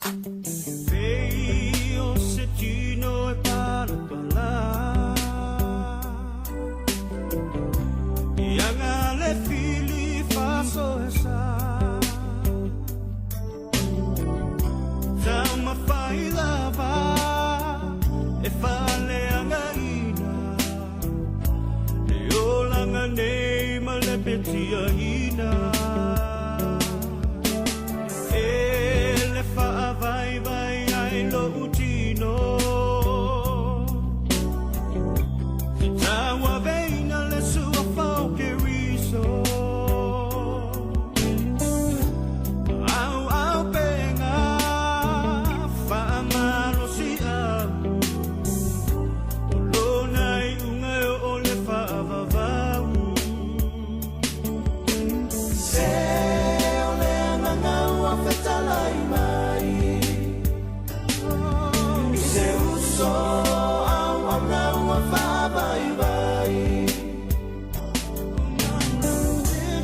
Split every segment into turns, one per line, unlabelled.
Pei o se tino e palapala Ia nga le fili fasoesa Taumafai lava e faaleagaina Le olaga nei ma le petiaina E le faavaivai ai lou tino E tauaveina le suafa o Keriso Auaupega faamalosiau O lona iuga e oo i le faavavau
Se o le agaga ua fetalai mai I se uso auauna ua faavaivai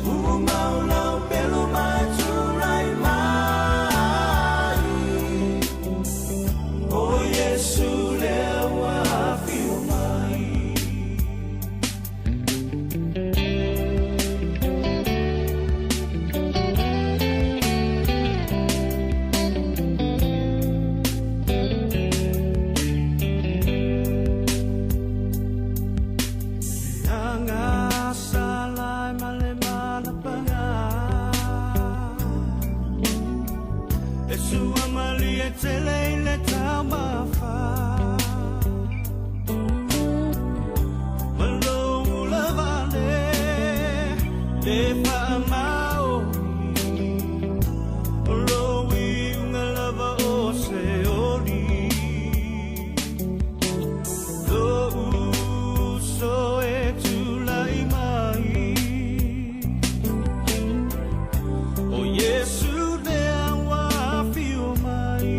Tumau lau pelu ma e tulai mai O Iesu lea ua afio mai.
Aga salai ma le malapaga E sua malie tele i le taumafa Ma lou ulavale le faamaoni O lou iuga lava o se oli Lou uso e tulai mai O Iesu lea ua afio mai.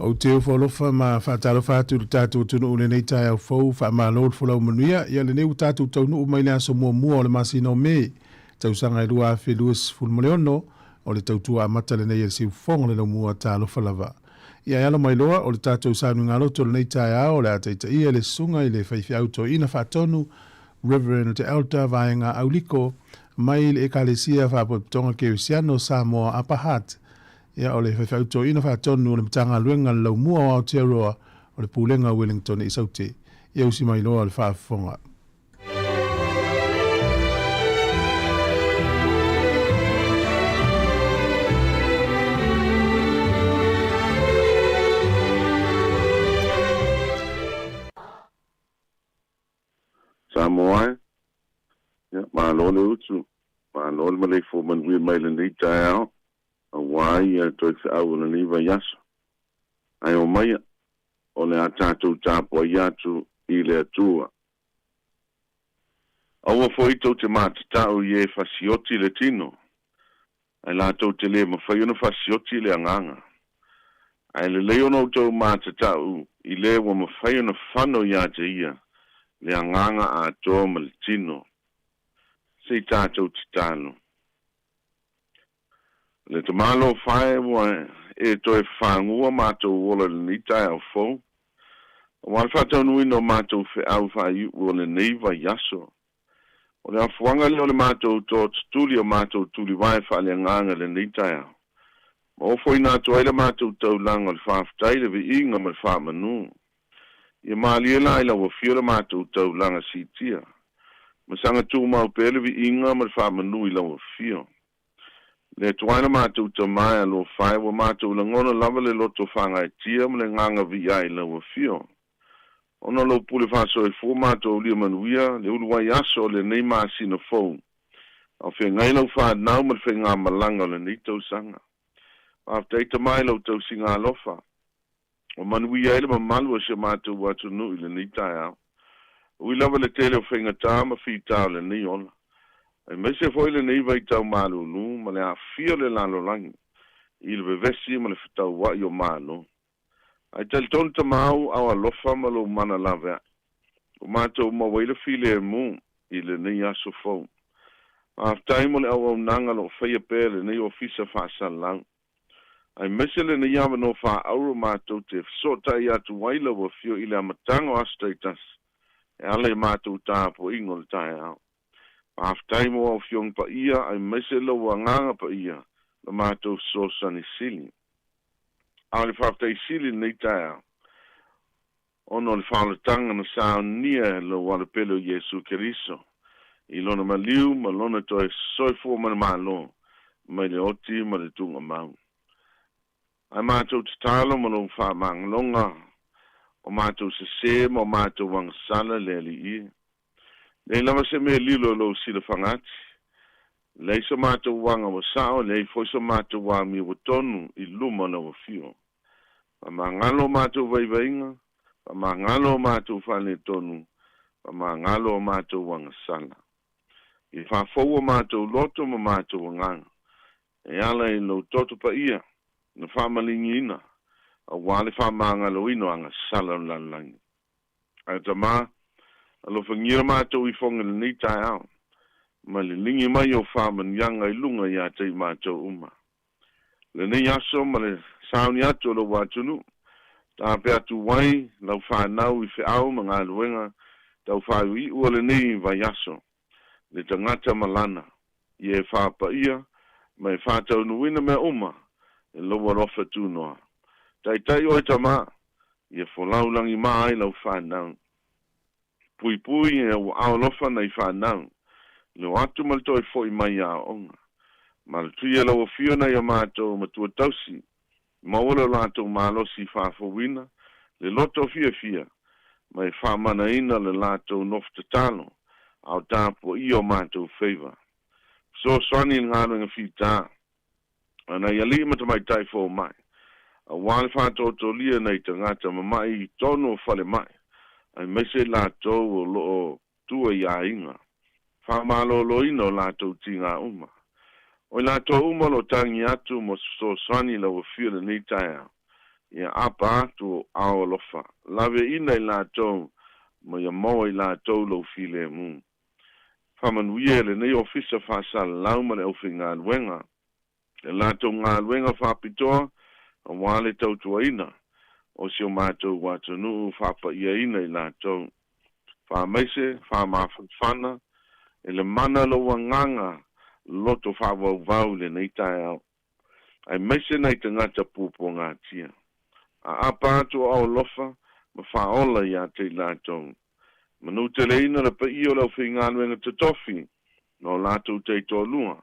Ou te ofo alofa ma faatalofa atu i le tatou atunuu i lenei taeao fou, faamalo le folau manuia. Ia lenei ua tatou taunuu mai le aso muamua o le masina o Me, tausaga e 2026, o le tautua amata lenei a le Siufofoga o le Laumua, talofa lava. Ia e alo mai loa, o le tatou sauniga loto i lenei taeao o le a taitaia e le Susuga i le Faifeau Toeaina Faatonu, Reverend Elder Vaega Auliko, mai le Ekalesia Faapotopotoga Kerisiano o Samoa, Upper Hutt. Ia, o le faifeau toeaina faatonu o le Matagaluega le Laumua o Aotearoa o le Pulega o Wellington i Saute. Ia usi mai loa le faafofoga.
Samoa e, ia, malo le utu, malo le maleifua manuia mai lenei taeao, auā ia toe feau o lenei vaiaso. Ae omaia, o le a tatou tapuai atu i le Atua. Aua foi tou te matatau i e fasioti le tino, ae latou te lē mafai ona fasioti le agaga. Ae lelei ona outou matatau i le ua mafai ona fano iā te ia le agaga atoa ma le tino. Se i tatou tatalo. Le tamalo fae ua e toe fagua matou ola i lenei taeao fou, auā le faataunuuina o matou feau faaiu'u o lenei vaiaso. O le afuaga lea o le matou tootutuli o matou tulivae faaleagaga i lenei taeao, ma ofoina atu ai le matou taulaga o le faafetai, le viiga ma le faamanū. Ia malie la i lau Afio le matou taulaga siitia, ma saga tumau pea le viiga ma le faamanū i lau Afio. Le Atua e le matou Tama e alofa e, ua matou lagona lava le loto faagaeetia ma le agaga viia i lau Afio. Ona o lou pule faasoifua matou aulia manuia le uluai aso o lenei masina fou, a o feagai lau fanau ma le faigamalaga o lenei tausaga. Faafetai Tama i lau tausiga alofa, ua manuia ai le mamalu o si o matou atunuu i lenei taeao. Ui lava i le tele o faigata ma fita o lenei ola, aemaise foi lenei vaitau malūlū ma le aafia o le lalolagi i le vevesi ma le fetaua'i o Malo. Ae talitonu Tamau ao alofa ma lou mana lavea'i, ua matou maua ai le filemu i lenei aso fou. Faafetai mo le auaunaga o lo o faia pea e lenei Ofisa Faasalalau. Aemaise lenei avanoa faaauro matou te fesootai atu ai lau Afio i le amataga o aso taitasi e ala i matou tapuaiga o le taeao. Faafetai mo au Afioga paia aemaise lou Agaga Paia la matou fesoasoani sili. A o le faafetai sili i lenei taeao ona o le faaolataga na saunia e lou Alopele o Iesu Keriso i Lona maliu ma Lona toe soifua manumalo mai le oti ma le tuugamau. Ae matou tatalo ma lou faamagaloga o matou sesē ma o matou agasala le Alii e. Leai lava se mea lilo i lou silafagati, leai so matou aga ua sao, leai foi so matou amio ua tonu i luma o lau Afio. Faamagalo o matou vaivaiga, faamagalo o matou faaletonu, faamagalo o matou agasala. Ia faafou o matou loto ma matou agaga, e ala i lou toto paia na faamaligiina auā le faamagaloina o agasala o le lalolagi. Ae Tama, alofagia matou ifoga i lenei taeao, ma liligi mai ou faamanuiaga i luga ia te i matou uma. Lenei aso ma le sauni atu o lou atunuu, taape atu ai lau fanau i feau ma galuega tau faaiuiu o lenei vaiaso, le tagata ma lana, ia e faapaia ma e faataunuuina mea uma e lou alofa tunoa. Taitai oe Tama, ia folau lagima ai lau fanau. Puipui e ua ao alofa nai fanau, le o atu ma le toe fo'i mai i aoaoga. Malutuia lau Afio nai a matou matua tausi, maua lo latou malosi faafouina le loto fiafia ma e faamanaina le latou nofo tatalo a o tapuaia o matou faiva. Fesoasoani i le galuega fita a nai alii ma tamaitai fomai, auā le faatoatolia nai tagata mama'i i totonu o falemai, aemaise i latou o lo o tua i aiga, faamaloloina o latou tiga uma. O i latou uma o lo o tagi atu mo se fesoasoani i lau Afio i lenei taeao. Ia aapa atu ou aao alofa, laveaiina i latou ma ia maua i latou Lou filemu. Faamanuia e lenei Ofisa Faasalalau ma le aufaigaluega le latou galuega faapitoa aua le tautuaina o si o matou atunuu, faapaiaina i latou. Faamaise, faamafanafana e le mana Lou Agaga loto faavauvau i lenei taeao, aemaise nai tagata puapuagatia. Aapa atu o ao alofa ma faaola iā te i latou. Manuteleina le paia o le aufaigaluega totofi ma o latou taitoalua,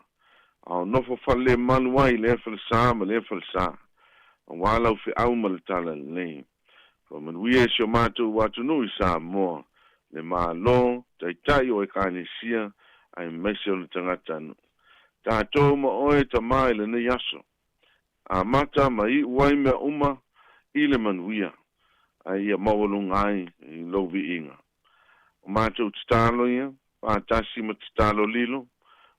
a o nofo falelemalu ai i lea falesā ma lea falesā, auā lau feau ma le talalelei. Faamanuia i si o matou atunuu i Samoa, le Malo, Taitai o Ekalesia, aemaise ona tagatanuu. Tatou ma Oe Tamā i lenei aso, amata ma iu ai mea uma i le manuia, ae ia maualuga ai i Lou viiga. O matou tatalo ia, faatasi ma tatalo lilo,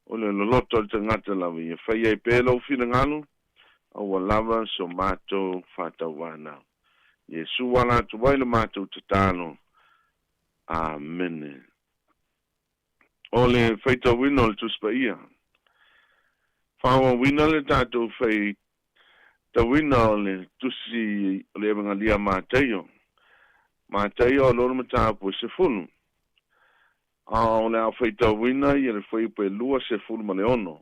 o le loloto o le tagata lava ia faia ai pea Lou finagalo, a ua lava so matou faatauanau. Iesu ala atu ai le matou tatalo. Amene. O le faitauina o le Tusi Paia. Faaauauina le tatou faitauina o le Tusi o le Evegalia a Mataio. Mataio o lona mataupu e 10. A o le a faitauina ia le fuaiupu e 26,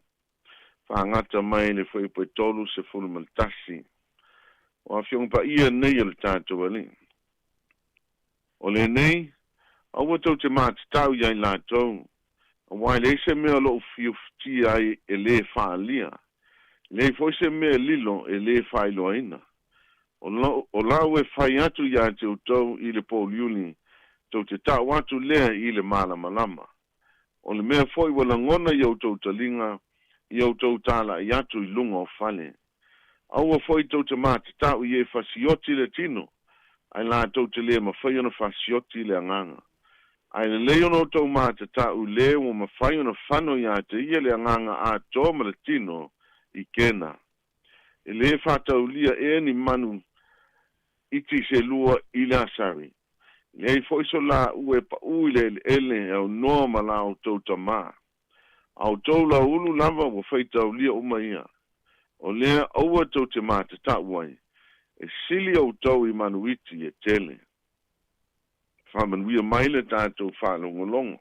faagata mai le fuaiupu e 31. O Afioga Paia nei o le tatou Alii. O lenei, aua tou te matatau iā i latou, auā e leai se mea o lo o fiufutia ai e lē faaalia, e leai foi se mea e lilo e lē faailoaina. O lau e fai atu iā te outou i le pōuliuli, tou te ta'u atu lea i le malamalama. O le mea foi ua lagona i outou taliga, ia outou tala'i atu i luga o fale. Aua foi tou te matatau i e fasioti le tino, ae latou te lē mafai ona fasioti le agaga. Ae lelei ona outou matatau i le ua mafai ona fano iā te ia le agaga atoa ma le tino i kena. E lē faataulia ea ni manu iti se lua i le asari. Leai foi so laua e paʻū i le eleele e aunoa ma la outou Tamā. A outou lauulu lava ua faitaulia uma ia. O lea aua tou te matatau ai, e sili outou i manu iti e tele. Faamanuia mai le tatou faalogologo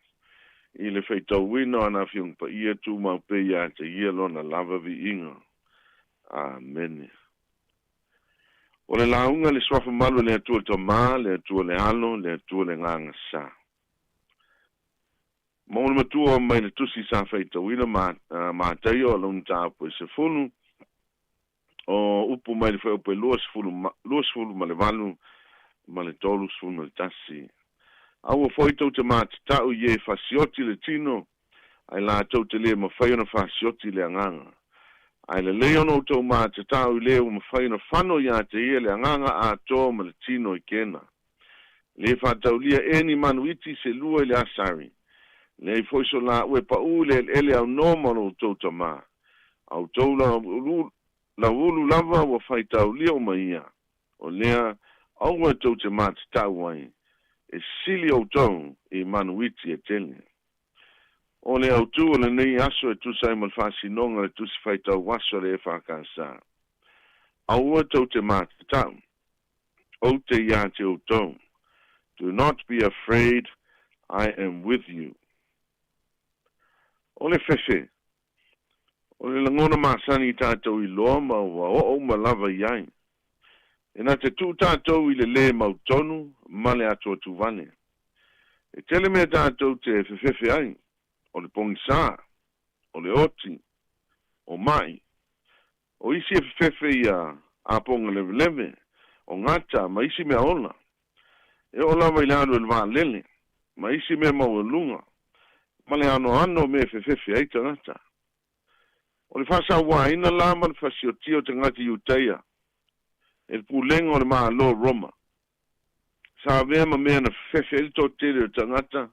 i le faitauina o ana Afioga Paia tumau pea iā te ia Lona lava viiga. Amene. O le lauga le Suafa Malu e le Atua le Tamā, le Atua le Alo, le Atua le Agaga Sa. Ma ona matua mai le Tusi sa faitauina ma Mataio alauni mataupu e 10, o upu mai le fuaiupu e 20, 28 ma le 31. Aua foi tou te matatau i e fasioti le tino, ae latou te lē mafai ona fasioti le agaga. Ae lelei ona outou matatau i le ua mafai ona fano iā te ia le agaga atoa ma le tino i kena. Lē faataulia ea ni manu iti se lua i le asari. Leai foi so laua e paʻū i le eleele aunoa ma lo outou Tamā. A outou lauulu lava ua faitaulia uma ia. O lea, aua tou te matatau ai, e sili outou i manu iti e tele. O le autū o lenei aso e tusa ai ma le faasinoga o le Tusi Faitau Aso a le EFKS. Aua tou te matatau, ou te iā te outou. Do not be afraid, I am with you. O le fefe, o le lagona masani i tatou iloa ma ua oo uma lava i ai. E na te tuu tatou i le lē mautonu ma le atuatuvale. E tele mea tatou te fefefe ai, o le pogisā, o le oti, o ma'i. O isi e fefefe ia apoga leveleve, o gata ma isi mea ola. E oo lava i le alu e le vaalele, ma isi mea maualuga, ma le anoano o mea e fefefe ai tagata. O le faasauaina la ma le fasiotia o tagata Iutaia e le pulega o le Malo o Roma, sa avea ma mea na fefefe ai le toatele o tagata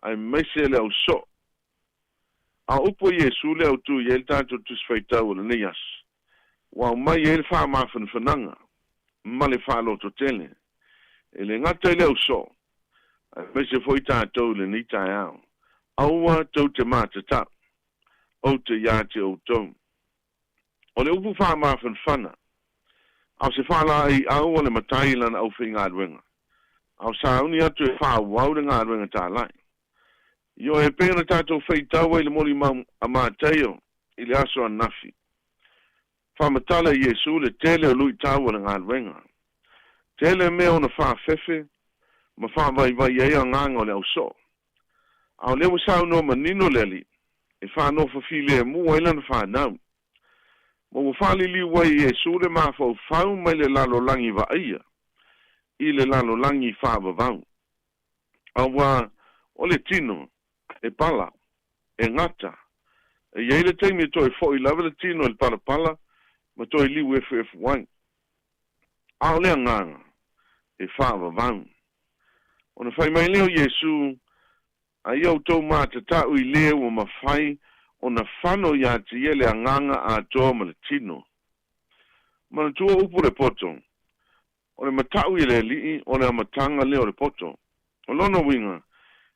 aemaise le au soo. A o upu a Iesu le autū i ai le tatou Tusi Faitau o lenei aso, ua aumai ai le faamafanafanaga. ma le faalototele. E le gata i le ausoo, aemaise foi tatou i lenei taeao. Aua tou te matatau, ou te iā te outou. O le upu faamafanafana, a o se faalaeiau a le matai i lana aufaigaluega, a o sauni atu e faaauau le galuega talai. Ioe, e pei ona tatou faitau ai i le molimau a Mataio i le aso ananafi, faamatala e Iesu le tele o luitau o le galuega. Tele mea ona faafefe ma faavaivai ai agaga o le ausoo. A o lea ua saunoa manino le Alii e faanofo filemu ai lana fanau. Ma ua faaliliu ai e Iesu le mafaufau mai le lalolagi vaaia i le lalolagi faavavau. Auā o le tino e pala, e gata. E i ai le taimi e toe fo'i lava le tino i le palapala ma toe liu efuefu ai. A o le agaga, e faavavau. Ona fai mai lea o Iesu, A ia outou matata'u i le ua mafai ona fano iā te ia le agaga atoa ma le tino. Manatua upu o le poto, O le mata'u i le Alii o le amataga lea o le poto. O lona uiga,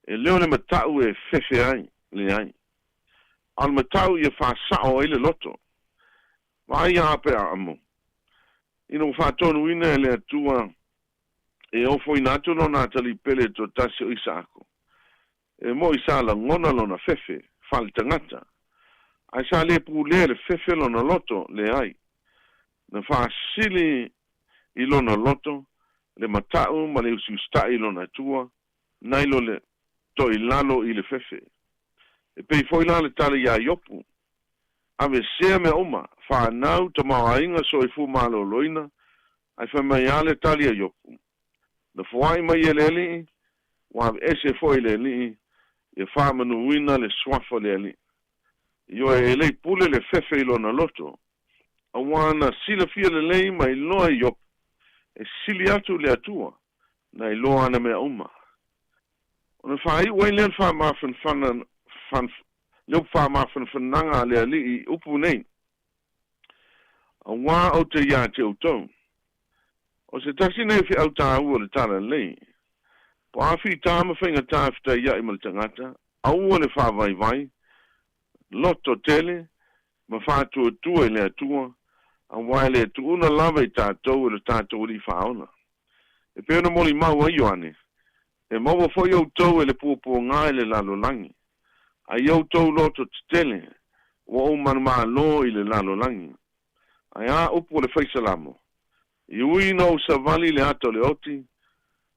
e le o le mata'u e fefe ai, leai. A o le mata'u ia faasa'o ai le loto. Vaai ia Aperamo, ina ua faatonuina e le Atua e ofoina atu lona atalii pele toatasi o Isaako, e mo'i sa lagona lona fefe faaletagata, ae sa le pulea le fefe lona loto, leai. Na faasili i lona loto le mata'u ma le usiusita'i i lona Atua, nai lo le toilalo i le fefe. E pei foi la le tala iā Iopu, Aveesea mea uma, fanau, tamaoaiga, soifua maloloina, ae fai mai lava le tali a Iopu, Na foai mai e le Alii, ua aveese foi e le Alii, ia faamanuina le suafa o le Alii. Ioe, e lei pule le fefe i lona loto, auā na silafia lelei ma iloa e Iopu, e sili atu le Atua na iloa ana mea uma. Ona faaiu ai lea le faamafanafana, le upu faamafanafanaga a le Alii i upu nei, Auā ou te iā te outou. O se tasi nei feau tāua o le Talalelei, po a fitā ma faigata fetaia'i ma le tagata, aua le faavaivai, loto tele, ma faatuatua i le Atua, auā e le tuuna lava i tatou e lo tatou Alii Faaola. E pei ona molimau ai Ioane, E maua foi outou e le puapuaga i le lalolagi, a i outou loto tetele, ua ou manumalo i le lalolagi. Ae a upu o le Faisalamo, I ui ina ou savali i le ata o le oti,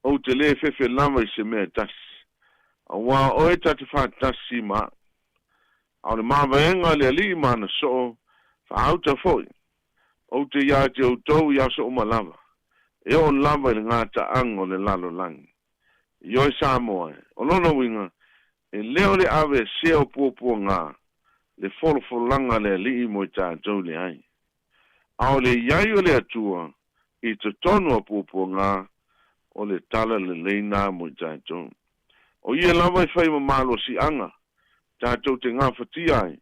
ou te lē fefe lava i se mea e tasi, auā oe ta te faatasi ma a'u. A o le mavaega a le Alii ma ana soo, faauta foi, Ou te iā te outou i aso uma lava, e oo lava i le gataaga o le lalolagi. Ioe Samoa e, o lona uiga, e le o le aveesea o puapuagā le folafolaga a le Alii mo i tatou leai. A o le iai o le Atua i totonu a puapuagā, o le tala lelei na mo i tatou. O ia lava e fai ma malosiaga tatou te gafatia ai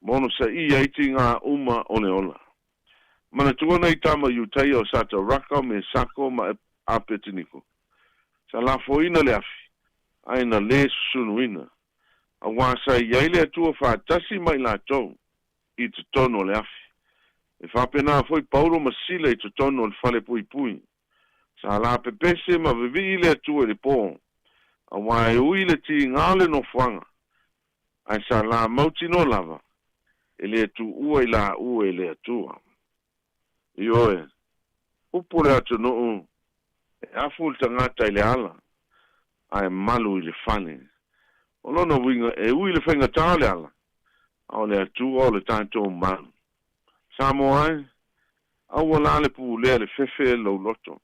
ma onosaia ai tigā uma o le ola. Manatua nei tama Iutaia o Sataraka, Mesako ma Apetiniko. Sa lafoina le afi, ae na lē susunuina, auā sa i ai le Atua faatasi ma i latou i totonu o le afi. E faapena foi Paulo ma Sila i totonu o le fale puipui. Sa lapepese ma vivii le Atua i le pō, auā e ui le tigā o le nofoaga, ae sa la mautinoa lava e le tuua i laua e le Atua. Ioe, upu o le atunuu, e afu le tagata i le ala, ae malu i le fale. O lona uiga, e ui le faigata o le ala, a o le Atua o le tatou malu. Samoa e, aua la le pulea le fefe lou loto.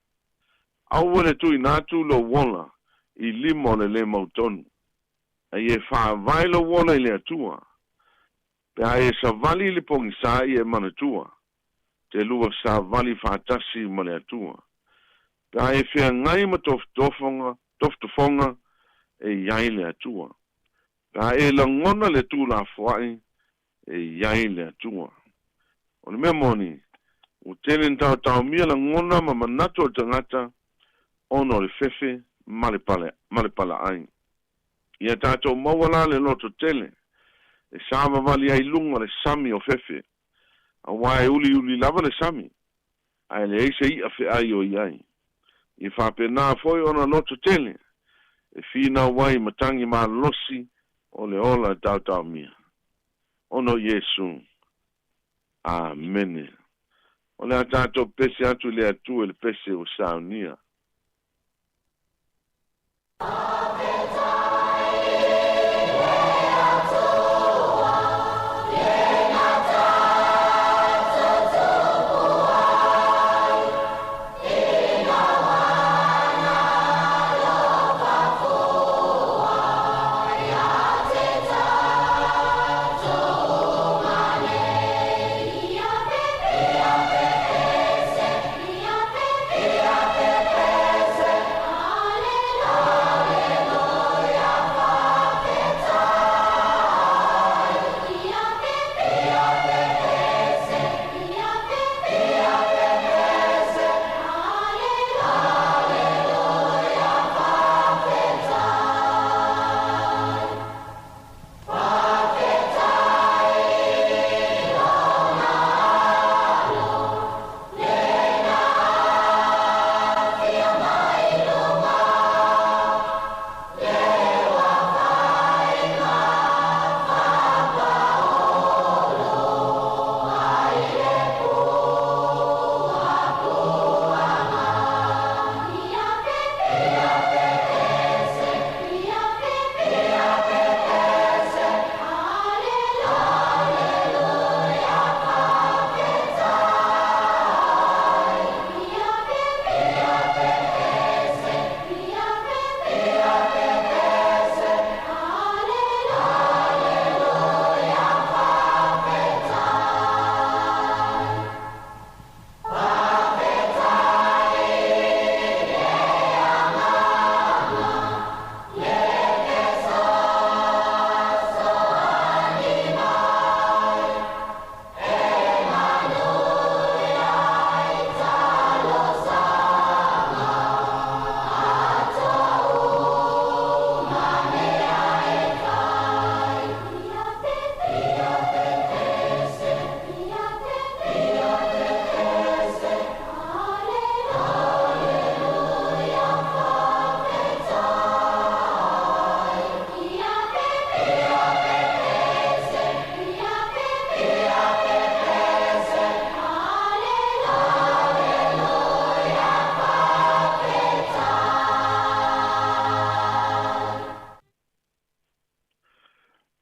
Aua le tuuina atu lou ola i lima o le le mautonu. A ia e faavae lou ola i le Atua. Pe a e savali i le pogisā ia e manatua, te lua savali faatasi ma le Atua. Pe a e feagai ma tofotofoga, tofotofoga, e i ai le Atua. Pe a e lagona le Tulafoaʻi, e i ai le Atua. O le mea moni, Ua tele ina taotaomia lagona ma manatu o le tagata ona o le fefe ma le pale, ma le palaai. Ia tatou maua la le loto tele e savavali ai i luga o le sami o fefe, auā e uliuli lava le sami, ae leai se i'a fe'ai o i ai. Ia faapena foi ona loto tele e finau ai i matagi malolosi o le ola e taotaomia. Ona o Iesu. Amene. O le a tatou pese atu i le Atua i le pese ua saunia.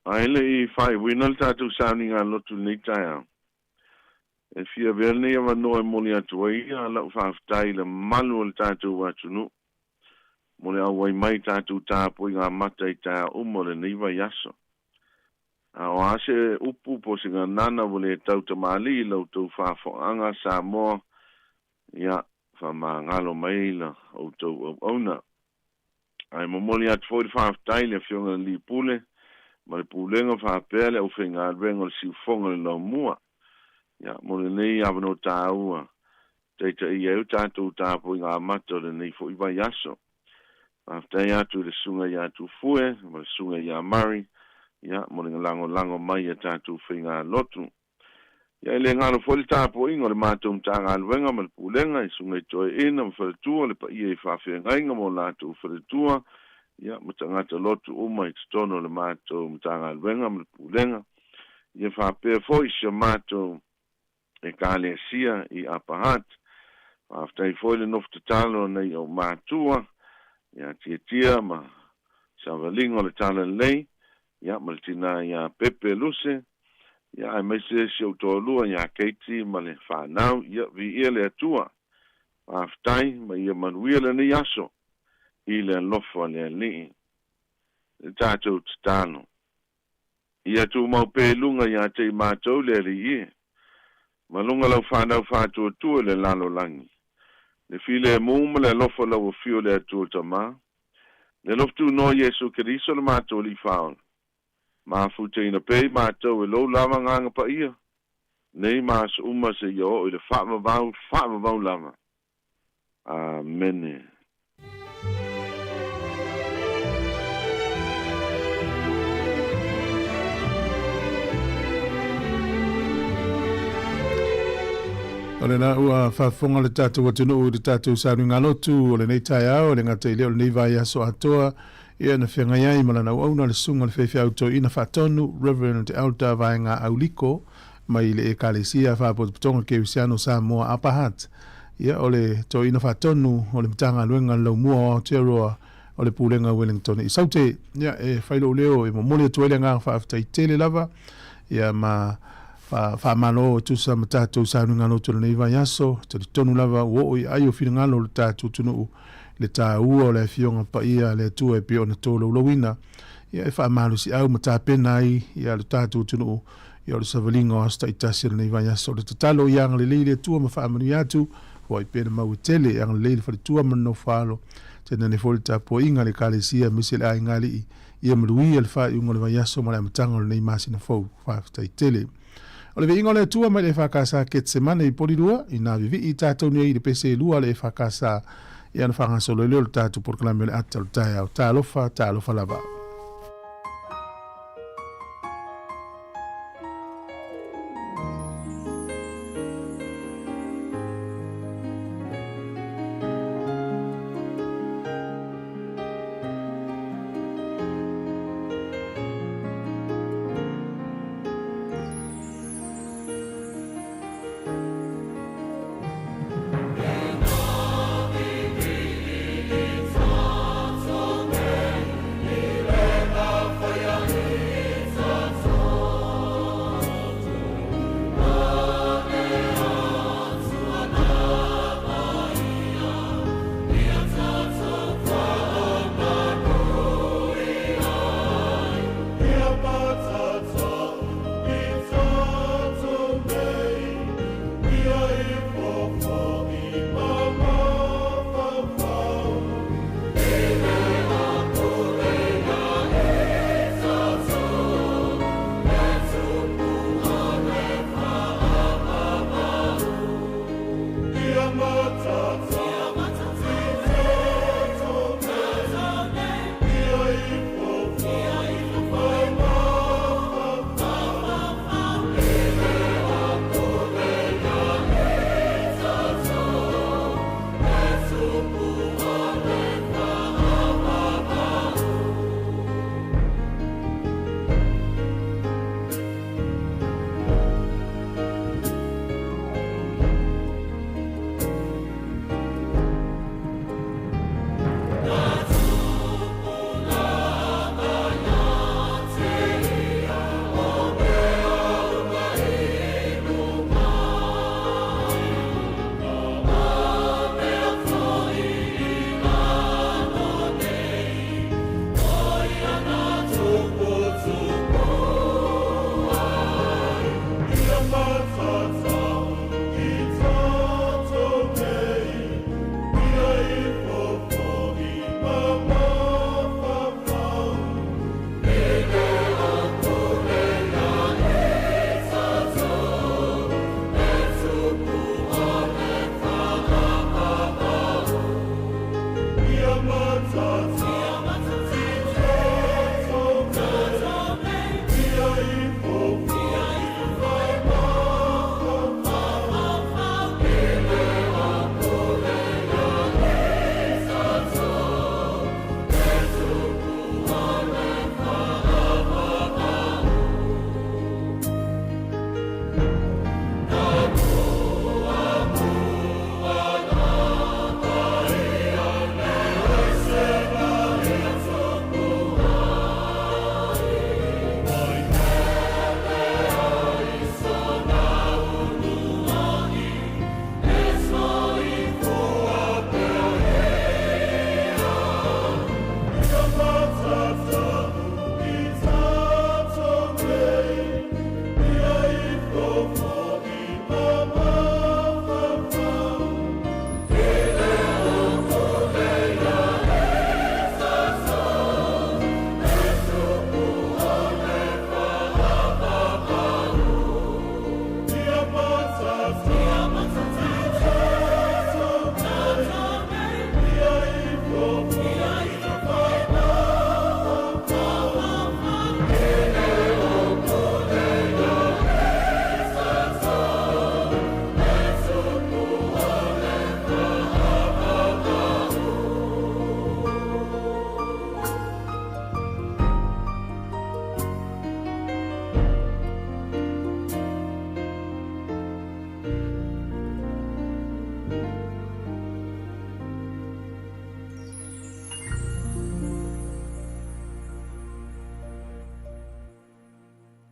Ae le i faaiuina le tatou sauniga lotu i lenei taeao, e fia avea lenei avanoa e momoli atu ai lau faafetai i le mamalu o le tatou atunuu mo le auai mai i tatou tapuaiga mata i taeao uma o lenei vaiaso. A o a se upu po o se gagana ua le tau tamalii i la outou faafofogaaga Samoa, ia, faamagalo mai la outou auauna. Ae momoli atu foi le faafetai i le Afioga i le Alii Pule ma le Pulega faapea le aufaigaluega o le Siufofoga o le Laumua, ia, mo lenei avanoa taua taitaia ai o tatou tapuaiga amata o lenei foi vaiaso. Faafetai atu i le Susuga ia Tufue ma le Susuga ia Murray, ia, mo le lagolago mai i a tatou faigalotu. Ia, e le galo foi le tapuaiga o le matou Matagaluega ma le Pulega i Susuga i Toeaina ma Faletua, le paia i faafeagaiga ma o latou faletua, ia, ma tagata lotu uma i totonu o le matou Matagaluega ma le Pulega. Ia faapea foi si o matou Ekalesia i Upper Hutt. Faafetai foi le nofo tatalo a nai ou matua ia Tiatia ma Savaliga o le Talalelei, ia ma le tina ia Pepe Luse, ia aemaise si ou toalua ia Katie ma le fanau, ia viia le Atua. Faafetai ma ia manuia lenei aso i le alofa o le Alii. Le tatou tatalo. Ia tumau pea i luga ia te i matou le Alii e, ma luga lau fanau faatuatua i le lalolagi, le filemu ma le alofa o lau Afio o le Atua Tama, le alofa tunoa o Iesu Keriso le matou Alii Faaola, mafutaina pea i matou e lou lava Agaga Paia. nei ma aso uma seia oo i le faavavau faavavau lava. Amene.
O lena ua faafofoga le tatou atunuu i le tatou sauniga lotu o lenei taeao, e le gata i lea o lenei vaiaso atoa, ia na feagai ai ma lana auauna le susuga i le faifeau toeaina faatonu, Reverend Elder Vaega Auliko, mai le Ekalesia Faapotopotoga Kerisiano Samoa Upper Hutt. Ia, o le toeaina faatonu o le Matagaluega a le Laumua o Aotearoa o le Pulega Wellington i Saute. Ia, e fai lou leo e momoli atu ai le agaga faafetai tele lava, ia ma faamalo e tusa ma tatou sauniga lotu o lenei vaiaso. E talitonu lava ua oo i ai o finagalo o le tatou atunuu le taua o le Afioga Paia a le Atua e pei ona tolaulauina, ia e faamalosiau ma tapena ai ia le tatou atunuu ia o le savaliga o aso taitasi o lenei vaiaso. O le tatalo ia agalelei le Atua ma faamanuia atu, foai pea le mau e tele, e agalelei le faletua ma le nofo-alo, tainane foi le tapuaiga a le Ekalesia aemaise le aiga alii, ia manuia le faaiuga o le vaiaso ma le amataga o lenei masina fou. Faafetai tele. O le viiga o le Atua mai le EFKS Ketsemane i Polilua, inā vivii tatou nei i le pese e lua a le EFKS, ia ona faagasolo ai lea o le tatou polokalame o le ata o le taeao. Talofa, talofa lava.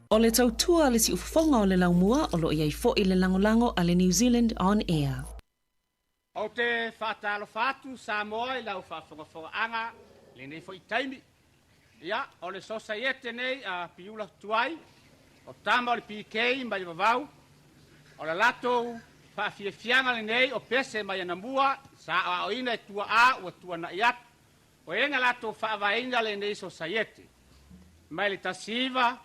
O le tautua a le siufofoga o le laumua o lo o i ai foi le lagolago a le New Zealand On Air.
Ou te faatalofa atu Samoa i lau faafogafogaaga i lenei foi taimi. Ia, o le Sosaiete nei a Piula Tuai, o tama o le PK mai Vavau, o le latou faafiafiaga lenei o pese mai anamua sa aoaoina e tuaa ua tuanai atu. O e na latou faavaeina lenei Sosaiete mai le 1961.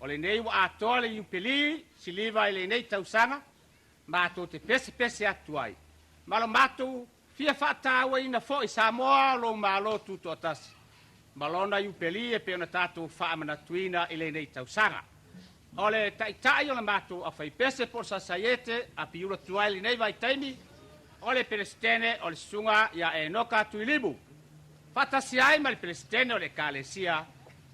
O lenei ua atoa le Iupeli siliva i lenei tausaga, matou te pesepese atu ai, ma lo matou fia faatauaina foi Samoa o lou Malo Tutoatasi, ma lona Iupeli e pei ona tatou faamanatuina i lenei tausaga. O le taitai o le matou aufaipese po o le Sasaiete a Piula Tuai i lenei vaitaimi, o le Peresetene o le Susuga ia Enoka Tuilimu, faatasi ai ma le Peresetene o le Ekalesia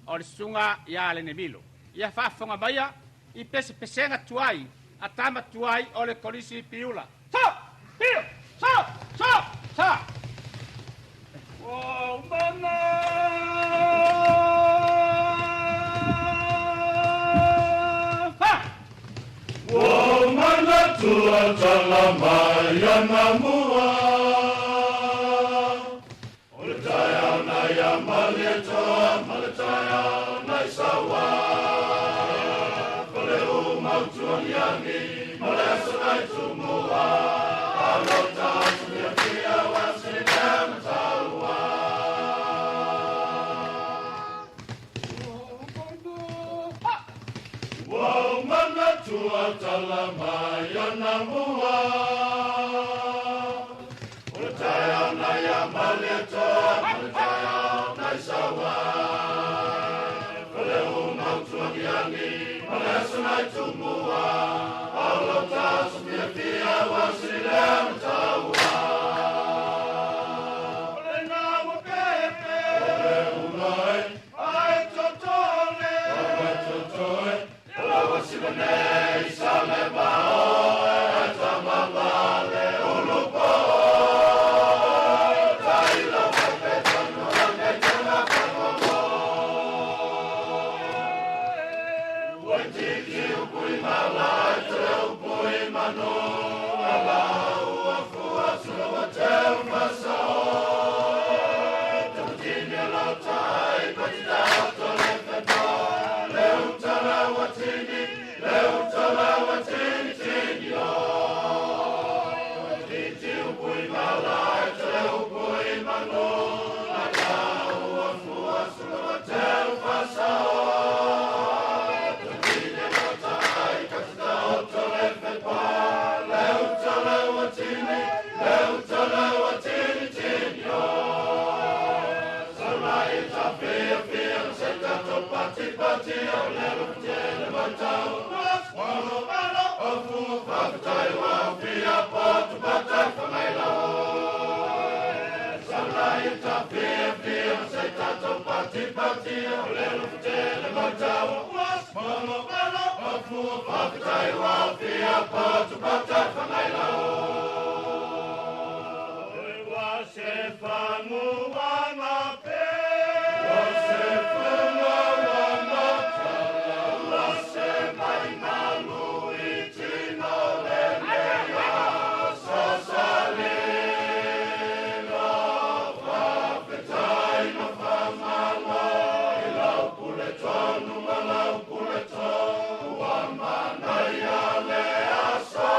o le Susuga ia Lenemilo. Ia faafofoga maia i pesepesega tuai a tama tuai o le Kolisi Piula. Sa! Pio! Sa! Sa! Sa! Ua mana! Ha!
Ua manatua tala mai ana mua. O le taeao nai a Malietoa ma le taeao nai Saua. Ko le umautu aniani ma le aso nai Tumua. Alota aso fiafia ua sili lea na taua. Ua ou manatua tala mai ana mua. O le taeao nai a Malietoa ma le taeao nai Saua. Ko le umautu aniani ma le aso nai Tumua. Alota aso fiafia ua sili lea na taua. O le naua pepe. O le ula e. Ai totole. Ai totoe. O la siva nei sa le maoe. Ai tamamale ulupo. Tai lo pepe tonu ane tona whangomo. Waititi upui malai te upui manu. Ala ua fua sula wa te umasao. Te matini o tai patita auto le whepo. Le utala watini, le utala watini tini o. Waititi upui malai te upui manu. Ala ua fua sula wa te umasao. Te matini o tai patita auto le whepo. Le utala watini, le utala watini tini o. Sarai ta fia fia se tato pati pati o le le matau. Walo malo o fu whakatai wa fia potu patai whangailo. Sarai ta fia fia se tato pati pati o le le matau. Walo malo o fu whakatai wa fia potu patai whangailo. Wa se fangu wana pe. Wa se funga wana tala. Wa se mai malu i tino le mea. Sa sa lilo. Whawhetai ma whamalo. I lau pule tonu ma lau pule tonu. Ua mana ia le aso.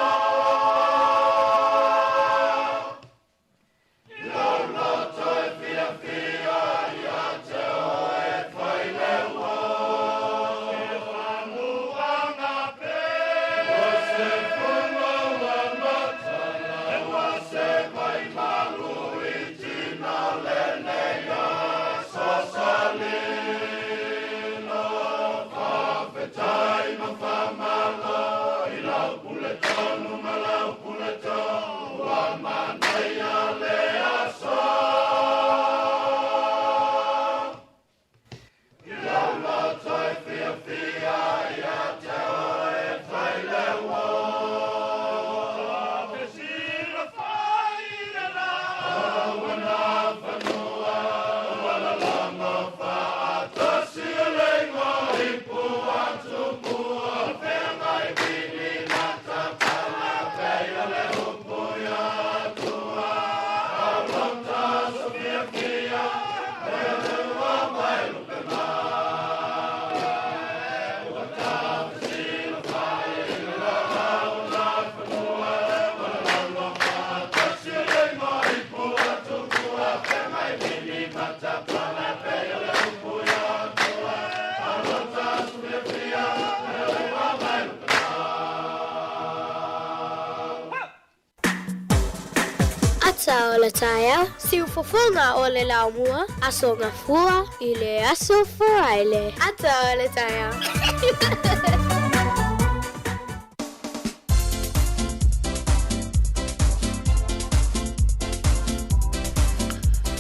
Ata o le taeao, siufofoga o le laumua, Aso Gafua i le Aso Faraile. Ata o le taeao.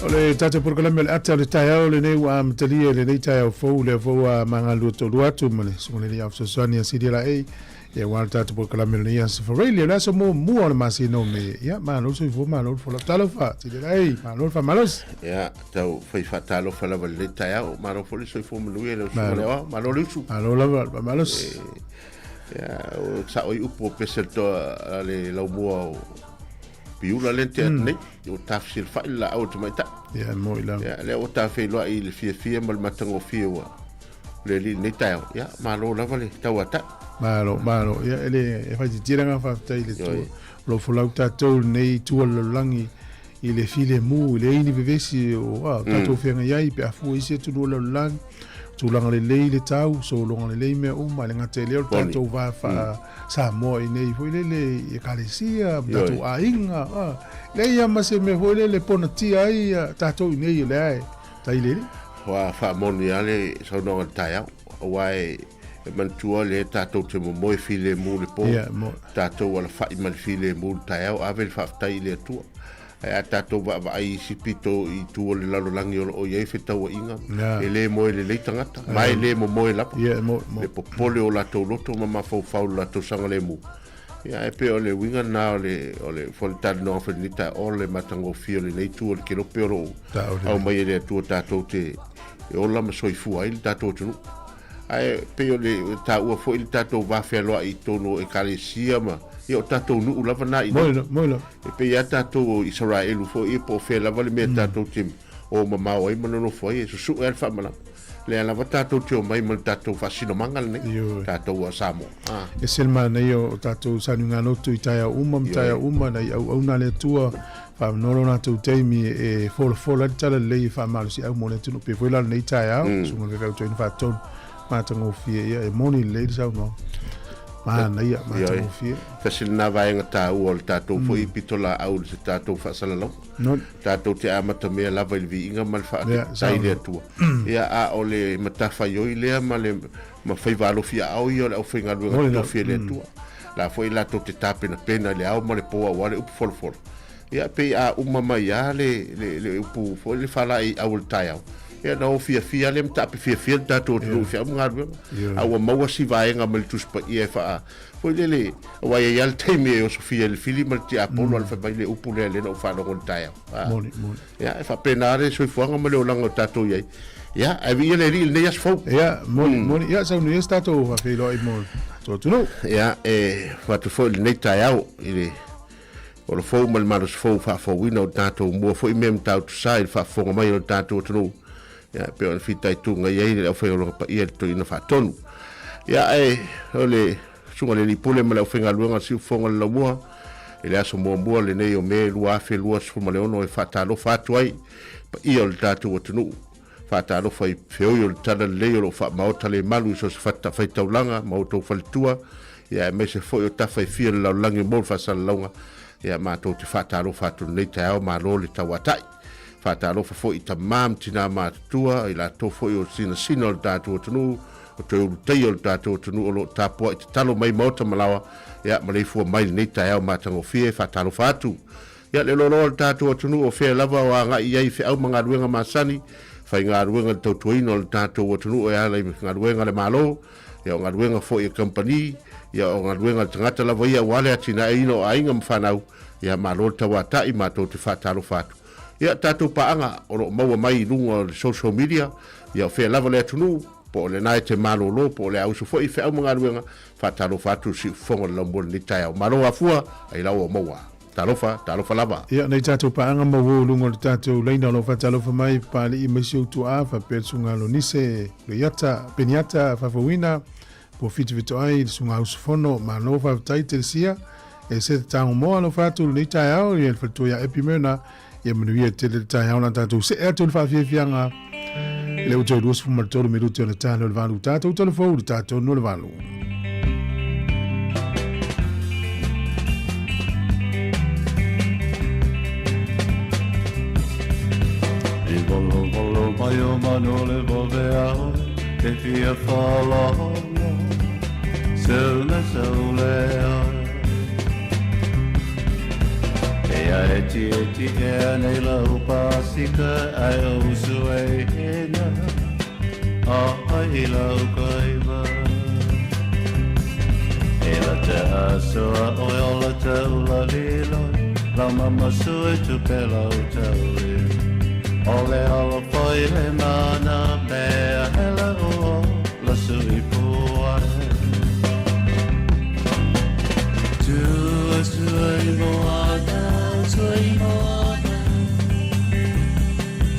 O le tatou polokalame o le ata o le taeao lenei ua amatalia i lenei taeao fou lea foi ua magalua tolu atu ma le susuga i le Alii Fesoasoani a CDLA ia aua le tatou polokalame o lenei aso Faraile o le aso muamua o le masina o Me. Ia malo le soifua malo le folau. Talofa CDLA, malo le faamalosi.
Ia tau fai faatalofa lava i lenei taeao, malo foi le soifua manuia i lau susuga i le Aoao, malo le usu.
Malo lava le faamalosi.
Ia, o sao i upu o pese le toa le laumua o Piula lea na tea atu nei, ua tafesilafai le laau a le tamaitai.
Ia, e moi lava.
Ia, lea ua tafeiloai i le fiafia ma le matagofie ua le alii i lenei taeao. Ia, malo lava le tauatai.
Malo, malo. Ia, e le, e faitiitia le agaga faafetai i le Atua. O lo o folau tatou i lenei itu o le lalolagi i le filemu, e leai ni vevesi o a, tatou feagai ai pe a fua i isi atunuu o le lalolagi. Tulaga lelei le tau, sologa lelei mea uma, e le gata i lea o le tatou va faa Samoa i nei foi lele i ekalesia, ma tatou aiga, a, leai lava ma se mea foi lele e ponatia ai tatou i nei o lea e tai le alii.
Ua faamoni lava le saunoaga i le taeao, aua e manatua lea tatou te momoe filemu i le po, tatou alafai ma le filemu i le taeao, ave le faafetai i le Atua. Ae a tatou vaavaai i isi pito i itu o le lalolagi o lo o i ai fetauaiga, e le moe lelei tagata, ma e le momoe lava. Le popole o latou loto ma mafaufau i lo latou saogalemu. Ia, ae pei o le uiga lena o le, o le, o le talanoaga foi i lenei taeao, o le matagofie o lenei itu o le kelope o lo o aumai e le Atua tatou te e ola ma soifua ai le tatou atunuu. Ae pei o le taua foi le tatou va fealoai i totonu o Ekalesia ma, ia o tatou nuu lava na i inei. E pei lava tatou o Isaraelu foi ia po o fea lava le mea tatou te o mamao ai ma nonofo ai, e susue lava le faamalama. Lea lava tatou te omai ma le tatou faasinomaga lenei, tatou a Samoa.
E ese le manaia o tatou sanuiganotu i taeao uma ma taeao uma, nai auauna a le Atua, faamanoa lo latou taimi e folafola ai le tala lelei e faamalosiau mo le atunuu. Pei foi la lenei taeao, susuga i le Fefaatauaina Faatonu, matagofie, ia e moni lelei le saunoaga. Manaia, matagofie.
Tasi lena vaega taua o le tatou foi pitolaau i se tatou faasalalauga. Tatou te amatamea lava i le viiga ma le faafetai i le Atua. Ia, a o le matafaioi lea ma le ma faiva alofi aao ia o le aufaigaluega totofi e le Atua. La foi latou te tapenapena i le ao ma le po aua le upu folafola. Ia, pei a uma mai lava le, le, le upu foi le faalaeiau o le taeao, ia ona o fiafia lea ma taape fiafia le tatou atunuu i feau ma galuega. A ua maua si vaega mai le Tusi Paia e faa, foi lele, aua e i ai lava le taimi e osofia ai le fili ma le tiapolo a le fai mai le upu lea lea na ou faalogo i le taeao.
Moni, moni.
Ia, e faapena le soifuaga ma le olaga o tatou i ai. Ia, ae viia le Alii i lenei aso fou.
Ia, moni, moni. Ia, saunoa ia se tatou faafeiloai mo le tatou atunuu.
Ia, e avatu foi lenei taeao i le Olo fou ma le malosi fou faafouina o tatou mua foi mea matautu sa i le faafofoga mai o le tatou atunuu. Ia, e pei ona fitaituga i ai le aufaigaluega paia i le toeaina faatonu. Ia, ae o le Susuga i le Alii Pule ma le aufaigaluega o le Siufofoga o le Laumua, i le aso muamua lenei o Me 2026 e faatalofa atu ai paia o le tatou atunuu. Faatalofa i feoi o le Talalelei o lo o faamaota le malu i so o se fatafaitaulaga ma outou faletua, ia aemaise foi o tafa e fia o le lalolagi mo le faasalalauga. Ia matou te faatalofa atu i lenei taeao, malo le tauatai. Faatalofa foi i tama ma tina matutua, i latou foi o sinasina o le tatou atunuu, o toe ulutaia o le tatou atunuu o lo o tapuai tatalo mai maota ma laoa, ia maleifua mai i lenei taeao matagofie. Faatalofa atu. Ia le loaloa o le tatou atunuu o fea lava o agai i ai feau ma galuega masani, faigaluega i le tautuaina o le tatou atunuu e ala i galuega a le Malo, ia o galuega foi a kamupani, ia o galuega a le tagata lava ia aua le atinaeina o aiga ma fanau, ia malo le tauatai, matou te faatalofa atu. Ia tatou paaga o lo o maua mai i luga o le social media, ia o fea lava le atunuu, po o lena e te malolo, po o le a usu foi i feau ma galuega, faatalofa atu i le siufofoga o le laumua i lenei taeao. Malo afua, ai la ua maua. Talofa, talofa lava.
Ia, nei tatou paaga ma uo i luga o le tatou laina o lo o faatalofa mai Papalii mai si ou tuaa faapea le Susuga Lonise Leiata, Peniata Faafouina, po Fiti Fetoai, le Susuga Usufono, malo faafetai Telesia, e se te tago moa alofa atu i lenei taeao ia le faletua ia Epi Myrna, ia manuia tele le taeao la tatou see atu i le faafiafiaga le ua toe 23 minute o le talo o le valu tatou talo fou le tatou no le valu.
I valovalo mai o manu le vave ai Te fia whalala Seu na seu le ai E a e ti e ti e nei lau pasika ai o usu e hena A ai lau kaiva E la te asoa o ola te ula lilo Lau mama sui tu pe lau tauli O le ala fai le mana mea hele o la sui puai Tua sui moana, sui moana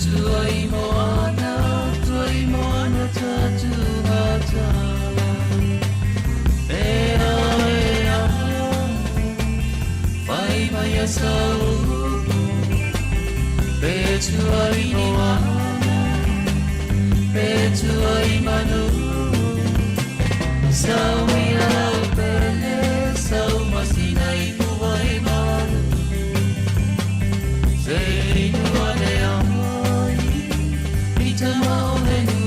Tua i moana, tua i moana tatu matala E a e a, whai mai a sau Pe tua i moana, pe tua i manu Sau i lau pele, sau masina i puai malu Se inua le ai, i te maole nu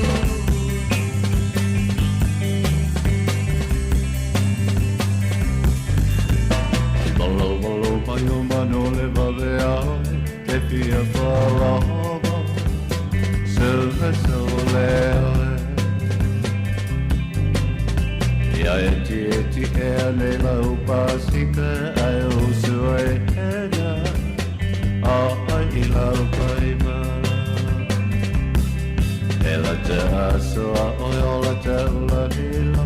Valo valo mai o manu le vave ai Te fia whalava Seu na seu le ai Ia e ti e ti e nei lau pasika ai o sui hena A ai i lau kaiva E la te asoa o ola te ula lilo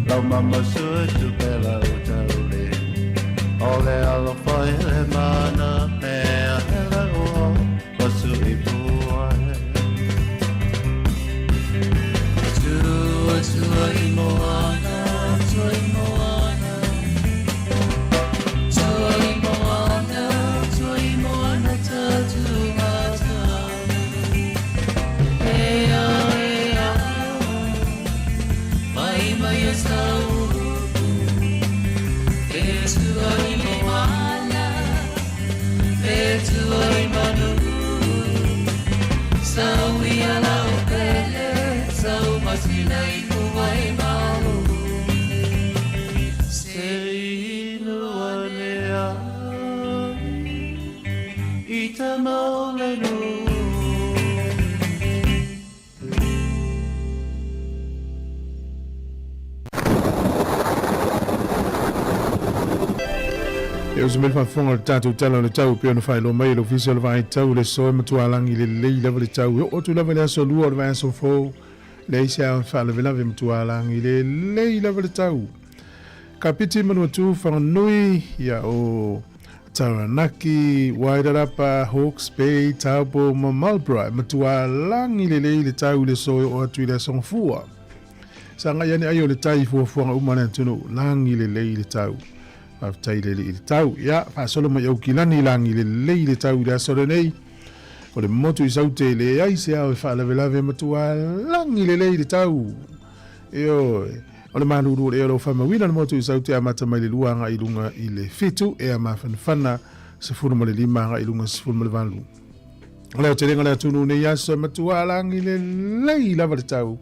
Lau mama sui tu pe lau tauli O le alo fai le mana mea hele o Pasu i puai Tua tua i moana, tua i moana Tua i moana, tua i moana tatu matala E a e a, mai mai a sau E tua i moana, e tua i manu Sau i a lau pele, sau masina i puai malu Se inua le ai, i te maole nu
E uso mai le faafofoga o le tatou tala o le tau e pei ona faailoa mai e le Ofisa o le Vaai Tau le aso e matualagi lelei lava le tau e oo atu lava i le aso lua o le vaiaso fou leai se ao e faalavelave matualagi lelei lava le tau. Kapiti Manuatu Whanganui ia o Taranaki, Wairarapa, Hawke's Bay, Taupo ma Marlborough e matualagi lelei le tau i le aso e oo atu i le aso Gafua. Sagai ane ai o le tai i fuafuaga uma a le atunuu, lagi lelei le tau. Faafetai i le Alii i le tau. Ia, faasolo mai Aukilani, lagi lelei le tau i le aso lenei. O le motu i Saute, leai se ao e faalavelave matua lagi lelei le tau. Ioe. O le malulu o le ea o lau faamauina le motu i Saute amata mai le 2 agai i luga i le 7, ea mafanafana 15 agai i luga 18. O le aotelega o le atunuu nei aso e matua lagi lelei lava le tau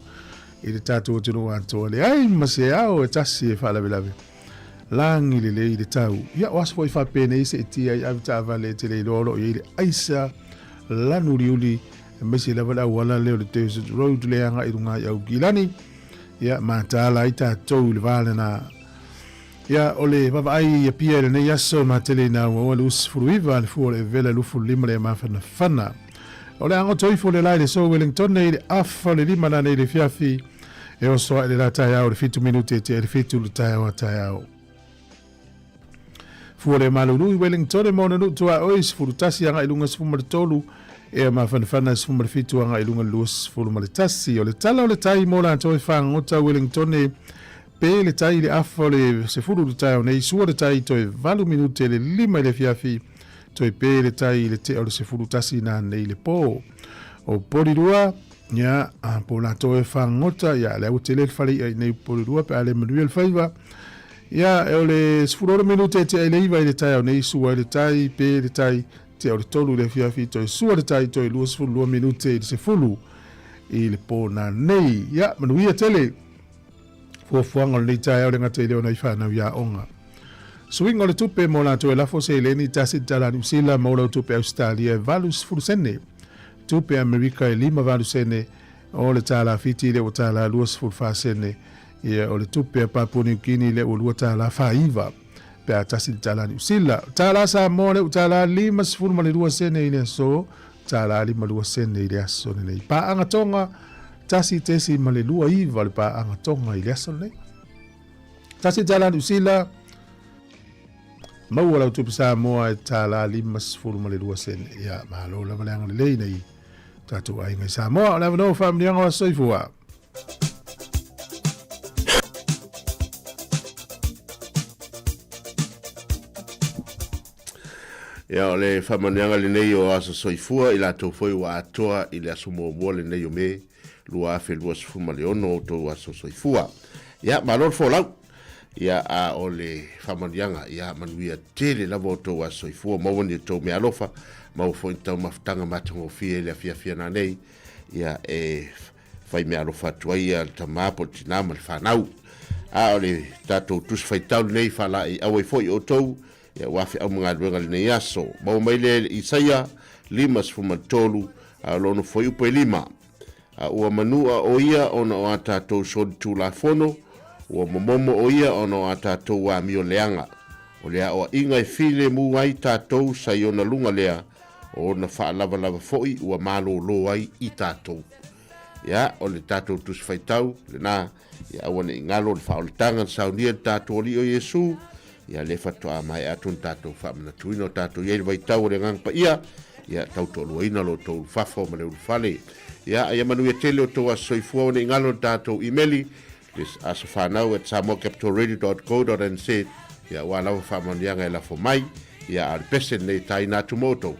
i le tatou atunuu atoa. Leai ma se ao e tasi e faalavelave. Lagi lelei le tau. Ia, o aso foi faapenei seetia ai ave taavale e te le iloa o lo o i ai le aisa lanu uliuli aemaise lava le auala lea o le Desert Road le agai i luga i Aukilani. Ia, mataala ai tatou i le va lena. Ia, o le vaavaai i Apia i lenei aso, matele i nā uaua le 29, le fua o le evela 25 le mafanafana. O le agoto ifo le la i le so Wellington i le afa o le lima nanei le fiafi, e oso ae le la taeao le 7 minute e tea i le 7 le taeao a taeao. Fua le malulu i Wellington ma ona nuu tuaoi, 11 agai i luga 13, ea mafanafana 17 agai i luga 21. O le tala o le tai mo latou e fagota Wellington pe le tai i le afa o le 10 le taeao nei, sua le tai toe 8 minute le 5 i le afiafi, toe pe le tai i le tea o le 11 nanei le po. O Porirua, ia, a, po latou e fagota, ia, le ua tele le fale i'a i nei Porirua pe a le manuia le faiva. Ia, e o le 16 minute e tea i le 9 i le taeao nei, sua i le tai, pe le tai, Tea o le 3 i le afiafi, toe sua le tai toe 22 minute i le 10 i le po nanei. Ia, manuia tele fuafuaga o lenei taeao le gata i lea o nai fanau i aoga. Suiga o le tupe mo latou e lafo seleni tasi tala Niu Sila ma lau tupe Ausetalia e 80 sene. Tupe Amerika e 58 sene, o le tālā Fiti lea ua tālā 24 sene, ia o le tupe a Papua Niu Kini lea ua 2 tālā 49 pe a tasi le tālā Niu Sila. Tālā Samoa lea ua tālā 52 sene i le aso, tālā 52 sene i le aso lenei. Paaga Tonga, tasi tesi ma le 29 le paaga Tonga i le aso lenei. Tasi tālā Niu Sila, maua lau tupe Samoa e tālā 52 sene. Ia, malo lava le agalelei nei tātou aiga i Samoa. O le avanoa faamanuiaga o aso soifua.
Ia, o le faamanuiaga lenei o aso soifua i latou foi ua atoa i le aso muamua lenei o Me 2026 o outou aso soifua. Ia, malo le folau. Ia, a o le faamanuiaga, ia manuia tele lava outou aso soifua, maua ni outou meaalofa, maua foi ni taumafataga matagofie i le afiafi nanei, ia, e fai meaalofa atu ai le tama po o le tinā ma le fanau. A o le tatou tusi faitau lenei faalaeiau ai foi outou, ia aua feau ma galuega i lenei aso. Maua mai lea i Isaia 53, a o lona fuaiupu e 5. A ua manua o ia ona o a tatou solitulafono, ua momomo o ia ona o a tatou amio leaga. O le aoaiga e filemu ai tatou sa i ona luga lea, o ona faalavalava foi ua malōlō ai i tatou. Ia, o le tatou Tusi Faitau lena, ia aua ne i galo le faaolataga na saunia e le tatou Alii o Iesu, ia lea faatoa maea atu ona tatou faamanatuina o tatou i ai le vaitau o le Agaga Paia, ia tautoaluaina lo outou ulufafo ma le ulufale. Ia, ia manuia tele outou aso soifua, aua ne i galo le tatou imeli, le asofanau@samoacapitalradio.co.nz, ia aua lava faamanuiaga e lafo mai, ia a o le pese lenei e taina atu mo outou.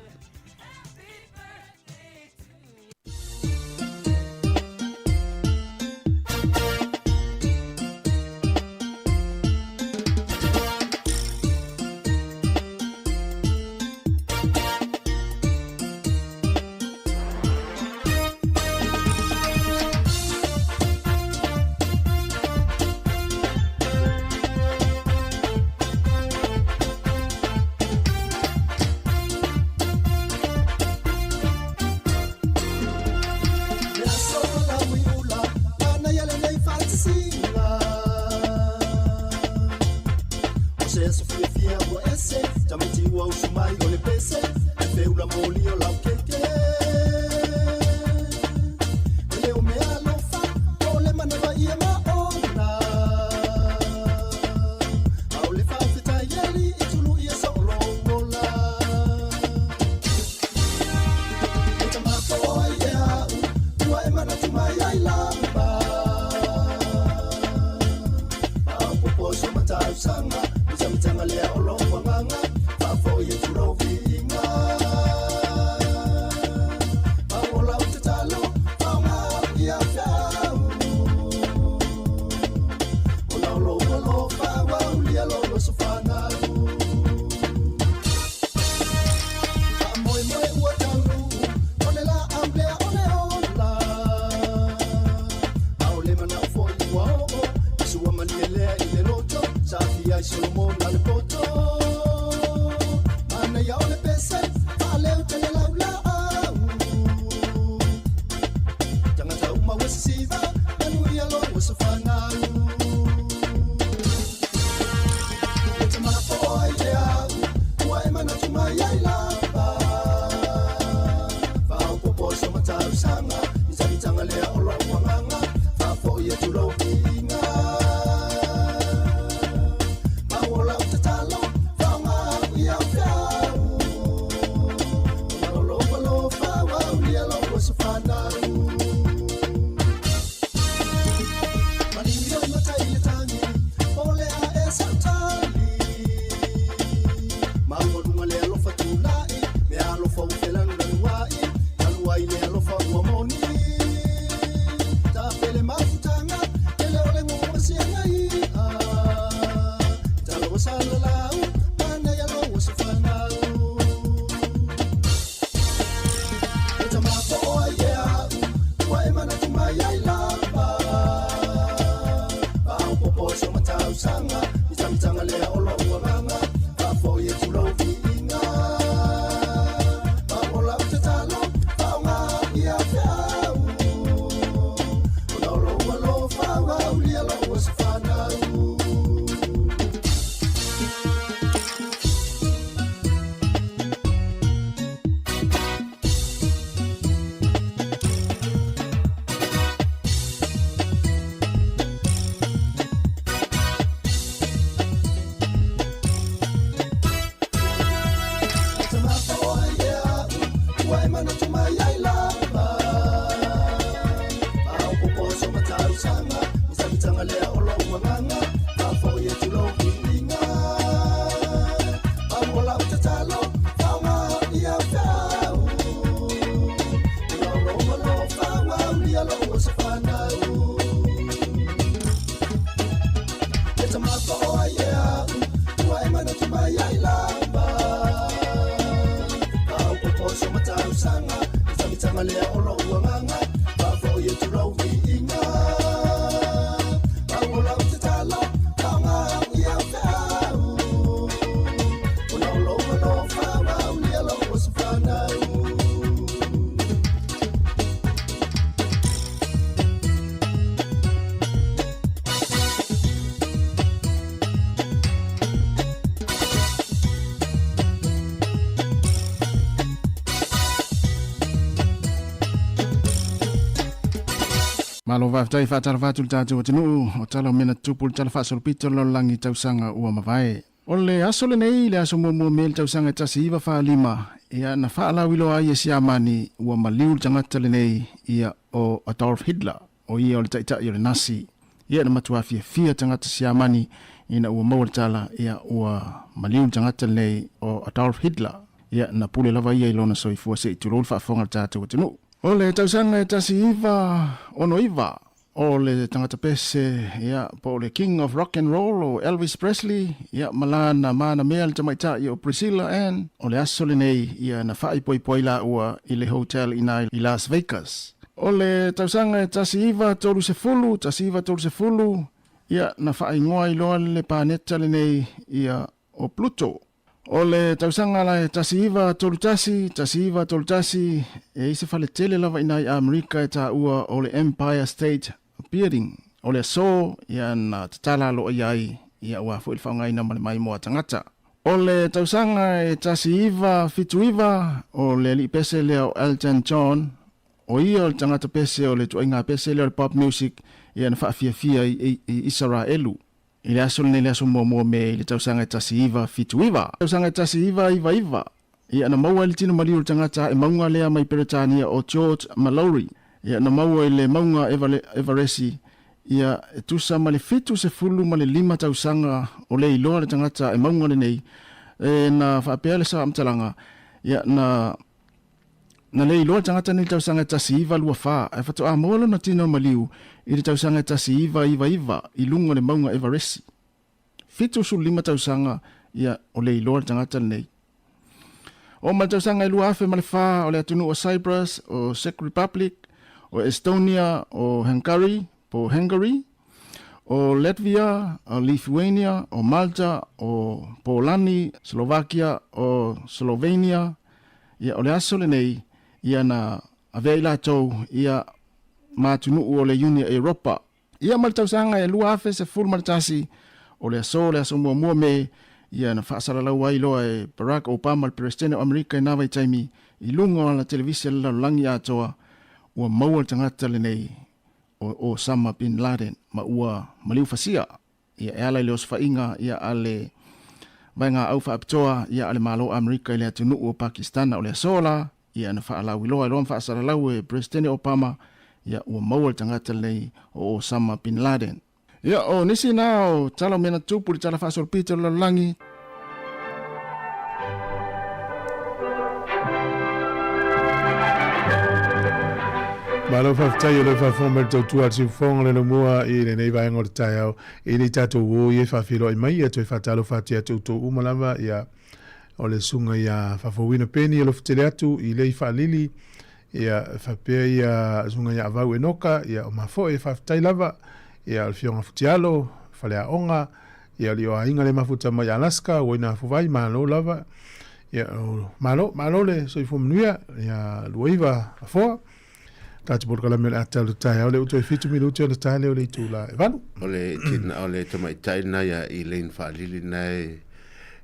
Malo faafetai faatalofa atu i le tatou atunuu o tala o mea na tutupu i le Tala Faasolopito o le Lalolagi i tausaga ua mavae. O le aso lenei, le aso muamua o Me i le tausaga e 1945, ia na faalauiloa ai e Siamani ua maliu le tagata lenei ia o Adolf Hitler, o ia o le taitai o le Nasi. Ia na matuā fiafia tagata Siamani ina ua maua le tala ia ua maliu le tagata lenei o Adolf Hitler. Ia na pule lava ia i lona soifua se i tulou le faafofoga a le tatou atunuu. O le tausaga e 1969, o le tagata pese, ia, po o le King of Rock and Roll o Elvis Presley, ia, ma lana manamea le tamaitai o Priscilla Ann, o le aso lenei, ia, na faaipoipo ai laua i le hotel i ina i Las Vegas. O le tausaga e 1930, 1930, ia, na faaigoa ai loa le paneta lenei, ia, o Pluto. O le tausaga la e 1931, 1931, e i ai se fale tele lava i ina i Amerika e taua o le Empire State Building. O le aso, ia na tatala aloaia ai, ia aua foi le faaaogaina ma le maimoa a tagata. O le tausaga e 1979, o le alii pese lea o Elton John, o ia o le tagata pese o le ituaiga pese lea o le pop music, ia na faafiafia i Isaraelu. I le aso lenei le aso muamua o Me i le tausaga e 1979. Tausaga e 1999, ia na maua ai le tino maliu o le tagata ae mauga lea mai Peretania o George Mallory. Ia na maua i le mauga Everesi, ia e tusa ma le 75 tausaga o le iloa le tagata ae mauga lenei, e na faapea le faamatalaga, ia na Na le iloa le tagata nei i le tausaga e 1924, ae faatoa maua lona tino maliu i le tausaga e 1999 i luga o le mauga Everesi. 75 tausaga ia o le iloa le tagata lenei. Oo mai le tausaga e 2004 o le atunuu o Cyprus, o Czech Republic, o Estonia, o Hungary, po o Hungary, o Latvia, o Lithuania, o Malta, o Polani, Slovakia, o Slovenia, ia o le aso lenei, ia na avea i latou ia ma atunuu o le Iuni Europa. Ia ma le tausaga e 2011, o le aso le aso muamua me, ia na faasalalau ai loa e Barack Obama le Peresetene o Amerika i na vaitaimi i luga o ala televise a le lalolagi atoa, ua maua le tagata lenei o Osama bin Laden ma ua maliu fasia ia e ala i le osofaiga ia a le Vaega Au Faapitoa ia a le Malo o Amerika i le atunuu o Pakistana. O le aso la ia na faalauiloa ai loa ma faasalalau e Peresetene Obama ia ua maua le tagata lenei o Osama bin Laden. Ia, o nisi na o tala o mea na tupu i le Tala Faasolopito o le Lalolagi.
Malo faafetai o le faafofoga mai le tautua a le siufofoga le laumua i lenei vaega o le taeao i nei tatou o i e faafeiloai mai ia toe faatalofa atu ia te outou uma lava ia o le susuga ia Faafouina Peni alofa tele atu i lei faalili ia faapea ia susuga ia Avau Enoka ia o mafoe faafetai lava ia o le Afioga Futialo Faleaoga. Ia, alii o aiga le mafuta mai Alaska, ua ina afuvai, malo lava. Ia, o, malo, malo le soifua manuia, ia, 29 afoa. Tatou polokalame o le ata o le taeao lea ua toe 7 minute ona tae lea o le itula e 8.
O le tina, o le tamaitai lena ia Elaine Faalili lena e,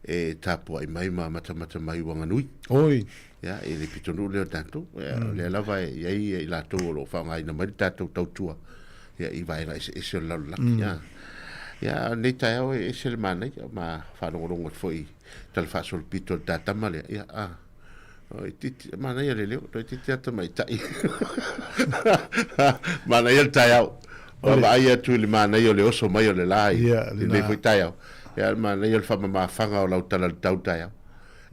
e tapuai mai ma matamata mai i Wanganui.
Oi.
Ia, i le pitonuu lea o tatou. Ia, mm. lea lava e i ai i latou o lo o faaaogaina mai le tatou tautua ia, i vaega eseese o le lalolagi. Mm. Ia, ia, nei taeao e ese le manaia ma faalogologo atu foi i tala faasolopito o le tatama lea. Ia, ah. Toeitiiti, manaia le leo, toeitiiti lava tamaitai. Manaia le taeao. Vaavaai atu i le manaia o le oso mai o le la i lenei foi taeao. Ia, le manaia o le faamamafaga o lau tala i le tau taeao.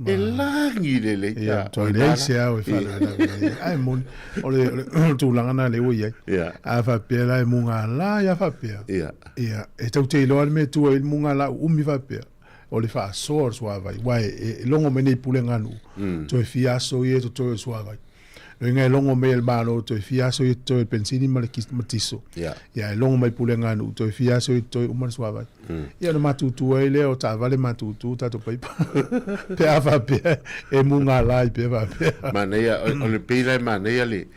E lagi lelei.
Ia, matua leai se ao e faalavelave ai. Ae moni, o le tulaga lena lea ua i ai. A faapea la e mugala ia faapea. Ia, e tatou te iloa le mea e tua i ai le mugala uumi faapea. o le faasoa o le suavai, aua e logo mai nei pulega a nuu, toe fia aso ia e totoe o le suavai. Loiga e logo mai e le Malo toe fia aso ia e totoe o le penisini ma le tiso. Ia e logo mai pulega a nuu toe fia aso ia e totoe uma le suavai. Ia ona matutu ai lea o taavale matutu tatou paipa. Pe a faapea e mugala ai pea faapea.
Manaia, o le pei la e manaia le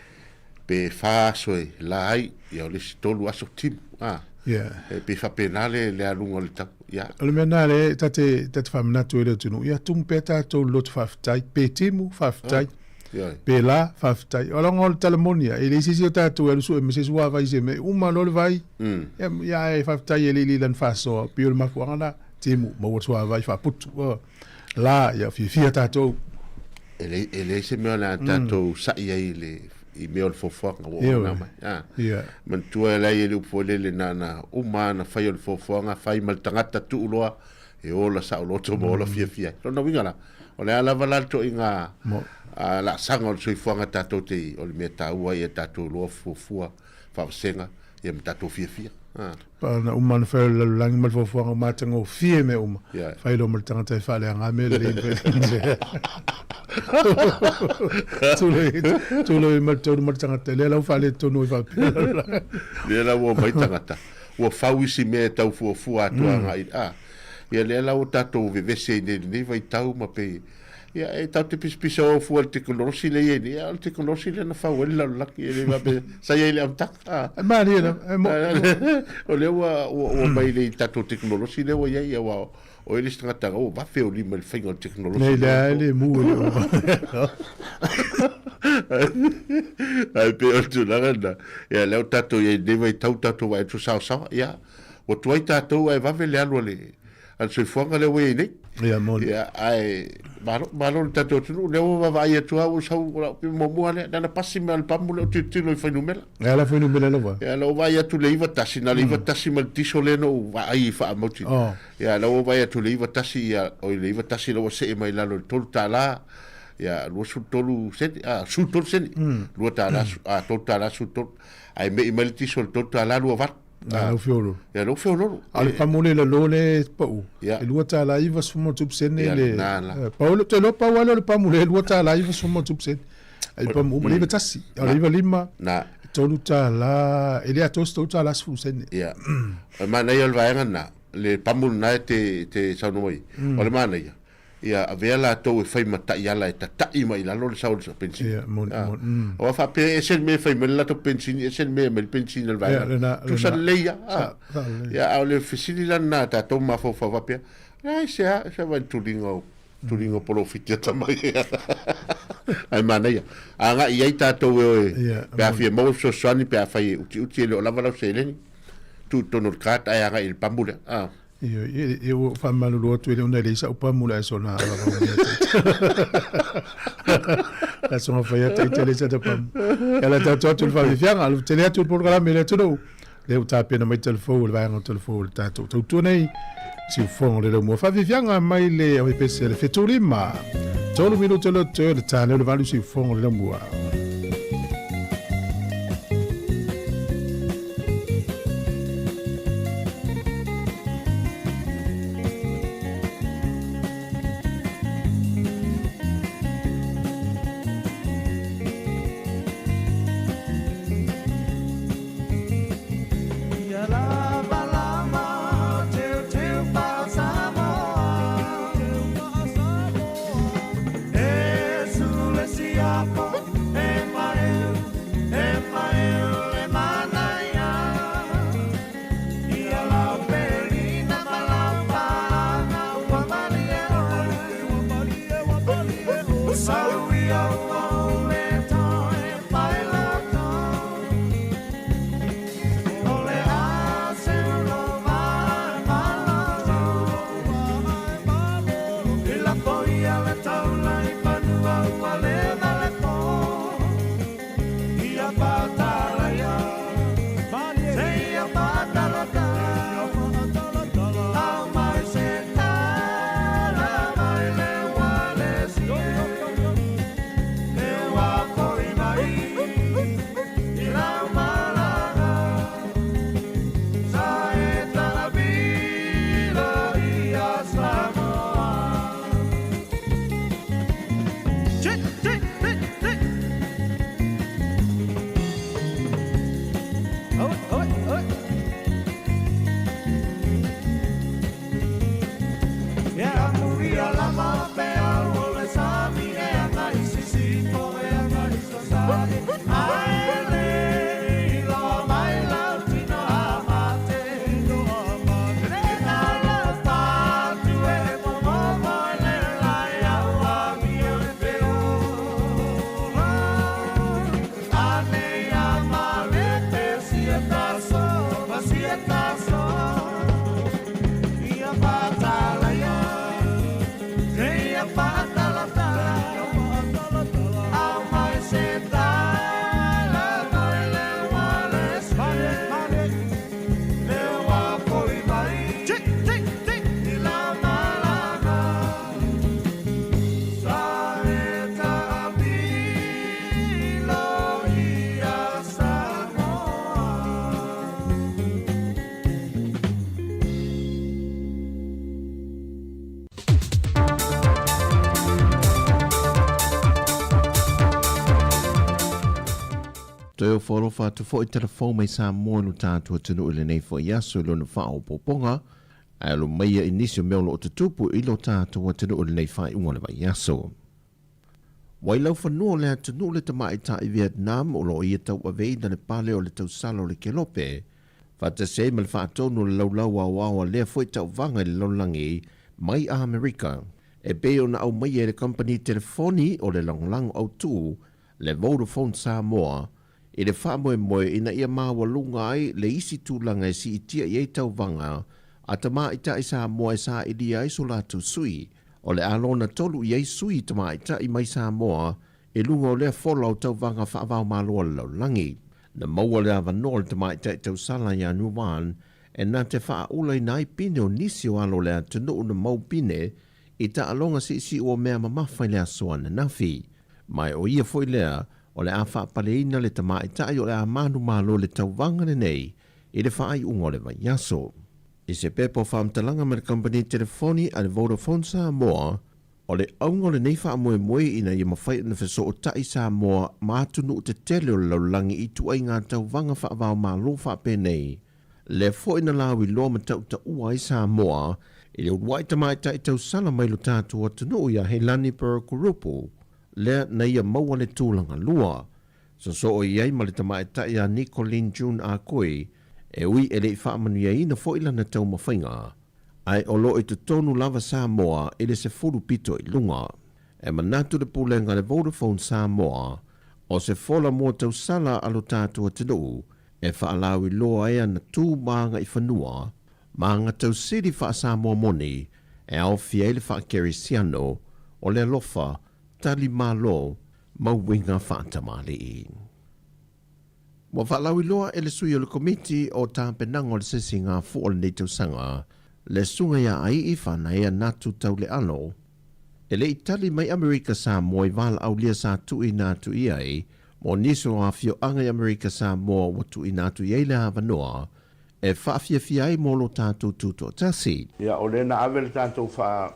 pe fa aso e la ai, ia o le isi tolu aso timu. Ah.
Yeah.
E pei faapena le, le aluga o le tau. Yeah.
O le mea lena lea ta te, ta te faamanatu ai le atunuu, ia tumu pea tatou loto faafetai, pe timu faafetai, ah.
Yeah.
Pe la faafetai. O laga o le tala moni ia, e leai se isi o tatou e alu sue ma se isi vai se mea, uma loa le vai, mm. ia, ia e faafetai e le i lana faasoa, pei o le mafuaaga lena, timu, maua le suavai faaputu. Oh. La, ia fiafia tatou.
E leai, e leai se mea o le a tatou sa'i ai i le i mea o le foafoaga ua uma ona mai. Ah.
Yeah.
Manatua e leai e le upu foi lele na ona uma lava ona fai o le foafoaga, fai ma le tagata tuu loa e ola saoloto ma ola fiafia ai. Lona uiga la, o le a lava la le toaiga laasaga o le soifuaga tatou te, o le mea taua ia tatou iloa fuafua faavasega ia ma tatou fiafia.
Ah. Pa na uma na fai o le lalolagi ma le foafoaga ua matagofie mea uma.
Yeah.
Fai loa ma le tagata e faaleaga mea lelei na fai. Tulai, tulai ma le tonu ma le tagata, lea la ua faaletonu ai faapea le lalolagi.
Lea la ua omai tagata, ua fau isi mea e tau fuafua atu agai. Ah, ia lea la ua tatou vevesi ai nei i lenei vaitau ma pei Ia, e tatou te pisapisa oo fua i le tekonolosi lea e i ai nei, a o le tekonolosi lea na fau ai le lalolagi, e le faapea sa i ai i le amataga.
Ah. E malie lava, e mo.
O lea ua, ua, ua mai le tatou tekonolosi lea ua i ai, aua o ai le isi tagata ua vafe o lima i le faiga o le tekonolosi.
Nei, lea e le mu e le ova.
Ae pei o le tulaga lena, ia lea ua tatou i ai i lenei vaitau tatou vaai atu saosaoa, ia, ua tuai tatou ae vave le alu a le, a le soifuaga lea ua i ai nei.
Ia, moni.
Ia, ae malo, malo le tatou atunuu, lea ua vaavaai atu lava ua sau, o lau muamua lea, na ona pasi mai lava le pamu lea o tilotilo i fuainumera.
E ala fuainumera lava.
Ia, na ou vaai atu i le 91, na o le 91 ma le tiso lea na ou vaai i faamautino.
Oh.
Ia, na ou vaai atu i le 91, ia, oi le 91 la ua see mai lalo i le $3, ia, 23 sene, a, 13 sene, $2, a, $3.13, ae me'i mai le tiso i le $3.28.
Na lau feololo.
Ia lau feololo.
A o le pamu le lalo le pau. E $2.97 le. Pau le te iloa pau lava lea o le pamu le $2.97 sene. Ai pamu uma le 91. A o le 95.
Na.
$3 e le atoa se $3.10 sene.
Ia. O le manaia o le vaega lena, le pamu lena e te saunoa mai ai. O le manaia, ia avea latou e fai ma taiala e tata'i mai i lalo le sao o le penisini.
Ia, moni, moni. Mm.
Aua faapea e ese le mea e fai mai le latou penisini, ese le mea e aumai le penisini a le vaega.
Ia, lena, lena.
Tusa lelei lava.
Sa, sa lelei.
Ia, a o le fesili la lena a tatou mafaufau faapea, aisea, se vaai i le tuliga o tuliga o polofiti ata mai. Ae manaia. Agai i ai tatou e o e,
Ia,
pe a fia maua le fesoasoani, pe afai e utiuti e le o lava lau seleni, tuu i totonu o le card ae agai i le pamu lea. Ah.
Ioe, e ua faamalulu atu e le ona e leai sa'u pamu le aso na aso fai atu i tele sa pamu. E ala tatou atu le faafiafiaga, alu tele atu le polokalame i le atunuu. Lea ua tapena mai telefou o le vaega o telefou o le tatou tautua nei. Siufofoga o le laumua. Faafiafiaga mai le auepese le 75. 3 minuta le toe le tāne o le 8 siufofoga o le laumua.
Toe ofo alofa atu foi tala fou mai Samoa i lo tatou atunuu i lenei foi aso i lona faaopoopoga, ae alo maia i nisi o mea o lo o tutupu i lo tatou atunuu i lenei faaiuga o le vaiaso. Ua i laufanua o le atunuu le tamaitai Vietnam o lo o ia tauaveina le pale o le tausala o le Kelope, faatasi ai ma le faatonu o le laulau aoao a lea foi tauvaga i le lalolagi mai Amerika, e pei ona aumaia e le kamupani telefoni o le lagolago autu le Vodafone Samoa i le faamoemoe ina ia maualuga ai le isi tulaga e siitia i ai tauvaga a tamaitai Samoa e sailia ai so latou sui. O le a lona tolu i ai sui tamaitai mai Samoa i luga o lea fola o tauvaga faavaomalo a le lalolagi. Na maua le avanoa o le tamaitai tausala ia Nuwan e na te faaulaina ai pine o nisi o alo o le atunuu na mau pine i taaloga siisiu o mea mamafa i le aso ananafi. Ma o ia foi lea o le a faapaleina le tamaitai o le a manumalo i le tauvaga lenei i le faaiuga o le vaiaso. I se pepa o faamatalaga ma le kamupani telefoni a le Vodafone Samoa, o le auga o lenei faamoemoe ina ia mafai ona fesootai Samoa ma atunuu tetele o le lalolagi i ituaiga tauvaga faavaomalo faapenei. Lea foi na lauiloa ma tautaua ai Samoa i le uluai tamaitai tausala mai lo tatou atunuu ia Heilani Perukurupu, lea na ia maua le tulaga lua. Sosoo i ai ma le tamaitai ia Nicoline June Akoi, e ui e le i faamanuiaina foi lana taumafaiga, ae o lo o i totonu lava Samoa i le 10 pito i luga. E manatu le Pulega a le Vodafone Samoa, o se fola mua tausala a lo tatou atunuu e faalauiloa ai ana tu ma agaifanua ma aga tausili faa-Samoa moni e aofia ai le faa-Kerisiano, o le alofa, tali malo ma uiga faatamalii. Ua faalauiloa e le sui o le Komiti o Tapenaga o le Sesiga Fua o lenei tausaga, le Susuga ia Aii Fanaea Natu Taulealo, e le i tali mai Amerika Samoa i valaaulia sa tuuina atu i ai mo nisi o afioaga i Amerika Samoa ua tuuina atu i ai le avanoa e faafiafia ai mo lo tatou tutoatasi.
Ia, o lea na ave le tatou faa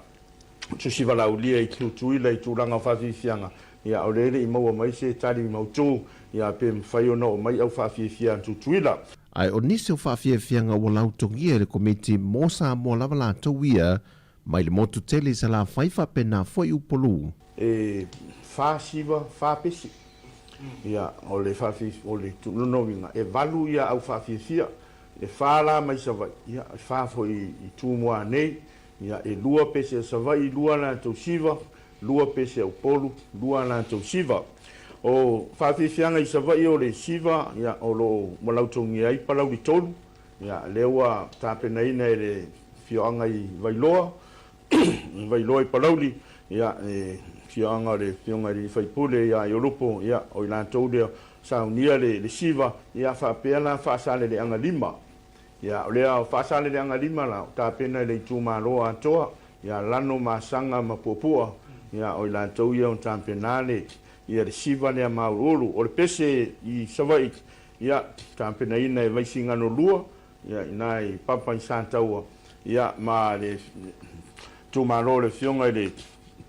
tusi valaaulia i Tutuila i tulaga o faafiafiaga, ia, o lea e le i maua mai se tali mautu, ia, pe mafai ona oo mai au faafiafia a Tutuila.
Ae o nisi o faafiafiaga ua lautogia e le Komiti mo Samoa lava latou ia mai le motu tele i Salafai faapena foi Upolu.
E fa siva fa pesi. Ia, o le o le lona uiga, e valu ia au faafiafia, e fa la mai Savaii, ia, e fa foi i Tumua nei, ia, e lua pese a Savaii, lua latou siva, lua pese a Upolu, lua latou siva. O faafiafiaga i Savaii o le siva, ia, o lo o ua lautogia ai Palauli tolu, ia, lea ua tapenaina e le afioaga i Vailoa, Vailoa i Palauli, ia, e afioaga o le afioga i le sui usufono ia Iolupo, ia, o i latou lea saunia le, le siva, ia, faapea la Faasaleleaga 5. Ia, o lea Faasaleleaga 5 la, o tapena i le itumalo atoa, ia, Lano, Masaga ma Puapua, ia, o i latou ia o tapena le, ia, le siva lea mauuluulu. O le pese i Savaii, ia, tapenaina e Vaisigano 2, Ia, ina i Papa i Sataua, ia, ma le itumalo o le Afioga i le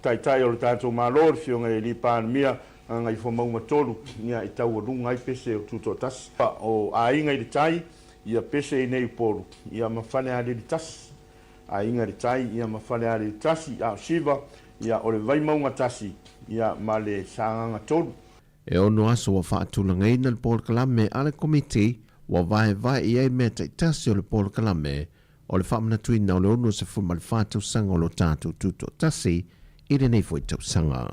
Taitai o le tatou Malo, le Afioga i le Palemia, Gagaifomauga 3, ia, i taualuga ai pese o Tutoatasi. O Aiga i le Tai, ia, pese i nei Upolu, ia, ma Falealili 1. Aiga i le Tai, ia, ma Falealili 1, a o Siva, ia, o le Vaimauga 1, ia, ma le Sagaga 3.
E ono aso ua faatulagaina le polokalame a le Komiti ua vaevae i ai mea taitasi o le polokalame o le faamanatuina o le 64 tausaga o lo tatou tutoatasi i lenei foi tausaga.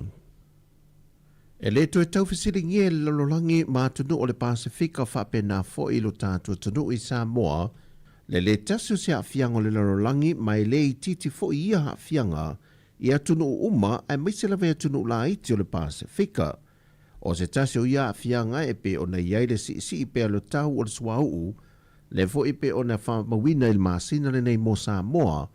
E le toe taufesiligia e le lalolagi ma atunuu o le Pasefika faapena foi i lo tatou atunuu i Samoa le le tasi o se aafiaga o le lalolagi ma e le itiiti foi ia aafiaga i atunuu uma aemaise lava i atunuu laiti o le Pasefika. O se tasi o ia aafiaga e pei ona i ai le siisii pea o le tau o le suauu, lea foi e pei ona faamauina i le masina lenei mo Samoa,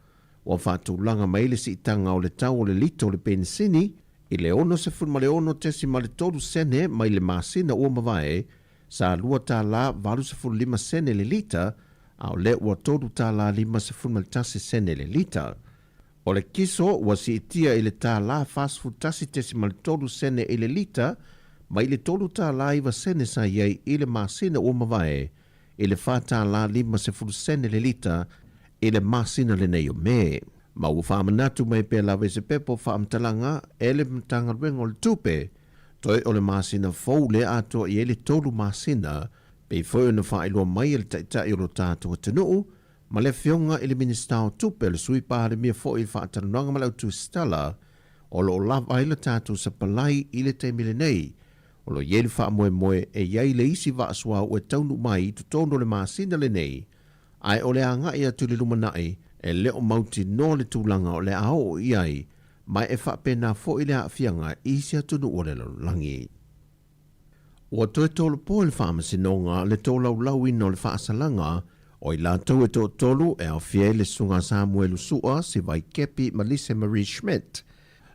ua faatulaga mai ai le siitaga o le tau o le lita o le penisini i le 66.3 sene mai le masina ua mavae, sa $2.85 le lita, a o lea ua $3.51 le lita. O le kiso ua siitia i le $41.3 sene i le lita mai le $3.09 sa i ai i le masina ua mavae i le $4.50 le lita i le masina lenei o Me. Ma ua faamanatu mai pea lava i se pepa o faamatalaga e le Matagaluega o le Tupe, toe o le masina fou lea atoa i ai le tolu masina, pei foi ona faailoa mai e le Taitai o lo tatou atunuu ma le Afioga i le Minisita o Tupe, o le Sui Palemia foi i le faatalanoaga ma le autusitala, o lo o lava ai le tatou sapalai i le taimi lenei. O lo o i ai le faamoemoe e i ai le isi vaa suauu e taunuu mai i totonu o le masina lenei, ae o le agai atu i le lumanai e le o mautinoa le tulaga o le a oo i ai, ma e faapena foi le aafiaga i isi atunuu o le lalolagi. Ua toe tolopo e le Faamasinoga le tolaulauina o le faasalaga o i latou e toatolu e aofia ai le Susuga Samuelu Sua, Sivai Kepi ma Lise Marie Schmidt,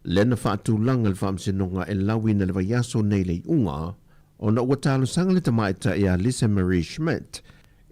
lea na faatulaga le Faamasinoga e lauina i le vaiaso nei le iuga ona ua talosaga le tamaitai ia Lise Marie Schmidt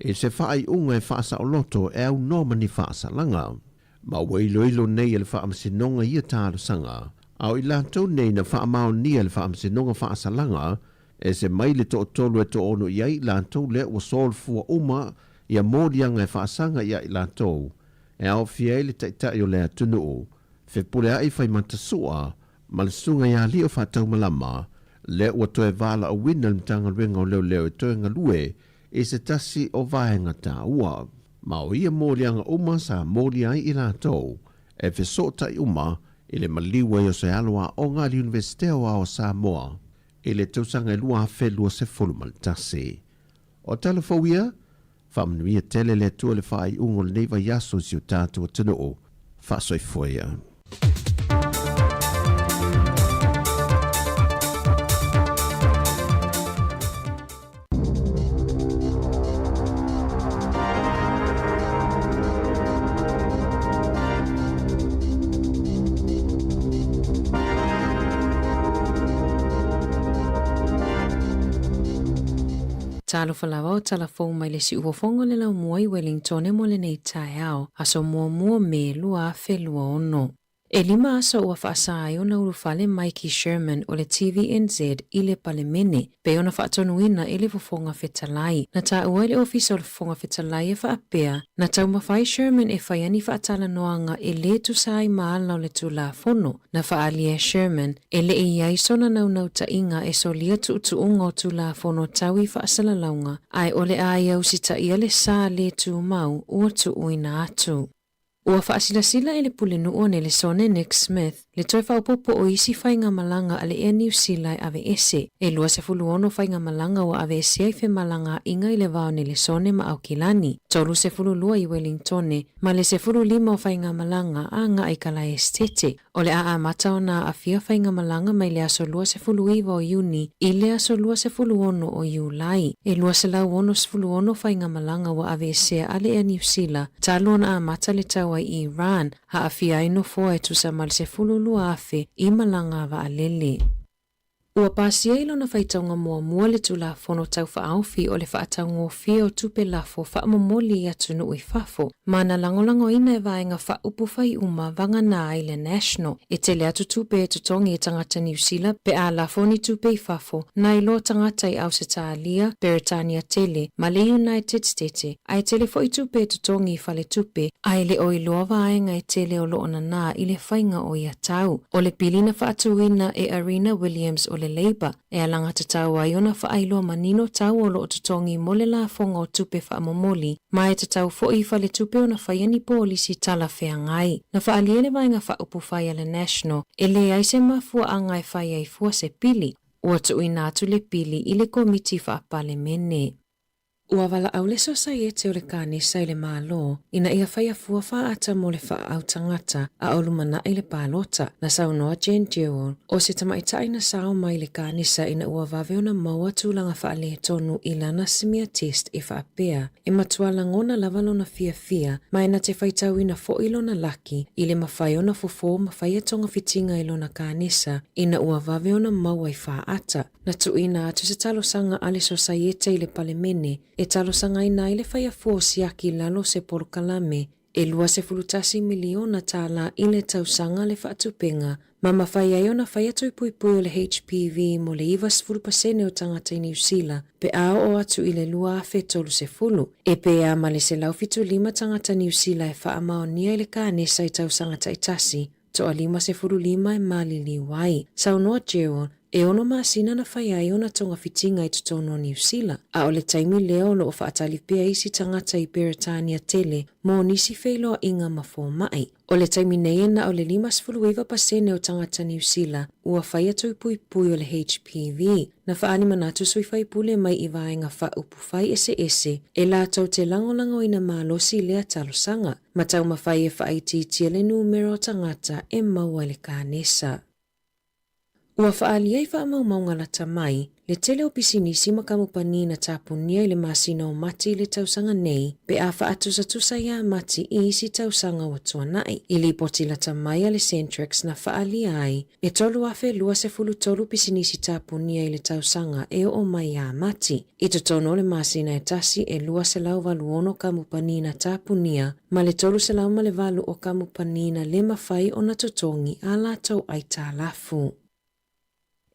i se faaiuga e faasaoloto e aunoa ma ni faasalaga. Ma ua iloilo nei e le Faamasinoga ia talosaga, a o i latou nei na faamaonia e le Faamasinoga faasalaga, ese mai le toatolu e toaono i ai i latou lea ua solofua uma ia moliaga e faasaga ia i latou, e aofia ai le Taitai o le atunuu, Fepuleai Faimata Sua ma le Susuga ia Alio Faataumalama, lea ua toe valaauina le Matagaluega o Leoleo e toe galue i se tasi o vaega taua. Ma o ia moliaga uma sa molia ai i latou, e fesootai uma i le maliu ai o se alo aoga a le Iunivesite Aoao o Samoa i le tausaga e 2021. O tala fou ia, faamanuia tele le Atua i le faaiuga o lenei vaiaso i si o tatou atunuu. Faasoifua ia.
Talofa lava o tala fou mai le siufofoga o le laumua i Wellingtone mo lenei taeao, aso muamua Me 2026. E lima aso ua faasa ai ona ulufale Mikey Sherman o le TVNZ i le Palemene, pei ona faatonuina e le Fofoga Fetalai. Na taua e le Ofisa o le Fofoga Fetalai e faapea, na taumafai Sherman e fai ani faatalanoaga e lē tusa ai ma ala o le Tulafono. Na faaalia e Sherman, e le i i ai sona naunautaiga e solia tuutuuga o Tulafono tau i faasalalauga, ae o le a ia usitaia le sa lē tumau ua tuuina atu. Ua faasilasila e le Pulenuu o Nelesone Nick Smith le toe faaopoopo o isi faigamalaga a le Air Niu Sila e aveese. E 26 faigamalaga ua aveesea i femalagaaiga i le va o Nelesone ma Aukilani, 32 i Welingtone ma le 15 o faigamalaga agai i Kalaesetete. O le a amata ona aafia faigamalaga mai le aso 29 o Iuni i le aso 26 o Iulai. E 266 faigamalaga ua aveesea a le Air Niu Sila talu ona amata le taua i Iran, aafia ai nofoa e tusa ma le 12,000 i malaga a vaalele. Ua pasia i lona faitauga muamua le Tulafono Tau Faaofi o le Faataugofie o Tupe Lafo Faamomoli i Atunuu i Fafo, ma na lagolagoina e vaega faaupufai uma vagana ai le National. E tele atu tupe e totogi e tagata Niu Sila pe a lafo ni tupe i fafo, nai loa tagata i Ausetalia, Peretania tele, ma le United Stete, ae tele foi tupe e totogi i faletupe, ae le o iloa vaega e tele o lo o nanā i le faiga o ia tau. O le pili na faatuina e Arina Williams o le Labour e alagatatau ai ona faailoa manino tau o lo o totogi mo le lafoga o tupe faamomoli, ma e tatau foi i faletupe ona faia ni polisi talafeagai. Na faaalia le vaega faaupufai a le National e leai se mafuaaga e fai ai fua se pili. Ua tuuina atu le pili i le Komiti Faapalemene. Ua valaau le Sosaiete o le Kanesa i le Malo ina ia faia fua faaata mo le faaau tagata a o lumanai le palota. Na saunoa Jen Dewell, o se tamaitai na sao mai le Kanesa ina ua vave ona maua tulaga faaletonu i lana smear test e faapea, e matua lagona lava lona fiafia ma e na te faitauina foi lona laki i le mafai ona fofo ma faia togafitiga i lona Kanesa ina ua vave ona maua i faaata. Na tuuina atu se talosaga a le Sosaiete i le Palemene e talosagaina ai le faia fua o siaki i lalo o se polokalame E $21 miliona tālā i le tausaga le faatupenga ma mafai ai ona faia tui puipui o le HPV mo le 90% o tagata i Niu Sila pe a oo atu i le 2030. E pē ma le 175 tagata Niu Sila e faamaonia i le kanesa i tausaga taitasi, toa 55 e maliliu ai. Saunoa Gerald, e ono masina na fai ai ona togafitiga i totonu o Niu Sila, a o le taimi lea o loo faatali pea isi tagata i Peretania tele mo nisi feiloaiga ma fomai. O le taimi nei e na o le 59% o tagata Niu Sila ua faia tui puipui o le HPV. Na faaali manatu sui faipule mai i vaega faaupufai eseese e latou te lagolagoina malosi lea talosaga, ma taumafai e faaitiitia le numera o tagata e maua i le kanesa. Ua faaalia i faamaumauga lata mai, le tele o pisinisi ma kamupani na tapunia i le masina o Mati i le tausaga nei, pe a faatusatusa ia Mati i isi tausaga ua tuanai. I lipoti lata mai a le Centrix na faaalia ai, e 3,023 pisinisi tapunia i le tausaga e oo mai ia Mati. I totonu o le masina e tasi e 286 kamupani na tapunia ma le 308 o kamupani na le mafai ona totogi a latou aitalafu.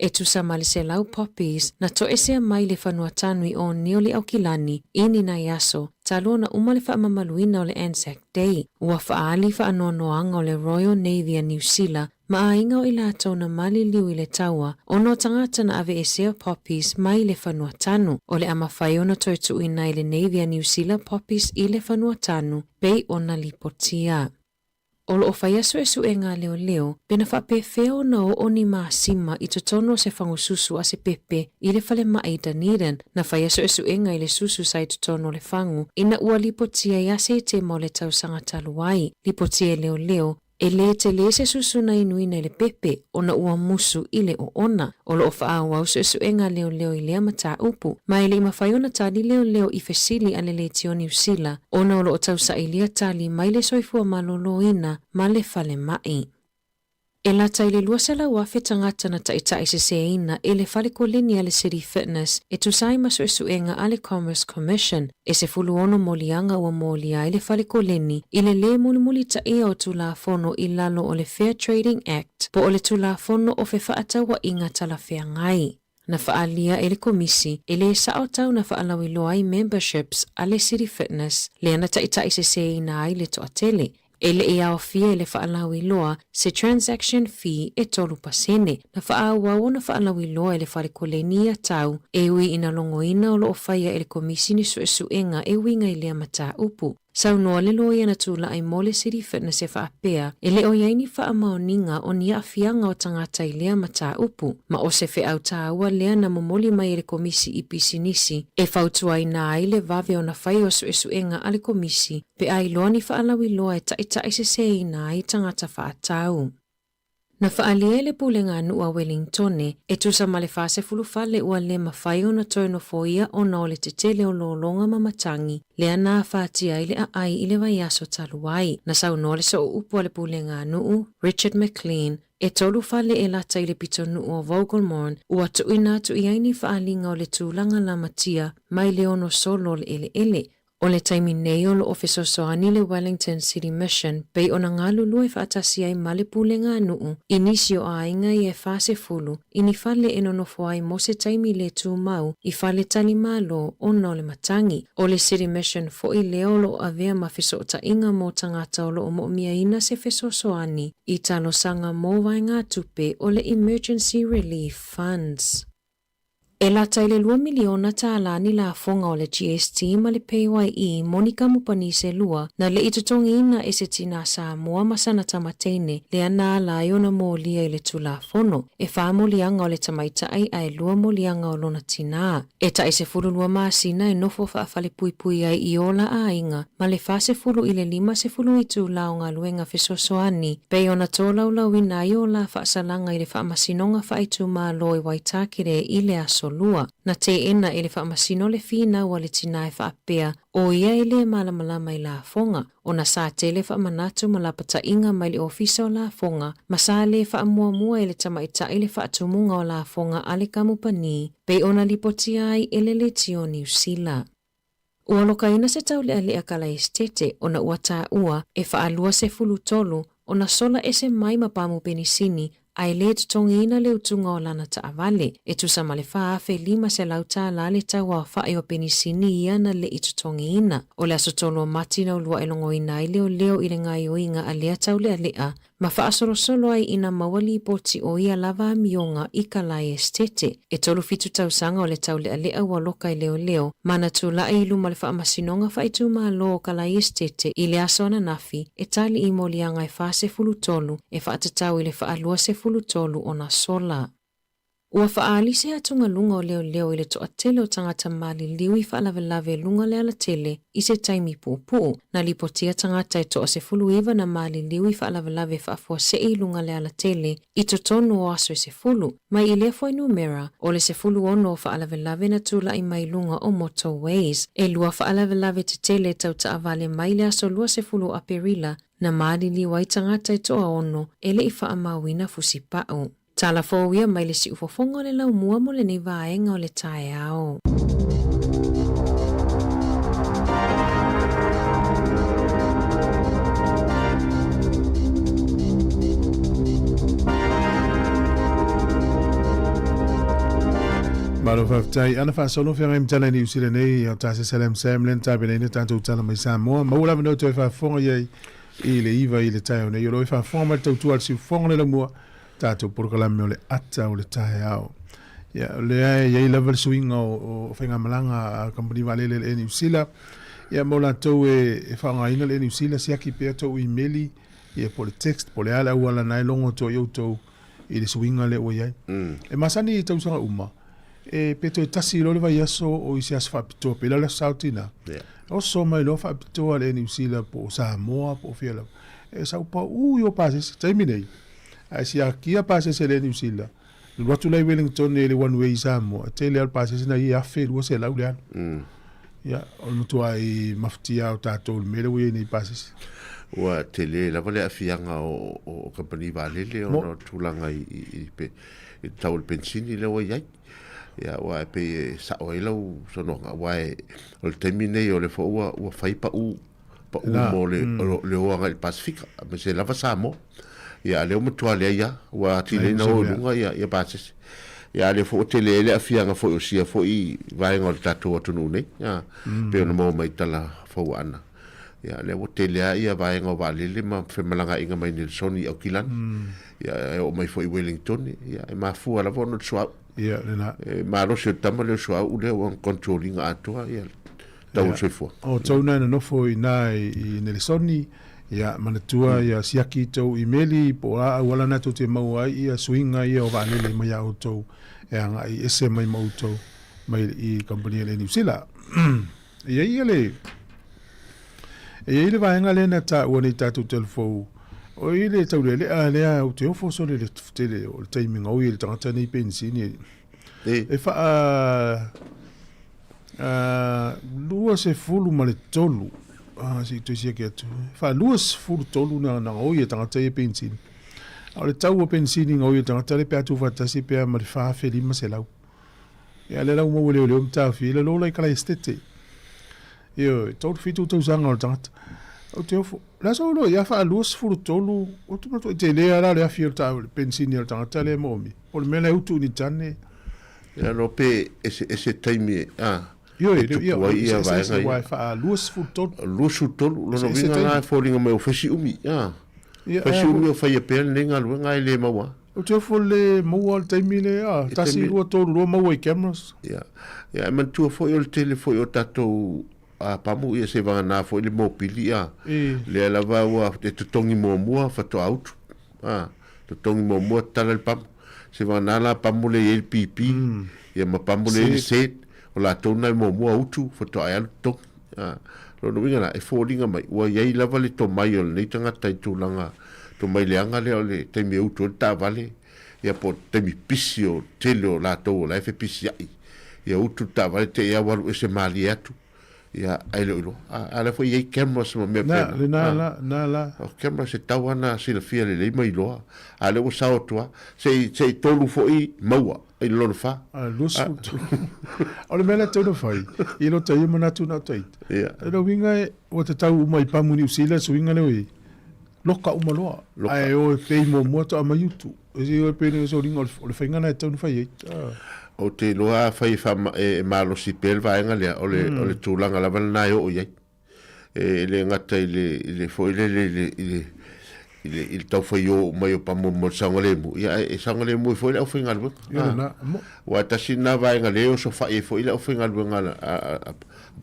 E tusa ma le 100 poppies na toesea mai le fanua tanu i o ni o le Aukilani i ni nai aso talu ona uma le faamamaluina o le Anzac Day. Ua faaali faanoanoaga o le Royal Navy a Niu Sila ma aiga o i latou na maliliu i le taua ona o tagata na aveesea poppies mai le fanua tanu. O le a mafai ona toe tuuina i le Navy a Niu Sila poppies i le fanua tanu pei ona lipotia. O loo faia suesuega a leoleo pe na faapefea ona oo ni masima i totonu o se fagususu a se pepe i le falemai i Dunedin. Na faia suesuega i le susu sa i totonu o le fagu ina ua lipotia ia Setema o le tausaga talu ai. Lipotia e leoleo e lē telē se susu na inuina i le pepe ona ua musu i le oona. O loo faaauau suesuega a leoleo i lea mataupu, ma e le'i mafai ona tali leoleo i fesili a le Leitio Niu Sila ona o loo tausailia tali mai le Soifua Malōlōina ma le Falema'i. E lata i le 200,000 tagata na taitaiseseina e le fale koleni a le City Fitness e tusa ai ma suesuega a le Commerce Commission. E 16 moliaga ua molia ai le fale koleni i le lē mulimulitaia o Tulafono i lalo o le Fair Trading Act po o le Tulafono o Fefaatauaiga Talafeagai. Na faaalia e le Komisi e lē sao tau na faalauiloa ai memberships a le City Fitness lea na taitaiseseina ai le toatele. E le'i aofia i le faalauiloa se transaction fee e 3%. Na faaauau ona faalauiloa e le fale koleni ia tau, e ui ina logoina o loo faia e le Komisi ni suesuega e uiga i lea mataupu. Saunoa le loia na tula'i mo le City Fitness e faapea, e le o i ai ni faamaoniga o ni aafiaga o tagata i lea mataupu, ma o se feau tāua lea na momoli mai e le Komisi i pisinisi, e fautuaina ai le vave ona faia o suesuega a le Komisi pe a iloa ni faalauiloa e taitaiseseina ai tagata faatau. Na faaalia e le Pulega a Nuu a Welingtone, e tusa ma le 40 fale ua lē mafai ona toe nofoia ona o le tetele o lologa ma matagi, lea na afatia ai le aai i le vaiaso talu ai. Na saunoa le sooupu a le Pulega a Nuu, Richard McLean, e tolu fale e lata i le pitonuu o Vogelmorn ua tuuina atu i ai ni faaaliga o le tulaga lamatia mai le ono solo o le eleele. O le taimi nei o loo fesoasoani le Wellington City Mission pei ona galulue faatasi ai ma le Pulega a Nuu i nisi o aiga ia e 40 i ni fale e nonofo ai mo se taimi lē tumau i fale talimālō ona o le matagi. O le City Mission fo'i lea o loo avea ma fesootaiga mo tagata o loo moomiaina se fesoasoani i talosaga mo vaegatupe o le Emergency Relief Funds. E lata i le $2 miliona ni lafoga o le GST ma le PAYE mo ni kamupani se lua na le'i totogiina e se tinā Samoa ma sana tamateine lea na ala ai ona molia i le Tulafono. E 4 moliaga o le tamaita'i ae 2 moliaga o lona tinā. E ta'i 12 masina e nofo faafalepuipui ai i o la aiga ma le 40 i le 50 itulā o galuega fesoasoani pei ona tolaulauina ai o la faasalaga i le Faamasinoga Faaitumālō i Waitākere i le aso Lua. Na teena e le Faamasino le finau a le tinā e faapea o ia e lē malamalama i lafoga, ona sa tele faamanatu ma lapataiga mai le Ofisa o Lafoga ma sa lē faamuamua e le tamaita'i le faatumuga o lafoga a le kamupani pei ona lipotia ai e le Leitio Niu Sila. Ua lokaina se taulealea kalaesetete ona ua taua e faa-23 ona sola ese mai ma pamu penisini ae le totogiina le utuga o lana taavale, e tusa ma le $4,500 tala le tau aofai o penisini ia na le'i totogiina. O le aso tolu o Mati na ulua'i logoina ai leoleo i le gaioiga a lea taulealea ma faasolosolo ai ina maua lipoti o ia lava amioga i kalae esetete. E 37 tausaga o le taulealea ua loka i leoleo ma na tula'i i luma o le Faamasinoga Faaitumalo o Kalae Esetete i le aso ananafi e tali i moliaga e 43 e faatatau i le faa-23 ona sola. Ua faaali se atugaluga o leoleo i le toatele o tagata maliliu i faalavelave i luga o le alatele i se taimi puupuu. Na lipotia tagata e toa-19 na maliliu i faalavelave faafuasei i luga o le alatele i totonu o aso e 10, mai i lea fuainumera, o le 16 o faalavelave na tulai mai i luga o motorways. E lua faalavelave tetele tau taavale mai le aso 20 o Aperila na maliliu ai tagata e toaono e le i faamauina fusipau. Tala fou ia mai le siufofoga o le laumua mo lenei vaega o le taeao.
Malo faafetai. Ana faasolo feagai ma tala i Niu Sila nei, o ta se Salam Sam lea na tapenaina tatou tala mai Samoa. Maua le avanoa toe faafofoga i ai i le 9 i le taeao nei. O lo o e faafofoga mai le tautua a le siufofoga o le laumua, tatou polokalame o le ata o le taeao. Ia, o lea e i ai lava le suiga o faigamalaga a kamupani vaalele a le Air New Zealand. Ia, mo latou e faaaogaina le Air New Zealand, siaki pea tou imeli, ia po o le text, po o le a le auala na e logo atu ai outou i le suiga lea ua i ai. E masani i tausaga uma, e pe toe tasi loa le vaiaso o i se aso faapitoa, pei la o le aso Sa o Tina. Yeah. Oso mai loa faapitoa le Air New Zealand po o Samoa po o fea lava. E sau paū i o pasese, taimi nei. Ae siakia pasese le Air New Zealand, alu atu la i Wellington e le one way i Samoa, e tele lava le pasese na i e $1,200 le alu. Ia, o le matuai mafatia o tatou i le mea lea ua i ai nei i pasese.
Ua tele lava le aafiaga o kamupani vaalele ona o tulaga i le tau o le penisini lea ua i ai. Ia, aua e pei e sao ai lau saunoaga, aua o le taimi nei o lea foi ua fai pau pau mo le, le o agai i le Pasefika, aemaise lava Samoa. Ia, a lea ua matua leai lava, ua atili ai ona o i luga ia, ia pasese. Ia, a lea foi ua tele ai le aafiaga foi o sia foi vaega o le tatou atunuu nei, ia, pei ona maua mai i tala fou Aana. Ia, lea ua tele lava ia vaega o vaalele ma femalagaaiga mai Nelesoni i Aukilani, ia, e oo mai foi i Welingtone, ia, e mafua lava ona o le suauu.
Ia, lena.
E malosi o le tama lea o le suauu lea ua control ina atoa ia tau o le soifua.
O tou na nonofo i ina i Nelesoni, ia manatua ia siaki i tou imeli po o a auala na tou te maua ai ia suiga ia o vaalele mai a outou e agai ese mai ma outou mai i kamupani a le Niu Sila. E i ai le e i ai le vaega lea na taua nei tatou telefou o i le taulealea lea ou te ofo sole le tele o le taimi gaoi e le tagata nei penisini e faa 23 se i toe siaki atu, e faa-23 na gaoi e tagata ia penisini. A o le tau o penisini gaoi e tagata lea pe a tuufaatasi pe a ma le 4,500. Ia lea la ua maua e leoleo ma taofia ai le lola i Kalaesetete. Ioe, 37 tausaga o le tagata. Ou te ofo, le aso loa ia faa-23, ou te manatua i tele lava la le afi o le penisini a le tagata lea e moomia. Po o le mea la e utu i ni tane.
Ia no pe eseese taimi a
Ioe, e tupu ai ia vaega ia. Aua e faa 23.
23, lona uiga la e foliga mai o fesi umi, a. Fesi umi o faia pea lenei galuega ae le maua.
Ou te ofo le maua le taimi lea, a, 1, 2, 3, 2 maua i cameras.
Ia, ia e manatua foi o le tele foi o tatou pamu ia seivagana foi le mopili a. Lea lava ua e totogi muamua faatoa utu. A, totogi muamua tatala le pamu. Seivagana la pamu lea e i ai le pipi, ia ma pamu lea e i ai le set, o latou na e muamua utu faatoa e alu totogi. A, lona uiga la, e foliga mai, ua i ai lava le tomai o lenei tagata i tulaga tomai leaga lea o le taimi e utu ai le taavale, ia po o le taimi pisi o le tele o latou o la e fepisiai, ia utu le taavale te i lava ua alu ese malie atu.
Ia, ae le o iloa. A, a lea foi e i ai cameras ma mea
Na,
pena.
lena
A,
la, na la.
o cameras e tau lava ona silafia lelei ma iloa. A lea ua sao atu lava, se i, se i tolu foi maua i le lona fa.
A, 23. O le mea lea e tatau ona fai, i lo ta ia manatu na o taita.
Ia.
O le uiga e, ua tatau uma i pamu i Niu Sila le suiga lea ua i ai. Loka uma loa.
Loka.
Ae o e pei muamua toa mai utu. E se o e pei nei o se uliga o le faiga lena e tatau ona fai ai.
Ou te iloa afai e faama, e malosi pea le vaega lea, o le, o le tulaga lava lena e oo i ai. E le gata i le, i le foi lele i le, i le, i le, i le taufaio mai o pamu mo le saogalemu, ia ae e saogalemu ai foi le aufaigaluega.
Ia lena, mo.
Aua e tasi lena vaega lea e osofai ai foi le aufaigaluega a, a, a, a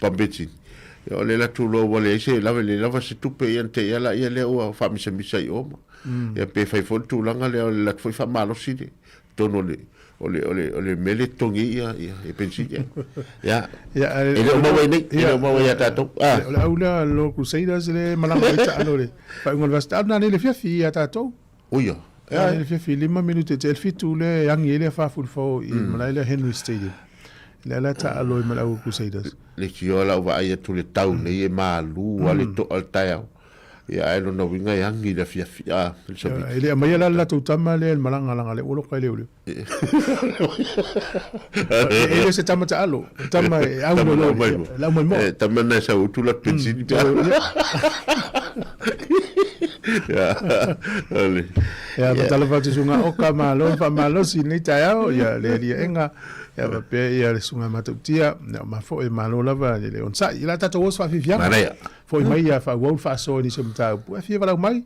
Pambetini. Ia o le latou loa ua leai se lava, leai lava se tupe ia na te i a laia lea ua faamisamisa i o ma. Ia pe fai foi le tulaga lea o le latou foi faamalosi le totonu o le o le o le o le mea lea e totogi ai ia ia ia penisini. Ia.
Ia,
E le o maua i nei, e le o maua ia tatou. Ah.
O le au lea lo Crusaders le malaga ai taalo le faaiuga o le vaiaso. Taalo nanei le fiafi ia tatou.
O ia.
Nanei le fiafi 5 minute e te 7 le e agi ai le 44 i le malae lea Henry Stadium. Lea la taalo ai ma le au Crusaders.
Le tio lau vaai atu le tau nei e malu a le to'a le taeao. Ia ae lona uiga e agi i le afiafi, a, le
Sabiti. E le aumaia la le latou tama lea i le malaga leaga o lea ua loka i leoleo. E le o se tama taalo, o tama e au loa le au mai moa.
E tama na e sau utu la pensini pe. Ia, ole.
Ia, faatalofa atu susuga Oka, malo le faamalosi i lenei taeao, ia le aliaega, ia faapea ia le susuga Matautia, ia o mafoe malo lava i le onosai. Ia la tatou o se faafiafiaga.
Manaia.
Foi mai ia faaauau le faasoa i nisi o mataupu. E fia valaau mai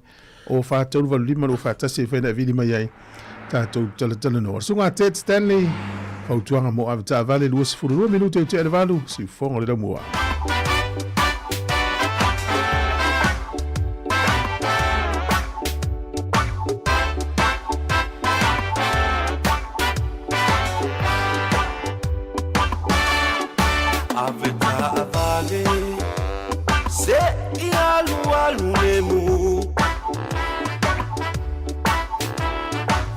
o 4385 21 e fai na e vili mai ai tatou talatalanoa. Le susuga Ted Stanley, fautuaga mo avetaavale 22 minute o tea le valu, siufoga o le laumua.
Ave taavale se i alualu lemu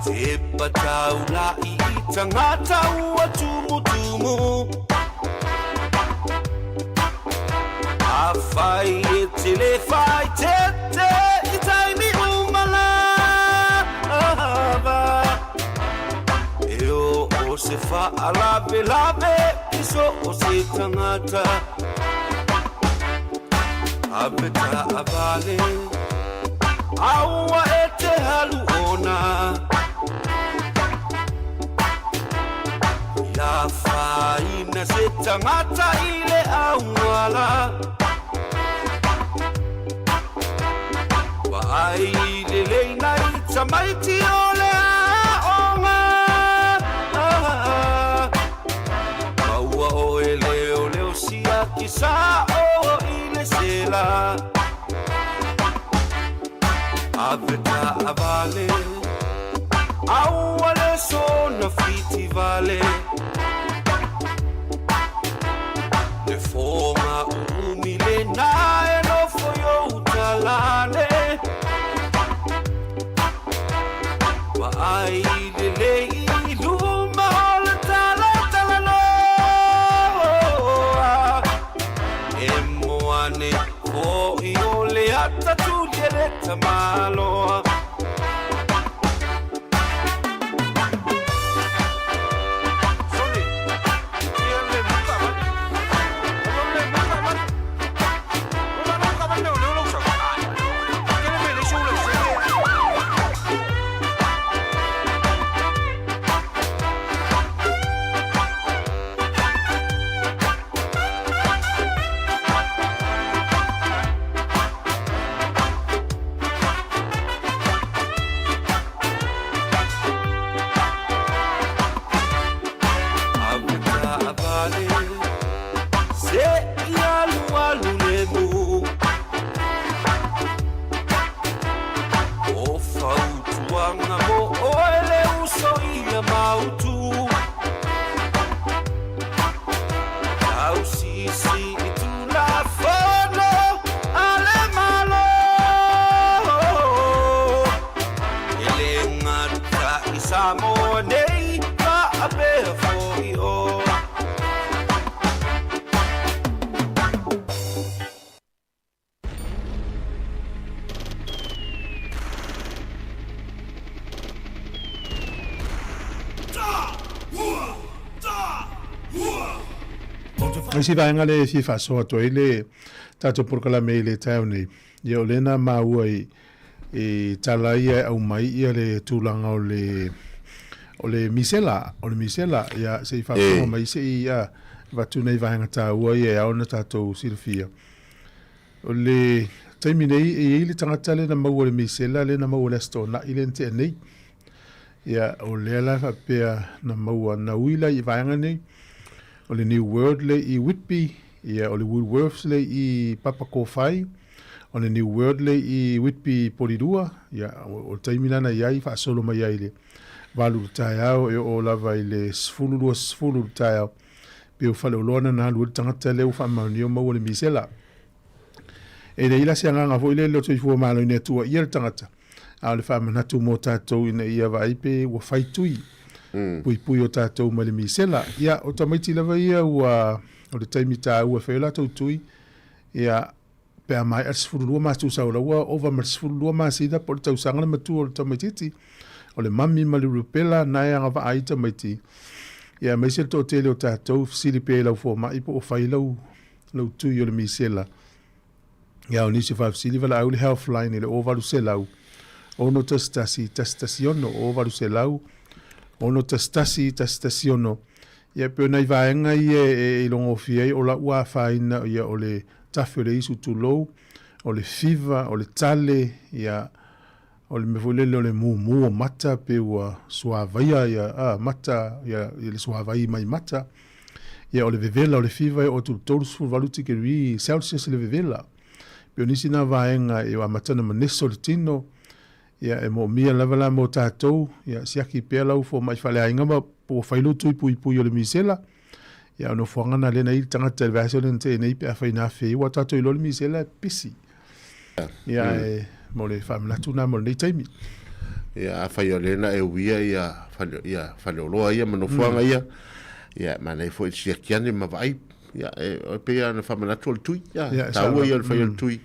Te pataulai i tangata ua tumutumu Afai e tele fai tete i taimi uma lava E o o se faalavelave i so o se tagata Ave taavale aua e te halu ona Ia afaina se tagata i le auala Vaai lelei nai tamaiti o le aoga Maua oe leoleo siaki sao i le sela Ave taavale aua le sona fitivale Le foga uumi lena e nofo i ou talane Vaai lelei i luma o le talatalanoa E moane fo'i o le ata tuli e le tamaloa.
O isi vaega lea e fia faasoa atu ai le tatou polokalame i le taeao nei, ia o lea na maua i i tala ia e aumai ia le tulaga o le o le misela, o le misela, ia se i faafofoga mai se i avatu nai vaega taua ia e ao ona tatou silafia. O le taimi nei e i ai le tagata lea na maua i le misela lea na maua i le Aso Toonai lea na tea nei. Ia, o lea la e faapea na maua, na ui la i vaega nei, o le New World lea i Whitby, ia, o le Woolworths lea i Papakōwhai, o le New World lea i Whitby i Porirua, ia, o le taimi la na i ai, faasolo mai ai i le 8 i le taeao e oo lava i le 10:20 i le taeao, pei o faleoloa na na alu ai le tagata lea ua faamaonia ua maua le misela. E leai la se agaga foi lele o le soifua maloloina e tuuaia le tagata, a o le faamanatu mo tatou ina ia vaai pe ua fai tui puipui o tatou mai le misela. Ia, o tamaiti lava ia ua, o le taimi taua e fai ai o latou tui, ia, pe a maea le 12 masina, tusa o la ua ova ma le 12 masina po o le tausaga le matua o le tamaitiiti, o le mami ma le rubella na e agavaa ai tamaiti. Ia, aemaise le toatele o tatou, fesili pea i lau fomai po o fai lau, lau tui o le misela. Ia, o nisi o faafesili, valaau i le Healthline i le 0800 611 116, 0800 611 116. Ia, pei o nai vaega ia e ilogofia ai o lau afaina, ia, o le tafe o le isu, tulou, o le fiva, o le tale, ia, o le mea foi lele o le mumu o mata, pe ua suavaia ia, a, mata, ia, ia le suavai mai mata. Ia, o le vevela o le fiva e oo atu i le 38 tikeri Celsius le vevela. Pei o nisi na vaega e amata ona maneso le tino, ia, e moomia lava la mo tatou, ia, siaki pea lau fomai faaleaiga ma po ua fai lou tui puipui o le misela. Ia, o nofoaga na lea na i le tagata i le vaiaso lea na tea nei pe afai na afe ai, aua tatou iloa le misela e pisi. Ia, e mo le faamanatu na mo lenei taimi.
Ia, afai o lea na e uia ia fale, ia faleoloa ia ma nofoaga ia, ia, manaia foi le siaki ane ma vaai. Ia, e, e pei lava ona faamanatu o le tui, ia,
Ia, e
taua
sao
ia o le fai o le
tui.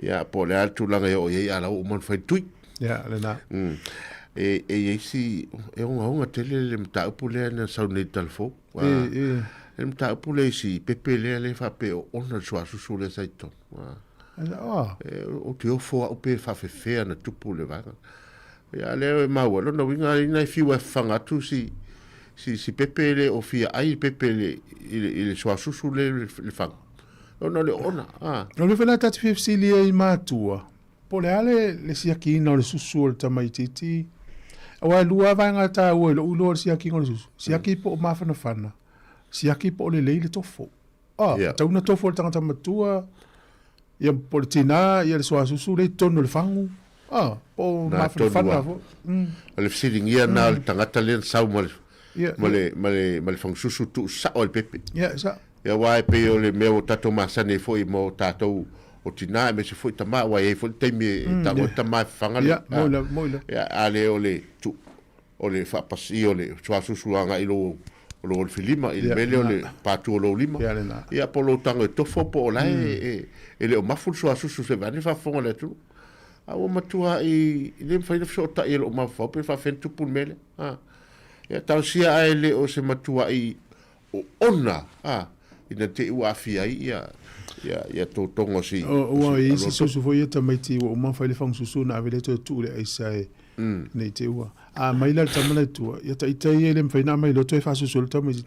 Ia, po o le a le tulaga e oo i ai, a la ua uma ona fai le tui.
Ia, lena.
E, e i ai si, e ogaoga tele le mataupu lea na sau nei i le talafou.
E, e.
Le mataupu lea i si pepe lea lea faapea o ona le suasusu lea sa i totonu.
Oh.
E, ou te ofo au pe faafefea na tupu le vaega. Ia, lea e maua, lona uiga ina e fiu e fafaga atu si, si, si pepe le o fia ai pepe le, i le, i le suasusu le, le, le faga. Ona o le oona. Ah.
O le fela ta te fia ai matua, po o le a le, le siakiina o le susu o le tamaitiiti. Aua e lua lava vaega taua i lou iloa o le siakiina o le susu. Siaki po o mafanafana, siaki po o lelei le tofo. Ah,
Yeah.
tau na tofo le tagata matua, ia po o le tinā, ia le suasusu lea i totonu o le fagu. Ah, po o
Na tonu
mafanafana
a.
foi.
O le fesiligia na o le tagata lea na sau ma le,
Ia,
ma le, ma le, ma le fagususu tuu sao i le pepe.
ia, sa.
Ia aua e pei o le mea ua tatou masani ai foi mo tatou o tinā aemaise foi tamā, aua e i ai foi le taimi e tago ai tamā e fafaga le,
Ia, moi lava, moi lava.
Ia, a le o le tuu, o le faapasi o le suasusu agai i lou o lou alofilima i le mea lea o le patu o lou lima.
Ia lena.
Ia po o lou tago e tofo po o la e e le o mafu le suasusu se vaeane faafofoga le atunuu. A ua matua i le mafai ona fesootai e lou mafaufau pe faafefea ona tupu le mea lea. A. Ia talosia ae le o se matuai oona a ina te i ua aafia ai ia ia ia totoga o si
O, ua i ai isi susu foi ia tamaiti ua uma ona fai le fagususu ona ave lea toe tuu i le aisa e nei te ua. A aumai la le tama la i tua, ia ita ia e le mafai ona aumai loa toe faasusu ai le tamaiti.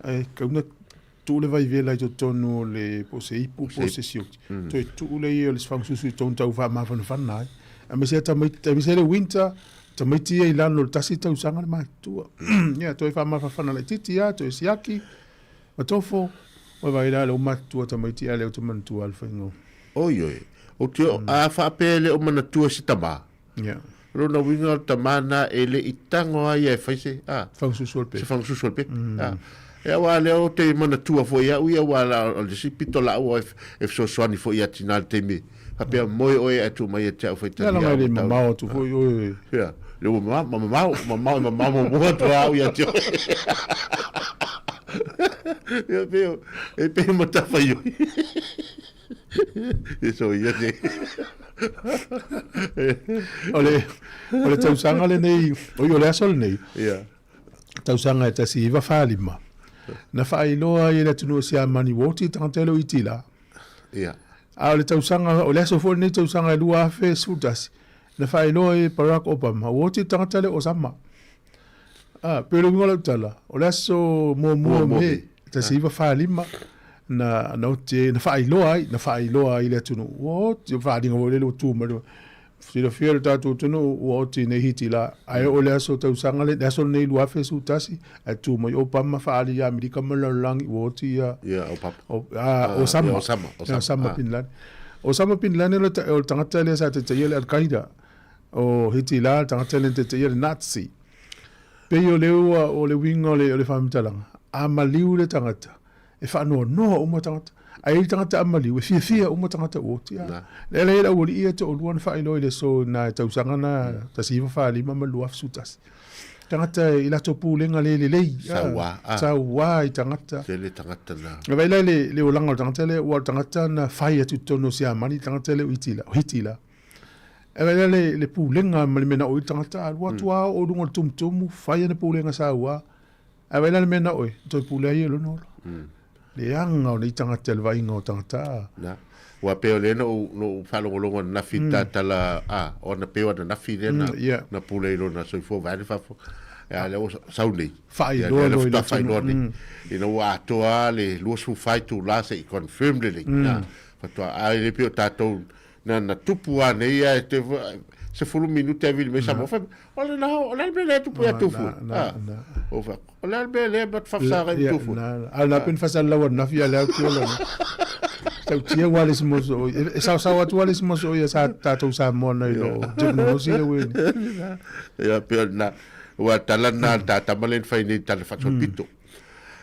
Ae tatau ona tuu le vaivela i totonu o le po o se ipu po o se sioti. Toe tuu lea ia o le fagususu i totonu tau faamafanafana ai. Aemaise lava tamaiti, aemaise le winter, tamaiti ia i lalo o le tasi tausaga le matutua. Ia toe faamafanafana laitiiti lava, toe siaki, ma tofo. Ua vaai la lea ua matutua tamaiti a lea ou te manatua le faiga o.
Oi oi, ou te o, a faapea e le o manatua se tama.
Ia.
O lona uiga o le tama na e le i tago a ia e fai se, a.
Fagususu o le pepe.
Se fagususu o le pepe. A. Ia aua lea ou te manatua foi au ia aua la o le isi pito laua e fesoasoani foi ia tinā i le taimi faapea moe oe ae tuu mai ia te au faitalia
Ia leaga e le mamao atu foi oe.
Ia, le ua mamao, mamao, mamao, e mamao muamua atu lava au ia te oe. Ia pei o, e pei o matafaioi. E so ia te.
O le, o le tausaga lenei, oi o le aso lenei.
Ia.
Tausaga e 1945. Na faailoa ai e le atunuu o Siamani ua oti le tagata e le o Itila.
Ia.
A o le tausaga, o le aso foi lenei tausaga e 2011, na faailoa ai e Barack Obama ua oti le tagata lea o Osama. Ah, pei o le uiga o lau tala, o le aso muamua o Me, 1945, na, na oti ai, na faailoa ai, na faailoa ai i le atunuu, ua oti, o faaaliga foi lele ua tu mai, silafia le tatou atunuu ua oti nei Hitila, ae oo i le aso tausaga le, le aso lenei 2011, ae tu mai Obama faaali ia Amerika ma le lalolagi ua oti ia,
Ia, o Papa.
o, ah, Osama.
Ia, Osama, Osama,
Osama
ah.
Bin Laden. Osama Bin Laden o le, o le tagata lea sa taitaia le Al-Qaeda. O Hitila le tagata lea na taitaia le Nazi. Pei o lea ua, o le uiga o le, o le faamatalaga, a maliu le tagata, e faanoanoa uma tagata. Ae i ai le tagata a maliu, e fiafia uma tagata ua oti. A. Lea la e i ai le aualii ia e toalua na faailoa i le aso na e tausaga na 1945 ma le 2011. Tagata i latou pulega le lelei.
Sauā.
Sauā i tagata.
Tele tagata na.
E vaai la i le, le olaga o le tagata lea, ua o le tagata na fai atu i totonu o Siamani, le tagata lea o Hitila, o Hitila. E vaai la le, le pulega ma le mea na oo i le tagata, alu atu lava oo i luga o le tumutumu, fai ana pulega sauā. Ae vaai la le mea na oe, toe pule ai e lona ola. Leaga o nei tagata i le vaaiga o tagata.
Na. Ua pei o lea na ou, na ou faalogologo ananafi i ta tala, a, o ana pei o ananafi lea na, na pule i lona soifua vaeane fafo. A lea ua sau nei.
Faailoa
loa i le faailoa nei. Ina ua atoa lava le 24 itula se i confirm lelei. A, faatoa, a e le pei o tatou na na tupu lava nei ae te 10 minute ae vili mai Samoa fai mai, o le na o le a le mea lea e tupu ia Tufu?
Na, na.
O fai atu, o le a le mea lea ma te faafesagai ma Tufu?
Na, na. A na peni fasalalau ananafi ia le au tiola nei. Tautia ua le isi moso oi. E saosao atu lava le isi moso oi sa tatou Samoa nai lo teknolosi le ue ni.
Ia pei o lena, ua tala lena a le ta tama lea na fai nei i tala faasolopito.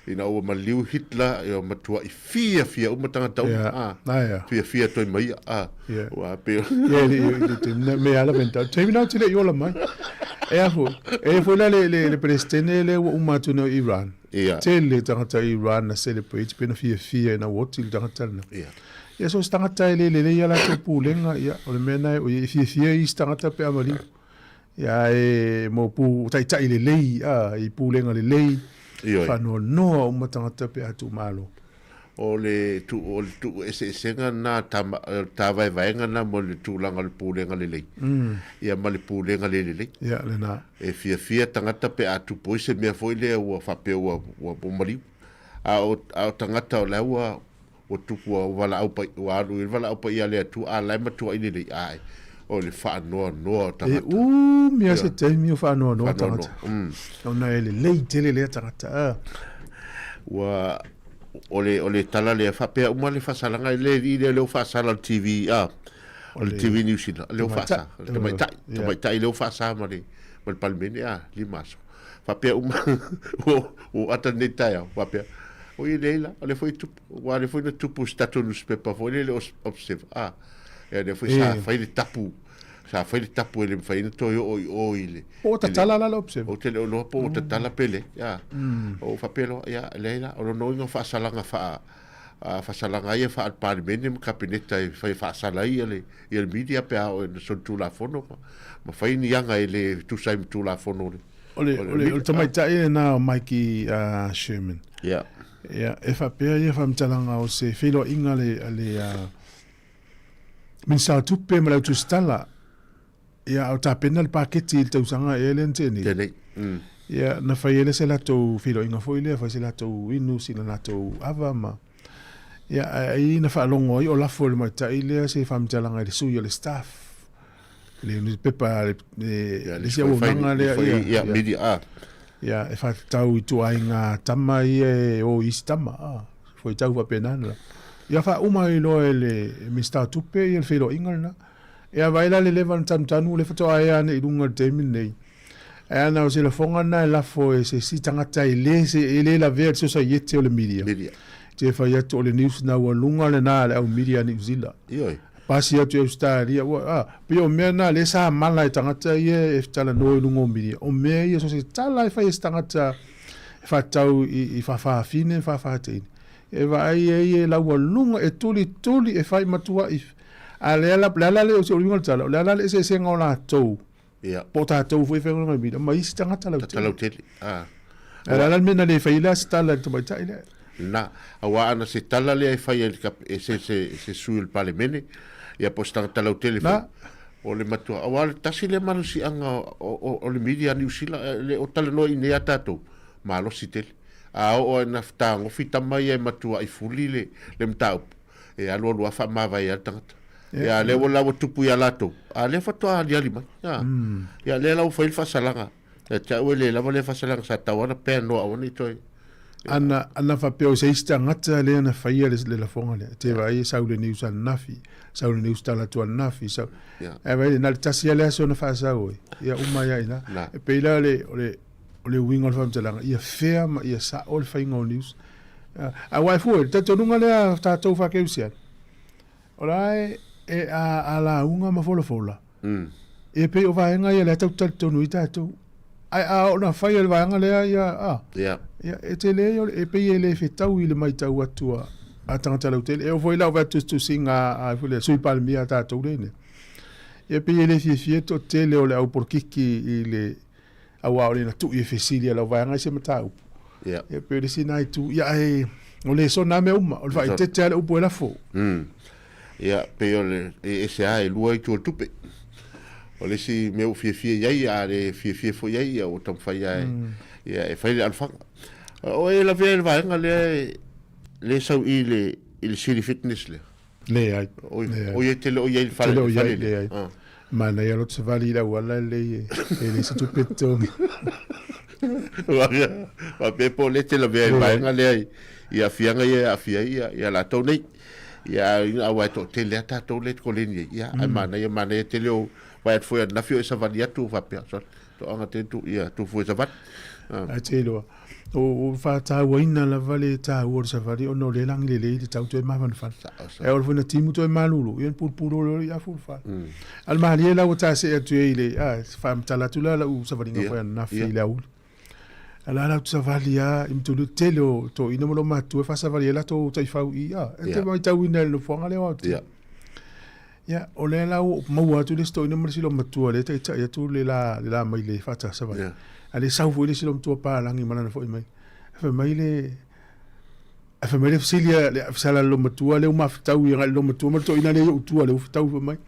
Ina ua maliu Hitler, ia matuai fiafia uma tagata uma.
Yeah.
Ah,
Ah, yeah.
fiafia toe mai ia. Ah,
Yeah.
ua pei
Yeah, le, le, le, le, me ala venta. Taimi na te le i ola mai. E a foi, e foi la le, le, le presidente le ua uma atu nei o Iran.
Yeah.
Tele tagata i Iran na celebrate pe na fiafia ina ua oti le tagata lena.
Yeah.
Ia so se tagata e le lelei ia latou pulega, ia, o le mea na o ia e fiafia i isi tagata pe a maliu. Ia e mo pu taitai lelei, a, i pulega lelei,
Ioe.
faanoanoa uma tagata pe a tuumalo.
O le tu, o le tuueseesega lena, ta, ta vaevaega lena mo le tulaga o le pulega lelei. Ia ma le pulega le lelei.
Ia, lena.
E fiafia tagata pe a tupu ai se mea foi lea ua faapea ua, ua, ua maliu. A o, a o tagata o la ua, Ua tupu ua valaau pai, ua alu i le valaau paia a le Atua, a la e matuai lelei ae o le faanoanoa o
E
tagata.
umi lava
Ia.
se taimi o faanoanoa
Faanoanoa.
tagata.
Mm.
Ona e lelei tele lea tagata. Ah.
Ua, o le, o le tala lea, faapea uma le faasalaga, le alii lea lea ua faasala i le TV, ah, o le TV New Zealand, lea ua faasa, le tamaitai,
Ia.
tamaitai lea ua faasa ma le, ma le Palemene, ah, 5 aso. Faapea uma, ua, ua ata lenei taeao, faapea, oi leai la, o lea foi e tupu. Aua o lea foi na tupu i se tatou nusipepa foi lele o Observer, a, ia lea foi sa fai le tapu, sa fai le tapu e le mafai ai ona toe oo i o i le...
Po o tatala la le Observer?
Ou te le o iloa po o tatala pe leai, a. Ou faapea loa, ia, leai la, o lona uiga o faasalaga faa, faasalaga ia faa-Palemene ma Kapeneta e fai faasala ai ia le, ia le media pe a oo ina solitulafono ma, ma fai ni aga e le tusa ai ma Tulafono o le...
O le, o le, o le tamaitai lena o Mikey Sherman.
Ia.
Ia, e faapea ia faamatalaga o se feiloaiga a le, a le Minisita o Tupe ma le Autusitala, ia, a o tapena le paketi i le tausaga ea lea na tea nei.
Tea nei. Mm.
Ia, na fai ai lea se latou feiloaiga foi lea, fai se latou inu, sina latou ava ma... Ia, ai na faalogo ai o lafo e le matai lea se faamatalaga i le sui o le staff, le newspaper, le, le,
Ia,
le isi auaunaga lea,
ia, ia, media, ah.
Ia, e whakatau i tuaiga tama ia e o i isi tama, ah, fuaitau faapena na. Ia faauma ai loa e le Minisita o Tupe ia le feiloaiga lena. Ia vaai la le leva na tanutanu le faatoa ea ane i luga i le taimi lenei. Ae ana o se lafoga lena e lafo e se isi tagata e le se e le lavea i le sosaiete o le media.
Media.
Te fai atu o le news na ua luga lena a le au media a Niu Zila.
Ioe.
Pasi atu i Ausetalia, ua, a, pei o mea na lea sa mala e tagata ia e talanoa i luga o media. O mea ia so se tala e fai e se tagata e faatatau i, i faafafine ma faafateine. E vaai ai e laualuga, e tulituli, e fai matuai. A le ala, le ala le o se uiga o le tala, o le ala le eseesega o latou,
Ia.
po o tatou foi e faigaluega i media, ma isi tagata lautele.
Tagata lautele, a.
Ae o le a la le mea na le fai ai la se tala i le tamaitai lea?
Na, aua ana se tala lea e fai ai e se, se, se sui o le Palemene, ia po o se tagata lautele foi, o le matua, aua le tasi lea malosiaga o, o, o le media a Niu Sila, e le o talanoa i inei a tatou, malosi tele. A oo ina fetagofi tama ia e matuai fuli le, le mataupu, e alualu lava faamavae ai le tagata. Ia, lea ua la ua tupu ia latou, a lea faatoa aliali mai. Ia, ia lea la ua fai le faasalaga. Ia te au e le lava lea faasalaga sa tatau lava ona peanoa aua ne i toe.
Ana, ana faapea o se isi tagata lea na faia le, le lafoga lea. Te vaai e sau le news ananafi, sau le news talaatu ananafi, sau. Yeah. Ae vaai, na o le tasi lava le aso na faasau ai. Ia uma ai lava i ina. Na. E pei la o le, o le, o le uiga o le faamatalaga, ia fair ma ia sao le faiga o news. Aua e fua, le talitonuga lea a tatou faa-kerisiano, o la e, e a, a lauga ma folafola, mm. E pei o vaega ia lea tatou te talitonu ai tatou. Ae a oo ina fai e le vaega lea ia, a,
yeah.
Ia, e tele ia, e pei e le fetau i le matau atu a, a tagata lautele. E oo foi la o vae tusitusiga a, a, a Sui Palemia a tatou lea nei. Ia pei e le fiafia toatele o le au polokiki i le, aua o le na tui e fesili e lau vaega i se mataupu.
Yeah.
Ia pei o le isi na itu, ia ae o le sona mea uma, o le faaeteete lava le upu e lafo.
Mm. Ia, pei o le, e ese lava e lua itu o le tupe. O le isi mea ua fiafia i ai, a le fiafia foi i ai, ia ua taumafai lava e, mm. ia, e fai le alofaga. O e lavea i le vaega lea, le sau i le, i le City Fitness lea.
Leai.
O ia te le o ia i le fale.
Te le o ia, leai. Ah. Manaia lo savali i le auala lelei e le se tupe totogi.
Faapea po o lea te lavea i le vaega lea i aafiaga ia e aafia ai ia latou nei. Ia aua e toatele lava tatou lea e koleni ai. Ia ae manaia manaia tele o vaai atu foi ananafi o e savali atu faapea sole toaga tele tu ia tufu e savali.
Ae te iloa O faatauaina lava le taua o le savali ona o lea e lagi lelei le tau toe mafanafana. E oo foi ina timu toe malulu, ia ona pulupulu loa lea i afu le fale. A o le malie la ua ta see atu ai i le, a, faamatala atu la lau savaliga foi ananafi i le aoauli. A la la ou te savali lava i Mtulu, tele o toeaiina ma loomatutua e faasavali ai latou taifau i i, a, e te matauina i le nofoaga lea o Aotea. Ia, o lea la ua maua atu le isi toeaina ma le isi loomatua lea e taitai atu le la, le la mai le faata savali. Yeah. A le sau foi le isi loomatua palagi ma lana foi mai. E fai mai le, e fai mai le fesili a le sala le loomatua lea ua mafetau ia le loomatua ma le toeaina lea i ou tua lea ua fetau fai mai.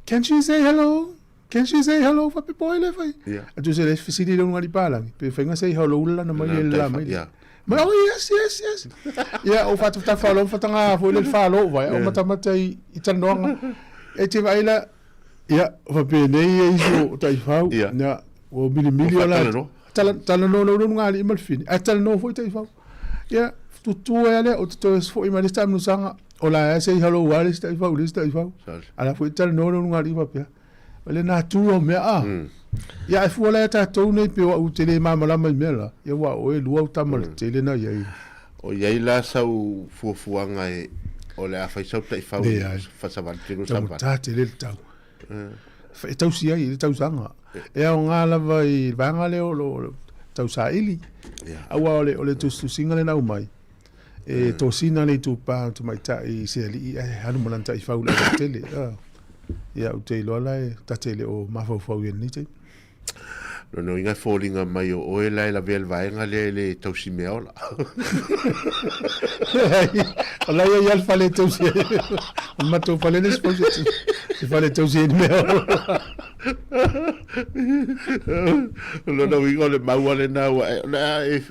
Can she say hello? Can she say hello? Faapea po ai lea fai.
Yeah.
Atu se le fesili le ulugalii palagi. Pe faiga say hello le lana mai le la mai.
Yeah.
Ma oh yes, yes, yes. Ia, o faatafatafa o fatanga foi le whalo vai, o matamata i, i talanoaga. E te vaai la, ia, fapenei e isi o taifau,
Ia.
ia, ua milimili o la,
Talanoa.
talanoa lau lunu ngalii ma le fini, ae talanoa foi taifau. Ia, tutu ai lea, o te toe foi mai le isi taamilosaga, o la e say hello a le isi taifau, le isi taifau. A la foi talanoa lau ulugalii faapea. O le natura o mea a. Mm. Ia ae fua la ia tatou nei pe o au te le malamalama i mea la. Ia ua oe lua au tama le tele na iai.
O iai la sau fuafuaga e o le a fai sau taifau fasavali te lua savali.
Taugata tele le tau. E tausi ai i le tausaga. E aoga lava i le vaega lea o lo tausaili. Aua o le, o le tusitusiga lea na aumai, e tosina le itupa o tamaitai i se alii ae alu ma lana taifau i le aualatele. Ia, ou te iloa la e ta te le o mafaufau i lenei taimi.
Lona uiga e foliga mai o oe la e lavea i le vaega lea e le tausi meaola.
Leai, o la e i ai lava le fale e tausi ai. O le matou fale le isi se fale e tausi ai le meaola.
Lona uiga o le mau lava lena ua e,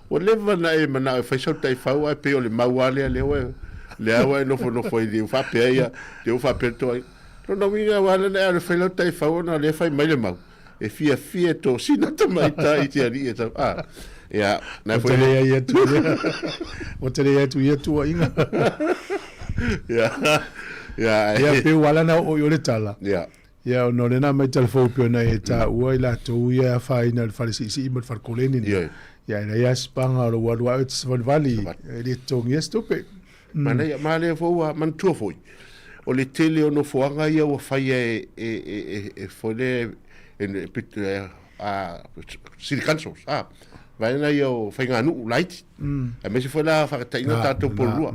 ua leva ona e manao e fai sau taifau ae pei o le mau lava lea lea ua lea ua e nofonofo ai ua faapea ia, te ua faapea le toai. Lona uiga ua ala ona e alu e fai lau taifau ona o lea e fai mai le mau, e fiafia e tosina tamaitai i te alii e tau, a, ia,
na foi. Ua te leai atu ia, ua te leai atu ia tuuaiga.
Ia, ia.
Ia, pei ua ala ona oo i o le tala.
Ia.
Ia, ona o lena mai talafou pei ona e taua i latou ia e afaina i le fale siisii ma le fale koleni.
Ia.
Ia, e leai lava se paga o lou alu a'e e te savalivali, e le totogia se tupe.
Manaia, ma lea foi ua manatua foi, o le tele o nofoaga ia ua faia e, e, e, e, e foi lea, e, e, a, city councils, a, vaega ia o faiganuu laiti, aemaise foi la faataitaiga tatou Porirua.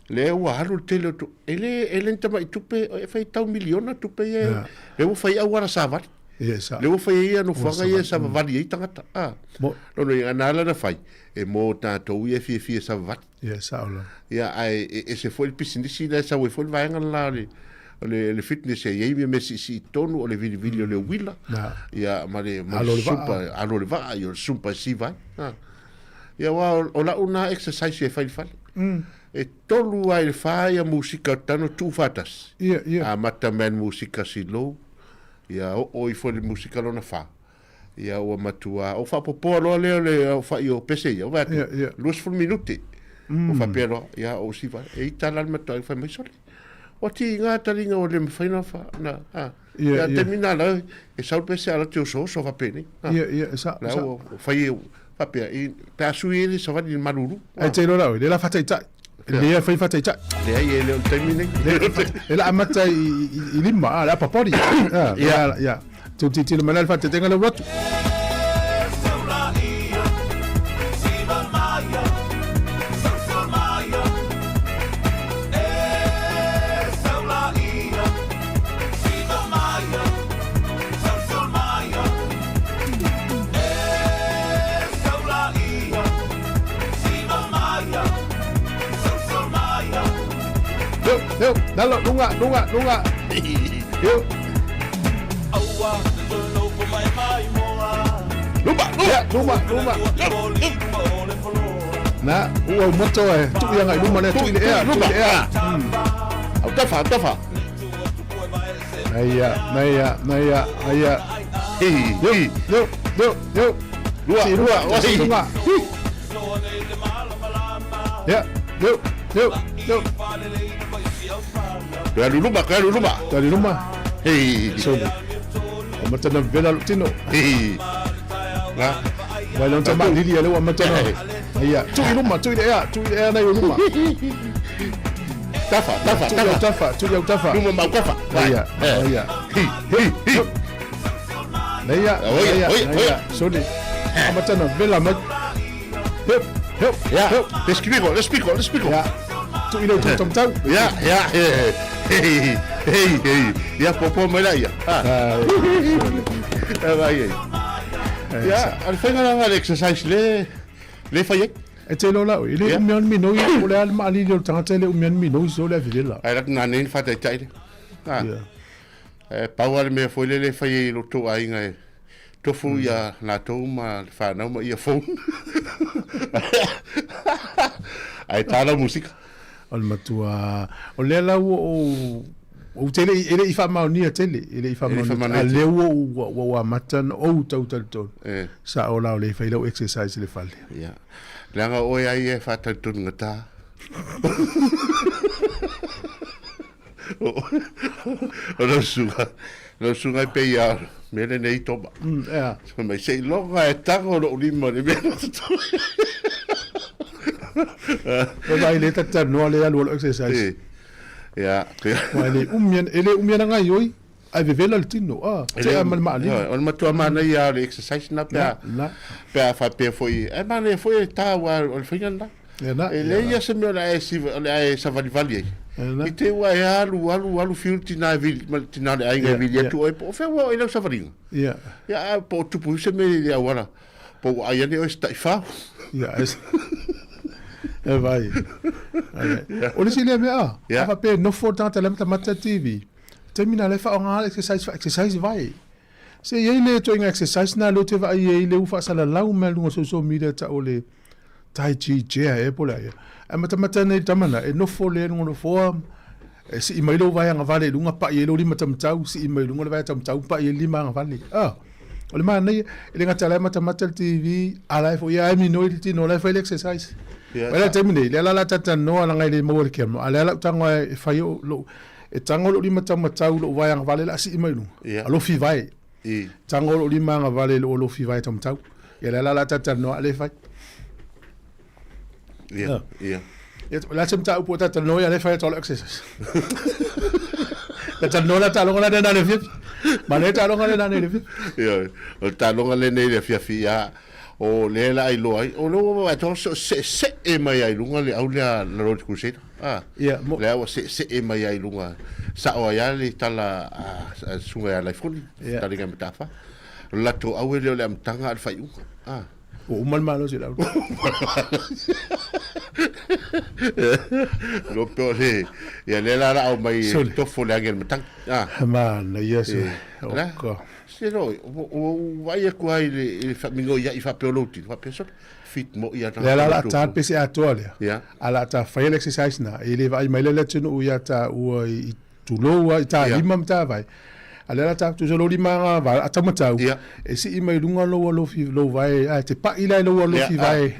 Lea ua alu le tele o tupe, e le, e le ni tamai tupe, e fai tau miliona tupe ia, lea ua fai auala savali.
Ia, sa.
Lea ua fai ai ia nofoaga ia e savavali ai tagata. A.
Mo.
Lona uiga, na ala ona fai, e mo tatou ia e fiafia e savavali.
Ia, sao lava.
Ia, ae e ese foi le pisinisi la e sau ai foi le vaega le la o le, o le, le fitness e i ai mea siisii tonu, o le vilivili o le uila,
Na.
ia, ma le, ma
Alo
le
o le vaa.
sumpa, alo o le vaa, ia, o le sumpa e siva ai. A. Ia, aua o, o lau na exercise e fai i le fale. E tolu lava i le fa ia musika o tano tuu faatasi.
Ia, ia.
Amata mai le musika silou, ia oo ifo i le musika lona fa. Ia ua matua, o faapopoa loa lea o le aofai o pese ia, vaai atu,
Ia, ia.
20 minute. Ua faapea loa, ia ou siva, e ita la le matua, fai mai sole. Ua tiga taliga ua le mafai ona fa, na, a.
Ia,
Ia,
ia.
taimi na la, e sau le pese a la te osooso faapenei. A.
Ia, ia, e sa,
La
sa.
ua fai e, faapea, i, pe a sui ai le savali i le malulu.
Ai te iloa la oe, le la faataitai. Le e fai faataitai.
Leai, e le o le taimi nei.
Le la amata i, i, i lima, a, le apa pori. A,
Ia.
ia. Tau titilo mai la le faataitaiga le atu. Yo, yo, lalo, lunga, lunga, lunga. Yo.
Luma, luma.
Ia, luma, luma. Na, ua moto e, tu ia ngai luma le, tu i le ea, tu i le ea.
Au tafa, au tafa.
Aia, naia, naia, aia.
Hi,
Yo,
hi.
yo, yo, yo.
Lua,
Si
lua,
lua, si
hi.
lunga. Ia, yo, yo, yo.
Toe alu luma, toe alu luma.
Tali luma.
Hi,
Soli. O matana vela lo tino.
hi. La.
Vai leon tama lili ale ua matana. Aia, tu i luma, tu i le ea, tu i le ea nai o luma.
Tafa, tafa,
Tu i au
tafa.
tafa, tu i au tafa.
Luma mau tafa.
Aia, aia.
Hi, hi, hi.
Naia,
Oia,
naia,
oia,
naia.
oia.
Soli. Amatana vela mai. Hep, hep,
Ya,
hep.
le spico, le spico, le spico.
Ya. Tu i le tu tamtau.
Ya, ya, hey, hey, hey, hey. Ya, popo mai la ia. Ah,
Ah,
ah, vai ai. Ya, al faiga la le exercise le le fai ai.
E te iloa la oe, e le
Ia.
umi ana minoi, o le a le maalili o le tagata e le umi ana minoi so le avivela.
Ai la na nei faataitai le. Ah.
Ia.
E pau lava le mea foi lele e fai ai i lo tou aiga e tofu ia latou ma le fanau ma earphone. Ae tā lau musika.
O le matua, o lea la ua ou, ou te le i, e le i faamaonia tele, e le i faamaonia,
faamaonia
a
tele.
lea ua ou, ua, ua ua amata ona ou tau talitonu.
E.
Sa o la o le fai lau exercise i le fale.
Ia. Leaga oe ai e faatalitonu gatā. O lau susuga, lau susuga e pei a mea lenei i Toma.
Ea.
Fai mai, seiloga e tago lou lima i le mea na totoe.
O vai le tatanoa le alu o le exercise.
E. Ia.
Ua e le umi ana, e le umi ana gaioi, ae vevela le tino, a, tea ma le maalili.
O le matua manaia o le exercise na pe a,
Na,
pe a faapea foi, e manaia foi e tā ua o le faiga lena.
ia na,
E
ia
leai
na.
ia se mea o le a e siva, o le a e savalivali ai.
Ia na.
I te ua e alu, alu, alu fiu le tina e vili, ma le tina o le aiga e
Ia,
vili
ia.
atu oe, po o fea ua oe i lau savaliga.
Ia,
Ia, a, po o tupu se mea i le auala, po ua ai ane oe se taifau.
ia, e, e vai. Ai, ai. O le isi lea mea, a,
Ia.
a faapea e nofo le tagata le matamata TV. Taimi na le faaaoga le exercise, fa exercise vai. Se i ai le ituaiga exercise na lea ou te vaai ai lea ua faasalalau mai luga o social media tau o le Tai Chi Jia ea po o le a ia. Ae matamata nei le tama lena, e nofo lea i luga o le nofoa, e sii mai lou vae agavale i luga pa'i ai lou lima taumatau, sii mai luga le vae taumatau pa'i ai le lima agavale. Ah, o le manaia, e le gata o la e matamata le TV, a o la e foi lava e minoi le tino, o la e fai le exercise.
Ia,
Mai la le taimi nei, lea la o le a talatalanoa leaga e le maua i le camera, a o lea la ou tago e fai o lou, e tago lou lima taumatau i lou vae agavale o le a sii mai luga,
Ia.
alofi vae.
I.
Tago lou lima agavale i lou alofi vae taumatau. Ia lea la o le a talatalanoa a le fai.
Ia, ia.
Ia, o le a se mataupu o talatalanoa ia le fai atu o le exercise. Talatalanoa la taaloga la lena i le afiafi. Ma le taaloga lena nei i le afiafi.
Ia, o le taaloga lenei i le afiafi, ia, O lea la iloa ai, o lea ua vaavaai atu so seesee mai ai luga le au lea la Lord Crusader. Ah,
Ia, mo-
lea ua seesee mai ai luga. Sao ai lava le tala a susuga ia Laifoni,
Ia.
fetalaiga i Mataafa. O le latou au e le o le amataga a o le faaiuga. Ah.
Ua uma le malosi o le au.
Lo pe o le, ia lea la la au mai
Sole.
tofo le age o le matagi. Ah.
Manaia se.
Eh, la.
Oka.
Se no, ua ou vaai atu lava i le, i le faamigoi faapea o lou tino, faapea sole, fit moi a
Lea la o le a ta le pese atoa lea.
Ia.
A o le a ta faia le exercise na, e le vaai mai lea le atunuu ia taua i tulou a i ta lima ma ta vae. A lea la ta tusa lou lima agavaa, a taumatau, e sii mai luga lou alofi, lou vae, a e te pai la i lou alofi vae.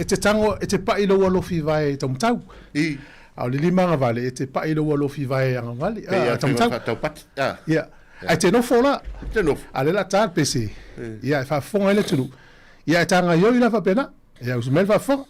E te tango, e te pai lou alofi vae taumatau. A o le lima agavale, e te pai lou alofi vae agavale,
Pei
a
a
taumatau.
faataupati. Ah.
Ia. Ae te nofo la.
Te nofo.
A lea la ta le pese. Ia, e faafofoga ai le atunuu. Ia, e tagaioi la faapena. Ia, usu mai le faafofoga.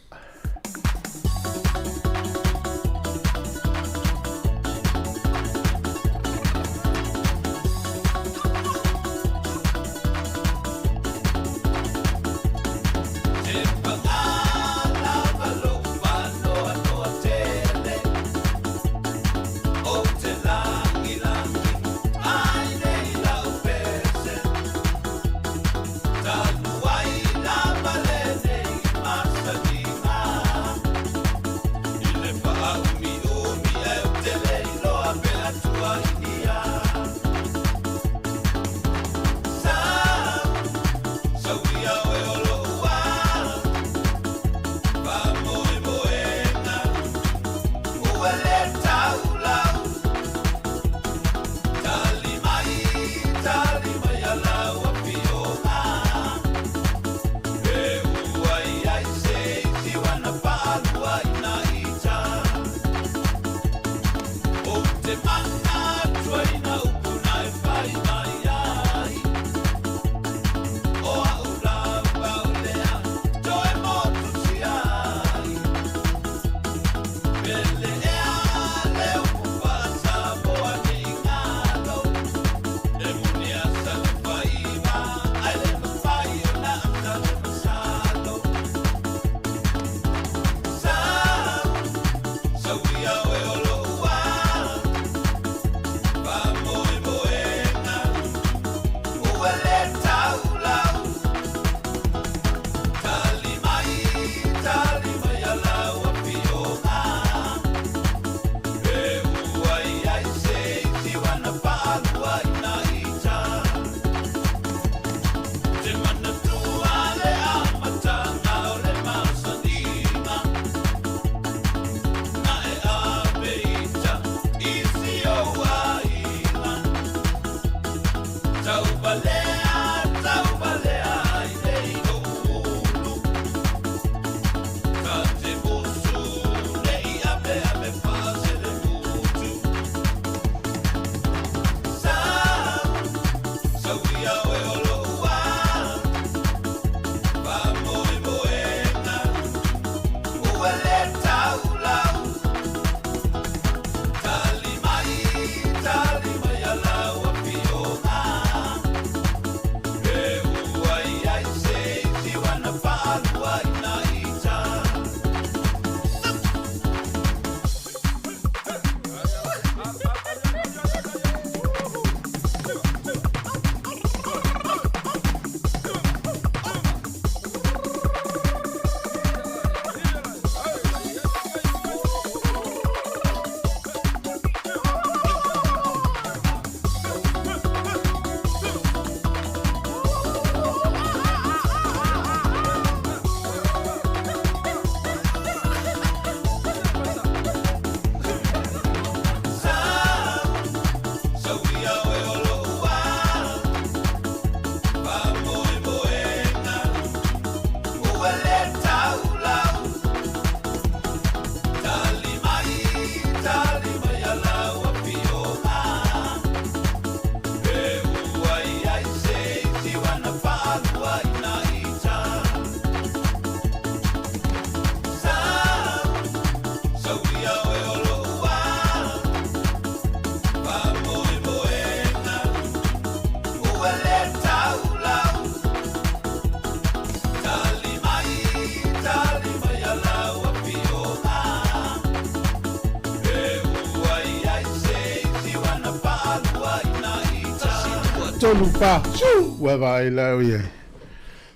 tolu, fa, siu! Ua vaai la au i ai.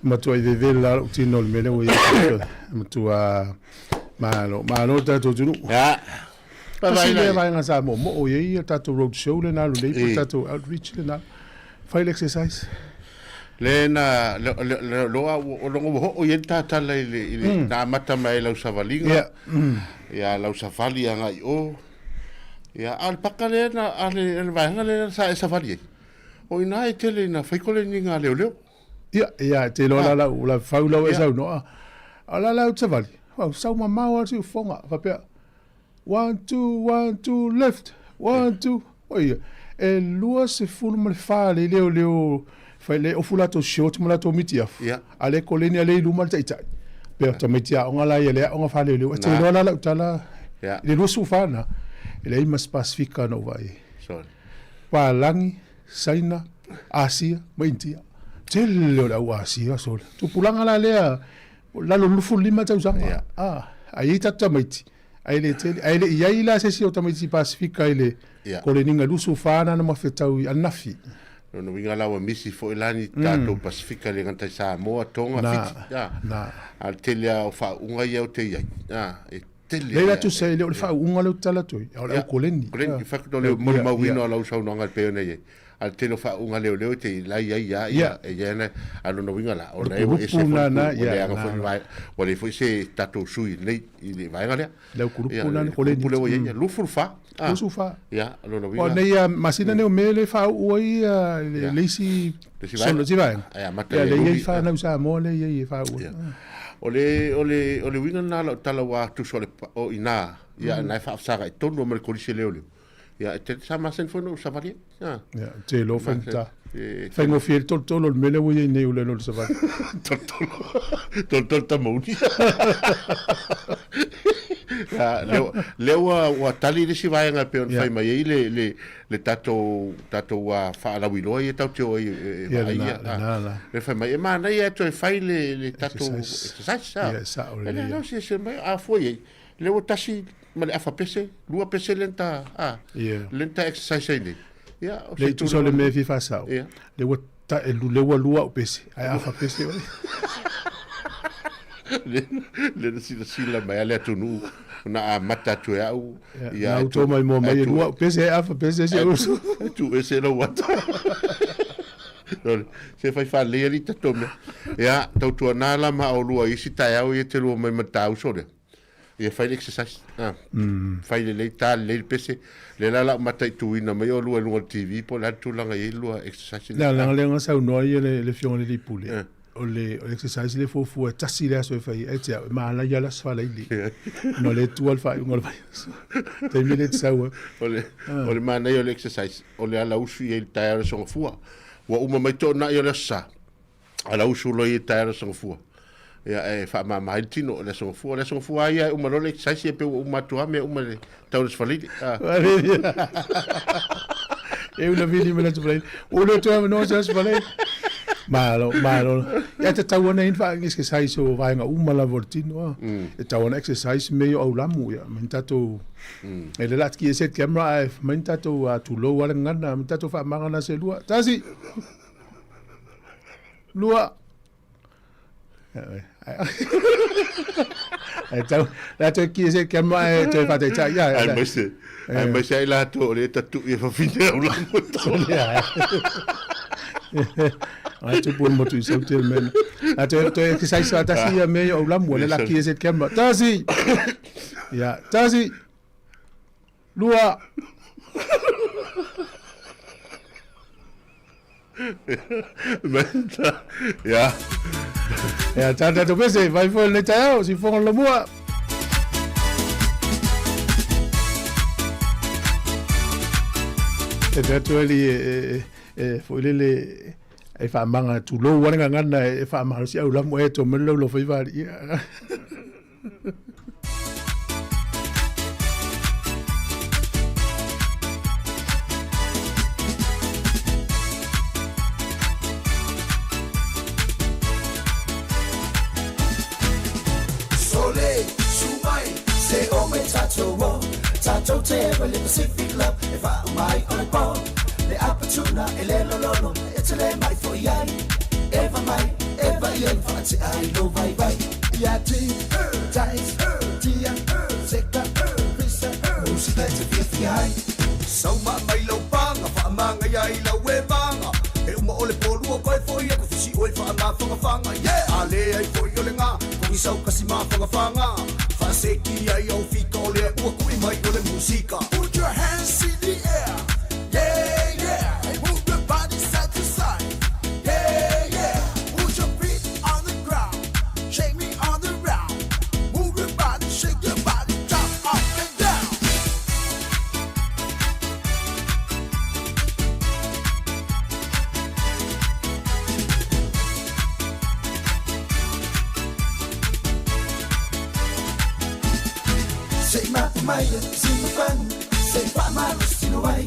Matua i vevela la lou tino i le mea lea ua i ai. Matua malo, malo le tatou atunuu.
Ia.
Tasi lea vaega sa moomoo i ai a tatou road show lena alu nei po o le tatou outreach lena. Fai le exercise.
Le na loa o logo ua hoo i ai le tatala i le, i le na amata mai ai lau savaliga.
Ia.
Ia lau savali agai i o. Ia, a o le paka lea na, a le, le vaega lea sa e savali ai. O ina e tele ina fai koleniga a leoleo.
Ia, ia, te iloa la lau, la fau lau e saunoa. A o la la ou te savali, au sau mamao lava le siufofoga, faapea, one, two, one, two, left, one, two, oi, e 24 le leoleo fai le ofu latou short ma latou mitiafu, a le koleni a le i luma le taitai. Pea tamaiti aoga la ia le aoga faaleoleo. E te iloa la lau tala i le 24 na, e leai ma se Pasefika na ou vaai ai. Palagi, Saina, Asia ma Initia. Tele o le au Asia sole. Tupulaga la lea lalo 25 tausaga. Ah, a i ai tatou tamaiti, ae le tele, ae le i ai la se isi o tamaiti Pasefika i le koleniga 24 na na mafetau i anafi.
Lona uiga la ua misi foi la ni tatou Pasefika le gata i Samoa, Tonga, Fiti, a o le tele lava o faauuga ia ou te i ai, e tele.
Leai la tusa e le o le faauuga lea ou te tala atu ai, a o le au koleni.
Koleni, in fact o le molimauina o lau saunoaga e pei ona i ai, a o le tele o faauuga leoleo e te la i ai lava ia, e i ai na, a o lona uiga la, ona e ua ese foi le ua leaga foi le vaega, ua leai foi se tatou sui nei i le vaega lea.
Le au kulupu lena le koleni.
Kulupu lea ua i ai, 24.
24.
Ia, o lona uiga.
O nei masina nei o Me lea e faauu ai le isi solo isi vaega. Ia, lea e i ai fanau Samoa lea e i ai e faauu ai.
O le, o le, o le uiga lena o lau tala ua tusa o le, o i ina, ia, na e faafesagai tonu ma le kolisi leoleo. Ia, e te, sa masani foi ona ou savali ai.
Ia, ou te iloa faigata. Faigofie le tolotolo o le mea lea ua i ai nei o le alu o le savali.
Tolotolo, tolotolo tamauli. Ia, lea, lea ua, ua tali le isi vaega e pei ona fai mai ai le, le, le tatou, tatou faalauiloa ia tatou te o ai e, e vaai ia.
Lena, lena.
Le fai mai, e manaia e toe fai le, le tatou
exercise.
Exercise.
Ia, e sao
lelei.
Lea,
lea, se, se mai, a fua i ai, lea ua tasi ma le afa pese, lua pese lea na ta, a, lea na ta exercise ai nei. Ia,
o se tusa o le mea e fia faasao, lea ua ta, lea ua lua au pese, ae afa pese oe.
Lea na silasila mai a le atunuu, na amata atu e au.
Ia, na uto mai mua mai e lua au pese, ae afa pese si au uso.
E tu ese lau ata. Se fai faalelei alii tatou mea. Ia, tautuana la ma oulua i isi taeao ia e te lua mai ma le ta uso lea. Ia fai le exercise. Ah. Fai lelei, ta lelei le pese. Lea la la ou mataituina mai oulua i luga o le TV po o le a le tulaga e i ai le lua exercise
lea. Leaga lea na saunoa ai le Afioga i le Alii Pule, o le exercise lea e fuafua e tasi le aso e fai ai, e te au, e manaia le aso Faraile. Ona o lea e tua le faaiuga o le vaiaso. Taimi lea e te sau ai.
O le, o le manaia o le exercise, o le ala usu i ai i le taeao o le Aso Gafua. Ua uma mai toonai o le Aso Sa. Ala usu loa ia i taeao le Aso Gafua. Ia, e faamama ai le tino o le Aso Gafua. O le Aso Gafua lava ia e uma loa le exercise ia pei ua uma atu lava mea uma i le tau o le Aso Faraile. Ah.
E una vili me le Aso Faraile. Ua le toe avanoa se Aso Faraile. Malo, malo. Ia te tau ana in wha exercise o vaenga uma lava o le tino. Ah. E tau ana exercise me o aulamu ia. Me tatou e le latiki e set camera ai me tatou tulou ale ngana me tatou whaamangana se lua. Tasi! Lua. Ai tau, la toe ki se kia mai toe whātaitai ia.
Ai mai se, ai mai se ai latou o le tatu i whawhine au la mo tau.
Ai tupu mo tu sau te mena. A toe toe exercise wa tasi ia me au lamu le la ki se kia mai. Tasi. Ia, tasi. Lua.
Ia.
Ia, tātou tō pese, vai foi le taeao, si fonga lo mua. E te atu ali e, e, e, foi lele e whaamanga tulou ane ngana e whaamanga si au lamu e tō mele lau lo whaiva ali. Ia.
Sole, su mai, se o mai tatou o Tatou te ewa le Pacific Love E wha mai o le po. Le apatuna e le lololo e te le mai fo iai. Eva mai, eva i ai whaatea i lo vai vai. Ia ti, tais, tia, seka, pisa, musika e te fiafia ai. Sauma mai lau panga, whaamanga ia i lau e vanga. E uma o le polua koe foi aku fisi oe whaamawhangawhanga. Yeah! A le ai foi o le ngā, kongi sau kasi mawhangawhanga. Whaaseki ai au fika o le ua kui mai o le musika. Put your hands in the air. Yeah, yeah. And move your body side to side. Yeah, yeah. Put your feet on the ground. Shake me on the round. Move your body, shake your body, jump up and down. Sei mai, si mafanu, sei whaamaru sino ai.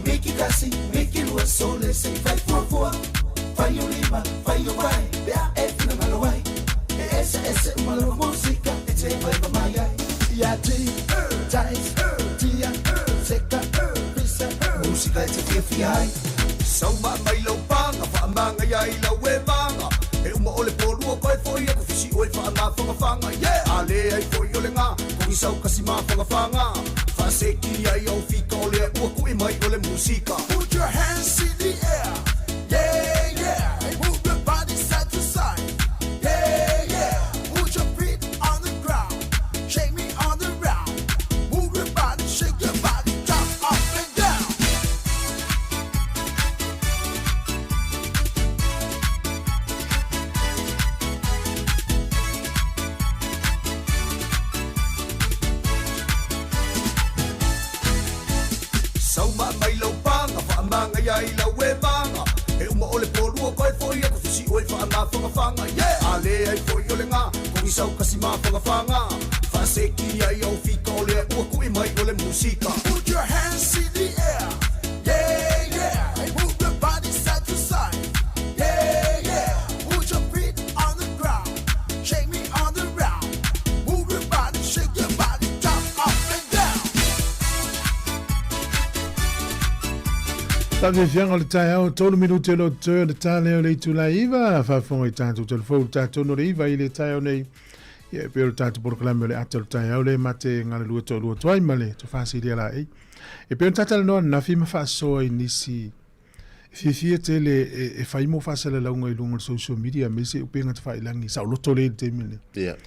Miki kasi, miki lua sole, sei fai fuafua. Fai o lima, fai o vai, pea e whina ngalo ai. E ese ese umalo musika, e te vai pa mai ai. Ia ti, tais, tia, seka, pisa, musika e te fiafia ai. Sauma mai lau panga, whaamanga ia i lau e vanga. E uma o le polua koe foi aku fisi oe whaamawhangawhanga. Yeah! A le ai foi o le ngā, kongi sau kasi mawhangawhanga. Whaaseki ai au fika o le ua kui mai o le musika. Put your hands in the air. Yeah, yeah. And move your body side to side. Yeah, yeah. Put your feet on the ground. Shake me on the round. Move your body, shake your body, jump up and down. Sauma mai lau panga, whaamanga ia i lau e vanga. E uma o le polua koe foi aku fisi oe whaamawhangawhanga. Yeah! A le ai foi o le ngā, kongi sau kasi mawhangawhanga. Whaaseki ai au fika o le ua kui mai o le musika. Put your hands in the air. Yeah, yeah. And move your body side to side. Yeah, yeah. Put your feet on the ground. Shake me on the round. Move your body, shake your body, jump up and down.
Taafiafiaga o le taeao, tolu minute o lo o totoe o le ta lea o le itula e iva, faafofoga i tatou telefou le ta tonu o le iva i le taeao nei. Ia, e pei o le tatou polokalame o le ata o le taeao lea ma te galulue toalua atu ai ma le Tofa Silia Laei. E pei ona tatalanoa ananafi ma faasoa i nisi e fiafia tele e, e fai mo faasalalauga i luga o le social media aemaise upega tafailagi saoloto lea i le taimi lenei.
Ia.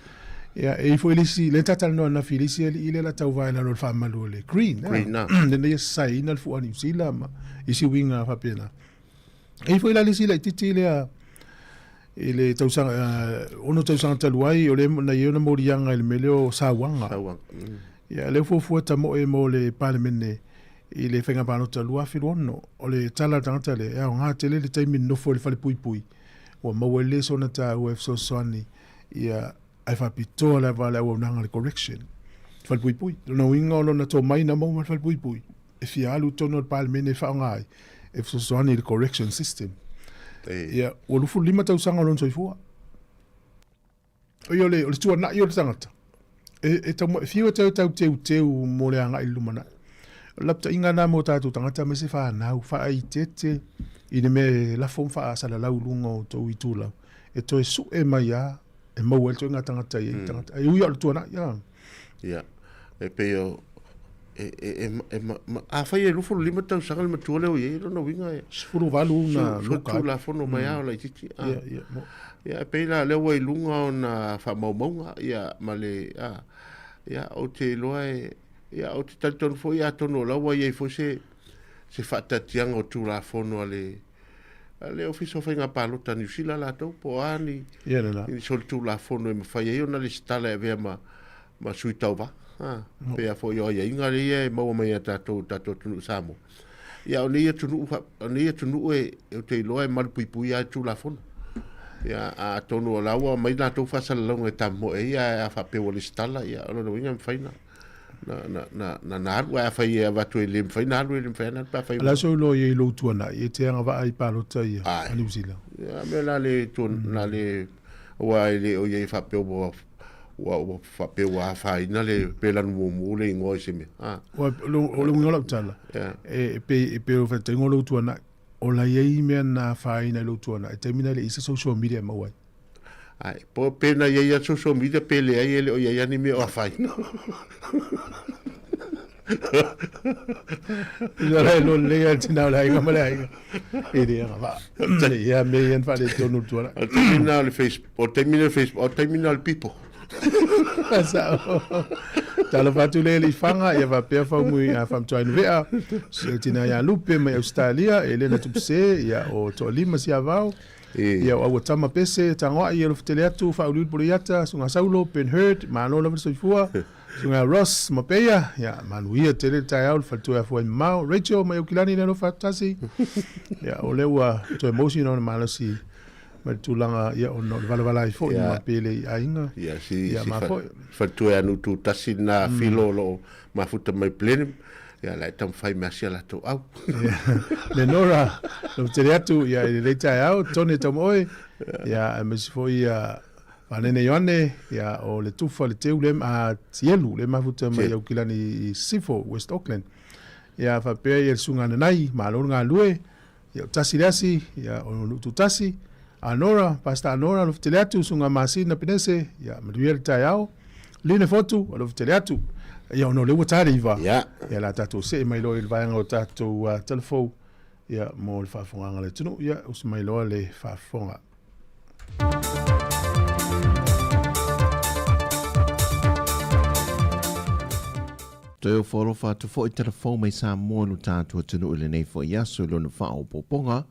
Ia, e i foi le isi, lea tatalanoa ananafi i le isi alii lea la tauva i lalo o le faamalu o le Green.
Green, ah.
Lena ia sasaeina le fua Niu Sila ma isi uiga faapena. E i foi la le isi laitiiti lea i le tausaga, 6 tausaga talu ai, o lea na i ai ona moliaga i le mea lea o sauaga.
Sauaga.
Ia, lea ua fuafua tamoe mo le Palemene i le faiga palota 2026. O le tala a le tagata lea, e aoga tele le taimi nofo i le falepuipui, ua maua ai le sona taua e fesoasoani ia ae faapitoa lava le auaunaga le correction falepuipui. Lona uiga o lona tomai na maua mai le falepuipui e fia alu i totonu o le Palemene e faaaoga ai e fesoasoani i le correction system. Ia, ua 25 tausaga o lona soifua. O ia o le, o le tuanai o le tagata. E, e, tau, e fiu e tau tau teuteu mo le agai i le lumanai. O le lapataiga lena mo tatou tagata aemaise fanau, faaitete i le mea e lafo ma faasalalau i luga o tou itulau. E toe sue mai lava e maua ai le ituaiga tagata e i ai tagata. E ui lava o le tuanai, a.
Ia, e pei o, e, e, e, e, ma, ma, afai e 25 tausaga le matua lea o i ai, lona uiga e...
18 na loka ai.
Tulafono mai lava o laitiiti.
A. Ia, ia, mo.
Ia, e pei la lea ua i luga ona faamaumauga, ia, ma le, a, ia, ou te iloa e, ia, ou te talitonu foi atonu o la ua i ai foi se, se faatatiaga o Tulafono a le, a le Ofisa o Faiga Palota a Niu Sila latou, po o a ni,
Ia lena.
ni solitulafono e mafai ai ona lesitala e avea ma, ma sui tauva. Ha, pei a foi o aiaiga lea e maua mai ia tatou, tatou atunuu Samoa. Ia, o nei atunuu, o nei atunuu e, ou te iloa e malupuipuia ai Tulafono. Ia, atonu o la ua aumai latou faasalalauga e tamoe ai, ae a faapea ua lesitala, ia, o lona uiga e mafai na, na, na, na, na, na alu, ae afai e avatu e le mafai na alu, e le mafai na alu, pe afai
O le a sou iloa i ai i lou tuanai, e te agavaa i palota ia a Niu Sila?
Ia, mea la le, tuan, la le, aua e le o i ai faapea ua,
Ua ua faapea ua afaina le pe lanu mumu le igoa i se mea. A.
O le uiga o lau tala, e pei e pei o le faataitaiga o lou tuanai, o la i ai mea na afaina i lou tuanai i taimi na e le i ai se social media e maua ai.
Ai, po pe na i ai lava social media pe leai e le o i ai lava ni mea o afaina.
Ia la e lelei lava le tina o le aiga ma le aiga. E le agavaa. Ia mea ia na faaletonu i le tuanai.
O le taimi lena o le Facebook, o le taimi lena o le Facebook, o le taimi lena o le people.
Sao. Talofa atu le Elifaga, ia faapea Faumui a Faamatuainuvea, le tina ia Lupe mai Ausetalia, Elena Tupuse, ia o Toalima Siavao, ia o Aua Tama Pese, Tagoai, Alofa tele atu, Faauliuli Poleiata, Suga Saulo, Ben Hurd, malo lava le soifua, Suga Ross Mapeia, ia manuia tele le taeao le faletua e afua ai mamao, Rachel mai Aukilani le alofa atu tasi, ia o lea ua toe mosi ona malosi ma le tulaga ia ona o le valavala ai foi ma pele i aiga.
Ia si ia, si ma foi. Faletua e anu tu tasi na filo lo mafuta mai Blenheim. Ia la e taumafai mea sia latou au.
Le Nora, lo tele atu ia i le taeao, Tone taumaoe, ia aemaise foi ia Fanene Ioane, ia o le tufa le teu le a Tielu le mafuta mai Aukilani i Sifo, West Auckland. Ia faapea ia le susuga Nanai, malo le galue, ia o Tasi le asi, ia o Nuututasi, Anora, Pastor Anora, alofa tele atu, susuga Masina Penese, ia manuia le taeao. Line Fotu, alofa tele atu. Ia ona o lea ua ta le 9. Ia la tatou see mai loa i le vaega o tatou talafou, ia mo le faafofogaaga a le atunuu. Ia usu mai loa le faafofoga.
Toe ofo alofa atu foi talafou mai Samoa i lo tatou atunuu i lenei foi aso i lona faaopoopoga,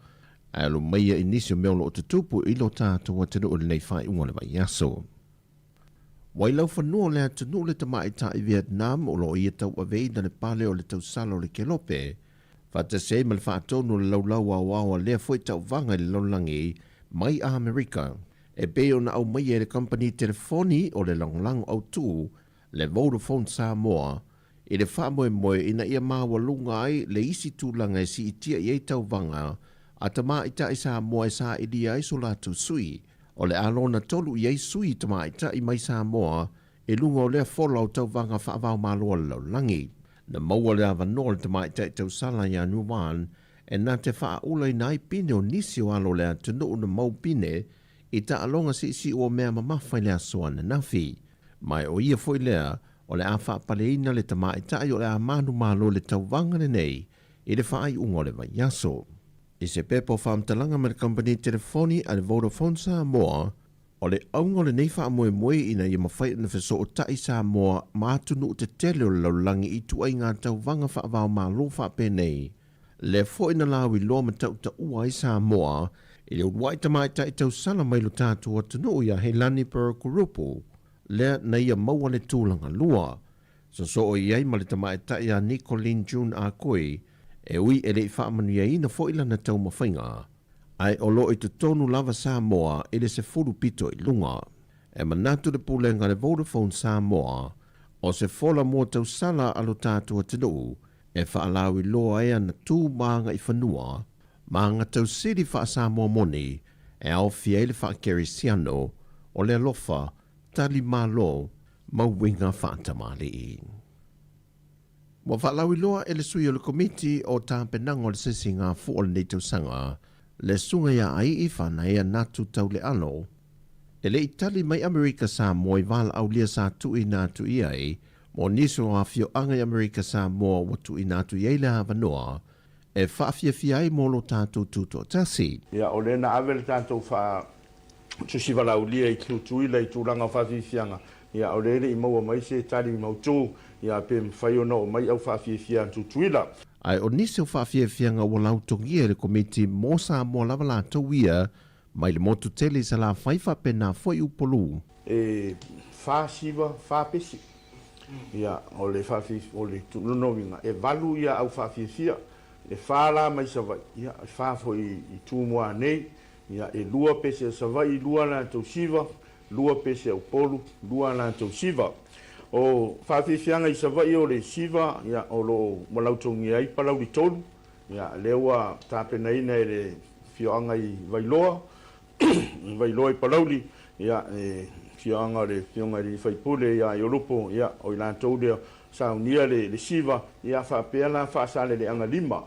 ae alo maia i nisi o mea o lo o tutupu i lo tatou atunuu i lenei faaiuga o le vaiaso. Ua i laufanua o le atunuu le tamaitai Vietnam o lo o ia tauaveina le pale o le tausala o le Kelope, faatasi ai ma le faatonu o le laulau aoao a lea foi tauvaga i le lalolagi mai Amerika, e pei ona aumaia e le kamupani telefoni o le lagolago autu le Vodafone Samoa i le faamoemoe ina ia maualuga ai le isi tulaga e siitia i ai tauvaga a tamaitai Samoa e sailia ai so latou sui. O le a lona tolu i ai sui tamaitai mai Samoa i luga o lea fola o tauvaga faavaomalo a le lalolagi. Na maua le avanoa o le tamaitai tausala ia Nuwan e na te faaulaina ai pine o nisi o alo o le atunuu na mau pine i taaloga siisiu o mea mamafa i le aso ananafi. Ma o ia foi lea o le a faapaleina le tamaitai o le a manumalo i le tauvaga lenei i le faaiuga o le vaiaso. I se pepa o faamatalaga ma le kamupani telefoni a le Vodafone Samoa, o le auga o lenei faamoemoe ina ia mafai ona fesootai Samoa ma atunuu tetele o le lalolagi i ituaiga tauvaga faavaomalo faapenei. Lea foi na lauiloa ma tautaua ai Samoa i le uluai tamaitai tausala mai lo tatou atunuu ia Heilani Perukurupu, lea na ia maua le tulaga lua. Sosoo i ai ma le tamaitai a Nicoline June Akoi, e ui e le i faamanuiaina foi lana taumafaiga, ae o lo o i totonu lava Samoa i le 10 pito i luga. E manatu le Pulega a le Vodafone Samoa, o se fola mo tausala a lo tatou atunuu e faalauiloa ai ana tu ma agaifanua ma aga tausili faa-Samoa moni e aofia ai le faa-Kerisiano o le alofa tali malo ma uiga faatamalii. Ua faalauiloa e le sui o le Komiti o Tapenaga o le Sesiga Fua o lenei tausaga, le Susuga ia Aii Fanaea Natu Taulealo, e le i tali mai Amerika Samoa i valaaulia sa tuuina atu i ai mo nisi o afioaga i Amerika Samoa ua tuuina atu i ai le avanoa e faafiafia ai mo lo tatou tutoatasi.
Ia, o lea na ave le tatou faa tusi valaaulia i Tutuila i tulaga o faafiafiaga, ia, o lea e le i maua mai se tali mautu, ia, pe mafai ona oo mai au faafiafia a Tutuila.
Ae o nisi o faafiafiaga ua lautogia e le Komiti mo Samoa lava latou ia mai le motu tele i Salafai faapena foi Upolu.
E fa siva fa pesi. Ia, o le o le lona uiga, e valu ia au faafiafia, e fa la mai Savaii, ia, e fa foi i Tumua nei, ia, e lua pese a Savaii, lua latou siva, lua pese a Upolu, lua latou siva. O faafiafiaga i Savaii o le siva, ia, o lo o ua lautogia ai Palauli tolu, ia, lea ua tapenaina e le afioaga i Vailoa, Vailoa i Palauli, ia, e afioaga o le Afioga i le Sui Usufono ia Iolupo, ia, o i latou lea saunia le siva, ia, faapea la Faasaleleaga 5.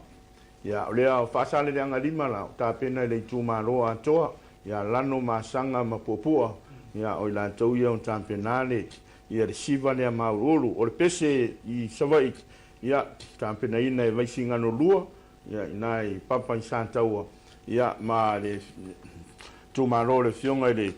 Ia, o lea Faasaleleaga 5 la, o tapena i le itumalo atoa, ia, Lano, Masaga ma Puapua, ia, o i latou ia o tapena le, ia, le siva lea mauuluulu. O le pese i Savaii, ia, tapenaina e Vaisigano 2, ia, ina i Papa i Sataua, ia, ma le itumalo o le Afioga i le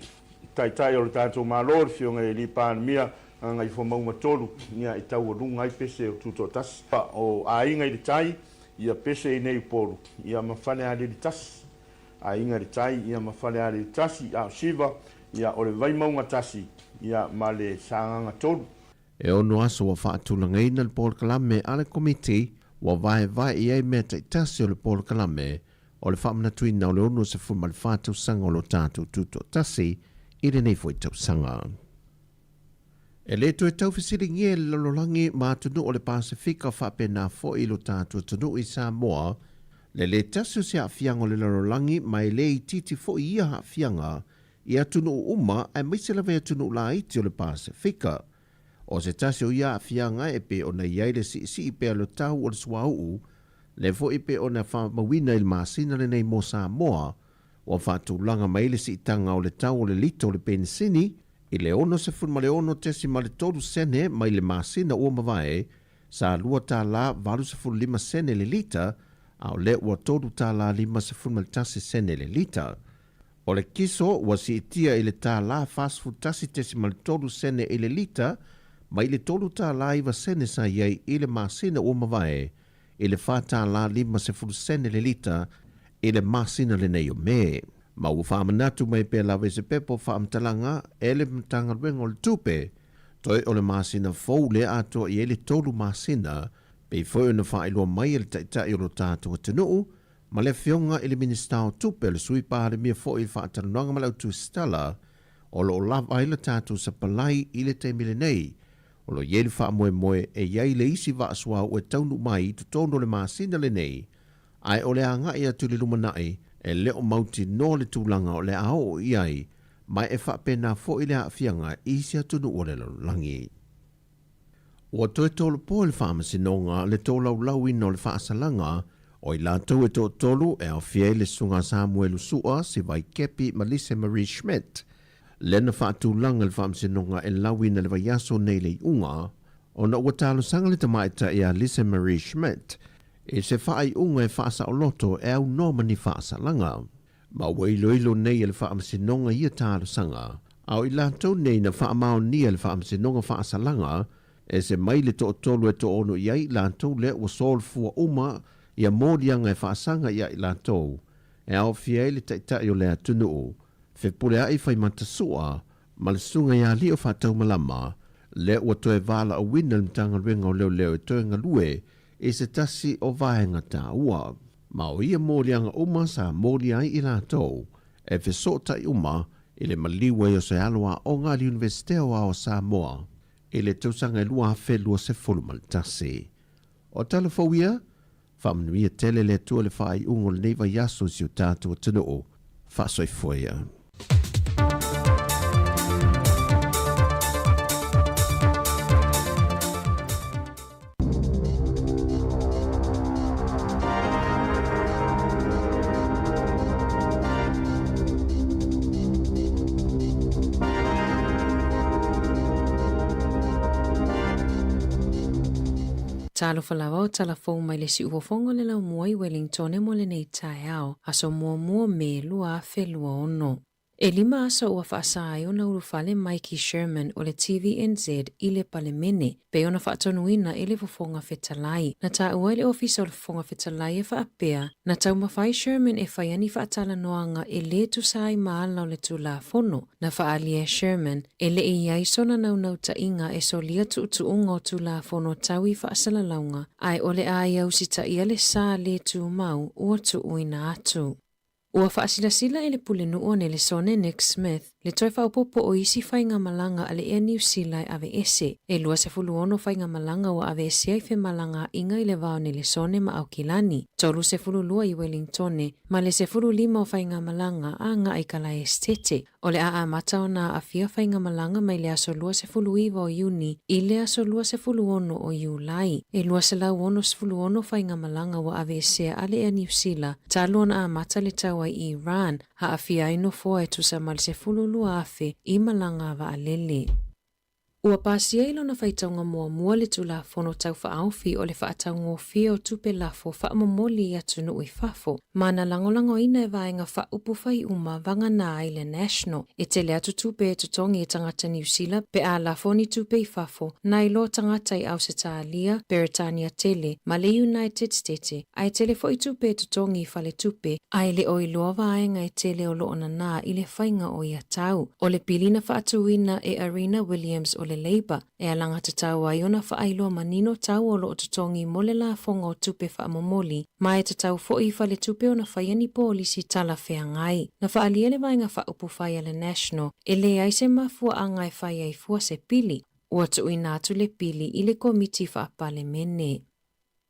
Taitai o le tatou Malo, le Afioga i le Palemia, Gagaifomauga 3, ia, e taualuga ai pese o Tutoatasi. O Aiga i le Tai, ia, pese i nei Upolu, ia, ma Falealili 1. Aiga i le Tai, ia, ma Falealili 1, a o Siva, ia, o le Vaimauga 1, ia, ma le Sagaga 3.
E ono aso ua faatulagaina le polokalame a le Komiti ua vaevae i ai mea taitasi o le polokalame o le faamanatuina o le 64 tausaga o lo tatou Tutoatasi i lenei foi tausaga. E le toe taufesiligia e le lalolagi ma atunuu o le Pasefika faapena foi i lo tatou atunuu i Samoa le le tasi o se aafiaga o le lalolagi ma e le itiiti foi ia aafiaga i atunuu uma aemaise lava i atunuu laiti o le Pasefika. O se tasi o ia aafiaga e pei ona i ai le siisii pea o le tau o le suauu, lea foi e pei ona faamauina i le masina lenei mo Samoa, ua faatulaga mai le siitaga o le tau o le lita o le penisini i le 66.3 sene mai le masina ua mavae, sa $2.85 le lita, a o lea ua $3.51 le lita. O le kiso ua siitia i le $41.3 sene i le lita mai le $3.09 sa i ai i le masina ua mavae i le $4.50 le lita i le masina lenei o Me. Ma ua faamanatu mai pea lava i se pepa o faamatalaga e le Matagaluega o le Tupe, toe o le masina fou lea atoa i ai le tolu masina, pei foi ona faailoa mai e le Taitai o lo tatou atunuu ma le Afioga i le Minisita o Tupe, o le Sui Palemia foi i le faatalanoaga ma le autusitala, o lo o lava ai le tatou sapalai i le taimi lenei. O lo o i ai le faamoemoe e i ai le isi vaa suauu e taunuu mai i totonu o le masina lenei, ae o le agai atu i le lumanai e le o mautinoa le tulaga o le a oo i ai, ma e faapena foi le aafiaga i isi atunuu o le lalolagi. Ua toe tolopo e le Faamasinoga le tolaulauina o le faasalaga o i latou e toatolu e aofia ai le Susuga Samuelu Sua, Sivai Kepi ma Lise Marie Schmidt, lea na faatulaga le Faamasinoga e lauina i le vaiaso nei le iuga ona ua talosaga le tamaitai ia Lise Marie Schmidt i se faaiuga e faasaoloto e aunoa ma ni faasalaga. Ma ua iloilo nei e le Faamasinoga ia talosaga, a o i latou nei na faamaonia e le Faamasinoga faasalaga, ese mai le toatolu e toaono i ai i latou lea ua solofua uma ia moliaga e faasaga ia i latou, e aofia ai le Taitai o le atunuu, Fepuleai Faimata Sua, ma le Susuga ia Alio Faataumalama, lea ua toe valaauina le Matagaluega o Leoleo e toe galue i se tasi o vaega taua. Ma o ia moliaga uma sa molia ai i latou, e fesootai uma i le maliu ai o se alo aoga a le Iunivesite Aoao o Samoa i le tausaga e 2021. O tala fou ia, faamanuia tele le Atua i le faaiuga o lenei vaiaso i si o tatou atunuu. Faasoifua ia.
Talofa lava o tala fou mai le siufofoga o le laumua i Wellingtone mo lenei taeao, aso muamua Me 2026. E lima aso ua faasa ai ona ulufale Mikey Sherman o le TVNZ i le Palemene, pei ona faatonuina e le Fofoga Fetalai. Na taua e le Ofisa o le Fofoga Fetalai e faapea, na taumafai Sherman e fai ani faatalanoaga e lē tusa ai ma ala o le Tulafono. Na faaalia e Sherman, e le i i ai sona naunautaiga e solia tuutuuga o Tulafono tau i faasalalauga, ae o le a ia usitaia le sa lē tumau ua tuuina atu. Ua faasilasila e le Pulenuu o Nelesone Nick Smith le toe faaopoopo o isi faigamalaga a le Air Niu Sila e aveese. E 26 faigamalaga ua aveesea i femalagaaiga i le va o Nelesone ma Aukilani, 32 i Welingtone ma le 15 o faigamalaga agai i Kalaesetete. O le a amata ona aafia faigamalaga mai le aso 29 o Iuni i le aso 26 o Iulai. E 266 faigamalaga ua aveesea a le Air Niu Sila talu ona amata le taua i Iran, aafia ai nofoa e tusa ma le 12,000 i malaga a vaalele. Ua pasia i lona faitauga muamua le Tulafono Tau Faaofi o le Faataugofie o Tupe Lafo Faamomoli i Atunuu i Fafo, ma na lagolagoina e vaega faaupufai uma vagana ai le National. E tele atu tupe e totogi e tagata Niu Sila pe a lafo ni tupe i fafo, nai lo tagata i Ausetalia, Peretania tele, ma le United Stete, ae tele foi tupe e totogi i faletupe, ae le o iloa vaega e tele o lo o nanā i le faiga o ia tau. O le pili na faatuina e Arina Williams o le Labour e alagatatau ai ona faailoa manino tau o lo o totogi mo le lafoga o tupe faamomoli ma e tatau foi i faletupe ona faia ni polisi talafeagai. Na faaalia le vaega faaupufai a le National e leai se mafuaaga e fai ai fua se pili. Ua tuuina atu le pili i le Komiti Faapalemene.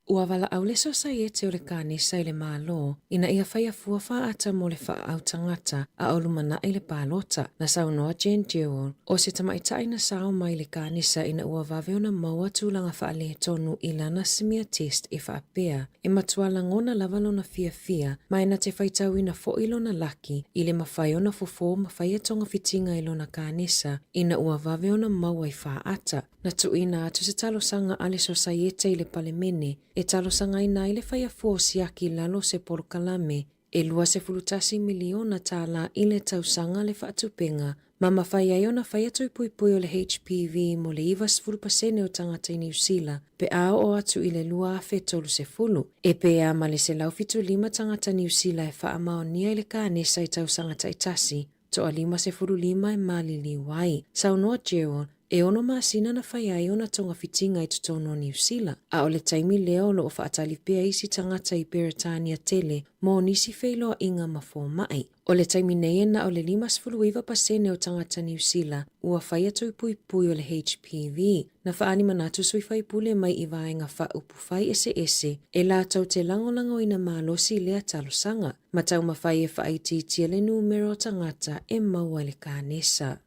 Ua valaau le Sosaiete o le Kanesa i le Malo ina ia faia fua faaata mo le faaau tagata a o lumanai le palota. Na saunoa Jen Dewell, o se tamaitai na sao mai le Kanesa ina ua vave ona maua tulaga faaletonu i lana smear test e faapea, e matua lagona lava lona fiafia ma e na te faitauina foi lona laki i le mafai ona fofo ma faia togafitiga i lona kanesa ina ua vave ona maua i faaata. Na tuuina atu se talosaga a le Sosaiete i le Palemene e talosagaina ai le faiafua o siaki i lalo o se polokalame e $21 miliona tālā i le tausaga le faatupega ma mafai ai ona faia tui puipui o le HPV mo le 90% o tagata i Niu Sila pe a oo atu i le 2030. E pēa ma le 175 tagata Niu Sila e faamaonia i le kanesa i tausaga taitasi Toa 55 e maliliu ai. Saunoa Gerald, e ono masina na fai ai ona togafitiga i totonu o Niu Sila, a o le taimi lea o lo o faatali pea isi tagata i Peretania tele mo nisi feiloaiga ma fomai. O le taimi nei e na o le 59% o tagata Niu Sila ua faia tui puipui o le HPV. Na faaali manatu sui faipule mai i vaega faaupufai eseese e latou te lagolagoina malosi lea talosaga. Ma taumafai e faaitiitia le numera o tagata e maua i le kanesa.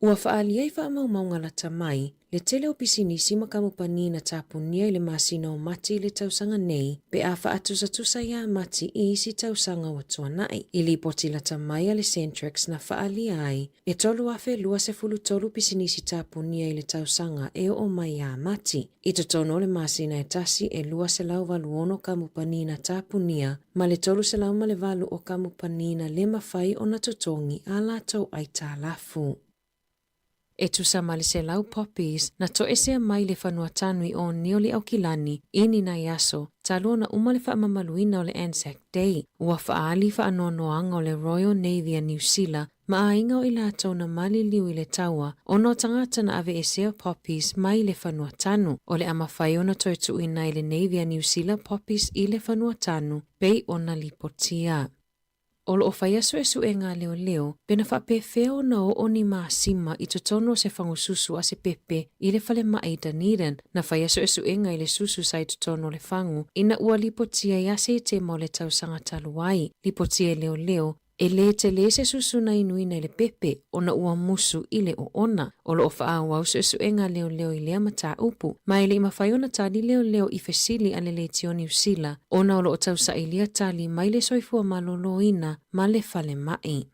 Ua faaalia i faamaumauga lata mai le tele o pisinisi ma kamupani na tapunia i le masina o Mati i le tausaga nei pe a faatusatusa iā Mati i isi tausaga ua tuanai. I lipoti lata mai a le Centrex na faaalia ai e 3,023 pisinisi tapunia i le tausaga e oo mai iā Mati. I totonu o le masina e tasi e 286 kamupani na tapunia ma le 308 o kamupani na le mafai ona totogi a latou aitalafu. E tusa ma le 100 poppies na toesea mai le fanua tanu i o Nioli Aukilani i ni nai aso talu ona uma le faamamaluina o le Anzac Day. Ua faaali faanoanoaga o le Royal Navy a Niu Sila ma aiga o i latou na maliliu i le taua ona o tagata na aveesea poppies mai le fanua tanu. O le a mafai ona toe tuuina i le Navy a Niu Sila poppies i le fanua tanu pei ona lipotia. O lo o faia suesuega a leoleo pe na faapefea ona oo ni masima i totonu o se fagususu a se pepe i le falemai i Dunedin. Na faia suesuega i le susu sa i totonu o le fagu ina ua lipotia ia Setema o le tausaga talu ai. Lipotia e leoleo E lē tele se susu na inuina i le pepe ona ua musu i le oona. O lo o faaauau suesuega a leoleo i lea mataupu, ma e le i mafai ona tali leoleo i fesili a le Leitio Niu Sila ona o lo o tausailia tali mai le soifua maloloina ma le falemai.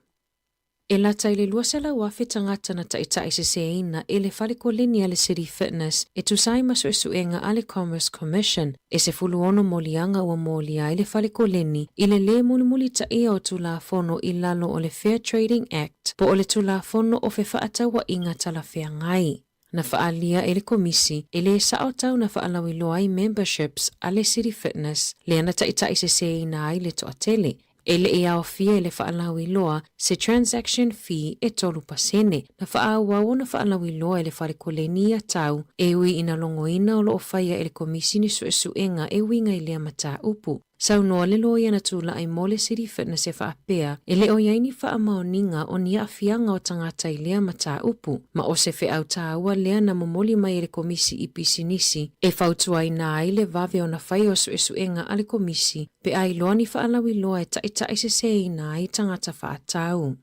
E lata i le 200,000 tagata na taitaiseseina e le fale koleni a le City Fitness e tusa ai ma suesuega a le Commerce Commission. E 16 moliaga ua molia ai le fale koleni i le lē mulimulitaia o Tulafono i lalo o le Fair Trading Act po o le Tulafono o Fefaatauaiga Talafeagai. Na faaalia e le Komisi e lē sao tau na faalauiloa ai memberships a le City Fitness lea na taitaiseseina ai le toatele. E le i aofia i le faalauiloa se transaction fee e 3%. Na faaauau ona faalauiloa e le Fale Koleni ia tau, e ui ina logoina o lo o faia e le Komisi ni suesuega e uiga i lea mataupu. Saunoa le loia na tulai mo le City Fitness e faapea, e le o i ai ni faamaoniga o ni aafiaga o tagata i lea mataupu, ma o se feau taua lea na momoli mai e le Komisi i Pisinisi e fautuaina ai le vave ona fai o suesuega a le Komisi pe a iloa ni faalauiloa e taitaiseseina ai tagata faatau.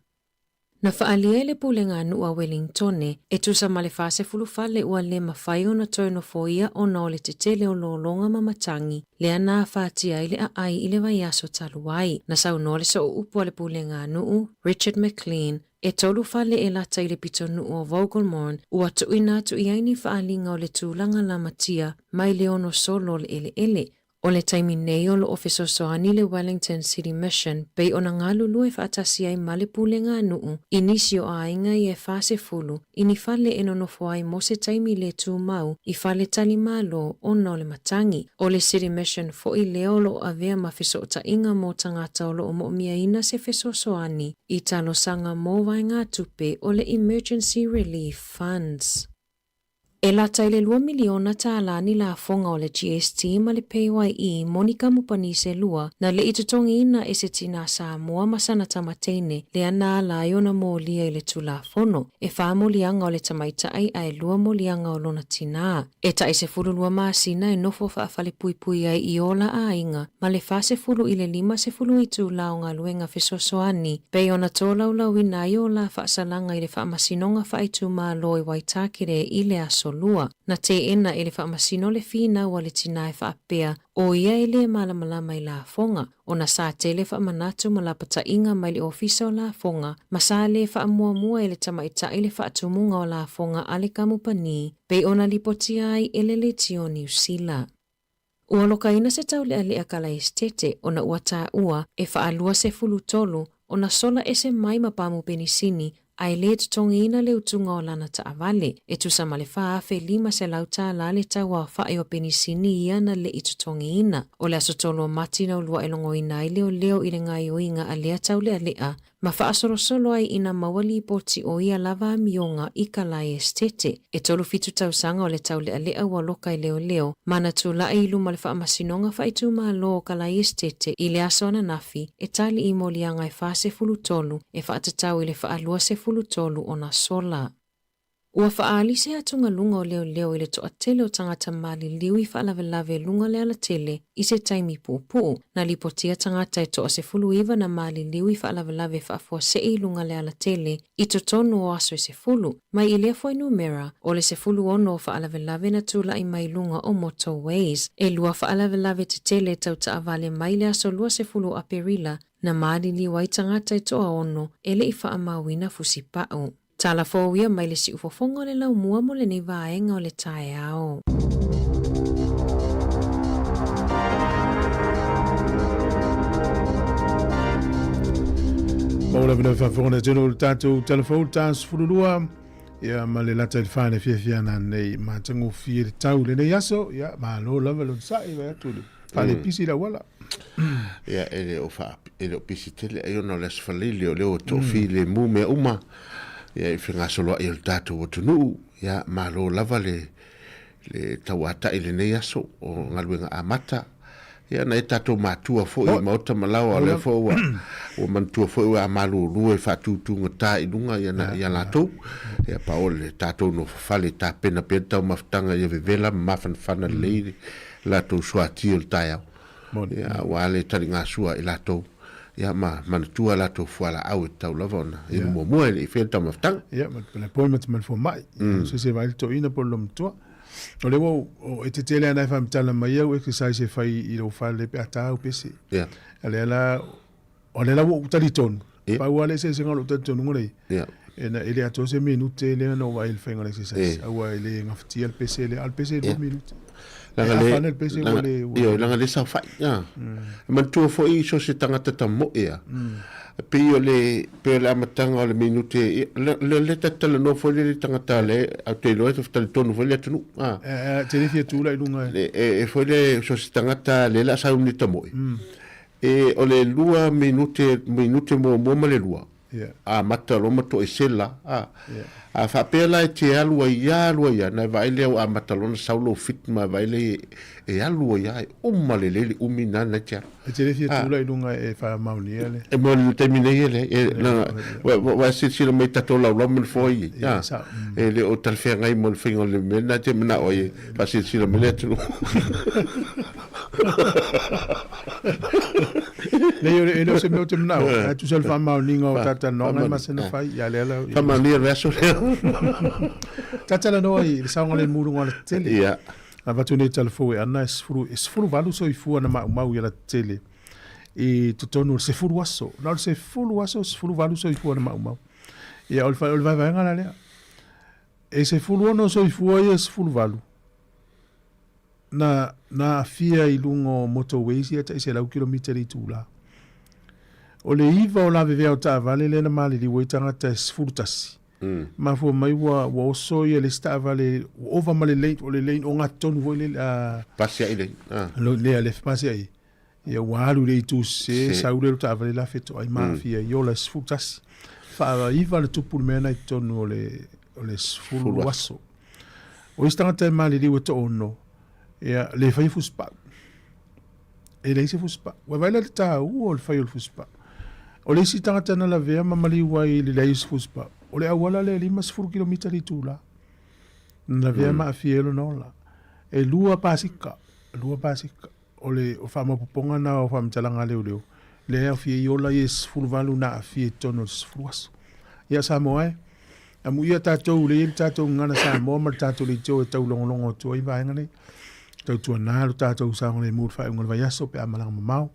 Na faaalia e le Pulega a Nuu a Welingtone, e tusa ma le 40 fale ua le mafai ona toe nofoia ona o le tetele o lologa ma matagi, lea na afatia ai le aai i le vaiaso talu ai. Na saunoa le sooupu a le Pulega a Nuu, Richard McLean, e tolu fale e lata i le pitonuu o Vogelmorn ua tuuina atu i ai ni faaaliga o le tulaga lamatia mai le ono solo o le eleele. O le taimi nei o loo fesoasoani le Wellington City Mission pei ona galulue faatasi ai ma le pulega a nuu i nisi o aiga ia e 40 i ni fale e nonofo ai mo se taimi le tumau i fale talimalo ona o le matagi. O le City Mission foi lea o loo avea ma fesootaiga mo tagata o loo moomiaina se fesoasoani i talosaga mo vaegatupe o le Emergency Relief Funds. E lata i le $2 miliona ni lafoga o le GST ma le PAYE mo ni kamupani se lua na le i totogiina e se tinā Samoa ma sana tamateine lea na ala ai ona molia i le Tulafono. E fa moliaga o le tamaitai ae lua moliaga o lona tinā. E tai 12 masina e nofo faafalepuipui ai i o la aiga ma le 40 i le 50 itulā o galuega fesoasoani pei ona tolaulauina ai o la faasalaga i le Faamasinoga Faaitumalo i Waitakere i le Aso Lua. Na teena e le Faamasino le finau a le tinā e faapea o ia e lē malamalama i lafoga, ona sa tele faamanatu ma lapataiga mai le Ofisa o Lafoga ma sa lē faamuamua e le tamaitai le faatumuga o lafoga a le kamupani pei ona lipotia ai e le Leitio Niu Sila. Ua lokaina se taulealea kalaesetete ona ua taua e 23 ona sola ese mai ma pamu penisini ae lē totogiina le utuga o lana taavale, e tusa ma le $4,500 le tau aofa'i o penisini ia na le'i totogiina. O le aso 3 o Mati na ulua'i logoina ai leoleo i le gaoioiga a lea taulealea ma faasolosolo ai ina maua lipoti o ia lava amioga i kalaesetete. E 37 tausaga o le taulealea ua loka i leoleo ma na tula'i i luma o le Faamasinoga Faaitumalo o Kalaesetete i le aso ananafi e tali i moliaga e 43 e faatatau i le 23 ona sola. Ua faaali se atugaluga o leoleo i le toatele o tagata maliliu i faalavelave i luga o le alatele i se taimi puupuu. Na lipotia tagata e 19 na maliliu i faalavelave faafuasei i luga o le alatele i totonu o aso e 10, mai i lea fuainumera o le 16 o faalavelave na tula'i mai luga o motorways. E lua faalavelave tetele tau taavale mai le aso 20 o Aperila na maliliu ai tagata e 6 e le i faamauina fusipau. Tala fou ia mai le siufofoga o le laumua mo lenei vaega o le taeao.
Maua lava le faafofoga le atunuu i le tatou talafou le ta 12 ia ma le lata i le fa le fiafia na nei matagofie le tau lenei aso ia malo lava le onosai vae atu le faalepisi le auala.
Ia e le o faa e le o pisi tele ai ona o le aso Faraile o lea ua toafilemu mea uma ia i fegasoloai o le tatou atunuu. Ia malo lava le le tauatai i lenei aso o galuega amata. Ia na e tatou matua foi i maota ma laoa o lea foi ua ua manatua foi ua malulu e faatutugata i luga ia na ia latou. Ia pa o le tatou nofofale tapena pea le taumafataga ia vevela ma mafanafana lelei le latou suati o le taeao. Ia, aua le taligasua i latou, ia ma manatua latou fualaau e tatau lava ona inu muamua e le i faia le taumafataga.
Ia, ma le appointment ma le fomai. Se se vaai le toeaina po o le loomatua. O lea ua o, e tetele lava na e faamatala mai au exercise e fai i lou fale pe a ta au pese.
Ia.
A lea la, o lea la ua ou talitonu, pau lava le eseesega o lou talitonuga lea,
Ia.
e na, e le atoa se minute lea na ou vaai i le faiga o le exercise, aua e le gafatia le pese lea, a o le pese e 2 minute. E
Leaga le,
afa ana le pese ua
leaga,
le, ua
ioe,
le.
leaga le saofai, a. E manatua foi so o se tagata tamoe a, pei o le, pei o le amataga o le minute, ia, le, le, le ta talanoa foi lea i le tagata le, ou te iloa e talitonu foi le atunuu, a.
E, e, te le fia tu la i luga e.
Le, e, e foi le, so o se tagata lea o le a sauni tamoe, E, o le lua minute, minute muamua ma le lua.
Amata loa ma toesela, a. A faapea la e te alu ai ia, alu ai ia, na e vaai lea ua amata loa ona sau lou fit ma e vaai lea e alu ai ia, e uma lelei le umi na na e te alu.
E te le fia tula i luga e faamaonia le.
E mo le taimi nei e leai, e na, ua e silasila mai i tatou laulau ma nofoa i ai, a. E le o talafeagai mo le faiga o le mea lena e te manao ai e faasilasila mai le atunuu.
Leai, o le, e le o se mea ou te manao, ae tusa le faamaoniga o talatalanoaga e masani ona fai, ia lea la.
Faamaonia le aso lea.
Talatalanoa i le saogalemu i luga o Alatetele.
Ia.
Avatu nei tala fou e ana e 10, e 18 soifua na maumau i Alatetele i totonu o le 10 aso. Na o le 10 aso, 18 soifua na maumau. Ia, o le, o le vaevaega la lea. E 16 soifua ia e 18. Na, na aafia i luga o motorways ia tai 100 kilomita i le itula. O le iva o lavevea o taavale lea na maliliu ai tagata e 11. Mm. Mafua mai ua, ua oso ia le isi taavale, ua ova ma le lane, o le lane ogatotonu foi lele, a...
Pasi ai le,
ah. Lo, lea, le pasi ai. Ia ua alu i le itu sese, sau lea o le taavale la fetoai ma aafia i ola e 11. Faaiva le tupu le mea na i totonu o le, o le 10 aso. O isi tagata e maliliu e toono, ia, le faia fusipau. E leai se fusipau. Ua vaai la le taua o le fai o le fusipau. O le isi tagata na lavea ma maliu ai i le leai o se fusipau, o le auala lea e 50 kilomita le itula. Na lavea ma aafia ai lona ola. E lua pasika, lua pasika. O le faamaopoopoga lena o faamatalaga a leoleo, lea e aofia ai ola ia e 18 na aafia i totonu o le 10 aso. Ia Samoa e, amuia tatou lea e i ai le tatou gagana Samoa ma le tatou leitio e taulogologo atu ai vaega nei. Tautuana lo tatou saogalemu i le faaiuga o le vaiaso pe a malaga mamao.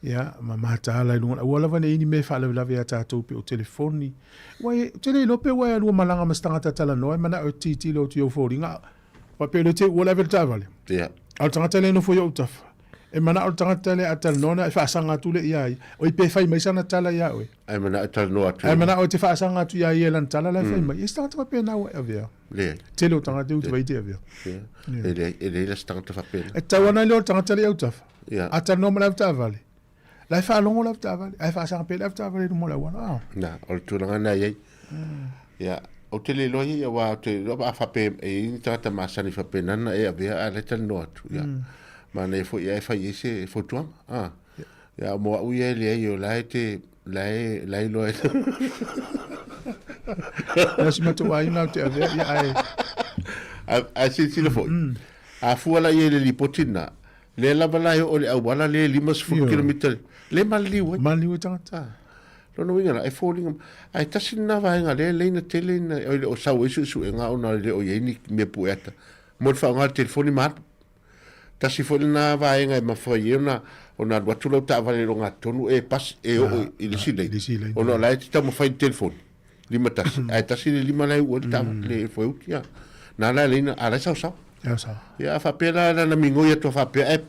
Ia, ma mataala i luga o le auala lava ne i ni mea e faalavelave ia tatou pei o telefoni. Ua e, ou te le iloa pe ua e alua malaga ma se tagata talanoa e manao e tilotilo atu i ou foliga, Faapea le te ua le ave le taavale.
Ia.
A o le tagata lea e nofo i ou tafa, e manao le tagata lea a talanoa na e faasaga atu lea ia ia. Oi pe fai mai sana tala ia oe.
Ae manao e talanoa atu.
Ae manao e te faasaga atu ia ia lana tala la e fai mai. E se tagata faapena ua e avea.
Leai.
Tele o tagata e utu te avea.
Ia. E leai, e leai la se tagata faapena.
E tau ana i le o le tagata lea i autafa. Ia. A talanoa ma le avetaavale. La e faalogo le avetaavale, ae faasaga pea le avetaavale i luma o le auala. Ah.
Na, o le tulaga na i ai. Ia, ou te le iloa ia, aua ou te iloa a faapea e i ai ni tagata masani faapena na e avea ae la e talanoa atu. Ia, manaia foi ae fai ai se fautuaga. Ah. Ia, mo au ia e leai, o la e te, la e, la e iloa e.
Na si matou aiga ou te avea, ia ae.
Ae silasila foi, a fua la i ai i le lipoti lena, Lea lava la e oo i le auala lea e 50 kilomita lea e maliliu ai.
Maliliu ai tagata.
Ah. Lona uiga la, e foliga, ae tasi lena vaega lea e laina tele ina, oi le o sau ai suesuega ona e le o i ai ni mea pue ata mo le faaaoga o le telefoni ma alu. Tasi foi lena vaega e mafai ai ona ona alu atu lau taavale i le ogatotonu e pasi, e oo i le isi lane, ona o la e te taumafai i le telefoni, 51, ae tasi le lima la e uu ai le taavale, le foeuti, a. Na la e laina, a la e saosao.
Saosao.
Ia, a faapea la na migoi atu a faapea, ae,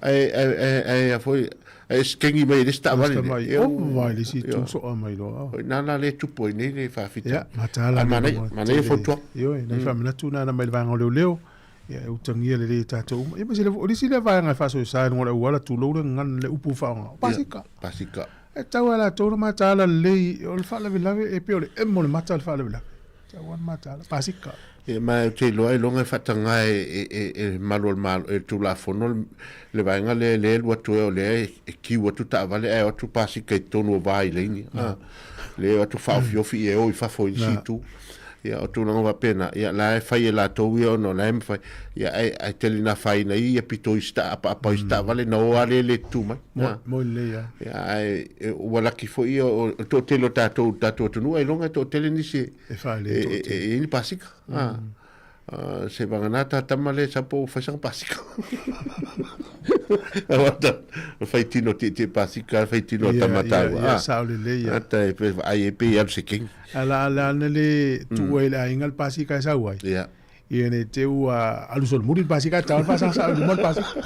ae, ae, ae, ae, a foi, ae skengi mai e le isi taavale
lea. Mai, oh, vai, le isi tu soa mai loa.
Oi, na la le tupu ai nei le faafita.
Ia, mataala.
Ae manaia, manaia fautuaga.
Ioe, nai faamanatu na na mai le vaega o leoleo. Ia, e utagia lelei e tatou uma. Ia, ma se le, o le isi lea vaega e faasoesa i luga o le auala, tulou le gagana, le upu faaaoga, o pasika.
Pasika.
E tatau lava e latou ona mataala lelei, o le faalavelave e pei o le emo o le mata le faalavelave. E tatau lava ona mataala. Pasika.
Ia, ma ou te iloa ailoga e faataga e, e, e le malu o le Malo, e le Tulafono le, le vaega lea lea e alu atu ai o lea e, e kiu atu taavale ae o atu pasika i totonu o va i laini. Ah, lea e o atu faaofiofi ia e o i fafo i isi itu. Ia, o tulaga faapena, ia, la e fai e latou ia ona o la e mafai, ia, ae, ae tele ina afaina ai ia pito i isi ta, apaapa o isi taavale na o lava lea e le tutu mai.
Mo, mo lelei lava.
Ia, ae e, ua laki foi ia o le toatele o tatou, tatou atunuu, ailoga e toatele nisi e,
E faale e,
e, e, e i ai ni pasika. Ah. Ah, se vagana ta tama lea sa po ua fai sana pasika. Aua ta, fai tino tietie pasika, fai tino
Ia,
tama
ia,
tāua.
ia,
Ah.
sao lelei ia.
Ata e pe ai e pe i alu se kengi.
A la la na le tuu ai le aiga le pasika e sau ai.
Ia.
Ia nei te ua alu solomuli le pasika, tau le faasaga i luma le pasika.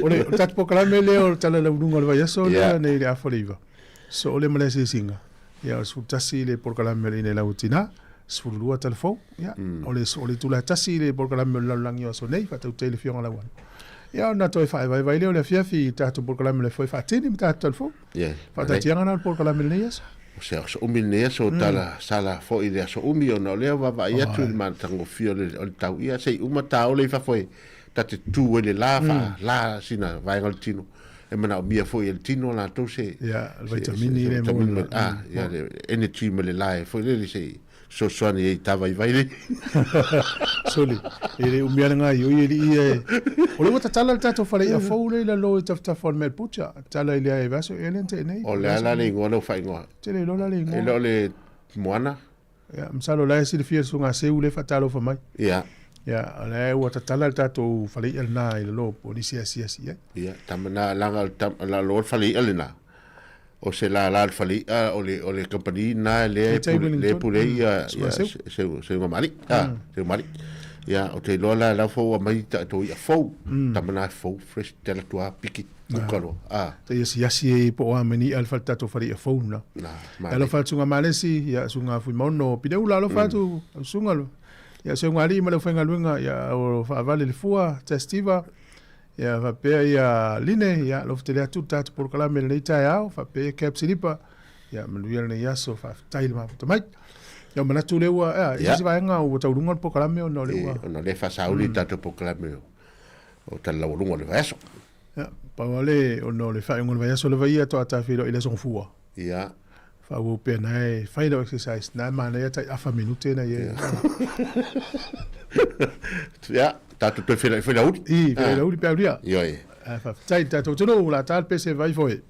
O le o tatou polokalame lea o le talalauluga o le vaiaso lea
Ia.
nei i le afa o le iva. So o le ma le asiasiga. Ia o le 11 le polokalame o le ina i lau tina, 12 tala fou. Ia o le o le itula e tasi le polokalame o le lalolagi o aso nei, faatautai le Afioga Lauano. Ia ona toe faavaevae lea o le afiafi i tatou polokalame o le foe faatini ma tatou tala fou.
Ia.
Faataatiaga na o le polokalame i lenei aso.
O se aso umi lenei aso, tala sala foi le aso umi ona o lea ua vaavaai atu i le matagofie o le o le tau ia se i uma taole i fafo e ta te tu ai le la fa la sina vaega o le tino e manaomia foi e le tino latou se
Ia, le vitamini le
mo ah ia le energy ma le la e foi lele se i fesoasoani ai i ta vaivai le.
Sole, e le umi ana gaoioi e alii ia e. O lea ua tatala le tatou fale i'a fou lea i lalo i tafatafa o le Mad Butcher. Tatala i le ae vaiaso ea lea na tea nei.
O le a la le igoa lea ua faaigoa?
Ou te le iloa la le igoa.
E le o le Moana?
Ia, masalo o la e silafia e le Susuga Seu lea e faatalofa mai.
Ia.
Ia, o lea ua tatala le tatou fale i'a lena i lalo po o nisi e asiasi i ai.
Ia, tama na laga o le tama, lalo o le fale i'a lena. O se lālā o le fale i'a o le, o le kamupani lena lea e pule, lea e pule ai ia, ia Seu, Seugamali, ah, Seumali. Ia, ou te iloa la, la ua aumai tatou i'a fou, tama na fou, fresh, te alu atu lava piki, kuka loa, ah.
Tai asiasi ai po o a mai ni i'a i le tatou fale i'a fou lena.
Na,
E alofa atu Susuga Malesi, ia, Susuga Fuimaono Pileula, alofa atu Susuga, ia, Seugalii ma le aufaigaluega, ia, o faavale le fua, Testiva, Ia faapea ia Line, ia alofa tele atu le tatou polokalame i lenei taeao, faapea ia Cap Silipa, ia manuia lenei aso, faafetai i le mafuta mai. Ia manatu lea ua, ia,
Ia.
isi vaega ua tauluga le polokalame ona o lea ua...
Ona o lea e faasauli le tatou polokalame o Tala Laualuga o le vaiaso.
Ia, pau lava le, ona o le faaiuga o le vaiaso lava ia faatoa ta feiloai i le Aso Gafua.
Ia.
Faaauau pea na e fai lau exercise, na e manaia tai afa minute na i ai.
Ia, tatou toe feiloai foi i le aoauli.
I, feiloai i le aoauli pe aulia.
Ioe.
Ae faafetai i le tatou atunuu, o le a ta le pese vai foi.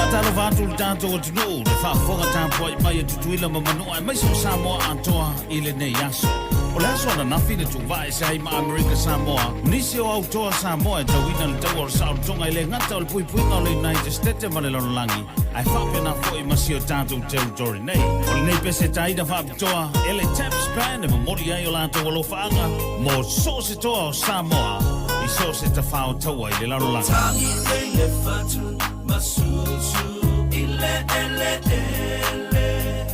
Faatalofa atu le tatou atunuu le faafofoga tapuai mai a Tutuila ma Manua aemaise o Samoa atoa i lenei aso. O le aso ananafi na tuuvaa ese ai ma Amerika Samoa, nisi o autoa Samoa e tauina le taua o le saolotoga e le gata o le puipuiga o le United States ma le lalolagi, ae faapena foi ma si o tatou territory nei. O lenei pese taina faapitoa e le Taps Band e momoli ai o latou alofaaga mo so o se toa o Samoa i so o se tafao taua i le lalolagi.
Tagi nei le fatu masusu i le eleele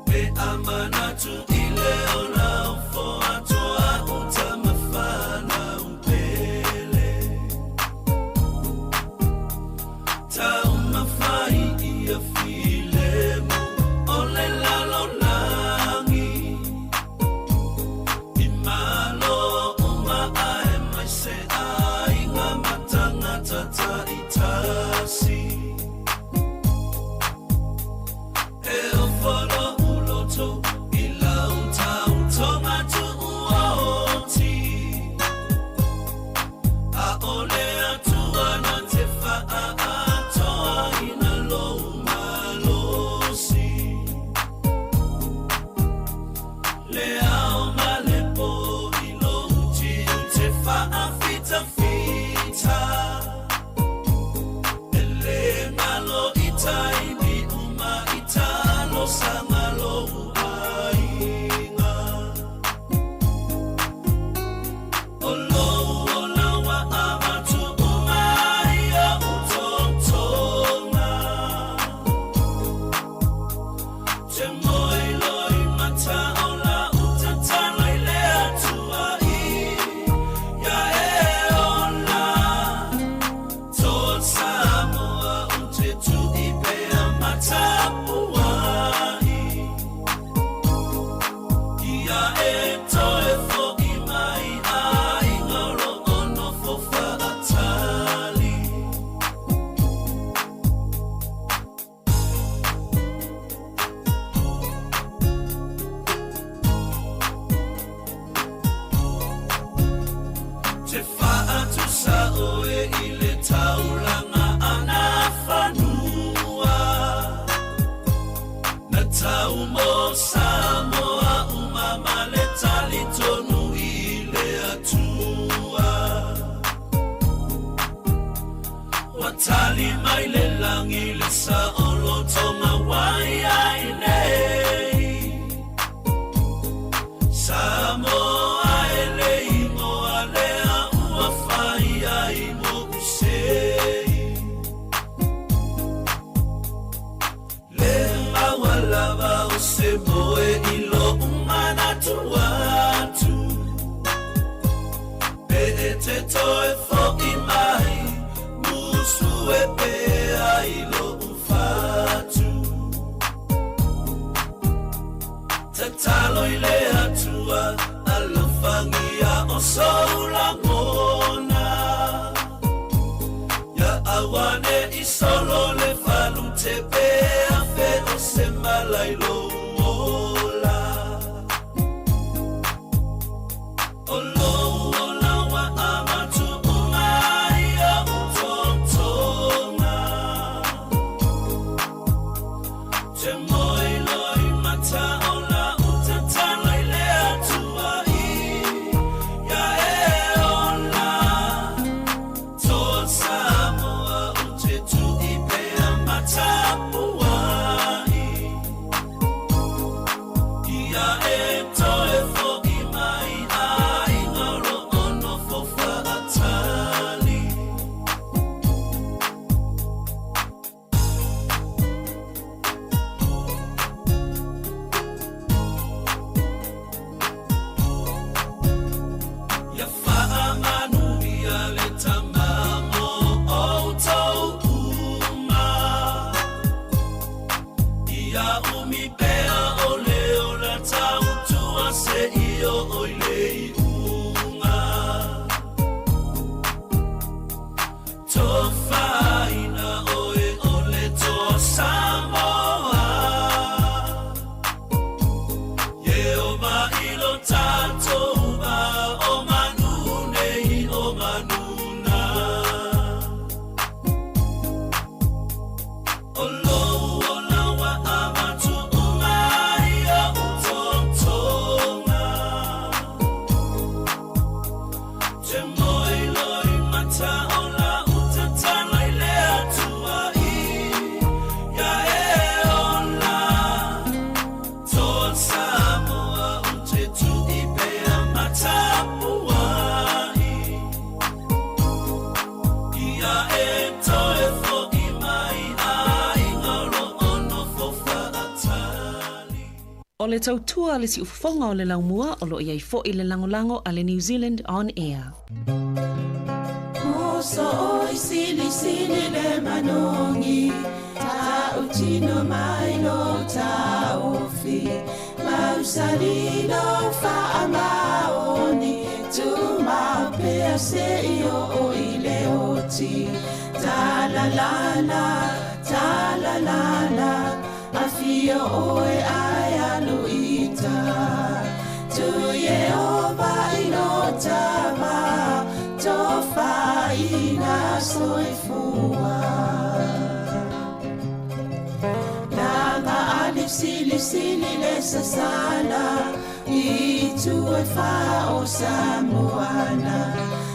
Pe a manatu i le ola ofo atoa uta mafana upele Taumafai ia filemu o le lalolagi I malo uma aemaise aiga ma tagata taitasi E ofo lou loto i lau tautoga tuuoti Aole Atua na te faaatoaina lou malosi Le ao ma le po i lou tiute faafitafita E le galo i taimi uma i talosaga lou aiga O lou ola ua avatu uma i o'u totoga Te moe loimata o lau tatalo i le Atua ia e ola Toa Samoa ou te tui pea ma tapuai Ia e toe fo'i mai aiga o lo o nofo faatali. Te faatusa oe i le taulaga ana fanua Na tau mo Samoa uma ma le talitonu i le Atua Ua tali mai le lagi le saolotoga ua i ai nei Samoa e le igoa lea ua fai ai mo'u sei Le maua lava o se moe i lo'u manatu atu Pe e te toe fo'i mai musu e pea i lo'u fatu Tatalo i le Atua alofagia o sou lagona Ia auane'i solo le falute pe afe o se mala i lou ola O lou ola ua avatu uma i o'u totoga Te moe loimata o lau tatalo i le Atua ia e ola Toa Samoa ou te tui pea ma tapuai. e toe fo'i mai aiga o lo o nofo fa'atali.
O le tautua a le siufofoga o le laumua o lo o i ai fo'i le lagolago a le New Zealand On Air.
Muso oi silisili le manogi Ta'utino mai lo taofi Mausali lou faamaoni Tumau pea se'i oo i le oti Talalala, talalala Afio oe ae alu i uta Tu Ieova i lo tama Tofaina soifua Laga ali silisili le sasala I itu e fa o Samoana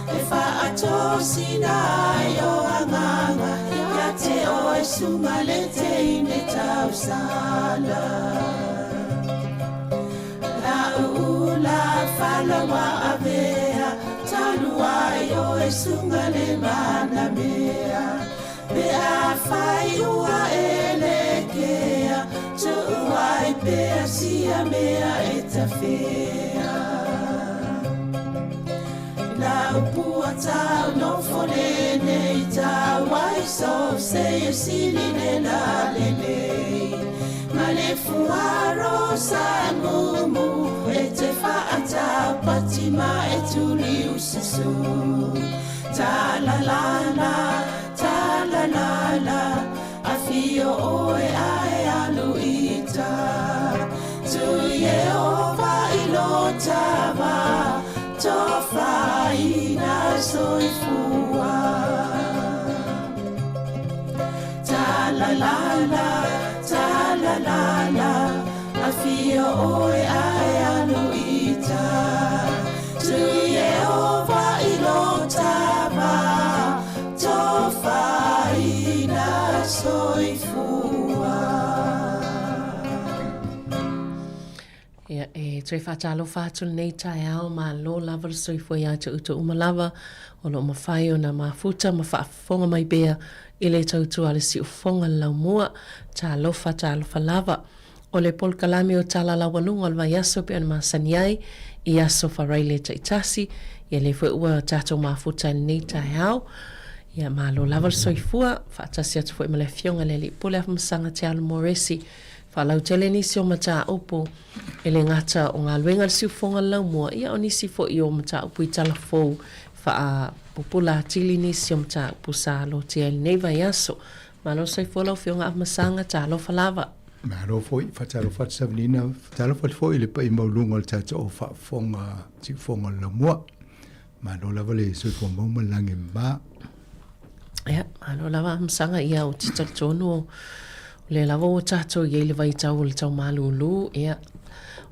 E fa'atosina ai o agaga Ia te oe suga le teine tausala La'u ula fala ua avea Talu ai oe suga le manamea Pe afai ua e lekea Tuu ai pea sia mea e tafea Lau pua tau nofo lenei tau ai so se e sili le la lelei Ma le fuaro sa mumu e te fa'ataupati ma e tuli ususu Ta la la la, ta la la la Afio oe ae alu i uta Tu Ieova i lo tama Tofaina soifua Ta la la la, ta la la la Afio oe ae alu i uta Tu Ieova i lo tama Tofaina soifua.
Ia, e toe faatalofa atu lenei taeao, malo lava le soifua ia te outou uma lava o lo o mafai ona mafuta ma faafofoga mai pea i le tautua a le siufofoga le laumua. Talofa, talofa lava. O le polokalame o Tala Laualuga o le vaiaso e pei ona masani ai i aso Faraile taitasi, ia lea foi ua tatou mafuta i lenei taeao. Ia, malo lava le soifua, faatasi atu foi ma le Afioga i le Alii Pule Afamasaga Te Alo Moresi, faalautele nisi o mataupu e le gata o galuega a le siufofoga le laumua, ia o nisi foi o mataupu i tala fou faapupula atili nisi o mataupu sa lotea i lenei vaiaso. Malo le soifua lau Afioga Afamasaga, talofa lava.
Malo foi, faatalofa atu Savanina, faatalofa atu foi i le paia maualuga o le tatou faafofoga siufofoga o le laumua. Malo lava le soifua mau ma le lagi e mama.
Ia, malo lava Afamasaga, ia ou te talitonu o lea lava ua tatou i ai i le vaitau o le tau malūlū, ia,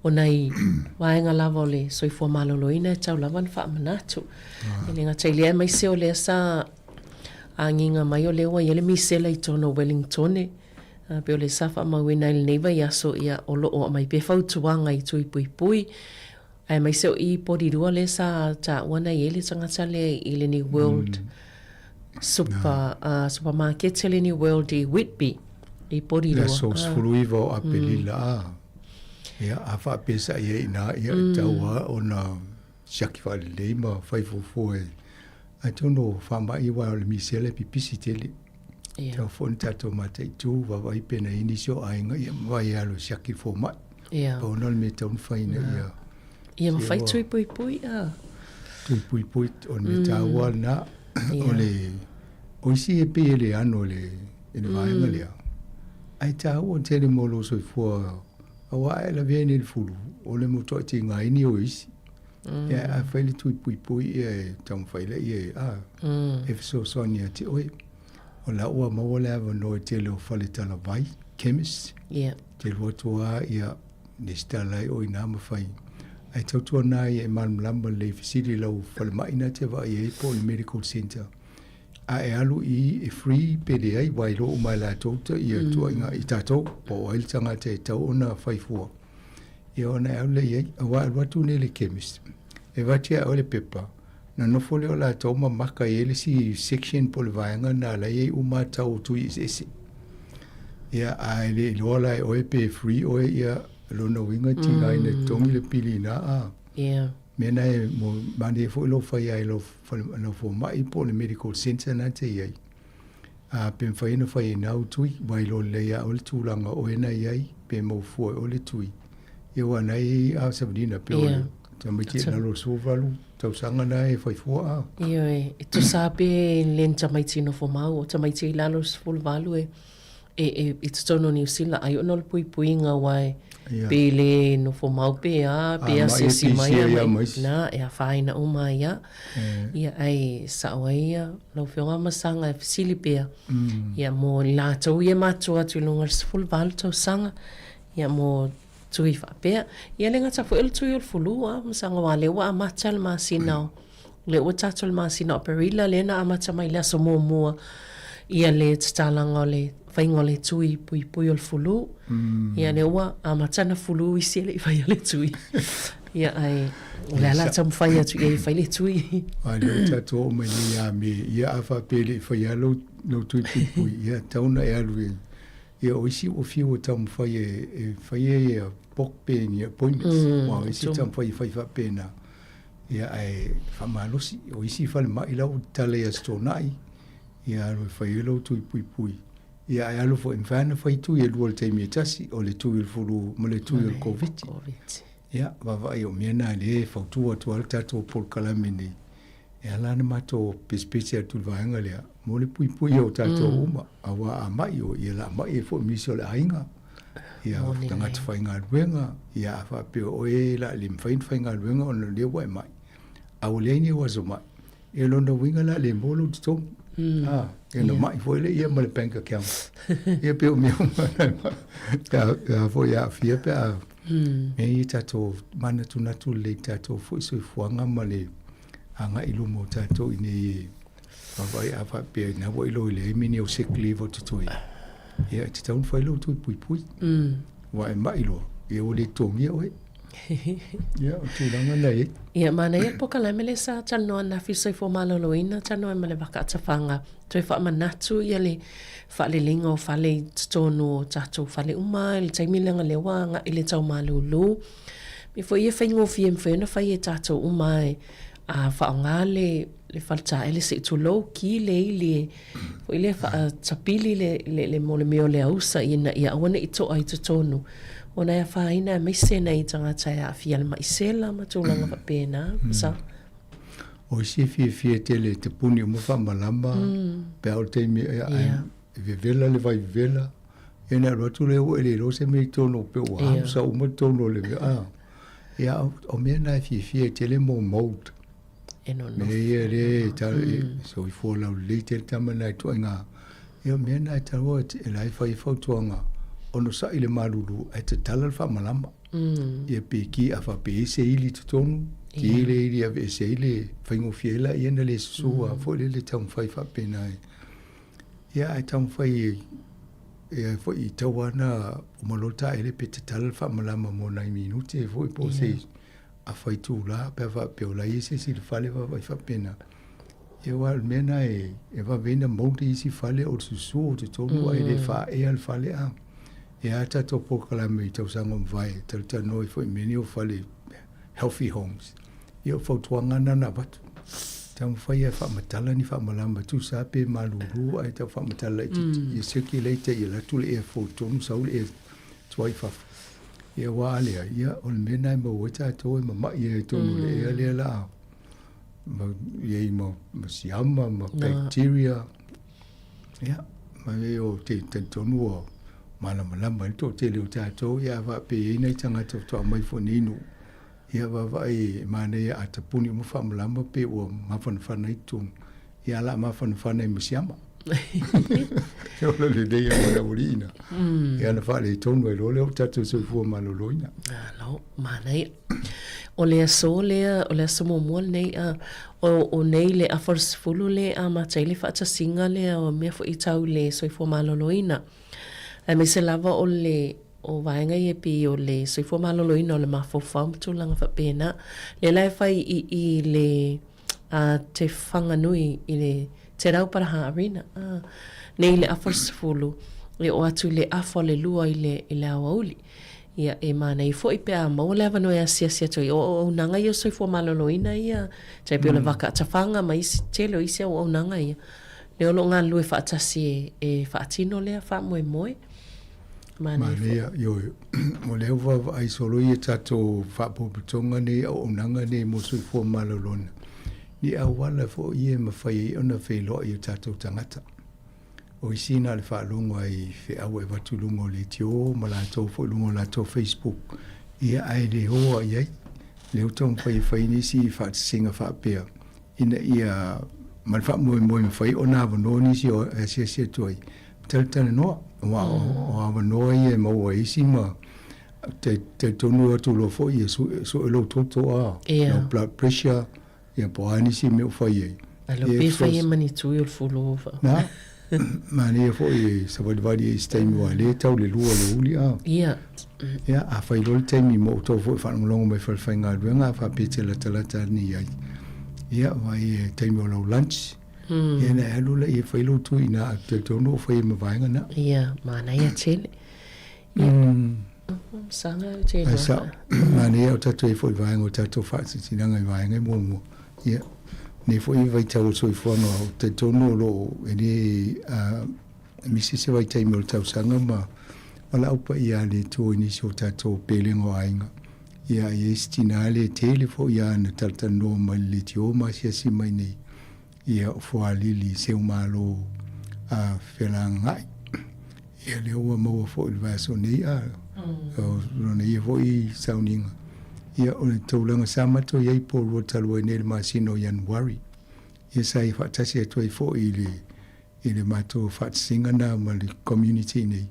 o nai vaega lava o le soifua maloloina e tau lava ona faamanatu. E le gata i lea aemaise o lea sa agiga mai o lea ua i ai le misela i totonu o Wellingtone, e pei o lea sa faamauina i lenei vaiaso, ia, o lo o aumai pea fautuaga i tui puipui, aemaise o i Porirua lea sa taua na i ai le tagata lea i le New World Super, supermarket le New World i Whitby, i Porirua.
Le aso 19 o Aperila, a, ia, a faapesa i ai ina, ia, e tau lava ona siaki faalelei ma fai fuafua e atonu o faamai aua o le misela e pipisi tele. Ia. Tau foi ona tatou mataitu vaavaai pe na i ai nisi o aiga ia ma vaai e alu e siaki le fomai.
Ia.
Pau lena o le mea e tatau ona fai ina ia
Ia ma fai tui puipui a.
Tui puipui o le mea taua lena. O le o isi e pei e le ano i le i le vaega lea. Ae taua tele mo lou soifua aua a e lavea ai nei le fulu, o le matuai tiga ai ni o isi. Ia a fai le tui puipui ia e taumafai laia e a e fesoasoani ia te oe. O la ua maua le avanoa i tele o fale talavai, chemist.
Ia.
Te alu atu lava ia lesitala ai oe ina ma fai. Ae tautuana ia e malamalama lelei fesili i lau falemai na te vaai ai po o le medical centre. A e alu i e free pe leai aua e iloa uma e latou ta ia tuuaiga i tatou po o ai le tagata e tatau ona fai fua. Ia ona e alu lea i ai, aua e alu atu nei i le chemist, e avatu ia oe le pepa. Na nofo lea o latou ma maka e i ai le isi section po o le vaega lena la e i ai uma tau o tui eseese. Ia, a e le iloa la e oe pe free oe, ia, lona uiga e tiga ina totogi le pili i ina, a.
Ia.
Mea na e mo manaia foi lou fai ai lau lau fomai po o le medical centre na te i ai. A pe mafai ona fai ai na au tui, ua iloa lelei ia oe le tulaga o oe na i ai, pe mau fua e oe le tui. Ia aua na i ai a Savanina pe o le tamaiti i lalo o le 18 tausaga na e fai fua a.
Ioe, e tusa pe le ni tamaiti nofo mau, o tamaiti i lalo o le 18 e e, e, i totonu o Niu Sila, ai ona o le puipuiga aua e pe le nofo mau pe a, pe asiasi mai a mai, na, e afaina uma ai a. Ia, ai sao ai ia lau Afioga Masaga e fesili pea, ia mo i latou ia e matua atu i luga o le 18 tausaga, ia mo tui faapea. Ia le gata foi o le tui o le fulu a, Masaga aua lea ua amata le masina o Lea ua tatou i le masina o Aperila lea na amata mai i le aso muamua ia le tatalaga o le faiga o le tui puipui o le fulu. Ia lea ua amata na fulu isi e le i faia le tui. Ia ae o le a la taumafai atu i ai e fai le tui.
A lea ua tatou oo mai nei ia Me, ia a faapea e le i faia lou, lou tui puipui, ia tatau ona e alu i ia o isi ua fiu e taumafai e, e fai ia book pe ni appointments. Aua o isi e taumafai e fai faapena. Ia ae faamalosi, o isi falemai la ua tatala i Aso Toonai, ia alu e fai ai lou tui puipui. Ia ae alu foi, e mafai lava ona fai tui e lua i le taimi e tasi, o le tui o le fulu ma le tui o le Koviti. Ia, vaavaai o mea na lea e fautua atu ai le tatou polokalame nei, e ala ona matou pesepese atu i le vaega lea, mo le puipuia o tatou uma, aua a mai oe, ia o le a mai ai foi ma nisi o le aiga. Ia, tagata faigaluega, ia a faapea o oe o le a le mafai ona faigaluega ona o lea ua e mai, a ua leai ni ou aso mai, ia lona uiga o le a le maua lou totogi. A, ia ona mai foi lea ma le bank account. Ia pei o mea uma na e a foi e aafia pe a mea ia tatou manatunatu lelei i tatou foi soifuaga ma le agai i luma o tatou ina ia Vaavaai a faapea ina ua iloa i leai mea o sick leave o totoe, ia e tatau ona fai lou tui puipui. Aua e mai loa, ia ua le totogia oe. Ia, o tulaga na e i ai.
Ia, manaia le polokalame lea sa talanoa ananafi i le soifua maloloina, talanoa ai ma le Vaka Atafaga, toe faamanatu ia le faaleleiga o fale i totonu o tatou fale uma i le taimi leaga lea ua agai i le tau malulu. Mea foi ia faigofie e mafai ona fai e tatou uma e a faaaoga le le faletaele se i tulou, ki le ili e foi lea faatapili le, le, le, mo le mea o le ausa ina ia aua ne i toa i totonu ona e afaina aemaise nai tagata e aafia i le mai sela ma tulaga faapena. Sa.
O isi e fiafia tele i te puni uma faamalama pe a o le taimi e, yeah. e vevela le vai vevela ia na alu atu lea ua e le iloa se mea i totonu pe ua yeah. ausa uma totonu o le mea. Ah. Ia, o mea na e fiafia e tele mo mold.
E nonofo.
Mea ia le e tau, mm. soifua laulelei tele tama na e tuaiga. Ia, mea na e taua e la e fai fautuaga, onosai le malulu ae tatala le faamalama. Ia pe ki a faapea i se ili i totonu, ki le ili e aveese ai le faigofie ai laia ona le susu a foi lele e taumafai faapena e. Ia ae taumafai e foi i tau ana uma loa le taele pe tatala le faamalama mo nai minute foi po o se afa itula pe a faapea o la e i ai se isi i le fale vaavaai faapena. Ia aua o le mea lena e e vave ai ona mould isi fale o le susu o totonu ae le faaea le fale a. E a tatou polokalame i tausaga ua mavae e talatalanoa ai foi i mea nei o fale healthy homes. Ia o fautuaga lena na avatu. Taumafai e faamatala ni faamalama tusa pe malulu ae tau faamatala laitiiti ia circulate ia alu atu le air flow i totonu sau le air tuai i fafo. Ia aua a leai, ia o le mea lena e maua ai tatou e mamai ai i totonu o le ea lea la ma i ai ma, ma siama ma bacteria. Ia, ma e o te talitonu ua malamalama ai le toatele o tatou, ia a faapea e i ai nai tagata faatoa mai foi nei nuu, ia vaavaai e manaia a tapuni uma faamalama pe ua mafanafana ai totonu, ia o le a mafanafana ai ma siama. E ola lelei ai ma le aualiina. Ia ona faaletonu ai loa lea o tatou soifua maloloina.
Malo, manaia. O le aso lea, o le aso muamua lenei, a, o, o nei le afa o le 10 le amata ai le faatasiga lea o mea foi tau i le soifua maloloina. Aemaise lava o le, o vaega ia e pei o le soifua maloloina o le mafaufau ma tulaga faapena. Lea la e fai i i le. a Te Whanganui i le Te Rauparaha Arena, ā, nei i le afa o le 10, e oo atu i le afa o le 2 i le, i le aoauli. Ia, e manaia foi pe a maua le avanoa e asiasi atu ai. O auaunaga ia o soifua maloloina ia, tai pei o le vaka atafaga ma isi, tele o isi auaunaga ia, lea o lo o galulue faatasi e, e faatino lea faamoemoe. Manaia foi.
Manaia, ioe. O lea ua vaavaai solo ia tatou faapotopotoga nei, auaunaga nei mo soifua maloloina, ni auala foi ia e mafai ai ona feiloai i o tatou tagata. O isi na o le faalogo lava i feau e avatu i luga o leitio ma latou foi i luga o latou Facebook, ia ae le o lava i ai. O lea ua taumafai e fai nisi faatasiga faapea ina ia ma le faamoemoe e mafai ona avanoa nisi e asiasi atu ai, talatalanoa, aua o avanoa ia e maua e isi ma talitonu atu loa foi e sue lou toto a, lau blood pressure, Ia po o a nisi mea o fai ai.
Alo pe fai e mani tui o le fulo fa.
Na, manaia foi e savalivali ai i se taimi aua o lea e tau le 2 o le uli a.
Ia.
Ia, a fai loa le taimi mo outou foi e faalogologo mai i falefaigaluega a faapea e te latalata ane i ai. Ia, vaai e taimi o lau lunch. Ia ona e alu lea e fai lou tui i ina, ou te talitonu o fai ai ma vaega na.
Ia, manaia tele. Ia. Saga ou te
iloa. Sao, manaia o tatou i ai foi i le vaega o tatou faasinasinaga i vaega e muamua. Ia, nei foi vaitau o le soifuaga, ou te talitonu o lo o e le misi se vaitaimi o le tausaga ma valaau paia a le Atua i nisi o tatou pelega o aiga. Ia, e i ai si tina lea e tele foi ana talatalanoa mai le leitio ma asiasi mai nei. Ia o Foalili Seumalo a Felagaai. Ia lea ua maua foi i le vaiaso nei a o lona ia foi sauniga. Ia o le taulaga sa matou i ai po o lua talu ai nei i le masina o Ianuari. Ia sa ia faatasi atu ai foi i le i le matou faatasiga na ma le community nei.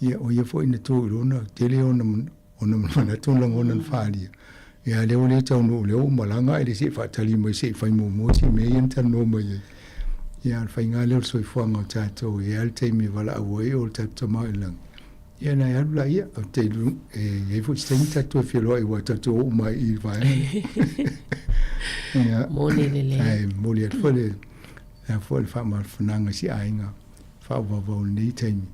Ia o ia foi na tu i lona tele ona Ona manatu lagona na faaalia, ia lea ua le taunuu lea ua malaga ae le se i faatali mai se i fai muamua si mea ia na talanoa mai ai. Ia o le faiga lea o le soifuaga o tatou, e i ai lava le taimi e valaau ai o le tatou Tama i le lagi, ia ona e alu laia. Ou te iloa e i ai foi se taimi tatou toe feiloai aua tatou te o uma ai i i le vaega lea. Ia,
Moni lelei.
Ae momoli atu foi le, le a foi le faamafanafanaga i si aiga faavauvau i lenei taimi.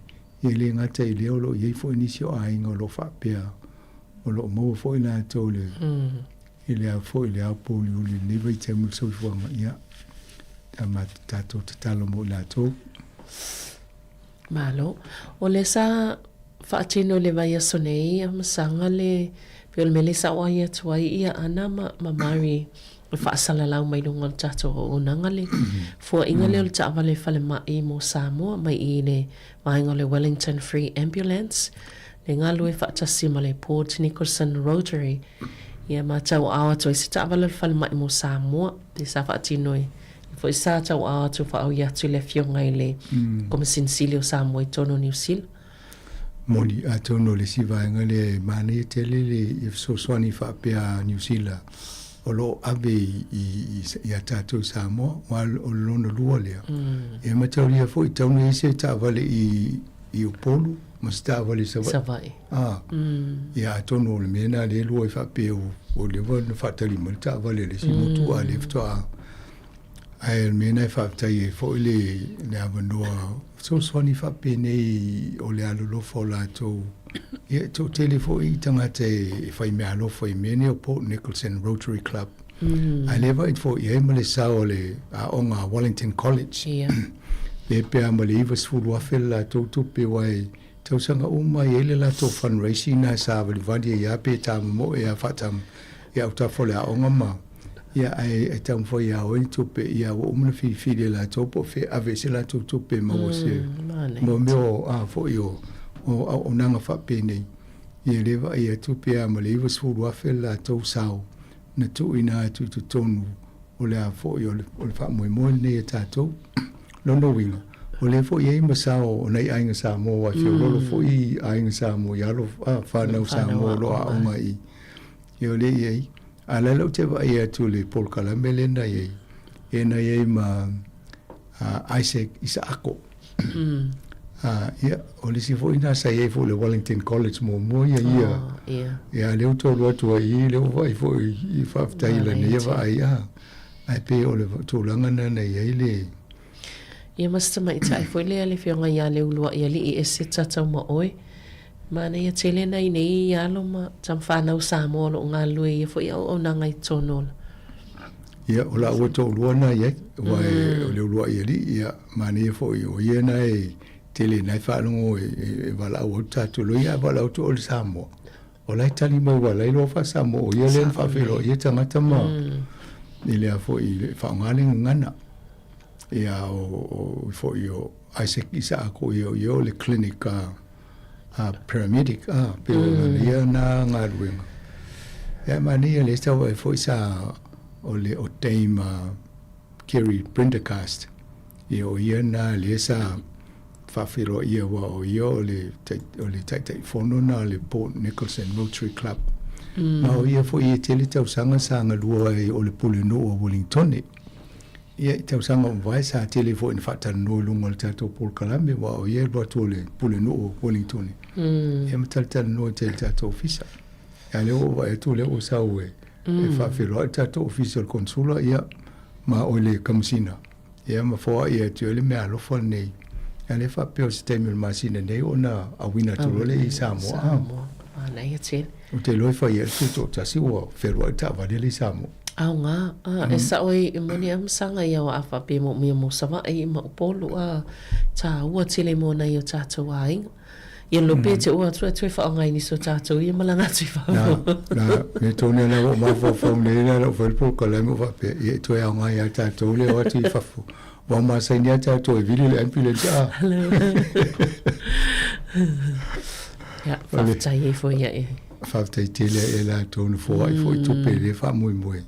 E le gata i lea, o lo o i ai foi nisi o aiga o lo o faapea o lo o maua foi latou le i le a foi le aupōuliuli i lenei vaitaimi o le soifuaga. Ia, ta matou tatou tatalo mo i latou.
Malo. O lea sa faatino i le vaiaso nei a Masaga le pei o le mea lea sa auai atu ai ia Ana ma ma Mari e faasalalau mai luga o le tatou auaunaga le fuainga lea o le taavale falemai mo Samoa mai i le vaega o le Wellington Free Ambulance, le galue faatasi ma le Port Nicholson Rotary, ia ma tauaao atu ai se taavale o le falemai mo Samoa, lea sa faatino e foi sa tauaao atu faaui atu i le Afioga i le Komesina Sili o Samoa i totonu o Niu Sila.
Moni, atonu o le isi vaega lea e manaia tele le fesoasoani faapea a Niu Sila o lo o ave i a tatou i Samoa, aua o le lona lua lea. E mataulia foi, tatau ona i ai se taavale i Upolu ma se taavale i Savaii.
Savaii.
A, ia atonu o le mea lena lea e lua ai faapea ua leva ona faatali mai le taavale a le isi motu, a o lea faatoa. Ae o le mea lena e faafetai ai foi le le avanoa fesoasoani faapenei o le alolofa o latou. Ia e toatele foi tagata e fai meaalofa i mea nei o Port Nicholson Rotary Club. Ae lea vaai foi i ai ma le sao o le aoga a Wellington College. Lea pe a ma le 90,000 le latou tupe aua e tausaga uma e i ai le latou fundraising na e savalivali ai lava pe tamomoe lava faatam i autafa o le aoga ma ia ae e taumafai e ao ai ni tupe ia ua uma ona filifili e latou po o fea e ave ai se latou tupe e maua se mo mea o a foi o o auaunaga faapenei. Ia lea vaai atu pe a ma le 90,000 le latou sao na tuuina atu i totonu o le a foi o le, o le faamoemoe lenei a tatou. Lona uiga, o lea foi e i ai ma sao o nai aiga Samoa aua e feoloolo foi aiga Samoa i alo a fanau Samoa o lo o aoga i ia o lea e i ai. A o la ou te vaai atu i le polokalame lea na i ai, e na i ai ma Isaac Isaako. Ia, o le isi foi na sa i ai foi i le Wellington College muamua ia ia.
Oh,
yeah. Ia, lea ua taulu atu ai i, lea ua vaai foi i faafetai i lana ia vaai. Ae pei o le tulaga lena na i ai le.
Ia ma si tamaitai foi lea le Afioga ia Leuluaialii Eseta Taumaoe. Manaia tele nai nei alo ma tamafanau Samoa o lo o galulue i ia foi auaunaga i totonu o la.
Ia, o lāua toalua na i ai, aua o Leuluaialii, ia, manaia foi o ia na e tele na e faalogo e valaau atu tatou loa ia a valaau atu oe i le Samoa, O la e tali mai ua la e iloa faa-Samoa o ia lea na faafeiloai ai tagata ma i le a foi i le faaaoga le gagana. Ia o foi o Isaac Isaako ia o ia o le clinic a a paramedic a pe o lana ia na galuega. Ia manaia lea sa vaai foi sa o le o Dame Kerry Prendergast ia o ia na lea sa faafeiloai aua o ia o le o le Taitaifono na o le Port Nicholson Rotary Club. Ma o ia foi e tele tausaga sa galua ai o le Pulenuu o Wellingtone. Ia i tausaga ua mavae sa tele foi ina faatalanoa i luga o le tatou polokalame aua o ia e alu atu o le Pulenuu o Wellingtone. Ia ma talatalanoa tele i le tatou ofisa. A lea ua ou vaai atu lea ua sau e e faafeiloai le tatou ofisa o le Konesula ia ma o le Kamasina. Ia ma foai atu ai le meaalofa lenei. A lea faapea o se taimi o le masina nei ona auina atu loa lea i Samoa.
Samoa. Manaia tele.
Ou te iloa e fai ai le tutoatasi ua fealuai le taavale lea i Samoa.
Aoga. A, e sao ai, e moni lava masaga ia a faapea e moomia mo Savaii ma Upolu a taua tele mo nai o tatou aiga. Ia lo pe te ua atu e toe whaonga i nisi o tātou ia malanga atu i
whafo. Nā, nā, me tōne ana o mafaufau nei nā lau whai pō ka lai mo whapea, ia e toe aonga i a tātou le o atu i fafo. Wā masaini a tātou e vili le ambulance a.
Ia, whawhetai e fo ia e.
Whawhetai tele e la tōna fō ai fo i tupe le wha mui mui.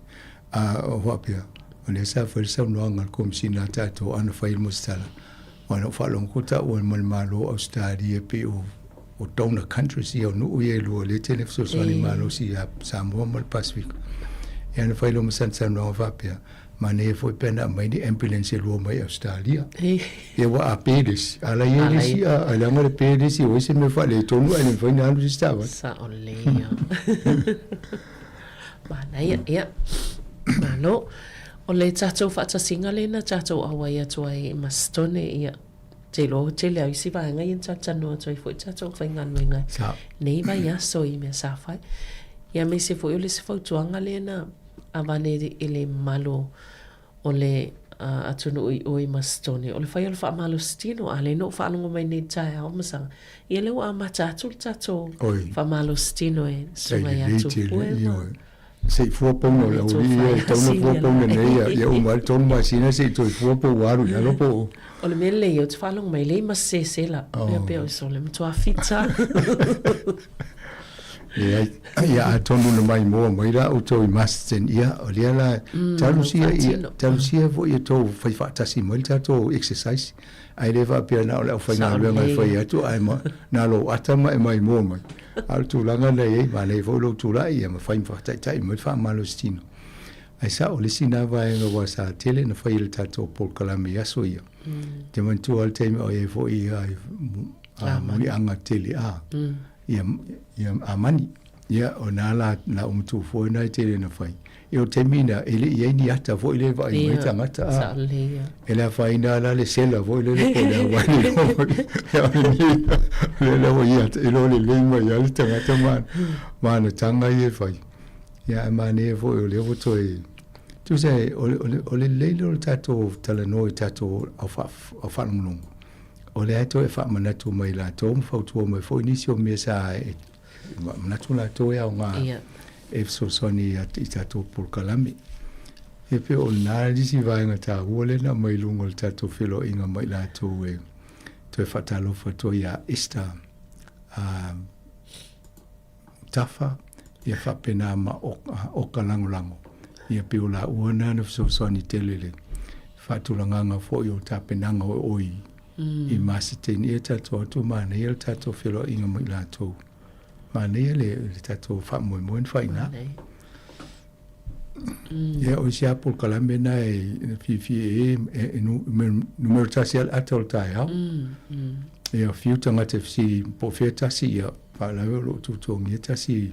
A o whapea, o le sa whai saunoanga le komisina a tātou ana whai mo stala. Aua na ou faalogo ko taua ma le Malo o Ausetalia pei o o donor countries ia o nuu ia e lua lea e tele fesoasoani malosi ia Samoa ma le Pasefika. Ia na fai loa ma sana saunoaga faapea, manaia foi pe ana aumai ni ambulance e lua mai Ausetalia. Ia ua a pe le isi, a la i ai le isi a, a leaga le pe le isi ua i se mea faaletonu ae le mafai ona alu se isi taavale.
Sao lelei ia. Manaia, ia. Malo. O le tatou faatasiga lea na tatou auai atu ai i Masitone, ia, te iloa o tele au isi vaega ia na talatalanoa atu ai foi tatou faigaluega nei vaiaso i mea sa fai. Ia aemaise foi o le isi fautuaga lea na avane i le mamalu o le atunuu i o i Masitone, o le fai o le faamalositino. A lea na ou faalogo mai nei i le taeao masaga, ia lea ua amata atu le tatou faamalositino e Susuga ia Tupua ma
Se i fua pauna o le aualii ia, e tatau ona fua pauna nei ia, ia uma ai le tolu masina se i toe fua po ua alu i lalo po o.
O le mea lelei ou te faalogo mai lei ma sesela, mea pea o sole matua fita.
Leai, ia atonu na maimoa mai la outou i Masterton, ia o lea la, talosia ia, talosia foi ia tou fai faatasi mai le tatou exercise, ae le faapea na o le aufaigaluega e fai atu ae ma, na lou ata ma e maimoa mai. A o le tulaga lena e i ai, manaia foi lou tulai ia ma fai ma faataitai mai le faamalositino. Ae sao, o le isi lena vaega aua sa tele na fai e le tatou polokalame i aso ia. Ou te manatua lava le taimi o i ai foi a muliaga tele a, ia, ia Amani. Ia, o na la, la umatua foi na e tele na fai. Ia o le taimi na, e le i ai ni ata foi le vaai mai tagata a. E le afaina la le sela foi lele po o le auali le la ua ia e lo lelei mai a le tagata ma ma ana taga ia e fai. Ia ae manaia foi o lea ua toe tusa o le o le lelei lea o le tatou talanoa i tatou au faalogologo. O lea e toe faamanatu mai latou ma fautua mai foi nisi o mea sa e manatu latou e aoga e fesoasoani i tatou polokalame. E pei o lena le isi vaega taua lea na aumai i luga o le tatou feiloaiga ma i latou e toe faatalofa atu ai ia Esther Tafa, ia faapena ma Oka Lagolago. Ia pei o laua na na fesoasoani tele i le faatulagaga foi o tapenaga o oi i Masterton. Ia tatou atu manaia le tatou feiloaiga ma i latou. Manaia le, le tatou faamoemoe na fai i ina. Ia, o isi lava polokalame na e fiafia e, e, e numera tasi lava le ata o le taeao. Ia, fiu tagata e fesili po o fea tasi, ia, faalavelave o lo o tutuagia tasi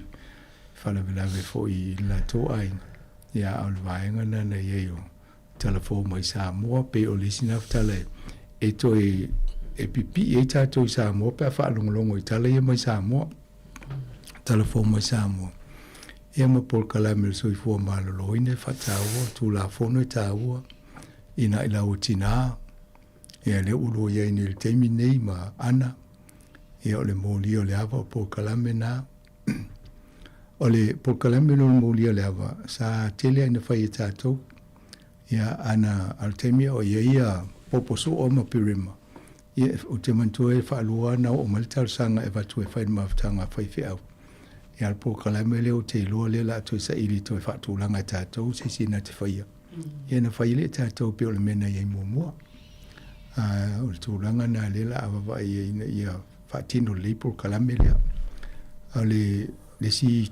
faalavelave foi i le latou aiga. Ia, a o le vaega lena na i ai o. Tala fou mai Samoa, pei o le isi na tala e toe e pipii ai tatou i Samoa pe a faalogologo i tala ia mai Samoa. Tala fou mai Samoa. Ia ma polokalame o le soifua maloloina e faataua, Tulafono e taua i nai lau tinā. Ia lea ua lua i ai nei i le taimi nei ma Ana. Ia o le molia o le ava o polokalame na. O le polokalame lea o le molia o le ava, sa tele lava ina fai e tatou. Ia ana, a o le taimi o i ai ia Popo Soo ma Pirima, ia ou te manatua e faalua ona oo mai le talosaga e avatu e fai le mafutaga a faifeau. Ia a o le polokalame lea ou te iloa lea o le a toe saili e toe faatulaga e tatou se isi na te faia. Ia na fai lea e tatou pei o le mea na i ai muamua. A o le tulaga lena lea o le a vaavaai ai ina ia faatino lelei polokalame lea. A o le le isi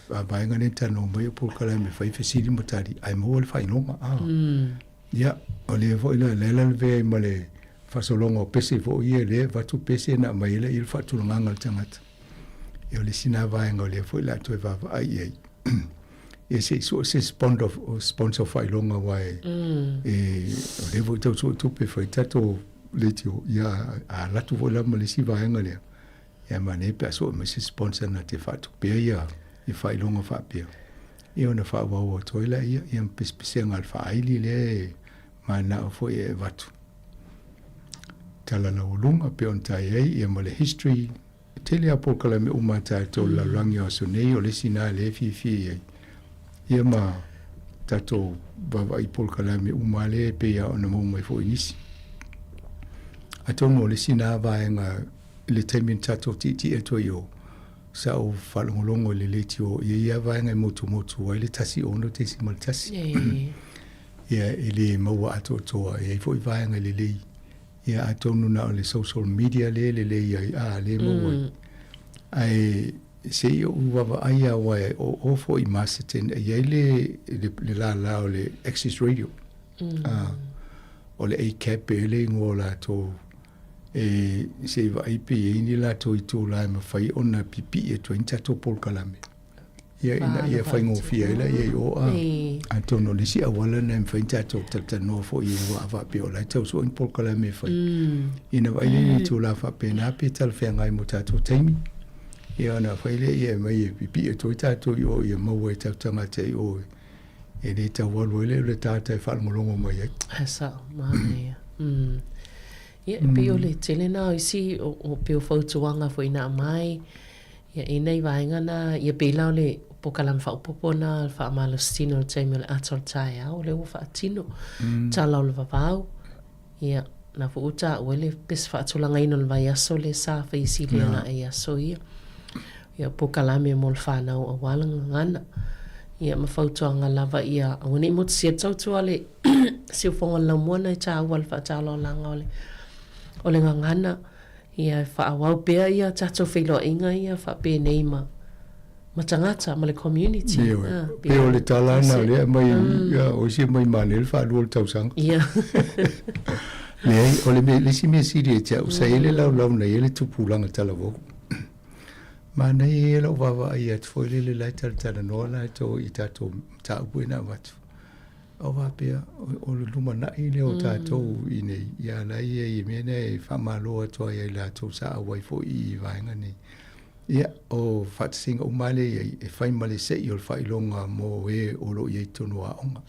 vaega lea na talanoa mai o polokalame e fai fesili ma tali ae maua le faailoga. A. Ia, o lea foi la lea la lavea ai ma le faasologa o pese foi ia lea e avatu pese ona aumai ai lea le faatulagaga o le tagata. Ia o le isi lena vaega o lea foi o le a toe vaavaai i ai. Ia se i sue se sponsor faailoga aua e, e o lea foi e tau sue tupe e fai tatou leitio, ia a alu atu foi la ma le isi vaega lea, ia manaia pe a sue mai se sponsor na te faatupea ia ia faailoga faapea. Ia ona faaauau atu ai laia, ia ma pesepesega a le faaili lea e mananao foi e avatu. Tala laualuga pei ona ta i ai, ia ma le history, E tele lava polokalame uma a tatou i le lalolagi o aso nei, o le isi lena lea e fiafia i ai. Ia ma tatou vaavaai i polokalame uma lea e pei lava ona maua mai foi i nisi. Atonu o le isi lena vaega i le taimi na tatou tietie atu ai i o, sa ou faalogologo i le leitio, e i ai lava vaega e motumotu ai le 16.1. Ia, e le maua atoatoa, e i ai foi vaega e lelei. Ia atonu na o le social media lea e lelei ai, a, lea e maua ai. Ae se i ou vaavaai lava aua e o o foi i Masterton e i ai le, le, le lālā o le Access Radio. A, o le ACAP ea le igoa o latou. E, se i vaai pe i ai ni latou itulā e mafai ona pipii atu ai ni tatou polokalame. Ia ina ia faigofie ai laia i o a. Atonu o le isi auala lena e mafai ona tatou talatalanoa foi i aua a faapea o la e tau sue ni polokalame e fai. Ina vaai lea i le itula faapena pe talafeagai mo tatou taimi, ia ona fai lea ia e aumai e pipii atu ai tatou i o ia maua e tatou tagata i o e le tau alu ai lea o le tagata e faalogologo mai ai.
Ae sao, manaia. Ia, e pei o le tele na o isi o pei o fautuaga foi na aumai, Ia, i nei vaega na, ia pei la o le polokalame faaopoopo na o le faamalositino i le taimi o le ata o le taeao, lea ua faatino, tala o le vavau. Ia, na foi ua taua ai le pese faatulagaina o le vaiaso lea sa faia silia agai i aso ia. Ia, polokalame mo le fanau aua le gagana. Ia, ma fautuaga lava ia aua ne i motusia le tautua a le siufofoga o le laumua na e taua le faataolaolaga o le o le gagana. Ia e faaauau pea ia tatou feiloaiga ia faapenei ma ma tagata ma le community.
Ioe. Ah, Pei o le tala lena o lea e aumai, ia, o isi e aumai manaia le faalua o le tausaga.
Ia.
Leai, o le mea, le isi mea sili ia te au, sa i ai le laulau na i ai le tupulaga talavou. Manaia ia lau vaavaai atu foi lele la e talatalanoa latou i tatou mataupu ia na avatu. O faapea, o le lumanai lea o tatou i inei, ia la ia i mea nei e faamalo atu ai ia i latou sa auai foi i vaega nei. Ia, o faatasiga uma lava lea e i ai, e fai ma le sei o le faailoga mo e o lo o i ai i totonu o aoga.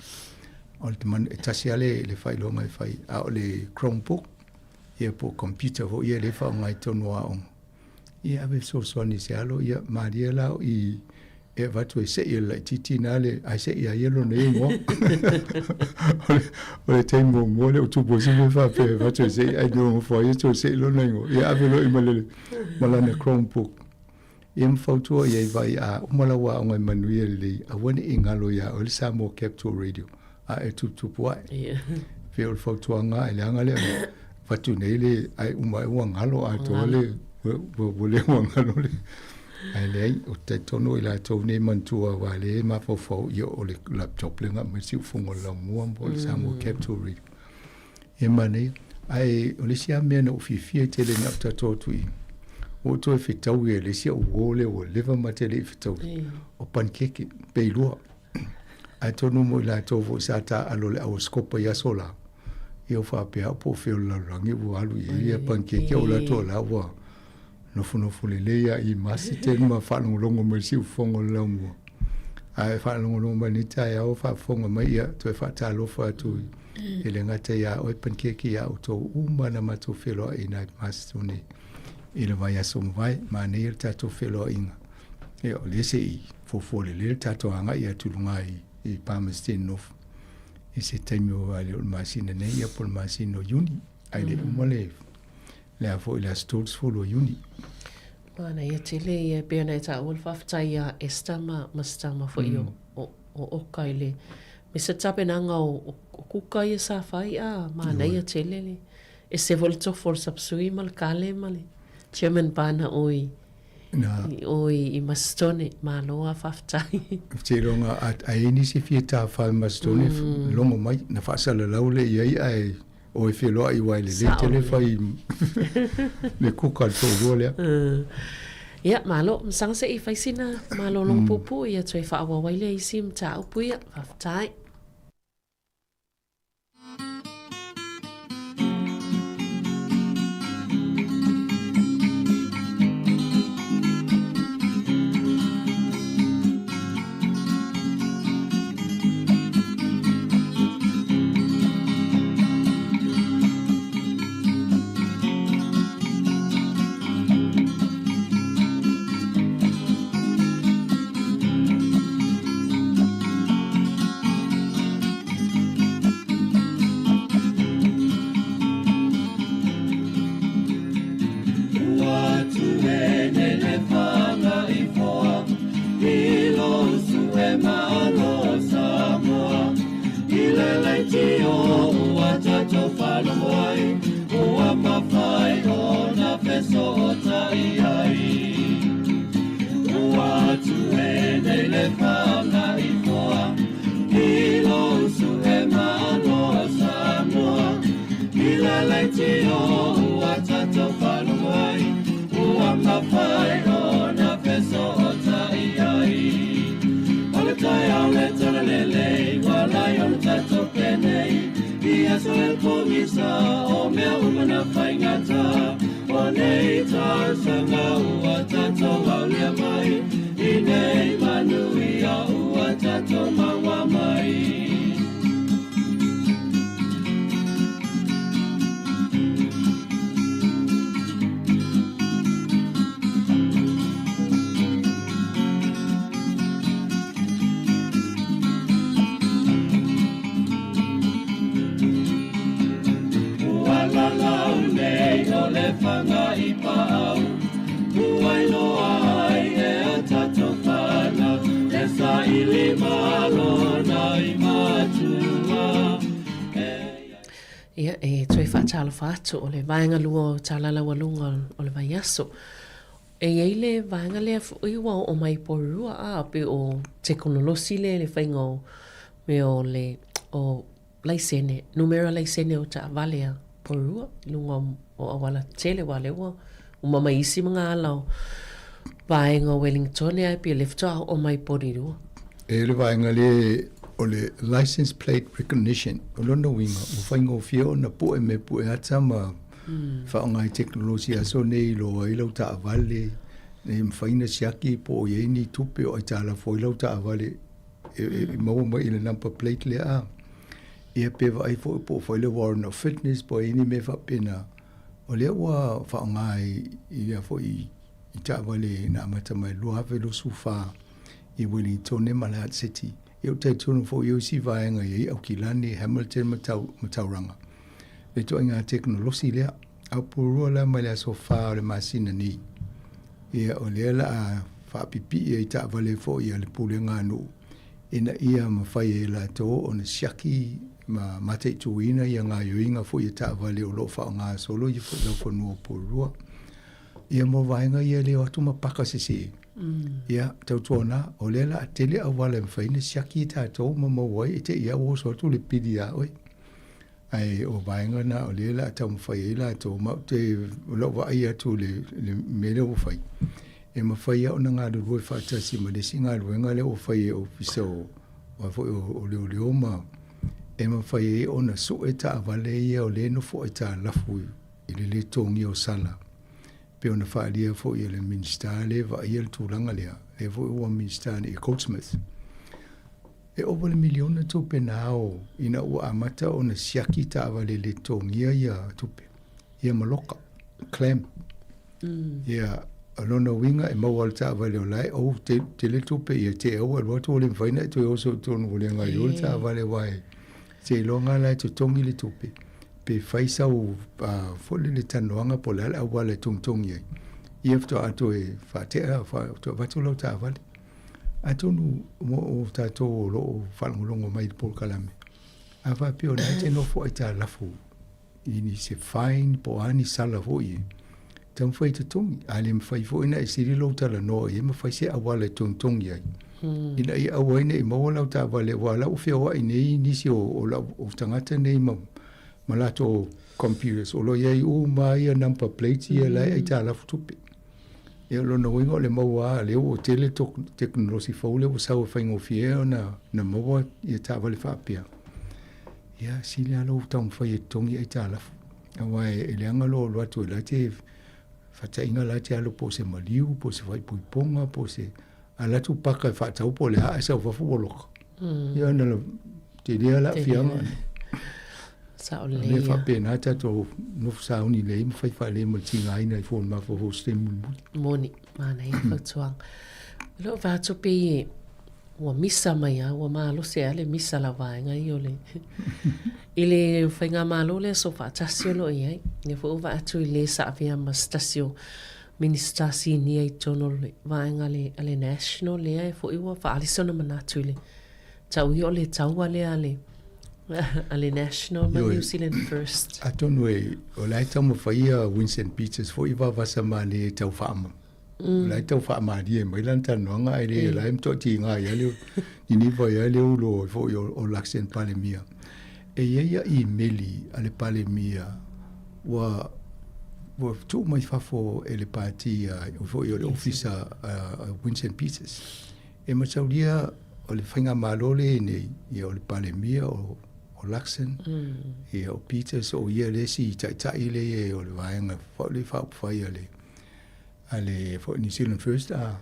O le manu, e tasi lava le, le faailoga e fai, a o le Chromebook, ia po o computer foi ia lea e faaaoga i totonu o aoga, Ia ave fesoasoani i se alo, ia malie la o i e avatu e sei e le laitiiti na le, ae sei ia ia lona ia igoa. O le taimi muamua lea ua tupu ai se mea faapea e avatu e sei ae nonofo ai e toe sei lona igoa. Ia ave loa i ma le ma lana Chromebook. Ia ma fautua i ai vaai a uma lau aoga e manuia lelei, aua ne i galo iā oe le Samoa Capital Radio a e tuputupu ae.
Ia.
Pei o le fautuaga e leaga lea avatu nei le ae uma ae ua galo atoa le ua le ua galo le ae leai ou te talitonu i latou nei manatua aua o lea e mafaufau ia o le laptop lea na aumai le siufofoga o le laumua po o le Samoa Capital Radio. E manaia. Ae o le isi lava mea na ou fiafia tele ina ou tatou atu i ua ou toe fetaui e le isi au uo lea ua leva ma te le i fetaui o panikeke pe lua. Atonu mo i latou foi sa taaalo i le auasikopa i aso la, ia ua faapea au po o fea o le lalolagi ua alu i ai ia panikeke o latou la ua nofonofo lelei lava i Masterton ma faalogologo mai i le siufofoga o le laumua. Ae faalogologo mai i lenei taeao o faafofoga mai, ia toe faatalofa atu e le gata iā oe panikeke iā outou uma na matou feiloaiina i Masterton i le vaiaso mavae. Manaia le tatou feiloaiga. Ia, o lea se i fuafua lelei le tatou agai atu i luga i, i Palmerston North i se taimi o le o le masina nei, ia po o le masina o Iuni. Ae le uma le, le a foi le aso 30 o Iuni.
Manaia tele ia e pei ona e taua le faafetai ia Esther ma, ma Stama foi mm. o, o, o Oka i le me se tapenaga o, o, o kuka ia sa fai a manaia tele le ese foi le tofo o le sapsui ma le kale ma le Chairman Bana oi
Na.
I o i Masitone, malo a faafetai.
Seiloga a, a i ai nisi e fia tāwha i Masitone, mm. logo mai, na faasalalau le i ai ae o e feloai aua e lelei tele fai le kuka le toalua lea.
Mm. Ia, malo, masaga se i fai sina malologa mm. puupuu ia toe faaauau ai lea isi mataupu ia. Faafetai. Ia, e toe faatalofa atu o le vaega lua o Tala Laualuga o le Vaiaso. E i ai le vaega lea foi ua oo mai i Porirua, a pei o tekonolosi lea i le faiga o mea o le o laisene, numera laisene o taavale a Porirua i luga o auala tetele aua lea ua uma mai isi magaala o vaega o Wellingtone ae pei o lea faatoa oo mai i Porirua.
E le vaega lea o le license plate recognition, o lona uiga ua faigofie ona pue mea pue ata ma faaaoga i tekonolosi aso nei i loa ai lau taavale, ina ia mafai ona siaki po o i ai ni tupe o aitalafu ai lau taavale e maua mai i le number plate lea a. Ia pe vaai foi po o fai le warrant of fitness po o i ai ni mea faapena, o lea ua faaaoga i lea foi i taavale na amata mai i le 2024 i Wellingtone ma le Art City. Ia ou te talitonu foi i isi vaega e i ai Aukilani, Hamilton ma, Tau, ma Tauranga. Le ituaiga tekonolosi lea. A o Porirua la mai le aso 4 o le masina nei. Ia o lea la a faapipii ai taavale foi a le pulega a nuu ina ia mafai e latou ona siaki ma mataituina ia gaoioiga foi a taavale o lo o faaaoga solo ia foi laufanua o Porirua. Ia mo vaega ia e le o atu ma paka sese. Ia, tautuana, o lea la a tele auala e mafai ona siaki e tatou ma maua ai e te i a ua oso atu le pili iā oe. Ae o vaega na o lea la a taumafai ai latou, ma ou te, o lau vaai atu i le, le mea lea ua fai, e mafai lava ona galulue faatasi ma le isi galuega lea ua fai e Ofisa o, o foi o leoleo ma e mafai ai ona sue taavale ia o lea e nofo aitalafu i le lē togia o sala pei ona faaalia foi e le Minisita lea e vaaia le tulaga lea, lea foi ua Minisita nei e Goldsmith. E ova le miliona tupe na ao ina ua amata ona siaki taavale le togia ia tupe, ia ma loka, clamp. Ia, o lona uiga e maua le taavale o la e ou tele tupe ia te au alu atu ua le mafai ona e toe oso i totonu ua le gaoioi le taavale aua e seiloga la e totogi le tupe pe fai sau foi lele talanoaga po o le a le auala e togitogi ai, ia faatoa toe faatea, faatoa avatu lau taavale. Atonu o tatou o lo o faalogologo mai i le polokalame, a faapea o lena e te nofo aitalafu i ni se fine po o a ni sala foi e taumafai e totogi. A le mafai foi ona e sili lou talanoa i ai ma fai se auala e togitogi ai, ina ia aua ai ne i maua lau taavale, aua o la ua feoai nei nisi o, o, lau, o tagata nei ma, ma latou computers, o lo o i ai uma ia number plates ia la e aitalafu tupe. Ia o lona uiga o le maua lava, lea ua tele tekonolosi fou lea ua sau e faigofie ai ona na maua ia taavale faapea. Ia, sili lava lou taumafai e totogi aitalafu. Aua e leaga lou alu atu e la te faataiga la te alu po o se maliu, po o se faaipoipoga, po o se alu atu paka e faatau po o le a ae sau fafo ua loka. Ia ona tele lava le aafiaga.
Sao lelei. Mea
faapena tatou nofo sauni lelei ma fai faalelei ma le tigaina i fua o le mafaufau se taimi mulimuli.
Moni, manaia le fautuaga. O lou vaatu pei e ua misa mai lava, ua malosi lava le misa la vaega ia o le i le faigamalo lea soofaatasi o lo o i ai. Lea foi ua vaai atu i le sa avea ma se tasi o Minisita Sinia i totonu o le vaega a le National lea e foi ua faaali sona manatu i le Tau ia o le taua lea a le, a le National ma New Zealand First.
Atonu e, o la e taumafai ia Winston Peters foi vavasa malie e tau whaama. O la e tau whaamalie mai lana talanoaga ae le, la e matoa tiga ai le, niniva ai le ulo foi o Luxen Palemia. E i ai ia imeli a le Palemia ua ua tuu mai fafo e le pati foi o le ofisa a Winston Peters. E mataulia o le faigamalo lea nei, ia o le Palemia o, o Luxon, ia o Peters, o ia le isi taitai lea o le vaega foi faaupufai a le a le foi New Zealand First a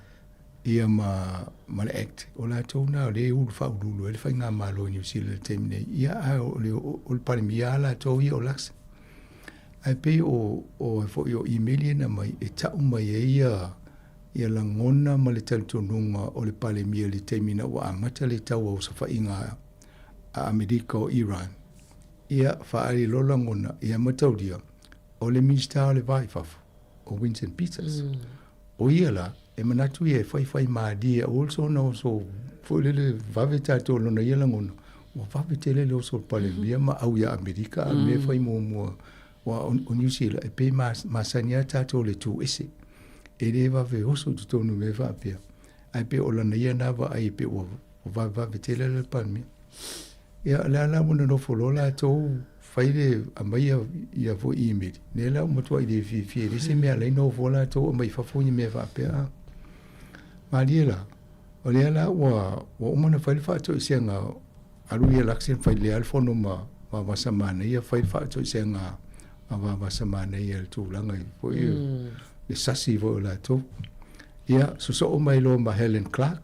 ia ma ma le Act o latou na o le ulu faauluulu ai le faigamalo i New Zealand i le taimi nei. Ia a o le o le Palemia a latou ia o Luxon. Ae pei o o foi o email ia na mai e tau mai ai ia ia lagona ma le talitonuga o le Palemia i le taimi ina ua amata le taua o osofaiga a Amerika o Iran. Ia faaali loa lagona, ia mataulia, o le Minisita o le Va i Fafo, o Winston Peters. O ia la, e manatu ia e faifai malie aua le soona oso foi lele vave tatou lona ia lagona, ua vave tele le oso o le Palemia ma au ia Amerika a o le mea e fai muamua Aua o Niu Sila, e pei masani lava tatou i le tu ese. E le vave oso i totonu i mea faapea. Ae pei o lana ia na vaai e pei ua vavevave tele le Palemia. Ia, o le a la ua nonofo loa latou fai le aumai ia foi imeli, lea la ua matuai le fiafia, e leai se mea e ala ai nofo latou aumai fafo ni mea faapea. Malie la, o lea la ua uma ona fai le faatoesega Alu ia Luxem fai lea le fono ma Vavasa Manaia fai le faatoesega a Vavasa Manaia i le tulaga i foi le sasi foi o latou. Ia sosoo mai loa ma Helen Clark.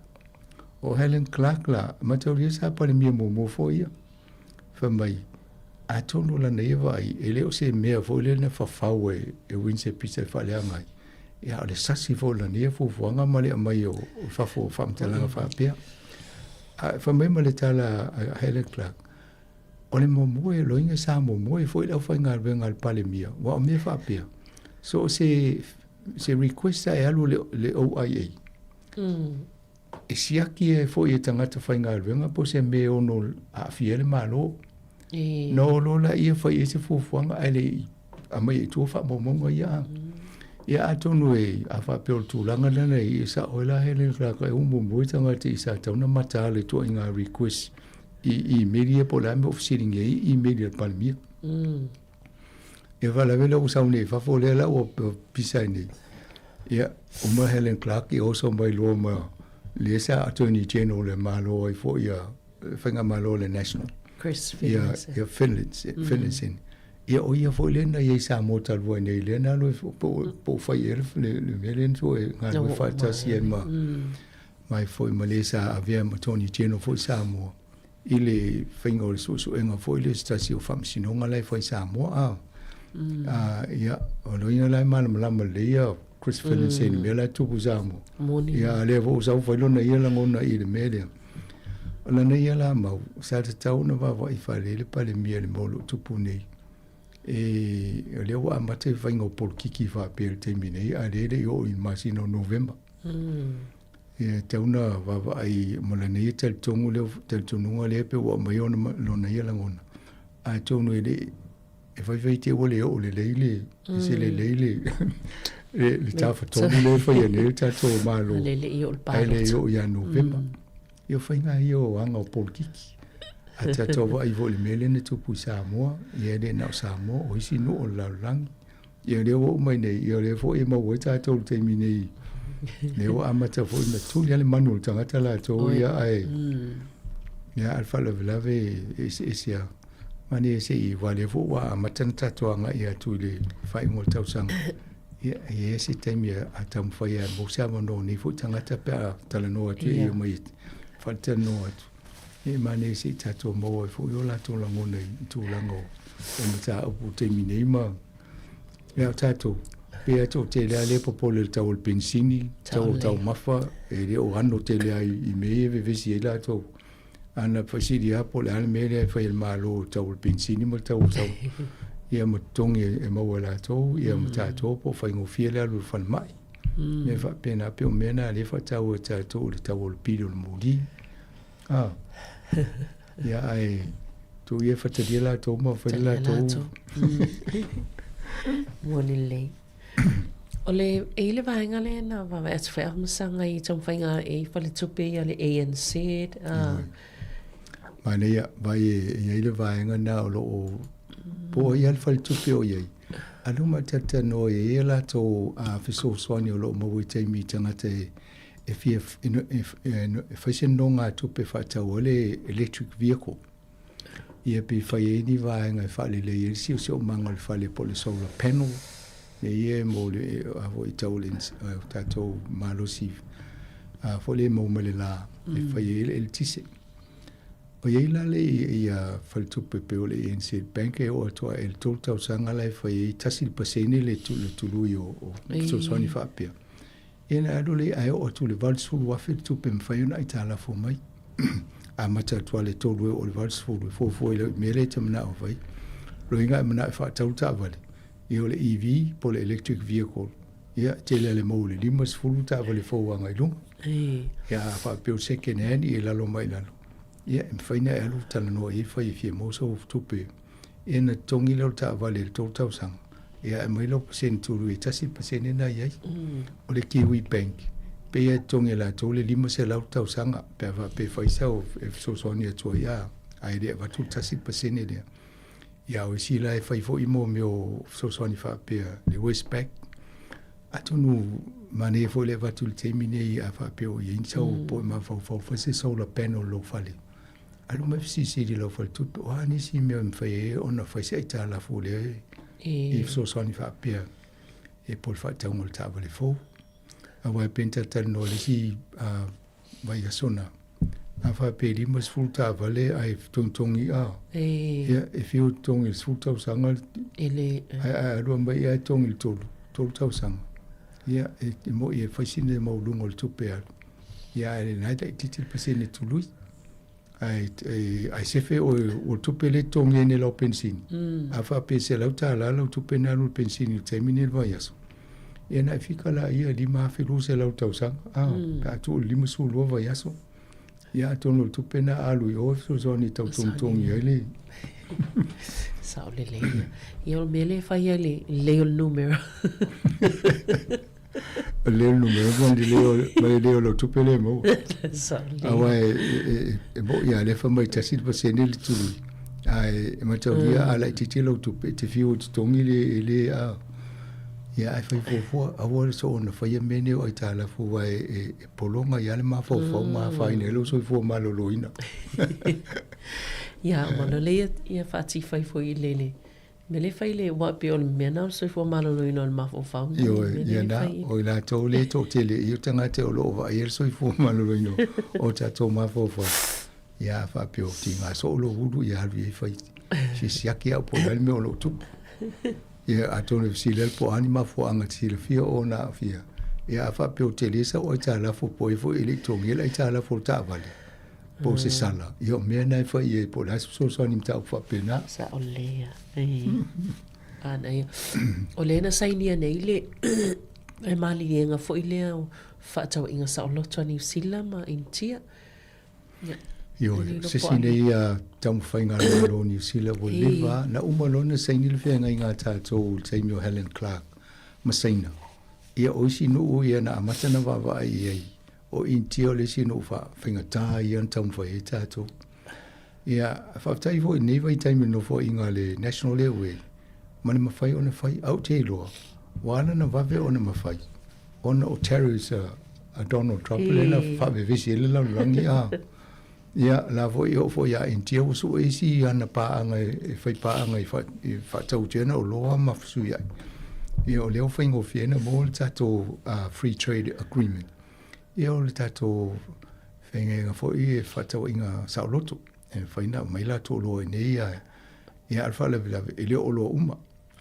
O Helen Clark la, mataulia sa Palemia muamua foi ia. Fai mai, atonu lana ia vaai, e le o se mea foi lea na fafau e, e Winston Peter e faaleaga ai. Ia, o le sasi foi o lana ia fuafuaga ma le aumai o, o fafo o faamatalaga faapea. Ae fai mai ma le tala a Helen Clark, o le momoe, loiga sa momoe foi le aufaigaluega a le Palemia, aua o mea faapea, so o se, se request e alu le, le OIA, e siaki ai foi e tagata faigaluega po o se mea e ono aafia ai le Malo. E. Na o loa laia fai ai se fuafuaga ae le i aumai i tua faamaumauga ia. Ia atonu e a faapea o le tulaga lena e sao ai la Helen Clark e umumu ai tagata i sa tatau ona mataala i ituaiga request i email ia po o le a le mea o fesiligia ai i email a le Palemia. Ia faalavelave lea ua sau nei i fafo lea la ua pisa ai nei. Ia, uma Helen Clark ia oso mai loa ma lea sa Attorney General e malo ai foi ia. Faigamalo a le National.
Chris
Ia,
Finlayson.
ia Finlayson, Finlayson. Ia o ia foi lea na i ai i Samoa talu ai nei, lea na alu ai foi, po o, po o fai ea le, le, le mea lea na sue galulue faatasi ai ma, mai foi ma le sa avea ma Attorney General foi i Samoa i le faiga o le suesuega foi lea o se tasi o faamasinoga la e fai i Samoa. A, a, ia, o lona uiga la e malamalama lelei ia Chris Finlayson i le mea la e tupu i Samoa.
Moni.
Ia, a lea foi ua sau fai lona ia lagona i le mea lea. O lana ia la mau, sa tatau ona vaavaai faalelei le Palemia i le mea o lo o tupu nei. E, o lea ua amata le faiga o polokiki faapea i le taimi nei, a o lea e le i oo i le masina o Novema. Ia, e tatau ona vaavaai ma lana ia talitonu lea, talitonuga lea pei ua aumai ona, lona ia lagona. Atonu e le i, e faifai te ua le oo lelei le, ese lelei le, le, le tafatolu lea e faia nei le tatou Malo.
A le le i oo i le
Ae le i
palota.
oo ia Novema. Ia o faiga ia o aga o polokiki. A tatou vaai foi i le mea lea na tupu i Samoa, ia e le na o Samoa, o isi nuu o le lalolagi. Ia lea ua oo mai nei, ia o lea foi e maua ai tatou i le taimi nei, lea ua amata foi ona tuli lava le manu o le tagata latou ia, ae, ia, a o le faalavelave e eseese lava. Manaia se i, aua o lea foi ua amata ona tatou agai atu i le faaiuga o le tausaga, ia, e i ai se taimi a taumafai ai e maua se avanoa o nei foi tagata pe a talanoa atu e omai e faatalanoa atu. Ia, e manaia se i tatou maua ai foi o latou lagona i tulaga o mataupu i le taimi nei ma Ia o tatou, pei a toatele lava lea e popole i le tau o le penisini, tau o taumafa, e le o ano tele lava i mea ia e vevesi ai latou. A na faasili lava po o le a le mea lea e fai e le Malo i le tau o le penisini ma le tau o tau, ia ma totogi e maua e latou, ia ma tatou po o faigofie le alu i le falemai. Mea faapena, pei o mea na lea e faataua e tatou o le tau o le pili o le moli. A, ia ae tuu ia e fatalia latou ma fai le latou.
Moni lelei. O le, e i le vaega lea na vaavaai atu foi Afamasaga i taumafaiga e i faletupe ia le ANZ. A.
Manaia, vai e i ai le vaega na o lo o po o ai lava le faletupe o i ai. Alu ma talatalanoa e i ai a latou fesoasoani o lo o maua i taimi i tagata e e fia e fai se nonogatupe e faatau ai le electric vehicle. Ia pe fai ai ni vaega e faalelei ai le siosiomaga o le fale po o le solar panel, mea ia e mo le a foi tau le tatou malosi a foi lea e maua mai le la e fai ai le eletise. O i ai la le ia faletupe pei o le ANZ Bank e oo atu lava i le 3 tausaga la e fai ai 1% le tului o fesoasoani faapea. Ia na alu lea ae oo atu i le 80,000 le tupe e mafai ona aitalafu mai. Amata atu lava i le 3 e oo i le 80 e fuafua i le mea lea e te manao e fai. O lona uiga a e manao e faatau le taavale, ia o le EV po o le electric vehicle, ia e tele lava le maua i le 50 taavale fou agai i luga. Ia a faapea o le second hand ia i lalo mai i lalo, ia e mafai ona e alu talanoa i ai fai e fia maua sau tupe. Ia ona totogi lea o le taavale i le 3 tausaga, ia aumai lau pasene tului e 1% lena e i ai. O le Kiwi Bank, pei lava e totogi e latou le 500 tausaga pe a faapea e fai sau e fesoasoani atu ai, a, ae le avatu le 1% lea. Ia o isi la e fai foi mo mea o fesoasoani faapea le Westpac, atonu manaia foi le avatu i le taimi nei a faapea o i ai ni sau po o mafaufau fai se solar panel i lou fale. Alu mai fesilisili i lau faletupe, o a nisi mea e mafai ai ona fai se aitalafu lea i fesoasoani faapea e po o le faatauga o le taavale fou. Aua e pei ona talatalanoa i le isi vaiaso na, a faapea e 50 taavale ae togitogi a, ia e fiu e totogi i le 10 tausaga ae a alu mai ae totogi i le 3 tausaga, ia e moni e fai sina maualuga o le tupe alu, ia ae na e laitiiti le pasene tului. Ae, ae sefe oe o le tupe lea e totogi ai nei lau penisini, a faapea e $100 lau tupe na alu i le penisini i le taimi nei i le vaiaso, ia ona e fika laia e $5,200 i le tausaga, a, pe a tuu i le 52 vaiaso, ia atonu o le tupe na alu i o e fesoasoani e tau togitogi ai le...
Sao lelei. Ia o le mea lea e fai ai le lelei o le numera.
O le lelei o le numera ma le lelei o, ma le lelei o lau tupe lea e maua. Aua e, e, e moni lava lea fai mai 1% le tului, ae e mataulia a laitiiti lau tupe, e te fiu e totogi le, e le a. Ia ae fai fuafua, aua le soona faia mea nei o aitalafu aua e, e, e pologa ai lava le mafaufau ma afaina ai lou soifua maloloina.
Ia, ua lelei ia, ia faatifai foi i le, le mea lea e fai le, aua e pei o le mea lena o le soifua maloloina o le mafaufau.
Ioe, ia na, o i latou lea e toatele i o tagata o lo o vaaia le soifua maloloina o tatou mafaufau. Ia, a faapea o tiga soo lou ulu, ia alu i ai fai se siaki au po o le a le mea o lo o tupu. Ia, atonu e fesili ai po o a ni mafuaaga te silafia o ona aafia. Ia, a faapea o tele sau aitalafu po o ai foi e le i totogia le aitalafu o le taavale po o se sala, ia o mea na e fai i ai po o le a se fesoasoani i mataupu faapena.
Sao lelei lava. Manaia. O lea na sainia nei le le maliega foi lea o fefaatauaiga saoloto a Niu Sila ma Initia.
Ioe, o se isi nei taumafaiga a le Malo o Niu Sila ua leva na uma loa ona saini le feagaiga a tatou i le taimi o Helen Clark ma Saina. Ia o isi nuu ia na amata ona vaavaai i ai, o Initia o le isi nuu faafaigata ia na taumafai ai tatou. Ia, faafetai foi i lenei vaitaimi i le nofoaiga a le National Airway ma le mafai ona fai. Ae ou te iloa, ua ala ona vave ona mafai ona o tariffs a, a Donald Trump lea na faavevesi ai le lalolagi a. Ia, la foi e oo foi ia Initia ua sue isi ana paaga e fai paaga i, fa, i faatautia na oloa ma fesuiai. Ia, o lea ua faigofie ona maua le tatou free trade agreement. Ia, o le tatou feagaiga foi e fefaatauaiga saoloto. E mafai ona aumai latou oloa i inei, ae ia, a o le faalavelave, e le o oloa uma.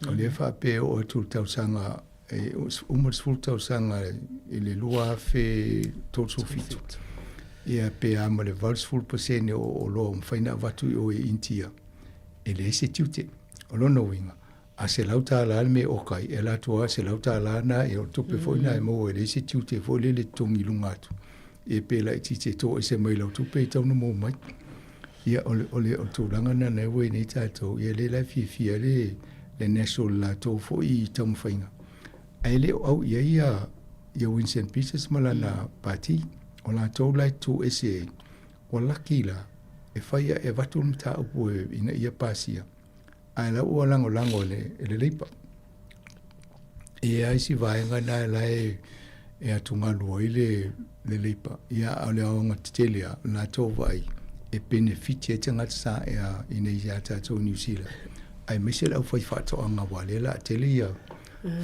O lea e faapea e oo atu i le tausaga, e uma le 10 tausaga i le 2037, ia pe a ma le 80% o oloa ua mafai ona avatu i o i Initia, e leai se tiute. O lona uiga, a $100 le mea e oka ai, e alu atu lava $100 lena, ia o le tupe foi lena e maua e leai se tiute foi lele e totogi i luga atu. Ia pe laitiiti e toese mai lau tupe e tatau ona maua mai. Ia o le, o le, o le tulaga lena lea ua i ai nei tatou, ia lea la e fiafia ai le, le National i latou foi taumafaiga. Ae le o au i ai ia, ia Winston Peters ma lana pati. O latou la e tu ese ai, ua laki la, e fai a e avatu le mataupu e, ina ia pasia, ae la ua lagolago e le, e le Leipa. E i ai isi vaega na la e, e atugalu ai le, le Leipa, ia a o le aoga tetele lava, o latou vaai e penefiti ai tagata sa ea i nei ia tatou i Niu Sila, aemaise le aufaifaatoaga aua o lea o le a tele ia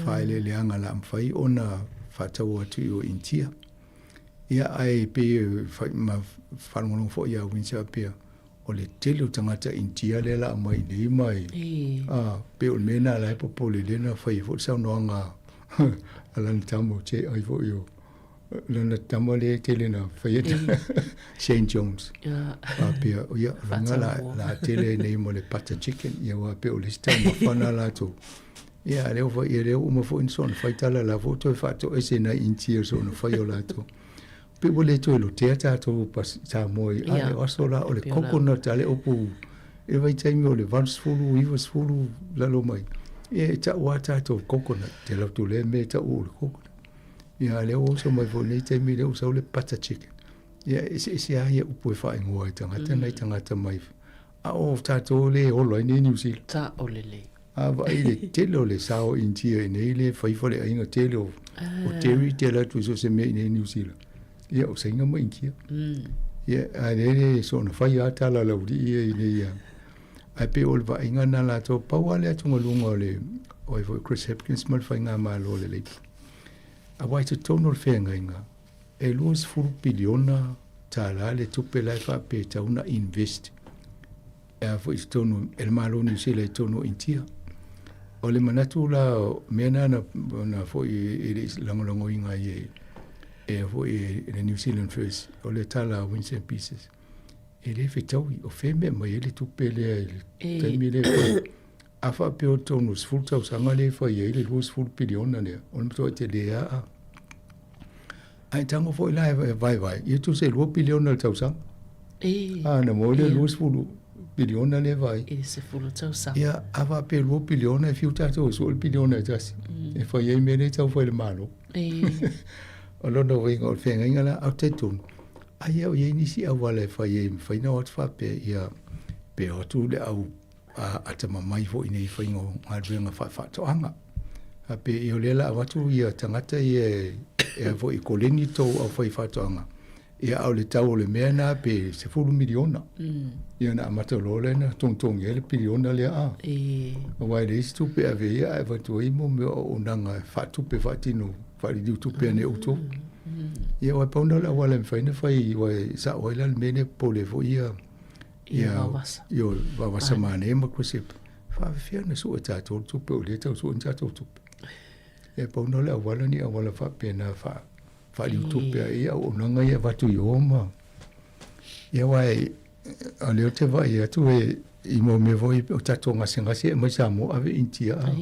faaeleeleaga o le a mafai ona faatau atu i o i Initia. Ia ae pei e ma faalogologo foi ia Winston faapea, o le tele o tagata Initia lea la aumai i nei mai a pei o le mea lena la e popole lea na fai ai foi le saunoaga a lana tama o che ai foi o lana tama lea e tele na fai atu Shane Jones faapea ia lona la la tele nei mo le butter chicken ia ua pei o le isi taumafa na latou ia lea ua ia lea ua uma foi na soona fai tala la foi toe faatoese nai Initia soona fai o latou Pei ua le toe lotea tatou Samoa i ale o aso la o le coconut a le upu i le vaitaimi o le 80, 90 lalo mai. Ia e tau lava tatou coconut, te alu atu lea mea e tau o le coconut. Ia a lea ua oso mai foi i lenei taimi lea ua sau le butter chicken. Ia e eseese lava ia upu e faaigoa e tagata nai tagata mai. A o tatou lea e ola ai nei Niu Sila.
Sao lelei.
A vaai le tele o le sao Initia i nei le fai faleaiga tele o, o Terry te alu atu i so o se mea i nei Niu Sila. Ia o Saina ma Initia. Ia a le le soona fai lava tala a le aualii ia i nei a. Ae pei o le vaaiga lena a latou, pau lava le atugaluga o le o ai foi Chris Hipkins ma le faigamalo a le Labour. Aua i totonu o le feagaiga, e $20 piliona tala le tupe la e faapea e tatau ona invest e a foi i totonu e le Malo o Niu Sila i totonu o Initia. O le manatu la, mea na na, na foi e le i lagolagoina ai e, e foi e le New Zealand First, o le tala a Winston Peters, e le fetaui, o fea mea mai ai le tupe lea i le taimi lea e fai. A faapea o totonu o le 10 tausaga lea e fai ai le 20 piliona lea, o le matuai tele lava. Ae tago foi la e vaevae, ia tusa e 2 piliona i le tausaga. A, na maua lea 20 piliona lea e vaai.
I le 10 tausaga.
Ia, a faapea e 2 piliona, e fiu tatou e sue le piliona e tasi. E fai ai mea lea e tau fai e le Malo. O lona uiga o le feagaiga la, ae ou te talitonu, ai o i ai nisi auala e fai ai e mafai ona o atu faapea, ia, pe o atu le au atamamai foi i nei faiga o galuega faafaatoaga. Faapea ia o lea la avatu ia tagata ia e a foi koleni tou au fai faatoaga. Ia a o le tau o le mea na pe 10 miliona. Ia na amata loa lea na togitogi ai le piliona lea a. Aua e leai se tupe e ave ia ae avatu ai mo mea o auaunaga e faatupe faatino faaliliu tupe ane outou. Ia aua e pau lena o le auala e mafai ona fai aua e sao ai la le mea lea popole foi ia
Ia Vaovasa.
Ia Vaovasa manaia ma koe faafefea ona sue tatou le tupe o lea e tau sue ni tatou tupe. Ia pau lena o le auala ni auala faapena faa faaliutupe ai ia auaunaga ia e avatu i o ma ia aua e o lea ou te vaai atu e i mo mea foi o tatou gasegase e aumai Samoa ave Initia a.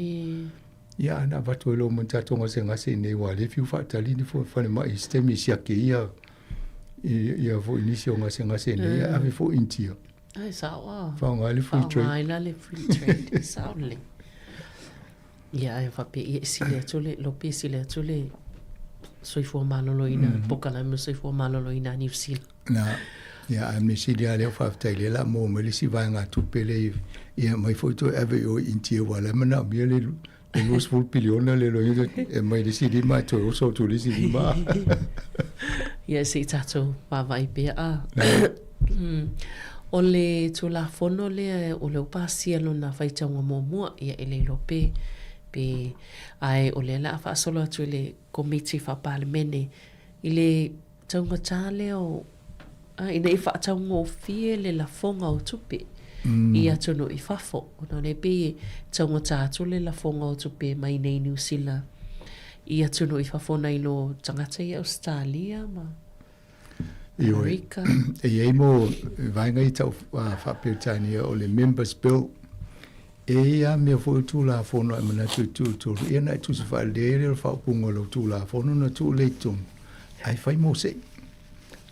Ia ana avatu ai loa ma tatou gasegase i inei aua o lea e fiu faatali ni falemai i se taimi e siaki ai ia ia foi nisi o gasegase i inei ae ave foi Initia.
Ai sao a.
Faaaoga ai le free trade.
Faaaoga ai la le free trade. Sao lelei. Ia ae faapea ia e sili atu le lopi e sili atu le soifua maloloina mm -hmm. pokalame o le soifua maloloina a Niu Sila.
Na, ia ae mea sili lava lea faafetai lea la maua mai le isi vaegatupe lea ia mai foi toe ave i o i Initia aua o la e manaomia le le 20 piliona le loia e mai le isi lima e toe oso atu i le isi lima.
Ia se i tatou vaavaai pea a. O le Tulafono lea o lea ua pasia lona faitauga muamua, ia e le iloa pe, pe, ae o lea o le a faasolo atu i le Komiti Faa-Palemene i le taugata lea o, a, ina ia faataugofie le lafoga o tupe i atunuu i fafo, ona o lea e pei e taugata atu le lafoga o tupe mai nei Niu Sila i atunuu i fafo nai lo tagata i Ausetalia ma
Amerika. E i ai mo vaega i tau faa-Peretania o le Members Bill. E i ai lava mea foi o Tulafono e manatu e tuu i totonu, ia na e tusa faalelei ai lea o le faaupuga o lau Tulafono na tuu lea i totonu, ae fai mo se'i.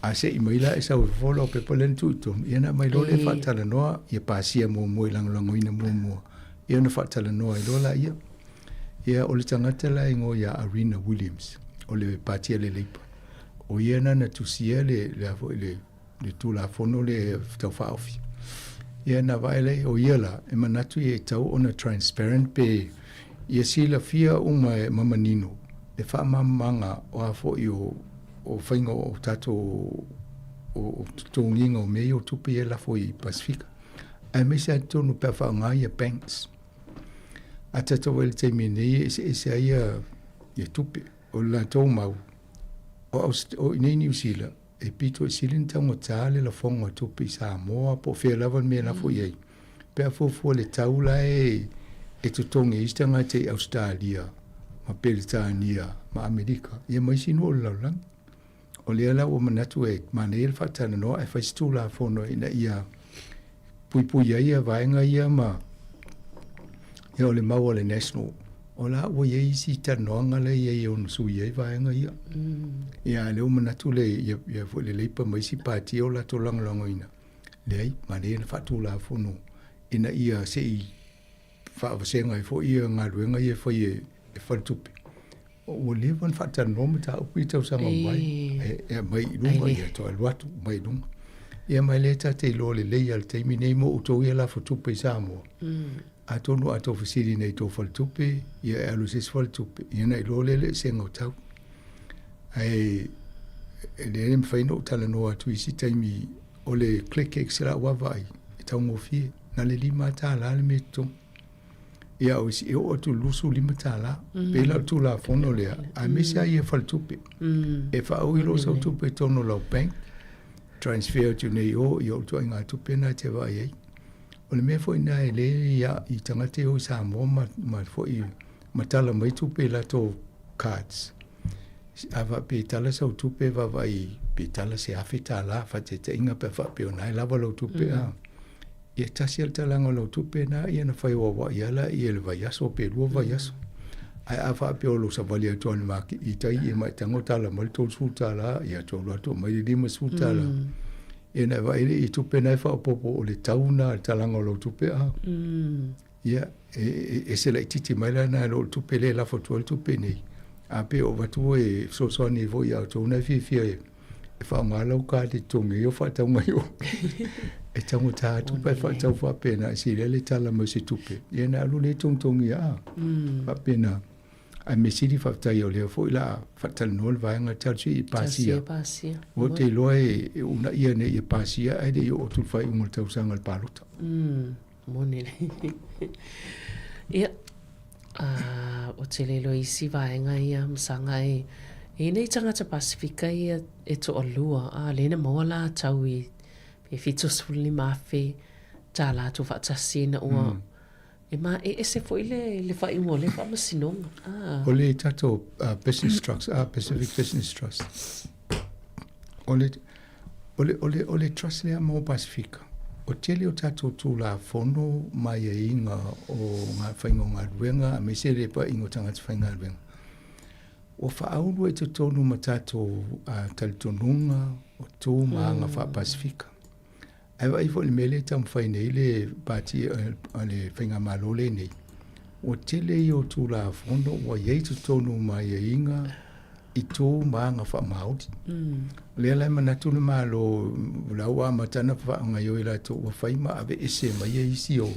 A se'i mai la e sau i fafo lau pepa lea na tuu i totonu, ia ona aumai loa lea faatalanoa, ia pasia muamua i lagolagoina muamua, ia ona faatalanoa ai loa laia. Ia o le tagata la e igoa ia Arina Williams, o le Pati a le Leipa, o ia na na tusia le, le, a foi, le, le Tulafono lea Tau Faaofi. Ia na vaai lea, o ia la, e manatu ia e tatau ona transparent pe ia silafia uma e ma manino le faamalamalamaga o a foi o, o faiga o tatou o, o totogiga o mea ia o tupe ia e lafo i Pasefika. Aemaise lava i totonu pe a faaaoga ia banks. A tatou ai i le taimi nei e eseese ai ia, ia tupe. O le latou mau, o, o i nei Niu Sila, e pito i sili ona taugata le lafoga o tupe i Samoa po o fea lava le mea e lafo i ai. Pe a fuafua le tau la e, e totogi ai isi tagata i Ausetalia ma Peretania ma Amerika, ia ma isi nuu o le lalolagi. O lea la ua manatu e manaia le faatalanoa ae fai se Tulafono ina ia puipui ai ia vaega ia ma ia o le mau a le National. O la ua i ai isi talanoaga la e i ai e ono sui ai vaega ia. Ia a lea ua manatu le ia, ia foi le Leipa ma isi pati o latou lagolagoina. Leai, manaia le faatulafono ina ia se i faavasega ai foi ia galuega ia e fai e, e faletupe. Ua leva ona faatalanoa mataupu i tausaga ua mavae. E, e aumai i luga, ia toe alu atu, aumai i luga. Ia ma e lea ta te iloa lelei lava i le taimi nei mo outou ia lafo tupe i Samoa. Atonu a outou fesili nei i tou faletupe, ia e alu i se isi faletupe, ia ona iloa lea le eseesega o tau. Ae e le mafai ona ou talanoa atu i isi taimi o le ClickX la ua vaai, e taugofie, na o le $5 le mea e totogi. Ia o isi e oo atu i le $25. Mm. Pei la o le Tulafono lea, aemaise lava ia faletupe. Mm. E faaui loa sau tupe i totonu o lau bank, transfer atu nei i o, ia o le ituaiga tupe lena e te vaai ai. O le mea foi lena e le ia i tagata e o i Samoa ma, ma foi ma tala mai tupe i latou cards. A faapea e tala sau tupe vaavaai pe tala se $1,000 faataitaiga pe a faapea o lena e lava lau tupe mm. a. Ia tasi lava le talaga o lau tupe na ia na fai auauai lava laia i le vaiaso pe lua vaiaso. Ae a faapea o lou savali atu lava i le maki i tai ia ma e tago tala mai le $30, ia tou alu atu aumai le $50. Ia ona e vaai lea i tupe na e faaopoopo o le tau na le talaga o lau tupe a. Ia, e ese laitiiti mai la lena i lo le tupe lea e lafo atu ai le tupe nei. A pe o avatu e fesoasoani ai foi ia outou na e fiafia e faaaoga lau card e totogi ai au faatauga i o. E taugata atu pe faatau faapena e sili ai le tala mai o se tupe. Ia ona alu lea e togitogi ia a. Faapena. Ae mea sili faafetai o lea foi la faatalanoa le vaega talosia ia pasia.
Pasia.
Ua te iloa e, e uunaia ina ia pasia ae le i oo atu le faaiuga o le tausaga o le palota.
Moni le. Ia, ou te le iloa isi vaega ia masaga e i nei tagata Pasifika ia e toalua, a lea na maua la tau i pe $75,000 tā latou faatasi ina ua E maeese foi le, le faaiuga o lea faamasinoga.
Ah. O le tatou Business Trust, Pacific Business Trust, o le, o le, o le, o le trust lea mo Pasifika, o tele o tatou Tulafono ma aiaiga o ngā faiga o galuega aemaise le paaiga o tagata faigaluega, ua faaulu ai totonu ma tatou talitonuga o tu ma aga faa-Pasifika. Ae vaai foi i le mea lea e taumafai nei le pati a le faigamalo lenei, ua tele ia o Tulafono ua i ai i totonu ma aiaiga i tu ma aga faamaoli. O lea la e manatu le Malo, o la ua amata ona faagaoioi latou ua fai ma aveese mai ia isi o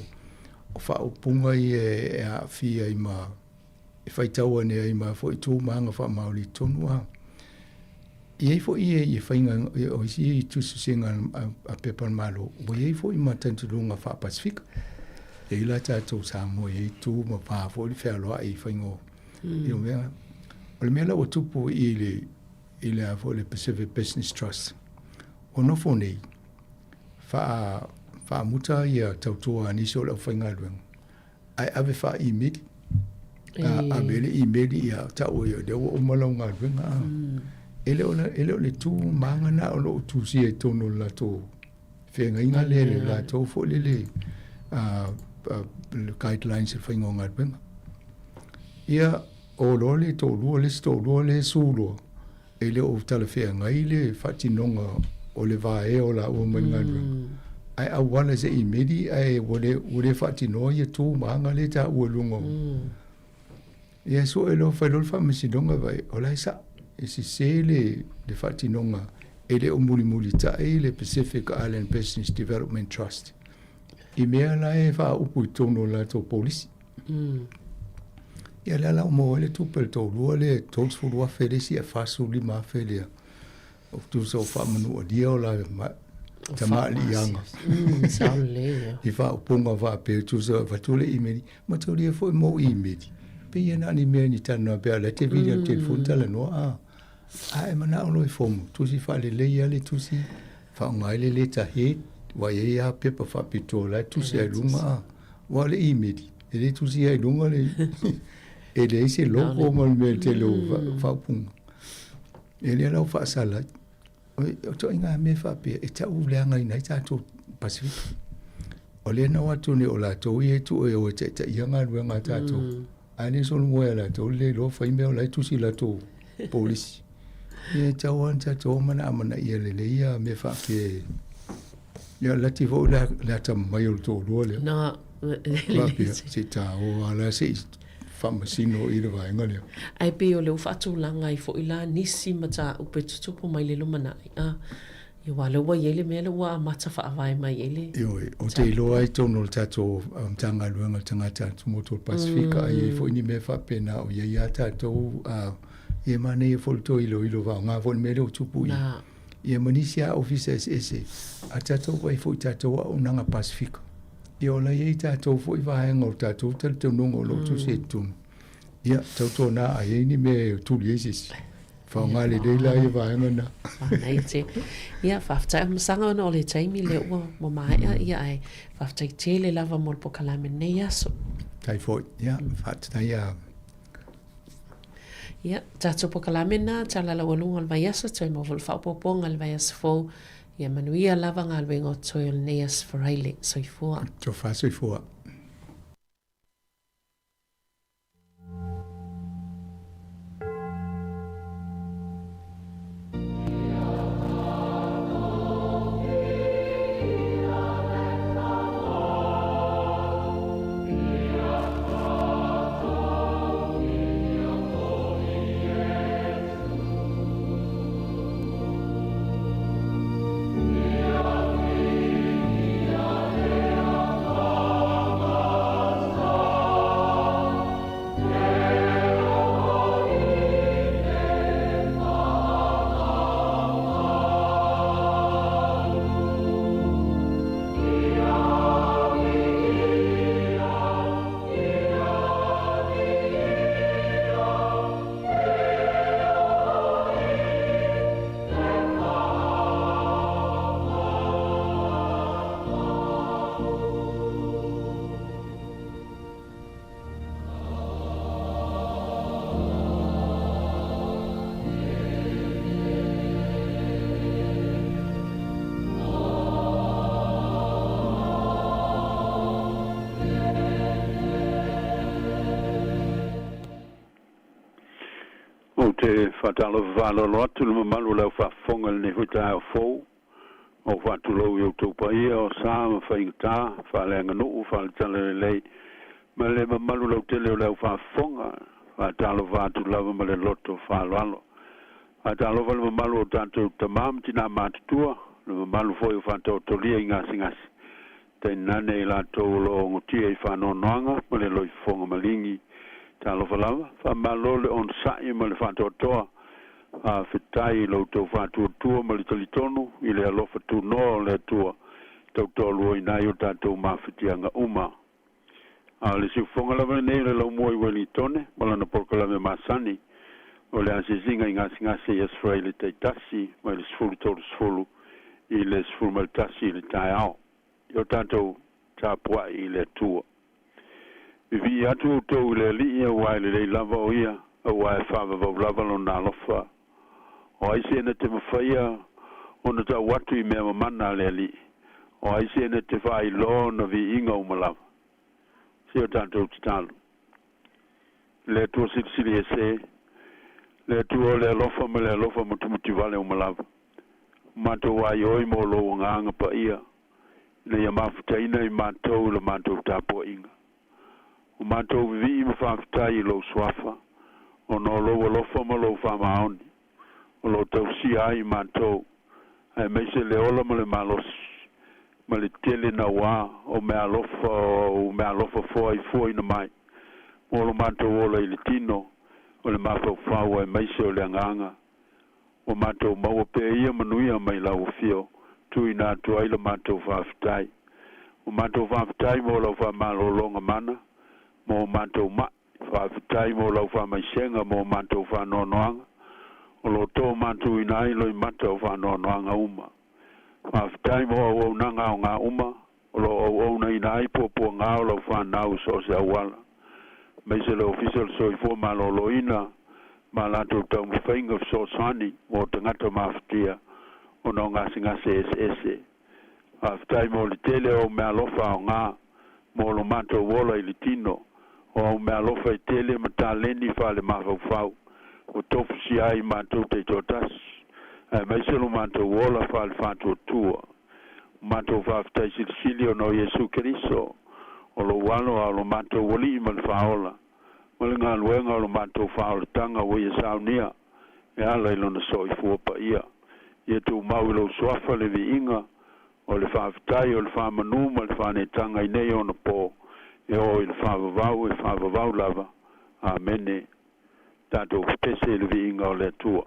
faaupuga ia e aafia ai ma e faitau ane ai ma foi tu ma aga faamaoli i totonu a. E i ai foi ia faiga o isi tusitusiga a pepa a le Malo, ua i ai foi ma talitonuga faa-Pasifika. E i ai la tatou Samoa e i ai tu ma va foi le fealoai i faiga o mm. mea. O le mea la ua tupu i le i le a foi le Pacific Business Trust. Ua nofo nei faa faamuta ia tautua a nisi o le aufaigaluega ae ave faa-imeli. Ave le imeli ia tau ia lea ua uma lau galuega. E le o e le o le tu ma aga na o lo o tusia i totonu o le latou feagaiga lea le latou foi lele guidelines e faiga o galuega. Ia o loa le toalua le isi toalua le su loa e le o talafeagai le faatinoga o le vaea o laua mai le galuega, ae auala i se imeli ae ua le, ua le faatinoa ia tu ma aga lea e taua i luga o. Ia sue loa fai loa le faamasinoga vaai, o la e sao, e sese le, le faatinoga e le o mulimulitai le Pacific Island Business Development Trust i mea la e faaupu i totonu o le latou polisi. Ia lea la ua maua ai le tupe le toalua lea e $30,000 le isi ae $45,000 lea. O tusa o faamanualia o la tamaaliiaga.
Sao lelei ia.
I faaupuga faapea tusa avatu le imeli, mataulia foi mo imeli. Pei e na o ni mea ni talanoa pea o la e te vili i le telefoni talanoa a. A e manao loa e fomu, tusi faalelei lava le tusi, faaaoga ai le letterhead, ua i ai lava pepa faapitoa o la e tusi ai i luga a. Aua o le imeli, e le tusia ai i luga le e leai se logo ma le mea i le tele o faaupuga. Ia lea la ua faasala ai. O ituaiga mea faapea e tau leagaina ai tatou Pasifika. O lea na o atu nei o latou ia e tuu e o e taitaia galuega a tatou. Ae le solomua ia latou le le iloa fai mea o la e tusi i latou polisi. Ia e tatau lava ona tatou o ma amanaia lelei ia mea faapea. Ia o le lati foi le le atamamai o le toalua lea.
Na,
Faapea, se i taoa lava la se i faamasino i le vaega lea.
Ae pei o lea ua faatulaga ai foi la nisi mataupu e tutupu mai le lumanai, a, ia aua o lea ua i ai le mea lea ua amata faavae mai ai le.
Ioe, ou te iloa i totonu o le tatou Matagaluega o Tagata Atumotu o le Pasefika, e i ai foi ni mea faapena o i ai lava tatou, ia e manaia foi le toe iloilo faaaoga foi le mea lea ua tupu i ia ma nisi lava ofisa eseese a tatou vaai foi i tatou auaunaga Pasefika. Ia o la e i ai tatou foi vaega o le tatou talitonuga o lo o tusi ai i totonu. Ia, tautuana a i ai ni mea e tuli ai se isi, faaaoga lelei la ia vaega na.
Manaia tele. Ia, faafetai Afamasaga ona o le taimi lea ua ua maea, ia ae faafetai tele lava mo le pokalame i lenei aso.
Faafetai foi. Ia, faafetai a
Ia, tatou pokalame na, tala laualuga o le vaiaso, toe maua foi le faaopoopoga i le vaiaso fou. Ia manuia lava galuega o totoe o lenei Aso Faraile. Soifua.
Tofa soifua.
Ou te faatalofa faaaloalo atu i le mamalu o le au faafofoga i lenei foi taeao fou. Ou faatulou i outou paia o sa ma faigata, faaleaganuu, faaletalalelei ma le mamalu lautele o le au faafofoga. Faatalofa atu lava ma le loto faaaloalo. Faatalofa i le mamalu o tatou tama ma tina matutua, le mamalu foi o faataotolia i gasegase, tainane i latou o lo o gotia i faanoanoaga ma le loifofoga maligi. Talofa lava, faamalo le onosai ma le faatoatoa. Faafetai i lo outou faatuatua ma le talitonu i le alofa tunoa o le Atua e tautoaluaina ai o tatou mafatiaga uma. A o le siufofoga lava lenei o le laumua i Uelintone ma lana polokalame masani o le asiasiga i gasegase i Aso Faraile taitasi mai le 10:30 i le 11 i le taeao. I o tatou tapuai i le Atua. Vivii atu outou i le Alii auā e lelei lava o Ia, auā e faavavau lava Lona alofa. O ai se na te mafaia ona tau atu i mea mamana a le Alii? O ai se na te faailoa ona viiga uma lava? Se o tatou tatalo. Le Atua Silisili Ese, le Atua o le alofa ma le alofa mutimutivale uma lava, ua matou aioi mo Lou Agaga Paia, ina ia mafutaina i matou i la matou tapuaiga. Ua matou vivii ma faafetai i Lou Suafa, ona o Lou alofa ma Lou faamaoni, o lo o tausia ai i matou, aemaise le ola ma le malosi, ma le tele nauā o meaalofa o au meaalofa foaifuaina mai, mo lo matou ola i le tino, o le mafaufau aemaise o le agaga. Ua matou maua pea ia manuia mai lau afio, tuuina atu ai la matou faafetai. Ua matou faafetai mo lau faamalologa mana, mo o matou ma'i, faafetai mo lau faamaisega mo o matou faanoanoaga, o lo o toomatuina ai loimata o faanoanoaga uma. Faafetai mo auaunaga aoga uma o lo o auaunaina ai puapuaga o lau fanau i so o se auala, aemaise le Ofisa o le Soifua Maloloina ma a latou taumafaiga fesoasoani mo tagata mafatia ona o gasegase eseese. Faafetai mo le tele o au meaalofa aoga mo lo matou ola i le tino, o au meaalofa e tele ma taleni faalemafaufau ua tofusia ai matou taitoatasi, aemaise lo matou ola faalefaatuatua. Ua matou faafetai silisili ona o Iesu Keriso, o lou Alo a o lo matou Alii ma le Faaola, ma le galuega o lo matou faaolataga ua ia saunia e ala i Lona soifua paia. Ia tumau i lou Suafa le viiga o le faafetai o le faamanu ma le faaneetaga i nei ona po e oo i le faavavau e faavavau lava. Amene. Tatou pepese i le viiga o le Atua.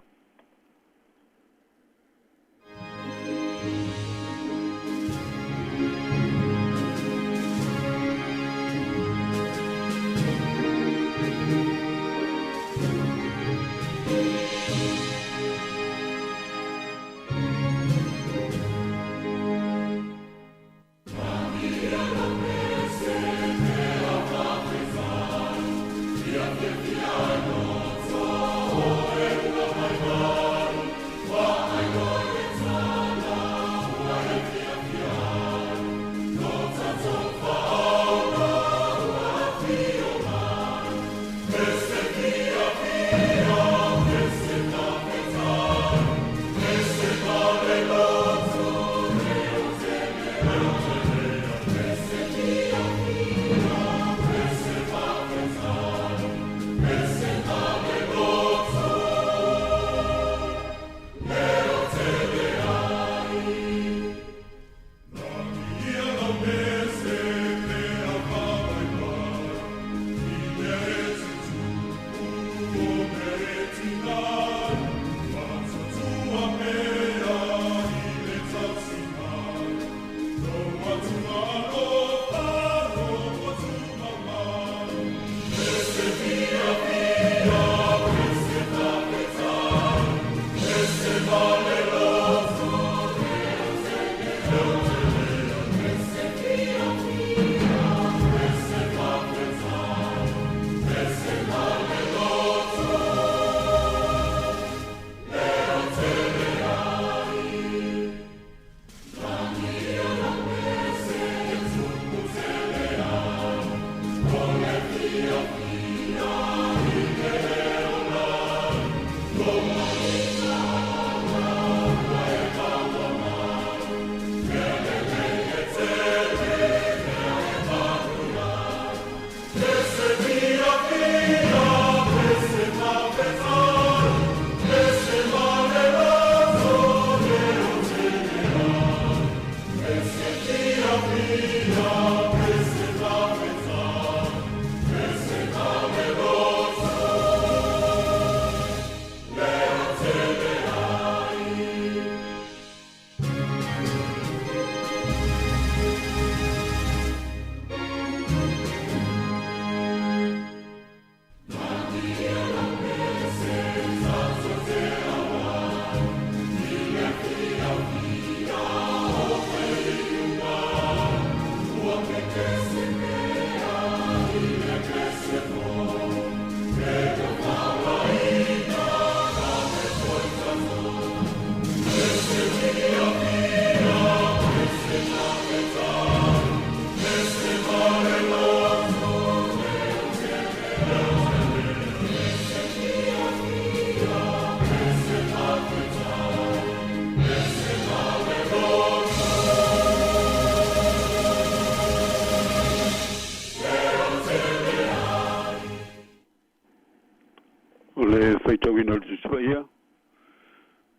O le faitauina o le Tusi Paia,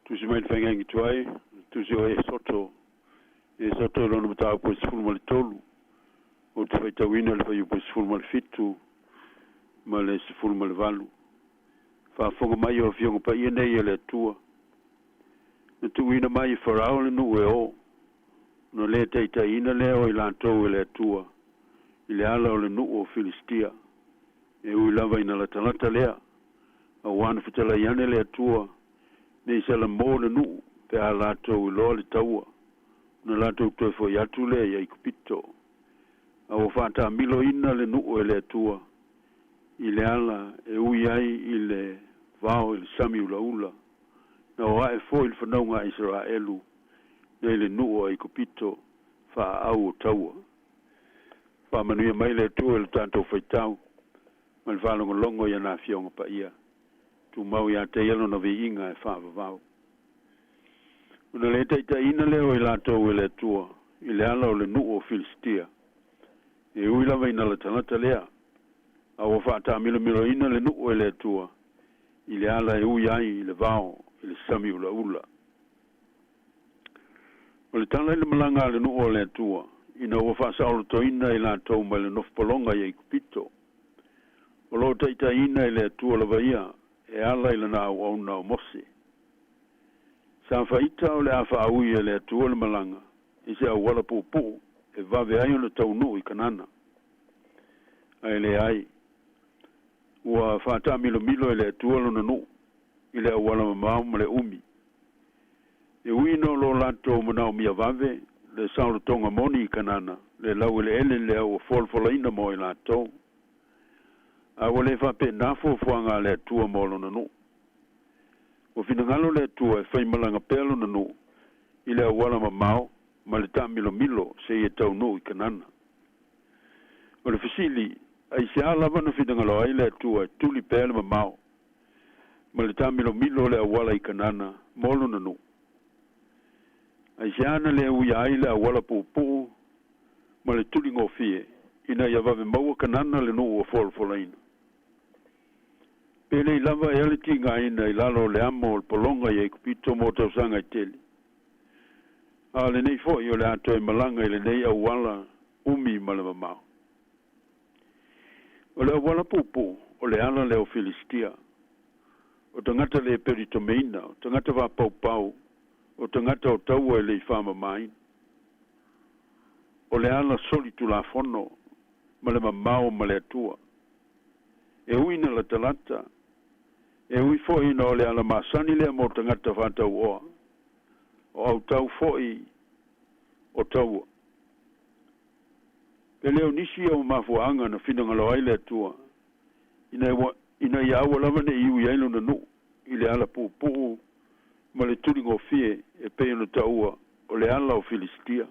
tusi mai le Faigaigi Tuai, tusi o Esoto, Esoto i lona mataupu e 13, ou te faitauina le fuaiupu e 17 ma le 18. Faafofoga mai o Afioga Paia nei a le Atua. Na tuuina mai e Farao le nuu e o, ona lē taitaiina lea o i latou e le Atua i le ala o le nuu o Filistia, e ui lava ina latalata lea, auā na fetalai ane le Atua ne i salamō le nuu pe a latou iloa le taua, ona latou toe fo'i atu lea i Aikupito. A ua faataamiloina le nuu e le Atua i le ala e ui ai i le vao i le sami ulaula, na o a'e foi le fanauga a Isaraelu nei le nuu o Aikupito faaau o taua. Faamanuia mai le Atua i lo tatou faitau ma le faalogologo i ana Afioga Paia. Tumau iā te ia lona viiga e faavavau. Ona lē taitaiina lea o i latou e le Atua i le ala o le nuu o Filistia, e ui lava ina latalata lea, a ua faataamilomiloina le nuu e le Atua i le ala e ui ai i le vao i le sami ulaula. O le tala i le malaga a le nuu o le Atua, ina ua faasaolotoina i latou mai le nofopologa i Aikupito, o loo taitaiina e le Atua lava ia e ala i lana auauna o Mose. Sa faita o le a faaui e le Atua le malaga i se auala puupuu e vave ai ona taunuu i Kanana. Ae leai, ua faataamilomilo e le Atua lona nuu i le auala mamao ma le umi. E ui ina o lo latou manaomia vave le saolotoga moni i Kanana, le laueleele lea ua folafolaina mo i latou. A ua lē faapena fuafuaga a le Atua mo lona nuu. Ua finagalo le Atua e faimalaga pea lona nuu i le auala mamao ma le taamilomilo seia taunuu i Kanana. O le fesili, aisea lava na finagalo ai le Atua e tuli pea le mamao ma le taamilomilo o le auala i Kanana mo lona nuu? Aisea na lē uia ai le auala puupuu ma le tuligofie ina ia vave maua Kanana le nuu ua folafolaina? Pe lei lava ea le tigaina i lalo o le amo o le pologa i Aikupito mo tausaga e tele? A o lenei foi o le a toe malaga i lenei auala umi ma le mamao. O le auala puupuu o le ala lea o Filistia, o tagata lē pelitomeina, o tagata fapaupau, o tagata o taua e le i faamamāina. O le ala soli tulafono ma le mamao ma le Atua. E ui ina latalata, e ui foi ina o le ala masani lea mo tagata faatauoa, o autau foi o taua. Pe le o nisi ia o mafuaaga na finagalo ai le Atua ina ina ia aua lava ne i ui ai lona nuu i le ala puupuu ma le tuligofie e pei ona taua o le ala o Filistia.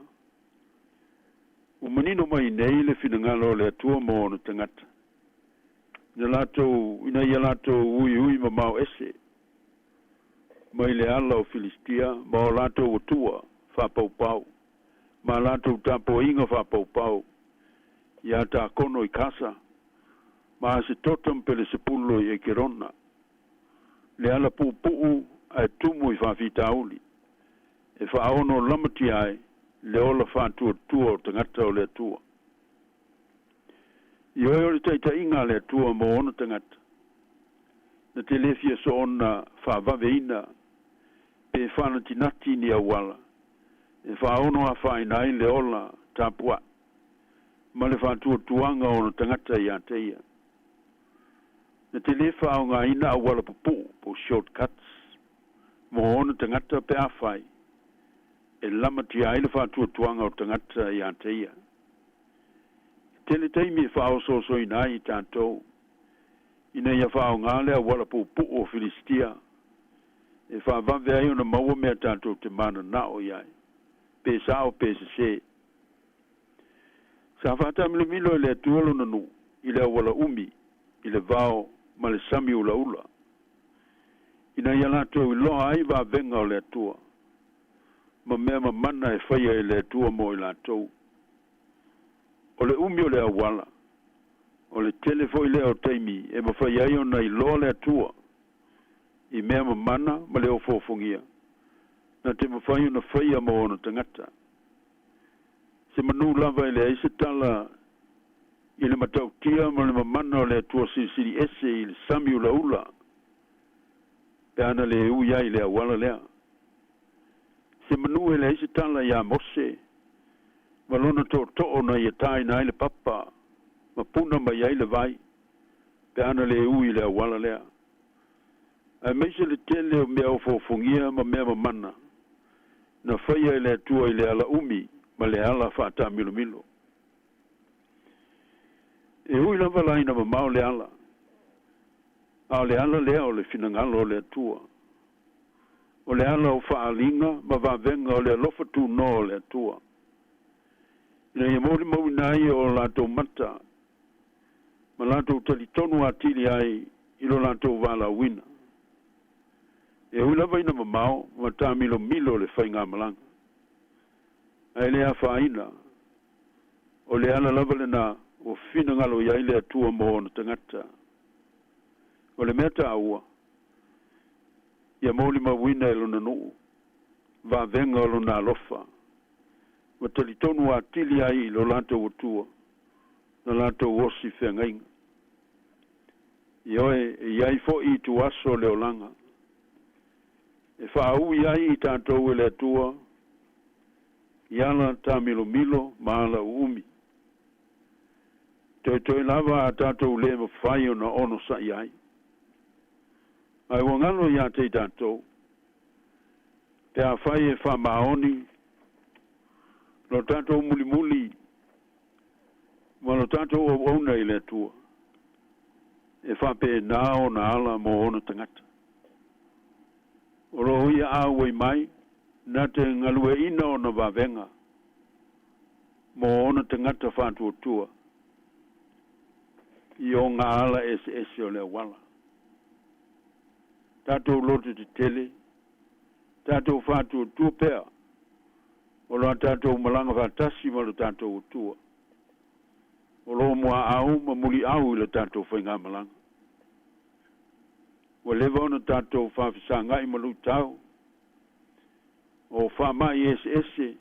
Ua manino mai nei le finagalo o le Atua mo ona tagata, ina latou ina ia latou uiui mamao ese mai le ala o Filistia ma o latou atua faapaupau ma a latou tapuaiga faapaupau iā Takono i Kasa ma Asetota ma Pelesepulo i Ekerona, le ala puupuu ae tumu i faafitauli e faaono lamatia ai le ola faatuatua o tagata o le Atua. Ioe o le taitaiga a le Atua mo ona tagata, na te lē fia soona faavaveina pe faanatinati ni auala e faaono afaina ai le ola tapua'i ma le faatuatuaga o ona tagata iā te ia. Na te lē faaaogaina auala pupuu po o short cuts mo ona tagata pe afai e lamatia ai le faatuatuaga o tagata iā te ia. E tele taimi e faaosoosoina ai i tatou ina ia faaaogā le auala puupuu o Filistia e faavave ai ona maua mea tatou te mananao i ai, pe sao pe sesē. Sa faataamilomilo e le Atua lona nuu i le auala umi, i le vao ma le sami ulaula, ina ia latou iloa ai vavega o le Atua ma mea mamana e faia e le Atua mo i latou. O le umi o le auala, o le tele foi lea o taimi e mafai ai ona iloa le Atua. I mea mamana ma le ofoofogia na te mafai ona faia mo ona tagata. Se manū lava e leai se tala i le matautia ma le mamana o le Atua Silisili Ese i le sami ulaula pe ana le ui ai i le auala lea. Se manū e leai se tala iā Mose ma lona tootoo na ia tāina ai le papa ma puna mai ai le vai pe ana le ui i le auala lea. Aemaise le tele o mea ofoofogia ma mea mamana na faia e le Atua i le ala umi ma le ala faataamilomilo. E ui lava la ina mamao le ala, a o le ala lea o le finagalo o le Atua. O le ala o faaaliga ma vavega o le alofa tunoa o le Atua, ina ia molimauina ai e o latou mata ma latou talitonu atili ai i lo latou valaauina. E ui lava ina mamao ma taamilomilo le faigamalaga, ae le afaina, o le ala lava lenā ua finagalo i ai le Atua mo ona tagata. O le mea taua, ia molimauina e lona nuu vavega o lona alofa, ma talitonu atili ai i lo latou Atua na latou osi feagaiga. Ioe, e i ai foi ituaso o le olaga e faaui ai i tatou e le Atua i ala taamilomilo ma ala uumi. Toetoe lava a tatou le mafai ona onosa'i ai. Ae ua galo iā te i tatou, pe afai e faamaoni lo tatou mulimuli ma lo tatou auauna i le Atua, e faapenā ona ala mo ona tagata. O lo o ia auai mai na te galueaiina ona vavega mo ona tagata faatuatua i oga ala eseese o le auala. Tatou loto tetele, tatou faatuatua pea o lo a tatou malaga faatasi ma lo tatou Atua, o lo o muaau ma muliau i lo tatou faigamalaga. Ua leva ona tatou faafesaga'i ma luitau, o faama'i eseese,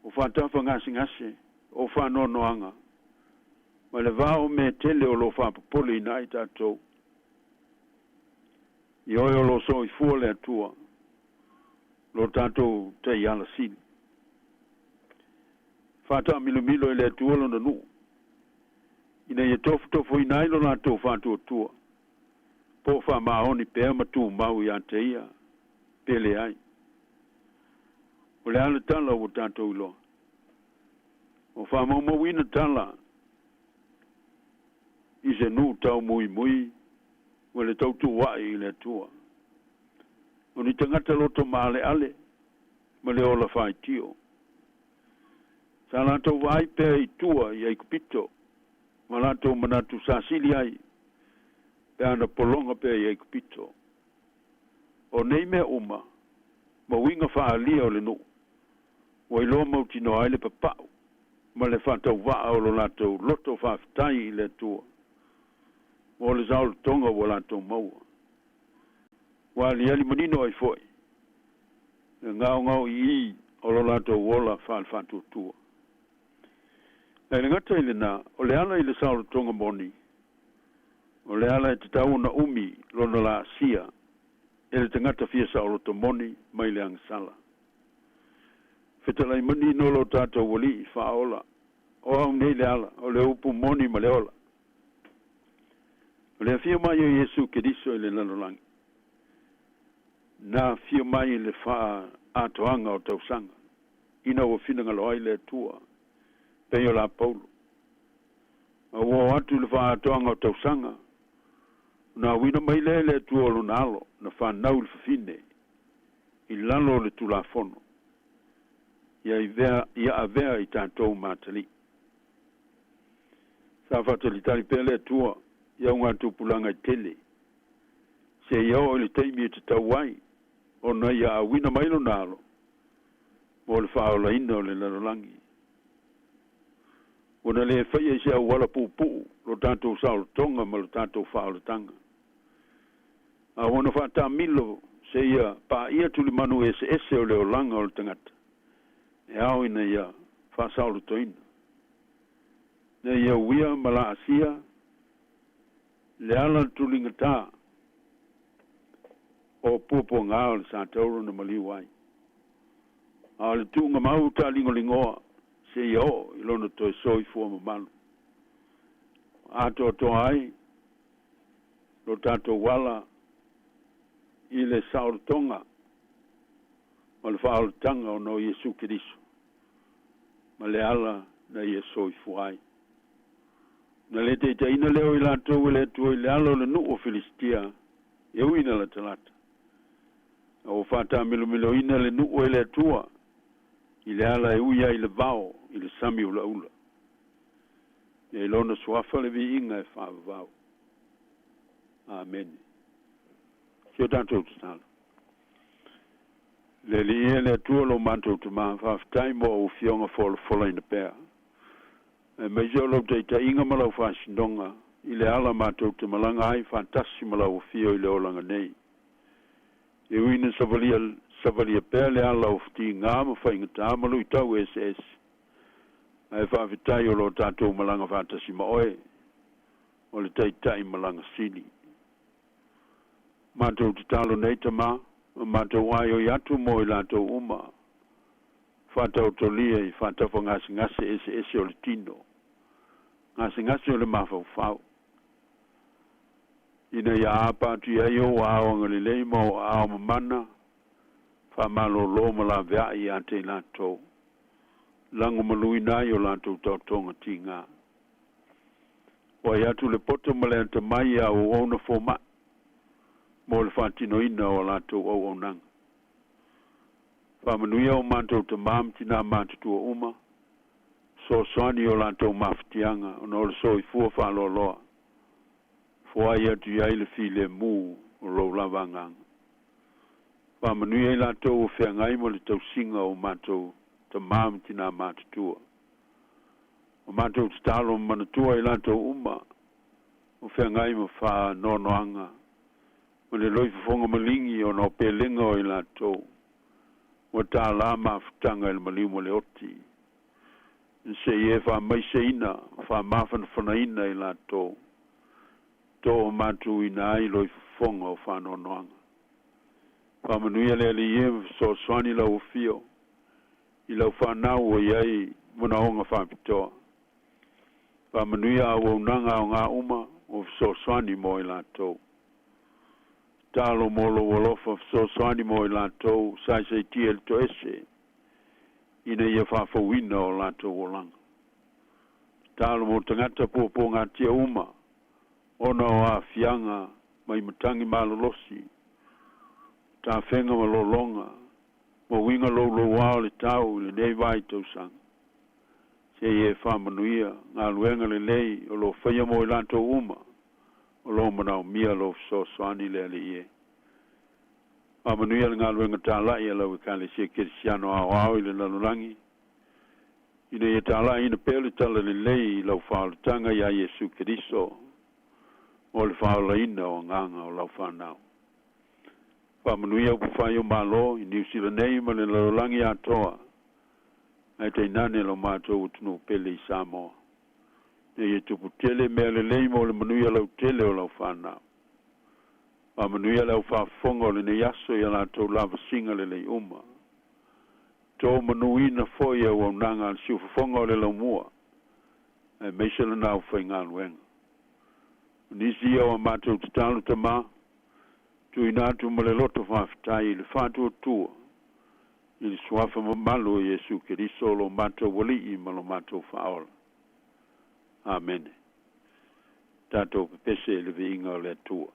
o faatafa gasegase, o faanoanoaga, ma le va o mea tele o lo o faapopoleina ai tatou. Ioe, o lo o soifua le Atua, lo tatou taiala sili. Faataamilomilo e le Atua lona nuu, ina ia tofotofoina ai lo latou faatuatua, po o faamaoni pea ma tumau iā te ia, pe leai. O le a le tala ua tatou iloa? O faamaumauina tala i se nuu taumuimui ma le tautuua'i i le Atua. O ni tagata loto maaleale ma le ola faitio. Sa latou vaai pea i tua i Aikupito ma latou manatu sa sili ai pe ana pologa pea i Aikupito. O nei mea uma ma uiga faaalia o le nuu ua iloa mautinoa ai le papa'u ma le faatauvaa o lo latou loto faafetai i le Atua mo le saolotoga ua latou maua. Ua aliali manino ai foi le gaogaoiī o lo latou ola faale-faatuatua. Ae le gata i lenā, o le ala i le saolotoga moni, o le ala e tatau ona umi lona laasia e le tagata fia saoloto moni mai le agasala. Fetalai manino lo tatou Alii Faaola, O au nei le ala, o le upu moni ma le ola. O le afio mai o Iesu Keriso i le lalolagi, na afio mai i le faaatoaga o tausaga, ina ua finagalo ai le Atua, pei o la Paulo. A ua oo atu i le faaatoaga o tausaga, ona auina mai lea e le Atua o lona Alo, na fanau i le fafine, i lalo o le Tulafono, ia ia avea i tatou ma atalii. Sa faatalitali pea le Atua i augatupulaga e tele, seia oo i le taimi e tatau ai ona ia auina mai lona Alo mo le faaolaina o le lalolagi. Ua na le faia i se auala puupuu lo tatou saolotoga ma lo tatou faaolataga. A ua na faatamilo seia paia tulimanu eseese o le olaga o le tagata, e ao ina ia faasaolotoina. Ina ia uia ma laasia le ala tuligatā o puapuagā o le satauro na maliu ai. A o le tuugamau taaligoligoa seia oo i lona toe soifua mamalu. Atoatoa ai lo tatou ala i le saolotoga ma le faaolataga ona o Iesu Keriso ma le ala na ia soifua ai. Na le taitaiina lea o i latou e le Atua i le ala o le nuu o Filisitia e ui ina latalata. A ua faataamilomiloina le nuu e le Atua i le ala e ui ai i le vao i le sami ulaula. Ia i lona suafa le viiga e faavavau. Amene. Si o tatou tatalo. Le Alii e, le Atua lo matou Tamā, faafetai mo au afioga folafolaina pea, aemaise o lau taitaiga ma lau faasinoga i le ala matou te malaga ai faatasi ma lau afio i le olaga nei. E ui ina savalia, savalia pea le ala o fatiga ma faigata ma luitau eseese, ae faafetai o lo tatou malaga faatasi ma oe, o le Taitai malaga sili. Matou tatalo nei, Tamā, ma matou aioi atu mo i latou uma, faataotolia i faatafagasegase eseese o le tino, gasegase o le mafaufau, ina ia apa atu i ai ou aao agalelei ma ou aao mamana, faamalōlō ma laveai ia te i latou, lagomaluina ai o latou taotoga tigā. Wae atu le poto ma le atamai i a auauna fomaʻi mo le faatinoina o a latou auaunaga. Faamanuia o matou tamā ma tinā matutua uma, fesoasoani i o latou mafatiaga ona o le soifua faaloaloa, foai atu i ai le filemu o lou lava agaga. Faamanuia i latou o feagai ma le tausiga o matou tamā ma tinā matutua. O matou tatalo ma manatua i latou uma o feagai ma faanoanoaga ma le loifofoga maligi ona o pelega o i latou ua tālā mafutaga i le maliu ma le oti. Seʻi e faamaiseina ma faamafanafanaina i latou, toomatuina ai loifofoga o faanoanoaga. Faamanuia le Alii e ma fesoasoani lau afio i lau fanau ua i ai manaoga faapitoa. Faamanuia auaunaga aoga uma o fesoasoani mo i latou. Tatalo mo lou alofa fesoasoani mo i latou saisaitia i le toese ina ia faafouina o latou olaga. Tatalo mo tagata puapuagatia uma ona o aafiaga mai matagi malolosi, tafega ma lologa, ma uiga loulouā o le tau i lenei vaitausaga. Seia e faamanuia galuega lelei o lo o faia mo i latou uma o lo o manaomia lou fesoasoani le Alii e. Faamanuia le galuega talai a lau Ekalesia Kerisiano aoao i le lalolagi, ina ia talaiina pea le talalelei i lau faaolataga iā Iesu Keriso mo le faaolaina o agaga o lau fanau. Faamanuia upufai o Malo i Niu Sila nei ma le lalolagi atoa, ae tainane lo matou atunuu pele i Samoa. Ina ia tupu tele mea lelei mo le manuia lautele o lau fanau. Faamanuia le au faafofoga o lenei aso i a latou lavasiga lelei uma. Tomanuina foi auaunaga a le siufofoga o le laumua, aemaise lana aufaigaluega. O nisi ia o a matou tatalo, Tamā, tuuina atu ma le loto faafetai i le faatuatua i le suafa mamalu o Iesu Keriso lo matou Alii ma lo matou Faaola. Amene. Tatou pepese i le viiga o le Atua.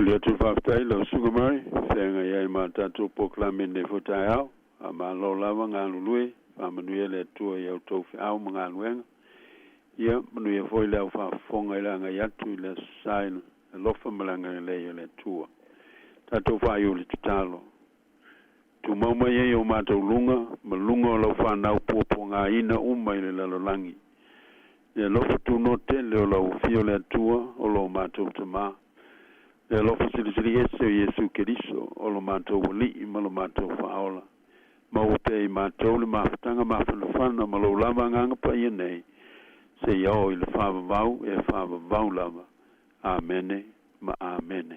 Momoli atu le faafetai i lau Susuga Murray, feagai ai ma le tatou polokalame i lenei foi taeao. Faamalo lava galulue, faamanuia le Atua i a outou feau ma galuega. Ia, manuia foi le au faafofoga i le agai atu i le Aso Sa i le alofa ma le agalelei o le Atua. Tatou faaiu le tatalo. Tumau mai ai o matou luga ma luga o lau fanau puapuagaina uma i le lalolagi. Le alofa tunoa tele o lau Afio le Atua o lo matou Tama. Le alofa silisili ese o Iesu Keriso o lo matou Alii ma lo matou Faaola. Maua pea i matou le mafutaga mafanafana ma lou lava Agaga Paia nei, seia oo i le faavavau e faavavau lava. Amene ma Amene.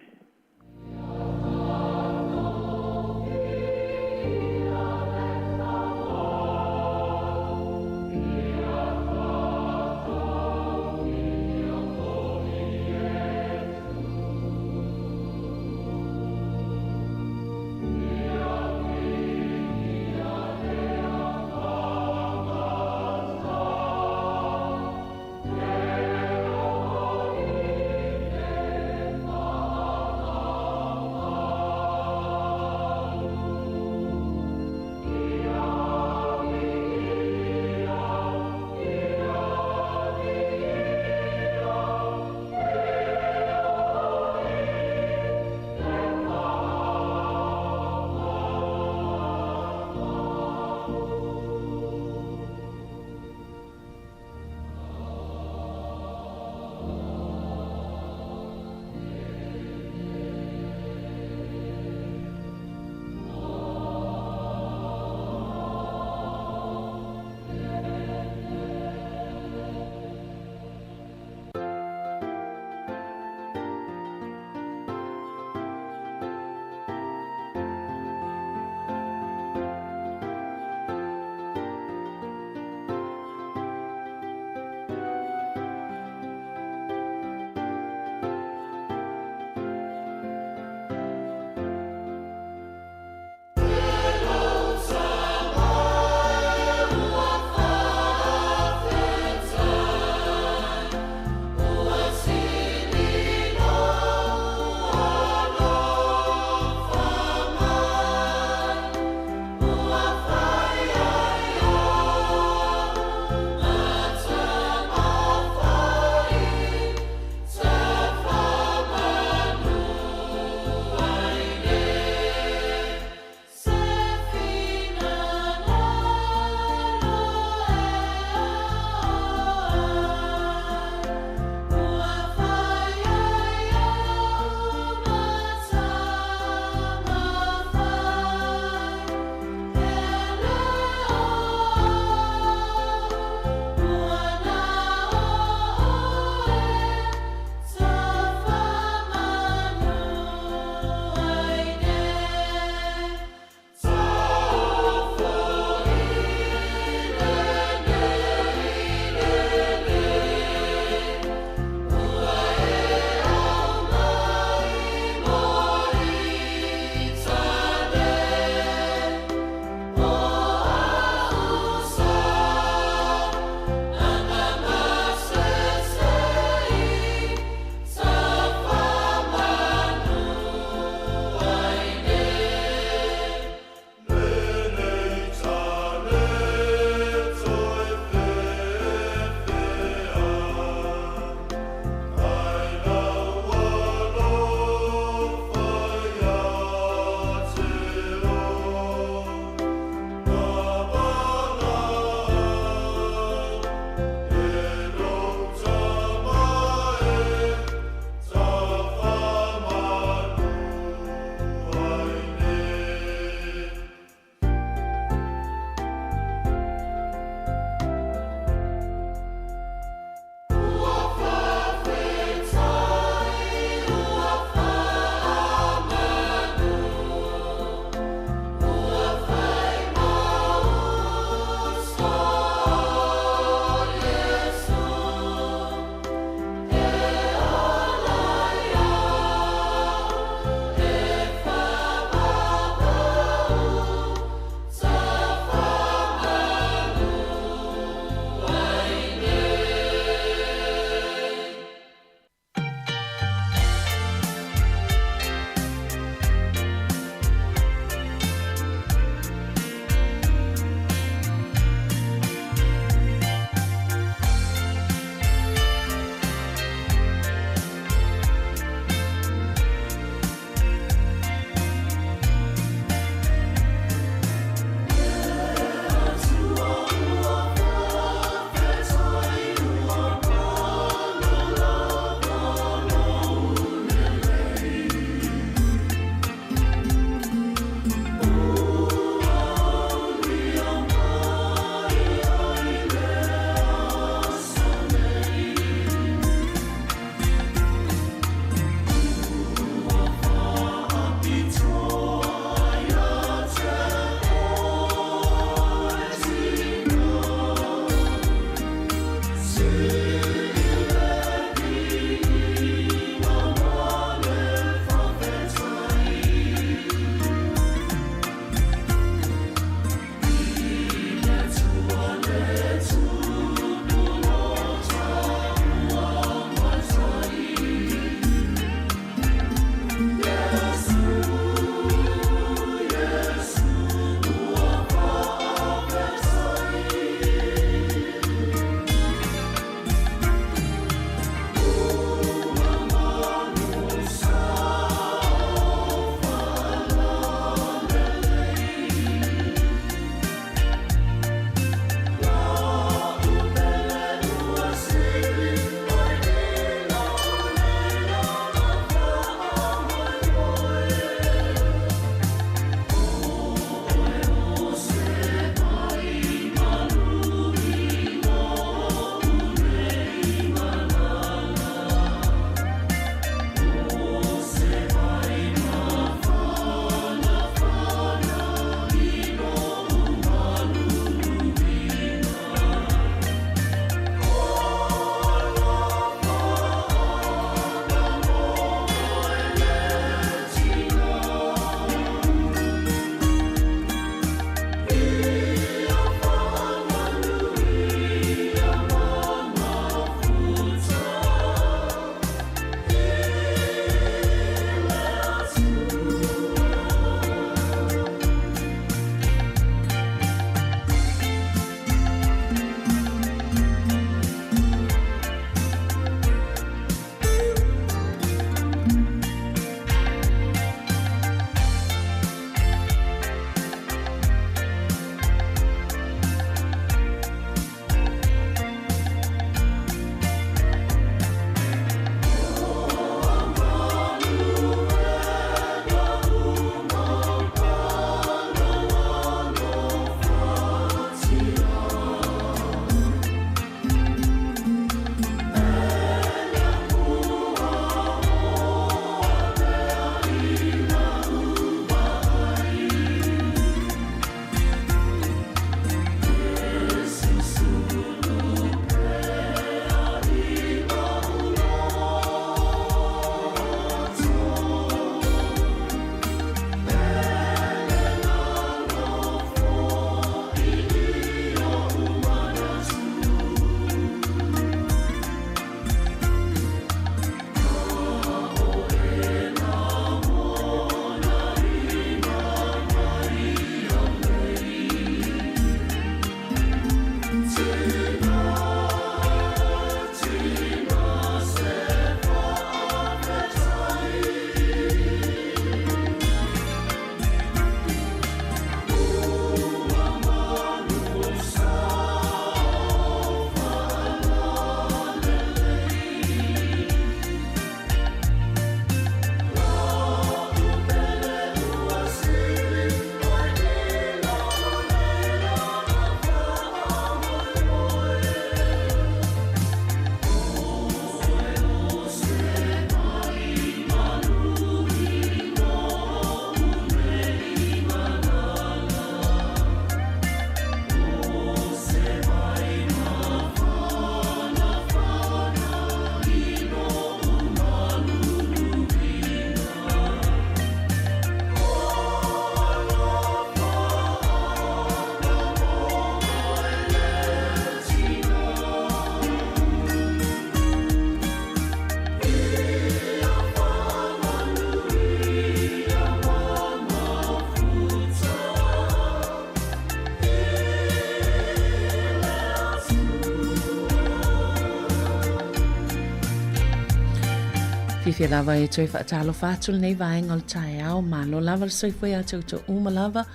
Fiafia lava e toe faatalofa atu lenei vaega o le taeao. Malo lava le soifua ia te outou uma lava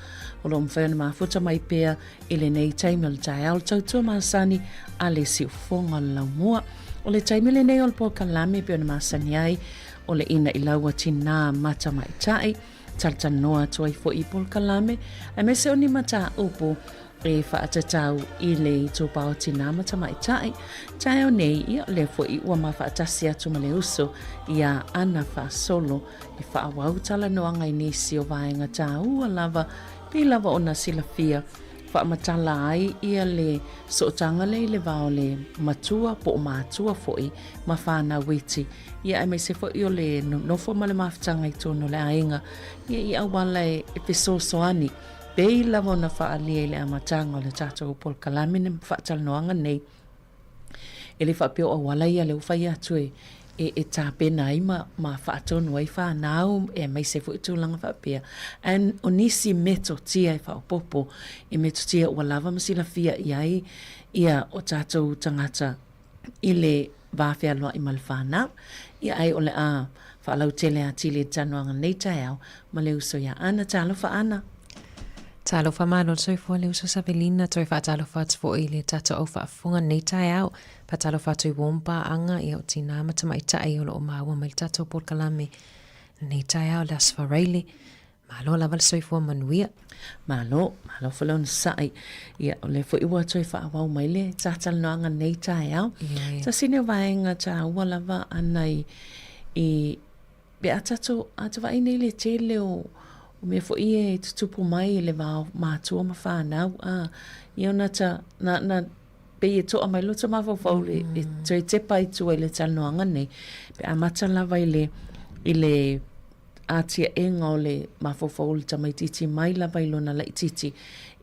o lo o mafai ona mafuta mai pea i lenei taimi o le taeao le tautua masani a le siufofoga o le laumua. O le taimi lenei o le polokalame e pei ona masani ai o le inaʻi lau a tinā ma tamaitai, talatalanoa atu ai foi i polokalame aemaise o ni mataupu e faatatau i le itupa o tinā ma tamaitai. Taeao nei, ia o lea foi ua ma faatasi atu ma le uso iā Ana Faasolo e faaauau talanoaga i nisi o vaega tāua lava pei lava ona silafia faamatala ai ia le sootaga lea i le va o le matua po o matua foi ma fanau iti, ia aemaise foi o le nonofo ma le mafutaga i totonu o le aiga, ia i auala e fesoasoani pei lava ona faaalia i le amataga o le tatou polokalame ma faatalanoaga nei. E le faapea o auala ia lea ua fai atu e, e, e tapena ai ma, ma faatonu ai fanau aemaise foi tulaga faapea. And o nisi metotia e faaopoopo i metotia ua lava ma silafia i ai ia o tatou tagata i le va fealoai ma le fanau. Ia ae o le a faalautele atili i le talanoaga lenei taeao ma le uso ia Ana. Talofa Ana.
Talofa malo le soifua le uso Savelina, toe faatalofa atu foi i le tatou au faafofoga lenei taeao. Faatalofa atu i uo ma paaga, ia o tinā ma tamaitai o lo o maua mai le tatou polokalame lenei taeao le Aso Faraile. Malo lava le soifua manuia.
Malo, malo foi le onosai. Ia, o lea foi ua toe faaauau mai le talatalanoaga lenei taeao. Tasi lenei o vaega taua lava ana i, i Pe a tatou ata vaai nei le tele o o mea foi ia e tutupu mai i le va o matua ma fanau, a, ia ona ta, na, na, pei e toa mai lota mafaufau le, e toe tepa i tua i le talanoaga nei, pe amata lava i le, i le atiaega o le mafaufau o le tamaitiiti mai lava i lona laitiiti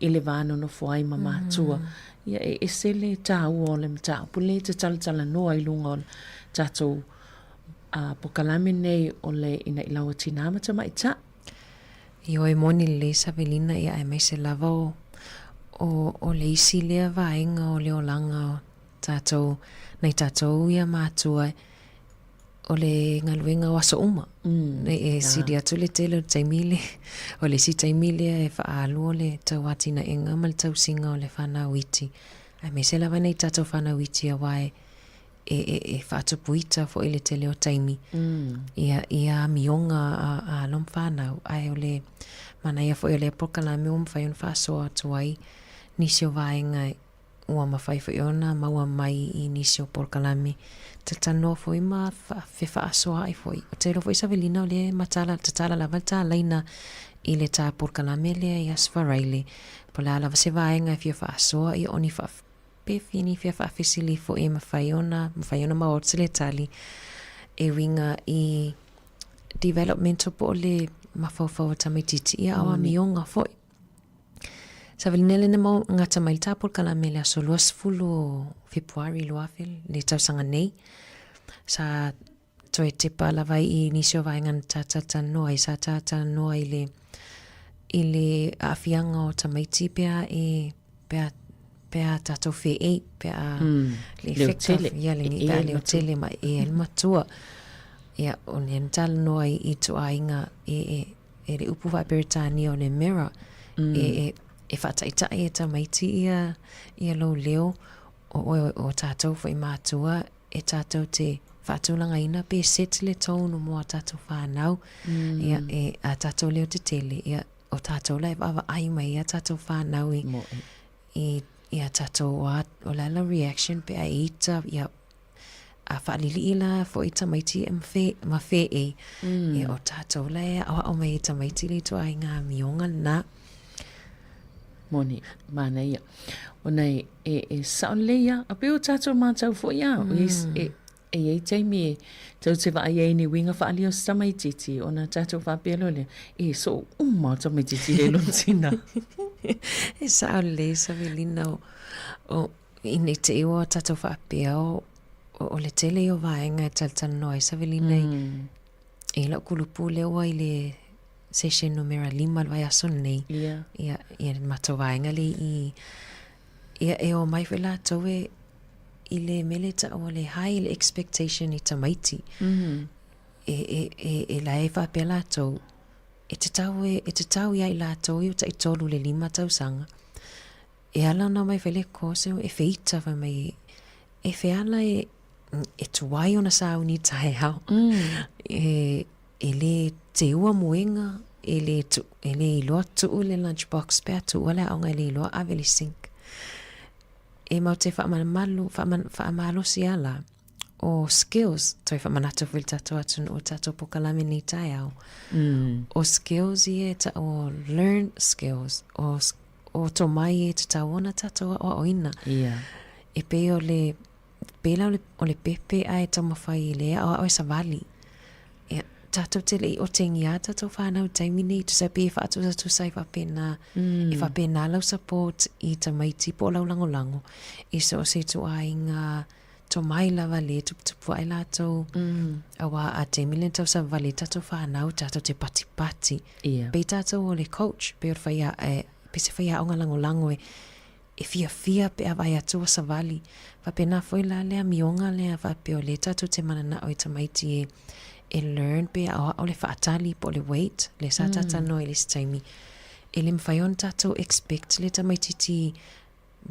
i le va nonofo ai ma matua. Ia e ese le taua o le mataupu lea e te talatalanoa i luga o le tatou A pokalame nei o le inaʻi lau a tinā ma tamaitai.
Ioe moni lelei Savelina ia aemaise lava o o o le isi lea vaega o le olaga o tatou nai tatou ia matua o le galuega o aso uma. E sili atu le tele o le taimi le o le isi taimi lea e faaalu o le tauatinaega ma le tausiga o le fanau iti aemaise lava nai tatou fanau iti aua e e, e, e faatupuita foi le tele o taimi ia, ia amioga a, a alo ma fanau. Ae o le manaia foi o lea polokalame ua mafai ona faasoa atu ai nisi o vaega ua mafai foi ona maua mai i nisi o polokalame talatalanoa foi ma fefaasoaai foi. Ou te iloa foi Savelina o lea e matala, tatala lava le talaina i le ta polokalame lea i Aso Faraile, po o le a lava se vaega e fia faasoa ia o ni Pe fini fia faafesili foi e mafai ona mafai ona maua atu le tali e uiga i developmental po o le mafaufau o tamaitiiti ia o amioga foi. Savelina lena mau gata mai le tā polokalame i le aso 20 o Fepuari 2000 le tausaga nei. Sa toe tepa lava i nisi o vaega na tātalanoa ai, sa tātalanoa i le, i le aafiaga o tamaiti pe a e, pe a, pe a tātou whēei, pe a mm, le effect of, ia, le, pe a leo tele ma e le matua. Ia, o nea na talanoa i, i tuaiga e, e, e le upu whaaperetania o le mirror, mm. e, e, e whaataitai e tamaiti ia, ia lou leo, o, o, o tātou whai mātua, e tātou te whaatulagaina pe set le tone mo a tātou whānau, mm. ia, e, a tātou leo te tele, ia, o tātou la e vaavaai mai ia tātou whānau i, i, i a tātou o, a, o la la reaction pe a ita, ia, a whaalili'i la fo i tamaiti e mawhe, mawhe e. Mm. Ia, o tātou la e aoao mai i tamaiti le tua ai ngā mionga nā.
Moni, māna ia. Ona e, e, e sao lelei lava, a pei o tatou matau foi a, mm. e, e i ai taimi e tou te vaai ai i ni uiga faaalia o se tamaitiiti, ona tatou faapea loa lea, e soo uma o tamaitiiti le lona tina.
E sao lelei Savelina o, o ina i te i ua tatou faapea o, o, o le tele ia o vaega e talatalanoa ai Savelina i, mm. i lau kulupu lea ua i le session numera lima le vaiaso lenei.
Ia.
Ia, ia le matou vaega lea i, ia e omai foi latou e, i le mea lea e taua o le high le expectation i tamaiti. Mm. E, e, e, e la e faapea latou, e tatau e, e tatau ia i latou i o taitolu le lima tausaga. E ala ona omai fai le course e feita fai mai e feala e, e tuai ona sauni taeao. E, e le teua moega, e le, tu, e le iloa tuu le lunch box pe a tuua le aoga e le iloa ave le sink. E mau te whaamamalu, whaamalosi ala o skills, toi whaamanatu foi le tatou atunuu, o tatou pokalame nei taeao. O skills ia e ta, o learn skills, o, o tomai e tatau ona tatou aoaoina.
Ia.
E pei o le, pei la o le, o le pepe ae taumafai i le aoao e savali. Ia, tatou te le i otengia a tatou whanau taimi nei, tusa pei e whaatusatusa i whapena, e whapena lau support i tamaiti po o lau lagolago, i so o se ituaiga tomai lava le tuputupu ae latou, auā a taimi lena tau savali tatou whanau, tatou te patipati.
Ia.
Pei tatou o le coach, pei o le whaia, e, pei se faiaoga lagolago e, e fiafia pe a vaai atu ua savali. Faapena foi la le amioga lea faapea o lea tatou te mananao i tamaiti e, e learn pe aoao le faatali po o le wait, lea sa talanoa i le isi taimi. E le mafai ona tatou expect le tamaititi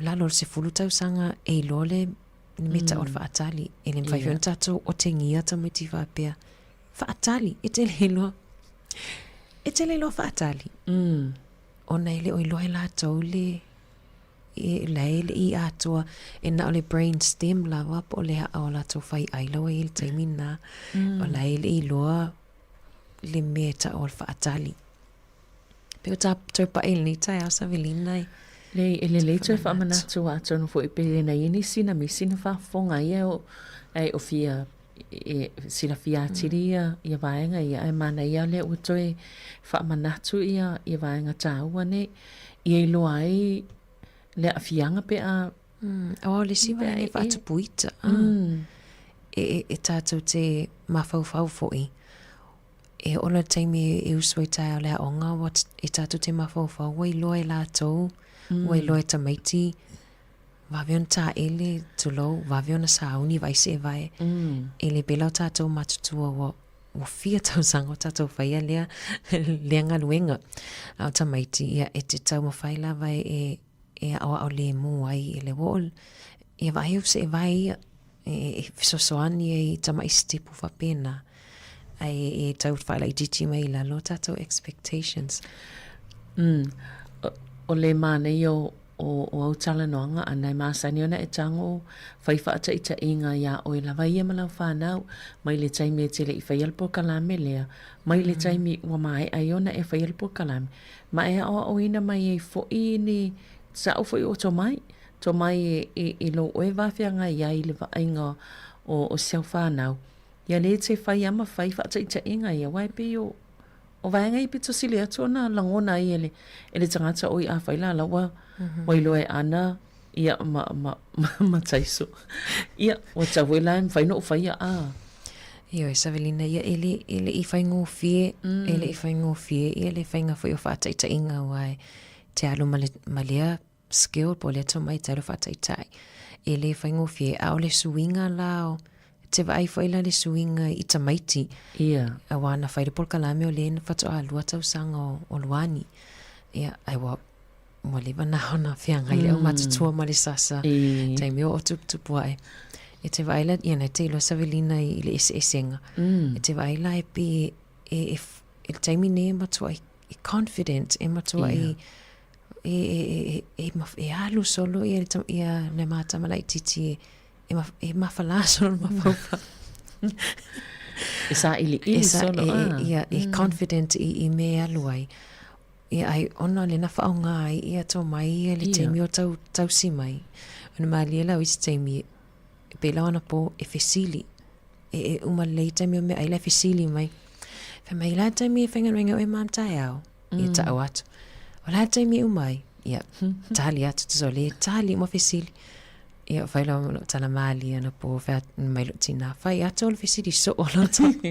lalo o le 10 tausaga e iloa le mea tau o le faatali. E le mafai foi ona tatou otegia tamaiti faapea, faatali, e te le iloa, e te le iloa faatali. Ona e le o iloa e latou le e la e le i atoa e na o le brain stem lava po o le a'a o latou fai ai la ua i ai le taimi lena. O la e le i iloa le mea e ta'u o le faatali. Pei o tatou pa'i i lenei taeao Savelina e.
Leai, e lelei toe faamanatu atonu foi pe le na i ai nisi na misi na faafofoga ia o ae o fia e silafia atili ia ia vaega ia ae manaia lea ua toe faamanatu ia ia vaega taua nei ia iloa ai le aafiaga pe a
Aua o le isi vaega e faatupu ita e, e, e tātou te mafaufau foi e oo la le taimi e usu ai taeao le aoga ua e tātou te mafaufau ua iloa e latou ua iloa e tamaiti vave ona taele, tulou, vave ona sauni, vaai seevae. E le pela o tatou matutua ua, ua fia tausaga o tatou faia lea, lea galuega. A o tamaiti, ia, e te taumafai lava e, e, e aoao lemu ai i le ua o, ia vaai au seevae ia, e, e fesoasoani ai i tama'i sitepu faapena. Ae e tau faalaitiiti mai i lalo tatou expectations.
O le manaia o o, o au talanoaga ʻana e masani ona e tago fai faataitaiga iā ʻoe lava ia ma lau whanau, mai le taimi e te leʻi faia le polokalame lea, mai le taimi ua maeʻa ai ona e faia le polokalame, ma e aʻoaʻoina mai ai foʻi ni saʻu foʻi o tomai, tomai e, e, i lou ʻoe wā feagai ai i le vaaiga o, o si au whanau. Ia lē te fai a ma fai faataitaiga ia, aua e pei o, O vaega ia pito sili atu ona lagona ai e le, e le tagata oi afai la la ua, ua iloa e ana ia ma, ma, ma, ma Taiso. Ia, ua tau foi la e mawhai no whaia a.
Ioe, Savelina, ia e le, e le i whaingofie, e le i whaingofie, ia le whainga foi o whaataitaiga ua e te alu ma le, ma lea skill po o lea tomai te alu faataitai. E le faigofie, a o le suiga la o, te vaai foi la le suiga i tamaiti.
Ia.
Auā na fai le polokalame o lea na faatoa lua tausaga o, o Luani. Ia, ai ua, ua leva na ona feagai le aumatutua ma le sasa.
I.
Taimi o o tuputupu ae. E te vaai la, ia na te iloa Savelina i, i le eseesega. E te vaai la e pei e, e, e, e le taimi nei e matua i, e confident, e matua i, e, e, e, e, e alu solo ia, ia le mātama laitiiti e, e, ma, e mawhalā solo le mafaufau.
E saʻiliʻili solo,
e, e, ia, e confident i, i me alu ai. Ia ai, ona le na whaonga ai, ia tō mai ia le taimi o tau, tausi mai. Ona malie lau isi taimi, e pēlā ona pō, e fesili. E, e uma lelei taimi o mea ai la e fesili mai. Fai mai la taimi e whaingaluenga oe mam taeao. Ia ta'u atu. O le a le taimi e uma ai? Ia, tali atu, tusa o lea e tali uma fesili. Ia, fai loa ma lou tala mālie anapo, fai mai lou tinā, fai atu o le fesili soo lau tala.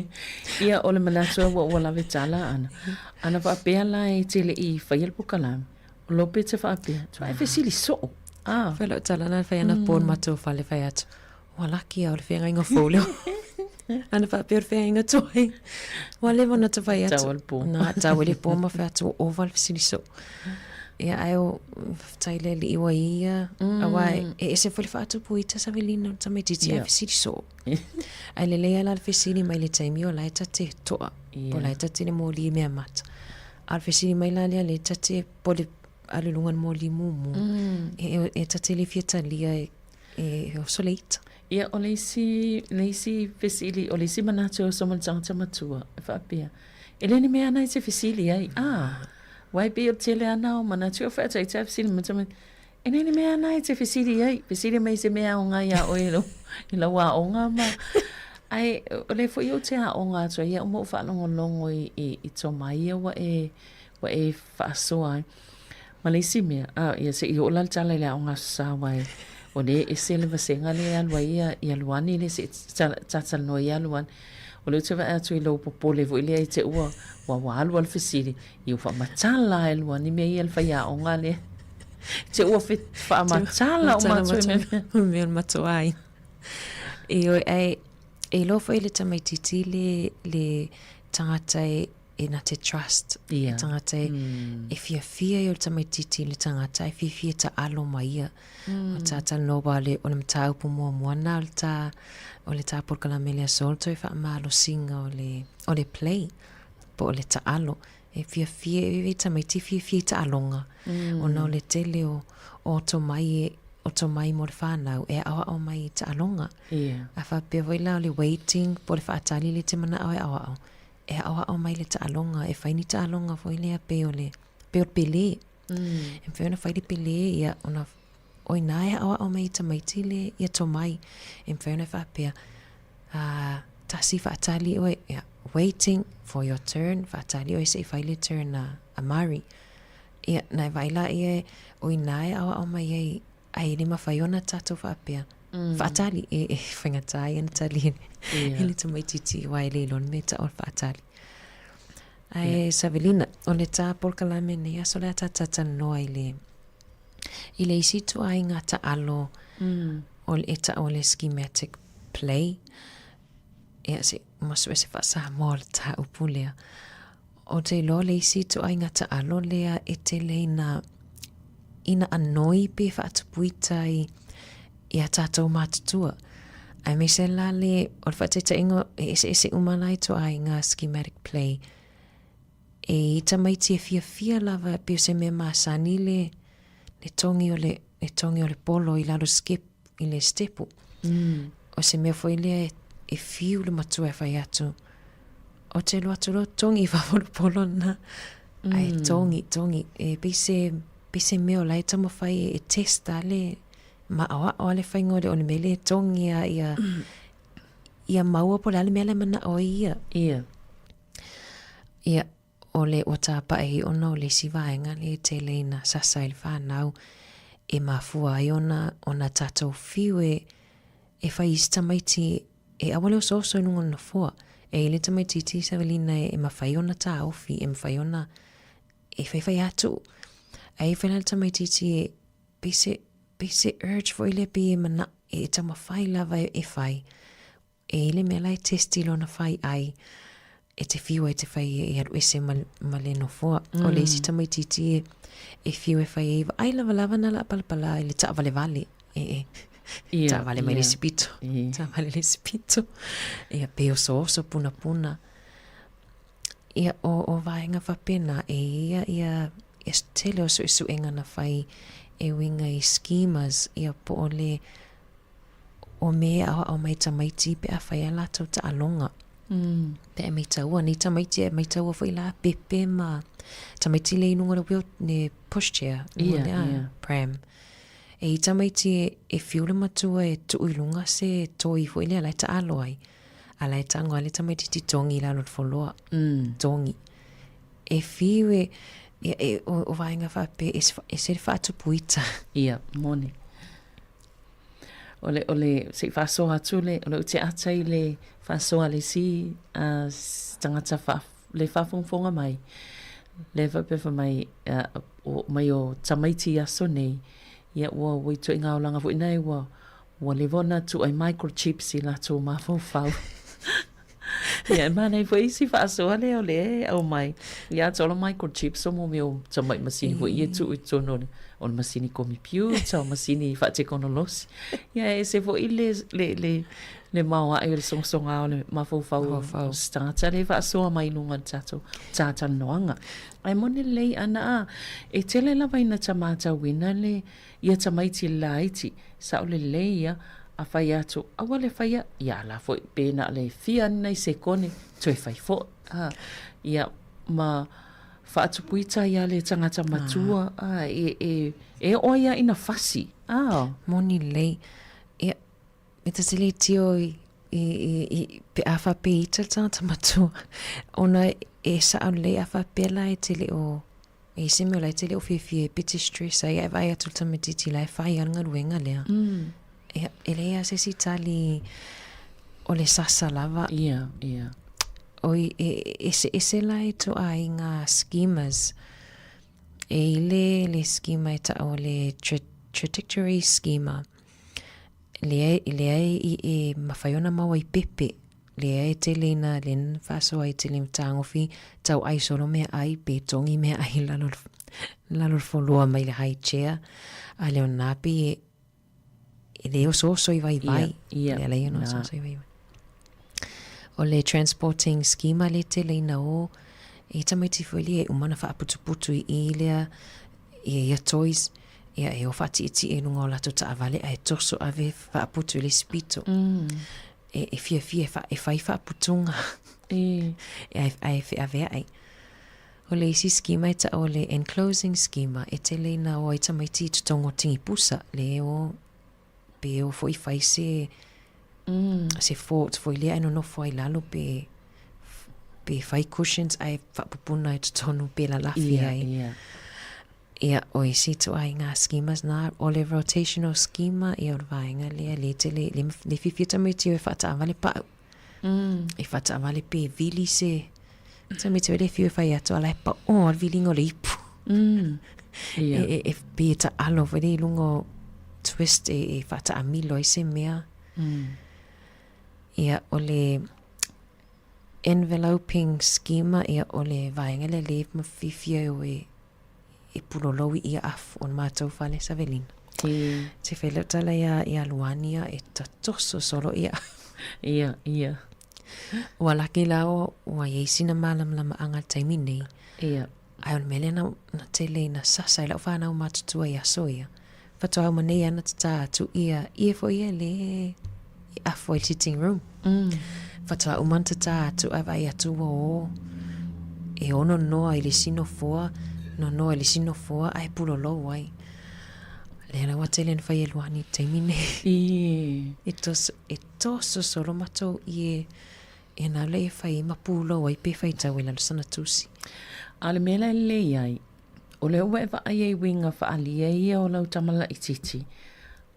Ia, o le manatu ua ua lawe tala ana. Ana faapea la e te leʻi faia le polokalame, o lope te faapea, tuaʻe fesili soo. Ah.
Fai lou tala na fai anapo mm. matou fale fai atu. Ua laki au le feagaiga fou lea. Ana faapea o le feagaiga tuai. Ua leva ona ta fai atu.
Tau o le po.
Na, tau i le po ma fai atu ua ova le fesili soo. Ia, ae o, faafetai i le Alii ua i ia, aua e ese foi le faatupu ita Savelina o le tamaitiiti ae fesili soo. Ae lelei lava la le fesili mai le taimi o la e ta te toa, po o la e ta te le moli i meamata. A o le fesili mai la lea lea ta te po o le alu i luga o le moli mumu, e ta te le fia talia e oso le ita.
Ia, o le isi, le isi fesili, o le isi manatu e oso ma le tagata matua, e faapea, e le ni mea ana e te fesili ai, a, aua e pei o le tele ana o manatu, e faataitā fesili mai tamaiti, e le ni mea ana e te fesili ai, fesili mai i se mea e aoga iā oe i lau, i lau aoga ma, ae o lea foi ou te aoga atu ai au ma ou faalogologo i, i, i toma ia ua e, ua e faasoa ai. Ma le isi mea, a, ia se i oo la le tala i le aoga Aso Sa aua e, o lea e ese le vasega lea e alu ai ia, ia Luani lea se i talatalanoa ia Luani. O lea ou te vaai atu i lou popole foi lea i te ua, ua, ua alu lava le fesili, ia ua faamatala lava e Luani mea ia le faiaoga lea. Te ua faamatala uma atu e mea.
Mea o le matou aiga. Ioe, ae e iloa foi le tamaitiiti le, le tagata e, e na te trust yeah. e tagata e, e fiafia ia o le tamaitiiti i le tagata e fiafia e taalo ma ia. O tā talanoa wa le, o le mataupu muamua na o le tā, o le tā polokalame le aso, o le toe faamalosiga o le, o le play, po o le taalo. E fiafia, e, e tamaiti fiafia i taaloga, ona o le tele o, o tomai e, o tomai mo le whanau, e aoao mai i taaloga.
Yeah.
A faapea foi la o le waiting, po o le faatali le te manao e aoao, e aoao mai le taaloga, e fai ni taaloga foi lea pei o le, pei o le pele. E mafai ona fai le pele, ia, ona, o inā e aoao mai i tamaiti le, ia tomai. E mafai ona faapea, tasi faatali oe, ia, waiting for your turn, faatali oe se i fai le turn a, a Mari. Ia, na e vaai laia, o inā e aoao mai ai, Ai e le mawhai ona tatou faapea. Faatali, e, e whaingatā ia na tali e, e le tamaitiiti aua e le iloa le mea e tau o le faatali. Ae yeah. Savelina, o le tā polokalame nei aso le a tā talanoa i le, i le isi ituaiga taalo o le, e tau o le schematic play. Ia se, ma sue se faa-Samoa o le tāupu lea. Ou te iloa le isi ituaiga taalo lea e tele ina, ina anoi pe faatupuita i, i a tātou mātutua. Aemaise la le, o le faataitaiga e eseese uma la ituaiga schematic play. E i tamaiti e fiafia lava pei o se mea masani le, le togi o le, le togi o le polo i lalo skep, i le stepu. O se mea foi lea e, e fiu le matua e fai atu, o te alu atu loa togi i fafo le polo lena. Ae togi, togi, e pei se, pei se mea o la e taumafai e, e test a le maʻoaʻo a le faiga o le, o le mea lea e togi a ia, ia maua po o le a le mea la e manaʻo ai ia.
Ia.
Ia, O le ua tāpae ai ona o le isi vaega lea e tele ina sasa i le whānau e mafua ai ona ona tātou whiu e e whai isi tamaiti e aua le osooso i luga o le nofoa. E i le tamaiti iti Savelina e, e mawhai ona tāofi, e mawhai ona e whaiwhai atu. A e whai la le tamaiti iti e pei se, pei se urge foi lea pei e mana, e taumafai lava e, e whai. E i le mea la e test i lona whai ai, e te whiu ai te whai e alu ese ma, ma le nofoa. O le isi tamaitiiti e, e whiu e whai e vaai lava lava na la palapala i le taawalewale. E, e,
Ia,
taawale mai
ia.
le isi pito.
Ia.
Taawale le isi pito. Ia, pe osooso punapuna. Ia, o, o vaenga faapena, e ia, ia, ia tele o suesuega na whai e uiga i schemas, ia po o le, o me aoao mai tamaiti pe a whai a latou taaloga. Pe a maitaua, nei tamaiti e maitaua foi la pepe ma tamaiti le i luga o le wheel, le pushchair, luga
Ia,
le a,
ia.
pram. E i tamaiti e, e whiu le matua e tuu i luga se toi foi lea la e taalo ai. A la e tango ai le tamaiti ti tongi i lalo o le foloa. Tongi. E whiu e, e, e o, o vaenga faapea, e, e se le faatupuita.
Ia, moni. O le, o le, se i faasoa atu le, o le ou te ata i le faasoa a le isi uh, tagata faa, le faafogafoga mai, le faapea fai mai, uh, o, mai o tamaiti i aso nei, ia ua, ua ituaiga olaga foi nae ua, ua leva ona tuu ai microchips i latou mafaufau. Ia, e manaia foi isi faasoa lea o lea e aumai. Ia atoa o microchips o mo mea o tamai masini foi ia e tuu i totonu o le, o le masini komipiuta, o masini faatekonolosi. Ia e ese foi le, le, le, le maoae o le sogasoga o le mafaufau o se tagata lea e faasoa mai i luga o le tatou talatalanoaga. Ae moni lelei ana a, e tele lava ina ta matauina le, ia tamaiti laiti, sao lelei ia, a fai atu, aua le faia, ia a la foi pe na o le fia ni nai sekone, toe fai foi, a, ia, ma faatupuita ai a le tagata matua, a, e, e, e oo ai a ina fasi, a.
Moni lelei, ia, e ta te le tio i, i, i, i, pe a faapea ita le tagata matua, ona e sao lelei a faapea la e te le o, E i se mea o la e te le o fiafia e pe te stress ai ae vaai atu le tamaititi la e fai a le galuega lea. Ia, e leai lava se isi tali o le sasa lava.
Ia, ia.
Oi, e eseese la e ituaiga schemas. E i le, le schema e ta'u o le trajectory schema. Lea, lea e, e mafai ona maua i pepe. Lea e tele ina le na faasoa ai tele tagofi tau ai solo mea ai pe togi mea ai lalo lalo le foloa mai le high chair a leo na pe e e le osooso i vaivai
Ia,
le alai ona
na.
osooso i vaivai. O le transporting schema le tele ina o e tamaiti foi lea e uma ona faaputuputu i i lea ia ia toys ia e o faatietie i luga o latou taavale ae toso ave faaputu i le isi pito. E, e fiafia e, fa, e fai faaputuga.
E.
E, ae feaveai. O le isi schema e ta'u o le enclosing schema, e tele ina o ai tamaiti i totonu o tingipusa, le o, pe o foi fai se, se fort foi lea e nonofo ai lalo pe, pe fai cushions ae faapupuna i totonu pe lalafi
Ia,
ai.
ia.
Ia, o isi ituaiga schemas na, o le rotational schema, ia o le vaega lea, le tele, le, le fiafia tamaiti o e faataavale pa'u. E faataavale pe vili se, tamaiti o le fiu e fai atu, a la e pa'o a le viliga o le ipu.
Ia.
E, e, e pe taalo foi lea i luga o twist e, e faataamilo ai se mea. Ia, o le enveloping schema, ia o le vaega lea le ma fiafia e o e e pulolou i ia afu o le matou fale Savelina.
E.
Te fai leo tala ia, ia Luani ia e tatoso solo ia.
Ia, ia.
Ua laki la o, ua iai sina malamalamaʻaga i le taimi nei.
Ia.
Ae o le mea lea na, na tele ina sasa i lau whanau matutua i aso ia. Faatoa uma nei ana tatā atu ia, ia foi ia le i afu ai le sitting room. Faatoa uma ana tatā atu ae vaai atu ua o e ono noa i le isi nofoa, nonoa i le isi nofoa ae pulolou ai. Lea la ua tele ina fai e Luani i le taimi nei. E toso, e toso solo matou i e, e nā lea e fai ai ma pulou ai pe faitau ai lalo sana tusi.
A o le mea la e lelei ai, O lea ua e vaai ai i uiga faaalia ia o lau tama laitiiti,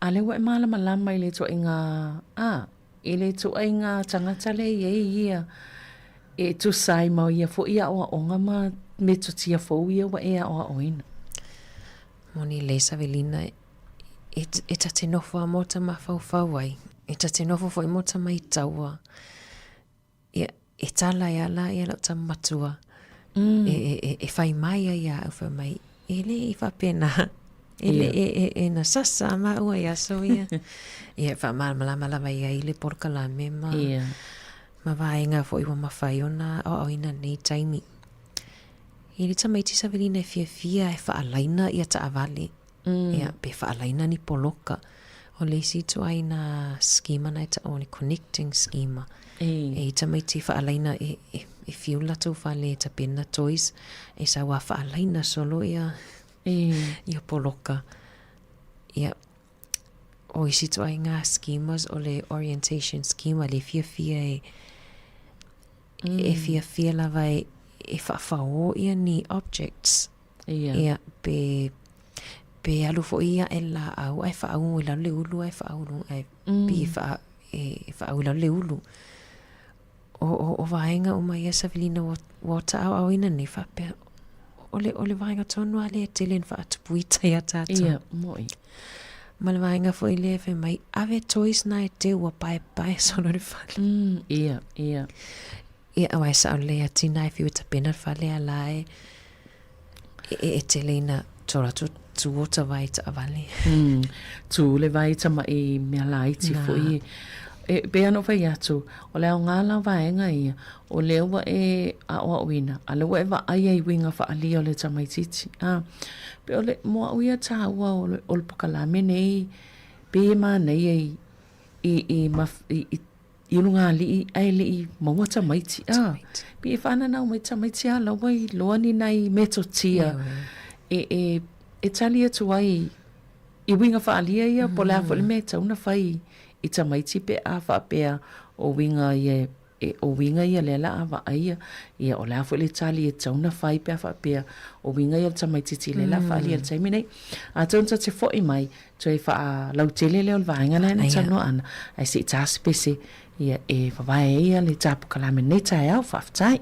a lea ua e malamalama i le ituaiga, a, i le ituaiga tagata lea e i ai ia, e tusa ai ma ia foi aoaoga ma metotia fou ia ua e aoaoina.
Moni lelei Savelina, e, e ta te nofo a mo ta mafaufau ai, e ta te nofo foi mo ta maitaua. Ia, e tala e ala ia lau tama matua. E, e, e, e whai mai ai ia au, whai mai, e le i whapena. E le, e, e, e na sasa a maua ia so ia. Ia, whaamalamalama lava ia i le porokalame ma, ma vaenga foi ua mawhai ona aoaoina nei taimi. I le tamaiti Savelina e fiafia e whaalaina ia taavale. Ia, pe whaalaina ni poloka. O le isi ituaiga schema na e ta'u o le connecting schema. E i tamaiti whaalaina e, e, e fiu latou fale e tapena toys, e sau a whaalaina solo ia, ia poloka. Ia, o isi ituaiga schemas o le orientation schema le fiafia e, e fiafia lava e, e whaawhao ia ni objects.
Ia.
Ia, pe, pe alu foi ia e laau ae faauu i lalo le ulu ae faaulu ae mm. pe faa, e, faauu i lalo le ulu. O, o, o vaega uma ia Savelina ua, ua taaoaoina nei faapea o le, o le vaega tonu a lea tele na faatupuita ia tātou.
Ia, moi.
Ma le vaega foi lea fai mai, ave toys na e te ua paepae solo le fale.
Mm, ia, ia.
Ia, aua e sao lelei a tina e fiu e tapena le fale a la e e e tele ina to latou tu ota vai taavale.
Tu le vai tamaʻi mea laiti foʻi. E pei lava ona ou fai atu, o le aoga la o vaega ia, o lea ua e aʻoaʻoina, a o lea ua e vaaia i uiga faaalia o le tamaitiiti. A, pei o le, mo aʻu ia taua o le, o le pokalame nei, pei e manaia i, i, i, i, i i ulugalii ae le i maua tamaiti a pei e faananau mai tamaiti a la ua iloa ni nai metotia e e e tali atu ai i uiga faaalia ia po o le a foi le mea e tatau ona fai i tamaiti pe a faapea o uiga ia e o uiga ia lea la a vaaia ia o le a foi le tali e tatau ona fai pe a faapea o uiga ia o le tamaititi lea la a faaalia i le taimi nei. Atonu ta te foi mai Toe faalautele lea o le vaega lea na talanoa ana, ae se i ta se pese ia e vavae ai ia le tapukalame lenei taeao. Faafetai.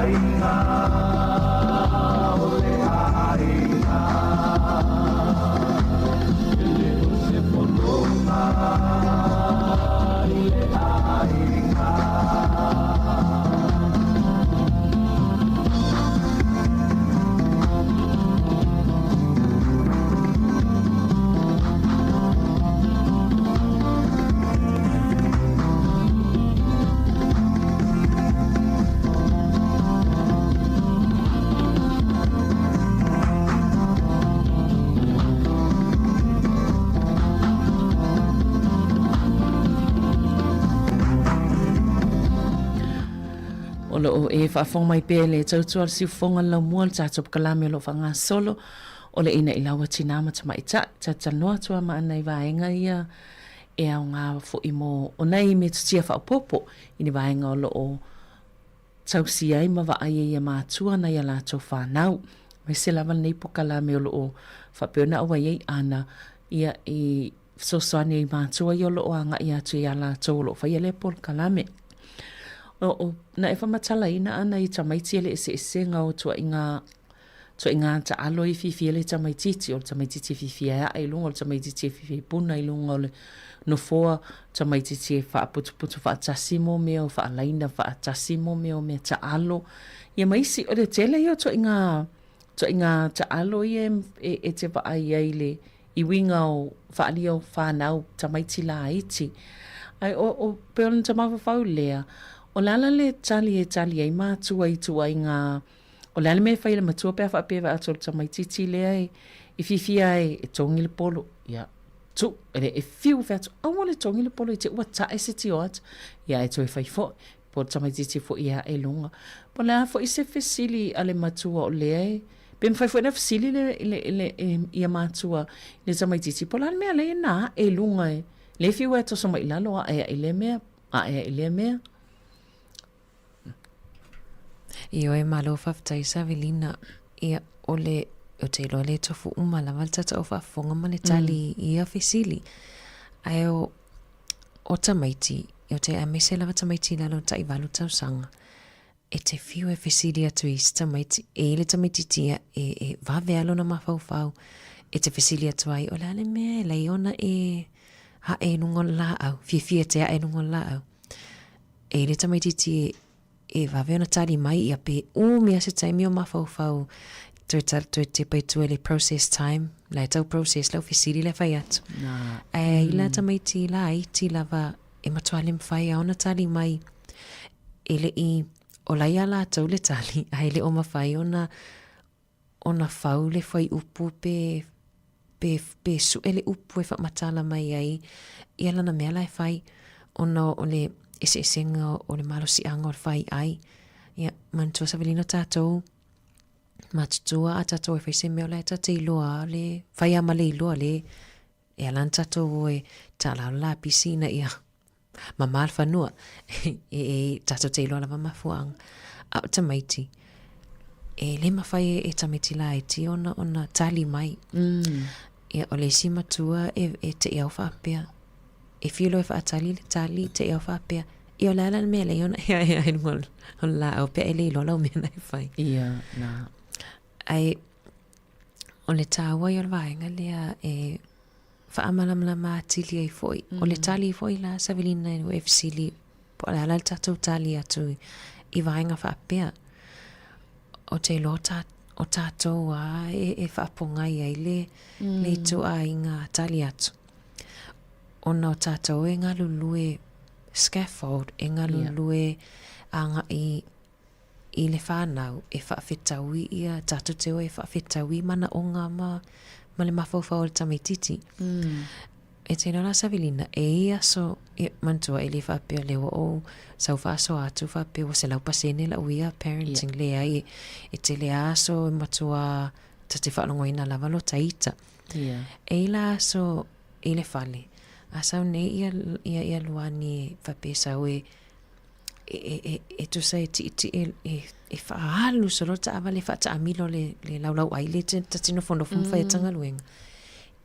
aiga, o le aiga. E le o se pologa i le aiga.
O loo e faafofoga mai pea le tautua le siufofoga le laumua le tatou pkalame o loo faagasolo o le ina i laua tinā ma tamaitai talatalanoa atu a ma ana i vaega ia e aoga foi mo o nai metotia faaopoopo i ni vaega o lo o tausi ai ma vaai ai ia matua nai a latou fanau. Aemaise lava lenei pokalame o lo o faapea ona auai ai ana ia i fesoasoani ai i matua ia o lo o agai atu ia latou o lo o faia lea polokalame. O, o, na e faamatalaina ana i tamaiti e le eseesega o tuaiga Tuaiga taalo e fiafia le tamaitiiti, o le tamaitiiti e fiafia e ae i luga, o le tamaitiiti e fiafia e puna i luga o le nofoa, tamaitiiti e faaputuputu faatasi mo mea o faalaina faatasi mo mea o mea taalo. Ia ma isi, o le tele ia o tuaiga, tuaiga taalo ia e, e te vaai ai i le i uiga o faaalia o fanau tamaiti laiti. Ae o, o, pei ona ta mafaufau lea, o le ala le tali e tali ai matua i tuaiga O le a le mea e fai e le matua pe a faapea e vaai atu o le tamaitiiti lea e, e fiafia ai e togi le polo, ia, tuu, e le, e fiu e fai atu, aua le togi le polo i te ua tae se tio atu, ia e toe fai foi, po o le tamaitiiti foi e ae i luga. Po o le a foi se fesili a le matua o lea e, pe mafai foi ona fesili le, le, le, le, ia matua i le tamaitiiti, po o le a le mea lea e na ae i luga e, lea e fiu ai e toso mai i lalo, ae ai i lea mea, ae ai i lea mea.
Ioe, malo faafetai Savelina. Ia, o le, ou te iloa le tofu uma lava le tatau faafofoga ma le tali i ia fesili. Ae o, o tamaiti, ou te aemaise lava tamaiti i lalo o tai valu tausaga, e te fiu e fesili atu i isi tamaiti, e i le tamaitiiti ia e, e vave lava lona mafaufau, e te fesili atu ai, o le a le mea e lai ona e ae i luga o le laau, fiafia e te ae i luga o le laau. E le tamaitiiti e, e vave ona tali mai ia pe umi a se taimi o mafaufau toe, ta, toe tepa i tua i le process time, la e tau process lau fesili la e fai atu.
Nā.
Ae i la tamaiti laiti lava e matua le mawhai a ona tali mai e le i o la ia latou le tali ae le o mawhai ona ona fau le fuaiupu pe, pe, pe suʻe le upu e faamatala mai ai ia lana mea la e fai, ona o le eseesega o le malosiaga o le fai ai. Ia, manatua Savelina tatou matutua a tatou e fai se mea o la e ta te iloa le fai a ma le iloa le e ala ana tatou o e tala o le lapisi ina ia mamā le fanua. E, e, tatou te iloa lava mafuaaga. A o tamaiti, e le mafai e, e tamaiti laiti ona, ona tali mai. Ia, o le isi matua e, e te i au faapea, e fiu loa e faatali le tali, te i au faapea, ia o le a la le mea lea ona ea ea ai luga o le laau pea e le iloa lau mea na e fai.
Ia, nā.
Ae, o le tāua ia o le vaega lea e faamalamalama atili ai foi. O le tali foi la Savelina ua e fesili po o le a la le tatou tali atu i vaega faapea. Ou te iloa ta, o tatou lava e, e faapogai ai le, le ituaiga tali atu. Ona o tatou e galulue scaffold, e galulue agai i le whānau e whaawhetaui ia, tātou te o e whaawhetaui manaonga ma, ma le mafaufau o le tamaititi. E te iloa la Savelina, e i aso, ia, manatua e le faapea lea ua ou sau faasoa atu faapea ua 100% lau ia parenting, yeah. Leai, e, e tele a aso e matua ta te faalogoina lava lo ta ita.
Yeah.
E i la aso i le fale, a sau nei ia, ia, ia Luani e faapea sau e, e, e, e, e tusa e tiitii e, e, e faaalu solo le taavale e faataamilo le, le laulauai le te, ta te nofonofo ma fai ata galuega.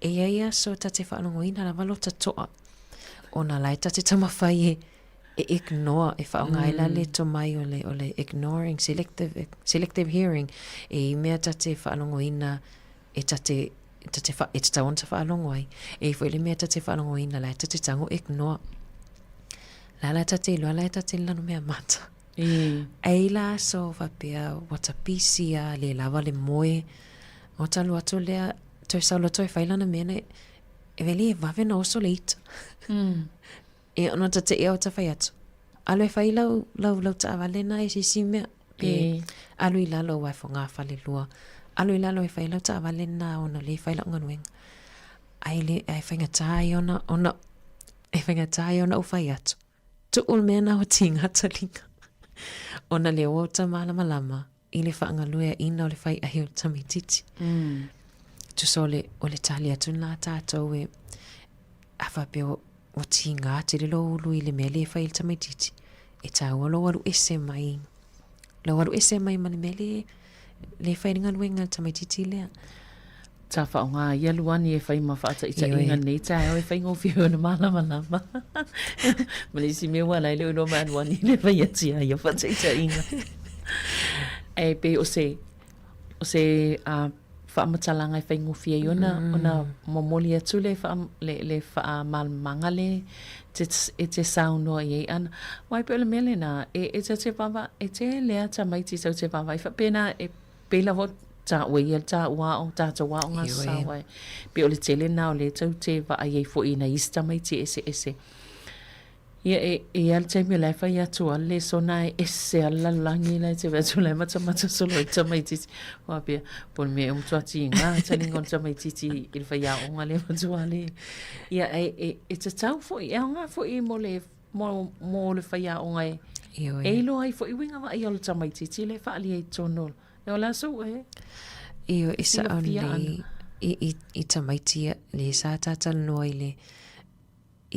E iai aso ta te faalogoina lava lo ta toa ona la e ta te taumafai e, E ignore, e faaaoga ai la le tomai o le, o le ignoring, selective, selective hearing, e i mea ta te faalogoina e ta te, ta te wha, e tatau ona ta faalogo ai. E i foi le mea ta te faalogoina la e ta te tago ignore. La la ta te iloa la e ta te lanu mea mata. E i la aso faapea ua ta pisi a le lava le moe, o ta alu atu lea, toe sau loa toe fai lana mea nei, e vele e vave ona oso le ita. E ona ta te ea o ta fai atu. Alu e fai lau, lau, lau taavale na e sisi mea. Pe e. alu i lalo aua e fogafalelua. Alu i lalo e fai lau taavale na ona le fai lau galuega. Ai le, ai faigata ai ona, ona, e faigata ai ona ou fai atu. Tuu le mea na ua tiga taliga. Ona le ua ta malamalama i le faagalueaina o le fai ai o le tamaititi. Mm. Tusa o le, o le tali atu lena tātou e, a faapea ua tiga tele lou ulu i le mea lea e fai e le tamaititi, e tāua lou alu ese mai, lou alu ese mai ma le mea lea, lea e fai le galuega a le tamaititi lea.
Sa faaaoga ia Luani e fai ma faataitaiga nei taeao e faigofie ona malamalama. Ma le isi mea ua ala ai le iloa mai a Luani le fai atu ia ia faataitaiga. Ae pei o se, o se uh, faamatalaga e faigofie ai ona, mm. ona momoli atu le, faa, le, le faamalamalamaga le te, e te saunoa i ai ana. Wai pe o le mea lena, e, e te te vava, e te lea tamaiti tau te vava i faapena e Pei lava o tāua ia le tāua aʻo, tātou aoga sao ai. Pei o le tele lena o lea tou te vaai ai foi i nai isi tamaiti eseese. Ia e, e i ai le taimi o la e fai atu a le lesona e ese a le lalolagi la e te vaai atu la e matamata solo ai le tamaititi. Faapea, po o le mea ea ua matua tiga taliga o le tamaititi i le faiaoga lea matua le. Ia e, e, e tatau foi, e aoga foi mo le mo, mo le faiaoga e, e iloa ai foi uiga vaaia o le tamaititi le faaalia i totonu o le aso ua e.
Ioe, e sao lelei i, i, i tamaiti le sa talanoa i le,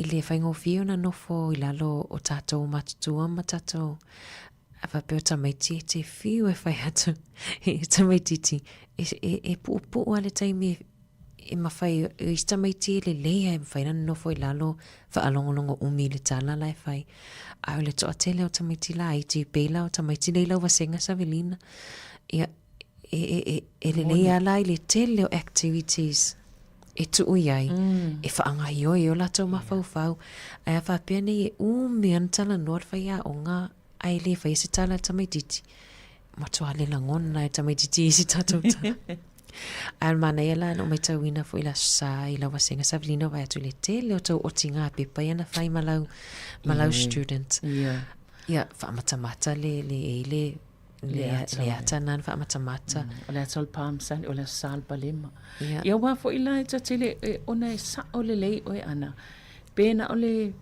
i le faigofie ona nofo i lalo o tātou matutua ma tātou a faapea o tamaiti e te whiu e whai atu i tamaititi e, e, e puupuu a le taimi e e mawhai i isi tamaiti e lelei ai mawhai na nofo i lalo whaalongolongo umi i le tala la e whai. A o le toatele o tamaiti la iti pela o tamaiti nei lau vasenga Savelina. Ia, e, e, e, e lelei a la i le tele o activities e tuu i ai, mm. e whaangaioi o latou mafaufau. Ai a whapea nei e umi ana tala noa te whai a o ngā ai le whai se tala tamaititi. Matua le lagona e tamaititi i se tatou tala. Ae o le manaia la na ou matauina foi le Aso Sa i lau vasega Savelina vaai atu i le tele o tou otiga pepa ia na fai ma lau ma lau student.
Ia.
Ia faamatamata le le e le le le ata na na faamatamata.
O le ata o le Palm Sunday, o le Aso Sa o le Palema. Ia. Ia aua foi la e ta tele ona e sao lelei oe ana pe na o le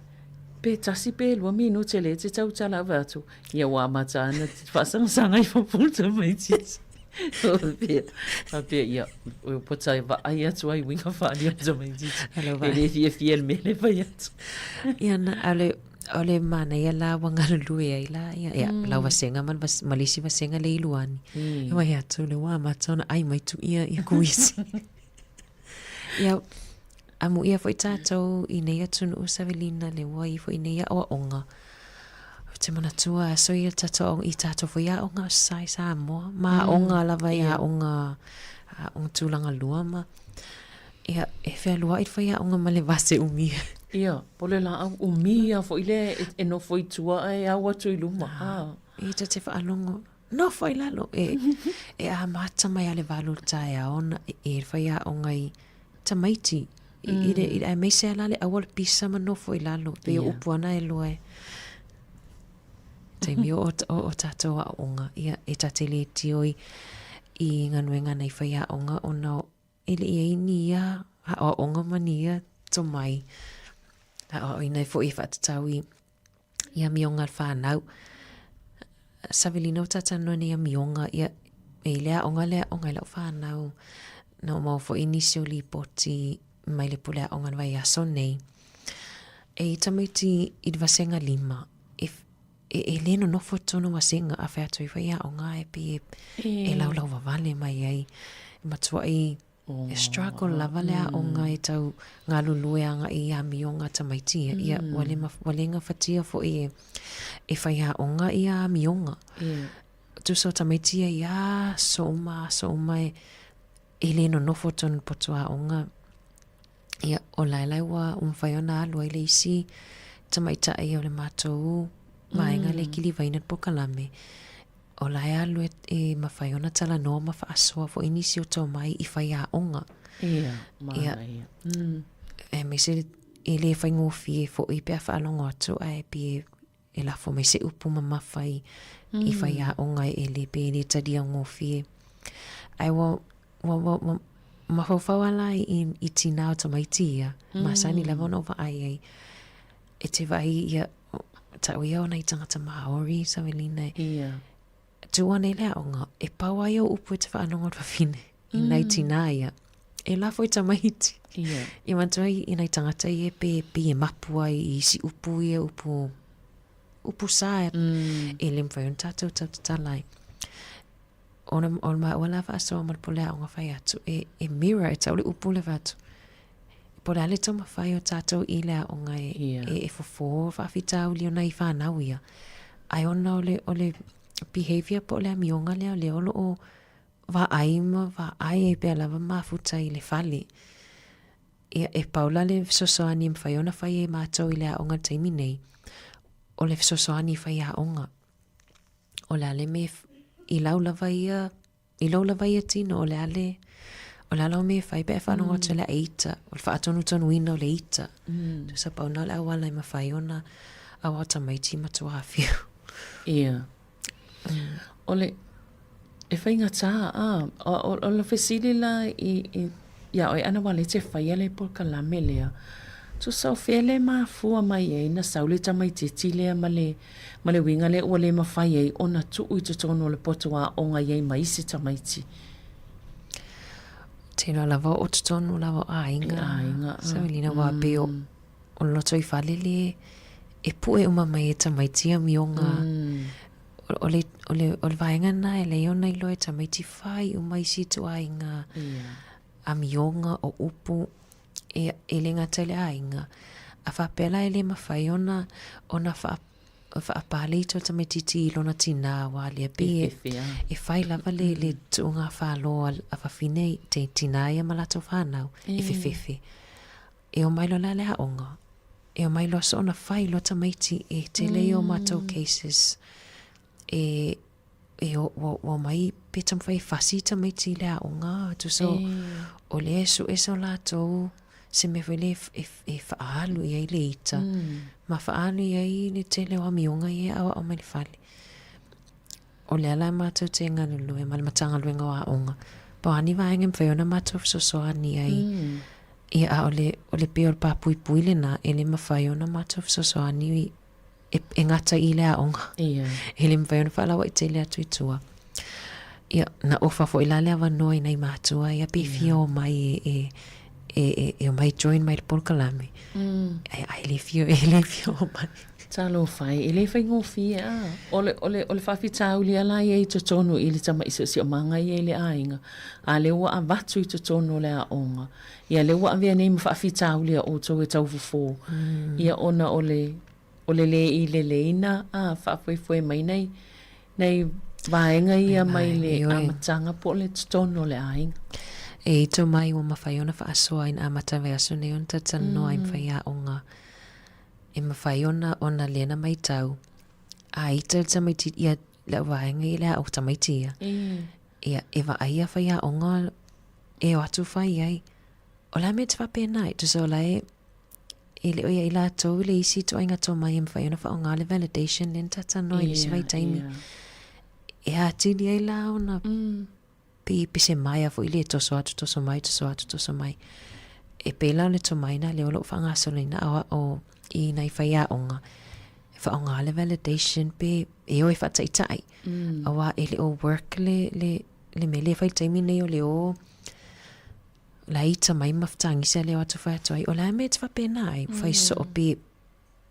pe tasi pe lua minute le te tautala ave atu, ia ua amata ana faasagasanga i fafo o le tamaitiiti. Faapea, faapea, ia, ua pota e vaai atu ai uiga faaalia o le tamaitiiti. E le fiafia le mea le fai atu.
Ia na, a o le, o le manaia la ua galulue ai la, ia, ia, mm. lau vasega ma, ma le isi vasega le i Luani. Mm. E wai atu le ua amata ona ai mai tu ia ia kuisi. Ia, amuia foi tātou i nei atunuu Savelina le ua i foi nei aoaoga. Ou te manatua aso ia tātou i tātou foi aoga o sa i Samoa. Ma mm. aoga lava i aoga, aoga tulaga lua ma. Ia, e whealua i whai aoga ma le vase umi.
Ia, po le laau umi ia foi le e, e nofo i tua e au atu i luma. Ah.
I te te whaalongo. Nofo i lalo, e, e amata mai a le valu o le taeao ona e, e whai aoga i tamaiti. I, mm. i, le, i, aemaise a la le aua le pisa ma nofo i lalo, pe yeah. upu ana e loa e. Taimi o, o, o tātou aoga, ia, e tātou le tioi i nganuenga nei whai aoga ona E le i ai ni ia aoaoga ma ni ia tomai. Aoaoina ai foi e faatatau i i amioga a le fanau. Savelina ua talanoa nei amioga, ia, e i le aoga le aoga i lau fanau. Na ou maua foi nisi o lipoti mai le pule aoga i le vaiaso nei. E i tamaiti i le vasega lima, e, e, e le nonofo i totonu o vasega, a fai atu ai foi aoga e pei e, e laulau vavale mai ai. E matuai. E struggle lava le aoga e tau galulue agai i amioga a tamaiti ia. Ia, ua le ua le gafatia foi e, e faiaoga ia amioga. Tusa o tamaiti ia i aso uma, aso uma e, e le nonofo tonu i le poto aoga. Ia, o lae la ua mafai ona alu ai le isi tamaitai o le matou vaega lea e kilivaina le polokalame. O la e alu e, e mafai ona talanoa ma faasoa foi nisi o tomai i faiaoga.
Ia, manaia. Mm.
Aemaise e le faigofie foi pe a faalogo atu ae pei e lafo mai se upu mamafa i, mm. i faiaoga e le pe le talia gofie. Ae ua, ua, ua, ua mafaufau ala i, i tinā o tamaiti ia, mm. masani lava ona ou vaai ai. E te vaai ia, tau ia o nai tangata Māori, Savelina,
Ia.
Tua nei le aoga, e pau ai ou upu e te whaanongo te wawhine, i nai tinā ia. E lafo i tamaiti.
Ia.
I manatua i, i nai tangata ia pe, pe e mapu ai i isi upu ia, upu, upu sa e, e le mawhai ona tātou tau tatala ai. Ona, o le maua la whaasoa ma le pole aoga whai atu, e, e mirror, e tau le upu le whai atu. Po o le a le taumafai o tātou i le aoga e, yeah. e, e fofo faafitauli ona i whānau ia. Ai ona o le, o le behavior po o le amioga lea, o lea o loo vaai ma vaai ai pea lava mafuta i le fale. Ia, e pau la le fesoasoani e mafai ona fai e mātou i le aoga i le taimi nei, o le fesoasoani i faiaoga. O le a le mea i lau lava ia I lou lava ia tino, o le a le, o le a lau mea e fai pe a faalogo atu i le ita, o le faatonutonuina o le ita. Mm. Tusa pau na o le auala e mafai ona aoao tamaiti matua afio.
Ia. O le, e faigata, a, o, o, o le fesili la i, i, iā oe ana ua le te faia le polokalame lea, tusa o fea le mafua mai ai na sau le tamaitiiti lea ma le, ma le uiga lea ua le mafai ai ona tuu i totonu o le poto aoga i ai ma isi tamaiti.
Tino lava o totonu lava o aiga.
Aiga.
Savelina wā pei o, o le lotoifale le e pue uma mai e tamaiti amioga. O le, o le, o le vaega na e lei ona iloa e tamaiti whai uma isi ituaiga amioga o upu e, e le gata i le aiga. A faapea la e le mafai ona, ona wha, whaapale i tō tamaititi i lona tinā wā lea pe e, e whai lava le, le tuunga whālo a, a whawhine te tinā ia ma latou whānau, e whewhewhe. E o mai loa la le aoga, e o mai loa soona whai loa tamaiti e tele i o mātou cases e, e o, ua, ua mai pe taumafai e fasi tamaiti i le aoga, tusa o, o lea e sue so latou se mea foi lea e, e, e whaalu i ai le ita, ma whaalu i ai le tele o amioga ia e aoao mai le fale. O lea la matou te galulue ma le Matagaluega o Aoga, po o a ni vaega e mafai ona matou fesoasoani ai. Ia, a o le, o le pei o le pāpuipui lena, e le mafai ona matou fesoasoani e, e gata i le aoga.
Ia.
E le mafai ona faalaua'i tele atu i tua. Ia, na ofa foi la le avanoa i nai matua ia pe fia omai e, e, e, e, e omai join mai le polokalame. Ai, ai le fia, e le fia omai.
Talofa e, e le faigofie a. O le, o le, o le faafitauli lava la ia i totonu i le tama'i siosiomaga ia i le aiga, a lea ua avatu i totonu o le aoga. Ia lea ua avea nei ma faafitauli a outou e taufofo, ia ona o le, o le lē i leleina a, faafoefoe mai nai, nai vaega ia mai le amataga po o le totonu o le aiga.
E ito mai ua mafai ona faasoa ina amata vaiaso nei ona talatalanoa ai ma faiaoga. E mafai ona, ona lea na matau, a ita le tamaiti, ia, le au vaega ia le aoga tamaiti ia, ia, e vaai ia faiaoga e o atu fai ai. O le a mea e te faapena ai? Tusa o la e, e le o ia i latou le isi ituaiga tomai e mafai ona faaaoga le validation lea na talatalanoa i le isi vaitaimi. E atili ai la ona pe, pe se maea foi lea e toso atu, toso mai, toso atu, toso mai. E pei la o le tomai na lea o lo o faagasoloina aoao i nai faiaoga, e faaaoga le validation pe e o e faataitai. Aua e le o work le, le, le mea lea e fai i le taimi nei o le o laita mai ma fetagisi a lea o atu fai atu ai, o le a mea e te faapena ai, fai soo pe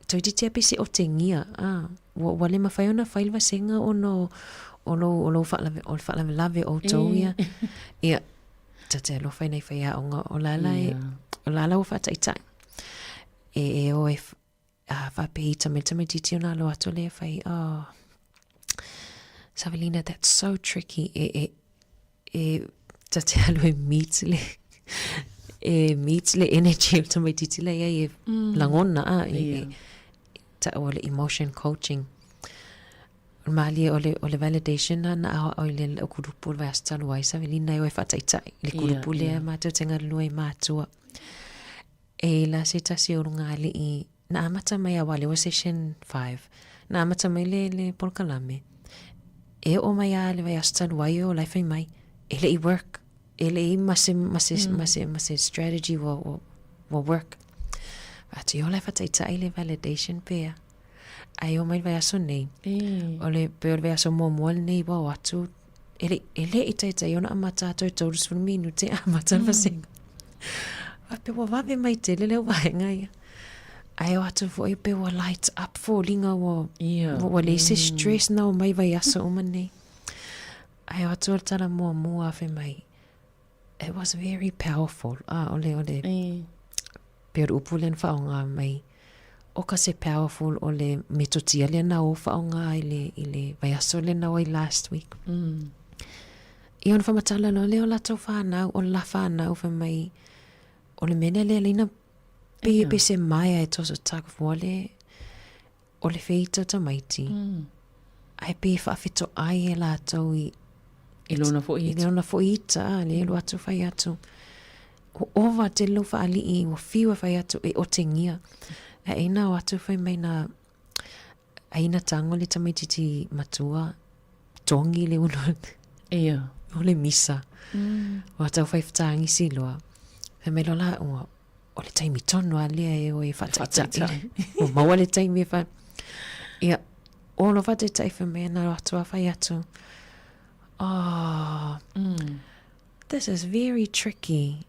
Toeitiiti lava pe se otegia, a, ua, ua le mafai ona fai le vasega ona o, o lou, o lou faalave, o le faalavelave o outou ia. Ia. Ta te alofa i nei whaiaonga o lala e, o lala ua whaataitai. E, e o e a whapehita me tamaititi ona alo atu le whai, oh, Savelina, that's so tricky. E, e, e, ta te alu e meet le, e meet le energy o tamaititi le ia e langona, a, e, e, ta o le emotion coaching. O le malie o le, o le validation na na ao i le o kurupu le vaiaso talu ai, Savelina e o e whaataitai, le kurupu yeah, lea mātou te ngalua i mātua. E la se tasi o runga ali'i, na amata mai a wale o session 5, na amata mai le, le polokalame. E o mai a le vaiaso talu ai o lai whai mai, e le i work, e le i ma se, ma se, ma se, ma se strategy wa, wa, wa work. Atu i o lai whataitai le validation pea. Ai o mai le vaiaso nei, o le, pe o le vaiaso muamua lenei ua o atu, e le, e le i taitai ona amata atu e 30 minute amata le vasega. Faapea ua vave mai tele lea vaega ia. Ae o atu foi pe ua light up foliga ua, ua leai se stress na o mai vaiaso uma nei. Ae o atu o le tala muamua fai mai, it was very powerful. Ah, o le, o le, pei o le upu lea na faaaoga mai, o ka se powerful o le metotia lea na o faaaoga i le, i le vaiaso lea na o ai last week. Ia ona faamatala loa lea o latou whanau, o la whanau fai mai, o le mea lea lea leina pei e pese maea e toso tak fua le, o le feita o tamaiti. Ae pei e faafeto ai e latou i,
I lona foi
ita. I lona foi ita, a, le elu atu fai atu. O ova te lo whaali'i, ua fiu e fai atu e otengia. A e na o atu fai mai na, a ina tango le tamaititi matua, tongi le ulu.
Ia.
O le misa. Ua tau fai whataangisi loa. Fai mai loa la, ua, o le taimi tonu a lea e o e whaataitai. Ua maua le taimi e wha. Ia, o lo whaataitai fai mai ana atu a whai atu. Oh, this is very tricky.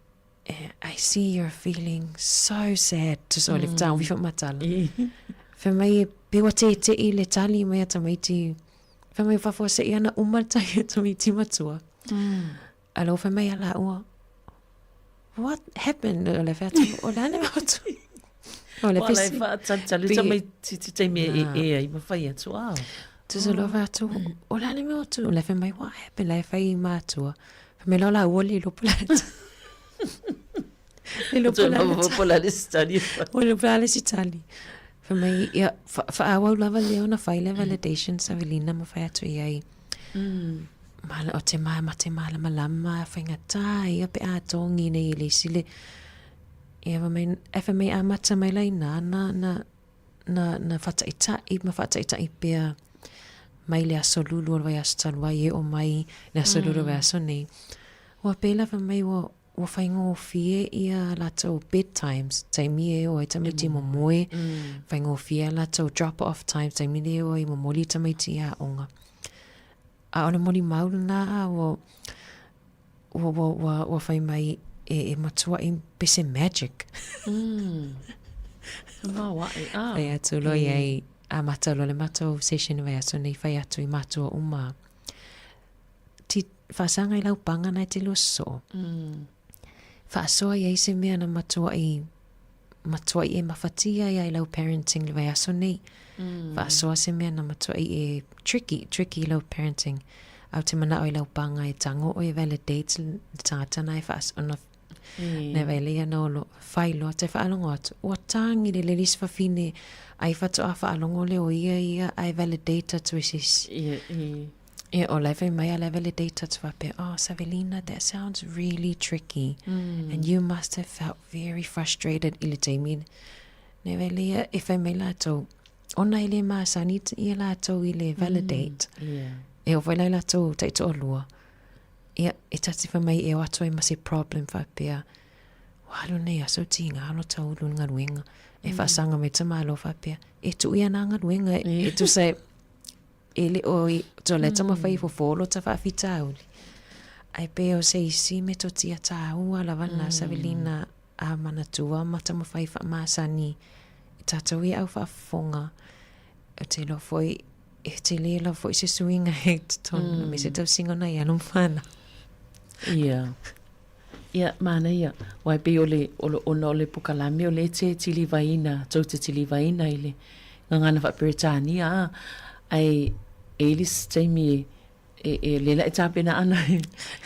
I see you're feeling so sad. Tusa o le whataangi mm. whamatala. Fai mai e pewa te te i le tali mai a tamaiti. Fai mai whawhua se i ana uma le tali a tamaiti matua. A lo fai mai a la ua. What happened? O le whea o le ane atu.
O le pesi. Wala e whaatalitali tamaiti te taimi e e ai ma whai atu a.
Tusa lo whea atu, o le ane mea atu. O le whai mai, what happened? Le whai mātua. Whai mai lola ua le lopo la atu. Le lopo la atu.
Lopo la le sitali.
O le lopo la le sitali. Whai mai, ia, whaawau lava lea ona whai le validation sa Velina ma whai atu i ai. Mala, o te ma, ma te malama lama, whaingatā, ia pe a tōngi nei i le isi le, ia wha mai, e wha mai amata mai lai nā, nā, nā, nā, nā whataita'i, ma whataita'i pea mai le aso lulu o le vaiaso talu ai e o mai le aso lulu o le vaiaso nei. Ua pēlā wha mai ua, ua whaingōfie ia latou bedtimes, taimi e o ai tamaiti momoe, whaingōfie a latou drop off times, taimi le o ai momoli tamaiti i aoga. A o le molimau lena a ua, ua, ua, ua, ua whai mai e, e matua i pese magic.
Maoaʻe, ah.
Whai atu loa i ai, a mata loa le matou session vai aso nei whai atu i matua uma. Ti whaasanga i lau panga nai te lua soo. Whaasoa i ai se mea na matua i matua i e mawhatia ia i lau parenting le vai aso nei. Whaasoa se mea na matua i e tricky, tricky i lau parenting. Au te manao i lau panga e tango o e validate le tangata na e whaas, ona Nei vai lea na olo whai loa te whaalongo atu. Ua tāngi le lelis whawhine ai whatoa whaalongo le o ia ia ai validate atu e sisi.
Ia, ia.
Ia, o lai whai mai a lai validate atu whape, oh, Savelina, that sounds really tricky. And you must have felt very frustrated i le taimi. Nei vai lea e whai mai lātou, ona e le māsani ia lātou i le validate.
Yeah.
E o whai lai lātou taitoalua. Ia, e tatifa mai e o atu ai ma se problem faapea, ua alu nei aso tiga alo taulu le galuega. E faasaga mai tamālo faapea, e tuu ia nā galuega e tusa e, e le o i, to le taumafai e fofo lota faafitauli. Ae pei o se isi metotia tāua lava lena savilina a manatua ma taumafai faamasani i tātou ia au faafofoga. Ou te iloa foi e tele lava foi se suiga e totonu me se tausiga o nai alo ma fanau.
Ia. Ia, manaia, aua e pei o le, o le, ona o le pokalame o lea e te tilivaina, tou te tilivaina i le gagana faa-Peretania, a, ae e i ai le isi taimi e, e, e, lea la e tapena ana e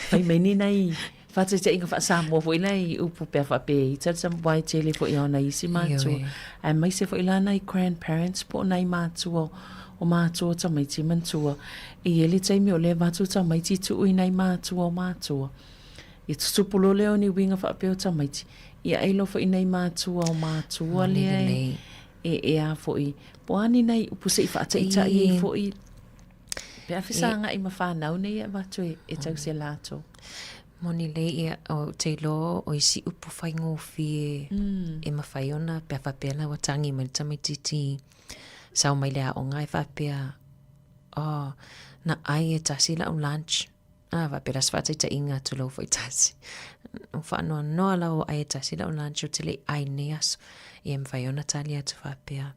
fai mai ni nai faataitaiga faa-Samoa foi la i upu pe a faapea e ita le aua e tele foi lava o nai isi matua, aemaise foi la nai grandparents po o nai matua o matua o tamaiti manatua, e i ai le taimi o lea e avatu tamaiti tuu i nai matua o matua. Ia tutupu loa lea o ni uiga faapea o tamaiti, ia ai loa foi nai matua o matua lea e, e, e a foi, po o a ni nai upu se i faataitai ai foi, pe a fesagai ma fanau nei e avatu e, e tausi e latou.
Moni lelei ia, ou te iloa o isi upu faigofie e mafai ona, pe a faapea la ua tagi mai le tamaitiiti sao mai le aoga e faapea, oh, na ai e tasi lau lunch. A, faapea la se faataitaiga atu lau foi tasi. Ua faanoanoa lau ua ai e tasi lau lunch ou te le i ai lenei aso. Ia e mafai ona tali atu faapea.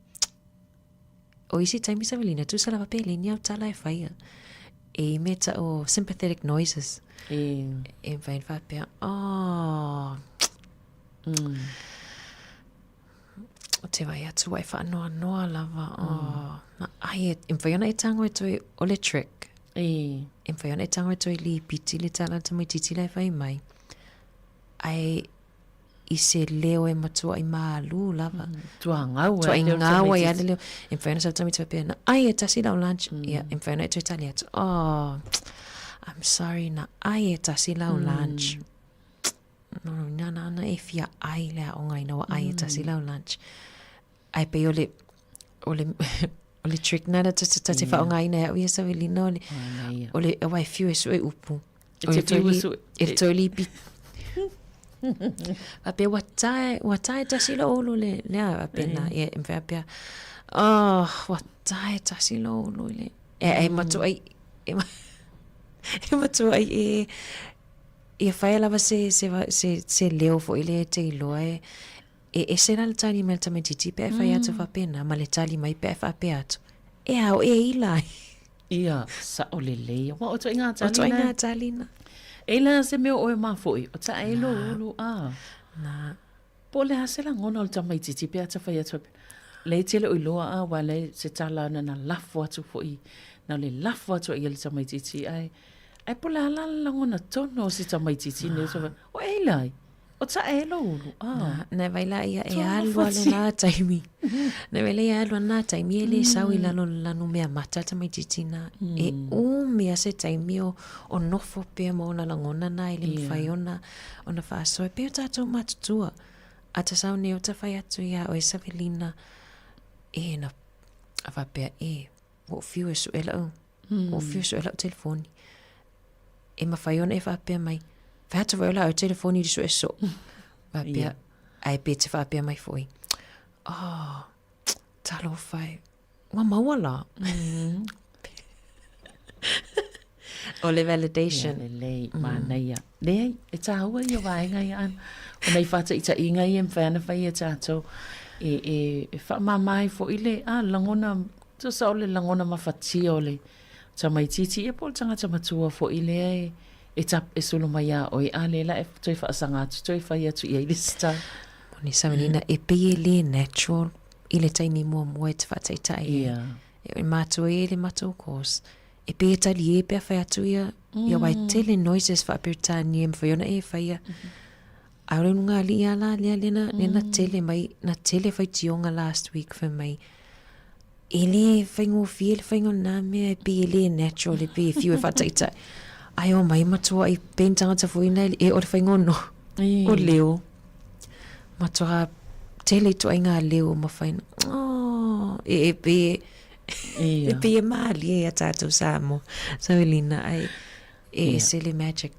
O isi taimi Savelina, tusa lava pe le ni au tala e faia. E i mea tau o sympathetic noises. E, e mafai ona faapea, oh, Ou te vaai atu ua e faanoanoa lava. Oh, na ai e, e mafai ona e tago e toe, o le trick.
E.
E mafai ona e tago e toe lipiti le tala a le tamaitiiti la e fai mai. Ae i se leo e matuai malū lava.
Tuagau
ai le leo o le Tuaigau ai lava le leo. E mafai ona sau le tamaiti faapea, na ai e tasi lau lunch. Ia, e mafai ona e toe tali atu, oh, I'm sorry, na ai e tasi lau lunch. No, no, nana ana e fia ai le aoga ina ua ai e tasi lau lunch. Ae pei o le, o le, o le trick na ta, ta te faaaogaina e au ia Savelina o le, o le, aua e fiu e sue upu.
E te fiu e sue.
E te toi lipi. Faapea ua tae, ua tae tasi lou ulu le, le a, faapea na, ia, e faapea, oh, ua tae tasi lou ulu i le, e, e matua ai, e, e matua ai e, Ia whaia lava se, se, se, se leo foi lea e te iloa e, e ese la le tali mai le tamaitiiti pe a e fai atu faapena ma le tali mai pe a e faapea atu, e ao e ila ai.
Ia, sao lelei. Aua o ituaiga
tali na. O ituaiga tali na.
E ila se mea o oe mafo'i, o ta e lou ulu, a.
Na.
Po o le a se lagona o le tamaitiiti pe a ta fai atu faapea, lea e tele o iloa a, aua lea se tala na na lafo atu foi, na o le lafo atu ai e le tamaitiiti, ae, ae po o le a la le lagona tonu o si tamaitiiti nei, o e ila ai, o ta e lou ulu, a.
Na, na vai la ia e alu a le la taimi. Na vai la ia alu a na taimi e le sau i lalo o le lanu mea mata le tamaitiiti na. E umi a se taimi o, o nofo pea ma ona lagona na e le mawhai ona, Ona faasoa, e pei o tatou matutua. A ta sau nei o ta fai atu iā oe Savelina, e na, a faapea, e, ua ou fiu e sue lau, ua ou fiu e sue lau telefoni. E mawhai ona e faapea mai, fai atu foi o lau telefoni i le sue soo. Faapea, ae pe te faapea mai foi, oh, talofa e, Ua maua la. O le validation.
Ia, lelei, manaia. Leai, e tāua ia vaega ia ana. O nei whātaitaiga ia e mawhai ana whai e tātou. E, e, e whaamāmā ai fo'i le, a, lagona, tusa o le lagona mafatia o le tamaitiiti, ia po o le tangata matua fo'i lea e, e, tap, e solo mai iā oe, a lea la e toe whaasaga atu, toe whai atu i ai le isi tau.
Moni Samelina, e pei e le natural i le taimi muamua e te whaataitai ai.
Yeah.
E mātua ia i le matou course. E pei e tali e pea whai atu ia, ia wai tele noises whaaperetania e mawhai ona e whaia. Ai ore ngā li ia la, lea lena, lena tele mai, na tele whai tionga last week whai mai. E le whaingofie le whainga o nā mea, e pei e le natural, e pei e whiu e whaataitai. Ai o mai matua i pen tangata fuina e o le whaingono. O leo. Matua tele ituaiga leo o mafai ona, oh, e, e pei e, e pei e mālie ia tātou Samoa, Savelina, ai, e ese le magic,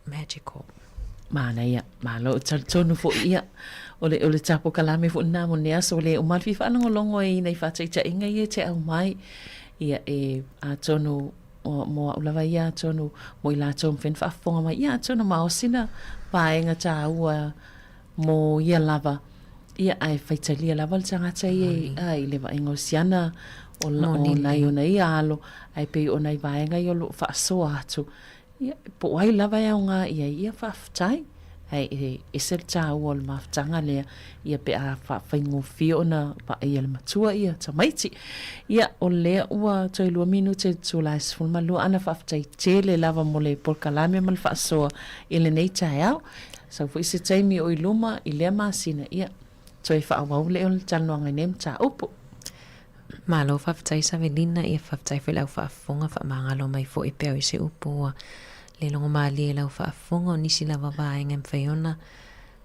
magical.
Manaia, malo, talitonu fo'i ia, o le, o le tapokalame fo'i lena mo lenei aso, le uma le fia faalogologo ai i nai faataitaiga ia e te aumai, ia e, atonu, o, mo a'u lava ia atonu, mo i latou mafai ona faafofoga mai, ia atonu ma o sina vaega tāua mo ia lava, ia ae faitalia lava le tagata ia i, a, i le vaaiga o siana o, o nai ona ia alo, ae pei o nai vaega ia o lo o faasoa atu, ia, po o ai lava e aoga i ai, ia faafetai. Ae e ese le tāua o le mafutaga lea, ia pe a faafaigofie ona vaaia e le matua ia tamaiti. Ia, o lea ua toe lua minute i le itula e 12, ana faafetai tele lava mo le polokalame ma le faasoa i lenei taeao. Sau foi se taimi o i luma i lea masina, ia, toe faaauau lea o le talanoaga i nei mataupu.
Malo faafetai Savelina, ia faafetai foi i lau faafofoga, faamagalo mai foi pea o i se upu ua le logomalie i lau faafofoga, o nisi lava vaega e mafai ona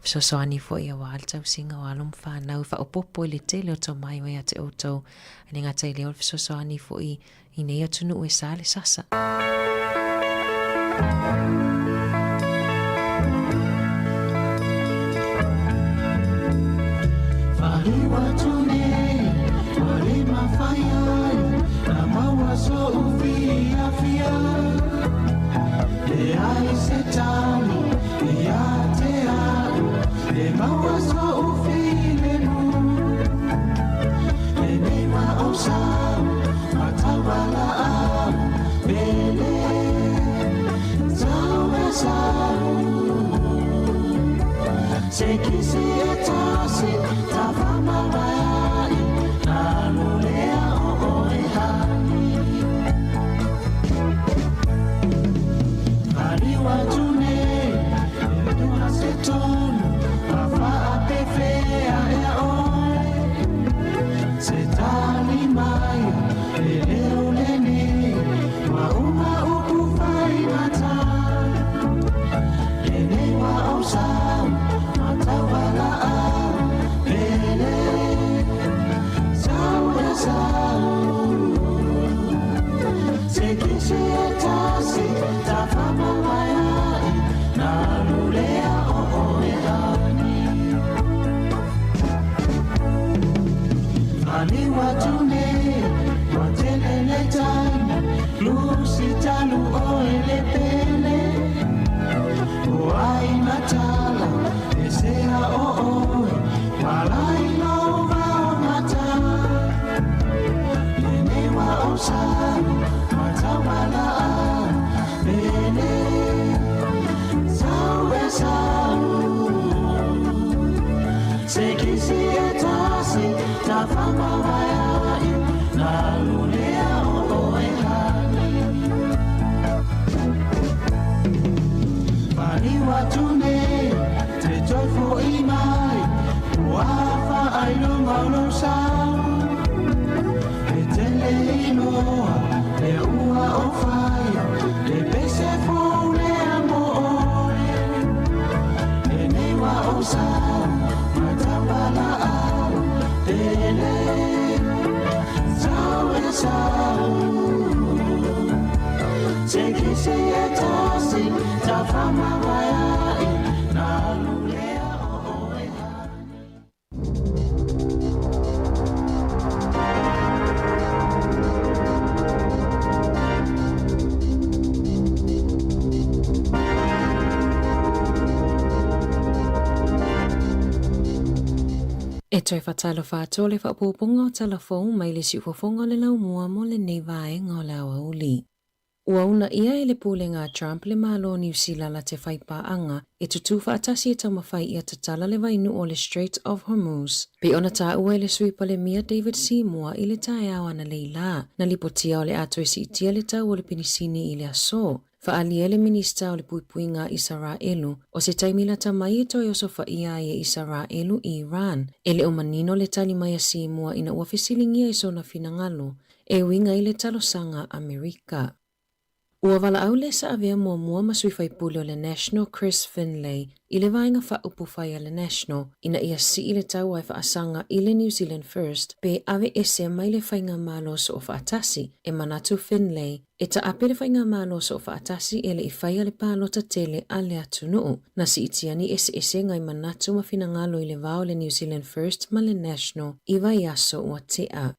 fesoasoani foi aua le tausiga o alo ma fanau e faaopoopo i le tele o tomai ua ia te outou, ae le gata i lea o le fesoasoani foi i nei atunuu e sa le sasa. E toe faatalofa atu o le faaopoopoga o tala fou mai le siufofoga o le laumua mo lenei vaega o le aoauli. Ua uunaia e le Pulega a Trump le Malo o Niu Silala te whai pāanga e tutū whaatasi e taumawhai ia tatala le vainuu o le Strait of Hormuz. Pei ona tāua e le Sui Palemia David Seymour i le taeao analeila, na lipotia o le a toe siitia le tau o le penisini i le aso. Faaalia e le Minista o le Puipuiga a Isaraelu, o se taimi lata mai e toe osofaia ai e Isaraelu i Iran. E le o manino le tali mai a Seymour ina ua fesiligia i sona finagalo e uiga i le talosaga a Amerika. Ua valaau le Saavea muamua ma sui faipule o le National Chris Finlay i le vaega faaupufai a le National ina ia sii le taua e faasaga i le New Zealand First pe aveese mai le faigamalo soofaatasi. E manatu Finlay e taape le faigamalo soofaatasi e le i faia le palota tele a le atunuu. Na siitia ni eseesega i manatu ma finagalo i le va o le New Zealand First ma le National i vaiaso ua tea.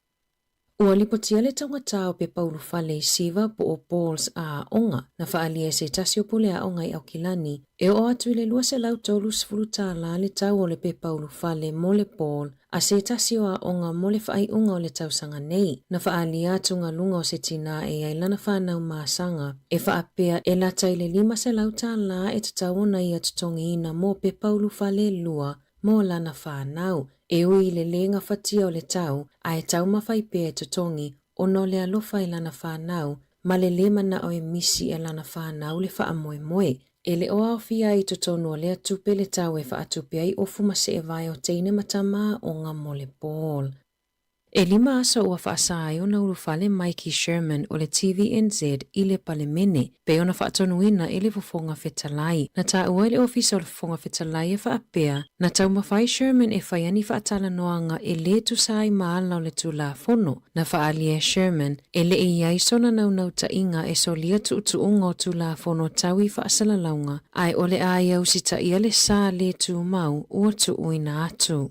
Ua lipotia le taugatā o pepa ulufale i Siva po o Balls a aoga, na faaalia e se tasi o pule aoga i Aukilani, e oo atu i le $230 tālā le tau o le pepa ulufale mo le ball a se tasi o aoga mo le faaiuga o le tausaga nei. Na faaalia atugaluga o se tinā e i ai lana fanau masaga, e faapea e lata i le $500 tālā e tatau ona ia totogiina mo pepa ulufale e lua mo lana fanau, e ui i le lē gafatia o le tau, ae taumafai pea e totogi ona o le alofa i lana fanau ma le lē manao e misi e lana fanau le faamoemoe. E le o aofia ai i totonu o lea tupe le tau e faatupe ai ofu ma seevae o teine ma tama aoga mo le ball. E lima aso ua faasā ai ona ulufale Mikey Sherman o le TVNZ i le Palemene, pei ona faatonuina e le Fofoga Fetalai. Na taua e le Ofisa o le Fofoga Fetalai e faapea, na taumafai Sherman e fai ani faatalanoaga e lē tusa ai ma ala o le Tulafono. Na faaalia e Sherman, e le i i ai sona naunautaiga e solia tuutuuga o Tulafono tau i faasalalauga, ae o le a ia usitaia le sa lē tumau ua tuuina atu.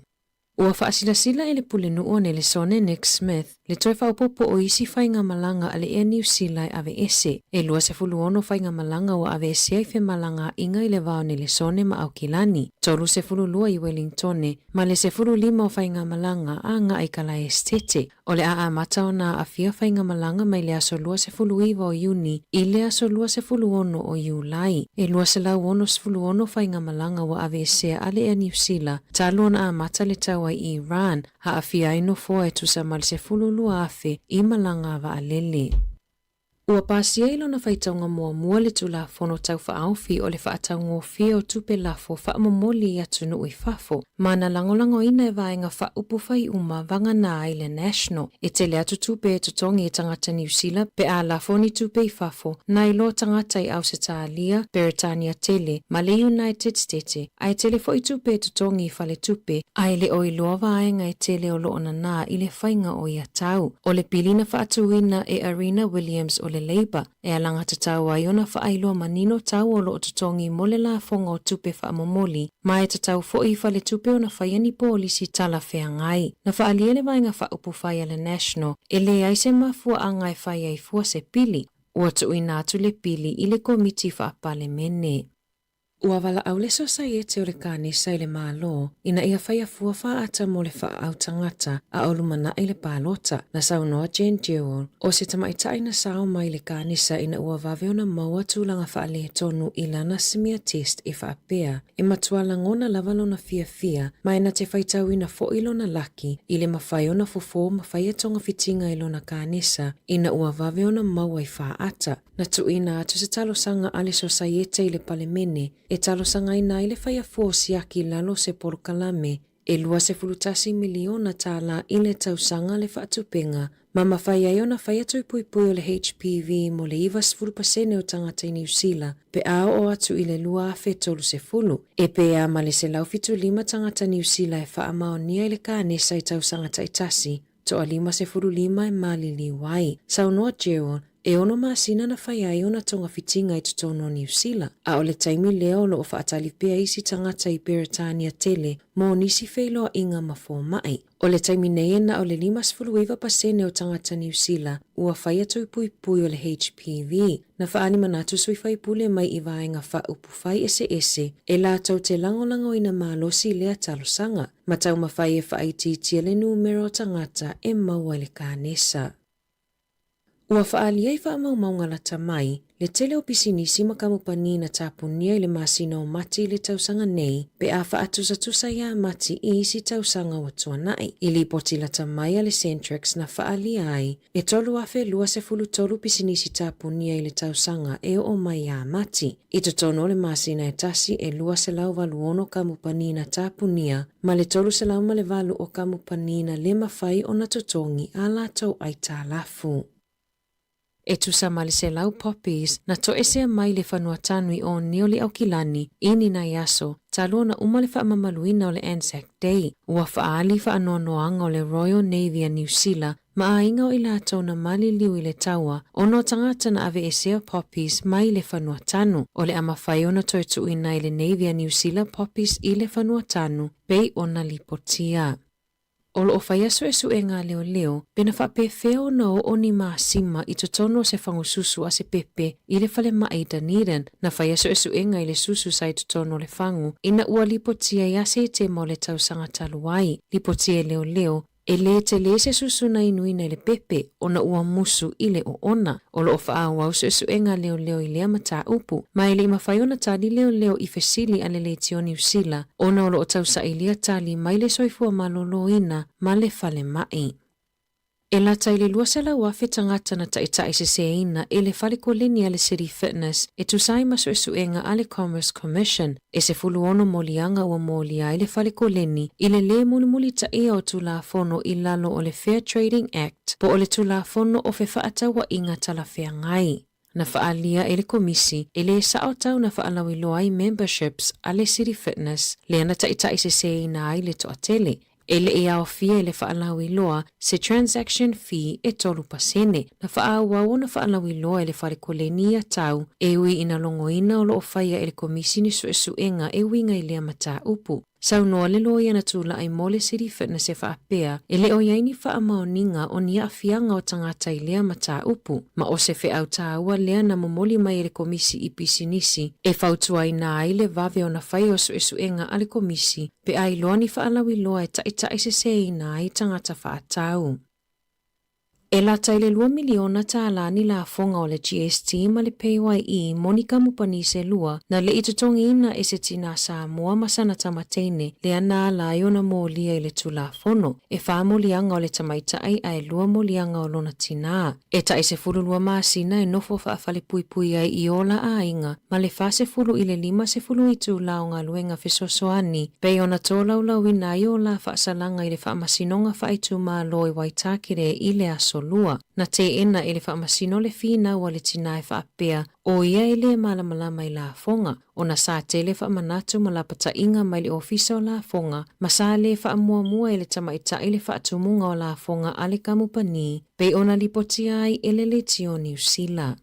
Ua faasilasila e le Pulenuu o Nelesone Nick Smith le toe faaopoopo o isi faigamalaga a le Air Niu Sila e aveese. E 26 faigamalaga ua aveesea i femalagaaiga i le va o Nelesone ma Aukilani, 32 i Welingtone ma le 15 o faigamalaga agai i Kalaesetete. O le a amata ona aafia faigamalaga mai le aso 29 o Iuni i le aso 26 o Iulai. E 266 faigamalaga ua aveesea a le Air Niu Sila talu ona amata le taua i Iran, aafia ai nofoa e tusa ma le 12,000 i malaga a vaalele. Ua pasia i lona faitauga muamua le Tulafono Tau Faaofi o le Faataugofie o Tupe Lafo Faamomoli i Atunuu i Fafo, ma na lagolagoina e vaega faaupufai uma vagana ai le National. E tele atu tupe e totogi e tagata Niu Sila pe a lafo ni tupe i fafo, nai lo tagata i Ausetalia, Beretania tele, ma le United Stete, ae tele foi tupe e totogi i faletupe, ae le o iloa vaega e tele o lo o nanā i le faiga o ia tau. O le pili na faatuina e Arina Williams o le Labour e alagatatau ai ona faailoa manino tau o lo o totogi mo le lafoga o tupe faamomoli, ma e tatau foi i faletupe ona faia ni polisi talafeagai. Na faaalia le vaega faaupufai a le National e leai se mafuaaga e fai ai fua se pili, ua tuuina atu le pili i le Komiti Faapalemene. Ua valaau le Sosaiete o le Kanesa i le Malo ina ia faia fua faaata mo le faaau tagata a o lumanai le palota. Na saunoa Jen Jewell, o se tamaitai na sao mai le Kanesa ina ua vave ona maua tulaga faaletonu i lana smear test e faapea, e matua lagona lava lona fiafia ma e na te faitauina foi lona laki i le mafai ona fofo ma faia togafitiga i lona Kanesa ina ua vave ona maua i faaata. Na tuuina atu se talosaga a le Sosaiete i le Palemene e talosagaina ai le faiafua o siaki i lalo o se polokalame e $21 miliona tālā i le tausaga le faatupega ma mafai ai ona faia tuipuipui o le HPV mo le 90% o tagata i Niu Sila pe a oo atu i le 2030. E pēa ma le 175 tagata Niu Sila e faamaonia i le kanesa i tausaga taitasi Toa 55 e maliliu ai. Saunoa Gerald, e ono masina na fai ai ona togafitiga i totonu o Niu Sila, a o le taimi lea o lo o faatali pea isi tagata i Peretania tele mo nisi feiloaiga ma fomai. O le taimi nei e na o le 59% o tagata Niu Sila ua faia tuipuipui o le HPV. Na faaali manatu sui faipule mai i vaega faaupufai eseese e latou te lagolagoina malosi lea talosaga. Ma taumafai e faaitiitia le numera o tagata e maua i le kanesa. Ua faaalia i faamaumauga lata mai, le tele o pisinisi ma kamupani na tapunia i le masina o Mati i le tausaga nei pe a faatusatusa iā Mati i isi tausaga ua tuanai. I lipoti lata mai a le Centrix na faaalia ai, e 3,023 pisinisi tapunia i le tausaga e oo mai iā Mati. I totonu o le masina e tasi e 286 kamupani na tapunia ma le 308 o kamupani na le mafai ona totogi a latou aitalafu. E tusa ma le 100 poppies na toesea mai le fanua tanui o Nioli Aukilani i ni nai aso talu ona uma le faamamaluina o le Anzac Day. Ua faaali faanoanoaga o le Royal Navy a Niu Sila ma aiga o i latou na maliliu i le taua, ona o tagata na aveesea poppies mai le fanua tanu. O le a mafai ona toe tuuina i le Navy a Niu Sila poppies i le fanua tanu, pei ona lipotia. O lo o faia suesuega a leoleo pe na faapefea ona oo ni masima i totonu o se fagususu a se pepe i le falemai i Dunedin. Na faia suesuega i le susu sa i totonu o le fagu ina ua lipotia ia Setema o le tausaga talu ai. Lipotia e leoleo e lē telē se susu na inuina i le pepe ona ua musu i le oona. O lo o faaauau suesuega a leoleo i lea mataupu, ma e le i mafai ona tali leoleo i fesili a le Leitio Niu Sila ona o lo o tausailia tali mai le soifua malōlōina ma le falemai. E lata i le 200,000 tagata na taitaiseseina e le fale koleni a le City Fitness e tusa ai ma suesuega a le Commerce Commission. E 16 moliaga ua molia ai le fale koleni i le lē mulimulitaia o Tulafono i lalo o le Fair Trading Act po o le Tulafono o Fefaatauaiga Talafeagai. Na faaalia e le Komisi e lē sao tau na faalauiloa ai memberships a le City Fitness lea na taitaiseseina ai le toatele. E le i aofia i le faalauiloa se transaction fee e 3%. Na faaauau ona faalauiloa e le Fale Koleni ia tau, e ui ina logoina o lo o faia e le Komisi ni suesuega e uiga i lea mataupu. Saunoa le loia na tulai mo le City Fitness e faapea, e le o i ai ni faamaoniga o ni aafiaga o tagata i lea mataupu, ma o se feau taua lea na momoli mai e le Komisi i pisinisi e fautuaina ai le vave ona faia o suesuega a le Komisi pe a iloa ni faalauiloa e taitaiseseina ai tagata faatau. E lata i le $2 miliona ni lafoga o le GST ma le PAYE mo ni kamupani se lua na le i totogiina e se tinā Samoa ma sana tamateine lea na ala ai ona molia i le Tulafono. E fa moliaga o le tamaitai ae lua moliaga o lona tinā. E tai 12 masina e nofo faafalepuipui ai i o la aiga ma le 40 i le 50 itulā o galuega fesoasoani pei ona tolaulauina ai o la faasalaga i le Faamasinoga Faaitumalo i Waitakere i le Aso Lua. Na teena e le Faamasino le finau a le tinā e faapea o ia e lē malamalama i lafoga, ona sa tele faamanatu ma lapataiga mai le Ofisa o Lafoga ma sa lē faamuamua e le tamaitai le faatumuga o lafoga a le kamupani pei ona lipotia ai e le Leitio Niu Sila.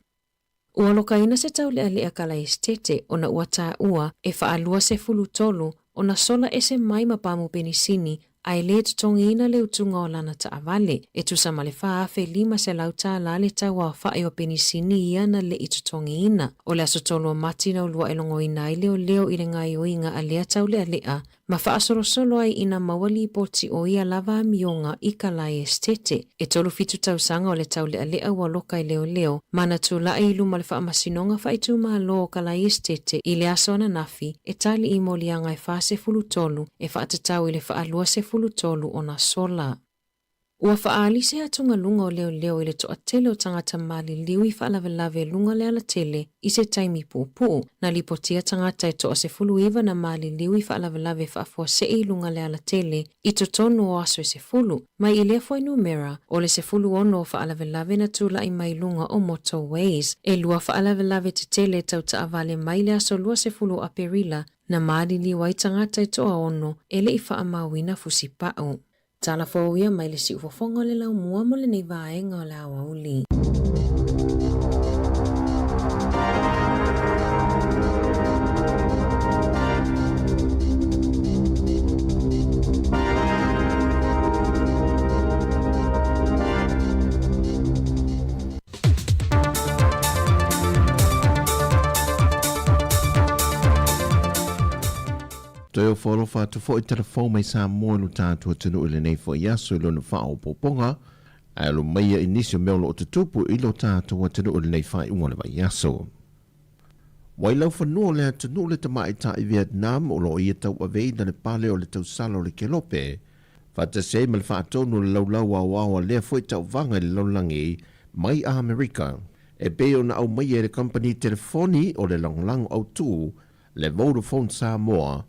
Ua lokaina se taulealea kalaesetete ona ua taua e 23 ona sola ese mai ma pamu penisini ae lē totogiina le utuga o lana taavale, e tusa ma le $4,500 le tau aofa'i o penisini ia na le'i totogiina. O le aso 3 o Mati na ulua'i logoina ai leoleo i le gaoioiga a lea taulealea ma faasolosolo ai ina maua lipoti o ia lava amioga i kalaesetete. E 37 tausaga o le taulealea ua loka i leoleo ma na tula'i i luma o le Faamasinoga Faaitumalo o Kalaesetete i le aso ananafi e tali i moliaga e 43 e faatatau i le 23 ona sola. Ua faaali se atugaluga o leoleo i le toatele o tagata maliliu i faalavelave i luga o le alatele i se taimi puupuu. Na lipotia tagata e 19 na maliliu i faalavelave faafuasei i luga o le alatele i totonu o aso e 10, mai i lea fuainumera o le 16 o faalavelave na tula'i mai luga o motorways. E lua faalavelave tetele tau taavale mai le aso 20 o Aperila na maliliu ai tagata e 6 e le i faamauina fusipau. Tala fou ia mai le siufofoga o le laumua mo lenei vaega o le aoauli.
Toe ofo alofa atu foi tala fou mai Samoa i lo tatou atunuu i lenei foi aso i lona faaopoopoga, ae alo maia i nisi o mea o lo o tutupu i lo tatou atunuu i lenei faaiuga o le vaiaso. Ua i laufanua o le atunuu le tamaitai Vietnam o lo o ia tauaveina le pale o le tausala o le Kelope, faatasi ai ma le faatonu o le laulau aoao a lea foi tauvaga i le lalolagi mai Amerika, e pei ona aumaia e le kamupani telefoni o le lagolago autū le Vodafone Samoa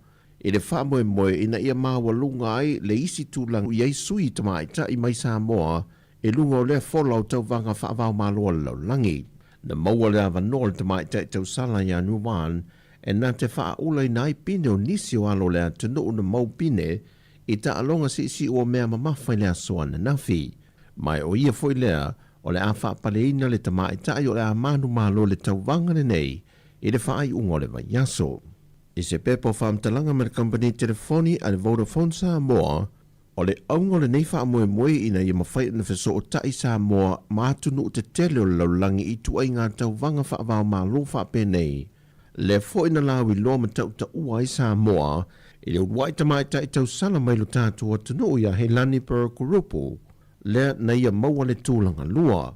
i le faamoemoe ina ia maualuga ai le isi tulaga i ai sui tamaitai mai Samoa i luga o lea fola o tauvaga faavaomalo a le lalolagi. Na maua le avanoa o le tamaitai tausala ia Nguyen e na te faaulaina ai pine o nisi o alo o le atunuu na mau pine i taaloga siisiu o mea mamafa i le aso ananafi. Ma o ia foi lea o le a faapaleina le tamaitai o le a manumalo i le tauvaga lenei i le faaiuga o le vaiaso. I se pepa o faamatalaga ma le kamupani telefoni a le Vodafone Samoa, O le auga o lenei faamoemoe ina ia mafai ona fesootai Samoa ma atunuu tetele o le lalolagi i ituaiga tauvaga faava-o-Malo faapenei, lea foi na lauiloa ma tautaua ai Samoa i le uluai tamaitai tausala mai lo tatou atunuu ia Helani Burke-Rupu, lea na ia maua le tulaga lua.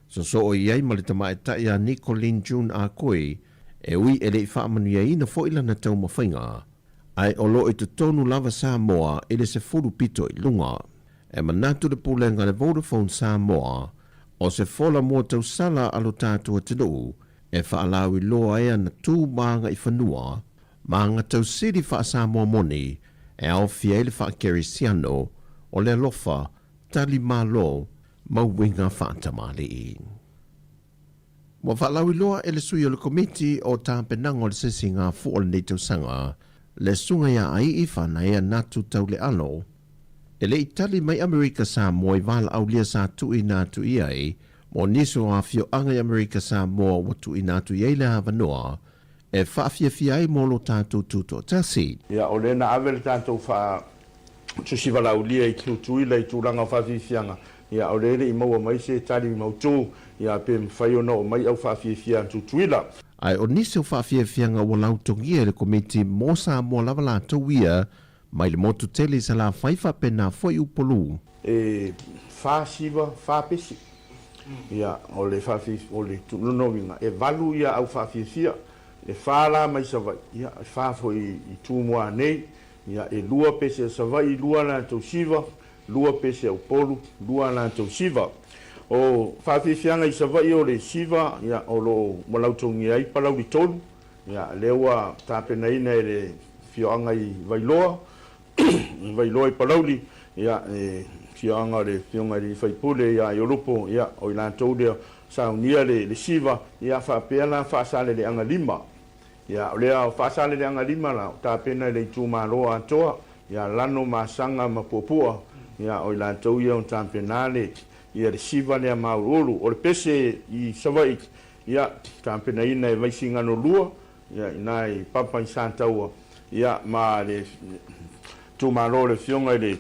Sosoo i ai ma le tamaitai a Nicoline June Akoi, e ui e le i faamanuiaina foi lana taumafaiga, ae o lo o i totonu lava Samoa i le 10 pito i luga. E manatu le Pulega a le Vodafone Samoa, o se fola mua tausala a lo tatou atunuu e faalauiloa ai ana tu ma agaifanua ma aga tausili faa-Samoa moni e aofia ai le faa-Kerisiano, o le alofa, tali malo ma uiga faatamalii. Ua faalauiloa e le sui o le Komiti o Tapenaga o le Sesiga Fua o lenei tausaga, le Susuga ia Aii Fanaea Natu Taulealo, e le i tali mai Amerika Samoa i valaaulia sa tuuina atu i ai mo nisi o afioaga i Amerika Samoa ua tuuina atu i ai le avanoa e faafiafia ai mo lo tatou tutoatasi.
Ia, o lea na ave le tatou faa tusi valaaulia i Tutuila i tulaga o faafiafiaga, ia, o lea e le i maua mai se tali mautu, ia, pe mafai ona oo mai au faafiafia a Tutuila.
Ae o nisi o faafiafiaga ua lautogia e le Komiti mo Samoa lava latou ia mai le motu tele i Salafai faapena foi Upolu.
E fa siva fa pesi. Ia, o le faafi, o le lona uiga, e valu ia au faafiafia, e fa la mai Savaii, ia, e fa foi i Tumua nei, ia, e lua pese a Savaii, lua latou siva, lua pese a Upolu, lua latou siva. O faafiafiaga i Savaii o le siva, ia, o lo o ua lautogia ai Palauli tolu, ia, lea ua tapenaina e le afioaga i Vailoa, Vailoa i Palauli, ia, e afioaga o le afioga i le sui usufono ia Iolupo, ia, o i latou lea saunia le siva, ia, faapea la Faasaleleaga 5. Ia, o lea o Faasaleleaga 5 la, o tapena i le itumalo atoa, ia, Lano, Masaga ma Puapua, ia, o i latou ia o tapena le, ia, le siva lea mauuluulu. O le pese i Savaii, ia, tapenaina e Vaisigano 2, Ia, ina i Papa i Sataua, ia, ma le itumalo o le Afioga i le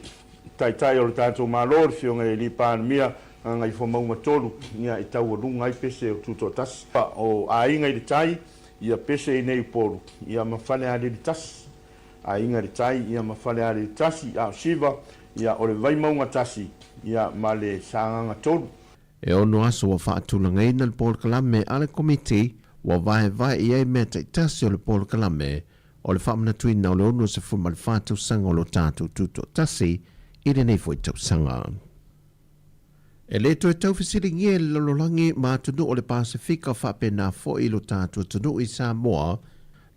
Taitai o le tatou Malo, le Afioga i le Alii Palemia, Gagaifomauga 3, ia, e taualuga ai pese o Tutoatasi. O Aiga i le Tai, ia, pese i nei Upolu, ia, ma Falealili 1. Aiga i le Tai, ia, ma Falealili 1, a o Siva, ia, o le Vaimauga 1, ia, ma le Sagaga 3.
E ono aso ua faatulagaina le polokalame a le Komiti ua vaevae i ai mea taitasi o le polokalame o le faamanatuina o le 64 tausaga o lo tatou tutoatasi i lenei foi tausaga. E le toe taufesiligia e le lalolagi ma atunuu o le Pasefika faapena foi i lo tatou atunuu i Samoa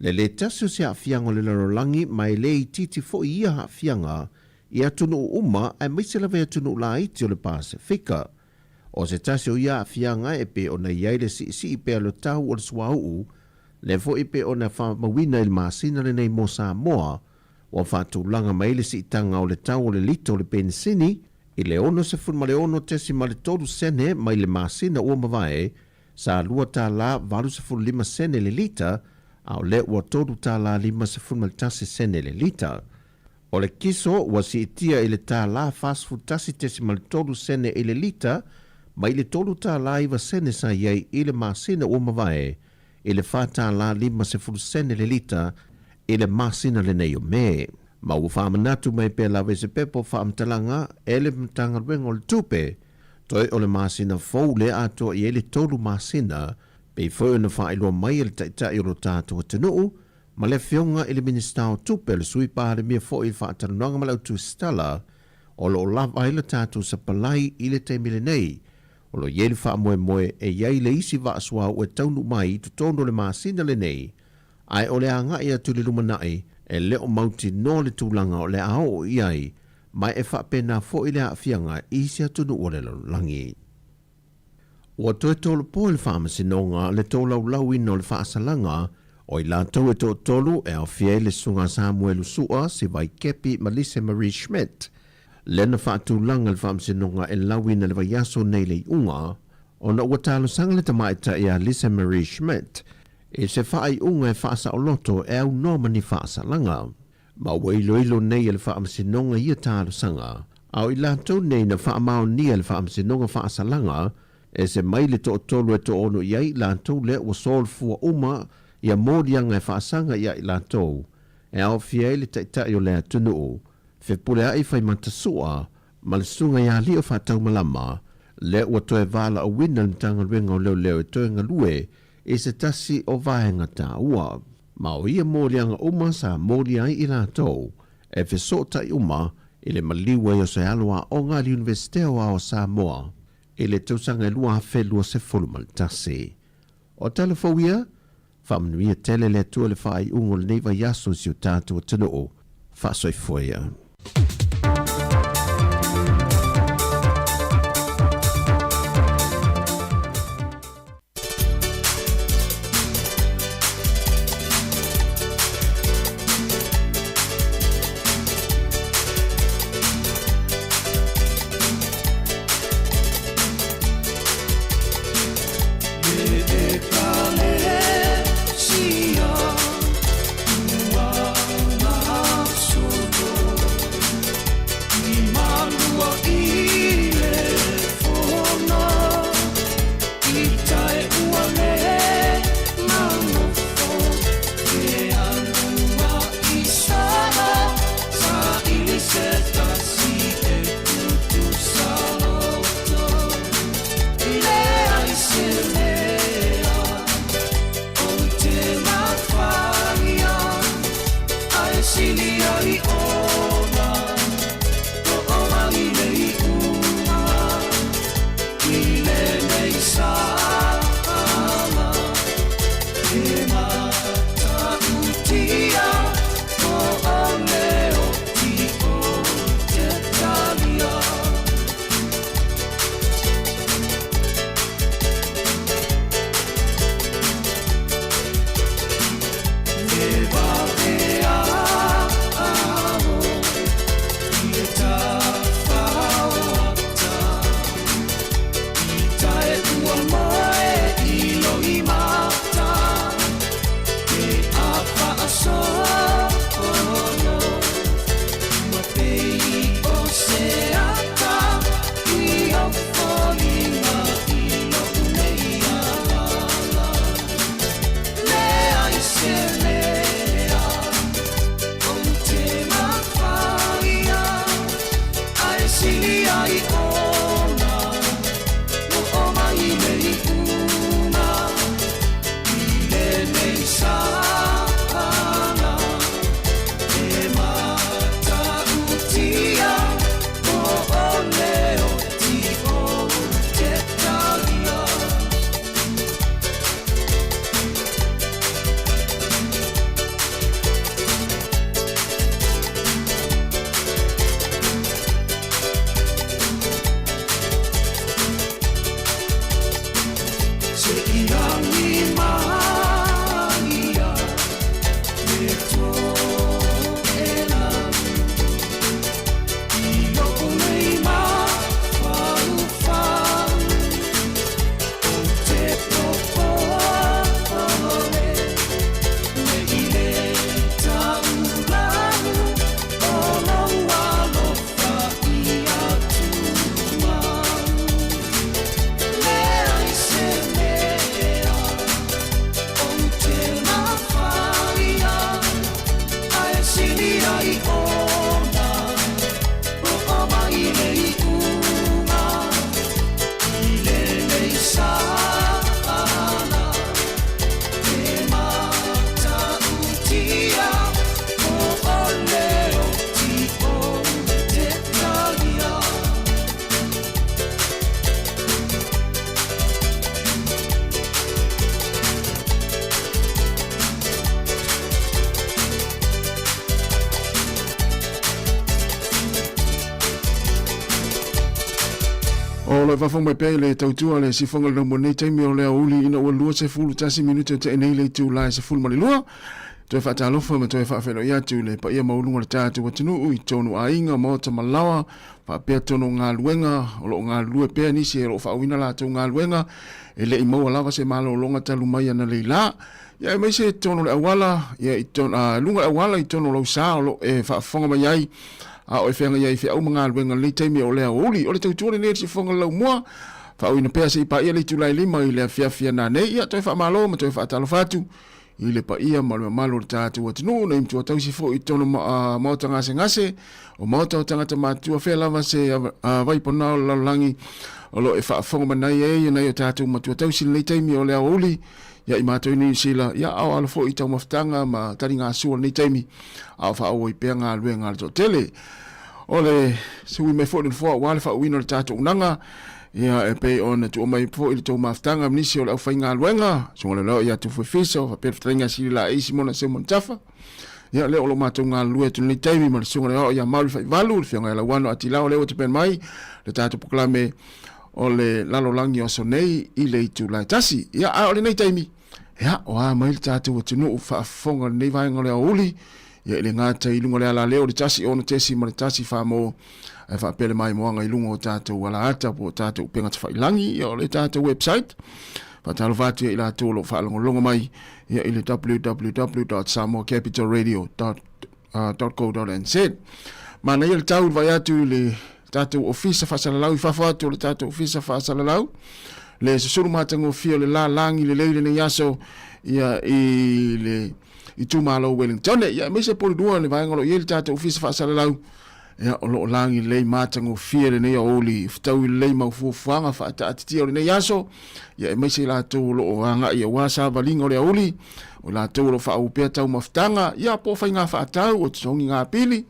le le tasi o se aafiaga o le lalolagi ma e le itiiti foi ia aafiaga i atunuu uma aemaise lava i atunuu laiti o le Pasefika. O se tasi o ia aafiaga e pei ona i ai le siisii pea o le tau o le suauu, lea foi e pei ona faamauina i le masina lenei mo Samoa, ua faatulaga mai ai le siitaga o le tau o le lita o le penisini i le 66.3 sene mai le masina ua mavae, sa $2.85 le lita, a o lea ua $3.51 le lita. O le kiso ua siitia i le $41.3 sene i le lita mai le $3.09 sa i ai i le masina ua mavae i le $4.50 le lita i le masina lenei o Me. Ma ua faamanatu mai pea lava i se pepa o faamatalaga e le Matagaluega o le Tupe, toe o le masina fou lea atoa i ai le tolu masina, pei foi ona faailoa mai e le Taitai o lo tatou atunuu ma le Afioga i le Minisita o Tupe, le Sui Palemia foi i le faatalanoaga ma le autusitala, o lo o lava ai le tatou sapalai i le taimi lenei. O lo o i ai le faamoemoe e i ai le isi vaa suauu e taunuu mai i totonu o le masina lenei, ae o le agai atu i le lumanai e le o mautinoa le tulaga o le a oo i ai, ma e faapena foi le aafiaga i isi atunuu o le lalolagi. Ua toe tolopo e le Faamasinoga le tolaulaauina o le faasalaga o i latou e toatolu e aofia ai le Susuga Samuelu Sua, Sivai Kepi ma Lise Marie Schmidt, lea na faatulaga le Faamasinoga e lauina le vaiaso nei le iuga ona ua talosaga le tamaitai ia Lise Marie Schmidt i se faaiuga e faasaoloto e aunoa ma ni faasalaga. Ma ua iloilo nei e le Faamasinoga ia talosaga. A o i latou nei na faamaonia e le Faamasinoga Faasalaga, ese mai le toatolu e toaono i ai i latou lea ua solofua uma ia moliaga e faasaga ia i latou, e aofia ai le Taitai o le atunuu, Fepuleai Faimata Sua ma le Susuga ia Alio Faataumalama, lea ua toe valaauina le Matagaluega o Leoleo e toe galue i se tasi o vaega taua. Ma o ia moliaga uma sa molia ai i latou, e fesootai uma i le maliu ai o se alo aoga a le Iunivesite Aoao o Samoa i le tausaga e 2021. O tala fou ia, faamanuia tele le Atua i le faaiuga o lenei vaiaso i si o tatou atunuu. Faasoifua ia.
O lo fafo mai pea i le tautua le sifonga le mo nei taimi o le aoauli ina ua 21 minute o tea nei le itula e 12. Toe faatalofa ma toe faafeiloai atu le paia maualuga o le tatou atunuu i tonu aiga, maota ma laoa, faapea tonu galuega o lo o galulue pea nisi o lo o faauuina latou galuega e le i maua lava se malologa talu mai analeila. Ia aemaise tonu o le auala, ia i tonu, luga o le auala i tonu o lau sa o lo o e faafofoga mai ai. A o e feagai ai i feau ma galuega i lenei taimi o le aoauli. O le tautua lenei a le Siufofoga o le Laumua, faauuina pea se i paia le itula e 5 i le afiafi a nanei. Ia, toe faamalo ma toe faatalofa atu i le paia ma le mamalu o le tatou atunuu, nei matua tausi foi i totonu o maota gasegase, o maota o tagata matutua, fea lava se vaipona o le lalolagi o lo o e faafofoga manai ai nai o tatou matua tausi i lenei taimi o le aoauli. Ia i matou i Niu Sila, ia a o alo foi i taumafataga ma taligasua o lenei taimi, a o faaauau pea galuega a le toatele. O le sui mai foi o le Nofoa aua le faauuina o le tatou unaga, ia e pei ona tuu mai foi le tou mafutaga ma nisi o le aufaigaluega, susuga Leoleo ia Tufuefisa, faapea le fetalaiga Sili Laei Simona Simon Tafa. Ia lea o lo matou galulue atu lenei taimi ma le susuga Leoleo ia Mauli Faivalu, le afioga ia Lauano Atilao lea ua tapena mai le tatou polokalame o le lalolagi o aso nei i le itula e 1. Ia, a o lenei taimi, ia, o a mai le tatou atunuu faafofoga lenei vaega o le aoauli, ia i le gata i luga o le alaleo o le 1 6 ma le 1 4 mo, ae faapea le maimoaga i luga o tatou alaata po o tatou upega tafailagi, ia o le tatou website. Faatalofa atu ia i latou o lo o faalogologo mai ia i le www.samoacapitalradio.co.nz. Manaia le tau i le vaai atu i le tatou ofisa faasalalau i fafo atu o le tatou ofisa faasalalau le susulu matagofie o le lalagi lelei lenei aso ia i le itumalo Wellington ia aemaise Polilua le vaega o lo o i ai le tatou ofisa faasalalau ia o lo o lagi lelei matagofie lenei aoauli fetaui lelei mau fuafuaga faataatitia o lenei aso ia aemaise i latou o lo o agai aua savaliga o le aoauli o latou o lo o faauu pea taumafataga ia po o faiga faatau o totogiga pili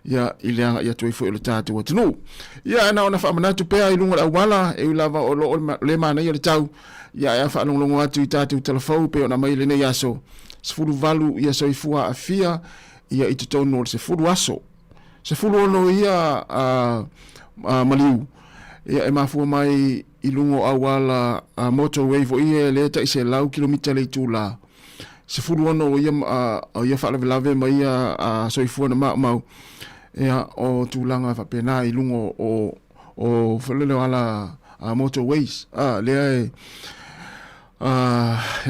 ia i le agai atu ai foi o le tatou atunuu. Ia na ona faamanatu pea i luga o le auala, e ui lava o lo o le manaia le tau, ia ae a faalogologo atu i tatou talafou pei ona aumai i lenei aso, 18 ia soifua aafia ia i totonu o le 10 aso. 16 ia maliu ia e mafua mai i luga o auala motorway foi ia lea e tai 100 kilomita le itula. 16 o ia, o ia faalavelave ma ia soifua na maumau, ia, o tulaga faapena i luga o, o, foi lele o ala motorways, lea e, e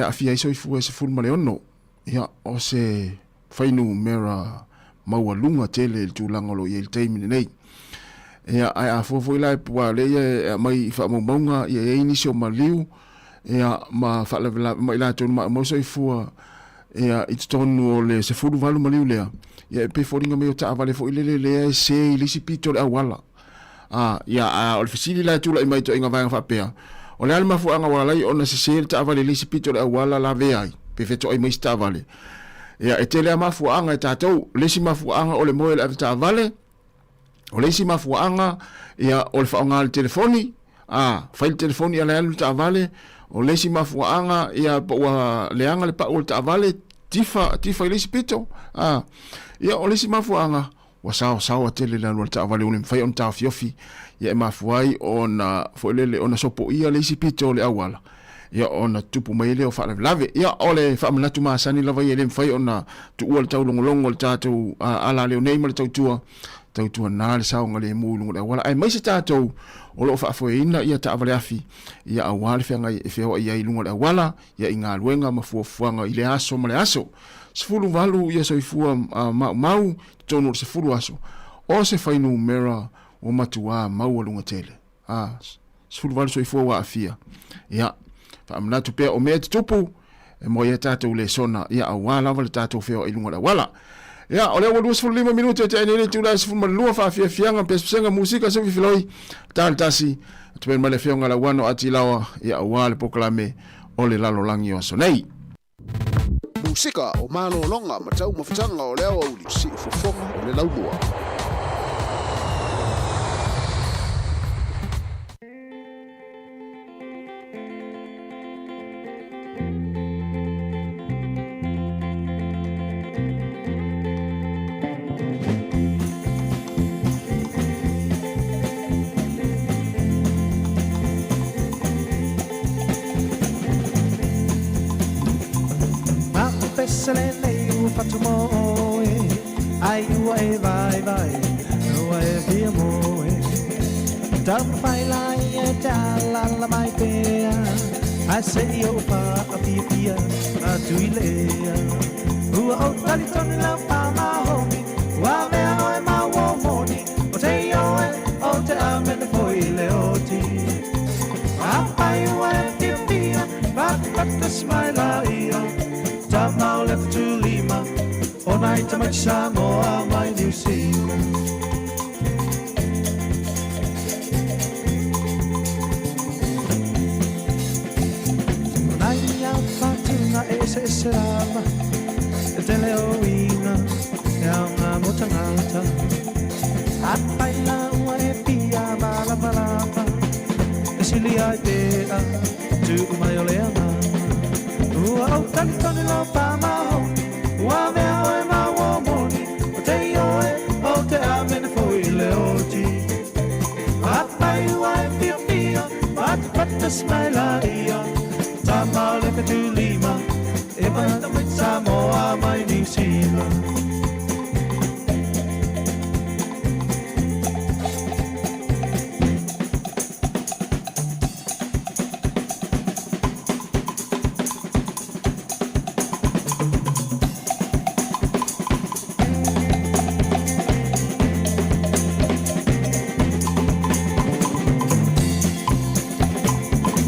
aafia ai soifua e 16, ia, o se fuainumera maualuga tele i le tulaga o lo o i ai i le taimi lenei. Ia, ae a fua foi la, aua o lea ia e aumai i faamaumauga, ia e i ai nisi o maliu, ia, ma faalavelave, ma i latou na maumau soifua, ia, i totonu o le 18 maliu lea, ia, e pei e foliga mai o taavale foi lele lea e se i le isi pito o le auala. A, ia, a o le fesili la e tulai mai i ituaiga vaega faapea, o le a le mafuaaga ua ala ai ona sese le taavale i le isi pito o le auala lavea ai, pe fetoai mai isi taavale? Ia, e tele lava mafuaaga e tatou. O le isi mafuaaga o le moe o le avetaavale, o le isi mafuaaga, ia, o le faaaoga o le telefoni, a, fai le telefoni a le alu le taavale, o le isi mafuaaga, ia, po ua leaga le pau o le taavale, tifa, tifa i le isi pito, a, ia, o le isi mafuaaga, ua saosaoa tele le alu a le taavale ua le mafai ona taofiofi, ia e mafua ai ona foi lele ona sopoia le isi pito o le auala, ia ona tupu mai ai lea o faalavelave. Ia o le faamanatu masani lava ia e le mafai ona tuua le taulogologo o le tatou alaleo nei ma le tautua, tautuana le saogalemu i luga o le auala, aemaise tatou o lo o faafoeina ia taavale afi, ia aua le feagai e feoai ai i luga o le auala, ia i galuega ma fuafuaga i le aso ma le aso. 18 ia soifua maumau i totonu o le 10 aso, o se fuainumera ua matuā maualuga tele. A, 18 soifua ua aafia. Ia, faamanatu pea o mea e tutupu, e moe ai tatou lesona, ia aua lava le tatou feoai i luga o le auala. Ia, o lea ua 25 minute e tea nei le itula e 12 faafiafiaga, pesepesega, musika, se filifiloi, ta le tasi, atu mai le afioga Lauano Atilaoa, ia aua le polokalame o le lalolagi o aso nei.
Musika o malologa ma taumafataga o le aoauli, siufofoga o le laumua.
Pese lenei ua fatu mo oe, ai ua e vaivai, ua e fia moe. Taumafai lai e te alaala mai pea, ae se i ou faafiafia atu i le ea. Ua ou talitonu lau pāmahomi, ua avea oe ma uo mo. O nai tamaiti Samoa mai Niu Sila. O nai au whatunga e ese ese lava, E tele o uiga, e aoga mo tagata. Apai la ua e pia malamalama, E sili ai pea, tuu mai o le agaga. Ua ou talitonu lau faamaoni, Ua avea oe ma ua moni, O te ioe, o te amene foi i le oti. Apai ua e fiafia, Patapata mai laia, Tama o le fetulima, E mai tamaiti Samoa mai Niu Sila.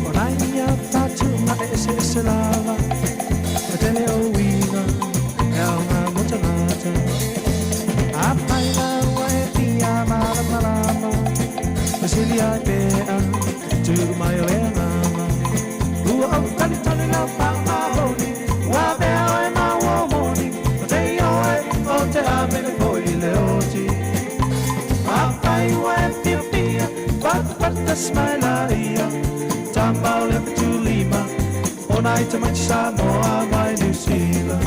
O nai fatuga e eseese lava, E tele o uiga, e aoga mo tagata. Apai la ua e fia malamalama, E sili ai pea, tuu mai o le agaga. Ua ou talitonu lau faamaoni, Ua avea oe ma ua moni, O te ioe, o te amene foi i le oti. Apai ua e fiafia, Patapata mai laia, Tama o le fetulima, O nai tamaiti Samoa mai Niu Sila.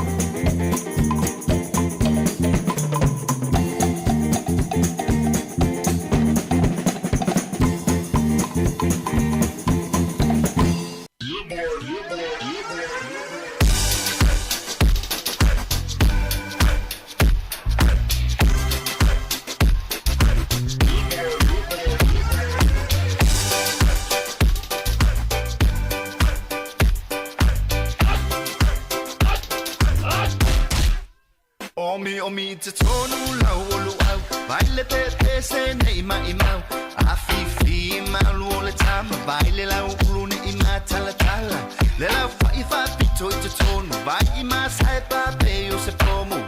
Omi omi te tonu lau o luau Vai le pe pe se nei mai mau A fi fi malu o le tama Vai le lau ulu ne i ma tala tala Le lau fa i fa pito i te tonu Vai i ma sai pa pe o se pomu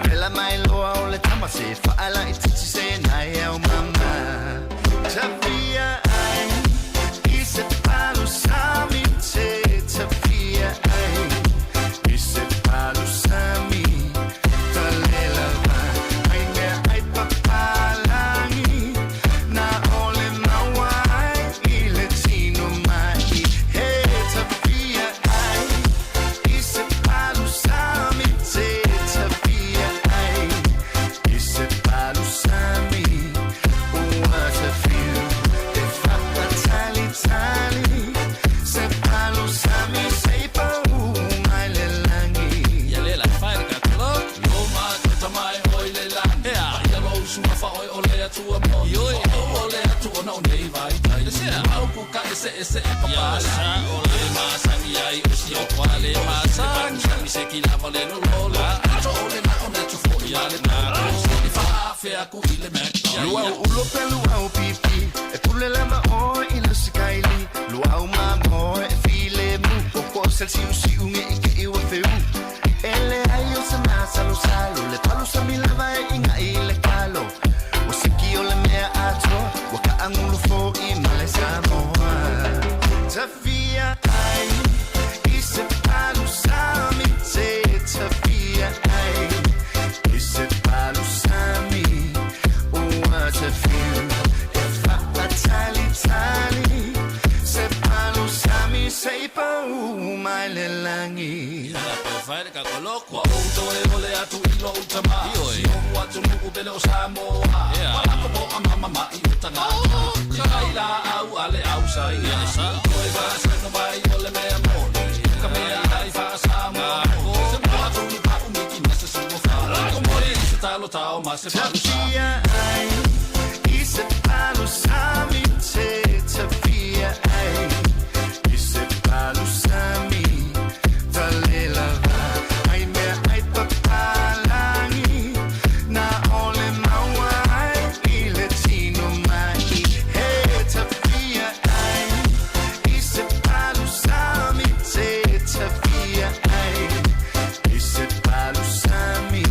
Vela mai loa o le tama se fa ala i titi se nai au mama Tafia ai I se palu sami te Tafia ai I se palu sami Talela va ai mea ai papalangi Na ole maua ai i le tino mai He tafia ai I se palu sami te Tafia ai I se palu sami Ua tafiu E fapatali tali Se palu sami se pau mai le langi
Ia le la fai le kakolo. Lo ma te tamai oi le lani. Ea. Ia lo sua fa oi o le atua mo. Ioi. O o le atua na o nei vai tai. Au ku ka ese ese e papa. Ia sa o le masangi ai o si o kwa le masangi. Sami se ki lava le lo lo la. Ato o le na o na tu fo ia le na. I fa afe aku i le Mac.
Luau ulo pe luau pipi E pule lama o i le sikaili Luau ma mo e file mu Koko sel siu siu nge i ke iwa feu Ele ai o se masa lo salo Le palu sa mi lava e inga i le kalo O siki o le mea atoa Wa ka angulu fo i male Samoa Tafia ai I se palu sami te Tafia ai I se palu sami Ua tafiu E fapatali tali Se palu sami se pau mai le langi
Ia la pe fai le kakolo. Kua ou toe o le atu i lo utama. Si o atu nuku pele o Samoa. Wa ako po a mama ma i utanga. Te kai la au a le au sa ia. Toe fa sa no mai o le mea moni. Ka mea ai fa Samoa. Se mo atu ni pa umiki na se suo fa. Ko mori se talo tao ma se palu sa.
Tafia ai I se palu sami te Tafia ai I se palu sami Talela va ai mea ai papalangi Na ole maua ai i le tino mai He tafia ai I se palu sami te Tafia ai I se palu sami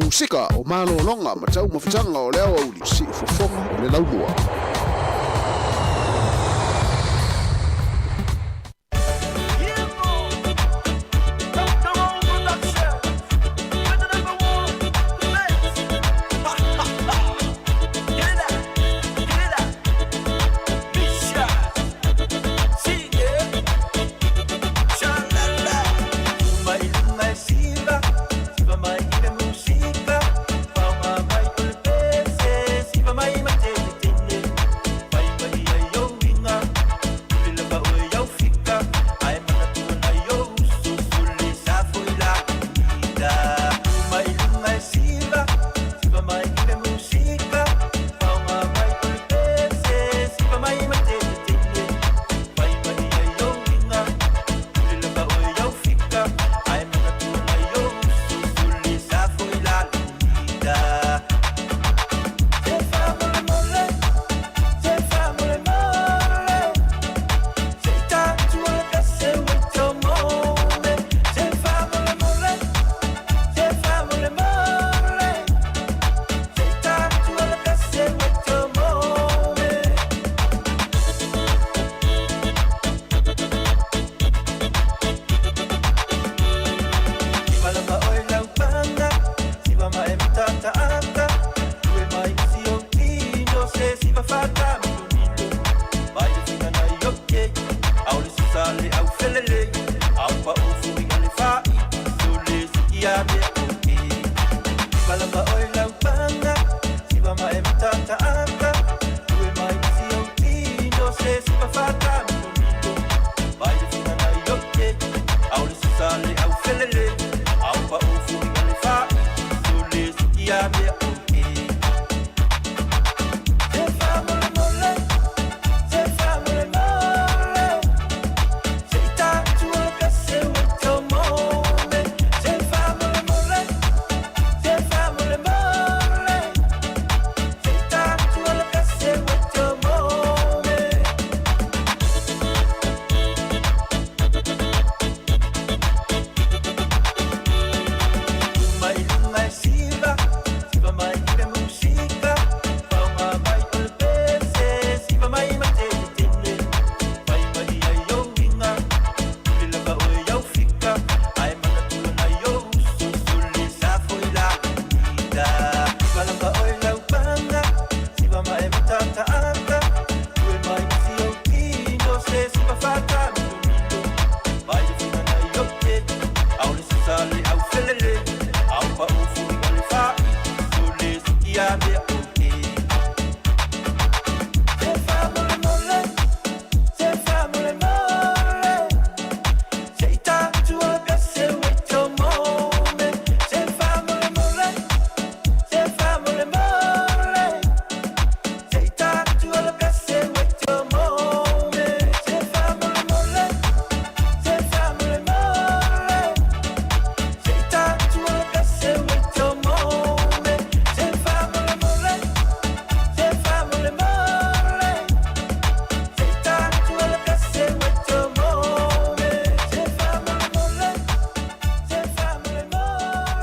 Musika o malologa ma taumafataga o le aoauli siufofoga o le laumua.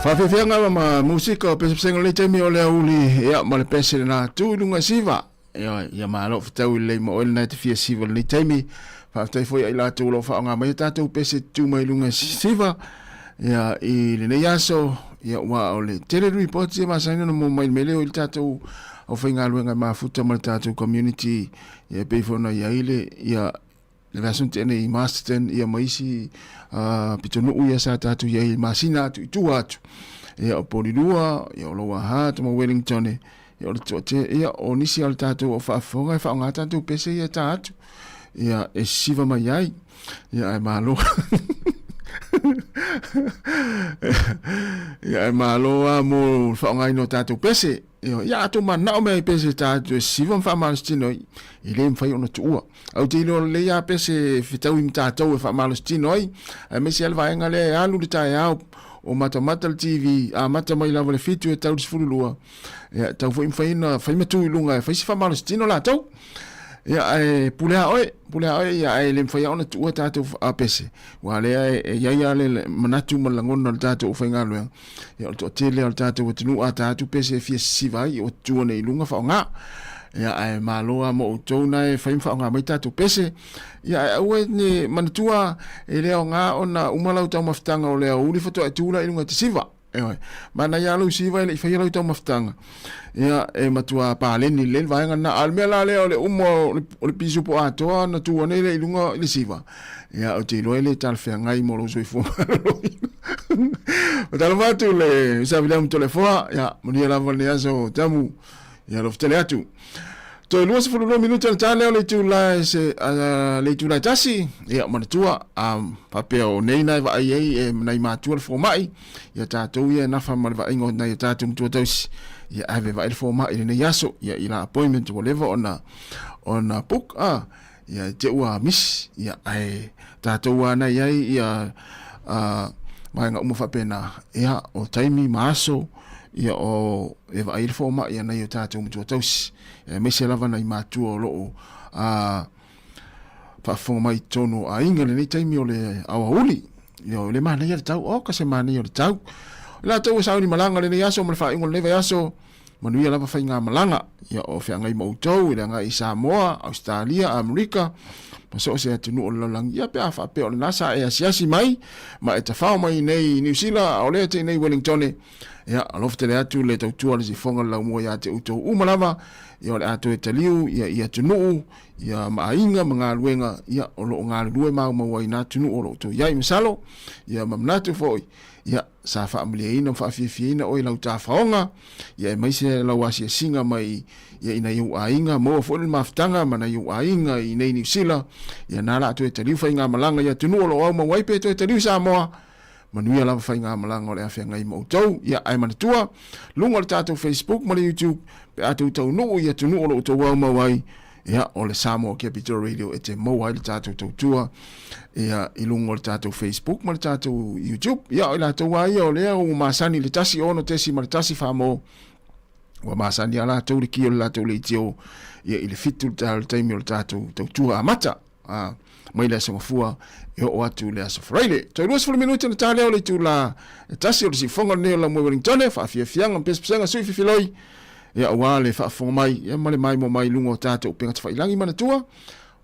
Faafeafeaga ma musika o pesepesega o le taimi o le aoauli ia ma le pese lena tu i luga siva. Ia, ia malo fetau i lelei ma oe lena e te fia siva i lenei taimi. Faafetai foi ia i latou o lo o faaaoga mai a tatou pese tu mai luga siva. Ia, i lenei aso, ia ua o le tele ripoti e masani ona maua mai le mea lea o i le tatou aufaigaluega e mafuta ma le tatou community ia e pei foi ona i ai le ia le vaiaso na tea nei i Masterton ia ma isi pitonuu ia sa tatou i ai i masina atu i tua atu. Ia o Polilua, ia o Lower Hutt ma Wellington, ia o le toate, ia o nisi o le tatou o faafofoga e faaaoga tatou pese ia e ta atu. Ia e sisiva mai ai. Ia ae malo. Ia ae malo lava mo le faaaogaina o tatou pese. Ioe, ia a tou mananao mea i pese ta atu e sisiva ma faamalositino ai, e le mafai ona tuua. Ae ou te iloa lelei lava pese e fetaui ma tatou e faamalositino ai, aemaise lava le vaega lea e alu le taeao o matamata le TV, amata mai lava i le 7 e tau i le 12, ia, e tatau foi mafai ona fai ma tu i luga e fai se faamalositino latou. Ia, ae pule lava oe, pule lava oe, ia, ae le mafai lava ona tuua tatou pese, aua o lea e i ai lava le manatu ma le lagona o le tatou aufaigaluega, Ia, o le toatele o le tatou atunuu a ta atu pese e fia sisiva ai, ua tutu ane i luga faaaoga. Ia, ae malo lava mo outou na e fai ma faaaoga mai tatou pese. Ia, ae aua ne manatua e le aoga ona uma lau taumafataga o le aoauli faatoa e tu la i luga e te siva. Ioe. Manaia lava lou siva e le i faia lau taumafataga. Ia, e matua paleni lelei le vaega lena. A o le mea la lea o le uma o le pisupo atoa ona tu ane lea i luga i le siva, ia, ou te iloa e le talafeagai mo lou soifua maloloina. Matalofa atu le Usa Viliamu Toleafoa, ia, manuia lava lenei aso Tamu, ia alofa tele atu. Toe 22 minute ona ta lea o le itula e se, le itula e tasi, ia, manatua, a faapea o nei na e vaai ai e nai matua le fomai, ia tatou ia e nafa ma le vaaiga o nai o tatou matua tausi, ia ave vaai le fomai i lenei aso, ia i la appointment ua leva ona, ona book, a, ia i te ua misi, ia ae tatou lava na i ai ia vaega uma faapena, ia o taimi ma aso, ia o e vaai ai le fomai a nai o tatou matua tausi, aemaise lava nai matua o lo o faafofoga mai i totonu o aiga i lenei taimi o le aoauli. Ia, o le manaia le tau, oka se manaia o le tau. O latou e sauni malaga i lenei aso ma le faaiuga o lenei vaiaso, manuia lava faigamalaga. Ia, o feagai ma outou i le agai i Samoa, Ausetalia, Amerika, ma so o se atunuu o le lalolagi. Ia, pe a faapea o lena sa e asiasi mai ma e tafao mai i nei Niu Sila, a o lea e te i nei Wellingtone, ia, alofa tele atu le tautua a le sifoga o le laumua ia te outou uma lava. Ia, o le a toe taliu ia i atunuu, ia, ma aiga ma galuega, ia, o lo o galulue maumau ai i na atunuu o lo o outou i ai. Masalo, ia, ma manatu foi, ia, sa faamalieina ma faafiafiaina oe i lau tafaoga, ia aemaise lau asiasiga mai ia i nai ou aiga, maua foi le mafutaga ma nai ou aiga i nei Niu Sila, ia na la toe taliu faigamalaga i atunuu o lo o aumau ai pe toe taliu i Samoa, manuia lava faigamalaga o le a feagai ma outou. Ia ae manatua, luga o le tatou Facebook ma le YouTube, pe a tou taunuu i atunuu o lo o outou aumau ai, ia, o le Samoa Capital Radio e te maua ai le tatou tautua ia, i luga o le tatou Facebook ma le tatou YouTube. Ia, o i latou lava ia o lea ua masani i le 1 6.1 famo, ua masani lava latou le ki o le latou leitio ia, i le 7 le taimi o le tatou tautua amata. A, mai le aso Gafua e oo atu i le aso Faraile. Toe 20 minute ona ta lea o le itula e tasi o le siufofoga lenei o Laumua i Wellingtone, faafiafiaga ma pesepesega sui fifiloi, ia aua le faafofoga mai ia ma le maimoa mai i luga o tatou upega tafailagi. Manatua,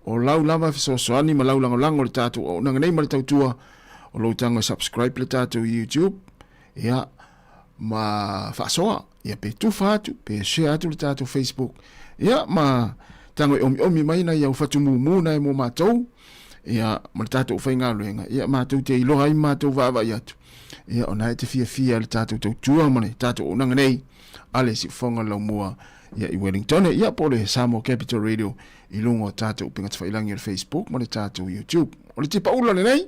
o lau lava e fesoasoani ma lau lagolago i le tatou auaunaga nei ma le tautua o lou tago e subscribe le tatou YouTube, ia ma faasoa, ia pe tufa atu, pe share atu le tatou Facebook, ia ma tago e omiomi mai nai au fatumumu nai mo matou, ia ma le tatou faigaluega, ia matou te iloa ai ma matou vaavaai atu, ia ona e te fiafia le tatou tautua ma le tatou auaunaga nei a le Siufofoga o le Laumua ia i Wellington, ia po o le Samoa Capital Radio i luga o tatou upega tafailagi o le Facebook ma le tatou YouTube. O le tipaula lenei.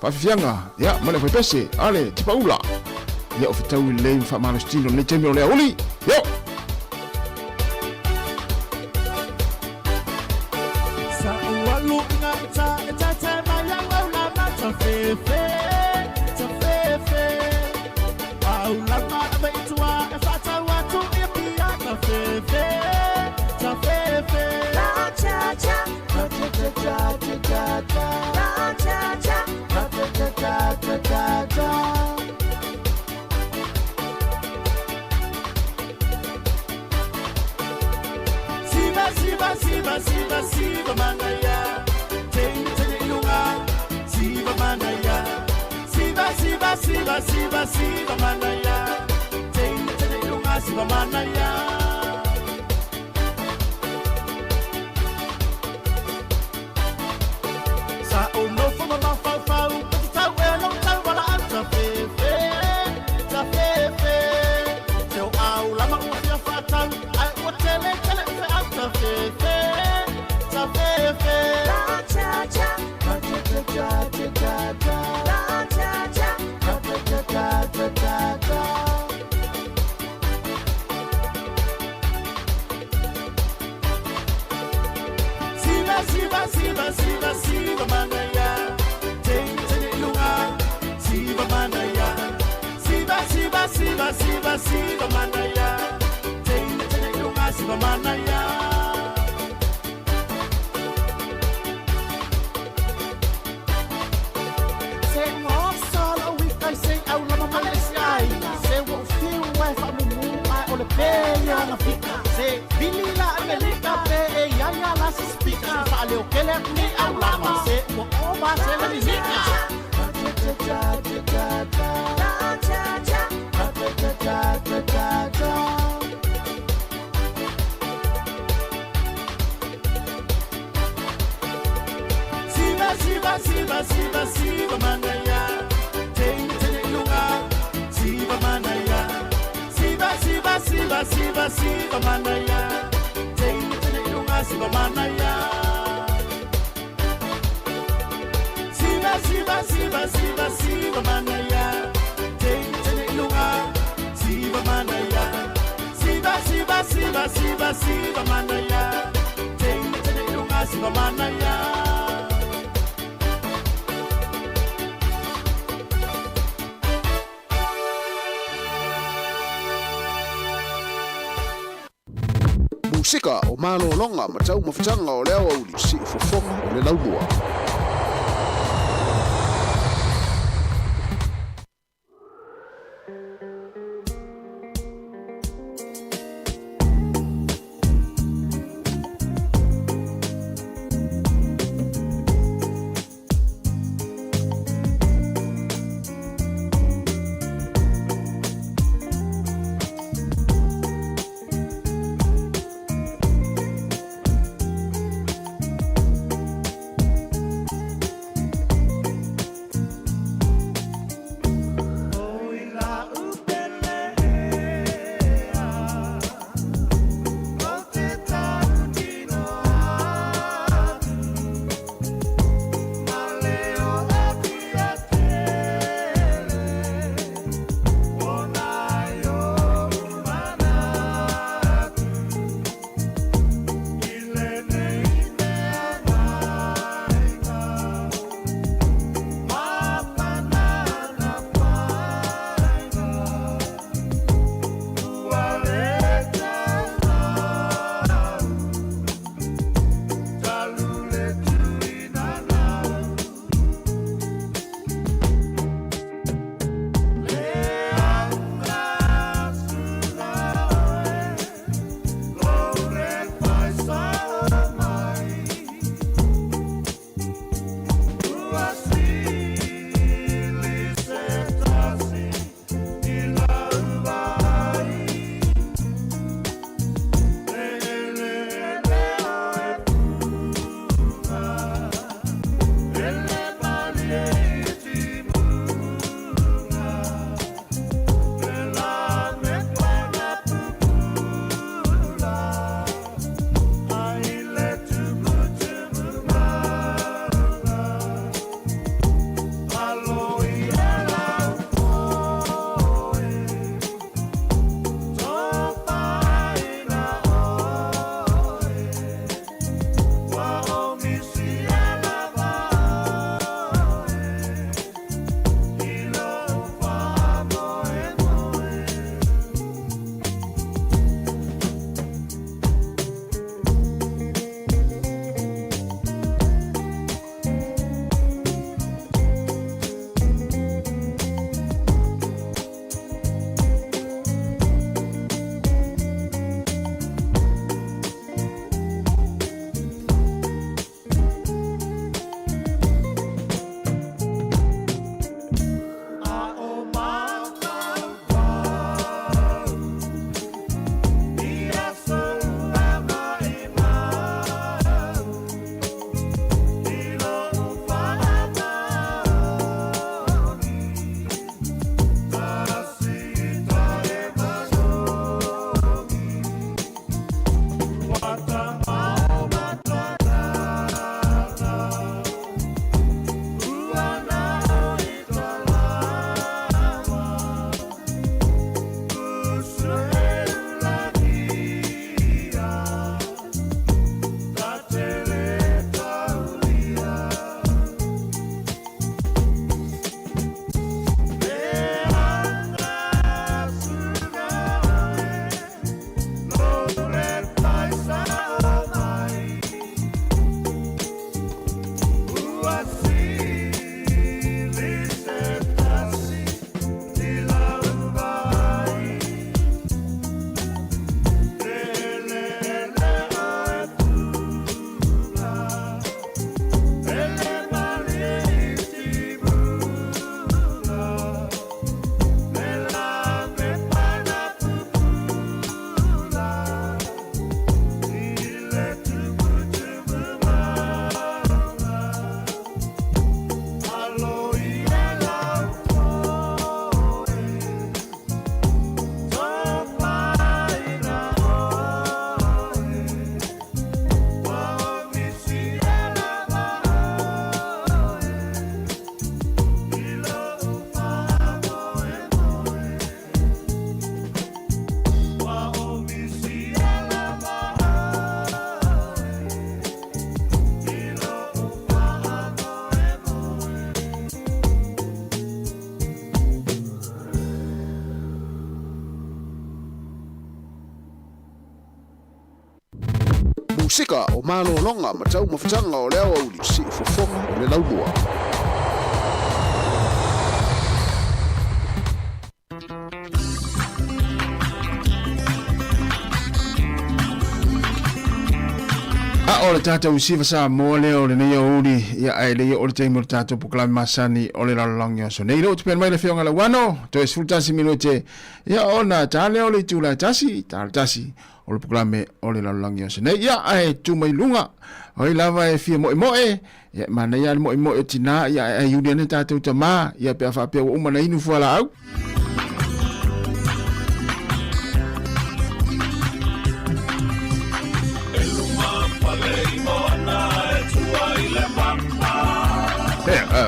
Faafiafiaga, ia, ma le aufaipese, a le tipaula. Ia, o fetaui lelei ma faamalositino lenei taimi o le aoauli. Io!
Siva manaia. Sa ou nofo ma mafaufau, pe te tau ea lou tau valaau tafefe, tafefe. Se o au lama ua fia faatau, ae ua tele tele o feau tafefe, tafefe. La cha cha, la cha cha cha cha cha. La cha cha, la cha cha cha cha cha. Siva, siva, siva, siva, siva manaya. Teine teine ilunga, siva manaya. Siva, siva, siva, siva, siva manaya. Teine teine ilunga, siva manaya. Se ua oso lou ika i se au lama ma le isi aiga. Se ua ou fiu ai faamumu ae o le pē ia ona fika. Se vili la Amerika pe e ia ia la se spika. Se faaleokele atu nei au lama se ua ova se le mimika. Siva, siva, siva, siva, siva manaya. Teine teine ilunga, siva manaya. Siva, siva, siva, siva, siva manaya. Teine teine ilunga, siva manaya. Siva, siva, siva, siva, siva manaya. Teine teine ilunga, siva manaya. Siva, siva, siva, siva, siva manaya. Teine teine ilunga, siva manaya.
Musika o malologa ma taumafataga o le aoauli siufofoga o le laumua.
Musika o malologa ma taumafataga o le aoauli, siufofoga o le laumua.
A o le tatou siva Samoa lea o lenei aoauli, ia ae le i oo le taimi o le tatou polokalame masani o le lalolagi o aso nei. Lea ua tupea mai le Afioga Lauano, toe 11 minute, ia ona ta lea o le itula e tasi, ta le tasi o le polokalame o le lalolagi o aso nei. Ia ae tu mai luga, o ai lava e fia moemoe, ia e manaia lava le moemoe o tinā, ia ae aiuli ane tatou tamā, ia pe a faapea ua uma ona inu fualaau.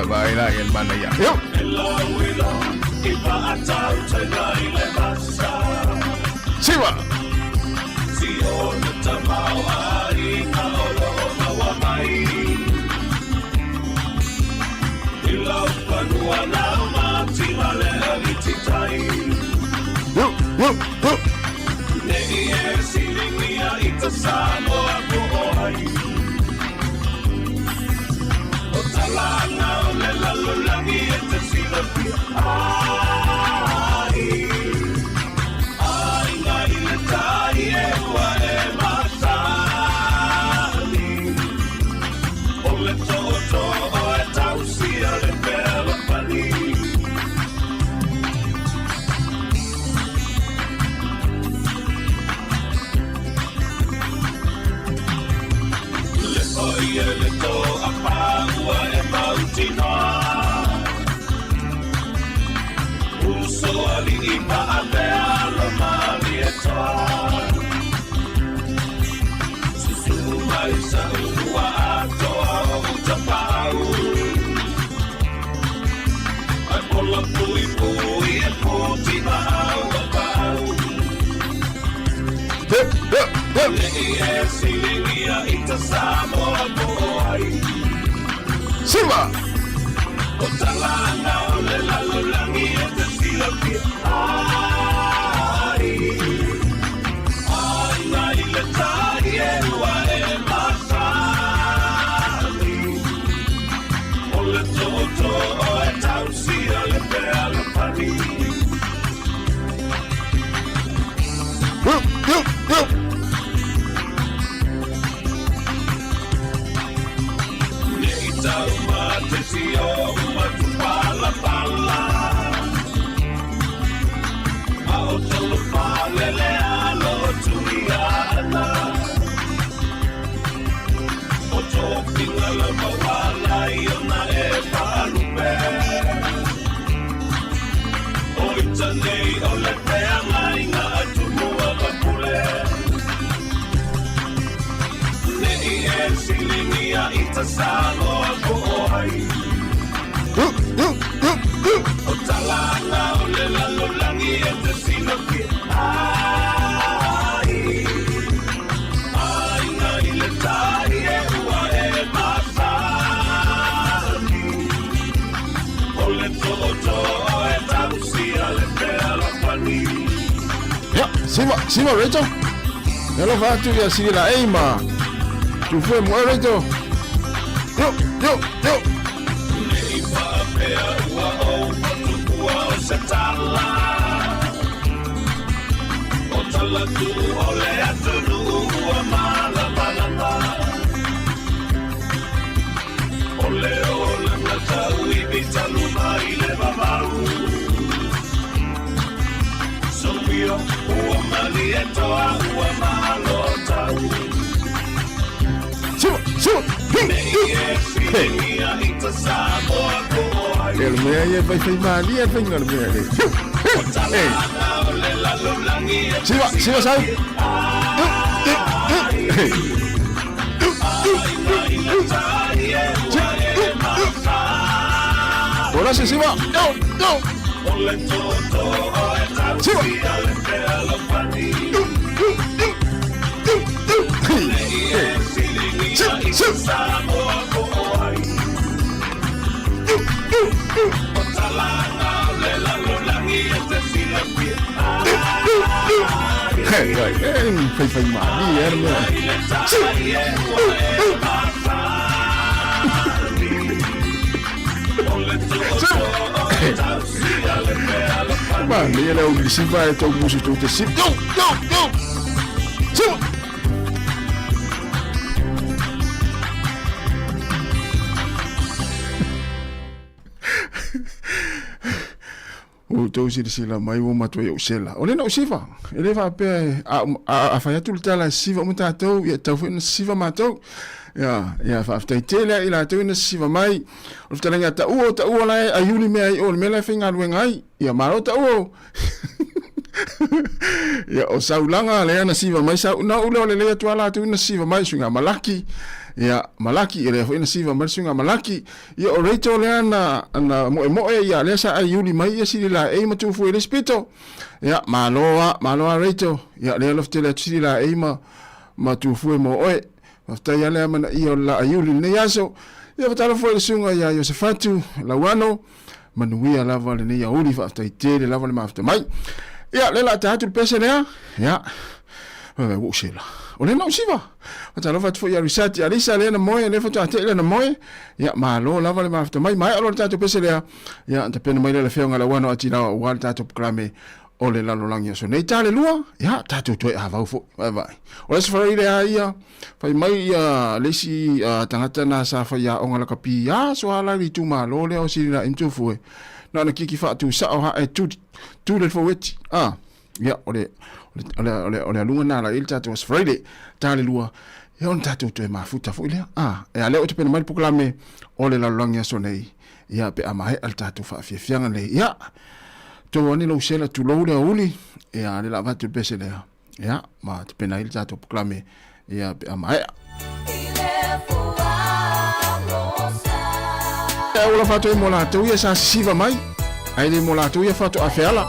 Vai la ia le manaia. Yo! Siva! Siva! Ia, siva, siva Rachel. E alofa atu ia sili la ei ma. Tufue mo Rachel. Yo, yo, yo. Siva, siva. Hey. E le mea ia fai fai malie faiga le mea le. Hey. Siva, siva sau. Hey. Ora se siva. Yo, yo. Siva. Hey. Siva, siva. Fai fai mali e le mea. Manaia le au siva e tau musu tou te siva. Yo, yo, yo! Siva! Ua outou silasila mai ua matua i ou sela. O lena ou siva. E le faapea a, a, a fai atu le tala e siva uma tatou, ia tatau foi ona siva matou. Ia, ia faafetai tele ai i latou ina siva mai. O le fetalaiga taua, taua la e aiuli mea ai o le mea la e faigaluega ai. Ia malo taua. Ia o saulaga lea na siva mai sau na ule o le lea atu ala atu na siva mai suiga malaki. Ia malaki ia lea foi na siva mai suiga malaki. Ia o Rachel lea na na moemoe ia lea sa ai iuli mai ia sili la ei ma tufu i le spito. Ia malo a malo a Rachel. Ia lea lofi tele atu sili la ei ma ma tufu e mo oe. Faafetai a lea mana ia o le la iuli lenei aso. Ia fatalo foi le suga ia Iosefatu Lauano. Manuia lava lenei aouli, faafetai tele lava le mafuta mai. Ia, le la ta atu le pese lea. Ia, ua ou sela. O lena ou siva. Fatalofa atu foi ia Risati, Alisa lea na moe, lea faatoa te lea na moe. Ia, malo lava le mafuta mai. Maea loa le tatou pese lea. Ia, tapena mai lea le afioga Lauano Atilawa aua le tatou polokalame o le lalolagi aso nei. Ta le lua, ia, tatou toe avau foi. Vaivai. O le aso Faraile lea ia, fai mai ia le isi tagata na sa faiaoga lakapi aso a la i le itumalo lea o Sililai ma Tufue. Na ona kiki faatusao hae tu, tu le faueti. Ah, ia, o le, o le, o le, o le aluga na la i le tatou aso Faraile. Ta le lua, ia ona tatou toe mafuta foi lea. Ah, e a lea o tapena mai le polokalame o le lalolagi aso nei. Ia, pe a maea le tatou faafiafiaga nei. Ia, tou ane lou sela tulou le aouli, ia, le la avatu le pese lea. Ia, ma tapena ai le tatou polokalame, ia, pe a maea. Ia, ua lafa atu ai mo latou ia sa sisiva mai, ae le mo latou ia faatoa feala.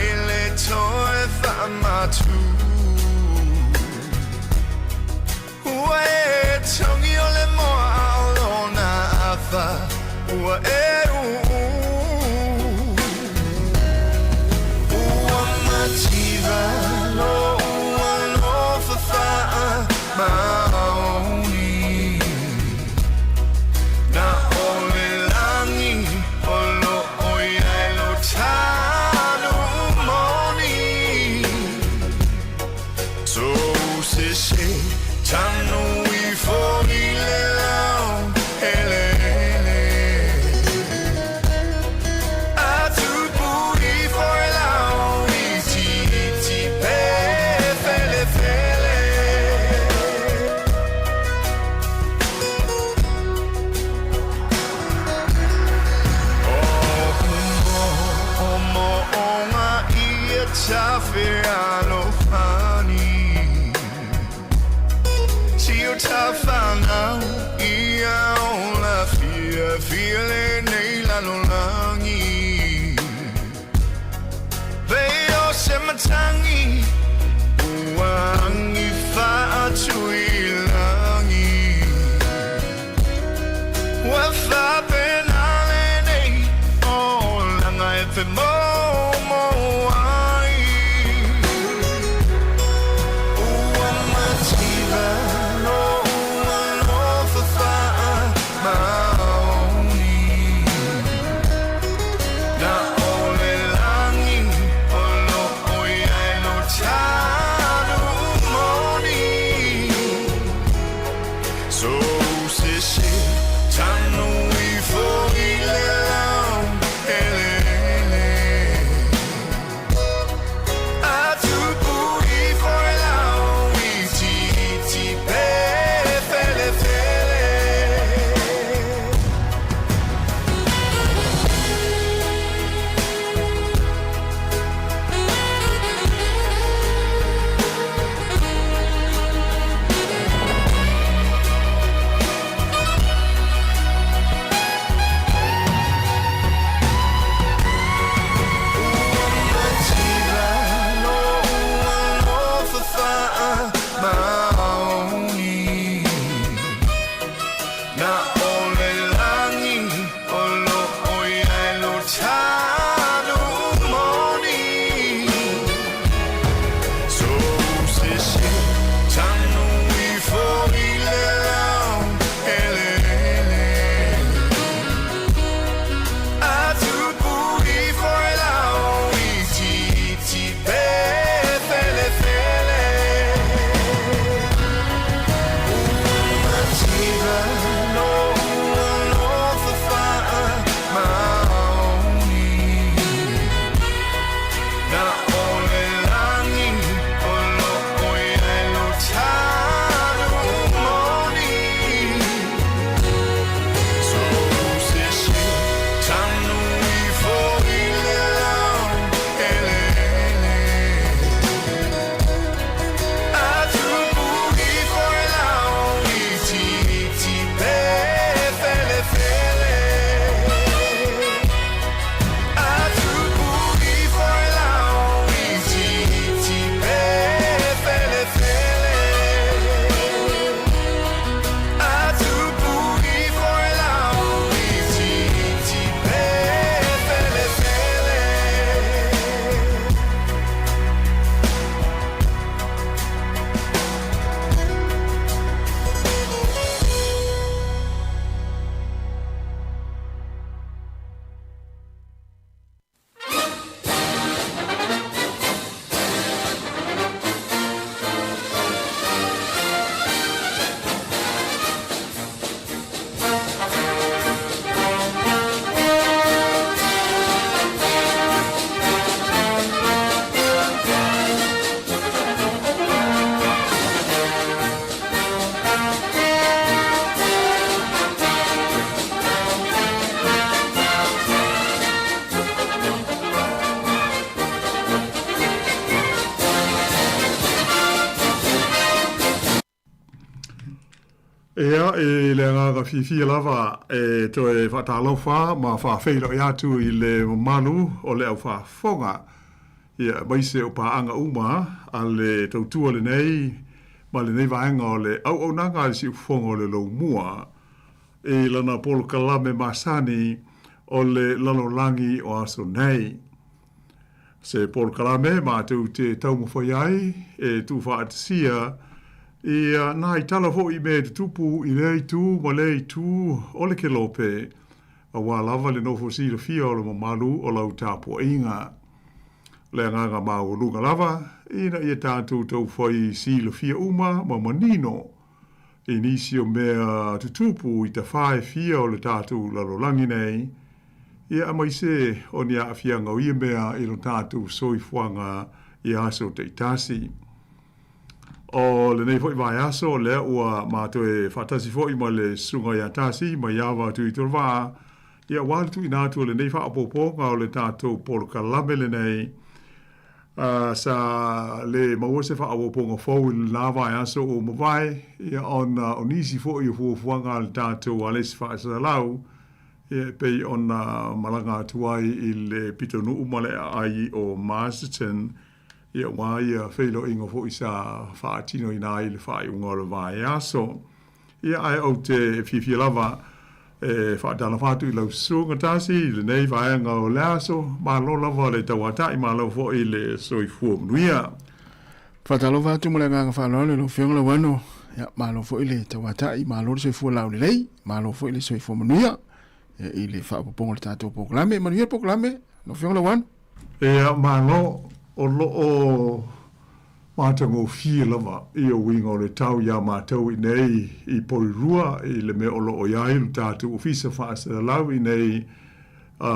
e le toe faamatū. Ua e togi o le moa a o lona afa ua e uu. Ua mativa lou alofa faamaoni. Na o le lagi o loo i ai lo tanu moni. Tou sese tanu ifo i le lao eleele. A tupu ifo e lao itiiti pe felefele. O mooga ia tafealofani. Si o tafanau ia ola fiafia lenei lalolagi. Pei o se matagi ua agi faatuilagi. Ua faapena lenei olaga e femoumou ai. Ua mativa lou alofa faamaoni. Na o le lagi o loo i ai lo tanu moni. Sou sese tanu ifo i le lao eleele. A tupu ifo e lao itiiti pe felefele. Ua mativa lou alofa faamaoni. Na o le lagi o loo i ai lo tanu moni. Sou sese tanu ifo i le lao eleele. A tupu ifo e lao itiiti pe felefele. Ua mativa lou alofa faamaoni. Na o le lagi o loo i ai lo tanu moni. Sou sese tanu ifo i le lao eleele. A tupu ifo e lao itiiti pe felefele. A tupu ifo e lao itiiti pe felefele. A tupu ifo e lao itiiti pe felefele.
Ea, e le agaga fiafia lava e toe faatalofa ma faafeiloai atu i le mamalu o le au faafofoga. ia, aemaise o paaga uma a le tautua lenei ma lenei vaega o le auaunaga a le Siufofoga o le Laumua i lana polokalame masani o le lalolagi o aso nei. Se polokalame matou te taumafai ai e tuufaatasia ia nai tala foi i mea e tutupu i lea itu ma lea itu o le kelope, aua lava le nofo silafia o le mamalu o lau tapuaiga. O le agaga maualuga lava, ina ia tatou taufai silafia uma ma manino i nisi o mea tutupu i tafā e fia o le tatou lalolagi nei, ia aemaise o ni aafiaga o ia mea i lo tatou soifuaga i aso taitasi. O lenei foi vaiaso, lea ua ma toe faatasi foi ma le Susuga ia Tasi Maiava Tuitolovaa, ia aua le tuuina atu o lenei faaopoopoga o le tatou polokalame lenei. Sa le maua se faaopoopoga fou i lena vaiaso ua mavae, ia ona o nisi foi o fuafuaga a le tatou alesi faasalalau, ia e pei ona malaga atu ai i le pitonuu ma le aai o Masterton, Ia aua ia feiloaiga foi sa faatinoina ai le faaiuga o le vaiaso. Ia ae ou te fiafia lava e faatalofa atu i lau susuga Tasi i lenei vaega o le aso. Malo lava le tauatai, malo foi le soifua manuia.
Faatalofa atu ma le agaga faaaloalo i lau Afioga Lauano. Ia, malo foi le tauatai, malo le soifua laulelei, malo foi le soifua manuia i le faaopoopoga o le tatou polokalame. Manuia le polokalame, lau Afioga Lauano.
Ia, malo, o lo o matagofie lava ia uiga o le tau iā matou inei i Porirua i le mea o lo o i ai lo tatou ofisa faasalalau inei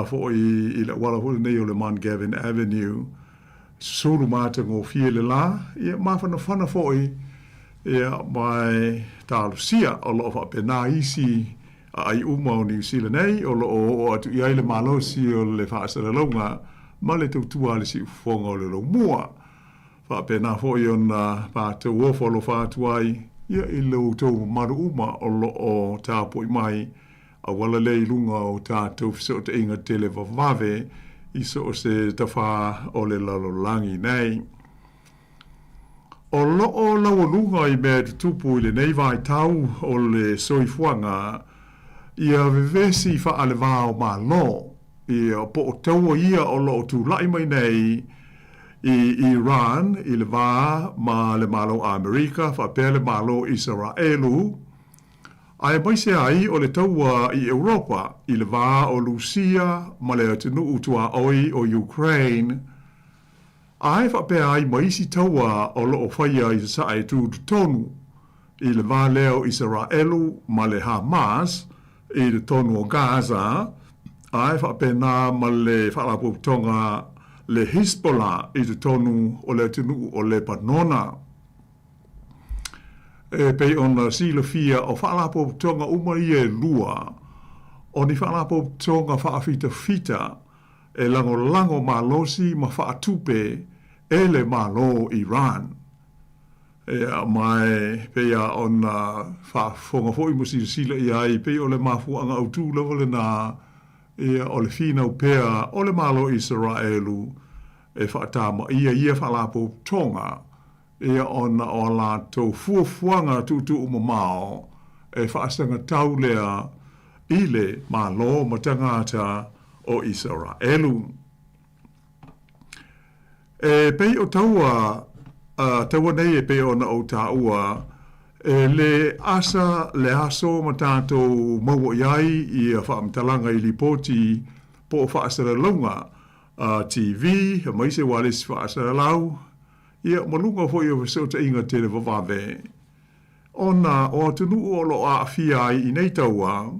foi i le auala foi lenei o le Mount Gavin Avenue. Susulu matagofie le la, ia mafanafana foi, ia ma e talosia o lo o faapena isi Aai uma o Niu Sila nei o lo o oo atu i ai le malosi o le faasalalauga ma le tautua a le siufofoga o le laumua. Faapena foi ona matou ofo alofa atu ai ia i lo outou mamalu uma o lo o tapuai mai auala lea i luga o tatou fesootaiga televavave i so o se tafā o le lalolagi nei. O lo o laualuga i mea e tutupu i lenei vaitau o le soifuaga, ia vevesi faale-va o Malo, ia po o taua ia o lo o tulai mai nei i Iran i le va ma le Malo Amerika faapea le Malo Isaraelu, aemaise ai o le taua i Europa i le va o Lusia ma le atunuu tuaoi o Ukraine. A e faapea ai ma isi taua o lo o faia i Sasae tutotonu i le va lea o Isaraelu ma le Hamas i totonu o Gaza, a e faapena ma le faalapotopotoga le Hezbollah i totonu o le atunuu o Lepanona. E pei ona silafia o faalapotopotoga uma ia e lua, o ni faalapotopotoga faafitafita e lagolago malosi ma faatupe e le Malo o Iran. Ia, ma e pei lava ona faafofoga foi ma silasila i ai, pei o le mafuaaga autu lava lena, ia, o le finau pea o le Malo o Isaraelu e faatamaia ia faalapotopotoga ia ona o a latou fuafuaga tuutuumamao e faasagatau lea i le Malo ma tagata o Isaraelu. E pei o taua taua nei e pei ona ou taua, e le asa le aso ma tatou maua i ai ia faamatalaga i lipoti po o faasalalauga a TV aemaise ualesi faasalalau, Ia, ma luga foi o fesootaiga televavave, ona o atunuu o lo o aafia ai i nei taua,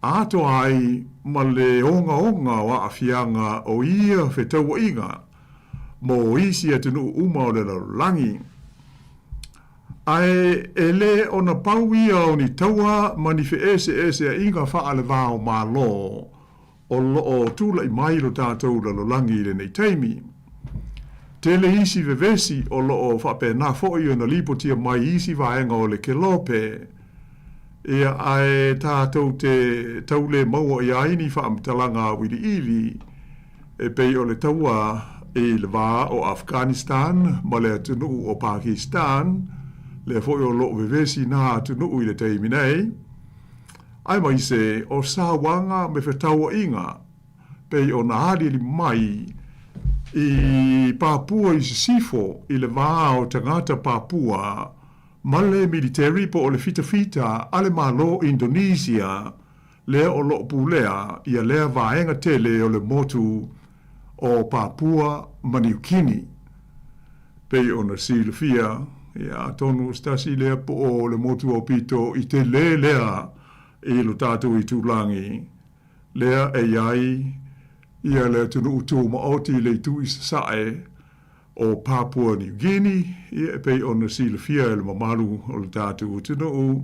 atoa ai ma le ogaoga o aafiaga o ia fetauaiga mo isi atunuu uma o le lalolagi. Ae e le ona pau ia o ni taua ma ni feeseeseaiga faale-va-o-Malo o lo o tulai mai lo tatou lalolagi i lenei taimi. Tele isi vevesi o lo o faapena foi ona lipotia mai i isi vaega o le kelope, ia ae tatou te tau le maua i ai ni faamatalaga auiliili e pei o le taua i le va o Afghanistan ma le atunuu o Pakistan, lea foi o lo o vevesi na atunuu i le taimi nei, aemaise o sauaga me fetauaiga pei ona aliali mai i Papua i Sisifo i le va o tagata Papua ma le militeri po o le fitafita a le Malo Indonesia lea o lo o pulea ia lea vaega tele o le motu o Papua ma Niukini. Pei ona silafia, ia atonu o se tasi lea po o le motu aupito i tele lea i lo tatou itulagi, lea e i ai ia le atunuu tumaoti i le itu i sasae o Papua New Guinea, ia e pei ona silafia e le mamalu o le tatou atunuu,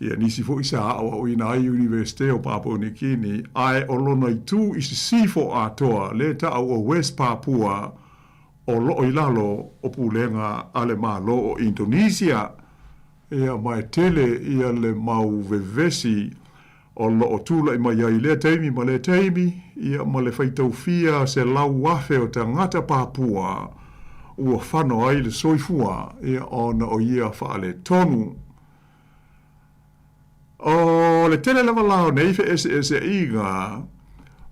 ia nisi foi sa aoaoina ai i Iunivesite o Papua New Guinea, ae o lona itu i sisifo atoa lea e ta'u o West Papua o lo'o i lalo o pulega a le Malo o Indonesia. Ia ma e tele ia le mau vevesi o lo o tula'i mai ai i lea taimi ma lea taimi, ia ma le faitau fia 100,000 o tagata Papua ua fano ai le soifua, ia ona o ia faaletonu. O le tele lava la o nei fe'ese'ese'iga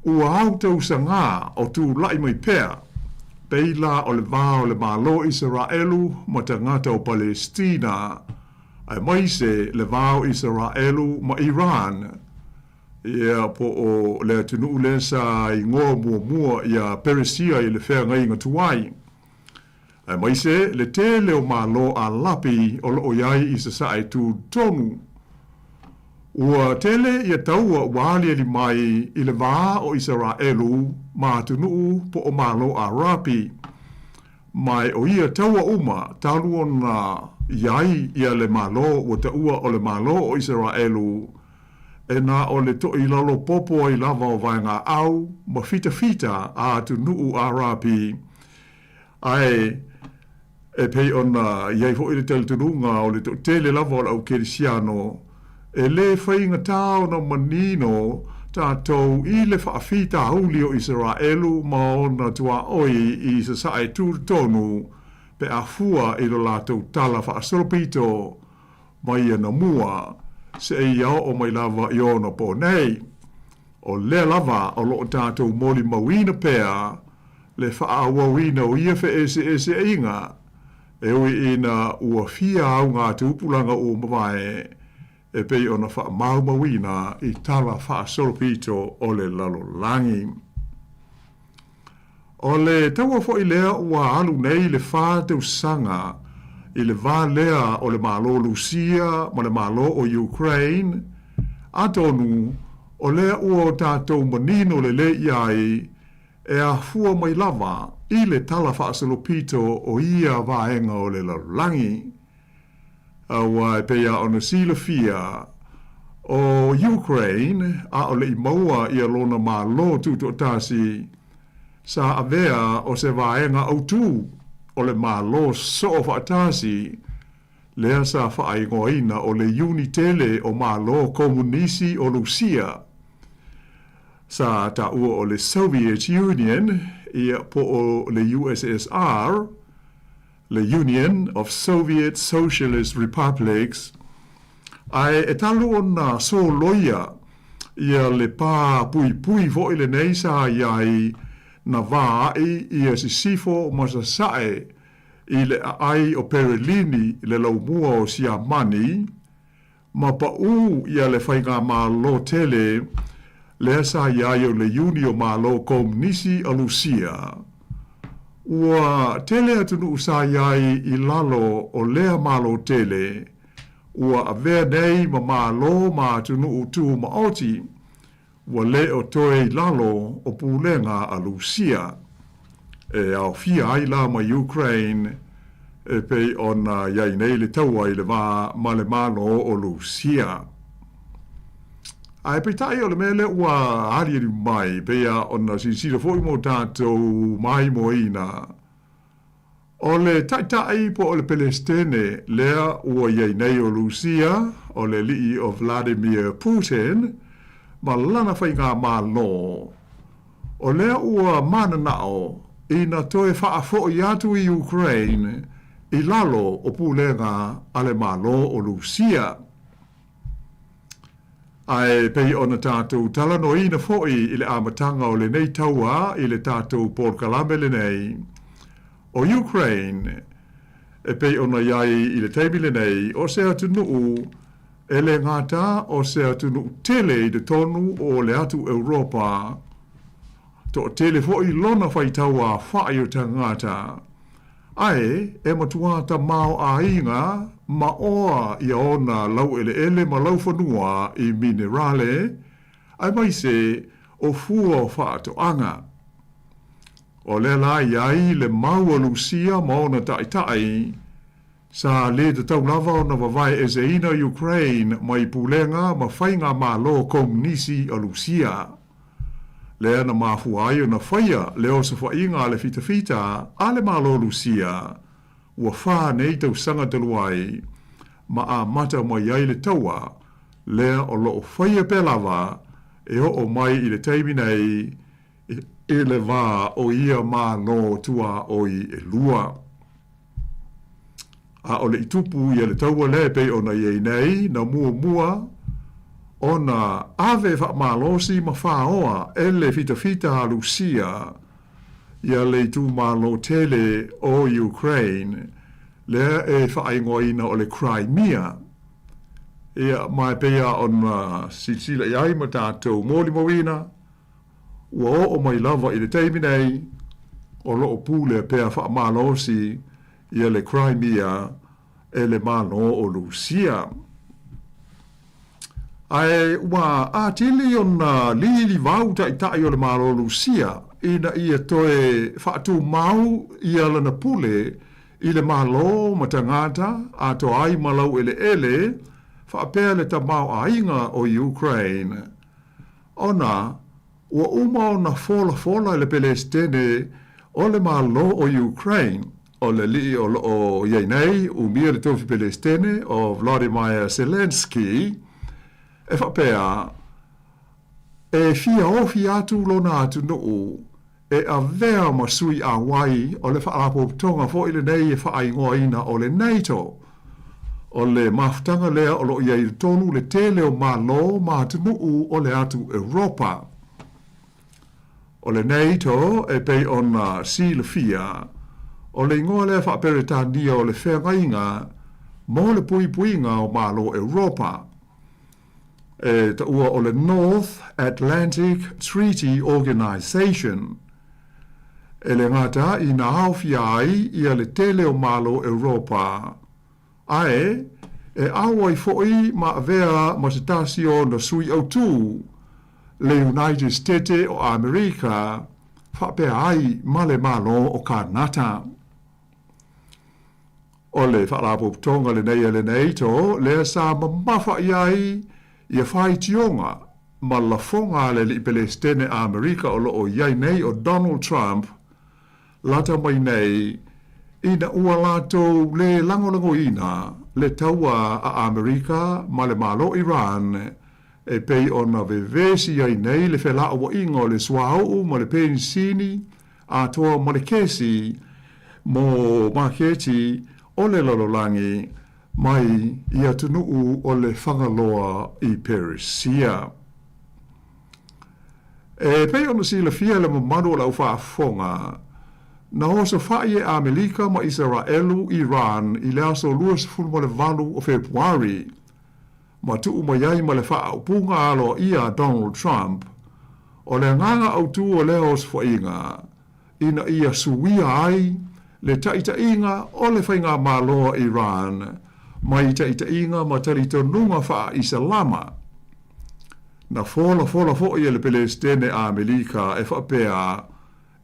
ua au tausagā o tula'i mai pea, pei la o le va o le Malo Isaraelu ma tagata o Palestina, aemaise le va o Isaraelu ma Iran, ia po o le atunuu lea sa igoa muamua iā Peresia i le feagaiga tuai, aemaise le tele o Malo Alapi o lo o i ai i Sasae tutonu. Ua tele ia taua ua aliali mai i le va o Isaraelu ma atunuu po o Malo Arapi, Ma o ia taua uma talu ona i ai ia le Malo ua taua o le Malo o Isaraelu, e na o le toʻilalo popo ai lava o vaegaʻau ma fitafita a atunuu Arapi, ae e pei ona i ai foi le talitonuga o le toatele lava o le au kerisiano, E lē faigata ona manino tatou i le faafitauli o Isaraelu ma ona tuaoi i Sasae tutonu pe a fua i lo latou tala faasolopito mai anamua seia oo mai lava i ona po nei. O lea lava o lo o tatou molimauina pea le faaauauina o ia feeseeseaiga E ui ina ua fia auga tupulaga ua mavae e pei ona faamaumauina i tala faasolopito o le lalolagi. O le taua foi lea ua alu nei le 4 tausaga i le va lea o le Malo Lusia ma le Malo o Ukraine, atonu o lea ua o tatou manino lelei i ai e afua mai lava i le tala faasolopito o ia vaega o le lalolagi. Aua e pei lava ona silafia, o Ukraine ʻaʻole i maua ia lona Malo Tutoatasi, sa avea o se vaega autū o le Malo Soofaatasi, lea sa faaigoaina o le Iuni Tele o Malo Komunisi o Lusia. Sa taua o le Soviet Union, ia po o le USSR, le Union of Soviet Socialist Republics, ae e talu ona soloia ia le pā puipui foi lenei sa i ai na vaa'i ia sisifo ma sasae i le aai o Perelini le laumua o Siamani, ma paʻū ia le faigamalo tele lea sa i ai o le Iuni o Malo Komunisi a Lusia. Ua tele atunuu sa i ai i lalo o lea malo tele, ua avea nei ma malo ma atunuu tumaoti, ua lē o toe i lalo o pulega a Lusia, e aofia ai la ma Ukraine e pei ona i ai nei le taua i le va ma le Malo o Lusia. Ae peitai o le mea lea ua aliali mai, pei lava ona silasila foi mo tatou maimoaina, O le Taitai po o le Pelesitene lea ua i ai nei o Lusia, o le alii o Vladimir Putin ma lana faigamalo, o lea ua mananao ina toe faafoʻi atu i Ukraine i lalo o pulega a le Malo o Lusia. Ae pei ona tatou talanoaina foi i le amataga o lenei taua i le tatou polokalame lenei, o Ukraine, e pei ona i ai i le taimi lenei, o se atunuu e le gata o se atunuu tele i totonu o le atu Europa, toatele foi lona faitau aofai o tagata. Ae e matuā tamaoaiga ma oa ia ona laueleele ma laufanua i minerale, aemaise o fua o faatoaga. O lea la i ai le mau a Lusia ma ona taitai, sa le tatau lava ona vavae eseina Ukraine mai pulega ma faigamalo Komunisi a Lusia. Lea na mafua ai ona faia le osofaiga a le fitafita a le Malo Lusia, ua fa nei tausaga talu ai, ma amata mai ai le taua lea o lo o faia pea lava e oo mai i le taimi nei i le va o ia Malo tuaoi e lua. A o le i tupu ia le taua lea e pei ona i ai nei, na muamua ona ave faamalosi ma faoa e le fitafita a Lusia ia le itumalo tele o Ukraine, lea e faaigoaina o le Crimea. Ia, ma e pei lava ona silasila i ai ma tatou molimauina, Ua oo mai lava i le taimi nei, o lo o pulea pea faamalosi ia le Crimea e le Malo o Lusia. Ae ua atili ona lilivau taitai o le Malo o Lusia ina ia toe faatumau ia lana pule i le Malo ma tagata atoa ai ma laueleele faapea le tamaoaiga o Ukraine. Ona ua uma ona folafola le Pelesitene o le Malo o Ukraine, o le alii o lo o i ai nei, umia le tofi Pelesitene o Vladimir Zelenskyy, e faapea, e fia ofi atu lona atunuu e avea ma sui auai o le Faalapotopotoga foi lenei e faaigoaina o le NATO. O le mafutaga lea o lo o i ai i totonu le tele o Malo ma atunuu o le atu Europa. O le NATO e pei ona silafia, o le igoa lea faa-Peretania o le Feagaiga mo le Puipuiga o Malo Europa. E taua o le North Atlantic Treaty Organization. E le gata ina aofia ai ia le tele o Malo Europa, ae e auai foi ma avea ma se tasi o ona sui autū, le United Stete o Amerika, faapea ai ma le Malo o Kanata. O le Faalapotopotoga lenei a le NATO lea sa mamafa i ai ia faitioga ma lafoga a le alii Pelesitene Amerika o lo o i ai nei o Donald Trump lata mai nei ina ua latou le lagolagoina le taua a Amerika ma le Malo Iran e pei ona vevesi ai nei le felauaiga o le suauu ma le penisini atoa ma le kesi mo maketi o le lalolagi mai i atunuu o le Fagaloa i Peresia. E pei ona silafia le mamalu o le aufaafofoga, na osofai e Amelika ma Isaraelu Iran i le aso 28 o Fepuari, ma tuu mai ai ma le faaupuga aloaia a Donald Trump, o le agaga autū o lea osofaiga, ina ia suia ai le taitaiga o le faigamalo a Iran mai taitaiga ma talitonuga faa-Isalama. Na folafola foi e le Pelesitene Amelika e faapea,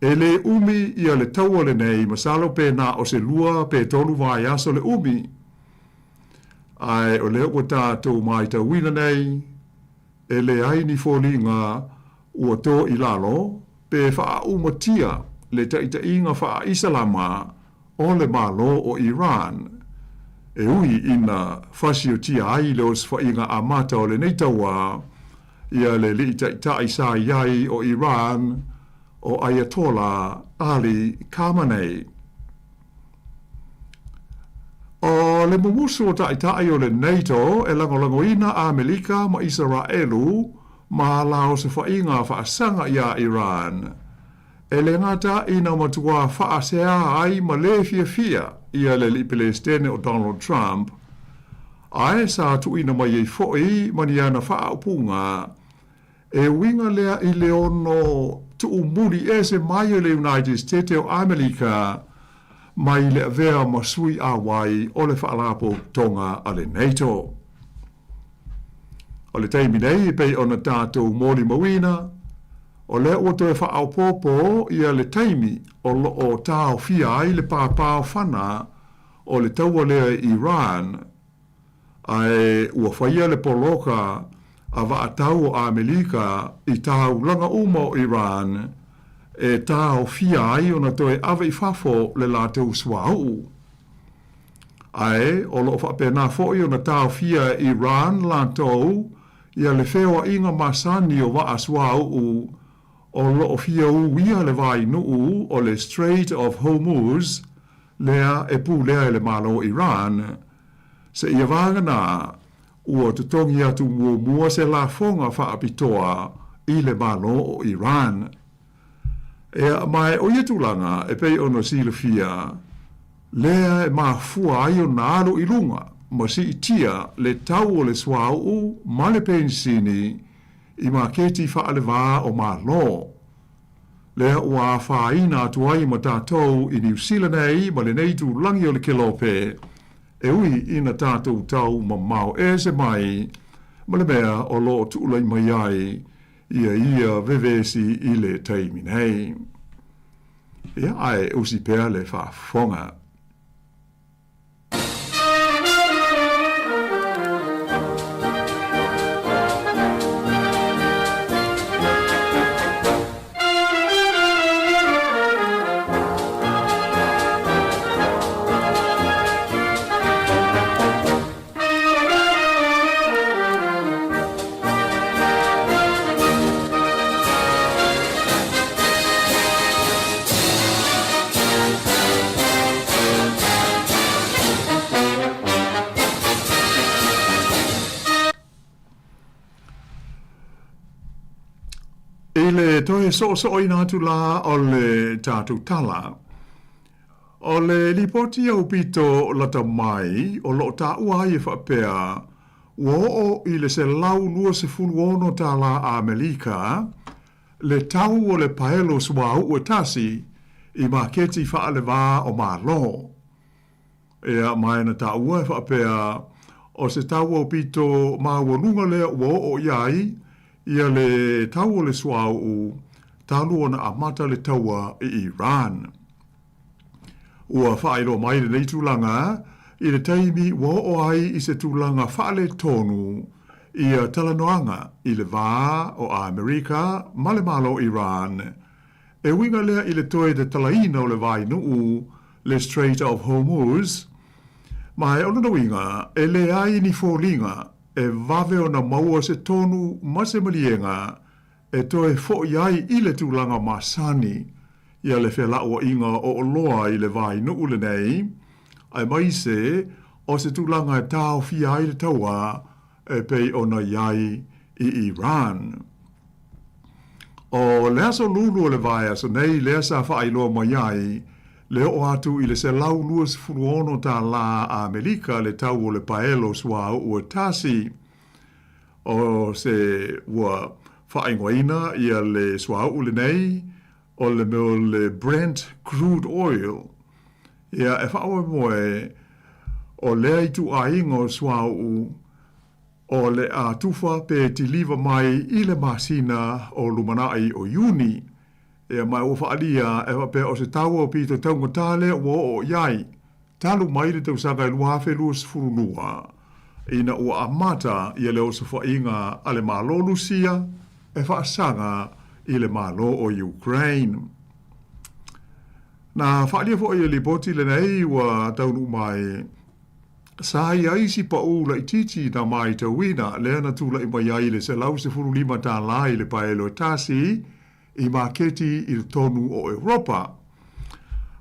e le umi ia le taua lenei masalo pe na o se lua pe tolu vaiaso le umi. Ae o lea ua tatou maitauina nei, e leai ni foliga ua to i lalo pe faaaumatia le taitaiga faa-Isalama o le Malo o Iran, e ui ina fasiotia ai le osofaiga amata o lenei taua ia le alii taitai sa i ai o Iran. ʻo Ayatollah Ali Khamenei. ʻO le mumusu o taʻitaʻi o le NATO e lagolagoina ʻAmelika ma ʻIsaraʻelu ma la osofaiga faasaga iā Iran, e le gata ina matuā faaseā ai ma lē fiafia ia le Aliʻi Pelesitene ʻo Donald Trump, ae sa tuuina mai ai foʻi ma ni ana faaupuga E uiga lea i le ono tuʻumuli ese mai o le United State o ʻAmelika mai le avea ma sui ʻauai o le Faalapotopotoga a le NATO. O le taimi nei e pei ona tatou molimauina, o lea ua toe faaopoopo ia le taimi o loo taofia ai le pāpaofana o le taua lea i Iran, Ae ua faia le poloka a vaatau o ʻAmelika i taulaga uma o Iran e taofia ai ona toe ave i fafo le latou suauu. Ae o loo faapena foi ona taofia e Iran latou ia le feoaiga masani o vaa suauu o loo fia uia le vainuu o le Strait of Hormuz lea e pulea e le Malo o Iran, seia vagana ua totogi atu muamua se lafoga faapitoa i le Malo o Iran. Ea, ma e o ia tulaga e pei ona silafia, lea e mafua ai ona alu i luga ma siitia le tau o le suauu ma le penisini i maketi faalevā o Malo. Lea ua afaina atu ai ma tatou i Niu Sila nei ma lenei itulagi o le Kelope, e ui ina tatou tau mamao ese mai ma le mea o lo o tuulai mai ai ia ia vevesi i le taimi nei. Ia, ae usi pea le faafofoga. I le toe soosooina atu la o le tatou tala, o le lipoti aupito lata mai o loo taua ai e faapea ua oo i le $126 tālā Amelika le tau o le paelo suauu e tasi i maketi faalevā o Malo. Ea, ma e na taua e faapea o se tau aupito maualuga lea ua oo i ai ia le tau o le suauu talu ona amata le taua i Iran. Ua faailoa mai lenei tulaga i le taimi ua oo ai i se tulaga faaletonu ia talanoaga i le va o Amerika ma le Malo o Iran, e uiga lea i le toe tatalaina o le vainuu le Strait of Hormuz, ma e o lona uiga e leai ni foliga e vave ona maua se tonu ma se maliega e toe foʻi ai i le tulaga masani ia le felauaiga o oloa i le vainuu lenei, aemaise o se tulaga e taofia ai le taua e pei ona i ai i Iran. ʻO le aso Lulu o le vaiaso nei lea sa faailoa mai ai le oo atu i le $126 tālā Amelika le tau o le paelo suauu e tasi. O se ua faaigoaina ia le suauu lenei o le mea o le Brent crude oil. Ia e faamoemoe o lea ituaiga o suauu o le a tufa pe tiliva mai i le masina o lumanai o Iuni. Ia ma ua faaalia e faapea o se tau aupito taugata lea ua oo i ai talu mai le tausaga e 2022 ina ua amata ia le osofaiga a le Malo Lusia e faasaga i le Malo o Ukraine. Na faaalia foi e le lipoti lenei ua taunuu mai sa i ai si paʻū laitiiti na matauina lea na tulai mai ai le $115 tālā i le paelo e tasi. i maketi i totonu o Europa.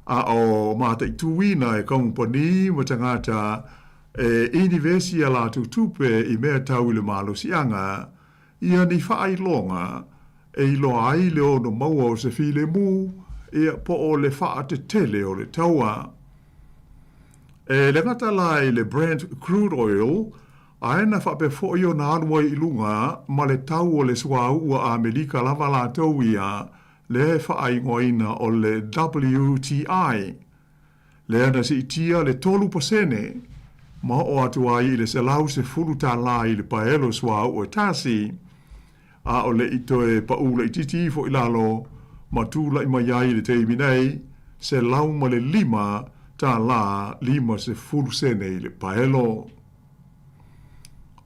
A o mataituina e kamupani ma tagata e inivesi a latou tupe i mea tau i le malosiaga, ia ni faailoga e iloa ai le ono maua o se filemu, ia po o le faatetele o le taua. E le gata la i le Brent crude oil, ae na faapea foi ona alu ai i luga ma le tau o le suauu a Amerika lava latou ia, lea e faaigoaina o le WTI, lea na siitia le 3% ma oo atu ai i le $110 i le paelo suauu e tasi, a o le i toe paʻū laitiiti ifo i lalo ma tulai mai ai i le taimi nei, $105.50 i le paelo.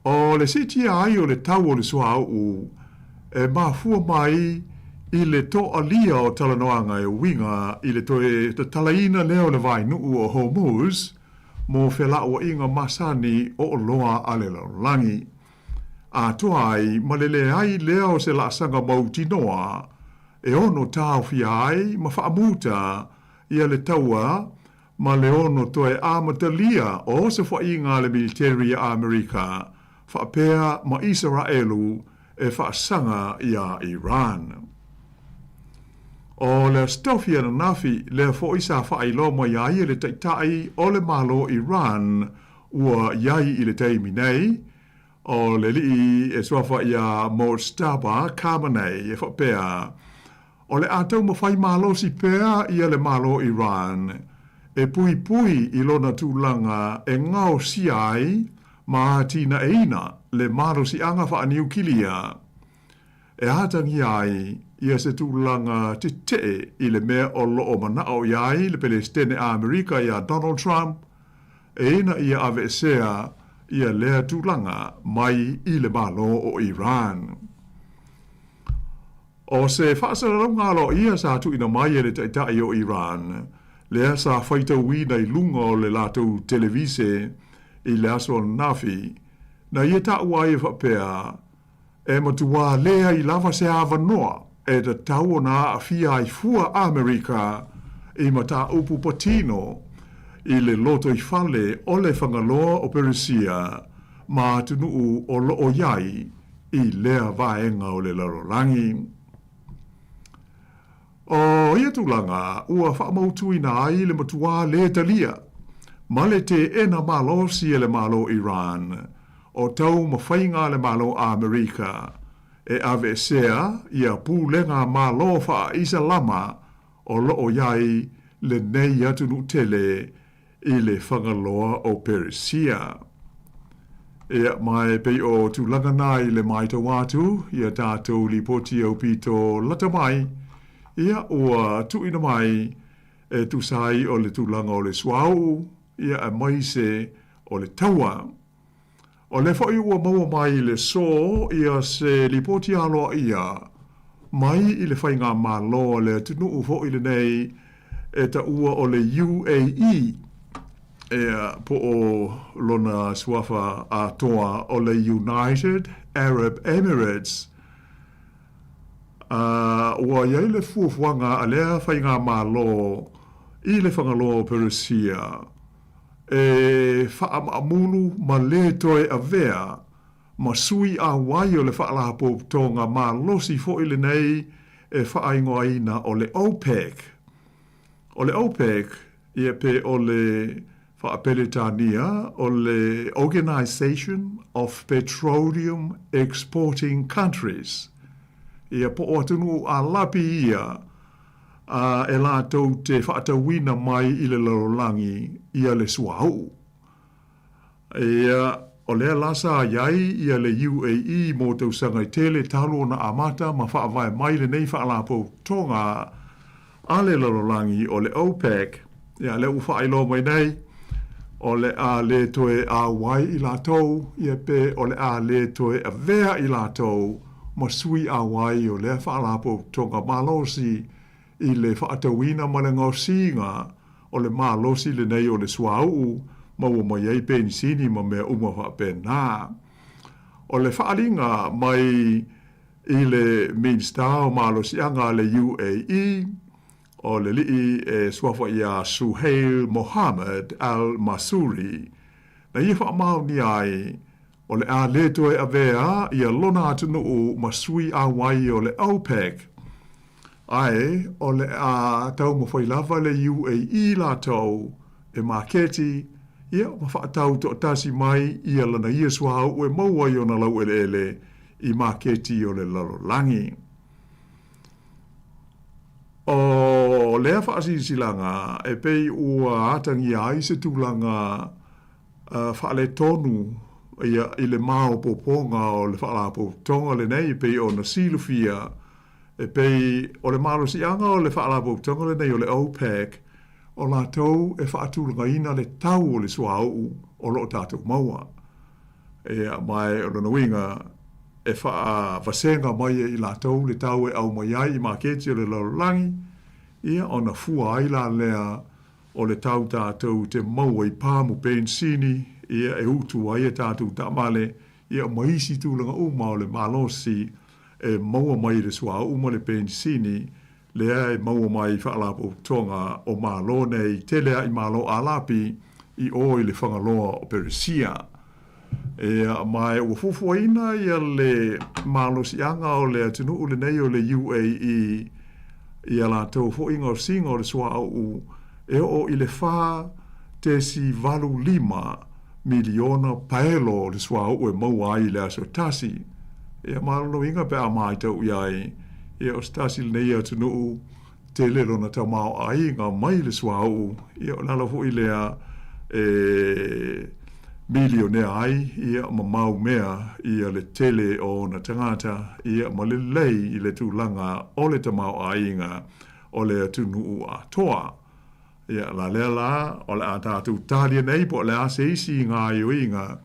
O le siitia ai o le tau o le suauu e mafua mai i le toalia o talanoaga e uiga i le toe tatalaina lea o le vaenuu o Hormuz mo felauaiga masani o oloa a le lalolagi, atoa ai ma le leai lea o se laasaga mautinoa e ono taofia ai ma faamuta ia le taua ma le ono toe amatalia o osofaiga a le militeri a Amerika faapea ma Isaraelu e faasaga iā Iran. O le Aso Tofi ananafi lea foi sa faailoa mai ai e le Taitai o le Malo Iran ua i ai i le taimi nei, o le alii e suafa iā Mojtaba Khamenei e faapea, O le a taumafai malosi pea ia le Malo Iran e puipui i lona tulaga e gaosia ai ma atinaeina le malosiaga faaniukilia e atagia ai ia se tulaga tetee i le mea o loo manao i ai le Pelesitene a Amerika iā Donald Trump ina ia aveesea ia lea tulaga mai i le Malo o Iran. O se faasalalauga aloaia sa tuuina mai e le Taitai o Iran, lea sa faitauina i luga o le latou televise i le aso ananafi, na ia taua ai e faapea, e matuā leai lava se avanoa e tatau ona aafia ai fua Amerika i mataupu patino i le lotoifale o le Fagaloa o Peresia ma atunuu o loo i ai i lea vaega o le lalolagi. O ia tulaga ua faamautuina ai le matuā lē talia ma le teena malosi e le Malo Iran o taumafaiga a le Malo Amerika e aveesea ia pulega Malo faa-Isalama o loo i ai lenei atunuu tele i le Fagaloa o Peresia. Ia, ma e pei o tulaga na i le maitau atu ia tatou lipoti aupito lata mai, ia, ua tuuina mai e tusa ai o le tulaga o le suauu, ia, aemaise o le taua. O lea foi ua maua mai i le so ia se lipoti aloaia mai i le faigamalo a le atunuu foi lenei e taua o le UAE, ea, po o lona suafa atoa o le United Arab Emirates. A ua i ai le fuafuaga a lea faigamalo i le Fagaloa o Peresia e faamaamulu ma lē toe avea ma sui auai o le Faalapotopotoga malosi foi lenei e faaigoaina o le OPEC. O le OPEC, ia pe o le Faaperetania o le Organisation of Petroleum Exporting Countries, ia po o atunuu Alapi ia a e latou te faatauina mai i le lalolagi ia le suauu. Ia, o lea la sa i ai ia le UAE mo tausaga e tele talu ona amata ma faavae mai lenei faalapotopotoga a le lalolagi o le OPEC, ia lea ua faailoa mai nei, o le a le toe auai i latou, ia pe o le a le toe avea i latou ma sui auai o lea faalapotopotoga malosi i le faatauina ma le gaosiga o le malosi lenei o le suauu maua mai ai penisini ma mea uma faapena. O le faaaliga mai. i le Minisita o Malosiaga a le UAE, o le alii e suafa ia Suhail Mohamed Al Mansouri, na ia faamaonia ai o le a le toe avea ia lona atunuu ma sui auai o le OPEC, ae o le a taumafai lava le UAE latou e maketi ia ma faatau toatasi mai ia lana ia suauu e maua ai ona laueleele i maketi o le lalolagi. O lea faasilasilaga e pei ua atagia ai se tulaga faaletonu ia i le maopoopoga o le Faalapotopotoga lenei e pei ona silafia e pei o le malosiaga o le Faalapotopotoga lenei o le OPEC o latou e faatulagaina le tau o le suauu o lo o tatou maua. Ia, ma o lona uiga e faavasega mai e i latou le tau e aumai ai i maketi o le lalolagi, ia ona fua ai la lea o le tau tatou te maua i pamu penisini, ia e utu ai a tatou taavale, ia ma isi tulaga uma o le malosi e maua mai i le suauu ma le penisini lea e maua mai i Faalapotopotoga o Malo nei, tele lava i Malo Alapi i o i le Fagaloa o Peresia. Ia, ma ua fuafuaina ia le malosiaga o le atunuu lenei o le UAE i a latou foi gaosiga o le suauu e oo i le 4.85 miliona paelo o le suauu e maua ai i le aso e tasi. Ia, ma lona uiga pe a matau i ai, ia o se tasi lenei atunuu tele lona tamaoaiga mai le suauu, ia o le ala foi lea e milionea ai ia ma mau mea ia le tele o ona tagata ia ma lelei i le tulaga o le tamaoaiga o le atunuu atoa. Ia, la lea la, o le a tatou talia nei po o le a se isi gaoioiga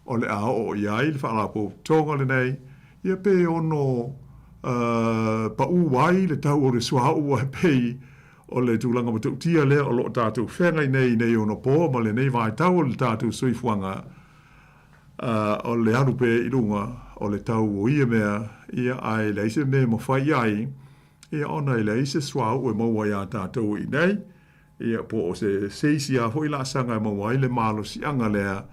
o le a oo i ai le Faalapotopotoga lenei, ia pe ono paū ai le tau o le suauu ae pei o le tulaga matautia lea o lo o tatou feagai nei i nei ono po ma lenei vaitau o le tatou soifuaga, o le alu pea i luga o le tau o ia mea, ia ae leai se mea e mafai i ai, ia ona e leai se suauu e maua iā tatou i inei, ia po o se se isi lava foi laasaga e maua ai le malosiaga lea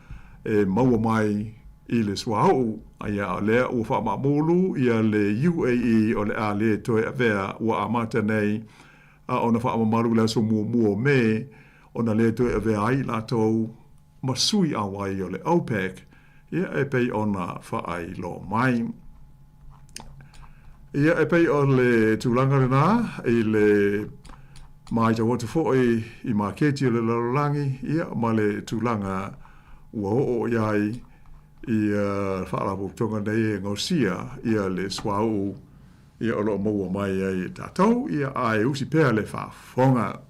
e maua mai i le suauu, ia o lea ua faamaamulu ia le UAE o le a le toe avea ua amata nei a ona faamamalu i le aso muamua o Me ona le toe avea ai i latou ma sui auai o le OPEC, ia e pei ona faailoa mai. Ia e pei o le tulaga lena i le matau atu foi i maketi o le lalolagi, ia ma le tulaga ua oo i ai ia Faalapotopotoga nei e gaosia ia le suauu ia o lo o maua mai ai e tatou, ia ae usi pea le faafofoga.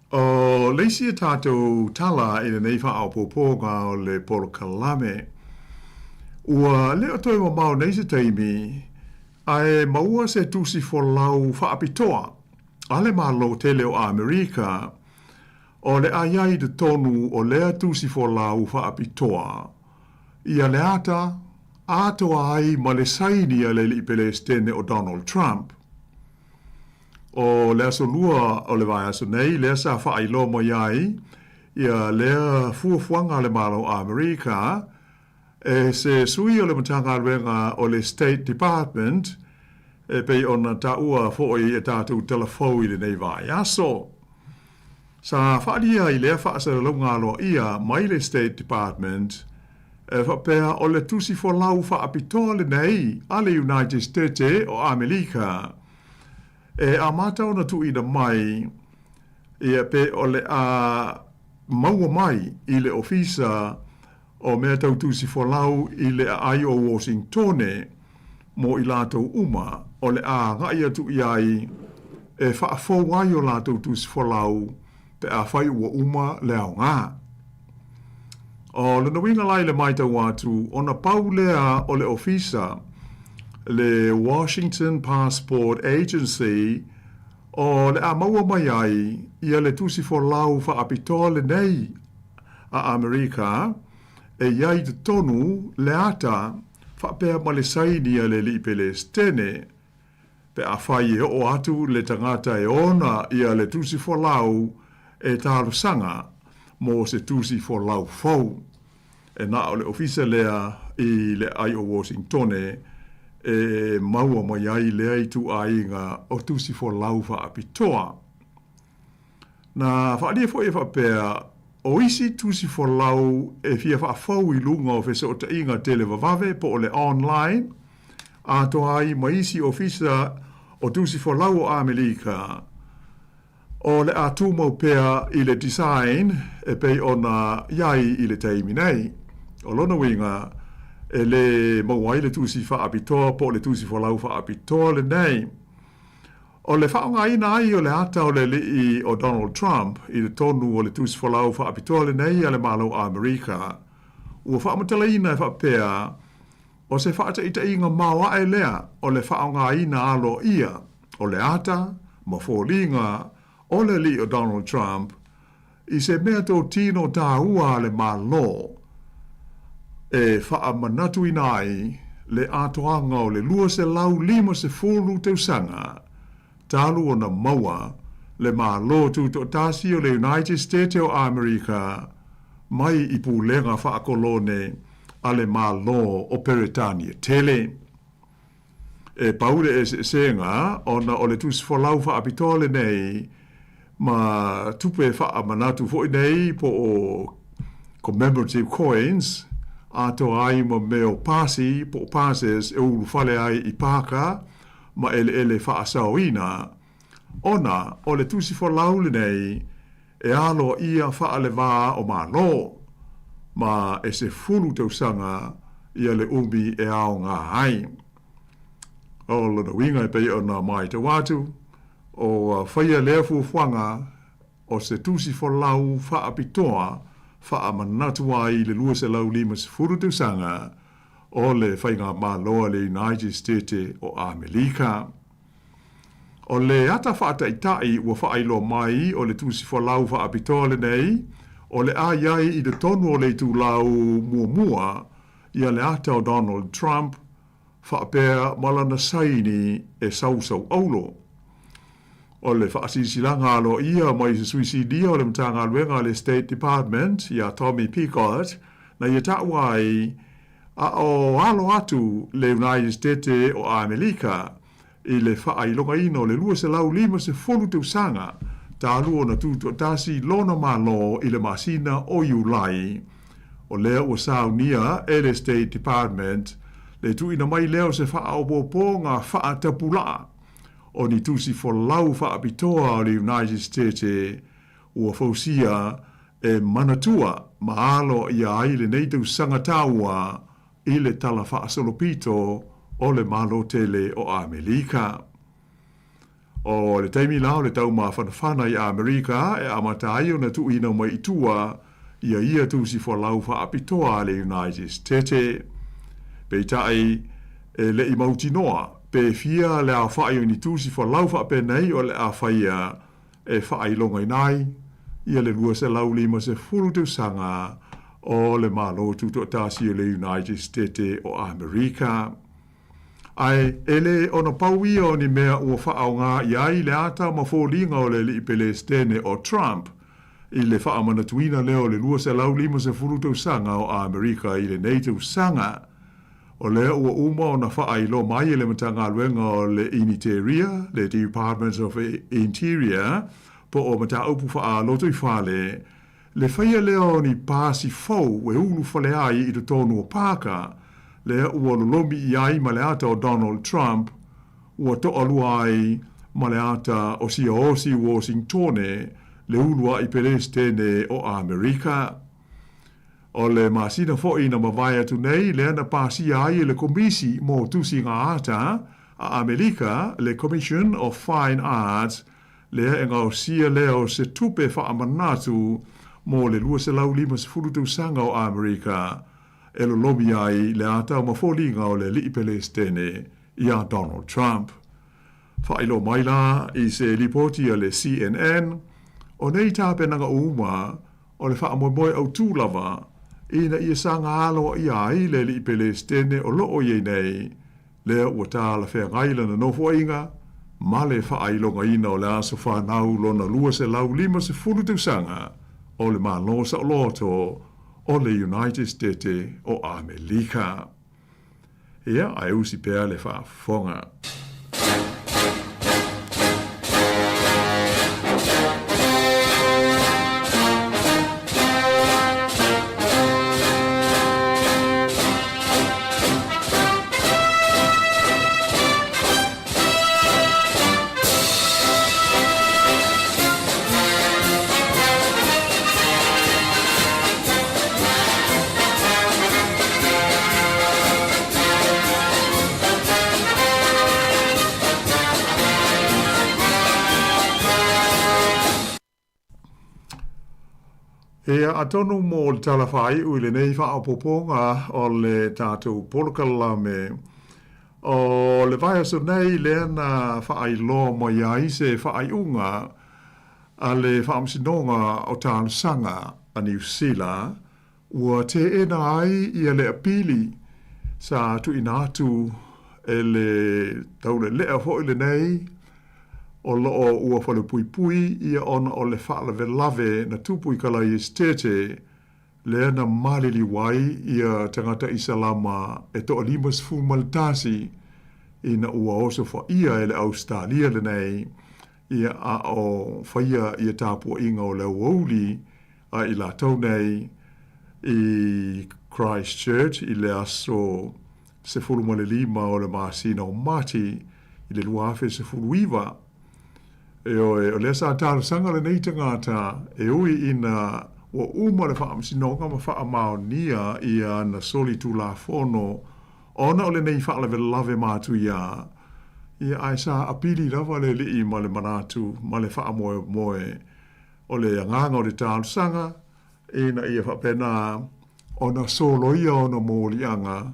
O le isi a tatou tala i lenei faaopoopoga o le polokalame, ua le o toe mamao nei se taimi ae maua se tusi folau faapitoa a le Malo tele o Amerika o le a i ai i totonu o lea tusi folau faapitoa ia le ata atoa ai ma le saini a le Alii Pelesitene o Donald Trump. O le aso Lua o le vaiaso nei lea sa faailoa mai ai ia lea fuafuaga a le Malo o Amerika e se sui o le Matagaluega o le State Department e pei ona taua foi e tatou talafou i lenei vaiaso. Sa faaalia i lea faasalalauga aloaia mai le State Department e faapea o le tusi folau faapitoa lenei a le United Stete o Amelika e amata ona tuuina mai ia pe o le a maua mai i le Ofisa. o mea tau tusi folau i le aai o Washingtone mo i latou uma o le a agai atu i ai e faafou ai o latou tusi folau pe afai ua uma le aoga. O lona uiga la i le matau atu, ona pau lea o le ofisa, le Washington Passport Agency, o le a maua mai ai ia le tusi folau faapitoa lenei a Amerika e i ai i totonu le ata faapea ma le saini a le Alii Pelesitene, pe afai e oo atu le tagata e ona ia le tusi folau e talosaga mo se tusi folau fou. E na o le ofisa lea i le aai o Washingtone e maua mai ai lea ituaiga o tusi folau faapitoa. Na faaalia foi e faapea, o isi tusi folau e fia faafou i luga o fesootaiga televavave po o le online, atoa ai ma isi ofisa o tusi folau o Amelika, o le a tumau pea i le design e pei ona i ai i le taimi nei. O lona uiga, e lē maua ai le tusi faapitoa po o le tusi folau faapitoa lenei. O le faaaogaina ai o le ata o le alii o Donald Trump i totonu o le tusi folau faapitoa lenei a le Malo o Amerika, ua faamatalaina e faapea, o se faataitaiga maoae lea o le faaaogaina aloaia o le ata ma foliga o le alii o Donald Trump i se mea totino tāua a le Malo e faamanatuina ai le atoaga o le 250 tausaga talu ona maua le Malo Tutoatasi o le United State o Amerika mai i pulega faakolone a le Malo o Peretania tele. E pau le eseesega ona o le tusi folau faapitoa lenei ma tupe faamanatu foi nei po o commemorative coins atoa ai ma mea o pasi po o passes e ulufale ai i pāka ma eleele faasaoina ona o le tusi folau lenei e aloaia faale-va o Malo ma e 10 tausaga ia le umi e aoga ai. O lona uiga e pei ona matau atu, o faia lea fuafuaga o se tusi folau faapitoa faamanatu ai le 250 tausaga o le Faigamalo a le United State o Amelika. O le ata faataitai ua faailoa mai o le tusi folau faapitoa lenei, o le a i ai i totonu o le itulau muamua ia le ata o Donald Trump faapea ma lana saini e sausauaulo. O le faasilasilaga aloaia mai se sui sinia o le Matagaluega a le State Department iā Tommy Picot na ia taua ai a o alo atu le United State o Amelika i le faailogaina o le 250 tausaga talu ona tutoatasi lona Malo i le masina o Iulai. O lea ua saunia e le State Department le tuuina mai lea o se faaopoopoga faatapulaa o ni tusi folau faapitoa o le United State ua fausia e manatua ma aloaia ai lenei tausaga taua i le Tala Faasolopito o le Malo Tele o Amelika. O le taimi la o le taumafanafana i Amerika e amata ai ona tuuina mai i tua ia ia tusi folau faapitoa a le United State. Peitai, e le i mautinoa pe fia le aofai o ni tusi folau faapenei o le a faia e faailogaina ai ia le 250 tausaga o le Malo Tutoatasi o le United State o Amerika. Ae e le ono pau ia o ni mea ua faaaoga i ai le ata ma foliga o le Alii Pelesitene o Trump i le faamanatuina lea o le 250 tausaga o Amerika i lenei tausaga. O lea ua uma ona faailoa mai e le Matagaluega o le Initeria, le Department of Interior, po o Mataupu Faa-Lotoifale, le faia lea o ni pasi fou e ulufale ai i totonu o pāka, lea ua lolomi i ai ma le ata o Donald Trump, ua toalua ai ma le ata o Siaosi Washingtone, le uluai Pelesitene o Amerika. O le masina foʻi na mavae atu nei lea na pasia ai e le Komisi mo Tusiga Ata a Amelika le Commission of Fine Arts lea e gaosia lea o se tupe faamanatu mo le 250 tausaga o Amerika e lolomi ai le ata ma foliga o le alii Pelesitene iā Donald Trump. Faailoa mai la i se lipoti a le CNN, o nei tapenaga uma o le faamoemoe autū lava ina ia saga aloaia ai le alii Pelesitene o loo i ai nei, lea ua talafeagai lana nofoaiga ma le faailogaina o le aso fanau lona 250 tausaga o le Malo Saoloto o le United State o Amelika. Ia, ae usi pea le faafofoga. Ia, atonu mō le tala whāiu i lenei whaopoponga o le tātou polokalame. O le vaiaso nei lea na whaailoa mai ai se whaaiunga a le Faamasinoga o Talosaga a Niu Sila, ua teena ai ia le apili sa tuuina atu e le taulelea foi lenei o loo ua falepuipui ia ona o le faalavelave na tupu i Kalaia Esetete lea na maliliu ai ia tagata Isalama e toa 51 ina ua osofaia e le Ausetalia lenei ia a o faia ia tapuaiga o le aoauli a i latou nei i Christchurch i le aso 15 o le masina o Mati i le 2019. Ioe, o lea sa talosaga lenei tagata e ui ina ua uma le faamasinoga ma faamaonia ia ana solitulafono ona o lenei faalavelave matuia, ia ae sa apili lava le alii ma le manatu ma le faamoemoe o le agaga o le talosaga ina ia faapena ona soloia ona moliaga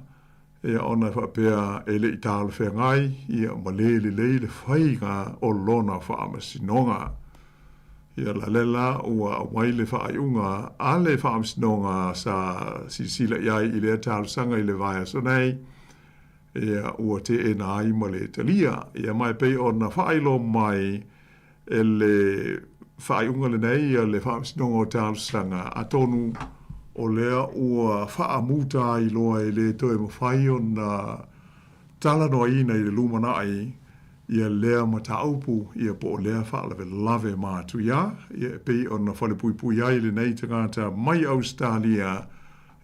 Ia, ona e faapea e le i talafeagai, ia, ma lē lelei le faiga o lona faamasinoga. Ia, la lea la ua aumai le faaiuga a le faamasinoga sa silasila i ai i lea talosaga i le vaiaso nei, ia, ua teena ai ma le talia. Ia, ma e pei ona faailoa mai e le faaiuga lenei a le Faamasinoga o Talosaga, atonu o lea ua faamuta ai loa e le toe mafai ona talanoaina i le lumanai ia lea mataupu ia po o lea faalavelave matuia ia e pei ona falepuipui ai lenei tagata mai Ausetalia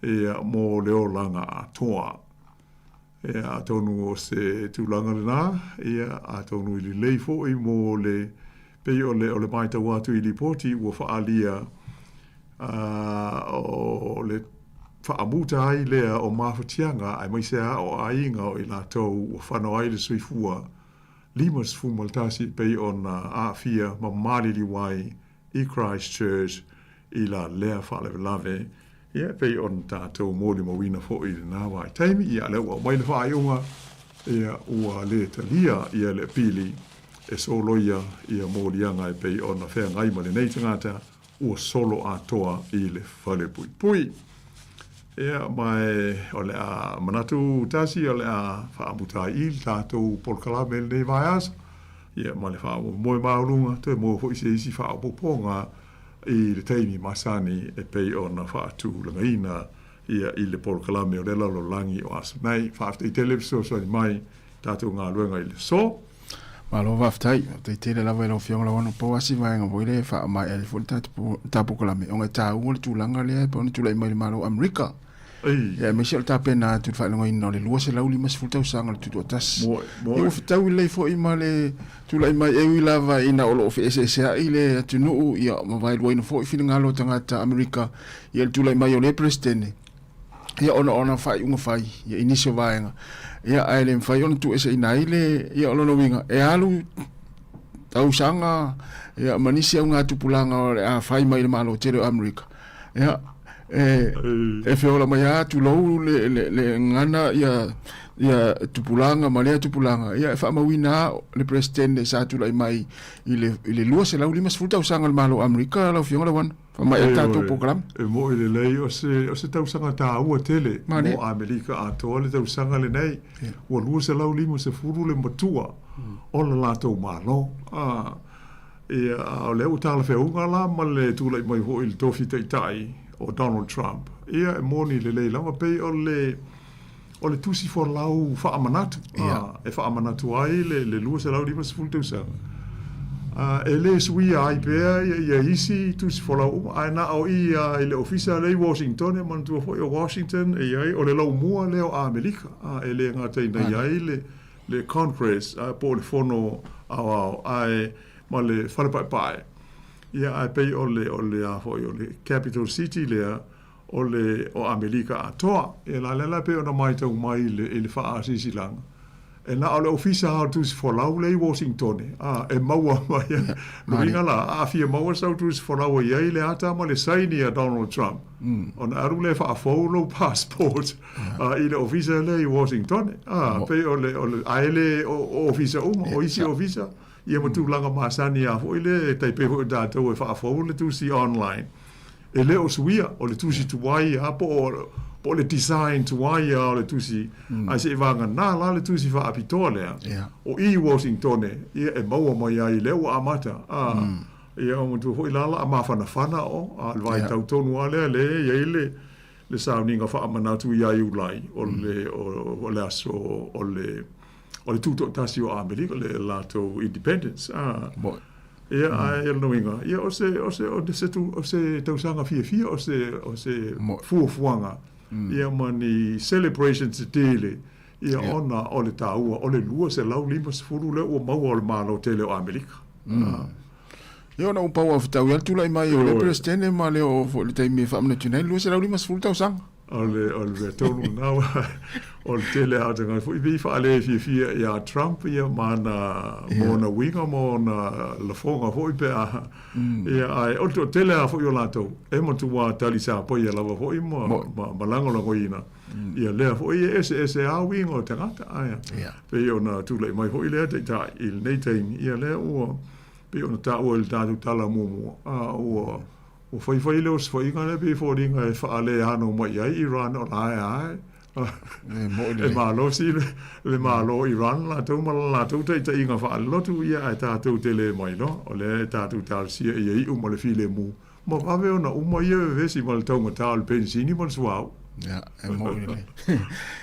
ia mo le olaga atoa. Ia, atonu o se tulaga lena, ia, atonu i lelei foi mo le, pei o le, o le matau atu i lipoti ua faaalia, ā, o le faamuta ai lea o mafatiaga aemaise lava o aiga o i latou ua fano ai le soifua 51 e pei ona aafia ma maliliu ai i Christchurch i la lea faalavelave, ia e pei ona tatou molimauina foi i lena vaitaimi, ia lea ua aumai le faaiuga, ia ua le talia ia le apili e soloia ia moliaga e pei ona feagai ma lenei tagata ua solo atoa i le falepuipui. Ia, ma e, o le a manatu tasi o le a faamuta ai i le tatou polokalame i lenei vaiaso. Ia, ma le faamoemoe maualuga, toe maua foi se isi faaopoopoga i le taimi masani e pei ona faatulagaina ia i le polokalame o le lalolagi o aso nei. Faafetai tele fesoasoani mai tatou galuega i le aso.
Malo faafetai, faafetai tele lava i lau Afioga Lauano. Pau lava si vaega foi lea e faamaea ai foi le tatou polokalame, ona e taua le tulaga lea e pei ona tulai mai i le Malo o Amerika. Ia, aemaise o le tapena atu i le faailogaina o le 250 tausaga o le Tutoatasi. Ia ua fetaui lelei foi ma le tulai mai e ui lava ina o lo o feeseeseai le atunuu, ia ma vaeluaina foi finagalo o tagata Amerika ia le tulai mai o lea Peresetene, ia ona o ana faaiuga fai ia i nisi o vaega. Ia ae le mafai ona tuueseina ai le, ia o lona uiga e alu tausaga ia ma nisi augatupulaga o le a fai mai i le Malo tele o Amerika. Ia, e, e feola mai lava tulou le, le, le gagana ia, ia tupulaga ma lea tupulaga, ia e faamauina lava le Peresetene sa tulai mai i le, i le 250 tausaga o le Malo o Amerika, lau Afioga Lauana. Faamaea le tatou polokalame.
E mo'i lelei, o se, o se tausaga taua tele mo Amerika atoa le tausaga lenei. Ua 250 le matua o le latou Malo. A, Ia, a o lea ua talafeauga la ma le tulai mai foi i le tofi taitai o Donald Trump, ia e moni lelei lava pei o le o le tusi folau faamanatu, a, e faamanatu ai le le 250 tausaga. A, e le suia ai pea ia ia isi tusi folau uma, ae na o i lava i le ofisa lea i Washington, e manatua foi o Washington e i ai o le laumua lea o Amerika, a, e le gata ina i ai le le Congress po o le Fono Aoao ae ma le Fale Paepae, ia ae pei o le o le a foi o le Capital City lea o le o Amerika atoa. Ia la lea la pei ona maitau mai i le i le faaasiasilaga, e na o le Ofisa lava o le Tusi Folau lea i Washingtone a e maua mai ai. Lona uiga la, a fia maua sau Tusi Folau e i ai le ata ma le saini a Donald Trump, ona alu lea e faafou lou passport i le ofisa lea i Washington. Pei o le, o le, ae le o ofisa uma, o isi ofisa, ia ma tulaga masani lava foi lea, e tai pei foi o tatou e faafou le tusi online. E le o suia, o le tusi tuai lava po o, po o le design tuai lava o le tusi, ae seiavagana la le tusi faapitoa lea, o i Washington, ia e maua mai ai lea ua amata. Ia, manatua foi la o le a mafanafana o, a o le vaitau tonu lava lea lea e i ai le le sauniga faamanatu ia Iulai o le o le aso o le o le tutoatasi o Amerika, le latou independence. A, ia, ae o lona uiga, ia o se o se o se o se tausaga fiafia, o se o se fuafuaga, ia ma ni celebrations tetele, ia ona o le taua o le 250 lea ua maua o le Malo tele o Amerika.
Ia ona ua pau a fetau ia le tulai mai o le Peresetene ma le oo foi i le taimi e faamanatuina ai le 250 tausaga.
O le, o le mea tonu lena, o le tele lava o tagata foi pei faale fiafia ia Trump ia ma ana, ma ona uiga ma ona lafoga foi pe a, ia ae o le toatele lava foi o latou e matua talisapaia lava foi ma, ma, ma lagolagoina ia lea foi e eseese lava uiga o tagata, ae pei ona tulai mai foi lea taitai i lenei taimi, ia lea ua pei ona taua i le tatou tala muamua, a ua ua faifai le osofaiga lea pei e foliga e faaleano mai ai Iran o la e a e malosi le, le Malo o Iran latou ma la latou taitaiga faalelotu, ia ae tatou te le mai loa, o lea e tatou talosia ia iu ma le filemu ma vave ona uma ia vevesi ma le taugata o le penisini ma le suauu.
Ia, e moni lelei.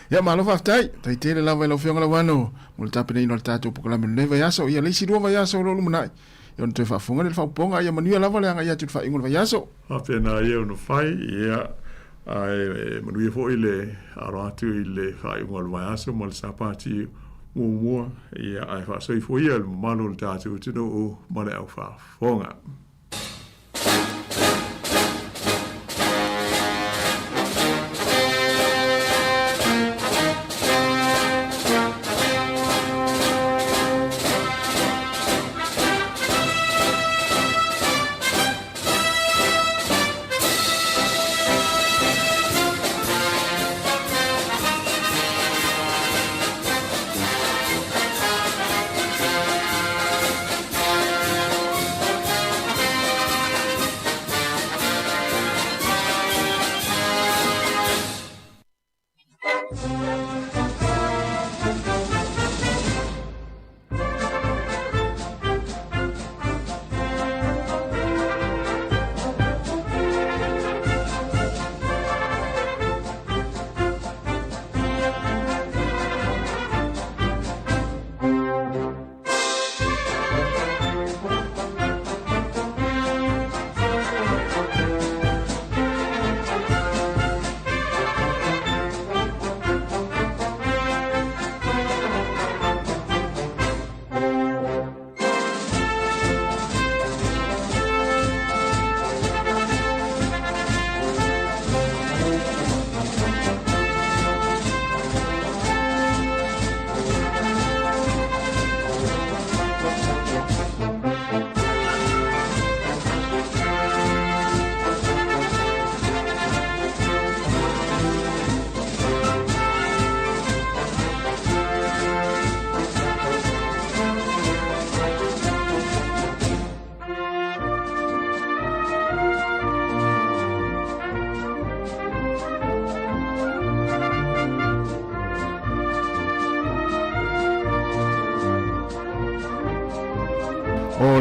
Ia, malo faafetai. Tai tele lava i lau Afioga Lauano mo le tapenaina o le tatou polokalame i lenei vaiaso. Ia, le isi lua vaiaso o lo o lumanai, ia ona toe faafofoga lea i le faaupuga. Ia manuia lava le agai atu i le faaiuga o le vaiaso.
Faapena ia ona fai, ia, ae manuia foi le alo atu i le faaiuga o le vaiaso ma le Sapati muamua, ia, ae faasoifua ia le mamalu o le tatou atunuu ma le au faafofoga.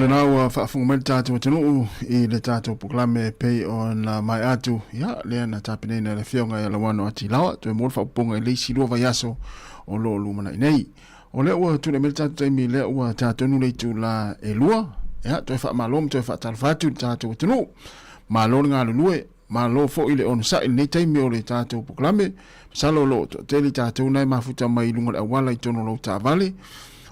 lena ua faafofoga mai le tatou atunuu i le tatou polokalame e pei ona maea atu, ia, lea na tapenaina e le Afioga ia Lauano Atilaoa, toe mo le faaopoopoga i le isi 2 vaiaso o lo o lumanai nei. O lea ua tulai mai le tatou taimi, lea ua tatonu le itula e 2, ia, toe faamalo ma toe faatalofa atu i le tatou atunuu. Malo le galulue, malo foi le onosai i lenei taimi o le tatou polokalame. Masalo o lo o toatele i tatou na e mafuta mai i luga o le auala i totonu o lou taavale,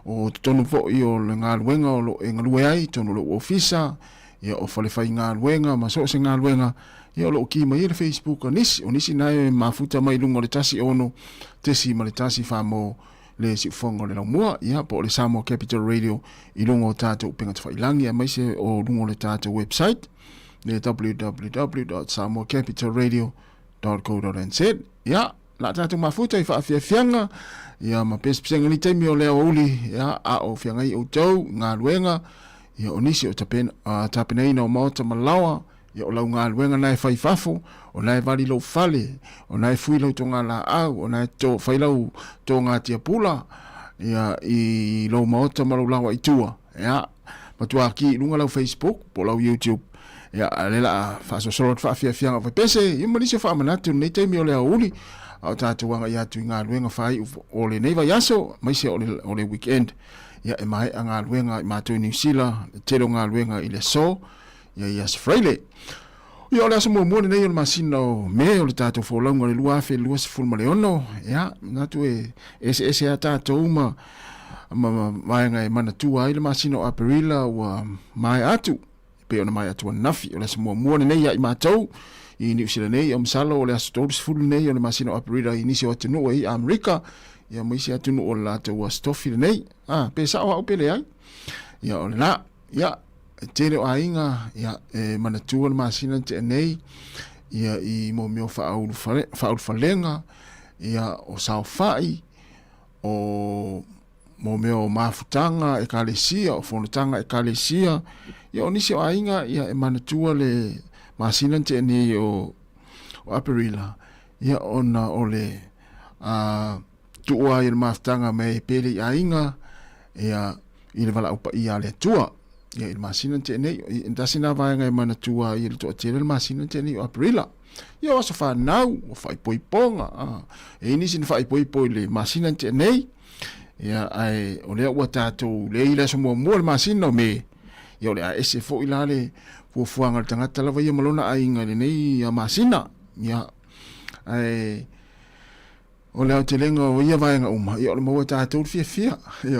o totonu foi o le galuega o lo o e galue ai, totonu o lou ofisa, ia o fale faigaluega ma so o se galuega, ia o lo o ki mai ai le Facebook a nisi. O nisi na e mafuta mai i luga o le 16.1 mo le siufofoga o le laumua, ia po o le Samoa Capital Radio i luga o tatou upega tafailangi, aemaise o luga o le tatou website, le www.samoacapitalradio.co.nz. Ia, la tatou mafuta i faafiafiaga, ia ma pesepesega ni taimi o le aoauli, ia, a o feagai outou, galuega, ia o nisi o tapena, tapenaina o maota ma laoa, ia o lau galuega na e fai fafo, o na e vali lou fale, o na e fui lau togalaau, o na e to, fai lau toga tiapula, ia i lou maota ma lou laoa i tua, ia, matua ki i luga lau Facebook po o lau YouTube, ia, a le la a faasolosolo atu faafiafiaga o faipese, ia ma nisi o faamanatu i lenei taimi o le aoauli, a o tatou agai atu i galuega faaiu o lenei vaiaso, aemaise o le, o le weekend, ia e maea galuega i matou i Niu Sila, le tele o galuega i le aso, ia i Aso Faraile. Ia o le aso muamua lenei o le masina o Me o le tatou folauga o le 2026, ia, manatu e eseese lava tatou ma ma vaega e manatua ai le masina o Aperila ua maea atu, e pei ona maea atu ananafi. O le aso muamua lenei ia i matou i Niu Sila nei, o masalo o le aso 30 lenei o le masina o Aperila i nisi o atunuu e i Amerika, ia ma isi atunuu o le latou aso tofi lenei. Ah, pe sao au pe leai. Ia o lena. Ia, e tele o aiga, ia, e manatua le masina na tea nei, ia, i mo mea o faaulufalega, ia, o saofai, o mo mea o mafutaga ekalesia, o fonotaga ekalesia, ia, o nisi o aiga, ia, e manatua le masina na tea nei o, o Aperila, ia, ona o le, a, tuua ai o le mafutaga me e pele i aiga, ia, i le valaau paia a le Atua. Ia, i le masina na tea nei, i tasi nā vaega e manatua ai e le toatele le masina na tea nei o Aperila. Ia, o aso whanau, o whaipoiponga, a, e i nisi na whaipoipo i le masina na tea nei, ia, ae, o lea ua tātou le i le aso muamua le masina o Me, ia, o le a ese foi la le fuafuaga a le tagata lava ia ma lona aiga i lenei masina. Ia, ae, O le aotelega o ia vaega uma, ia o le maua e tatou le fiafia. Ia,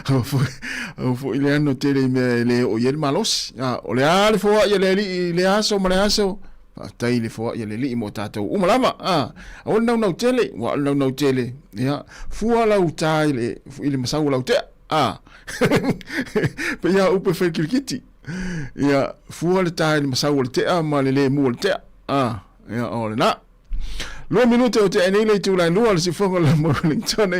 aua foi le ano tele i mea e le oo i ai le malosi. A, o le a le foai a le Alii i lea aso ma le aso, faafetai i le foai a le Alii mo tatou uma lava. A, aua le naunau tele, aua o le naunau tele, ia, fua lau tā i le, i le masau o lau tea. A, pei a upu e fai kilikiti. Ia, fua le tā i le masau o le tea ma le lemu o le tea. A, ia, o lena. 2 minute o tea nei le itula e 2 le sifoga le mo Wellington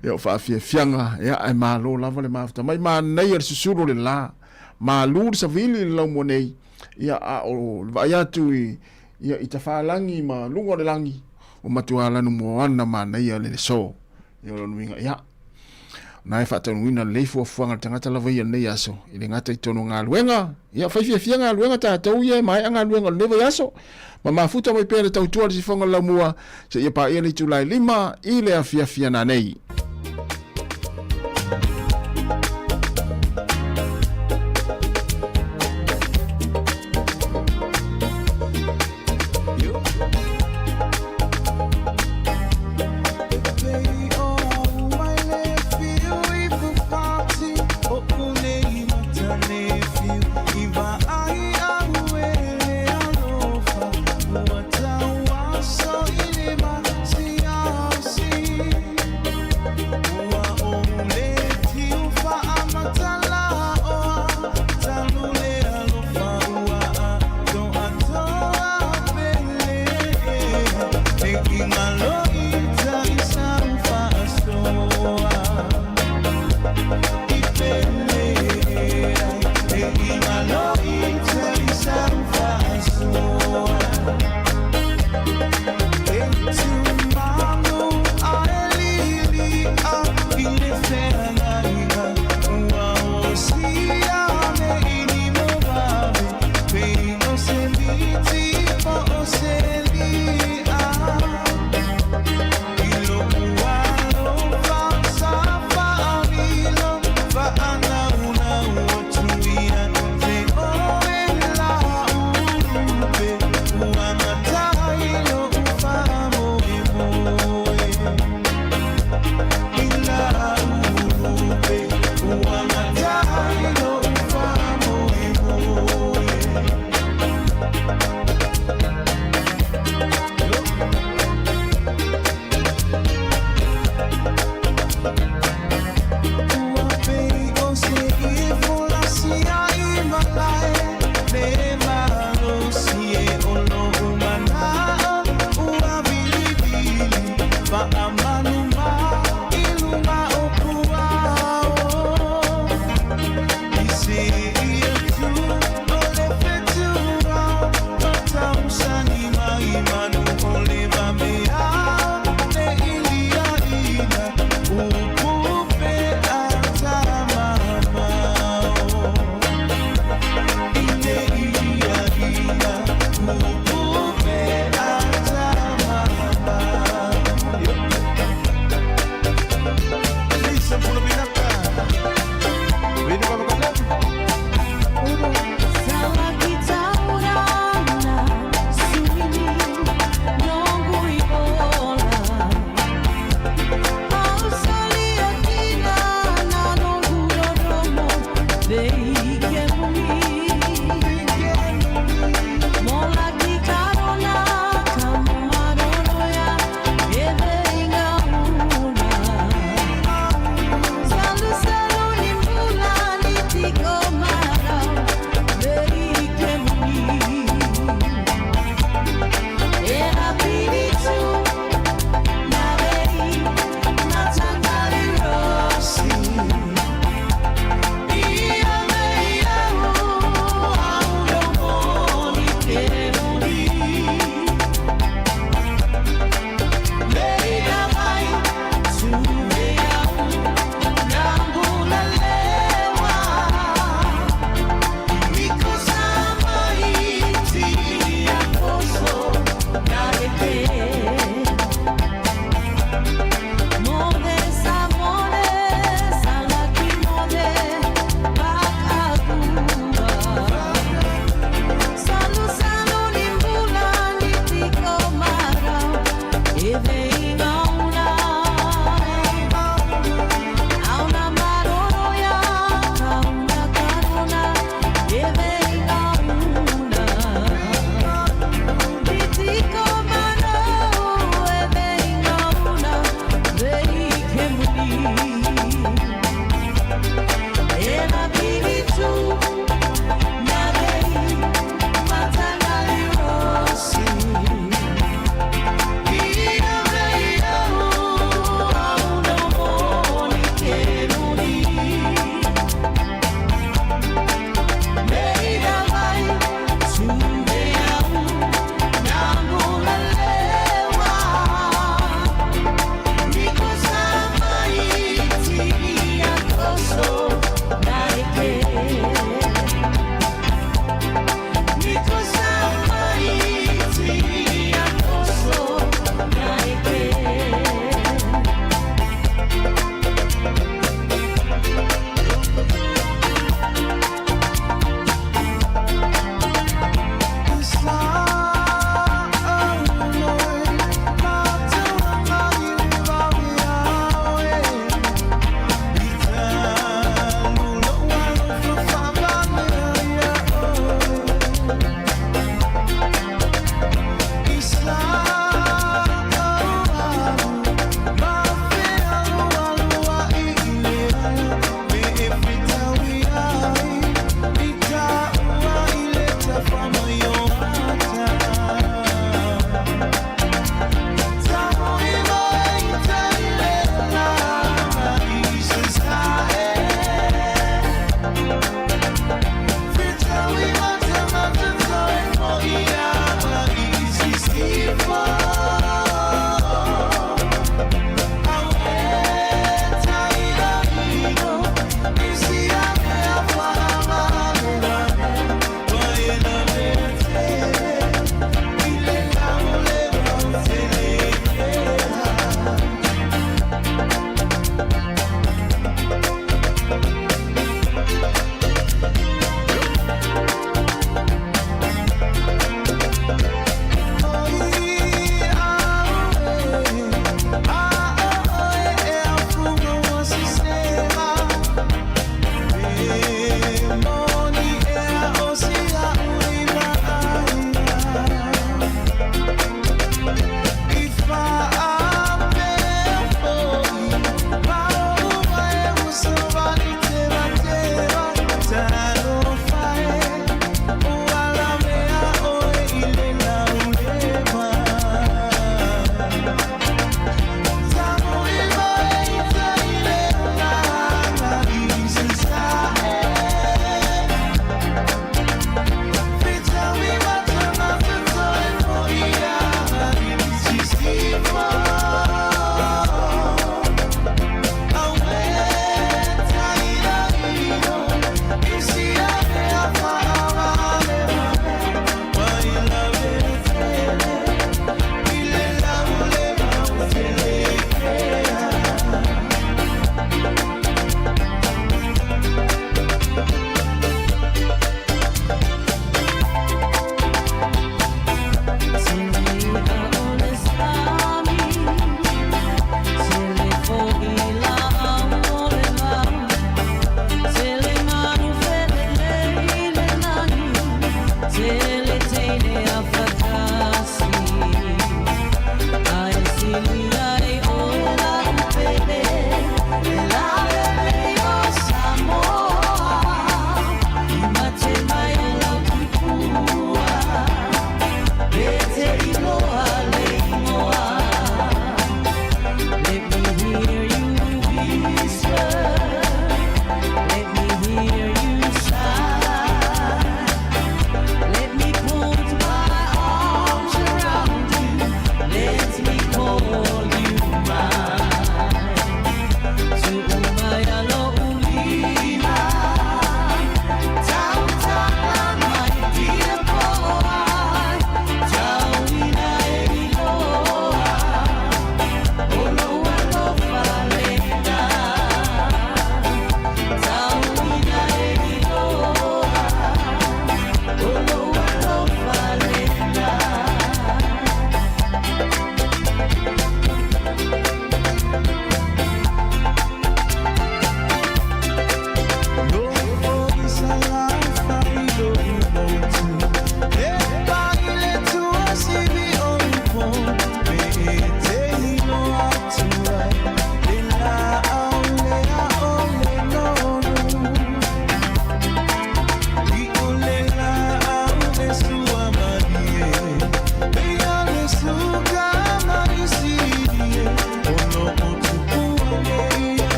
ia o faafiafiaga ia ae malo lava le mafuta mai manaia le susulu o le la malu le savili le laumua nei ia a o le vaai atu i ia i tafalagi ma luga o le lagi ua matua lanu moana manaia le leso ia o lona uiga ia na e faataunuuina lelei fuafuaga a le tagata lava ia i lenei aso, i le gata i totonu o galuega. Ia, fai fiafia galuega tatou ia e maea galuega o lenei vaiaso. Ma mafuta mai pea le tautua a le sifoga o le laumua, seia paia le itula e 5 i le afiafi ana nei.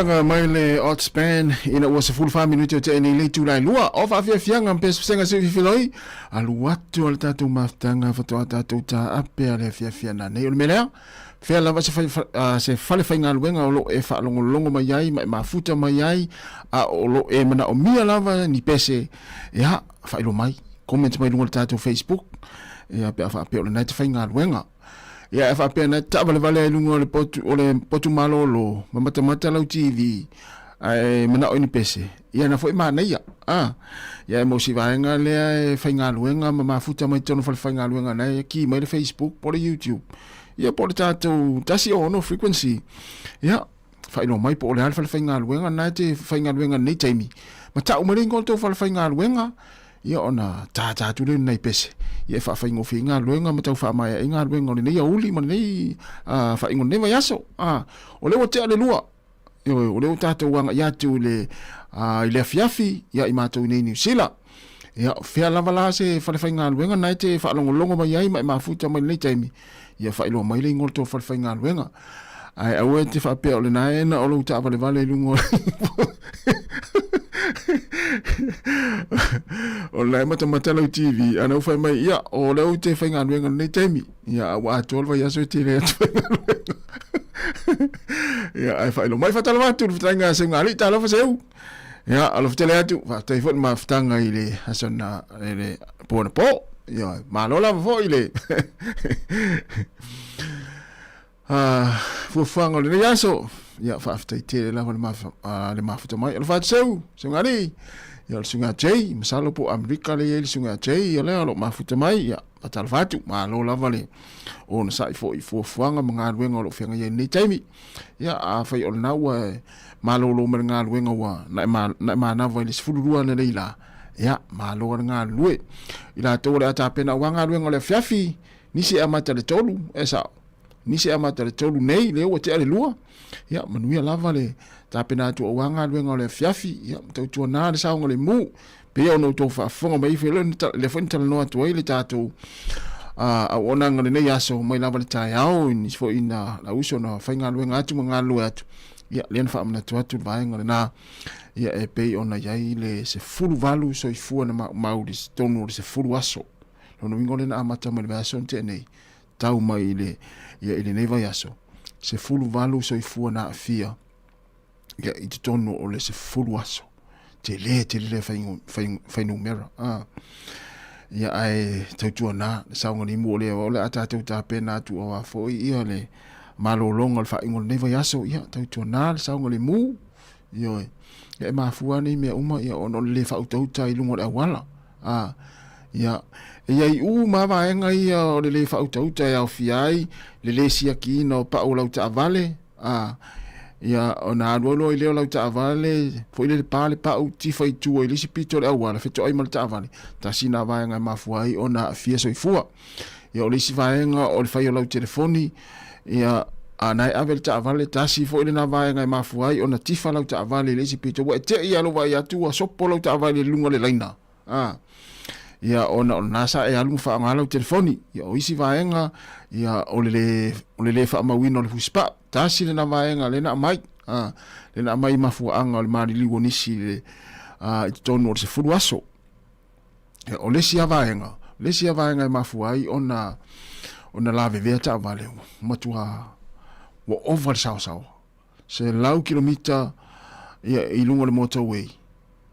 Tulaga mai le Otspan ina ua 14 minute o te nei le itula e lua. O faafiafiaga ma pesepesega se fifiloi, alu atu a le tatou mafutaga faatoa tatou taape a le afiafi ana nei. O le mea lea, fea lava se, fai, se fale faigaluega o lo e faalogologo mai ai ma e mafuta mai ai, a o lo e manaomia lava ni pese, ia, faailoa mai, comment mai luga o le tatou Facebook, ia, pe a faapea o lena e te faigaluega. Ia e faapea na taavalevale ai i luga o le potu, o le potu malolo, ma matamata lau TV, ae manao i ni pese, ia na foi manaia. Ah, ia e mo si vaega lea e faigaluega ma mafuta mai totonu o fale faigaluega na e ki mai le Facebook po o le YouTube. Ia po o le tatou 106 frequency. Ia, faailoa mai po o le a le fale faigaluega na e te faigaluega i lenei taimi. Ma tau mai le igoa o le tou fale faigaluega, ia ona tātā atu lea o ni nai pese, ia e faafaigofie ai galuega ma tau faamaea ai galuega o lenei aoauli ma lenei faaiuga o lenei vaiaso. O lea ua tea le lua, ioe, o lea ua tatou agai atu i le, i le afiafi ia i matou i nei Niu Sila. Ia, o fea lava la se falefaigaluega na e te faalogologo mai ai ma e mafuta mai lenei taimi, ia faailoa mai le igoa o le tou falefaigaluega. Ae aua e te faapea o lena e na o lou taavalevale i luga o lena e matamata lau TV, ana ua fai mai, ia, o lea ou te faigaluega i lenei taimi, ia, a ua atoa le vaiaso e tele atu faigaluega. Ia, ae faailoa mai. Faatalofa atu i le fetalaiga a Seugalii, talofa Seu. Ia, alofa tele atu, faafetai foi le mafutaga i le aso na, i le po na po. Ia, malo lava foi le fuafuaga o lenei aso. Ia, faafetai tele lava le, maf le mafuta mai. Alofa atu Seu, Seugalii. Ia, o le susuga Jay, masalo po o Amerika lea e i ai le susuga Jay, ia lea o lo o mafuta mai. Ia, faatalofa atu, malo lava le onosai foi i fuafuaga ma galuega o lo o feagai ai i lenei taimi. Ia, afai o lena ua malolo mai le galuega ua na e manava i le 12 analeila, ia, malo le galulue. I latou o le a tapena aua galuega o le afiafi, nisi e amata i le 3, e sao, nisi e amata i le 3 nei, lea ua tea le 2, ia, manuia lava le tapena atu aua galuega o le afiafi, ia, tautuana le saogalemu, pei ona outou faafofoga mai foi lea foi na talanoa atu ai le tatou auaunaga lenei aso mai lava le taeao i nisi foi na lauso na faigaluega atu ma galulue atu ia lea na faamanatu atu le vaega lena ia e pei ona i ai le 18 soifua na maumau i totonu o le 10 aso. Lona uiga o lea na amata mai le vaiaso na tea nei tau mai i le ia i lenei vaiaso 18 soifua na aafia ia i totonu o le 10 aso. Tele tele le fuainumera. Ah. Ia ae tautuana le saogalemu o lea o le a tatou tapena atu aua foi ia le malologa o le faaiuga o lenei vaiaso, ia tautuana le saogalemu. Ioe. Ia e mafua nei mea uma ia ona o le le faautauta i luga o le auala. Ah. Ia, e i ai uma lava vaega ia o le le faautauta e aofia ai le le siakiina o pau o lau taavale, A, ia, ona alualu ai lea o lau taavale, foi lele pa le pau, tifa i tua i le isi pito o le auala, fetoai ma le taavale. Tasi na vaega e mafua ai ona aafia soifua. Ia, o le isi vaega o le fai o lau telefoni, ia, a na e ave le taavale, tasi foi lena vaega e mafua ai ona tifa lau taavale i le isi pito. Ua e te i lou vaai atu ua sopo lau taavale i luga o le laina. A, ia ona o lena sa e alu ma faaaoga lau telefoni. Ia o isi vaega, ia o le le, o le le faamauina o le fusipaa. Tasi lena vaega lea na aumai, a, lea na aumai i mafuaaga o le maliliu o nisi i le, a, i totonu o le 10 aso. Ia, o le isi lava vaega, o le isi lava vaega e mafua ai ona, ona lavevea taavale, ua matua, ua ova le saosaoa. 100 kilomita ia, i luga o le motorway,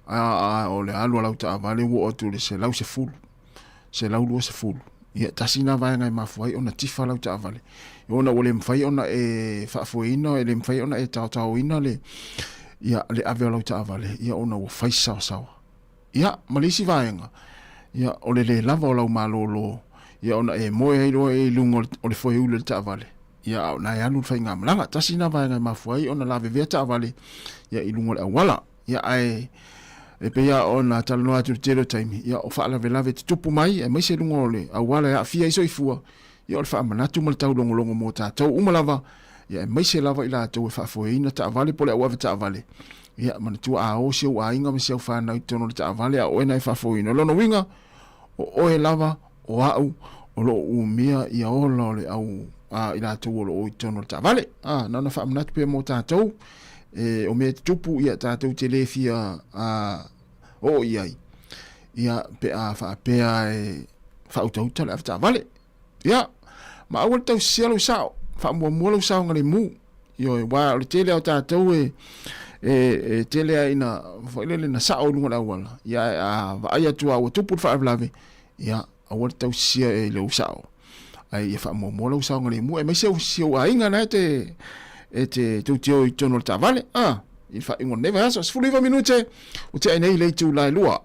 a, a, o le alu a lau taavale ua oo atu i le 110, 120. Ia, tasi lena vaega e mafua ai ona tifa lau taavale. Ona ua le mafai ona e faafoeina, e le mafai ona e taotaoina le, ia, le ave o lau taavale, ia, ona ua fai saosaoa. Ia, ma le isi vaega, ia, o le le lava o lau malolo, ia, ona e moe ai loa i luga o le foeuli o le taavale, ia, a o lena e alu le faigamalaga. Tasi lena vaega e mafua ai ona lavevea taavale, ia, i luga o le auala. Ia, ae e pei lava ona talanoa atu i le tele o taimi, ia, o faalavelave e tutupu mai, aemaise i luga o le auala e aafia ai soifua, ia, o le faamanatu ma le taulogologo mo tatou uma lava, ia, aemaise lava i latou e faafoeina taavale po o le au avetaavale. Ia, manatua a o si ou aiga ma si au fanau i totonu o le taavale a o oe na e faafoeina. O lona uiga, o oe lava, o au, o lo o umia ia ola o le au a i latou o lo o i totonu o le taavale. A, na ona faamanatu pea mo tatou. E, o mea tutupu ia tatou te le fia a, oo i ai. Ia pe a faapea e faautauta le avetaavale. Ia, ma aua le tausisia lou sao, faamuamua lou saogalemu. Ioe, aua o le tele lava o tatou e, e, e tele lava ina, foi lele, na sao i luga o le auala. Ia, ae a vaai atu lava ua tupu le faalavelave, ia, aua le tausisia i lou sao. Ae ia faamuamua lou saogalemu, aemaise o si ou aiga na e te, e te teuteu i totonu o le taavale. A, i le faaiuga o lenei vaiaso, 19 minute, ua tea ai nei le itula e 2.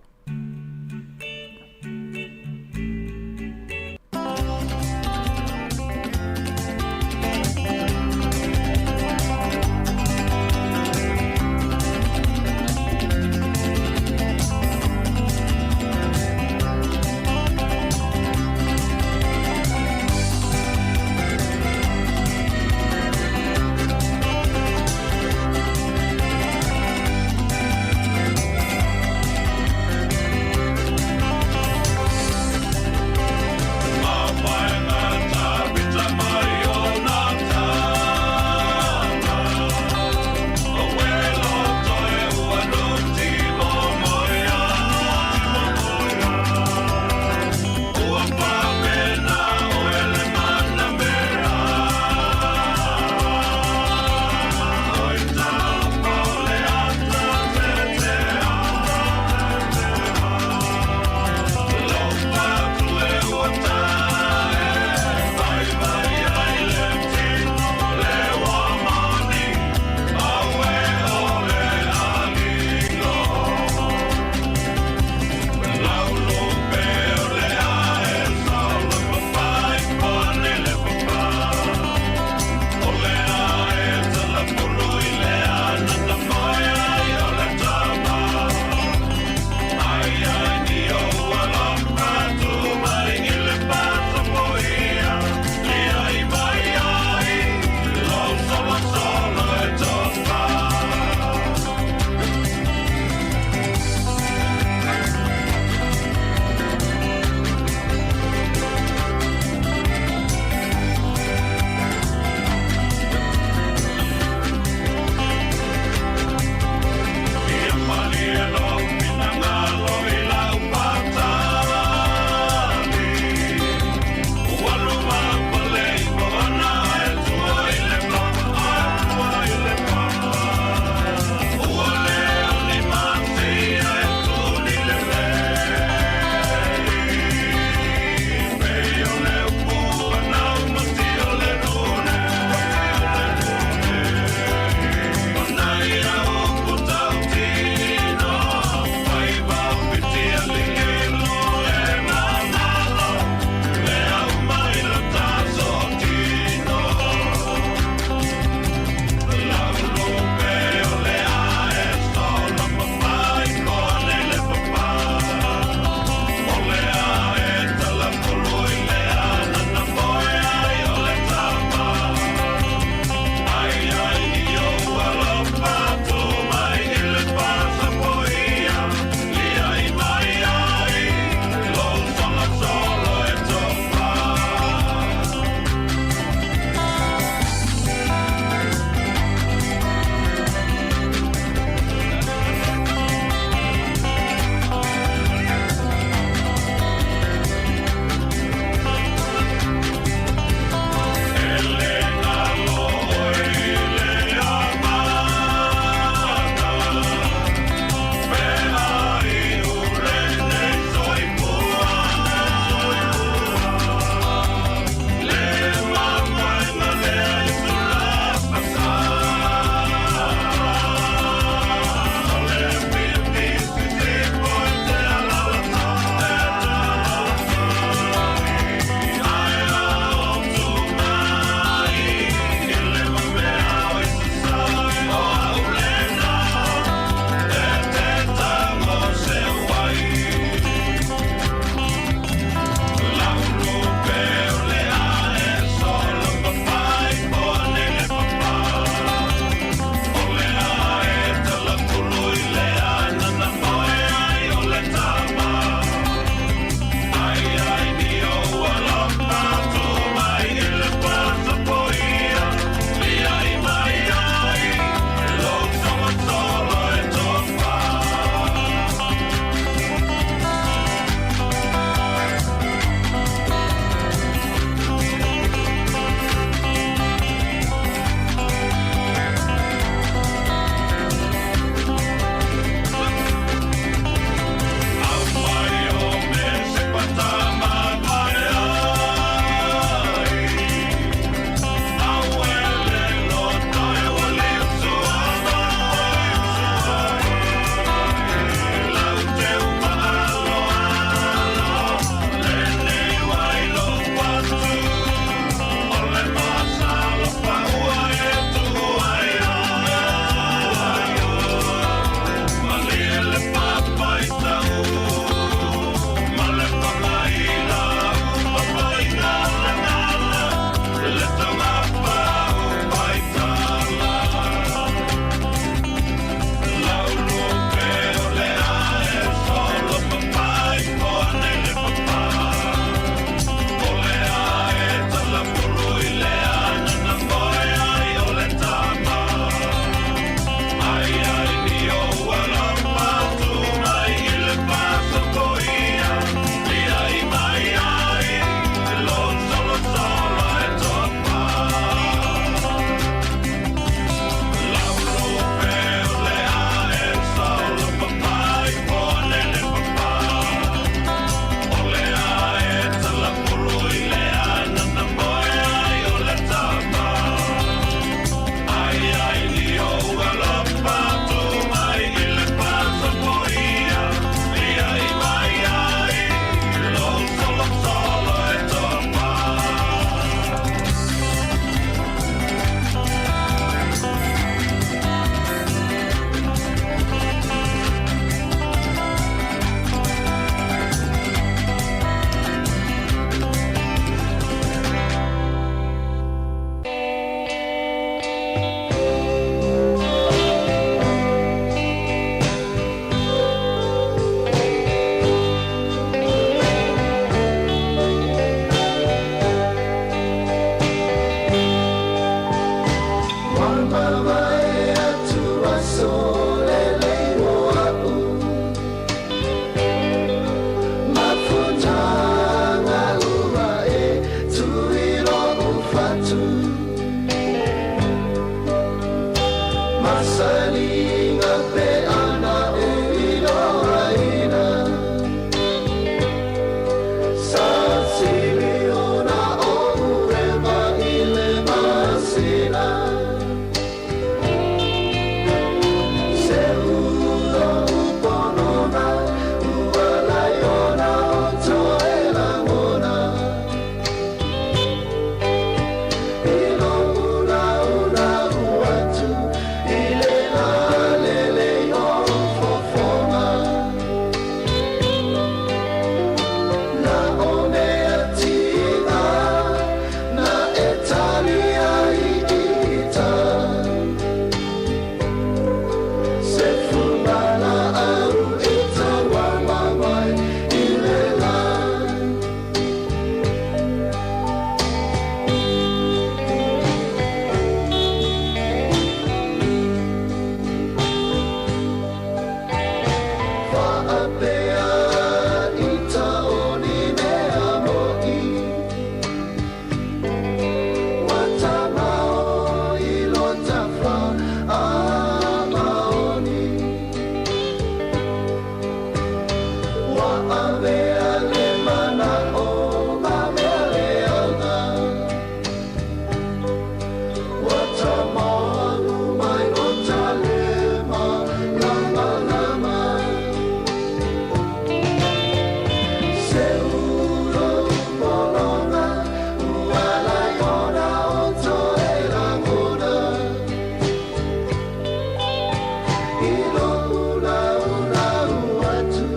I lo'u laulau atu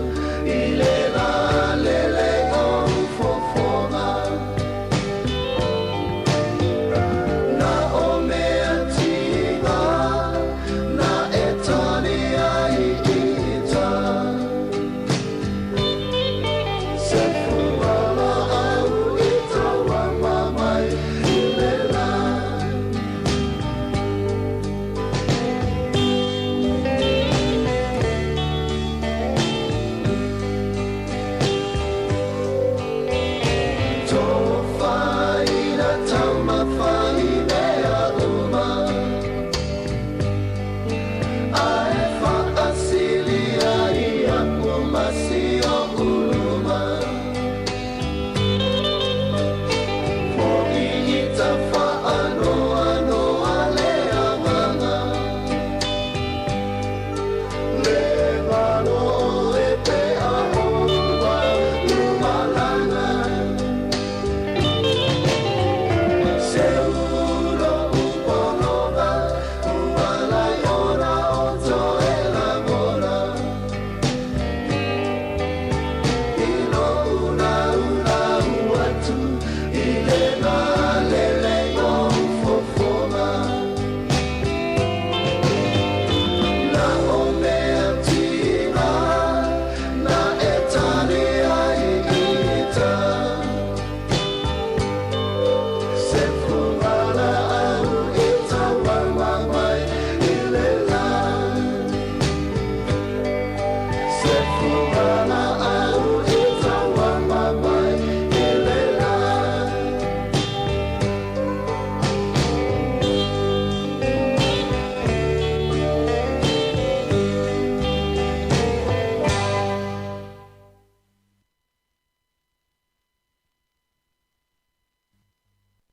i le lalele o fofoga. Na o mea tiga na e tali ai ita. Se fuala au i tauama mai i le la. Tofaina taumafa i mea uma. Ae faasilia i aku ma si oʻu luma. Fo'i i ta faanoanoa le agaga. Le galo e pe a ua lumalaga. Se ulo upologa, ua lai ona o toe lagona. I lo'u laulau atu i le lalele o fofoga. Na o mea tiga na e tali ai ita. Se fuala au i tauama mai i le la. Se fuala au i tauama mai i le la.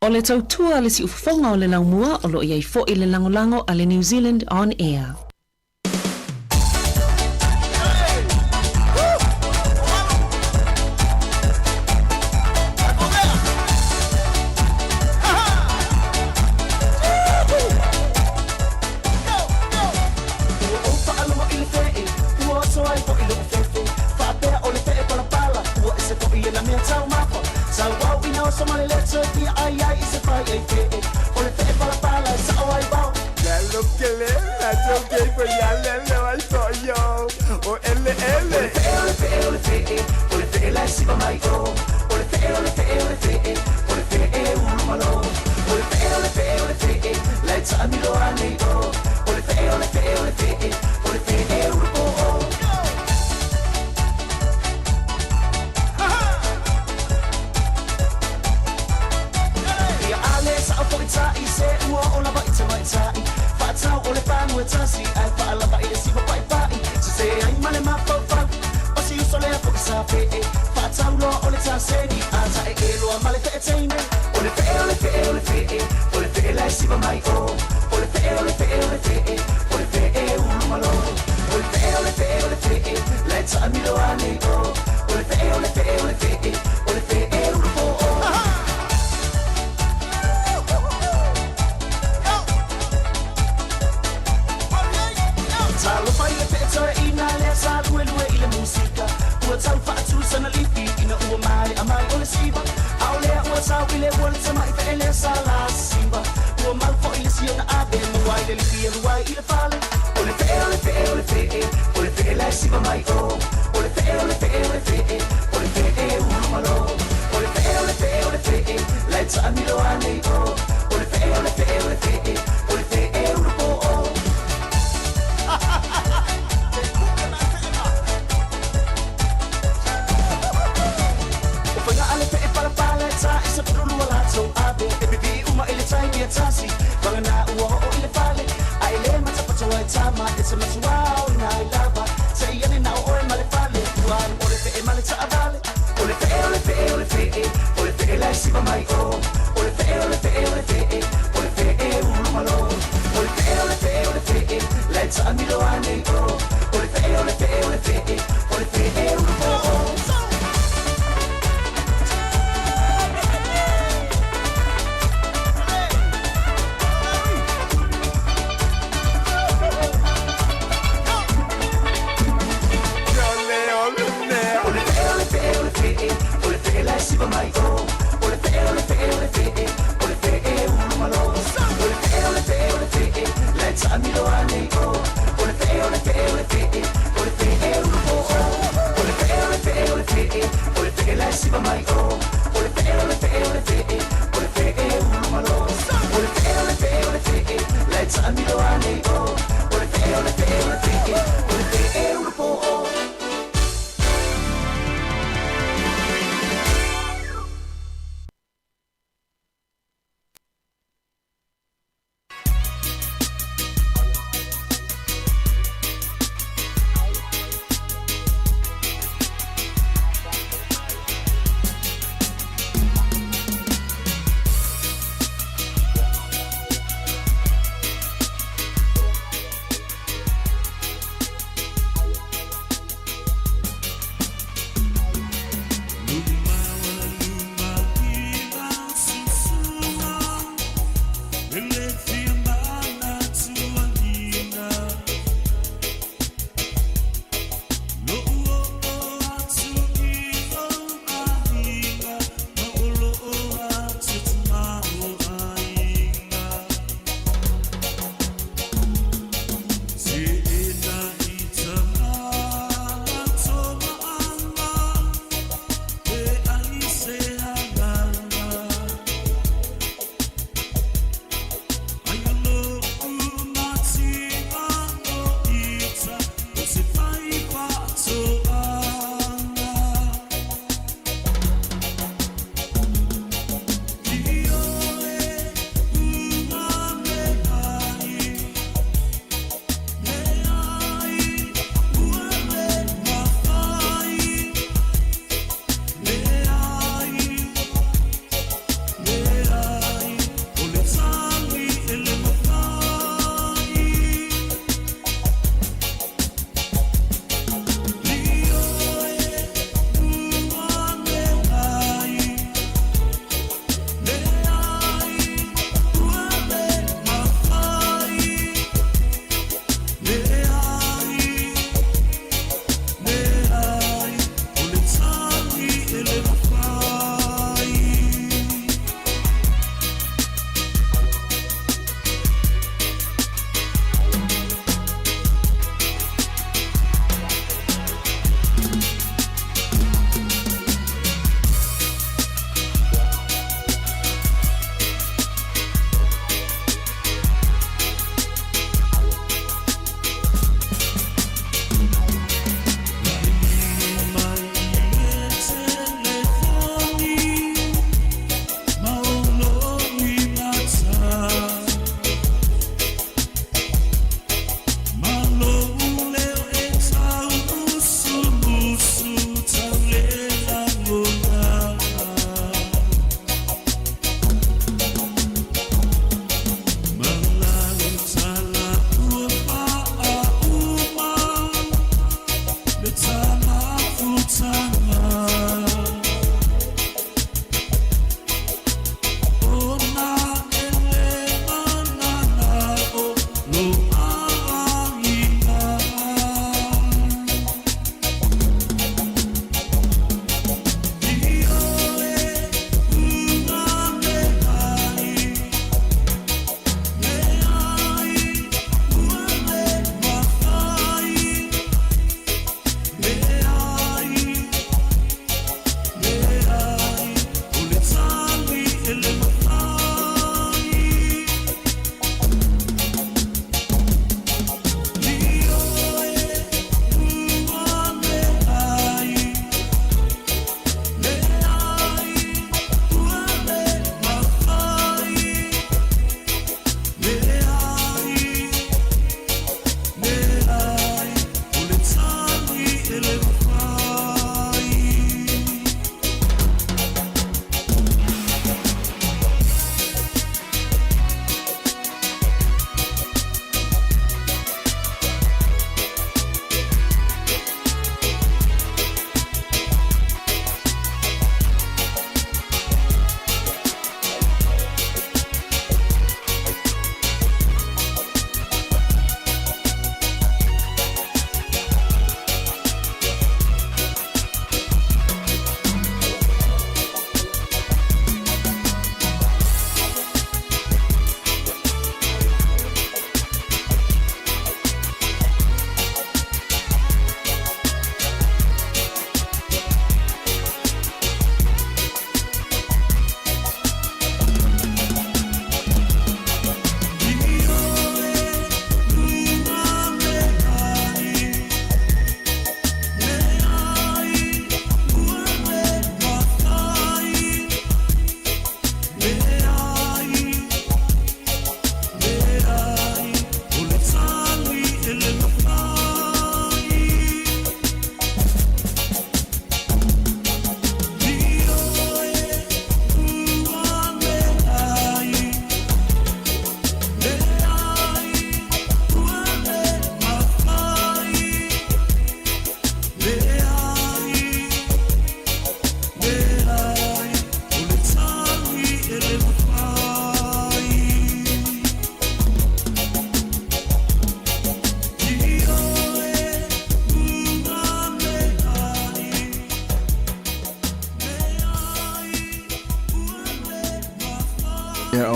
O le tautua a le siufofoga o le laumua o lo o i ai foi le lagolago a le New Zealand On Air.
Ua ou faalogo i le feʻe, ua oso ai foʻi loʻu fefe. Faapea o le feʻe palapala, ua ese foʻi e nā mea taumafa. Sau au ina oso ma le leto e fia ʻai ai i se fai ʻai feʻe. O le feʻe palapala e saʻo ai wau.
Lalo kele, la joke fo ya lele wa so yo. O ele ele.
O le feʻe, o le feʻe, o le feʻe, o le feʻe la e siva mai o. O le feʻe, o le feʻe, o le feʻe, o le feʻe ulu malo. O le feʻe, o le feʻe, o le feʻe, la e taʻamilo anei o. O le feʻe, o le feʻe, o le feʻe, o le feʻe ulu poʻo. Ia ale saʻo foʻi taʻi se ua o lava i tamaitai. Faatau o le panu e tasi ae faalava i le siva paʻipaʻi. Sese ai ma le mafaufau. O si uso lea foʻi sa feʻe. Faatau loa o le taseni a taʻeʻe loa ma le feʻe teine. O le feʻe, o le feʻe, o le feʻe, o le feʻe la e siva mai o. O le feʻe, o le feʻe, o le feʻe, o le feʻe ulu malo. O le feʻe, o le feʻe, o le feʻe, la e taʻamilo anei o. O le feʻe, o le feʻe, o le feʻe, o le feʻe ulu poʻo. Talofa i le feʻe toeʻina lea sa luelue i le musika. Ua tau faatu sana lifi ina ua maea mai o le siva. A o lea ua tau i le ua le tamaʻi feʻe lea sa la siva. Ua mau foʻi le siona ave mua i le lifi e lua ai i le fale. O le feʻe, o le feʻe, o le feʻe, o le feʻe la e siva mai o. O le feʻe, o le feʻe, o le feʻe, o le feʻe ulu malo. O le feʻe, o le feʻe, o le feʻe, la e taʻamilo anei o. O le feʻe, o le feʻe, o le feʻe, o le feʻe ulu poʻo. O faiga a le feʻe palapala e taʻi sa pululua latou ave. E pipii uma i le taimi e tasi, vagana ua oo i le fale. A e le matapatoa e tama, e te matua o ina i lava. Te i ane na o oe ma le fale, ua alu o le feʻe ma le taʻavale. O le feʻe, o le feʻe, o le feʻe, o le feʻe la e siva mai o. O le feʻe, o le feʻe, o le feʻe, o le feʻe ulu malo. O le feʻe, o le feʻe, o le feʻe, la e taʻamilo anei o. O le feʻe, o le feʻe, o le feʻe, o le feʻe ulu poʻo.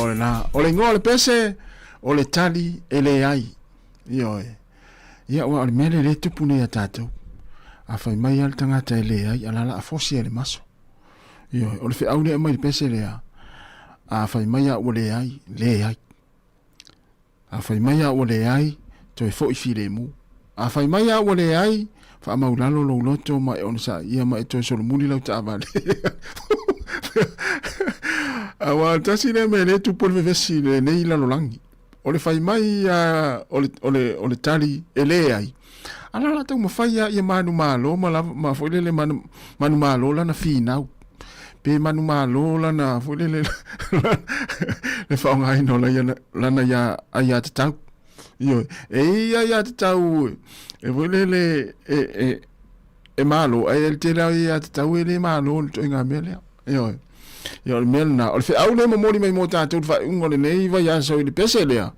O lena, o le igoa o le pese, o le tali e leai. Ioe. Ia, aua o le mea lea lea e tupu nei ia tatou. A fai mai lava le tagata e leai, a la la a fosi ai le maso. Ioe, o le feau lea e aumai i le pese lea, a fai mai lava ua leai, leai. A fai mai a ua leai, toe foi filemu. A fai mai a ua leai, faamaulalo lou loto ma e onosai ia ma e toe solomuli lau taavale. Aua tasi lea mea lea e tupu ai le vevesi i lenei lalolagi. O le fai mai a, o le, o le, o le tali e leai. A la la taumafai a ia manumalo ma lava, ma foi lele manu, manumalo lana finau. Pe manumalo lana foi lele le faaaogaina o laia, lana ia aiatatau. Ioe, e i ai aiatatau e foi lele e, e, e malo, ae le tele o aiatatau e le malo le ituaiga mea lea. Ioe. Ia o le mea lena. O le feau lea e momoli mai mo tatou i le faaiuga o lenei vaiaso i le pese lea.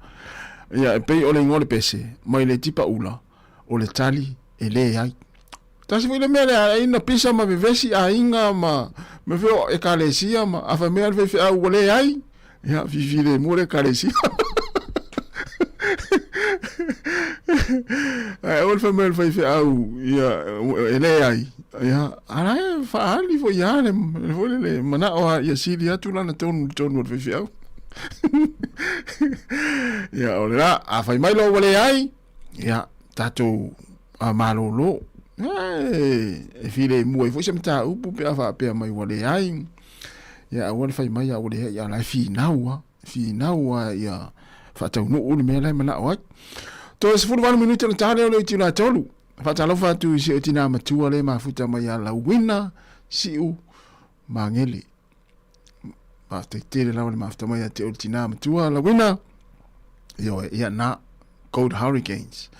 Ia e pei o le igoa o le pese, mai le tipa ula, o le tali e leai. Tasi foi le mea lea, ai na pisa ma vevesi aiga ma me feo ekalesia ma a fai mai le faifeau ua leai, ia fifilemu le ekalesia. Ae aua le fai mai o le faifeau ia e leai, ia a la e faaali foi lava le foi lele manao lava ia sili atu lana tonu i totonu o le faifeau. Ia o le la, a fai mai loa ua leai, ia tatou a malolo. E filemu ai foi se mataupu pe a faapea mai ua leai. Ia aua le fai mai a ua leai, a la e finau lava, finau lava ia faataunuu le mea la e manao ai. Toe 18 minute ona ta lea o le itula e 3. Faatalofa atu i si ou tinā matua lea e mafuta mai ia Lauina Siu Magele. Faafetai tele lava le mafuta mai ia te oe le tinā matua Lauina. Ioe, ia na, Gold Hurricanes.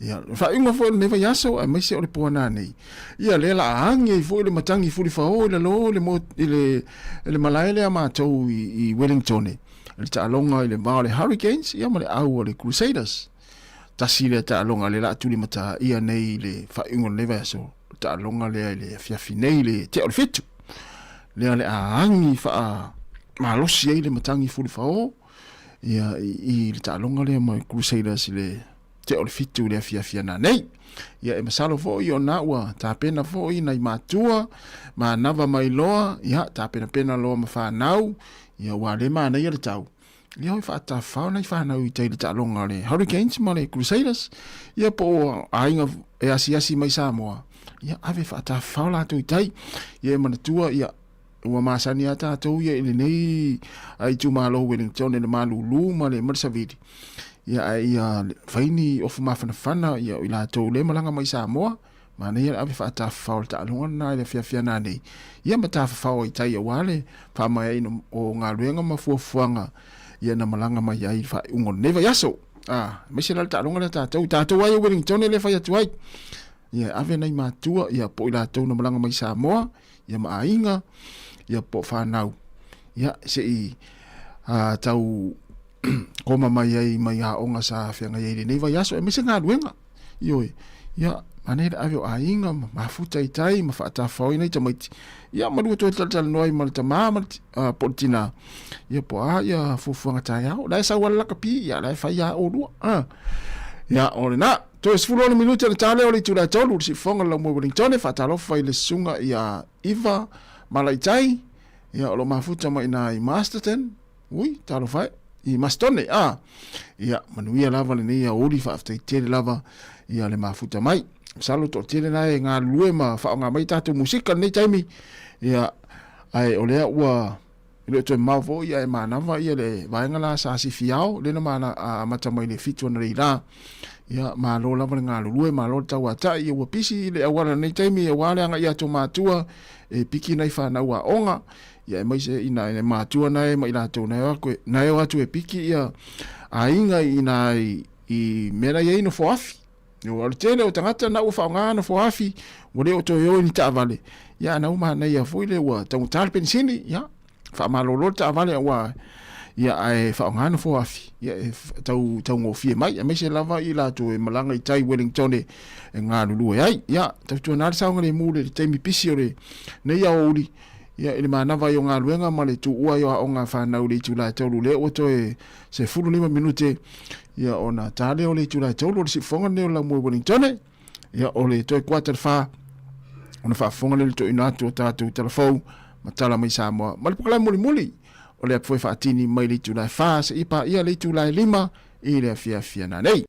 Ia, le faaiuga foi o lenei vaiaso, aemaise o le poana nei. Ia, lea la a agi ai foi le matagi fulifao i lalo i le, mo, i le, i le malae lea matou i, i Wellington, i le taaloga i le va o le Hurricanes, ia ma le au o le Crusaders. Tasi lea taaloga lea la a tulimataia nei i le faaiuga o lenei vaiaso, le taaloga lea i le afiafi nei i le tea o le 7. Lea le a agi faa malosi ai le matagi fulifao, ia, i, i le taaloga lea ma Crusaders i le tea o le 7 i le afiafi ana nei. Ia, e masalo foi ona ua tapena foi nai matua, manava mai loa, ia, tapenapena loa ma whanau, ia, ua le manaia le tau. Ia, oi faatafafao nai whanau i tai le taaloga o le Hurricanes ma le Crusaders, ia, po o aiga e asiasi mai Samoa, ia, ave faatafafao latou i tai. Ia, e manatua, ia, Ua masani lava tatou ia i lenei itumalo Wellington i le malulu ma le savili. Ia ae ia fai ni ofu mafanafana ia o i latou lea e malaga mai Samoa, manaia le ave faatafafao o le taaloga lena i le afiafi ana nei. Ia ma tafafao ai tai aua le faamaeaina o galuega ma fuafuaga ia na malaga mai ai i le faaiuga o lenei vaiaso. A, aemaise la le taaloga lea tatou, tatou lava ia Wellington e le fai atu ai. Ia ave nai matua ia po o i latou na malaga mai Samoa, ia ma aiga, ia po o whanau. Ia, se i tau koma mai ai mai aoga sa whenga i lenei vaiaso, aemaise galuega. Ioe, ia, manaia le ave o aiga ma mafuta i tai ma faatafafao ai nai tamaiti. Ia, ma lua toe talatalanoa ai ma le tamā ma le, po o le tinā. Ia, po o a ia fuafuaga taeao. O la e sau lava le lakapi, ia, o la e fai lava oulua. Ia, o lena. Toe 16 minute ona ta lea o le itula e 3, le siufofoga o le Laumua i Wellington, faatalofa i le susuga ia Iva Malaitai, ia o lo o mafuta mai ina i Masterton, ui, talofa e, i Mastone, a, ia, manuia lava lenei aoauli, faafetai tele lava ia le mafuta mai. Masalo toatele na e galulue ma faaaoga mai tatou musika lenei taimi, ia, ae o lea ua E le o toe mamao foi ae manava ia le vaega la sa sifiao lea na mana amata mai le 7 analeila la. Ia malo lava le galulue, malo le tauatai, ia ua pisi le auala nei taimi aua le agai atu o matua e piki nai whanau aoga, ia aemaise ina e matua nae ma i latou nae o atu, nae o atu e piki ia aiga ina i mea la i ai nofo afi. O le tele o tagata na ua faaaoga nofo afi, ua le o toe o i ni taavale, ia ana ua manaia foi le ua taugata le penisini, ia, faamalolo le taavale aua ia ae faaaoga nofo afi, ia e tau taugofie mai, aemaise lava i latou e malaga i tai Wellington e galulue ai. Ia, tautuana le saogalemu i le taimi pisi o lenei aoauli, Ia, i le manava ai o galuega ma le tuua ai o aoga a fanau i le itula e 3 lea ua toe 15 minute ia ona ta lea o le itula e 3 o le siufofoga lenei o le laumua i Wellingtone. Ia, o le toe kuata le 4 ona faafofoga lea i le toeina atu o tatou tala fou ma tala mai Samoa ma le polokalame mulimuli o le apu foi faatini mai le itula e 4 seia paia le itula e 5 i le afiafi ana nei.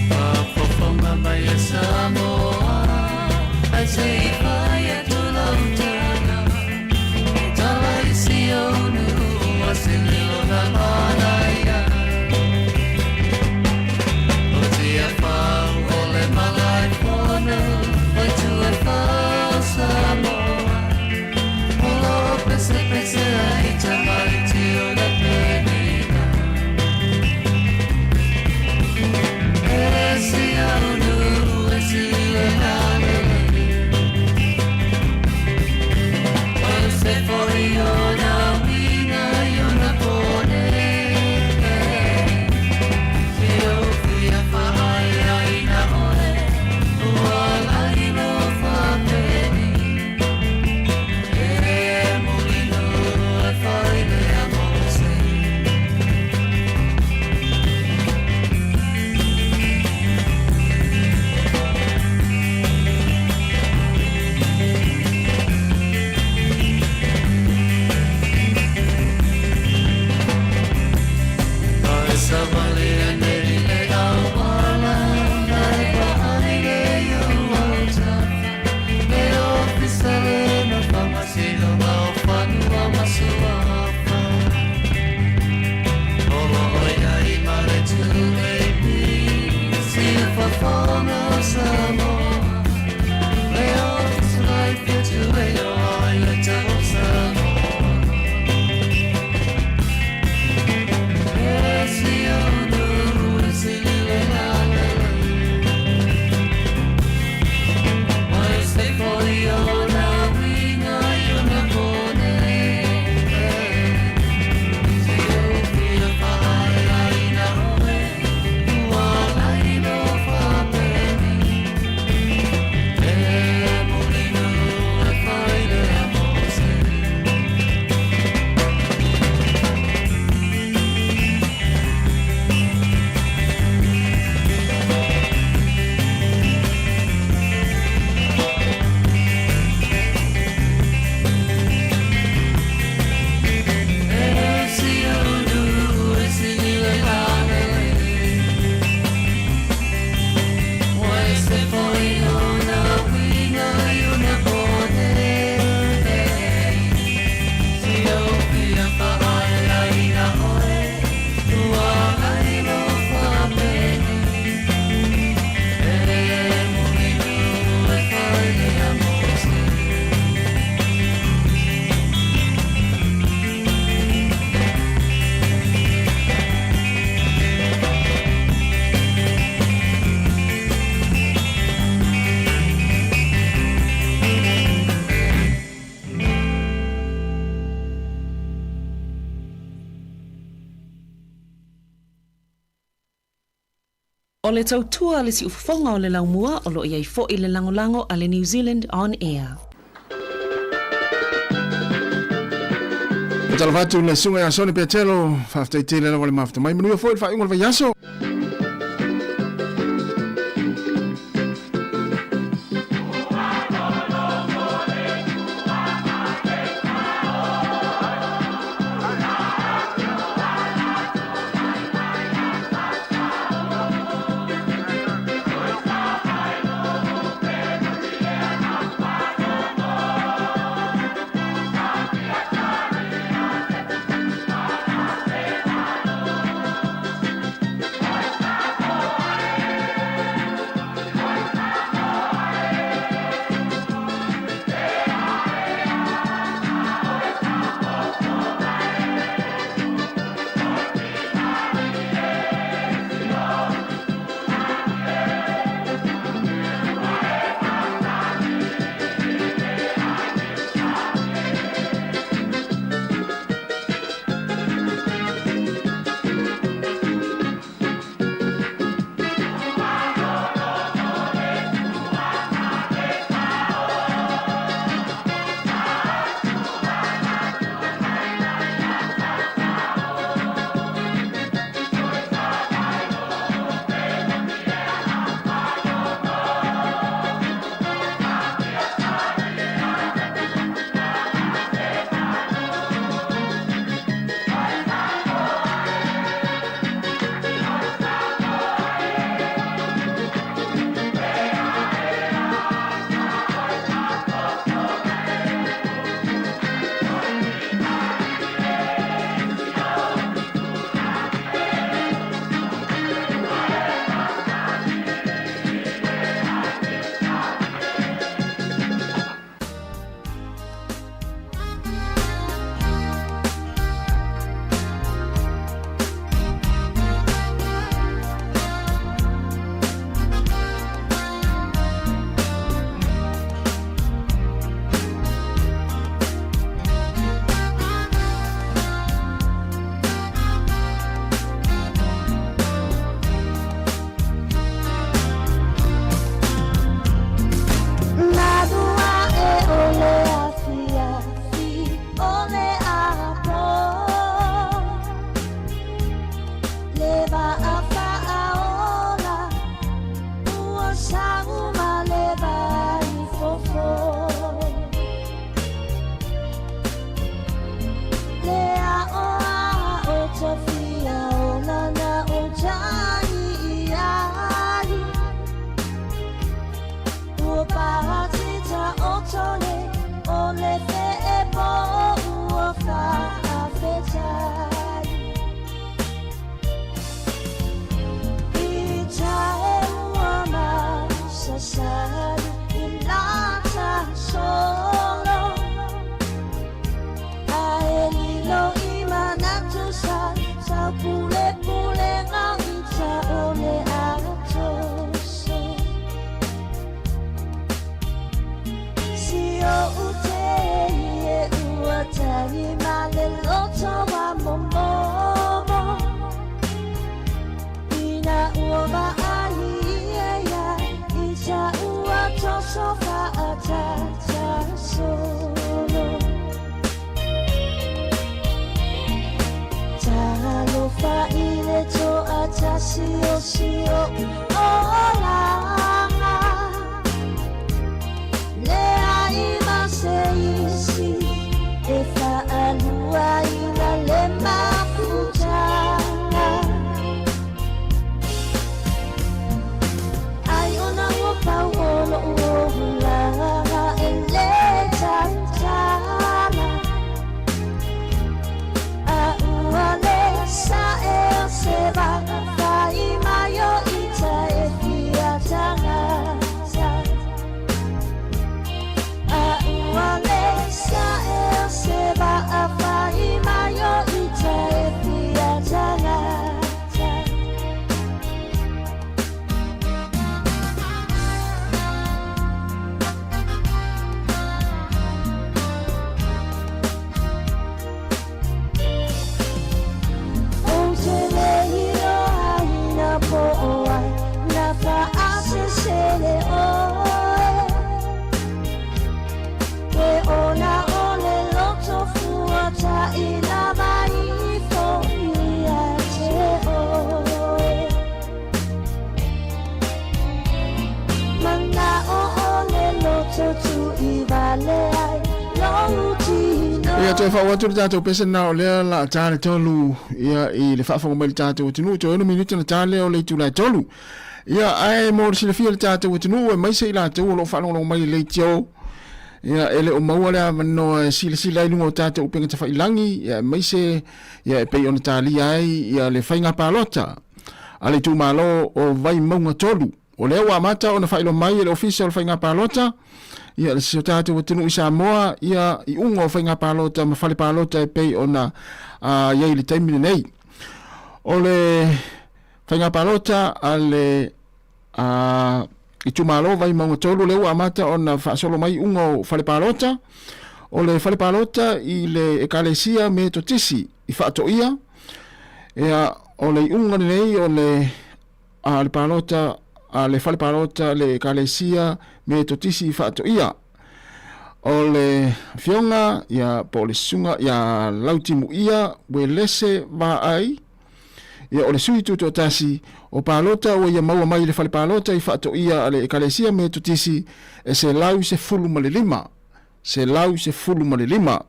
Faafofoga mai e Samoa, ae se i fai atu lau tala, e tala i si ou nuu o se leo na manaia. O Tiafau o le Malaefono, o Tuafau Samoa, o lo o pesepese ai tamaiti o le penina. E si au nuu e si le lalelei, o se foi ona uiga i ona pone. Se o fia faaeaina oe, ua lailo faapeni. E mulinu e fai lea mo se. Ae savali anei le auala, ae vaai le iu autafa, le ofisa le na faamasinoga o fanua ma suafa. O lo o iai ma le 2AP, siufofoga o Samoa, le ofisa life e tueo ai le tau Samoa. E si ou nuu e sili le lalelei, Oi se foi ona uiga i ona pone. Se o fia faaeaina oe, ua lailo faapeni. E mulinu e fai lea mo se. E si ou nuu e sili le lalelei, Oi se foi ona uiga i ona pone. Se o fia faaeaina oe, ua lailo faapeni. E mulinu e fai lea mo se.
O le tautua a le siufofoga o le laumua o lo o i ai foi le lagolago a le New Zealand On Air.
Faatalofa atu i le susuga ia Sone Petelo, faafetai tele lava le mafuta mai. Manuia foi le faaiuga o le vaiaso.
tai ma le loto wa momomo Ina ua vaai e ia i sa ua toso fa'atata solo Talofa i le to'atasi o si o'u olaga Leai ma se isi e fa'aluaina le mafutaga Ai ona ua pau o lo'u olaga e lē tautala A ua le sa'e o se va'a fai mai o ita e fia tagata A ua le sa'e o se va'a fai mai o ita e fia tagata. Ou te le iloaina po o ai na fa'asesele oe Ke ona o le loto fuata'i lava ifo ia te oe Mana'o o le loto tu'ivale ai lou tino.
Ia, toe faauu atu le tatou pese lena o lea la a ta le tolu ia i le faafofoga mai le tatou atunuu toe 6 minute ona ta lea o le itula e tolu. Ia, ae mo le silafia le tatou atunuu aemaise i latou o lo o faalogologo mai i le leitio, ia e le o maua le avanoa e silasila ai i luga o tatou upega tafailagi, ia aemaise ia e pei ona talia ai ia le faiga palota a le itumalo o Vaimauga 3. O lea ua amata ona faailoa mai e le Ofisa o le Faiga Palota ia si o tatou atunuu i Samoa ia iuga o faiga palota ma fale palota e pei ona i ai i le taimi lenei. O le faiga palota a le itumalo Vaimauga 3 lea ua amata ona faasolo mai iuga o fale palota. O le fale palota i le Ekalesia Metotisi i Faatoia, ia, o le iuga lenei o le a le palota a le fale palota le Ekalesia Metotisi i Faatoia. O le afioga ia po o le susuga ia Lautimuia Uelese Vaai, ia o le sui tutoatasi o palota ua ia maua mai i le fale palota i Faatoia a le Ekalesia Metotisi e 115, 115.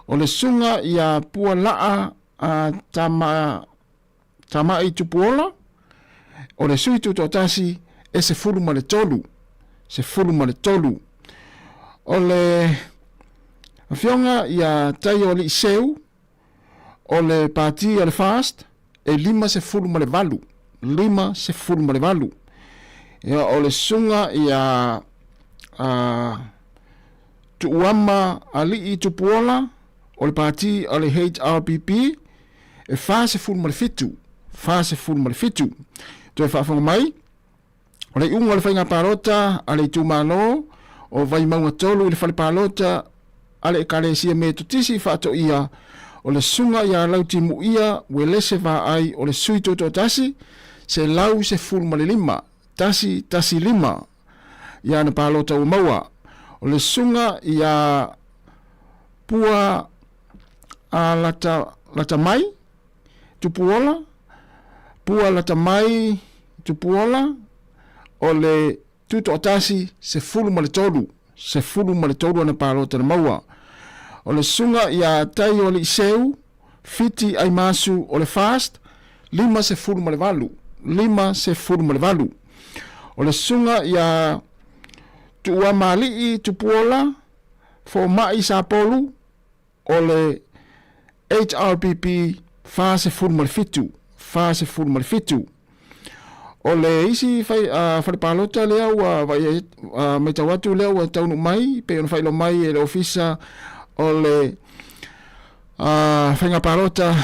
O le susuga ia Pualaa a Tama Tama'i Tupuola, o le sui tutoatasi e 13, 13. O le afioga ia Taioalii Seu, o le Pati a le FAST e 58, 58. Ia, o le susuga ia a Tuuama Alii Tupuola, o le Pati a le HRPP e 47, 47. Toe faafofoga mai, o le iuga o le faiga palota a le itumalo o Vaimauga 3 i le fale palota a le Ekalesia Metotisi i Faatoia, o le susuga ia Lautimuia Uelese Vaai o le sui tutoatasi, 115, 115 i ana palota ua maua. O le susuga ia Pua a lata, lata mai, Tupuola, Pua lata mai, Tupuola, o le tutoatasi, 13, 13 ana palota na maua. O le susuga ia Taioaliiseu, Fiti Aimasu o le FAST, 58, 58. O le susuga ia Tuuamaalii Tupuola, Fomai Sapolu, o le HRPP 47, 47. O le isi fai, fale palota lea ua vai, matau atu lea ua taunuu mai, pei ona faailoa mai e le ofisa o le faiga palota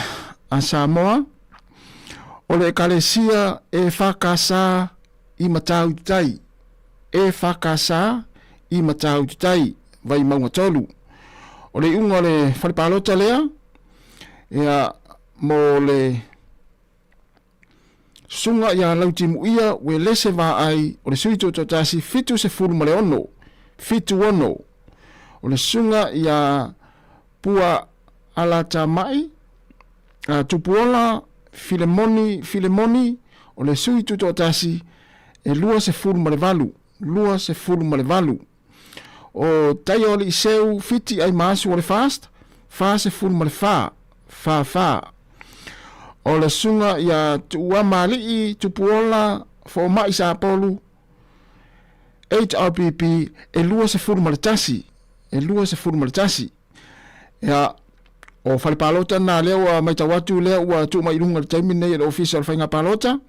a Samoa, o le ekalesia e FKS i Matautu Tai, e FKS i Matautu Tai, Vaimauga 3. O le iuga o le fale palota lea, ia, mo le susuga ia Lautimuia Uelese Vaai o le sui tutoatasi 76, 76. O le susuga ia Pua Alatamai, a Tupuola Filemoni Filemoni o le sui tutoatasi e 28, 28. O Taia o Liiseu Fiti Aimaasu o le Fast, 44, 44. O le susuga ia Tuuamaalii Tupuola Foomai Sapolu, HRPP e 21, e 21. Ia, o fale palota na lea ua matau atu lea ua tuu mai i luga i le taimi lenei e le Ofisa o le Faiga Palota,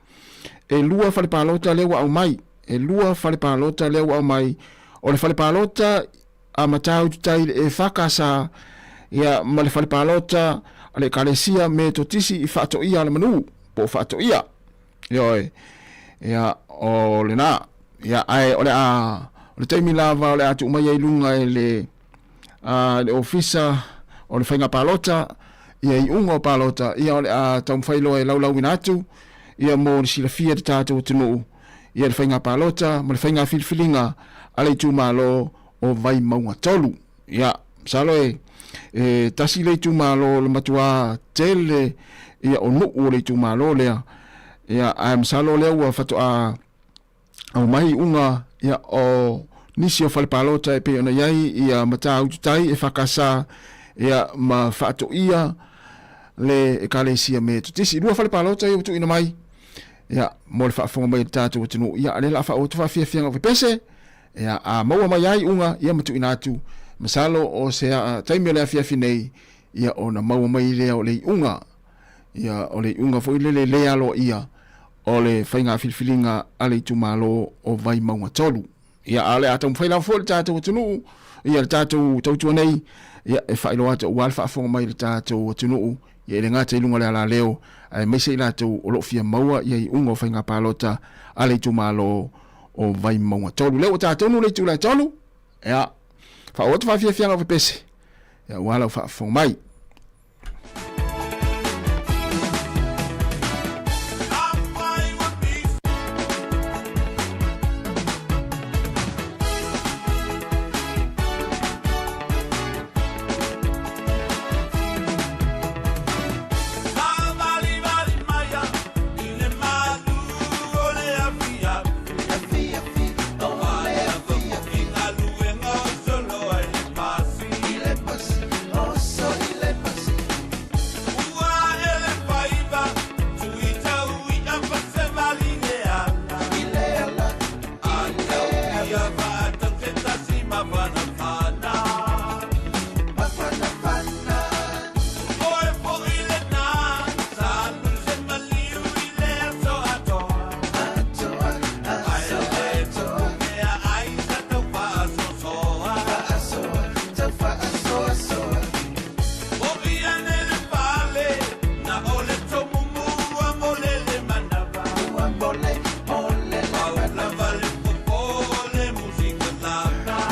e lua fale palota lea ua aumai, e lua fale palota lea ua aumai, o le fale palota a Matautu Tai i le EFKS, ia, ma le fale palota a le Ekalesia Metotisi i Faatoia Alamanu, po o Faatoia. Ioe. Ia, o lena. Ia, ae o le a, o le taimi lava o le a tuu mai ai i luga e le, a, le ofisa o le faiga palota, ia iuga o palota, ia o le a taumafai loa e laulauina atu, ia mo le silafia e le tatou atunuu, ia le faiga palota ma le faiga filifiliga a le itumalo o Vaimauga 3. Ia, masalo e, e tasi le itumalo o le matuā tele ia o nuu o le itumalo lea. Ia, ae masalo lea ua faatoa aumai iuga ia o nisi o fale palota e pei ona i ai ia Matautu Tai e FKS ia ma Faatoia le Ekalesia Metotisi. E lua fale palota ia ua tuuina mai ia mo le faafofoga mai a le tatou atunuu. Ia, a lea o le a faaoo atu faafiafiaga o pepese. Ia, a maua mai ai iuga, ia ma tuuina atu, masalo o se taimi o le afiafi nei, ia ona maua mai lea o le iuga, ia o le iuga foi lele le aloaia o le faiga filifiliga a le itumalo o Vaimauga 3. Ia, a o le a taumafai lava foi le tatou atunuu, ia le tatou tautua nei, ia e faailoa atu aua le faafofoga mai a le tatou atunuu, ia e le gata i luga o le alaleo, aemaise i latou o lo o fia maua ia iuga o faiga palota a le itumalo o Vaimauga 3. Lea ua ta tonu le itula e 3, ia, faaoo atu faafiafiaga o pepese, ia aua lau faafofoga mai.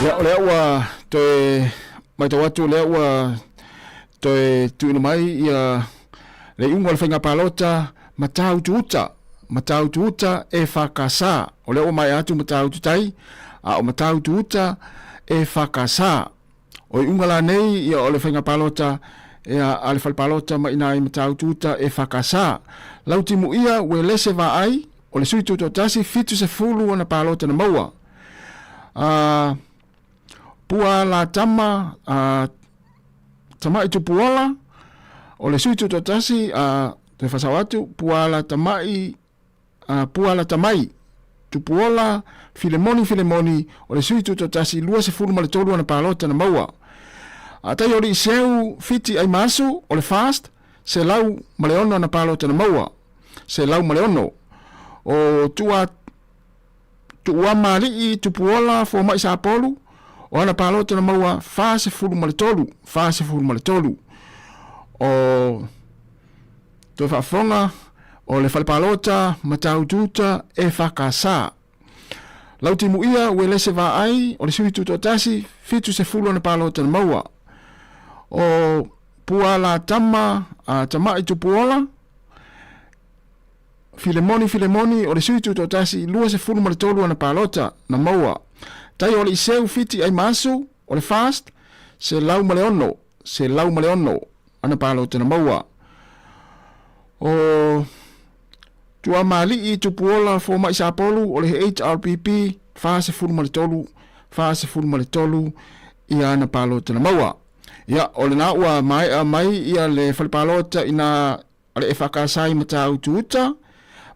Ia, o lea ua toe matau atu, o lea ua toe tuuina mai ia le iuga o le faiga palota Matautu Uta, Matautu Uta e FKS. O lea ua maea atu Matautu Tai, a o Matautu Uta e FKS. O iuga la nei ia o le faiga palota ia a le fale palota ma ina i Matautu Uta e FKS. Lautimuia Uelese Vaai, o le sui tutoatasi, 70 ona palota na maua. Pua la tama a Tama'i Tupuola, o le sui tutoatasi a toe faasao atu, Pua la Tama'i a Pua la Tamai Tupuola Filemoni Filemoni, o le sui tutoatasi, 23 ana palota na maua. A tai o Liiseu Fiti Aimaasu, o le Fast, 106 ana palota na maua. 106. O Tua Tuuamaalii Tupuola Foma'i Sapolu, o ana palota na maua 43, 43. O toe faafofoga o le fale palota Matautuuta e FKS. Lautimuia Uelese Vaai, o le sui tutoatasi, 70 ana palota na maua. O Pualatama a Tama'i Tupuola, Filemoni Filemoni o le sui tutoatasi, 23 ana palota na maua. Tai o Aliiseu Fiti Aimaasu o le FAST, 106, 106 ana palota na maua. O Tuamali'i Tupuola Fomai Sapolu o le HRPP, 43, 43 ia ana palota na maua. Ia, o lena ua maea mai ia le fale palota ina a le EFKS i Matautu Uta,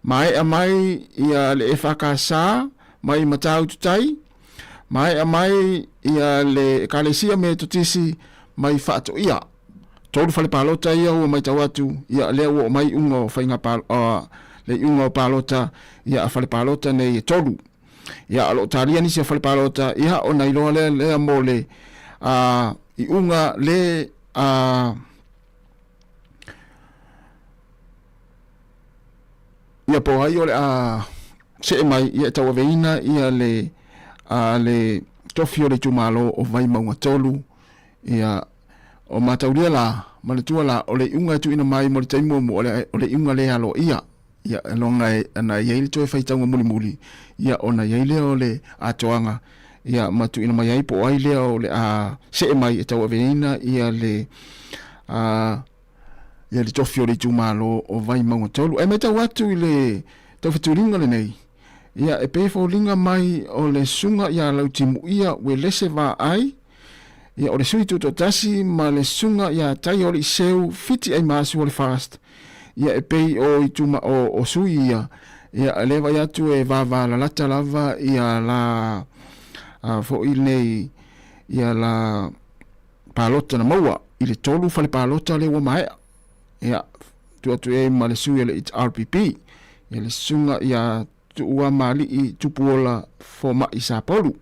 maea mai ia le EFKS mai Matautu Tai, maea mai ia le Ekalesia Metotisi mai Faatoia. Tolu fale palota ia ua matau atu, ia lea ua oo mai iuga o faiga pal, le iuga o palota ia a fale palota nei e tolu. Ia o lo o talia nisi o fale palota, ia ona iloa lea lea mo le iuga le ia po o ai o le a see mai ia e tauaveina ia le a le tofi o le itumalo o Vaimauga 3 ia o mataulia la manatua la o le iuga e tuuina mai mo le taimi muamua o le o le iuga le aloaia ia loga e ana i ai le toe faitauga mulimuli ia ona i ai lea o le atoaga ia ma tuuina mai ai po o ai lea o le a see mai e tauaveina ia le a ia le tofi o le itumalo o Vaimauga 3. E matau atu i le taufetuliga lenei, ia e pei e foliga mai o le susuga ia Lautimuia Uelese Vaai, ia o le sui tutoatasi ma le susuga ia Taioliiseu Fiti Aimaasu o le FAST, ia e pei o ituma o, o sui ia, ia lea vai atu e vavalalata lava ia la a, foi nei ia la palota na maua i le tolu fale palota lea ua maea. Ia, tuu atu i ai ma le sui o le HRPP, ia le susuga ia Tuuamali'i Tupuola Foma'i Sapolu.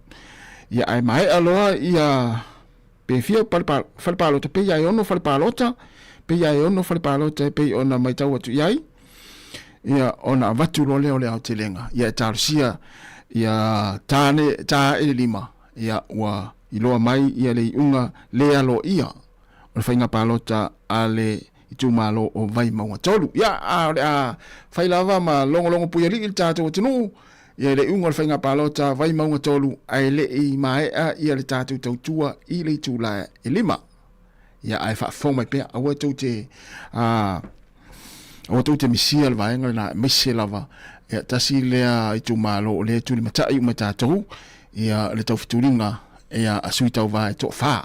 Ia, ae maea loa ia pe fia fale palota, pe ia e ono fale palota, pe ia e ono fale palota e pei ona matau atu i ai, ia ona avatu loa lea o le aotelega. Ia e talosia ia tāne, tā e le lima, ia ua iloa mai ia le iuga le aloaia o le faiga palota a le itumalo o Vaimauga 3. Ia, a o le a fai lava ma logologo puialii le tatou atunuu ia i le iuga o le faiga palota Vaimauga 3 ae le i maea ia le tatou tautua i le itula e 5. Ia, ae faafofoga mai pea, aua tou te a aua tou te misia le vaega lena, aemaise lava ia tasi lea itumalo o lea e tulimatai uma e tatou ia le taufetuliga ia a sui tauva e toafa.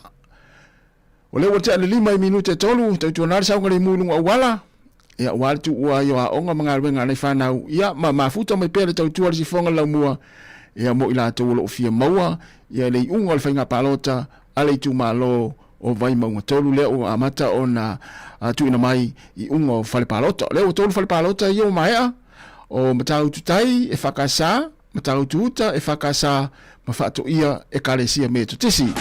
O lea ua tea le 5 i minute e 3, tautuana le saogalemu i luga auala, ia aua le tuua ai o aoga ma galuega a nai fanau, ia ma mafuta mai pea le tautua le sifoga le laumua, ia mo i latou o lo o fia maua ia le iuga o le faiga palota a le itumalo o Vaimauga 3 lea ua amata ona tuuina mai i uga o fale palota. O lea ua tolu fale palota ia ua maea, o Matautu Tai e FKS, Matautu Uta e FKS ma Faatoia Ekalesia Metotisi.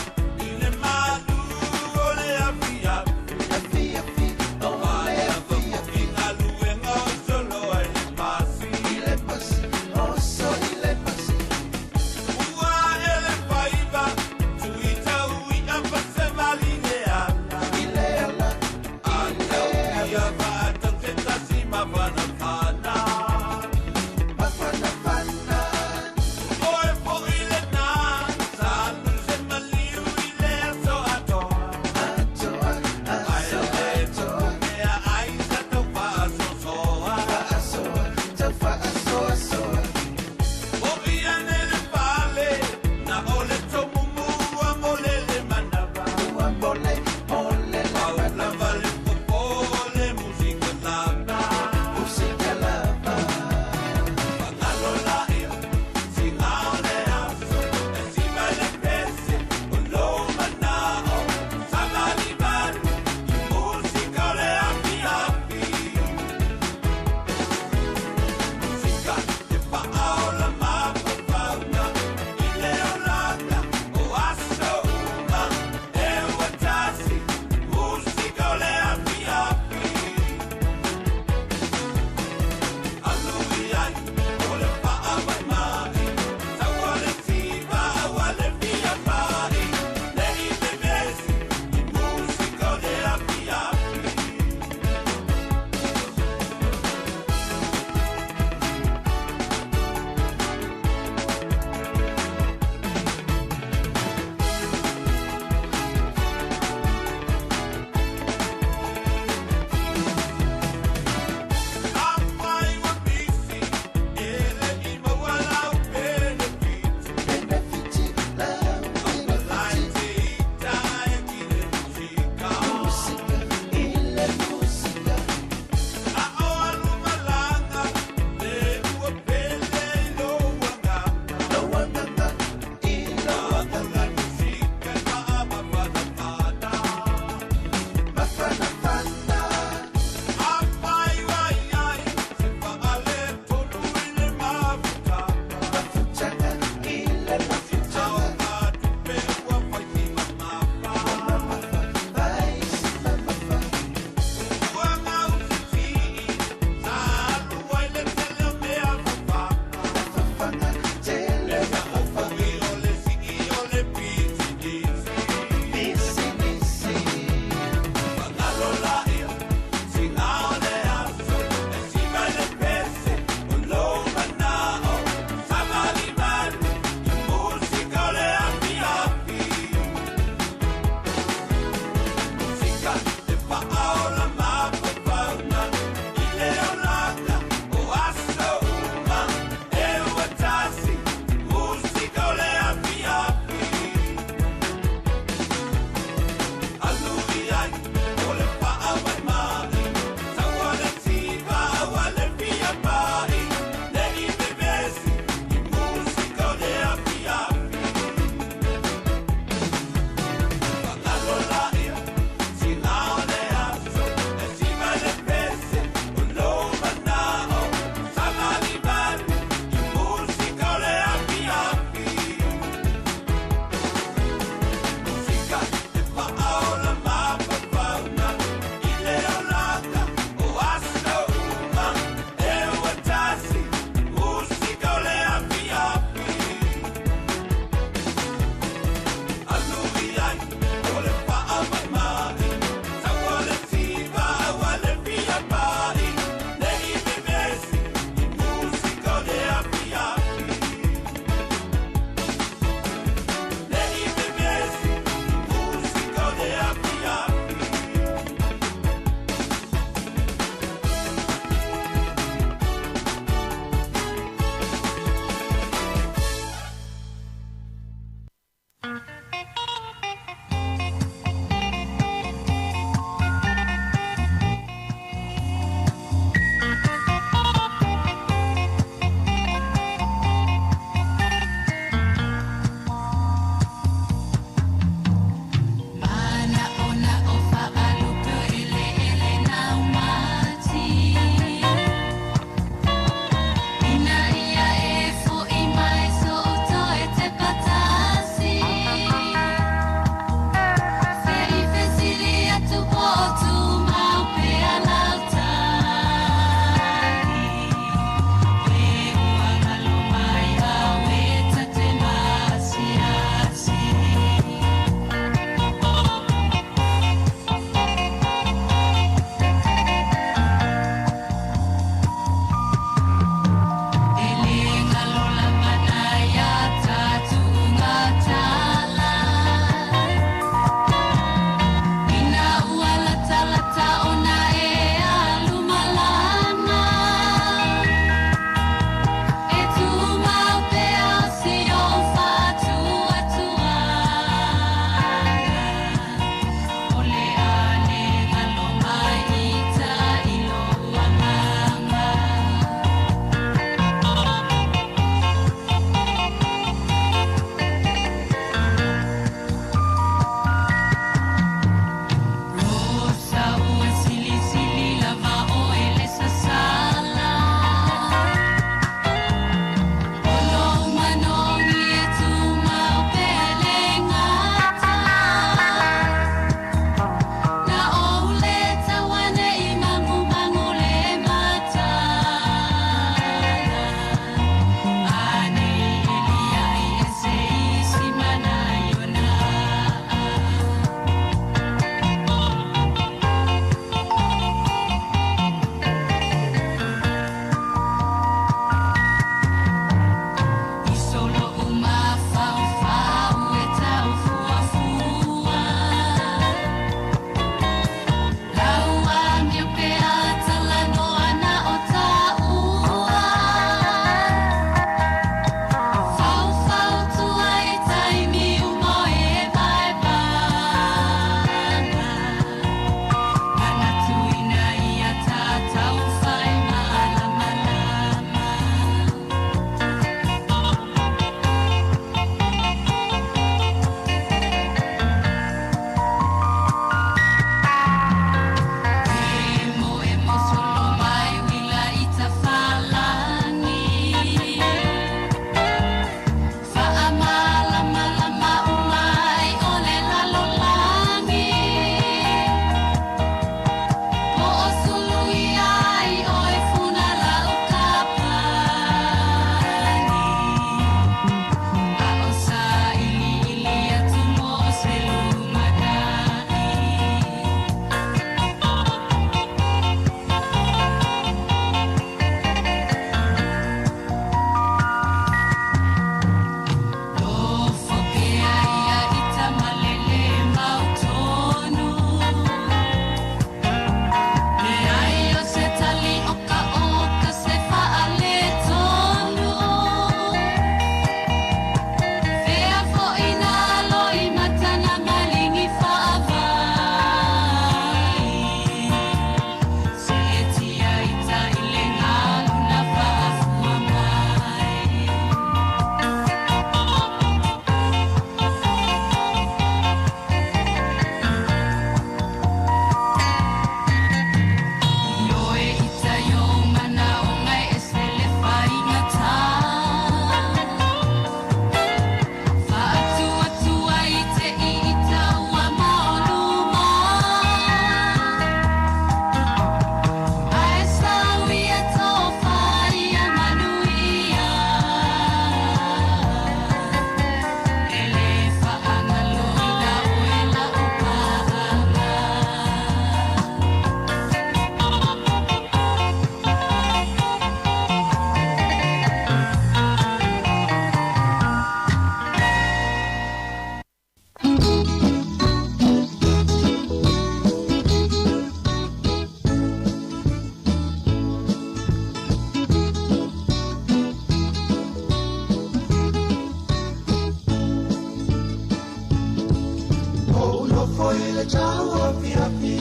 i le tau afiafi,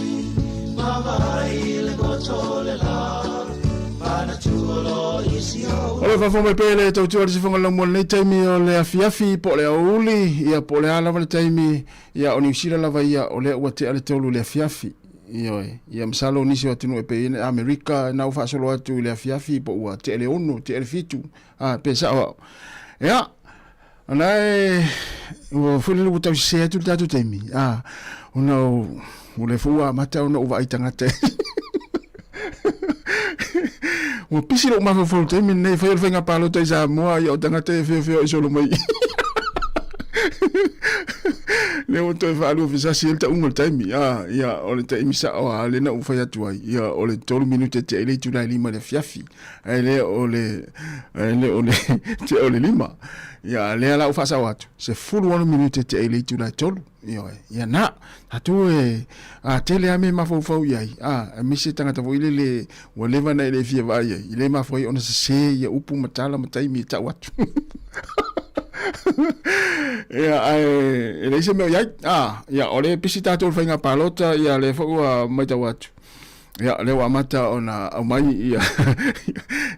ma vaai le goto le la.
O le faafofoga mai pea le tautua le sifoga lau mo lenei taimi o le afiafi po o le aoauli, ia po o le a lava le taimi, ia o Niu Sila lava ia o lea ua tea le tolu i le afiafi. Ioe, ia masalo o nisi o atunuu e pei ai Amerika na ua faasolo atu i le afiafi po ua tea le ono, tea le fitu, a pe sao au. Ia, ona e ua foi lele ua tau sese atu le tatou taimi, a ona o lea foi ua amata ona ou vaai tagata. Ua pisi lou mafaufau i le taimi lenei, fai o le faiga palota i Samoa, ia o tagata e feofeoai solo mai. Lea ua toe faalua fisasi ai le tauga o le taimi. Ah, ia, o le taimi sao lava lea na ou fai atu ai. Ia, o le 3 minute tea i le itula e 5 i le afiafi. Ae le o le, ae le o le tea o le 5. Ia, lea la ua faasao atu, 16 minute tea i le itula e 3. Ioe, ia na, tatou e, a tele lava mea e mafaufau i ai, a, aemaise tagata foi lele ua leva ona e le fia vaai ai, e le mafua ai ona sese ia upu ma tala ma taimi e tau atu. Ia, ae e leai se mea o i ai. A, ia, o lea e pisi tatou i le faiga palota, ia, lea foi ua matau atu. Ia, lea ua amata ona aumai ia,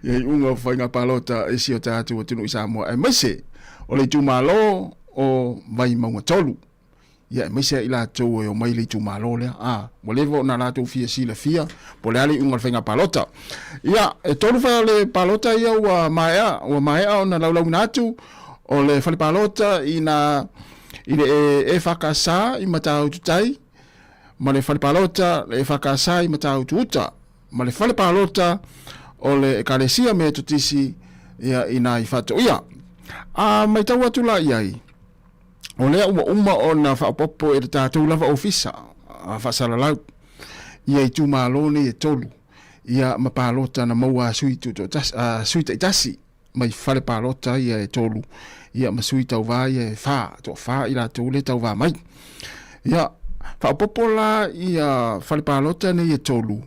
ia iuga o faiga palota i si o tatou atunuu i Samoa, aemaise o le itumalo o Vaimauga 3. Ia, aemaise ai i latou e omai i le itumalo lea. A, ua leva ona latou fia silafia po o le a le iuga o le faiga palota. Ia, e tolu fale palota ia ua maea, ua maea ona laulauina atu o le fale palota i na i le EFKS i Matautu Tai, ma le fale palota le EFKS i Matautu Uta, ma le fale palota o le Ekalesia Metotisi ia i nā i Faatoia. A matau atu la i ai, o lea ua uma ona faaopoopo e le tatou lava ofisa faasalalau ia itumalo nei e tolu ia ma palota na maua a sui tutoatasi, a sui taitasi mai fale palota ia e tolu ia ma sui tauvā ia e whā, toa whā i latou le tauvā mai. Ia, faaopoopo la ia fale palota nei e tolu,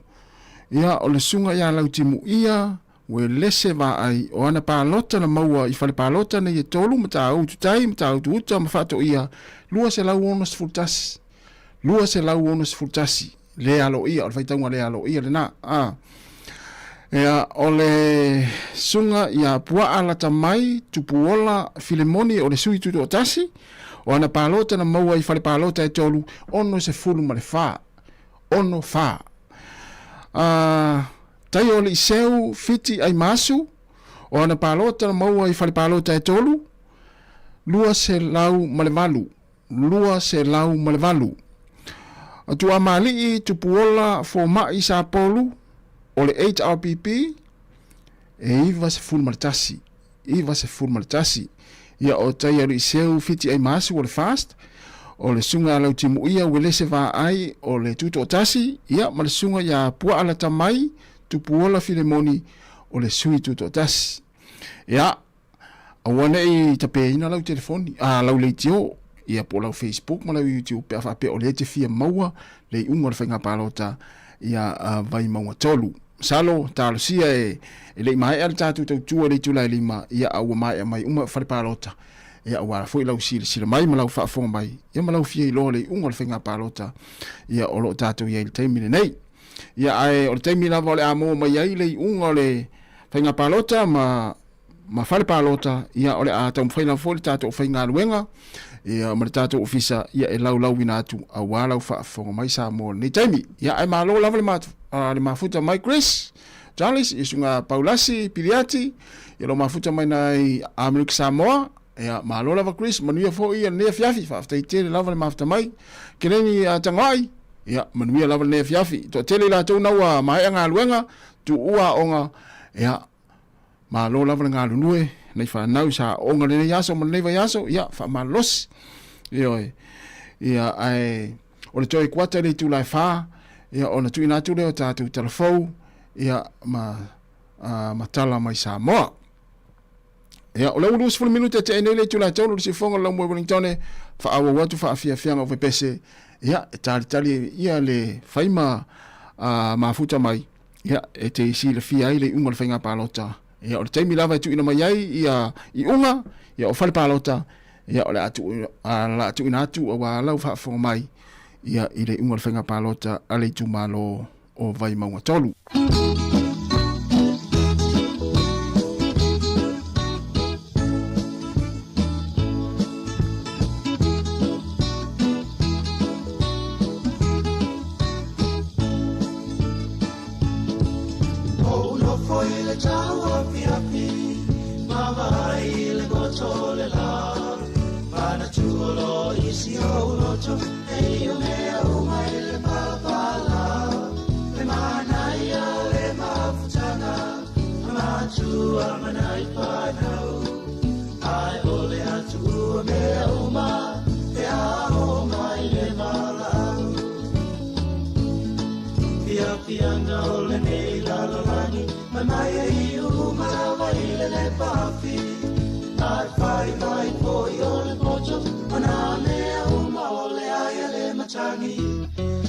ia o le susuga ia Lautimuia Uelese Vaai, o ana palota na maua i fale palota nei e tolu, Matautu Tai, Matautu Uta ma Faatoia, 261, 261, le aloaia, o le faitauga le aloaia lena. A. Ia, o le susuga ia Puaa Latamai Tupuola Filemoni o le sui tutoatasi, o ana palota na maua i fale palota e tolu, 64, 64. A, Tai o Aliiseu Fiti Aimasu, o ana palota na maua i fale palota e tolu, 208, 208. Tuamalii Tupuola Fomai Sapolu o le HRPP e 91, 91. Ia o Taialuiseu Fiti Aimasu o le FAST, o le Susuga ia Lautimuia Uelese Vaai o le Tutoatasi, ia ma le Susuga ia Puaa Latamai Tupuola Filemoni o le Sui Tutoatasi. Ia, Aua ne i tapeina lau telefoni, a lau leitio, ia po o lau Facebook ma lau YouTube pe a faapea o lea e te fia maua le iuga o le faiga palota ia Vaimauga 3. Masalo, talosia e, e le i maea le tatou tautua i le itula e lima, ia a ua maea mai uma fale palota, ia aua foi lau silasila mai ma lau faafofoga mai, ia ma lau fia iloa le iuga o le faiga palota, ia o lo o tatou i ai i le taimi lenei. Ia ae o le taimi lava o le a maua mai ai le iuga o le faiga palota ma ma fale palota, ia o le a taumafai lava foi le tatou aufaigaluega ia ma le tatou ofisa ia e laulauina atu aua lau faafofoga mai Samoa i lenei taimi. Ia ae malo lava le, mat, le mafuta mai Chris Charles, ia suga Paulasi Piliati, ia lo mafuta mai nai Amerika Samoa. Ia malo lava Chris, manuia foi ia lenei afiafi, faafetai tele lava le mafuta mai. Keleni Tangoai, ia manuia lava lenei afiafi. Toatele i latou na ua maea galuega, tuua aoga, ia Malo lava le galulue, nei fanau sa aoga lenei aso ma lenei vaiaso, ia faamalolosi. Ioe. Ia ae o le toe kuata i le itula e 4, ia ona tuuina atu lea o tatou tala fou, ia ma a, ma tala mai Samoa. Ia, o le ua 20 minute tea nei le itula e 3 le sifoga o le laumua i Wellington, faaauau atu faafiafiaga o fepese, ia, e talitali ia le faima a, mafuta mai, Ia, e te silafia ai le iuga o le faiga palota. Ia, o le taimi lava e tuuina mai ai ia iuga, ia o fale palota, ia o le a, tuu, a, la tuuina atu aua lau faafofoga mai. ia i le iuga o le faiga palota a le itumalo o Vaimauga 3.
Ou nofo i le tau afiafi, ma vaai i le goto o le lā. Manatua loa i si ou loto, e ia mea uma i le palapala. Le manaia o le mafutaga, a matua ma nai fanau. Ae o le a tuua mea uma, pe a oo mai le valaau. Fiafiaga o lenei lalolagi, fai mai e iu uma lava i le lepafi. Ae fai mai foi o le poto, o nā mea uma o le ai a le matagi.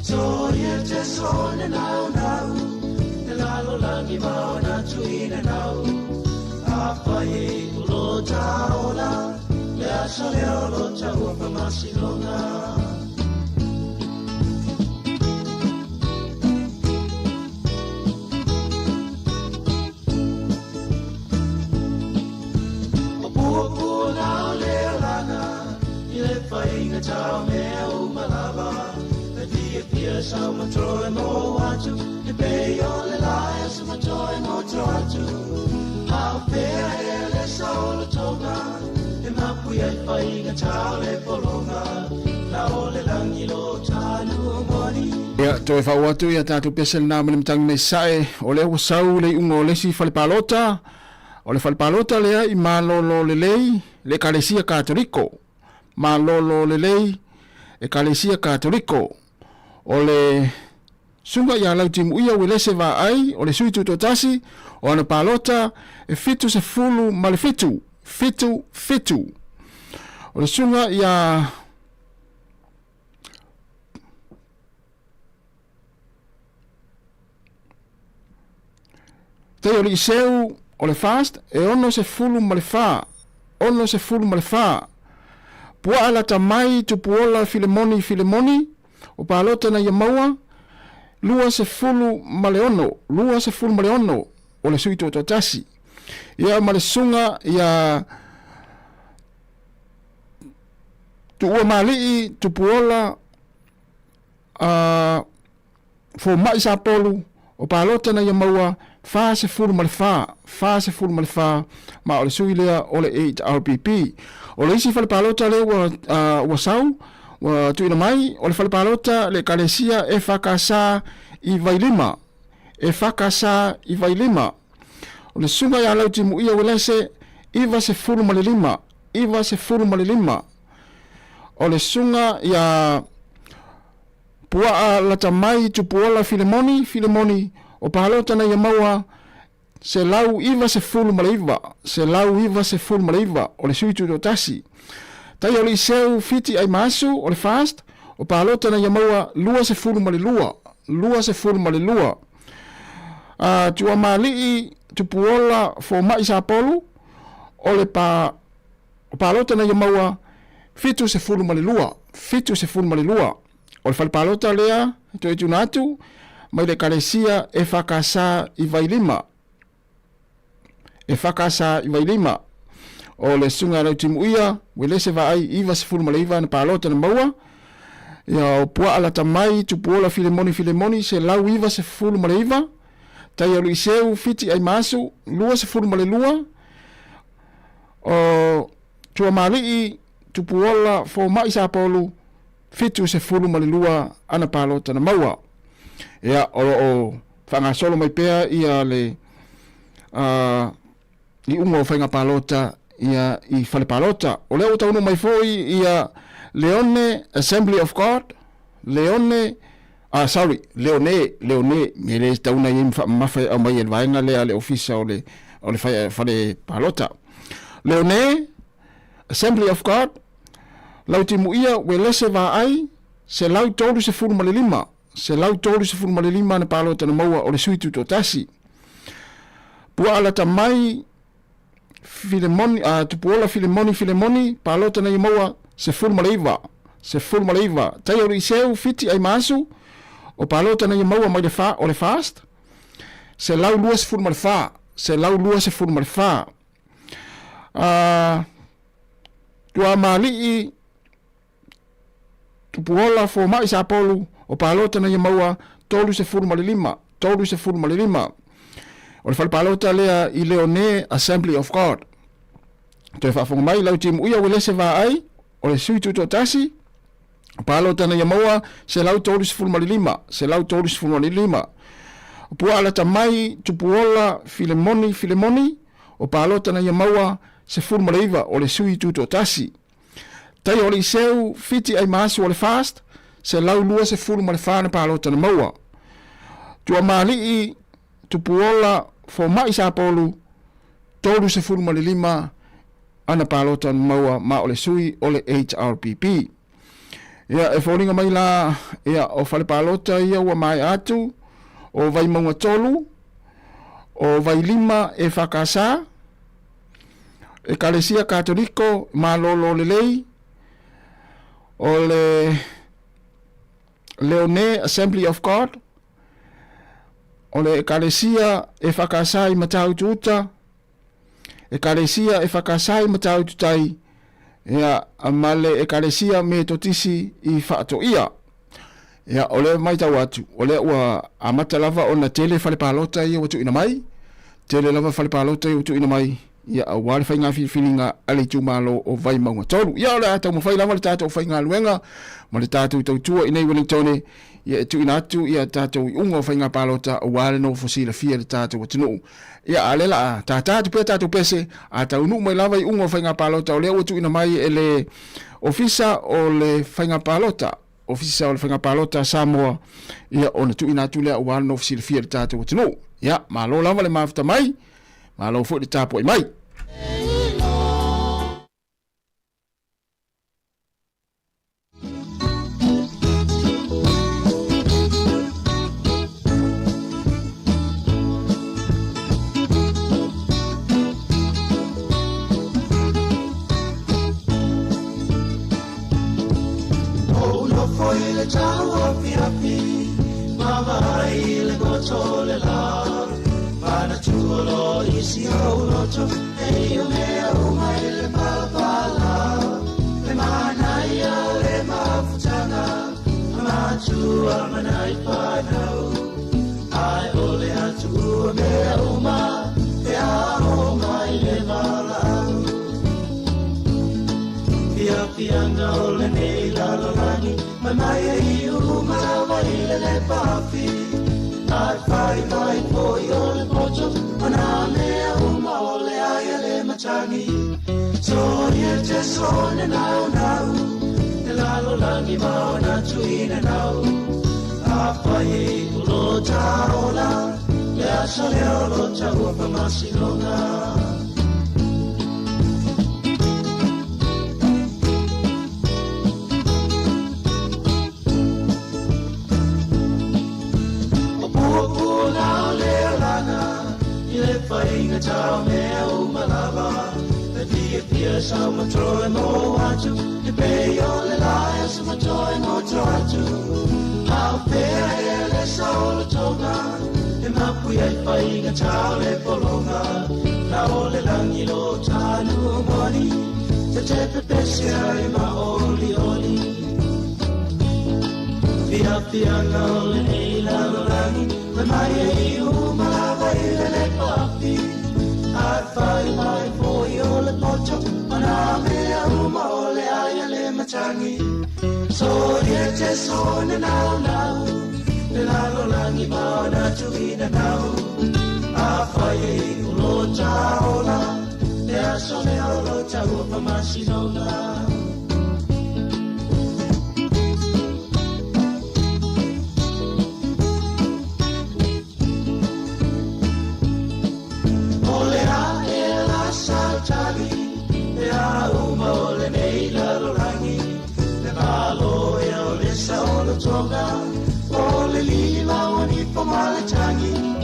Soia te sone naunau, le lalolagi ma ona tuina nau. Afai e iu lo taola, le aso lea o lo taua faamasinoga. O puapuaga o le alaga i le faigata o mea uma lava. E fiafia sau ma toe mo atu, e pei o le lae o sa ma toe mo atu. A o fea ea le saolotoga, e mapu ai faigata o le pologa. La o le lagi lo tanu moni.
Ia, toe faaoo atu ia tatou pese lena ma le matagi mai sae, o lea ua sau le iuga o le isi fale palota, o le fale palota lea i Malolo Lelei, le Ekalesia Katoliko. Malolo Lelei, Ekalesia Katoliko. O le susuga ia Lautimuia Uelese Vaai, o le sui tutoatasi o ana palota e 77, fitu, fitu. O le susuga ia Taioliiseu o le FAST e 64, 64. Puaa lata mai Tupuola Filemoni Filemoni o palota na ia maua 26, 26 o le sui toatoatasi. Ia ma le susuga ia Tuua Malii Tupuola a Fomai Sapolu o palota na ia maua 44, 44, ma o le sui lea o le HRPP. O le isi fale palota lea ua, ua sau, ua tuuina mai, o le fale palota le Ekalesia EFKS i Vailima, EFKS i Vailima. O le susuga ia Lautimuia Uelese, 95, 95. O le susuga ia Puaa lata mai Tupuola Filemoni, Filemoni, o palota na ia maua 199, 199, o le sui tutoatasi. Tai o Liiseu Fiti Aimaasu, o le FAST, o palota na ia maua 22, 22. A Tuamalii Tupuola Fomai Sapolu, o le pa, o palota na ia maua 72, 72. O le fale palota lea e toe tuuina atu mai le Ekalesia EFKS i Vailima. EFKS i Vailima. O le susuga ia Lautimuia Uelese Vaai 99 na palota na maua. Ia o Puaa lata mai Tupuola Filemoni Filemoni 199. Taia Luiseu Fiti Aimaasu 22. O Tuamalii Tupuola Fomai Sapolu 72 ana palota na maua. Ia, o lo o faagasolo mai pea ia le uh, iuga o faiga palota ia i fale palota. O lea ua taunuu mai foi ia Leone Assembly of God, Leone ah sorry, Leone, Leone, me le tauna i ma faamamafa e aumai e le vaega lea a le ofisa o le o le fale palota. Leone Assembly of God, Lautimuia Uelese Vaai, 135, 135 ana palota na maua o le sui tutoatasi. Puaa lata mai Filemoni, Tupuola Filemoni Filemoni, palota na ia maua 19, 19. Tai o Liceu Fiti Aimaasu, o palota na ia maua mai le fa, o le FAST, 124, 124. Tuamalii Tupuola Fomai Sapolu, o palota na ia maua 35, 35. O le fale palota lea i Leone Assembly of God. Toe faafofoga mai lau timu uia Uelese Vaai, o le sui tutoatasi, o palota na ia maua 135, 135. O Pua Alata Mai Tupuola Filemoni Filemoni, o palota na ia maua 19, o le sui tutoatasi. Tai o Liceu Fiti Aimaasu o le FAST, 124 na palota na maua. Tuamalii Tupuola Fomai Sapolu, 35 ana palota na maua ma o le sui o le HRPP. Ia, e foliga mai la, ia, o fale palota ia ua maea atu, o Vaimauga 3, o Vailima e Whakasa, Ekalesia Katoliko Malolo Lelei, o le Leone Assembly of God, o le Ekalesia e Whakasa i Matautu Uta, Ekalesia e Whakasa i Matautu Tai, ia, ma le Ekalesia Metotisi i Whaatoia. Ia, o lea matau atu, o lea ua amata lava ona tele fale palota ia ua tuuina mai, tele lava fale palota ia ua tuuina mai, ia aua le faiga filifiliga a le itumalo o Vaimauga 3. Ia, o le a taumafai lava le tatou faigaluega ma le tatou tautua i nei Wellingtone, ia e tuuina atu ia tatou iuga o faiga palota aua le nofo silafia i le tatou atunuu. Ia, a o lea la a tātā atu pea tatou pese, a taunuu mai lava iuga o faiga palota o lea ua tuuina mai e le Ofisa o le Faiga Palota, Ofisa o le Faiga Palota a Samoa, ia ona tuuina atu lea aua le nofo silafia i le tatou atunuu. Ia, malo lava le mafuta mai, malo foi le tapuai mai.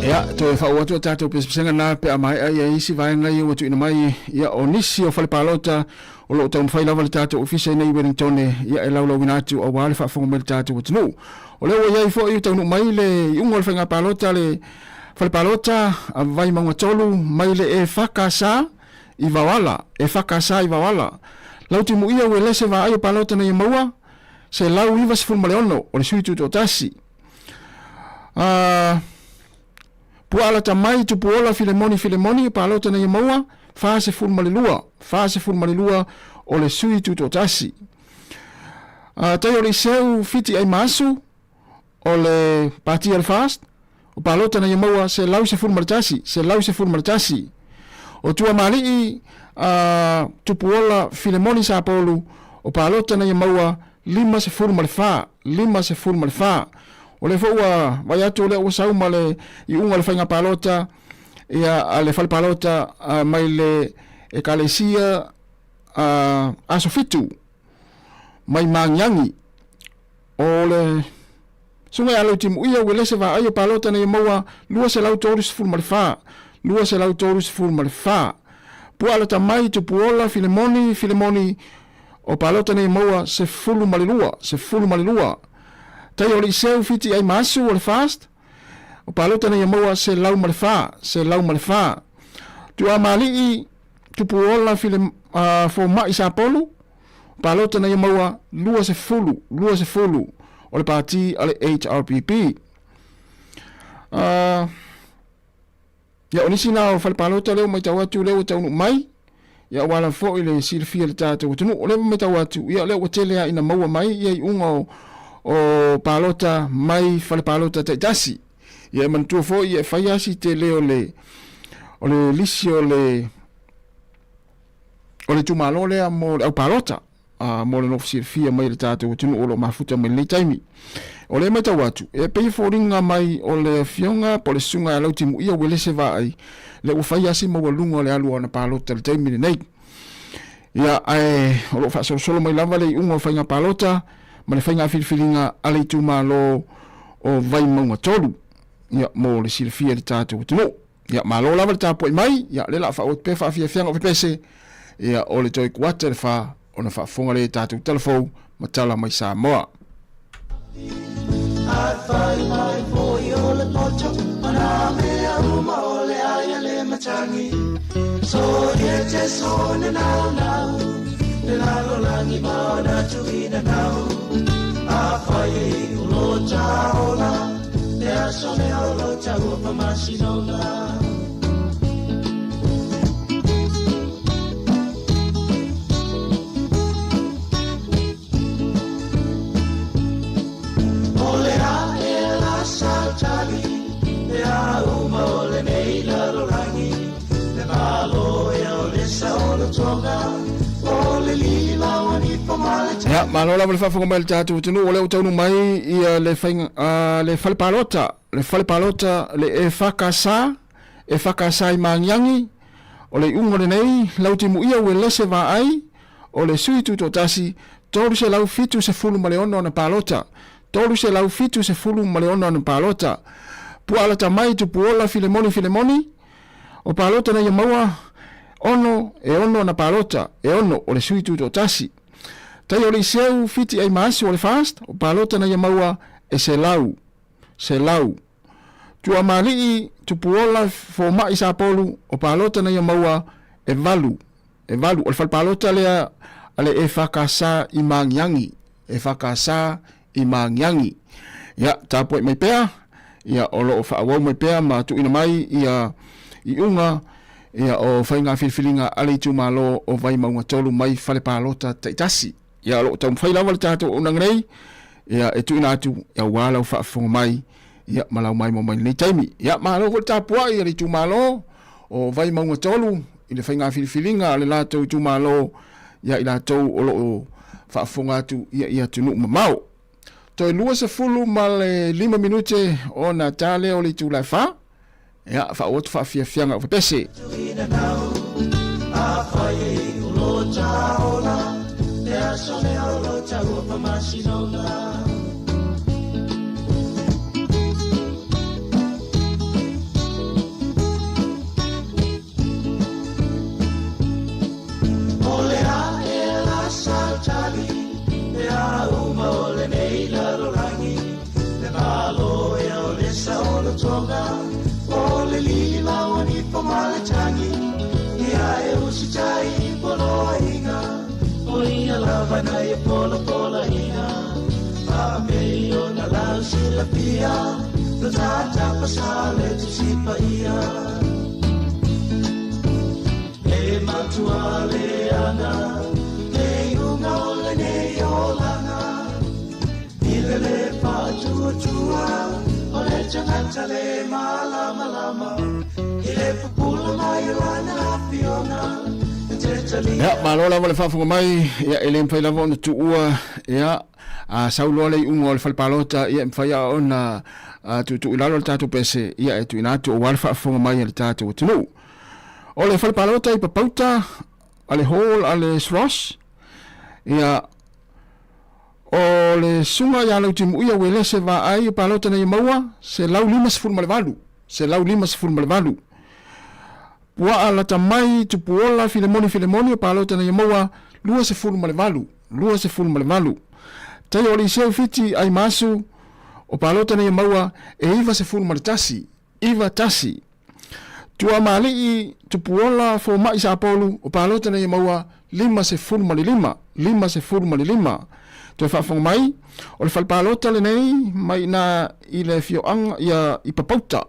Ia, toe faauu atu a tatou pesepesega na pe a maea ia isi vaega ia ua tuuina mai ia o nisi o fale palota.
O lo o taumafai lava le tatou ofisa i nei i Wellingtone, ia e laulauina atu aua le faafofoga mai le tatou atunuu. O lea ua i ai foi taunuu mai le iuga o le faiga palota le fale palota a Vaimauga 3 mai le EFKS i Vaoala, EFKS i Vaoala. Lautimuia Uelese Vaai o palota nei e maua, 196 o le sui tutoatasi. Puaalata mai Tupuola Filemoni Filemoni, palota nei e maua, 42, 42 o le sui tutoatasi. Tai o le Iseu Fiti Aimaasu o le Pati a le FAST, o palota nei e maua 111, 111. O Tuamalii Tupuola Filemoni Sapolu, o palota nei e maua 54, 54. O lea foi ua vai atu o lea ua sau ma le iuga o le faiga palota ia a le fale palota mai le ekalesia aso 7 mai Magiagi. O le susuga ia Leutimuia Uelese Vaai o palota nei e maua 234, 234. Puaalata mai Tupuola Filemoni Filemoni o palota nei e maua 12, 12. Tai o le Iseu Fiti ai Maasu o le FAST, o palota nei e maua 104, 104. Tuamalii Tupuola File, Fomai Sapolu, palota nei e maua 20, 20 o le pati a le HRPP. Ia, o nisi na o fale palota lea ua matau atu lea ua taunuu mai, ia aua lava foi le silafia e le tatou atunuu. O lea ua matau atu, ia lea ua tele lava ina maua mai ia iuga o palota mai fale palota taitasi. Ia e manatua foi ia e fai lava si tele o le lisi o le itumalo lea mo le au palota. Mo le nofo silafia mai e le tatou atunuu o lo o mafuta mai lenei taimi. O lea e matau atu, e pei e foliga mai o le afioga po o le susuga ia Lautimuia Uelese Vaai, lea ua fai lava si maualuga o le alu o ana palota i le taimi lenei. Ia, ae o lo o faasolosolo mai lava le iuga o faiga palota ma le faiga filifiliga a le itumalo o Vaimauga 3, ia, mo le silafia e le tatou atunuu. Ia, malo lava le tapuai mai, ia, lea la faaauau atu pea faafiafiaga o pepese, ia, o le toe kuata le fa ona faafofoga lea i tatou tala fou ma tala mai Samoa.
A fai mai foi o le poto ma nā mea uma o le ai a le matagi. So ye te so na nau nau, le lalolagi ma ona tuina nau. A fai e iu lo ta ola, le aso lea o lo taua faamasinoga. O le a e la sautali, le a uma o lenei lalolagi, le malo ea o le saolotoga, o le lila o ni fa ma le
Ia, malo lava le faafofoga mai a le tatou atunuu, o lea ua taunuu mai ia le faiga, le fale palota, le fale palota le EFKS, EFKS i Magiagi, o le iuga lenei, Lautimuia Uelese Vaai, o le sui tutoatasi, 376 ana palota, 376 ana palota. Puaalata mai Tupuola Filemoni Filemoni, o palota nei e maua, ono, e ono ana palota, e ono o le sui tutoatasi. Tai o le Iseu Fiti Aimaasu o le FAST, o palota nei e maua e 100, 100. Tuamalii Tupuola Fomai Sapolu, o palota nei e maua e 8, e 8. O le fale palota lea a le EFKS i Magiagi, EFKS i Magiagi. Ia, tapuai mai pea, ia, o lo o faaauau mai pea ma tuuina mai ia iuga ia o faiga filifiliga a le itumalo o Vaimauga 3 mai fale palota taitasi. Ia, o lo o taumafai lava le tatou auaunaga nei, ia, e tuuina atu aua lau faafofoga mai, ia, ma lau maimoa mai lenei taimi. Ia, malo foi le tapuai a le itumalo o Vaimauga 3 i le faiga filifiliga a le latou itumalo ia i latou o lo o faafofoga atu ia i atunuu mamao. Toe 25 minute ona ta lea o le itula e 4. Ia, faaauau atu faafiafiaga o pepese.
Tuina nau, a fai e iu lo ta ola, le aso lea o lo taua faamasinoga. O le a e silafia Lo tata pasale tu si paia E matua le anga Le iunga o le nei olanga I le le whaatuatua O le tangata le malama lama I le pupula mai lana afioga
Ia, malo lava le faafofoga mai, ia e le mafai lava ona tuua, ia, a sau loa le iuga o le fale palota, ia e mafai lava ona tuutuu i lalo le tatou pese, ia e tuuina atu aua le faafofoga mai a le tatou atunuu. O le fale palota i Papauta, a le Hall a le SROS, ia, o le susuga ia Lautimuia Uelese Vaai o palota nei e maua, 158, 158. Puaa lata mai Tupuola Filemoni Filemoni o palota nei e maua, 28, 28. Taia o Liceu Fiti Aimasu o palota nei e maua, e 91, 91. Tuamalii Tupuola Fomai Sapolu o palota nei e maua 55, 55. Toe faafofoga mai, o le fale palota lenei mai ina i le afioaga ia i Papauta,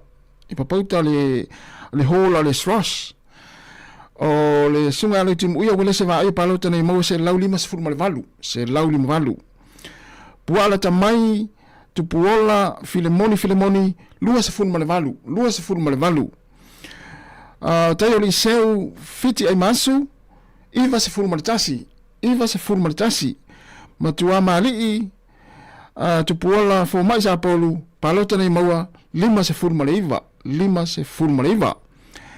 i Papauta le le hall a le SROS. O le susuga ia Leutimuia Uelese Vaai o palota nei e maua 158, 158. Puaa lata mai Tupuola Filemoni Filemoni 28, 28. Tai o Liceu Fiti Aimasu 91, 91. Matua Malii Tupuola Fomai Sapolu palota nei maua 59, 59.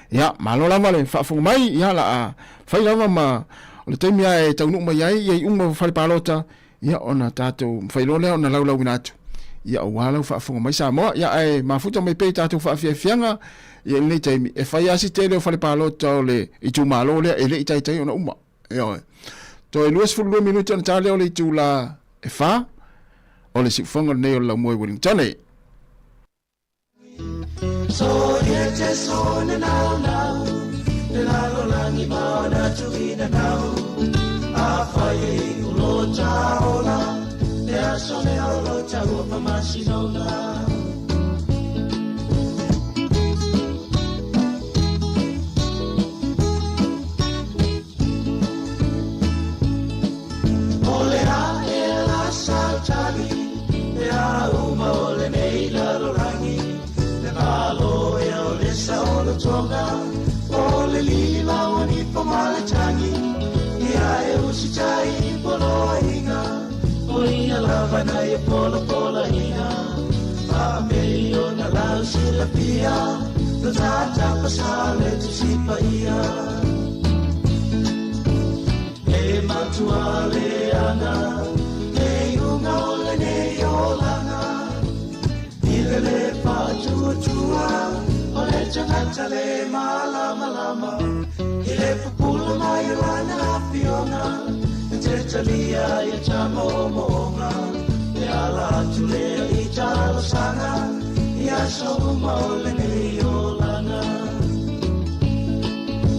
Ia, malo lava le faafofoga mai, ia la a fai lava ma o le taimi lava e taunuu mai ai ia iuga o fale palota, ia ona tatou mafai loa lea ona laulauina atu. Ia aua lau faafofoga mai Samoa, ia ae mafuta mai pea i tatou faafiafiaga ia i lenei taimi, e fai lava si tele o fale palota o le itumalo lea e le i taitai ona uma. Ioe. Toe 22 minute ona ta lea o le itula e 4 o le siufofoga lenei o le Laumua i Wellington.
So ye te so na nau nau Le lalo langi ma na tuina nau A fai e o lo ta ola Le aso le o lo ta ua pamasinona O le a e la sautali E a uma o lenei lalolagi Le malo e o le sa o le tonga O le lima o ni po ma le tangi Ia e usitai poloaiga O ia lava na ia pola pola inga Faapei ona lau silafia Lo tata pasale tusi paia E matua le anga Le iuga o lenei olaga I le le faatuatua O le tagata le malamalama I le pupula mai o lana afioga E te talia ia ta moomooga E ala atu lea i talosaga I aso uma o lenei olaga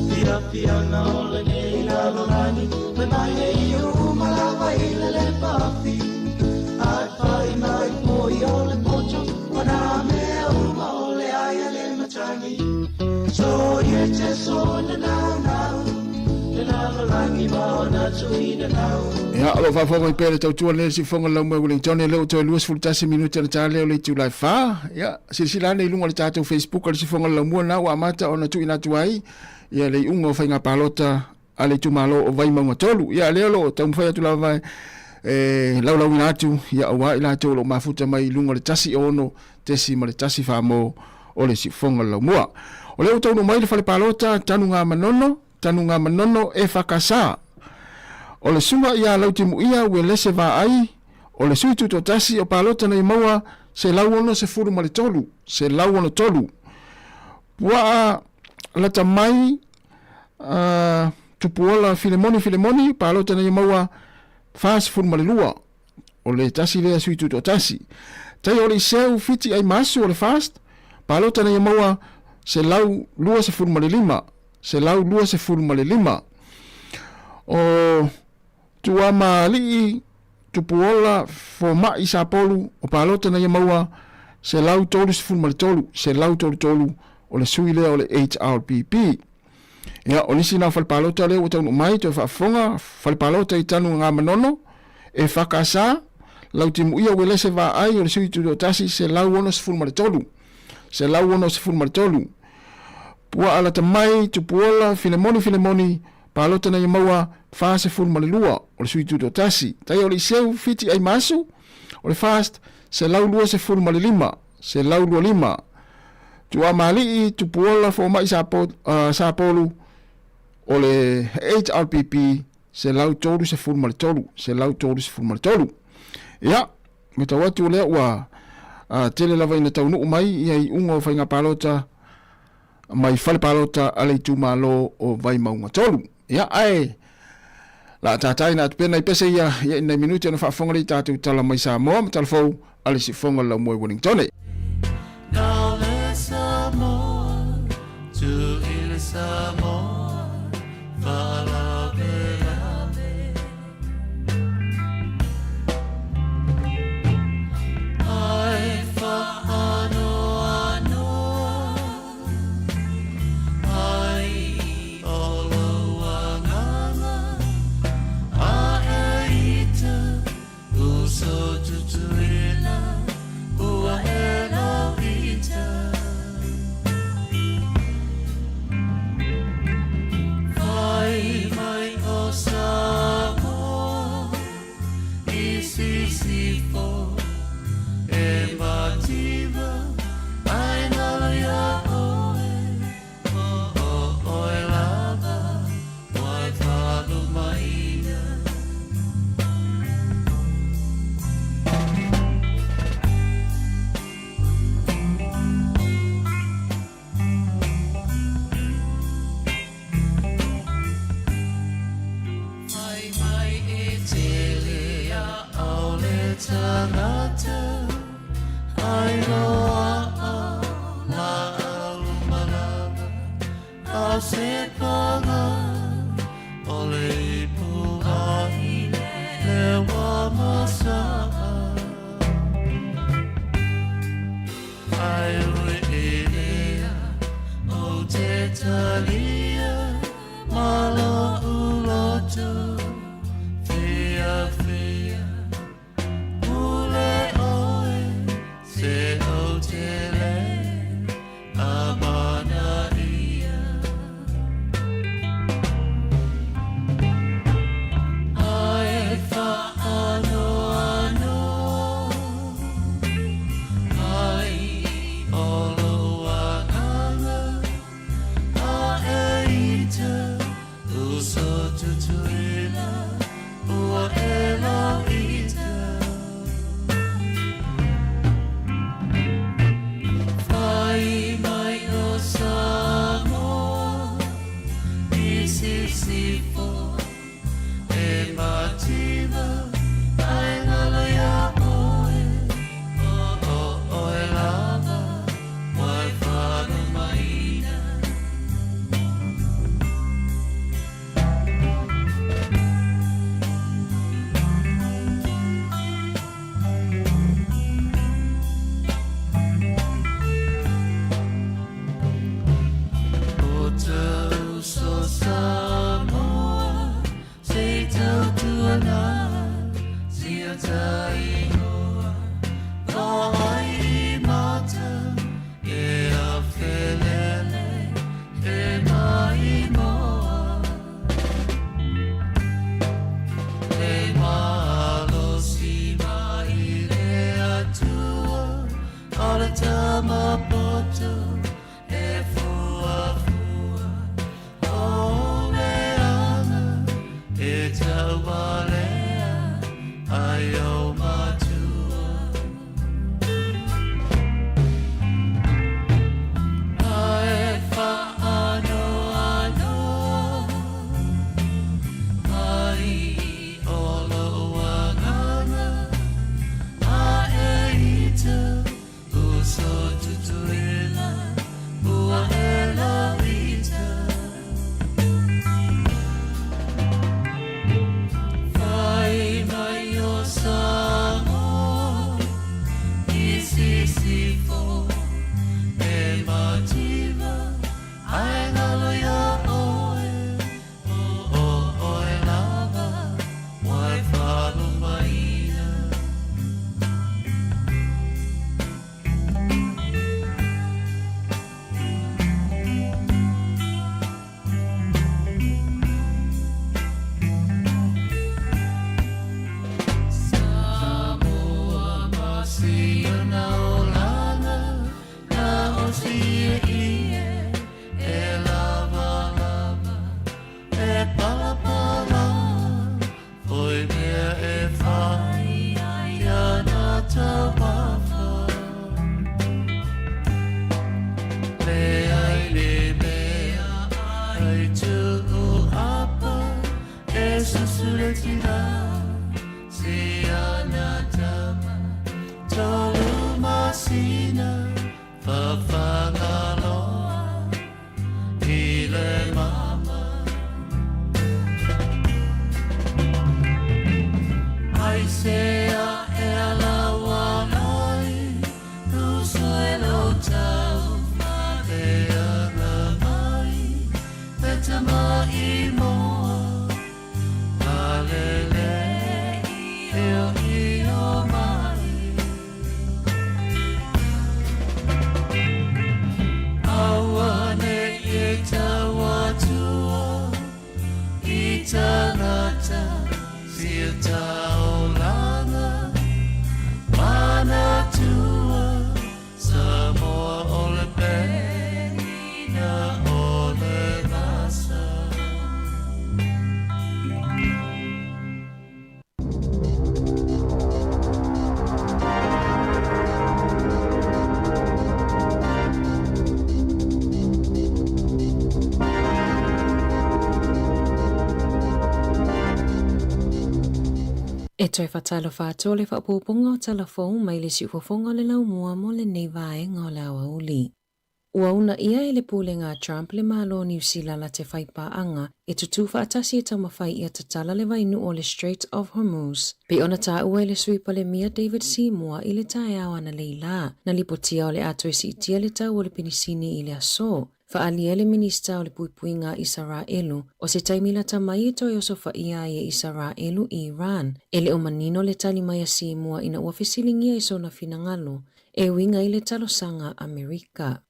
Fiafiaga o lenei lalolagi Fai mai e iu uma lava i le lepafi Ae fai mai foi o le poto O nā mea uma o le ai a le matagi So ye te so na nau nau Le lalolagi ma ona tuina nau.
Ia, o lo o faafofoga mai pea le tautua lenei le siufofoga o le Laumua i Wellington, lea ua toe 21 minute ona ta lea o le itula e 4. Ia, silasila ane i luga o le tatou Facebook o le siufofoga o le Laumua lena ua amata ona tuuina atu ai ia le iuga o faiga palota a le itumalo o Vaimauga 3. Ia, lea o lo o taumafai atu lava e laulauina atu ia aua i latou o lo o mafuta mai i luga o le 1 6.1 mo o le siufofoga o le Laumua. O lea ua taunuu mai le fale palota Tanugamanono, Tanugamanono e whakasā. O le suga ia Lautimuia Uelese Vaai, o le sui tutoatasi o palota nei maua 163, 163. Puaa lata mai uh, Tupuola Filemoni Filemoni, palota nei maua 42. O le tasi lea sui tutoatasi. Tai o le Iseu Fiti Aimasu o le Fast, palota nei maua 125. 125. O Tuamaalii Tupuola Fomai Sapolu o palota na ia maua 133, 133 o le sui lea o le HRPP. Ia, o nisi na o fale palota lea ua taunuu mai, toe faafofoga, fale palota i Tanugamanono, EFKS, Lautimuia Uelese Vaai o le sui tutoatasi 163, 163. Puaa lata mai, Tupuola, Filemoni Filemoni, palota na ia maua 42 o le sui tutoatasi. Tai o le Iseu Fiti Aimasu, o le FAST 125, 125. Tuamalii, Tupuola, Fomai Sapolu, o le HRPP 133, 133. Ia, matau atu lea ua tele lava ina taunuu mai ia iuga o faiga palota mai fale palota a le itumalo o Vaimauga 3. Ia, ae la tātai na atu pea nai pese ia, ia i nai minuti ona faafofoga lea i tatou tala mai Samoa ma tala fou a le Siufofoga o le Laumua i Wellingtone.
ona olaga na osi e ie e lava lava e palapala foi mea e fai ai ana taumafa Leai le mea ai tuu apa e susule tina si ana tama tolu masina fafagaloa i le mama Ai sea e alaua ai uso e lo tau maleaga mai le tama i moa Alele i o i o mai Aua ne i tau atua i tangata sia taulaga manatua Samoa o le penina o le vasa.
E toe faatalofa atu o le faaopoopoga o tala fou mai le siufofoga o le laumua mo lenei vaega o le aoauli. Ua uunaia e le Pulega a Trump le Malo o Niu Sila la te faipaaga e tutū faatasi e taumafai ia tatala le vainuu o le Strait of Hormuz. Pei ona taua e le Sui Palemia David Seymour i le taeao analeila, na lipotia o le a toe siitia le tau o le penisini i le aso. Faaalia e le Minista o le Puipuiga a Isaraelu, o se taimi lata mai e toe osofaia ai e Isaraelu i Iran. E le o manino le tali mai a Seymour ina ua fesiligia i sona finagalo e uiga i le talosaga a Amerika.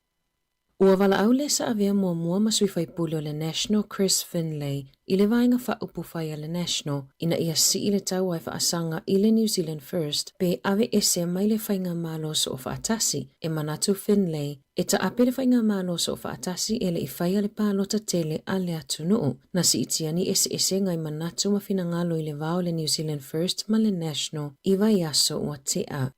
Ua valaau le Saavea muamua ma sui faipule o le National Chris Finlay i le vaega faaupufai a le National ina ia sii le taua e faasaga i le New Zealand First pe aveese mai le faigamalo soofaatasi. E manatu Finlay e taape le faigamalo soofaatasi e le i faia le palota tele a le atunuu. Na siitia ni eseesega i manatu ma finagalo i le va o le New Zealand First ma le National i vaiaso ua tea.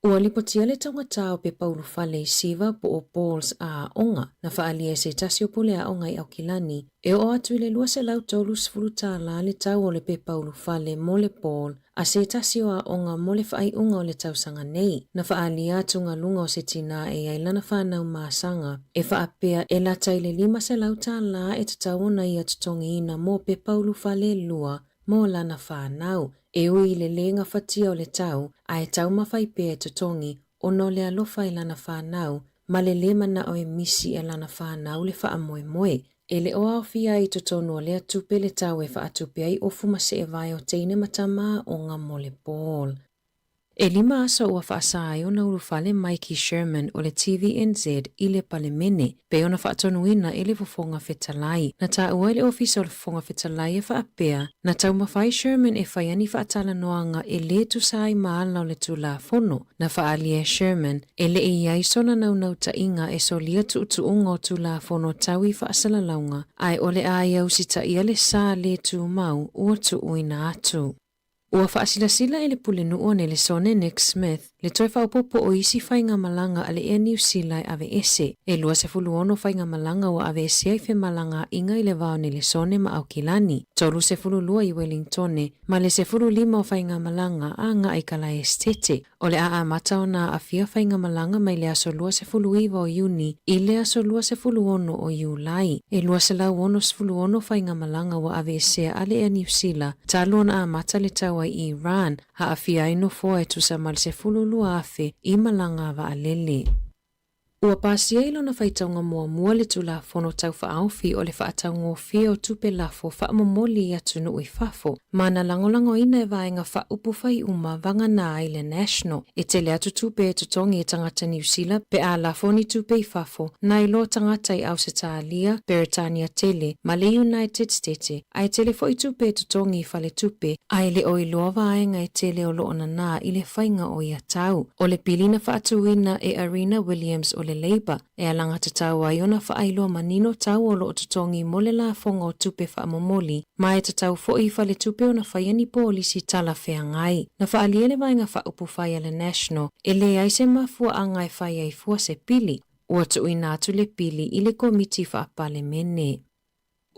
Ua lipotia le taugata o pepa ulufale i Siva po o Balls a aoga, na faaalia e se tasi o pule aoga i Aukilani, e oo atu i le $230 tālā le tau o le pepa ulufale mo le Ball a se tasi o aoga mo le faaiuga o le tausaga nei. Na faaalia atugaluga o se tinā e i ai lana whānau māsanga, e faapea e lata i le $500 tālā e tatau ona ia totogiina mō pepa ulufale e lua mō lana whānau, e ui i le lē gafatia o le tau, ae taumafai pea e totogi, ona o le alofa i lana whānau, ma le lē manao e misi e lana whānau le faamoemoe. E le o aofia ai i totonu o lea tupe le tau e faatupe ai ofu ma seevae o teine ma tama aoga mo le ball. E lima aso ua faasā ai ona ulufale Mikey Sherman o le TVNZ i le Palemene, pei ona faatonuina e le Fofoga Fetalai. Na taua e le Ofisa o le Fofoga Fetalai e faapea, na taumafai Sherman e fai ani faatalanoaga e lē tusa ai ma ala o le Tulafono. Na faaalia e Sherman, e le i ai sona naunautaiga e solia tuutuuga o Tulafono tau i faasalalauga, ae o le a ia usitaia le sa lē tumau ua tuuina atu. Ua faasilasila e le Pulenuu o Nelesone Nick Smith le toe faaopoopo o isi faigamalaga a le Air Niu Sila e aveese. E 26 faigamalaga ua aveesea i femalagaaiga i le va o Nelesone ma Aukilani, 32 i Welingtone ma le 15 o faigamalaga a agai i Kalaesetete. O le a amata ona aafia faigamalaga mai le aso 29 o Iuni i le aso 26 o Iulai. E 266 faigamalaga ua aveesea a le Air Niu Sila talu ona amata le taua i Iran, aafia ai nofoa e tusa ma le 12,000 i malaga a vaalele. Ua pasia i lona faitauga muamua le Tulafono Tau Faaofi o le Faataugofie o Tupe Lafo Faamomoli i Atunuu i Fafo, ma na lagolagoina e vaega faaupufai uma vagana ai le National. E tele atu tupe e totogi e tagata Niu Sila pe a lafo ni tupe i fafo, nai lo tagata i Ausetalia, Beretania tele, ma le United Stete, ae tele foi tupe e totogi i faletupe, ae le o iloa vaega e tele o lo o nanā i le faiga o ia tau. O le pili na faatuina e Arina Williams o le Labour e alagatatau ai ona faailoa manino tau o lo o totogi mo le lafoga o tupe faamomoli, ma e tatau foi i faletupe ona faia ni polisi talafeagai. Na faaalia le vaega faaupufai a le National e leai se mafuaaga e fai ai fua se pili. Ua tuuina atu le pili i le Komiti Faa-Palemene.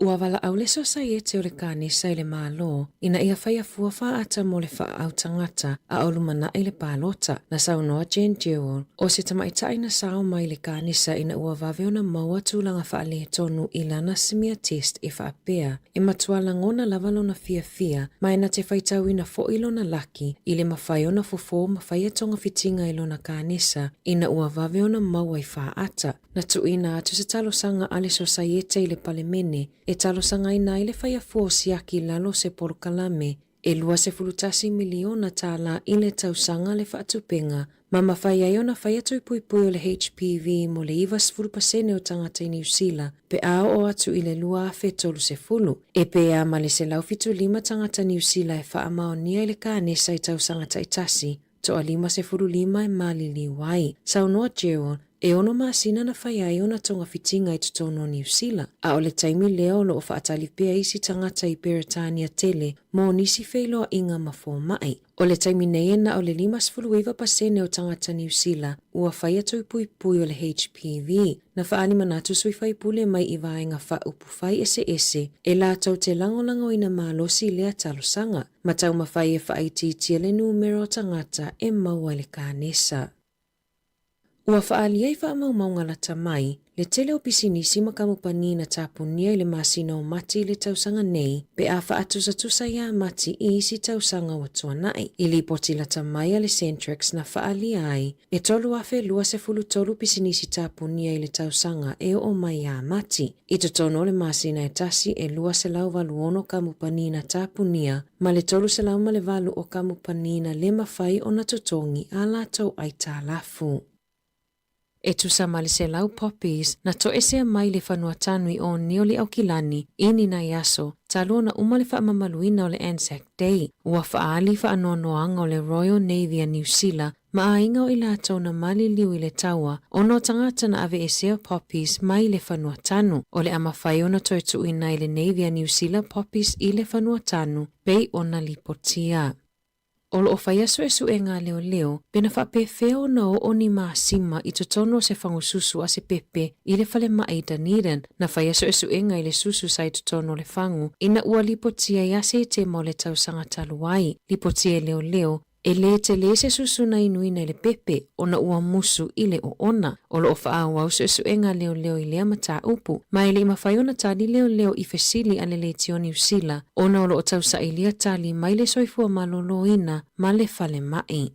Ua valaau le Sosaiete o le Kanesa i le Malo ina ia faia fua faaata mo le faaau tagata a o lumanai le palota. Na saunoa Jen Jewell, o se tamaitai na sao mai le Kanesa ina ua vave ona maua tulaga faaletonu i lana smear test e faapea, e matua lagona lava lona fiafia ma e na te faitauina foi lona laki i le mafai ona fofo ma faia togafitiga i lona Kanesa ina ua vave ona maua i faata. Na tuuina atu se talosaga a le Sosaiete i le Palemene e talosagaina ai le faia fua o siaki i lalo o se polokalame e $21 miliona tālā i le tausaga le faatupega ma mafai ai ona faia tui puipui o le HPV mo le 90% o tagata i Niu Sila pe a oo atu i le 2030. E pē ma le 175 tagata Niu Sila e faamaonia i le kanesa i tausaga taitasi, toa 55 e maliliu ai. Saunoa Gerald, e 6 masina na fai ai ona togafitiga i totonu o Niu Sila, a o le taimi lea o lo o faatali pea isi tagata i Peretania tele mo nisi feiloaiga ma fomai. O le taimi nei e na o le 59% o tagata Niu Sila ua faia tui puipui o le HPV. Na faaali manatu sui faipule mai i vaega faaupufai eseese e latou te lagolagoina malosi lea talosaga, ma taumafai e faaitiitia le numera o tagata e maua i le kanesa. Ua faaalia i faamaumauga lata mai le tele o pisinisi ma kamupani na tapunia i le masina o Mati i le tausaga nei pe a faatusatusa iā Mati i isi tausaga ua tuanai. I lipoti lata mai a le Centrix na faaalia ai e 3,023 pisinisi tapunia i le tausaga e oo mai iā Mati. I totonu o le masina e tasi e 286 kamupani na tapunia ma le 308 o kamupani na le mafai ona totogi a latou aitalafu. E tusa ma le 100 poppies na toesea mai le fanua tanu i o le Aukilani i ni nai aso talu ona uma le faamamaluina o le Anzac Day. Ua faaali faanoanoaga o le Royal Navy a Niu Sila ma aiga o i latou na maliliu i le taua ona o tagata na aveesea poppies mai le fanua tanu. O le a mafai ona toe tuuina i le Navy a Niu Sila poppies i le fanua tanu pei ona lipotia. O lo o faia suesuega a leoleo pe na faapefea ona oo ni masima i totonu o se fagususu a se pepe i le falemai i Dunedin. Na faia suesuega i le susu sa i totonu o le fagu ina ua lipotia ia Setema o le tausaga talu ai. Lipotia e leoleo e lē telē se susu na inuina i le pepe ona ua musu i le oona. O lo o faaauau suesuega a leoleo i lea mataupu, ma e le i mafai ona tali leoleo i fesili a le leitio Niu Sila ona o lo o tausailia tali mai le soifua malōlōina ma le falemai.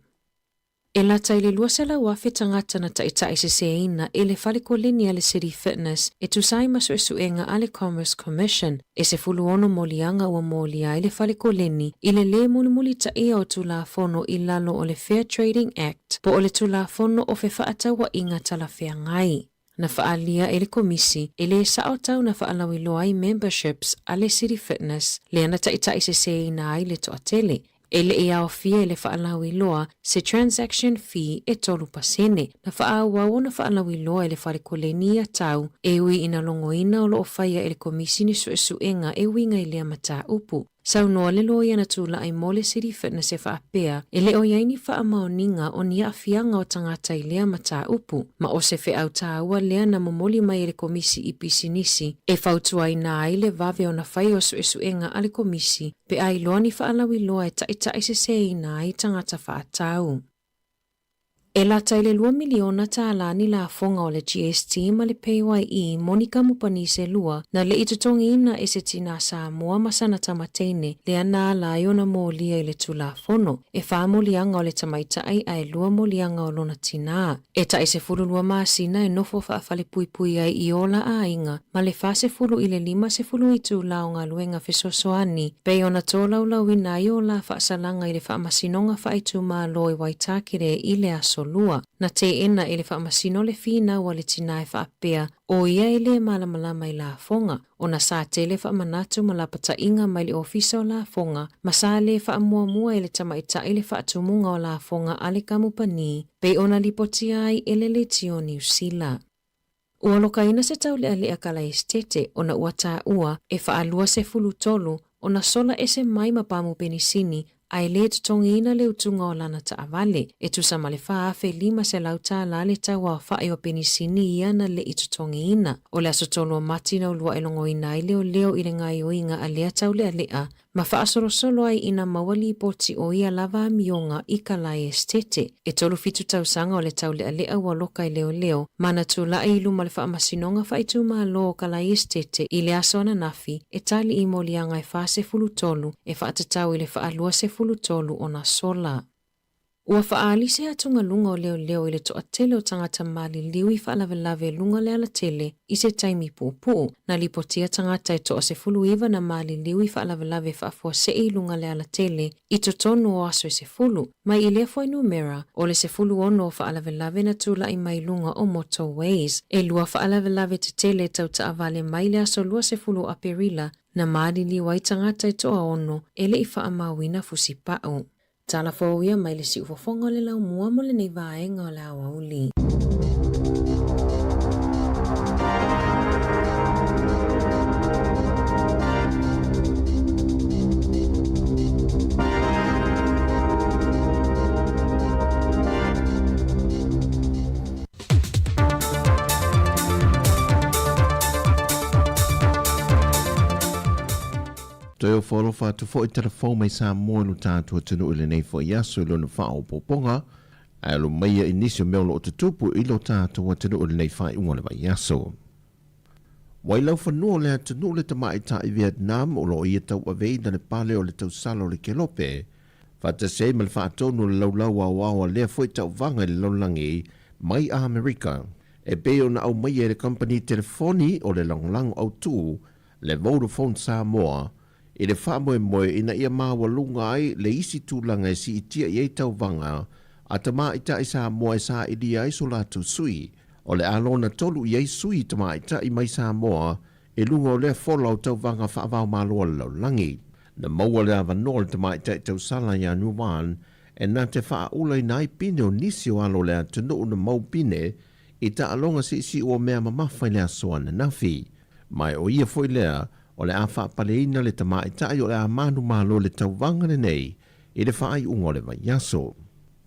E lata i le 200,000 tagata na taitaiseseina e le fale koleni a le City Fitness e tusa ai ma suesuega a le Commerce Commission. E 16 moliaga ua molia ai le fale koleni i le lē mulimulitaia o Tulafono i lalo o le Fair Trading Act po o le Tulafono o Fefaatauaiga Talafeagai. Na faaalia e le Komisi e lē sao tau na faalauiloa ai memberships a le City Fitness lea na taitaiseseina ai le toatele. E le i aofia i le faalauiloa se transaction fee e 3%. Na faaauau ona faalauiloa e le fale koleni ia tau e ui ina logoina o lo o faia e le Komisi ni suesuega e uiga i lea mataupu. Saunoa le loia na tula'i mo le City Fitness e faapea e le o i ai ni faamaoniga o ni aafiaga o tagata i lea mataupu, ma o se feau tāua lea na momoli mai e le Komisi i pisinisi e fautuaina ai le vave ona faia o suesuega a le Komisi pe a iloa ni faalauiloa e taitaiseseina ai tagata faatau. E lata i le $2 miliona ni lafoga o le GST ma le PAYE mo ni kamupani se lua na le'i totogiina e se tinā Samoa ma sana tamateine lea na ala ai ona molia i le Tulafono. E fa moliaga o le tamaita'i ae lua moliaga o lona tinā. E ta'i 12 masina e nofo fa'afalepuipui ai i o la aiga ma le 40 i le 50 itulā o galuega fesoasoani pei ona tolaulauina ai o la fa'asalaga i le fa'amasinoga fa'aitumālō i Waitākere i le aso Lua. Na teena e le faamasino le finau a le tinā e faapea o ia e lē malamalama i lafoga, ona sa tele faamanatu ma lapataʻiga mai le ofisa o lafoga ma sa lē faamuamua e le tamaitaʻi le faatumuga o lafoga a le kamupani pei ona lipotia ai e le Leitio Niu Sila. Ua lokaina se tauleʻaleʻa kalaesetete ona ua taua e 23 ona sola ese mai ma pamu penisini ae lē totogiina le utuga o lana taʻavale. E tusa ma le $4,500 le tau aofaʻi o penisini ia na leʻi totogiina. O le aso 3 o Mati na uluaʻi logoina ai leoleo i le gaoioiga a lea tauleʻaleʻa ma faasolosolo ai ina maua lipoti o ia lava amioga i kalaesetete. E 37 tausaga o le tauleʻaleʻa ua loka i leoleo ma na tulaʻi i luma o le faamasinoga faaitumālō o Kalaesetete i le aso ananafi e tali i moliaga e 43 e faatatau i le 23 ona sola. Ua faaali se atugaluga o leoleo i le toatele o tagata maliliu i faalavelave i luga o le alatele i se taimi puupuu. Na lipotia tagata e 19 na maliliu i faalavelave faafuaseʻi i luga o le alatele i totonu o aso e 10, mai i lea fuainumera o le 16 o faalavelave na tulaʻi mai luga o motorways. E lua faalavelave tetele tau taavale mai le aso 20 o Aperila na maliliu ai tagata e 6 e leʻi faamauina fusipau. Tala fou ia mai le siufofoga o le laumua mo lenei vaega o le aoauli.
Toe ofo alofa atu foi tala fou mai Samoa i lo tatou atunuu i lenei foi aso i lona faaopoopoga, ae alo maia i nisi o mea o lo o tutupu i lo tatou atunuu i lenei faaiuga o le vaiaso. Ua i laufanua o le atunuu le tamaitai Vietnam o lo o ia tauaveina le pale o le tausala o le Kelope, faatasi ai ma le faatonu o le laulau aoao a lea foi tauvaga i le lalolagi mai Amerika, e pei ona aumaia e le kamupani telefoni o le lagolago autū le Vodafone Samoa i le faamoemoe ina ia maualuga ai le isi tulaga e siitia i ai tauvaga a tamaitai Samoa e sailia ai so latou sui. O le a lona tolu i ai sui tamaitai mai Samoa i luga o lea fola o tauvaga faavaomalo a le lalolagi. Na maua le avanoa o le tamaitai tausala ia Nguyen e na te faaulaina ai pine o nisi o alo o le atunuu na mau pine i taaloga siisiu o mea mamafa i le aso ananafi. Ma o ia foi lea o le a faapaleina le tamaitai o le a manumalo i le tauvaga lenei i le faaiuga o le vaiaso.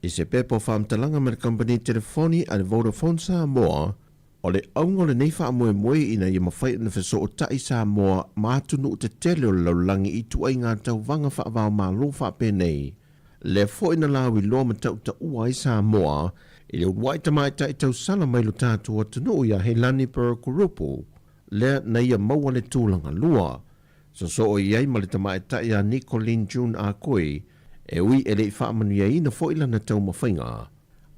I se pepa o faamatalaga ma le kamupani telefoni a le Vodafone Samoa, o le auga o lenei faamoemoe ina ia mafai ona fesootai Samoa ma atunuu tetele o le lalolagi i ituaiga tauvaga faavaomalo faapenei, lea foi na lauiloa ma tautaua ai Samoa i le uluai tamaitai tausala mai lo tatou atunuu ia Heilani Burke-Rupu, lea na ia maua le tulaga lua. Sosoo i ai ma le tamaitai a Nicoline June Akoi, e ui e le i faamanuiaina foi lana taumafaiga,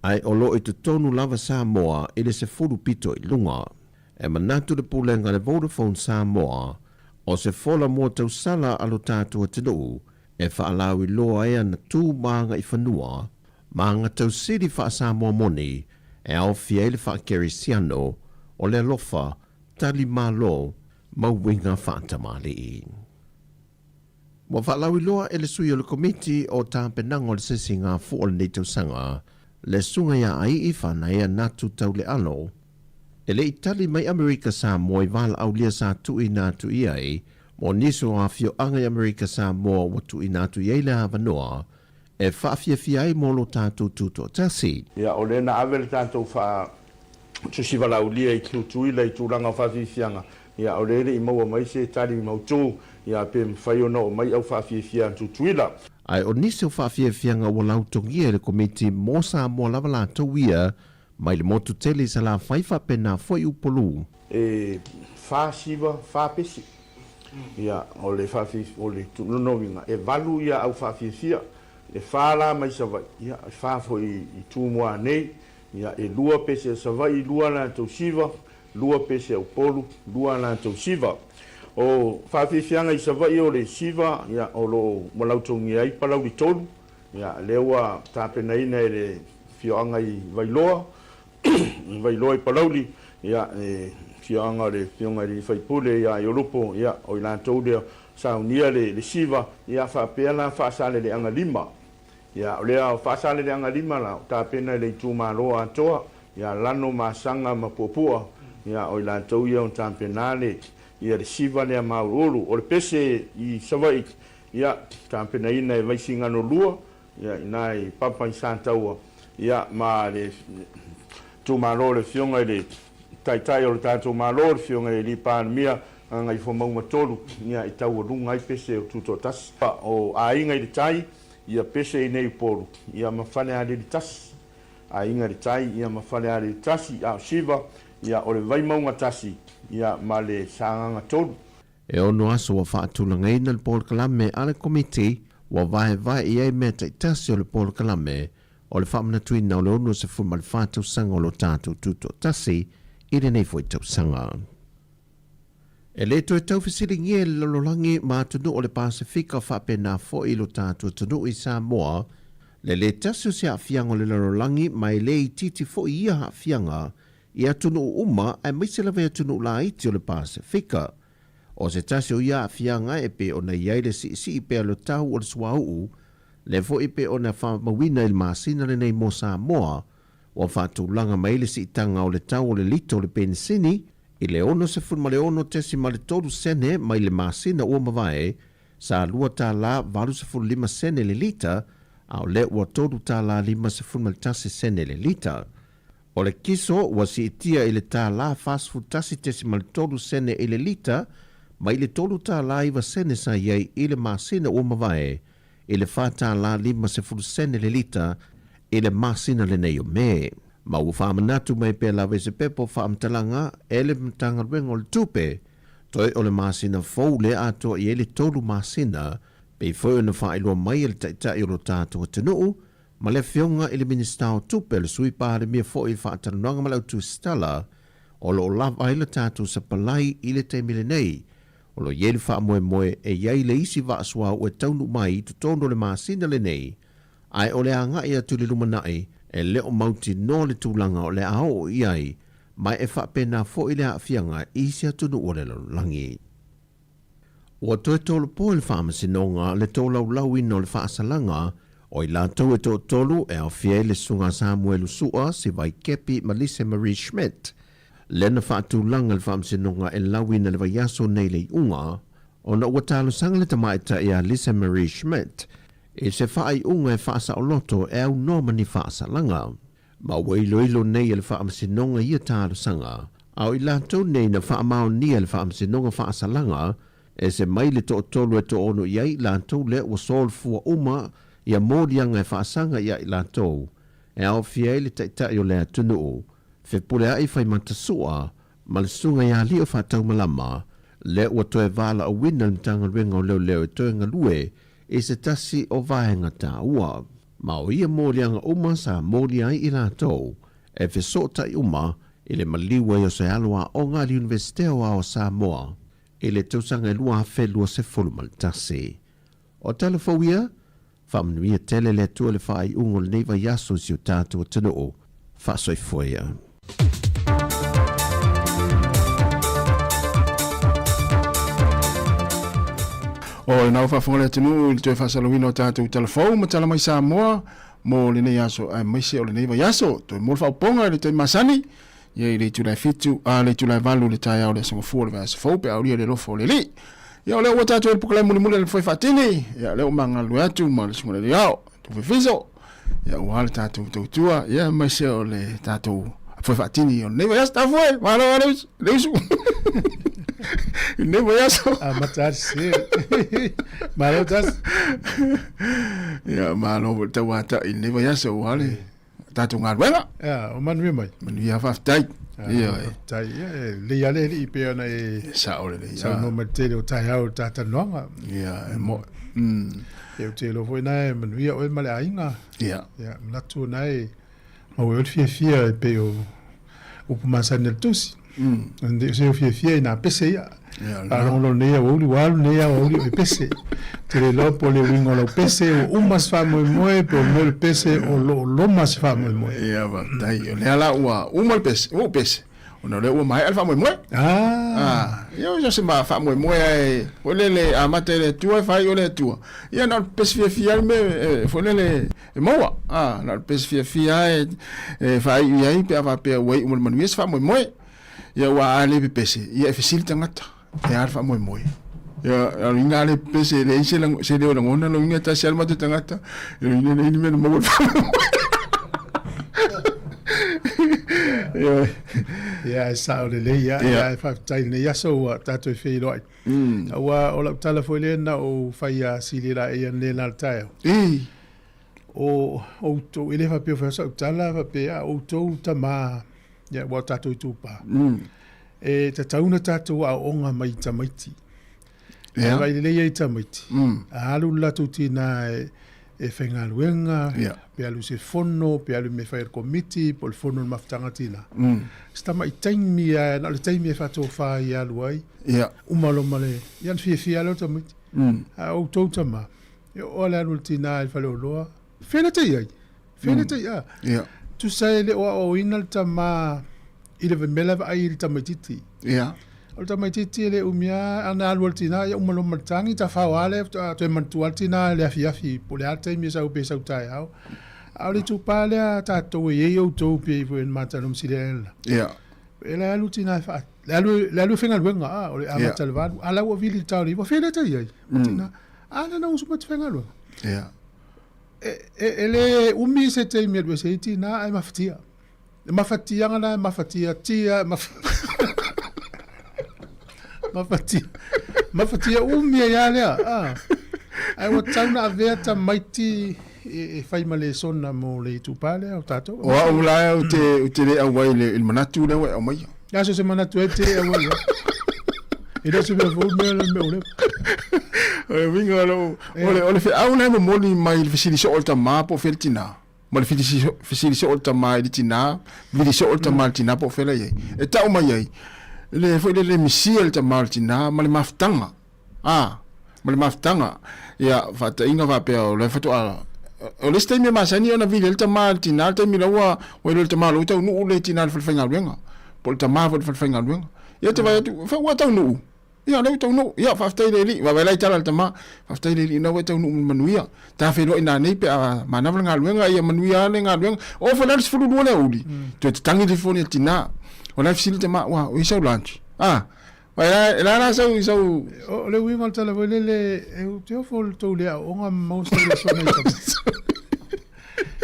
ae o lo o i totonu lava Samoa i le 10 pito i luga. E manatu le pulega a le Vodafone Samoa, o se fola mua tausala a lo tatou atunuu e faalauiloa ai ana tu ma agaifanua ma aga tausili faa-Samoa moni e aofia ai le faakerisiano o le alofa tali malo ma uiga faatamalii. Ua faalauiloa e le sui o le Komiti o Tapenaga o le Sesiga Fua o lenei tausaga, le Susuga ia Ai'i Fanaea Natu Taulealo, e le i tali mai Amerika Samoa i valaaulia sa tuuina atu i ai mo nisi o afioaga i Amerika Samoa ua tuuina atu i ai le avanoa e faafiafia ai mo lo tatou tutoatasi.
Ia, o lea na ave le tatou faa tusi valaaulia i Tutuila i tulaga o faafiafiaga, ia, o lea e le i maua mai se tali mautu, ia, pe mafai ona oo mai au faafiafia a Tutuila.
Ae o nisi o faafiafiaga ua lautogia e le Komiti mo Samoa lava latou ia mai le motu tele i Salafai faapena foi Upolu.
E fa siva fa pesi. Ia, o le faafi, o le lona uiga, e valu ia au faafiafia, e fa la mai Savaii, ia, e fa foi i Tumua nei, ia, e lua pese a Savaii, lua a latou siva, lua pese a Upolu, lua a latou siva. O faafiafiaga i Savaii o le siva, ia, o lo o ua lautogia ai Palauli tolu, ia, lea ua tapenaina e le afioaga i Vailoa, Vailoa i Palauli, ia, le afioaga o le Afioga i le Sui Usufono ia Aiolupo, ia, o i latou lea saunia le siva, ia, faapea la Faasaleleaga 5. Ia, o lea Faasaleleaga 5 la, o tapena i le itumalo atoa, ia, Lano, Masaga ma Puapua, ia, o i latou ia o tapena le, ia, le siva lea mauuluulu. O le pese i Savaii, ia, tapenaina e Vaisigano 2, Ia, ina i Papa i Sataua, ia, ma le itumalo o le Afioga i le Taitai o le tatou Malo, le Afioga i le Palemia, Gagaifomauga 3, ia, i taualuga ai pese o Tutoatasi. O Aiga i le Tai, ia, pese i nei Upolu, ia, ma Falealili 1. Aiga i le Tai, ia, ma Falealili 1, a o Siva, ia, o le Vaimauga 1, ia, ma le Sagaga 3.
E ono aso ua faatulagaina le polokalame a le Komiti ua vaevae i ai mea taitasi o le polokalame o le faamanatuina o le 64 tausaga o lo tatou Tutoatasi i lenei foi tausaga. E le toe taufesiligia e le lalolagi ma atunuu o le Pasefika faapena foi lo tatou atunuu i Samoa le le tasi o se aafiaga o le lalolagi ma e le itiiti foi ia aafiaga i atunuu uma aemaise lava i atunuu laiti o le Pasefika. O se tasi o ia aafiaga e pei ona i ai le siisii pea o le tau o le suauu, lea foi e pei ona faamauina i le masina lenei mo Samoa, ua faatulaga mai ai le siitaga o le tau o le lita o le penisini i le 66.3 sene mai le masina ua mavae, sa $2.85 sene le lita, a o lea ua $3.51 sene le lita. O le kiso ua siitia i le $41.3 sene i le lita mai le $3.09 sene sa i ai i le masina ua mavae i le $4.50 sene le lita i le masina lenei o Me. Ma ua faamanatu mai pea lava i se pepa o faamatalaga e le Matagaluega o le Tupe, toe o le masina fou lea atoa i ai le tolu masina, pei foi ona faailoa mai e le Taitai o lo tatou atunuu, ma le Afioga i le Minisita o Tupe, o le Sui Palemia foi i le faatalanoaga ma le autusitala, o lo o lava ai le tatou sapalai i le taimi lenei. O lo o i ai le faamoemoe e i ai le isi vaa suauu e taunuu mai i totonu o le masina lenei, ae o le agai atu i le lumanai e le o mautinoa le tulaga o le a oo i ai, ma e faapena foi le aafiaga i isi atunuu o le lalolagi. Ua toe tolopo e le Faamasinoga le tolaulauina o le faasalaga o i latou e toatolu e aofia ai le Susuga a Samuelu Sua, Sivai Kepi ma Lise Marie Schmidt, lea na faatulaga le Faamasinoga e lauina le vaiaso nei le iuga ona ua talosaga le tamaitai ia Lise Marie Schmidt i se faaiuga e faasaoloto e aunoa ma ni faasalaga. Ma ua iloilo nei e le Faamasinoga ia talosaga, a o i latou nei na faamaonia e le Faamasinoga faasalaga, ese mai le toatolu e toaono i ai i latou lea ua solofua uma ia moliaga e faasaga ia i latou, e aofia ai le Taitai o le atunuu, Fepuleai Faimata Sua, ma le Susuga ia Alio Faataumalama, lea ua toe valaauina le Matagaluega o Leoleo e toe galue i se tasi o vaega taua. Ma o ia moliaga uma sa molia ai i latou, e fesootai uma i le maliu ai o se alo aoga a le Iunivesite Aoao o Samoa i le tausaga e 2021. O tala fou ia, faamanuia tele le Atua i le faaiuga o lenei vaiaso i si o tatou atunuu. Faasoifua ia.
O lena ua faafofoga le atunuu i le toe faasalauina o tatou tala fou ma tala mai Samoa mo lenei aso aemaise o lenei vaiaso. Toe mo le faaopoopoga i le taimi masani, ia i le itula e 7, a le itula e 8 i le taeao o le aso Gafua o le vaiaso fou pe a aulia le alofa o le Alii. Ia o lea ua tatou i le polokalame mulimuli a le Foe Faatini, ia o lea ua magalulue atu ma le Susuga i le Alii Ao, Tufifiso, ia aua le tatou tautua, ia aemaise o le tatou foe faatini o lenei vaiaso. Tafoe, malo lava le usu. I lenei vaiaso.
Amata lava le sese. Malo tasi.
Ia, malo foi le tauata'i i lenei vaiaso aua le tatou galuega.
Ia, o manuia mai.
Manuia, faafetai.
Ia, faafetai. Ia, e lelei lava le alii pei ona e
sao lelei.
Saunoa mai le tele o taeao i le ta talanoaga.
Ia, e mo'i.
Ia, ou te iloa foi na e manuia oe ma le aiga.
Ia.
Ia, manatu na e maua ai le fiafia e pei o upu masani a le tusi. Mm. Se o fiafia i nā pese ia. Faalogologo nei aoauli, ua alu nei aoauli o e pese. Te le iloa po o le uiga o lau pese ua uma se faamoemoe pe o le mea o le pese o lo o loma se faamoemoe.
Ia, faafetai. O lea la ua uma le pese, ua ou pese. Ona o lea ua maea le faamoemoe.
Ah.
Ah, ia o se ma faamoemoe ai, foi lele amata i le Atua e faaiu i le Atua. Ia na o le pese fiafia le mea foi lele e maua. Ah, na o le pese fiafia e, e faaiu i ai pe a faapea ua iu ma le manuia se faamoemoe. Ia ua a le pepese, ia e fesili tagata, e a le faamoemoe. Ia, o luiga a le pepese, e leai se, se leo lagona, luiga e tasi lava le matou tagata, ia luiga e leai ni mea na maua le faamoemoe.
Ia, ia e sao lelei, ia, ia e faafetai lenei aso ua tatou e feiloai. Aua o lau tala foi lea na ou fai ia Sili Laei analeila le taeao. O outou, e le faapea o fai sau tala, faapea, a outou tamā, ia, ua o tatou itupa. E tatau ona tatou aooga mai i tamaiti. E vaai lelei ai i tamaiti. A alu le latou tinā e, e faigaluega, pe alu i se fono, pe alu i mea e fai a le komiti, po o le fono o le mafutaga tinā. Se tamai taimi lava, na o le taimi e faatofa ai e alu ai. Uma loa ma le, ia ona fiafia lava lea o le tamaiti. A o outou tamā, E oo lava le alu a le tinā i le faleoloa, fea te i ai? Fea te i a?
Yeah.
Tusa e le o aoaoina le tamā i le mea la e vaai i le tamaitiiti.
Yeah.
O le tamaitiiti e le umi lava ana alu a le tinā, ia uma loa ma le tagi, tafao lava lea faatoa toe manatua lava le tinā i le afiafi po o le a le taimi e sau pe sau taeao. A o le itupa lea a tatou e i ai outou pei foi ona ma talanoa ma Silia.
Yeah.
E le alu tinā e faa, le alu, le alu e faigaluega, a, o le amata i le 8, a la ua vili i le ta o le 9, fea lea e i ai? Tinā. A lea na usu mai te faigaluega.
Ia.
E, e, e le umi se taimi e alu ese ai tinā ae mafatia. E mafatiaga la e mafatia tia, maf... mafatia, mafatia umi ai lava lea. Ah. Ae ua tatau ona avea tamaiti e, e fai ma lesona mo le itupa lea o tatou.
O au la ou te, ou te le auai i le, i le manatu lea ua e aumaia.
Ia so se manatu e te le auai ai. E le o se mea fou le mea le mea o lea.
O le uiga o lou, o le, o le feau lena e momoli mai i le fesili soo o le tamā po o fea le tinā. Ma le fesili soo o le tamā i le tinā, vili soo le tamā i le tinā po o fea la i ai. E tau mai ai, le foi le le misia le tamā o le tinā ma le mafutaga. A, ma le mafutaga. Ia, faataʻiga faapea o le faatoa o le isi taimi e masani ona vili ai le tamā i le tinā le taimi la ua ua iloa e le tamā o la ua taunuu le tinā i le falefaigaluega po o le tamā foi i le falefaigaluega. Ia te vaai atu, fai ua taunuu. Ia, o lea ua taunuu. Ia, faafetai i le Alii. Vaavaai la i tala a le tamā, faafetai i le Alii o lena ua e taunuu ma le manuia. Ta feiloai nanei pe a manava le galuega, ia manuia lava le galuega. Oo foi la i le 12 le aoauli, toe tatagi le telefoni a le tinā. O la e fesili le tamā, ua, o i ai sau lunch? A, Vai la la sau sau
O le uiga o le tala foi lele, e ou te ofo le tou le aooga ma maua sau lesona i tamaiti.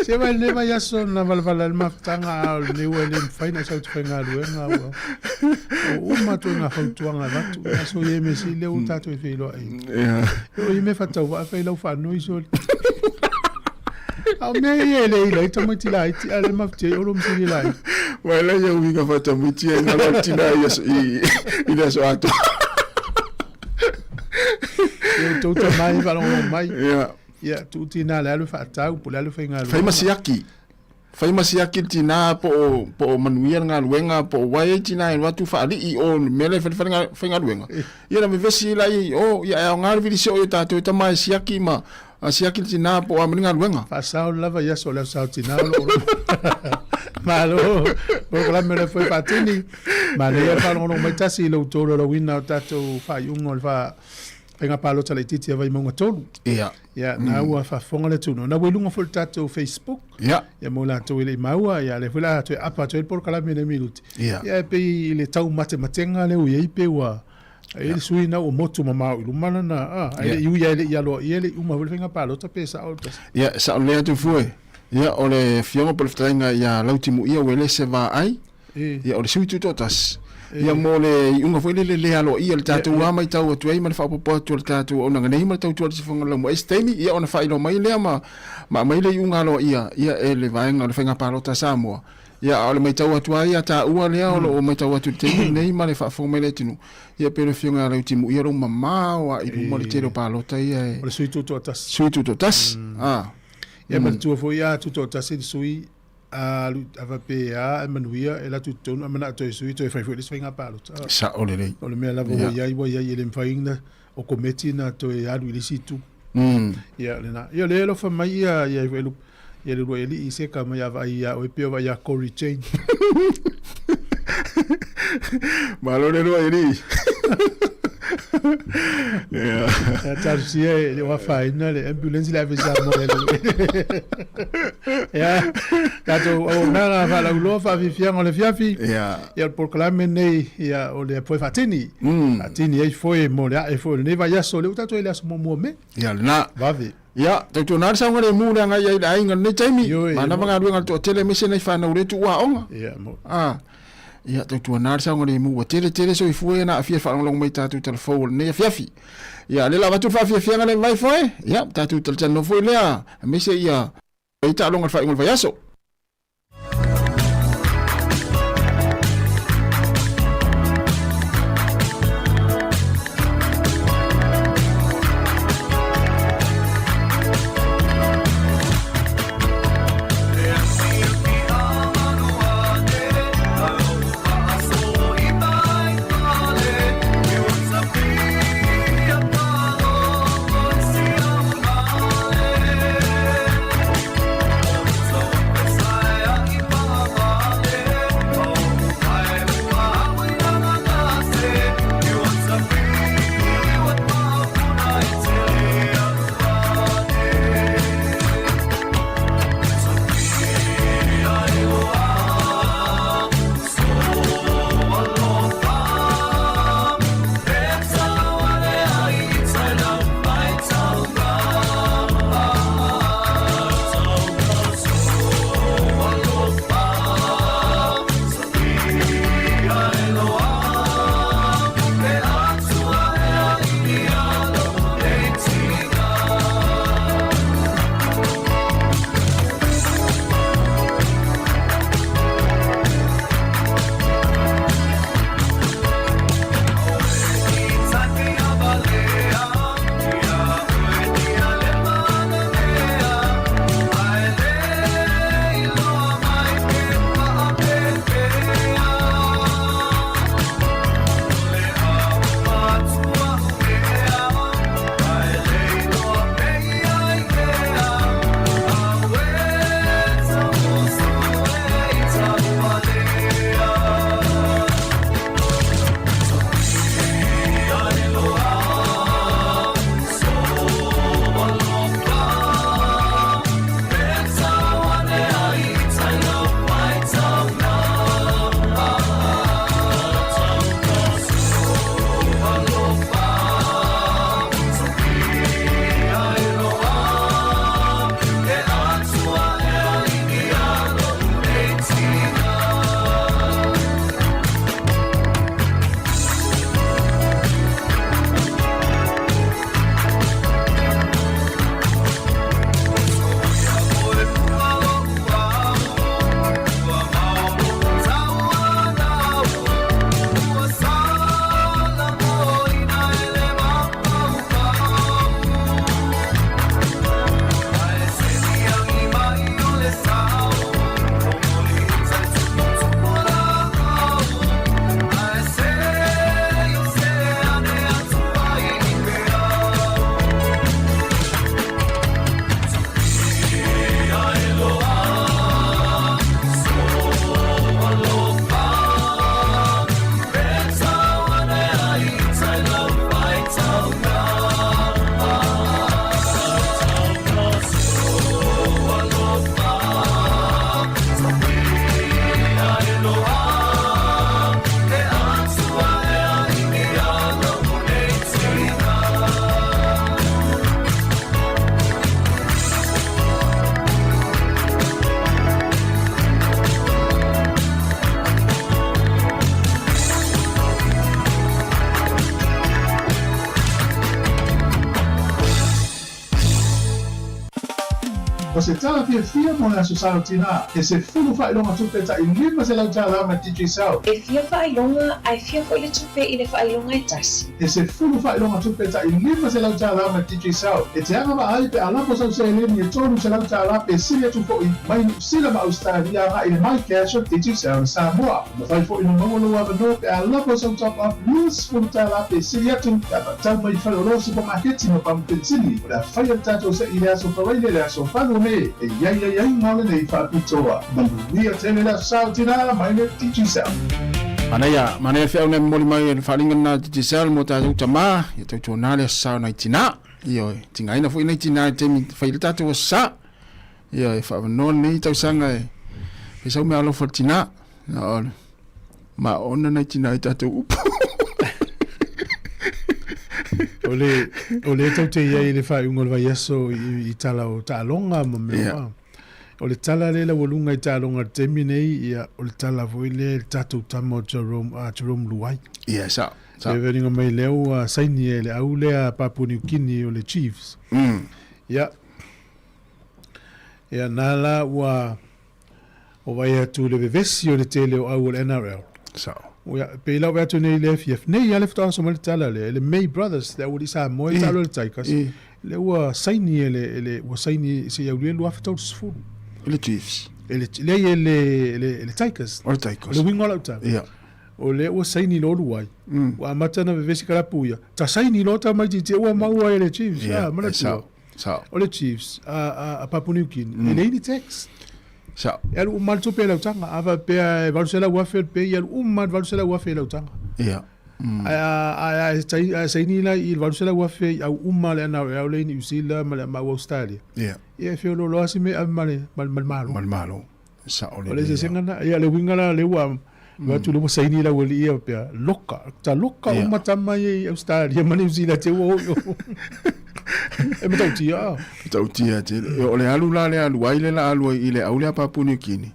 Se vai lenei vaiaso na valavala ai le mafutaga a o lenei ua le mafai ona sau te faigaluega ua ua uma atu ai ngā fautuaga e avatu. Ia so i e mea sili lea ua tatou e feiloai. E oo i mea faatauvaa fai lau faanoi soli. A o mea ia e le ila ai tamaiti laiti a le mafutia ai Olo ma Sili laiti.
Vai la ia uiga faatamaiti ai ngalo le tina i aso i i le aso atoa.
Ia outou tamā i faalogologo mai.
Ia.
Ia tuu tinā le alu e faatau po o le alu e faigaluega.
Fai ma siaki. Fai ma siaki le tinā po o po o manuia le galuega po o ai tinā e alu atu faalii o le mea lea e fai faigaluega. Ia na vevesi la i o ia e aoga le vili soo i o tatou e tama e siaki ma A siaki le tinā po o a ma le galuega.
Faasao lava i aso o le aso sao tinā o loo Malo, polokalame o le foi faatini. Manaia le faalogologo mai tasi i lou tolaulauina o tatou faaiuga o le faiga palota laitiiti a Vaimauga 3.
Ia.
Ia, na ua faafofoga le atunuu. Na ua i luga foi o le tatou Facebook.
Ia.
Ia mo latou e le i maua, ia lea foi la toe apa atu ai le polokalame i nei minute.
Ia.
Ia e pei i le taumatematenga lea ua i ai pe ua E i ai le sui na ua motu mamao i luma lana, a, ae le i ui ae le i aloaia, e le i uma foi le faiga palota pe sao le tasi.
Ia, e sao lelei atu fua e. Ia, o le Afioga po o le Fetalaiga ia Lautimuia Uelese Vaai, ia, o le sui tutoatasi. Ia mo le iuga foi lele le aloaia le tatou a matau atu ai ma le faaopoopo atu o le tatou auaunaga nei ma le tautua a le Siufofoga o le Laumua. I se taimi, ia ona faailoa mai lea ma ma aumai le iuga aloaia ia e le vaega o le Faiga Palota a Samoa. Ia a o le matau atu lava ia taua lea o lo o matau atu i le taimi lenei ma le faafofoga mai le atunuu, ia pei o le Afioga ia Leutimu, ia lou mamao lava i luma o le tele o palota ia e
O le sui tutoatasi.
Sui tutoatasi. A.
Ia manatua foi a tutoatasi le sui a alu a faapea e manuia e alu atu i totonu ae manao toe sui toe fai foi le isi faiga palota.
Sao lelei.
O le mea lava ua i ai ua i ai e le mafai ona o kometi na toe alu i le isi itu. Ia lena. Ia o lea e alofa mai ia ia ia ia le uluai alii Iseka mai a vaai ia oe pei o vaai ia Cory Jane.
Malo le uluai alii.
Ia. Talosia e le o afaina le ambulance le ave i Samoa ia le Ia, tatou auaunaga faalauiloa faafiafiaga o le afiafi.
Ia.
Ia o le polokalame lenei, ia o le foe faatini. Faatini ai foe mo le ae foi o lenei vaiaso, lea ua tatou i le aso muamua o Me.
Ia lena.
Vave.
Ia, tautuana le saogalemu le agai ai i le aiga i lenei taimi. Manava galuega a le toatele aemaise nai fanau le tuua aoga.
Ia, mo.
Ah. Ia, tautuana le saogalemu ua tele tele soifua ia na aafia i le faalogologo mai i tatou talafou o lenei afiafi. Ia, lea la avatu le faafiafiaga lea mai foe. Ia, tatou talatalanoa foi lea, aemaise ia i taaloga i le faaiuga o le vaiaso.
se tala fiafia mo le Aso Sa o Tinā, he 10 faailoga tupe ta'i $500 mai Digicel.
E fia faailoga ae fia foi le tupe i le faailoga e tasi.
He 10 faailoga tupe ta'i $500 mai Digicel. E te agavaa ai pe a lafo sau seleni e $300 pe sili atu foi mai Niu Sila ma Ausetalia agai i le MyCash o Digicel i Samoa. E mafai foi ona maua lou avanoa pe a lafo sau top-up $20 pe sili atu pe a faatau mai i faleoloa supamaketi ma pamu penisini. O le a faia le tatou se'i i le aso Faraile le aso 8 o Me e i ai aiaiga o lenei faapitoa. Manuia tele le Aso Sa o Tinā mai le Digicel.
Manaia, manaia feau nei momoli mai e le faaaliga lena a Digicel mo tatou tamā, ia tautuana le Aso Sa o nai tinā. Ioe, tigaina foi nai tinā i le taimi fai le tatou Aso Sa. Ioe, faavanoa lenei tausaga e fai sau meaalofa i le tinā. Na o ma ona nai tinā i tatou upu.
O le, o le tau te iai i le faaiuga o le vaiaso i, i tala o taaloga ma mea yeah. O le tala le laualuga i taaloga i le taimi nei, ia, o le tala foi lea i le tatou tama o Jerome, Jerome Luai.
Ia, sao. Sao.
Le veliga mai lea ua saini e le au lea Papua New Guinea o le Chiefs. Ia, ia na la ua o vai atu le vevesi o le tele o au o le NRL.
Sao.
Ia, pe lau atu nei le FF nei ale faatoa oso mai le tala lea, le May Brothers, le aualii Samoa e taalo i le Tigers, lea ua saini e le, e le, ua saini seia aulia le 2030.
E le Chiefs.
E le, leai e le, e le, e le Tigers.
O le Tigers.
O le uiga o lau tala.
Ia.
O lea ua saini loa Luai. Ua amata ona vevesi kalapu ia. Ta saini loa tamaitiiti ua maua e le Chiefs.
Ia,
Ah, manatua.
e sao. Sao.
O le Chiefs a, a, a Papua New Guinea, e leai ni tax.
Sao.
E alu uma lava le tupe i lau taga. A faapea e $800,000 le pay, e alu uma lava le $800,000 i lau taga.
Ia.
Ae a, ae a saini la i le $800,000 i au uma le NRL lea i Niu Sila ma le mau Australia.
Ia.
Ia e feoloolo lava si mea e ave ma le, ma le, ma le Malo.
Ma le Malo. Sao
O le eseesega lena. Ia, le uiga la lea ua vaai atu lea ua saini lau alii ia faapea, loka, ta loka uma tama ia i Australia ma Niu Sila te ua o i o. E matautia a.
Matautia tele. O le alu la le alu ai le la alu ai i le au lea Papua New Guinea.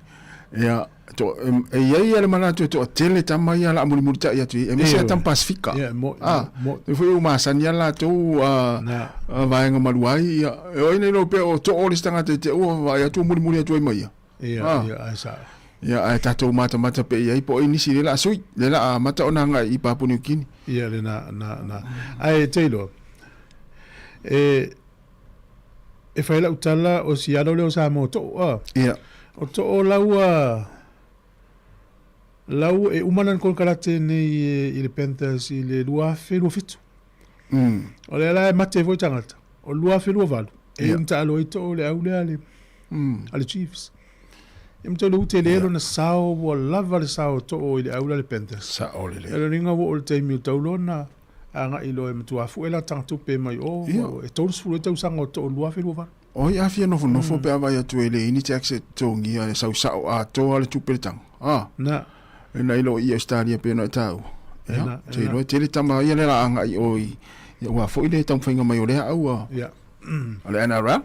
Ia, to, e i ai ia le manatu e toatele tama ia la mulimulitai atu i, aemaise lava tama Pasifika.
Ia, mo,
Ah,
mo.
e foi ua masani lava latou vaega malu ai, ia, e oi nei loa pea o too le isi tagata i te ua vaai atu ua mulimuli atu ai ma ia.
Ia,
Ah.
ia, ai sao.
Ia, ae tatou matamata pea i ai po o ai nisi lea la a sui, lea la a amata ona agai i Papua New Guinea.
Ia, le na, na, na. Ae, Taylor, e, e fai lau tala o si alo lea o Samoa too, a.
Ia.
O too laua, lau e uma lana konekarate nei i le Panthers i le 2027. O lea la e mate foi tagata, o le 2028, e
Ia.
iu na taalo ai too le au lea a le, a le Chiefs. Ia ma tau le ute le lona sao, ua lava le sao o too i le au lea a le Panthers.
Sao lelei.
Ia le uiga ua oo i le taimi o tau loa na agai loa e matua fue la tagatupe mai o, e 30 ai tausaga o too 2028.
O ai a fia nofonofo pe a vaai atu e leai ni tax e totogia e sau sao atoa le tupe le taga. A.
Na.
E na i lo i Australia pe ona e taua.
E
Ia,
na, e
te
na.
iloa e tele tama ia le la agai o i, ia ua foi le taumafaiga mai o lea au a.
Ia.
A le NRL.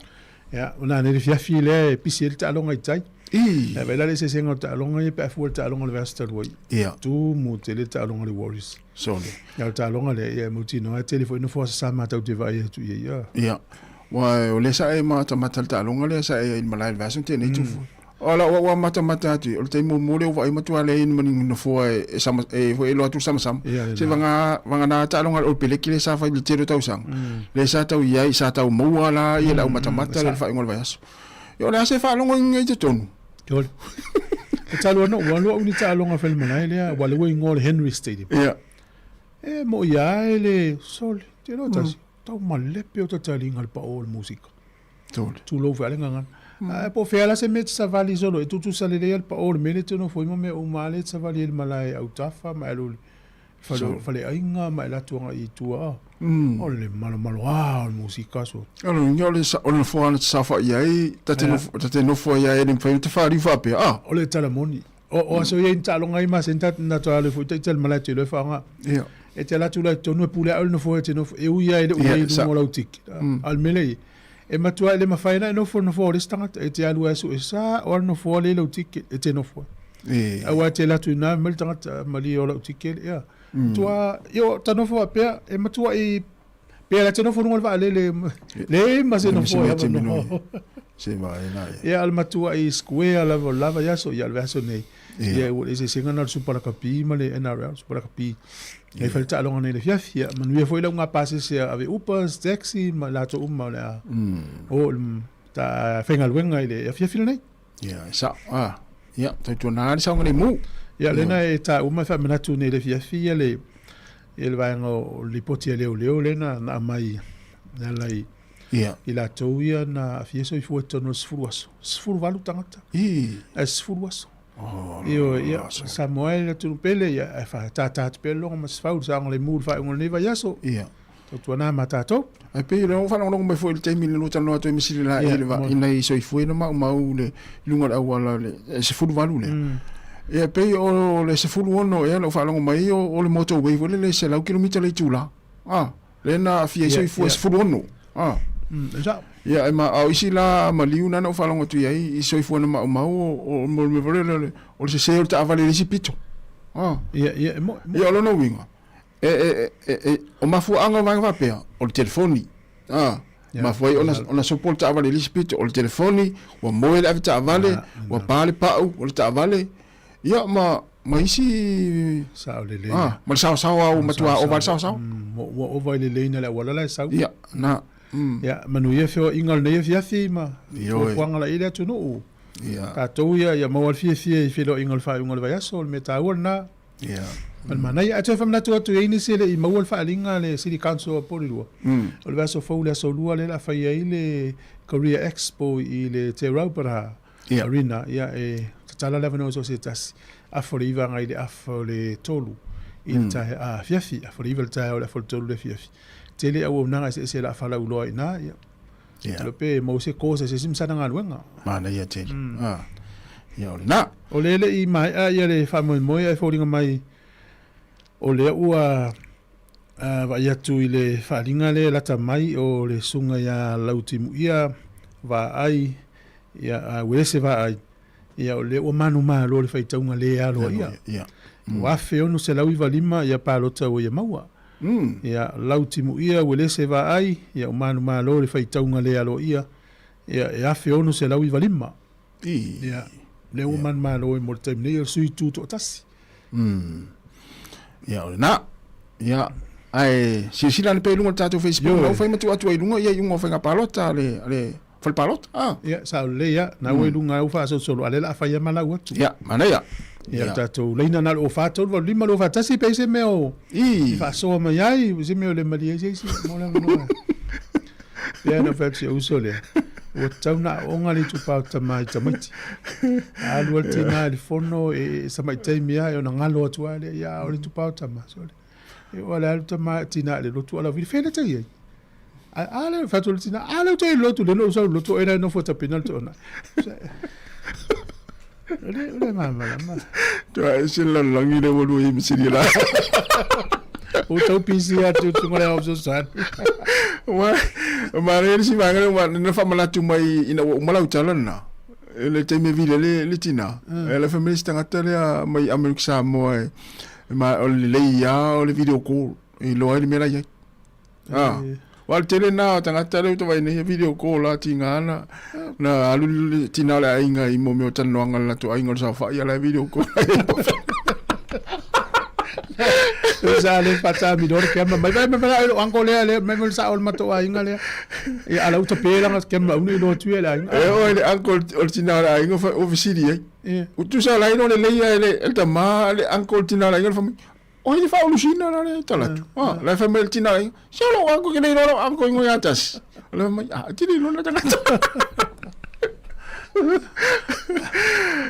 Ia, ona nei le fiafi lea e pisi ai le taaloga i tai.
I.
Ia, vaai la le eseesega o le taaloga ia pe a fua le taaloga o le vaiaso talu ai.
Ia.
Tumu tele le taaloga a le Warriors.
Sole.
Ia, o le taaloga lea, ia e mautinoa e tele foi nofoa sasa matou te vaai atu i ai, ia.
Ia. Ua o lea sa e matamata i le taaloga lea sa e ai i le malae i le vaiaso na tea nei Tufu. O lau au matamata atu, o le taimi muamua lea ua vaai matua leai ni ma ni nofoa e sama, e foi e iloa atu le samasama. Se vagana, vagana taaloga a le All Peleki lea sa fai i le tele o tausaga, lea sa tau i ai, sa tau maua la ia le au matamata lea i le faaiuga o le vaiaso. Ia o le a se faalogoina i totonu?
Tolu. E talu ana ua alu au i ni taaloga fai le malae lea, ua lea ua igoa o le Henry Stadium.
Ia.
E moi lava e le sole, te iloa tasi, tau malepe o tataliga le pao o le musika.
Tolu.
Tulou foi a le gagana. Ae po o fea la se mea e te savali solo e tutusa lelei a le pao o le mea lea e te nofo ai ma mea uma lava lea e te savali ai i le malae autafa ma e alu i le fale, faleaiga ma e alu atu agai i tua. O le malomaloa o le musika so.
O le uiga o le o le nofoa na te saofai ai, ta te nofo, ta te nofo ai lava e le mafai ona te faliu faapea, a.
O le tala moni. O, o aso ia i ni taaloga ai masani ta na toe alu ai foi ita i le malae te iloa e faaaoga.
Ia.
E te alu atu la i totonu e pule a'e le nofoa e te nofo, e ui lava e le o i ai i luga o lau tiki. A o le mea lea e i ai, e matua e le mafai ona e nofo i le nofoa o le isi tagata. E te alu lava e sue sa o a le nofoa lea i lau tiki e te nofo ai. Aua e te alu atu i ina fai mai le tagata, malie o lau tiki e le, ia. Matua, ia ta nofo faapea, e matuai. Pe la te nofo luga o le vaalele leai ma se nofo e avanoa.
Se vaai la ia.
Ia o le matuai square lava o le la vaiaso, ia o le vaiaso nei. Ia ua le eseesega na o le Super Lakapi ma le NRL, Super Lakapi. Ia e fai le taaloga nei i le afiafi. Ia manuia foi le auga pasese a ave Ubers, taxi ma i latou uma o le a o i le ta faigaluega i le afiafi lenei.
Ia, e sao. Ah, ia, tautuana le saogalemu.
Ia, lena e taua ma e faamanatu nei i le afiafi ia le ia le vaega o le lipoti a leoleo lea na na aumai e ala i
Ia.
i latou ia na aafia soifua i totonu o le 10 aso. 18 tagata.
I.
Ae 10 aso.
Oh,
Ioe, ia, Samoa e le atunuu pele, ia, ae faatātā atu pea le logo ma Sefau i le saogalemu i le faaiuga o lenei vaiaso.
Ia.
Tautuana ma tatou.
Ae pei o lea ua faalogologo mai foi i le taimi le lua talanoa atu ai ma Sili la i le va ina i soifua ina maumau le luga o le auala le 18 lea. Ia pei o le 16 ea lau faalogo mai o le motorway foi lele 100 kilomita le itula. Ah, lea na aafia ai soifua 16. Ah. Ia e ma a o isi la maliu na na ou faalogo atu i ai i soifua na maumau o o le mea foi lele o le sese o le taavale i le isi pito. Ah.
Ia ia e mo.
Ia o lona uiga E, e, e, e, o mafuaaga o vaega faapea, o le telefoni. Ah, yeah, mafua ai ona, ona sopo le taavale i le isi pito, o le telefoni, ua moe le ave taavale, ua pa le pau o le taavale, ia ma, ma isi...
Sao lelei.
Ah, ma le saosao au matua ova le saosao.
Ua ova i le leina le auala la e sau.
Ia, na.
Ia, manuia feoaiga o lenei afiafi ma fuafuaga la i le atunuu.
Ia.
Tatou ia, ia maua le fiafia i feiloaiga o le faaiuga o le vaiaso, o le mea taua lena.
Ia.
Ma le manaia. Ae toe faamanatu atu i ai nisi e le i maua le faaaliga a le City Council o Porirua. O le vaiaso fou le aso Lua lea o le a fai ai le Career Expo i le Te Rauparaha Arena. Ia, e tatala le avanoa i so o se tasi, afa o le 9 agai i le afa o le 3 i le taeao afiafi, afa o le 9 i le taeao i le afa o le 3 i le afiafi. Tele auaunaga eseese o le a falauloa i ina. Ia, Ia. Pe maua se course a se isi ma sana galuega.
Manaia tele. Ah. Ia o lena.
O lea e le i maea ia le faamoemoe ae foliga mai o lea ua vaai atu i le faaaliga lea e lata mai o le susuga ia Lautimuia Vaai, ia Uelese Vaai, ia o lea ua manumalo le faitauga le aloaia.
Ia.
Ua 1695 ia palota ua ia maua. Ia Lautimuia Uelese Vaai, ia ua manumalo le faitauga le aloaia, ia e 1695. Ia, lea ua manumalo ai mo le taimi nei o le sui tutoatasi.
Ia, o lena. Ia, ae silasila ane pea i luga o le tatou Facebook, lau fai ma tuu atu ai i luga ia iuga o faiga palota a le, a le fale palota. Ah.
Ia, sao lelei lava. Na ua i luga ua faasolosolo, a o lea o le a fai lava ma lau atu.
Ia, manaia.
Ia, o tatou laina na o le 0 4 3 8 5 2 4 1, pe i ai se mea o i faasoa mai ai, se mea o le malie ai se isi mo le avanoa. Pei ona ou fai atu i si ou uso lea, ua tatau ona aooga le itupa o tama i tamaiti. A alu lava le tina i le fono, e tamai taimi lava, ona galo atu lava lea, ia a o le itupa o tama, sole. E oo lava le alu tama tina i le lotu, ala vili, fea le tai ai? A le, fai atu le tina, a lea ou te i le lotu, lea na ou sau i le lotu, o oe la e nofo e tapena le toonai. O le, o le malamalama.
Tua ese le lalolagi lea ua lua i ai ma Sili la.
Ua tau pisi atu tunga le ao fesoasoani.
Ua, manaia le isi vaega lea ua na faamanatu mai ina ua uma lau tala lena. I le taimi e vili ai le, le tina. E ala fai mai le isi tagata lea mai Amerika Samoa e, ma, o le lelei lava o le video call e iloa ai le mea la i ai. Ah. Wa le tele na o tagata lea ua vaai nei video call la tiga na na alu le tina o le aiga i mo mea o talanoaga le latou aiga o le saofai ala e video call.
Sa le pata mi dor ke mai mai mai mai lo anko lea le mai mai sa o le matou aiga lea. Ia ala uta pe langa ke ma unu lo tu le aiga.
E o le anko o le tina o le aiga fa o fesili ai. U tu sa lai no le leia le el tama le anko o le tina o le aiga le fa mai. O ai le faaulusiina la le tala atu. Ah, la e fai mai le tina ai, se o lou uncle ke le iloa lou uncle ingoa ia tasi. O le fai mai, ah, e te le iloa na tagata.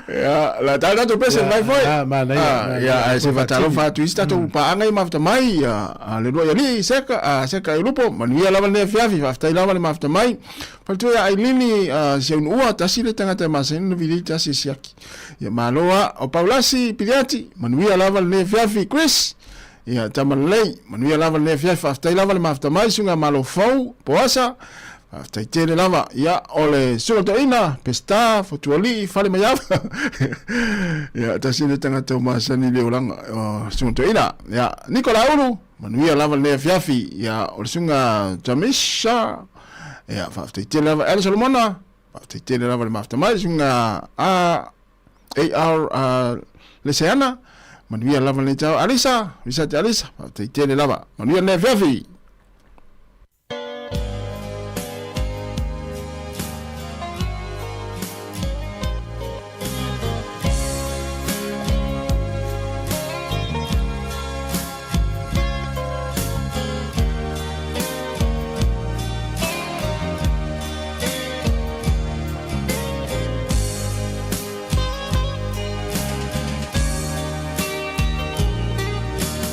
Ia, la tau tatou pese mai foi.
Ah, manaia,
Ah,
manaia.
ia, ae se faatalofa atu i isi tatou paaga i mafuta mai, ah, le lua i alii, Seka, ah, Seka Eulupo, manuia lava lenei afiafi, faafetai lava le mafuta mai. Faletua ia Ailini, ah, Siaunuua, tasi le tagata e masani ona vilei tasi e siaki. Ia malo a o Paulasi Piliati, manuia lava lenei afiafi Chris. Ia tama lelei, manuia lava lenei afiafi, faafetai lava le mafuta mai, suiga malo fou, Poasa. Faafetai tele lava. Ia, o le Susuga Toeaina, Peseta, Fotualii, Fale Maiava. Ia, tasi le tagata o masani i le olaga o Susuga Toeaina. Ia, Niko Laulu, manuia lava lenei afiafi. Ia, o le Susuga Jamisha. Ia, faafetai tele lava. Ele Solomona, faafetai tele lava le mafuta mai. Susuga A AR Leseana, manuia lava lenei taeao. Alisa, Richard Alisa, faafetai tele lava. Manuia lenei afiafi.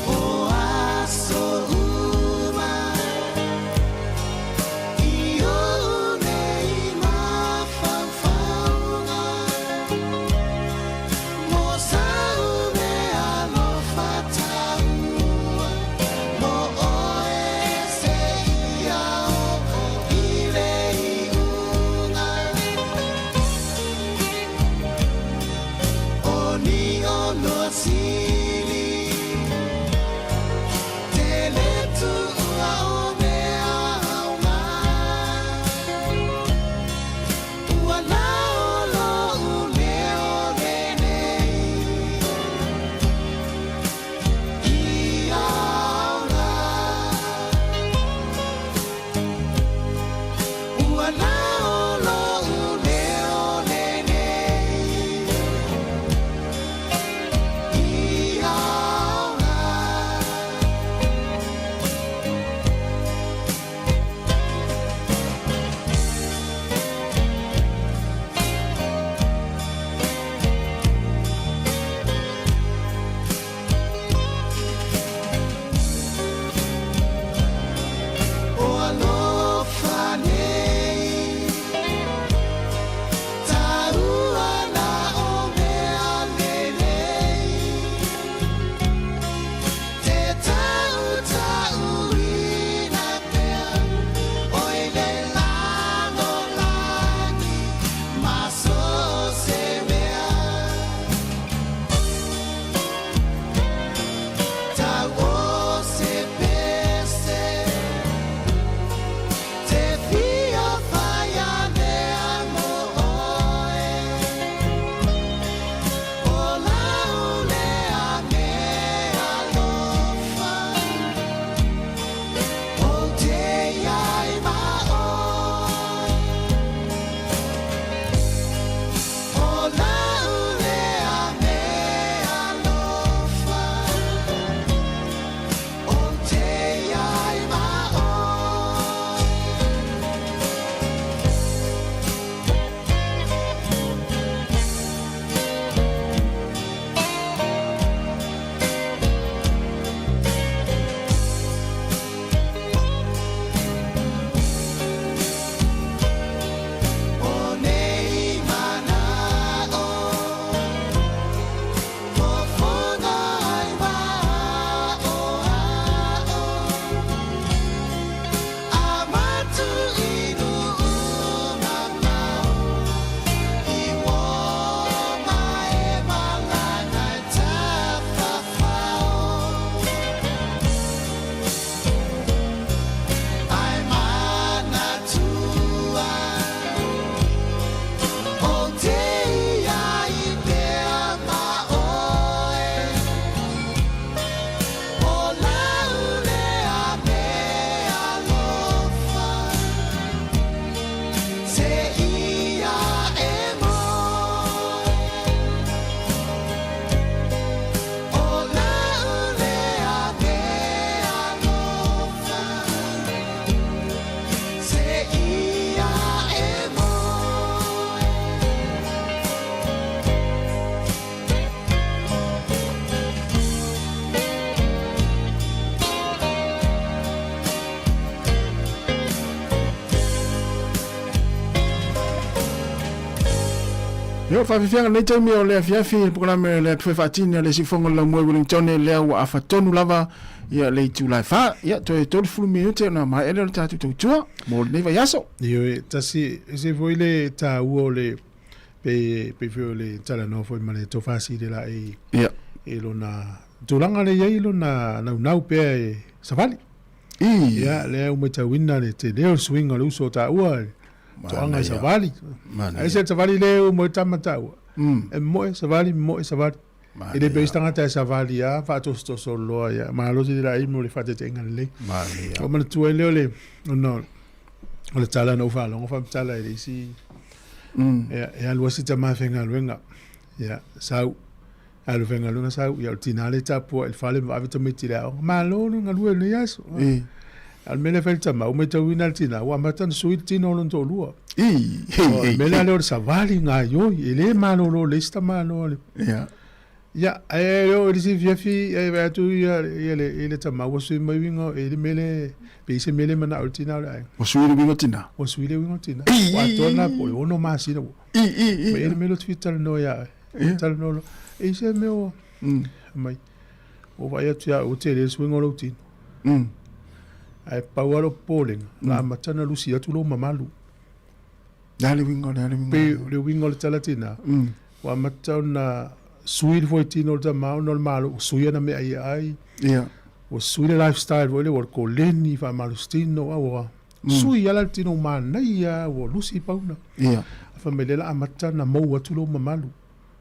O aso uma.
Io faafiafiaga lenei taimi o le afiafi i le polokalame o le Atu Fai Faatini a le Siufogo o le Laumua i Wellingtone lea ua afatonu lava ia le itula e 4. Ia toe 30 minute ona maea lea o le tatou tautua mo lenei vaiaso.
Ioe, tasi ese foi le taua o le pe pe foi o le talanoa foi ma le tofa sili la i
Ia.
i lona tulaga le i ai lona naunau pea e savali.
I.
Ia, lea ua matauina le tele o le suiga o le uso o taua i toaga i savali. Ai se savali le ua moe tama taua. E moe savali, moe savali. E le pe isi tagata e savali a faatositoso loa ia. Malosi le laai mo le faateteenga lelei. Ua manatua ai lea o le ona o le tala na ou faalogo faamatala i le isi ia, e alu ai si tama faigaluega. Ia, sau alu faigaluega sau, ia o le tina lea e tapua i le fale ma ave tamaiti i le aoga. Malo le galue i lenei aso. A o le mea lea e fai le tama, ua matauina le tina, ua amata ona sui le tino o lona toalua. O le mea la lea o le savali gaioi, e le malolo le isi tamaloa le.
Ia.
Ia, ae le oo i le isi afiafi, e vaai atu ia, ia le, i le tama ua sui mai uiga, e le mea lea, pe i se mea lea manao i le tina o le aiga.
Ua sui le uiga o tina?
Ua sui le uiga o tina. Ua atoa lena po o le 6 masina ua. Ma e le mea lea ou te fia talanoa ia oe. Talanoa loa, e i se mea ua, mai, ua vaai atu ia au ua tele le suiga o lou tino. Ae pau lava lou popolega, na amata ona lusi atu lou mamalu.
Le a le uiga, le a le uiga?
Pei o le uiga o le tala tina, ua amata ona sui le fuaitino o le tama ona o le malo, ua sui ana mea ia ai. Ua sui le lifestyle foi lea, ua koleni faamalositino, a ua sui lava la le tino manaia, ua lusi pauna. Ae fai mai lea la amata ona mou atu lou mamalu.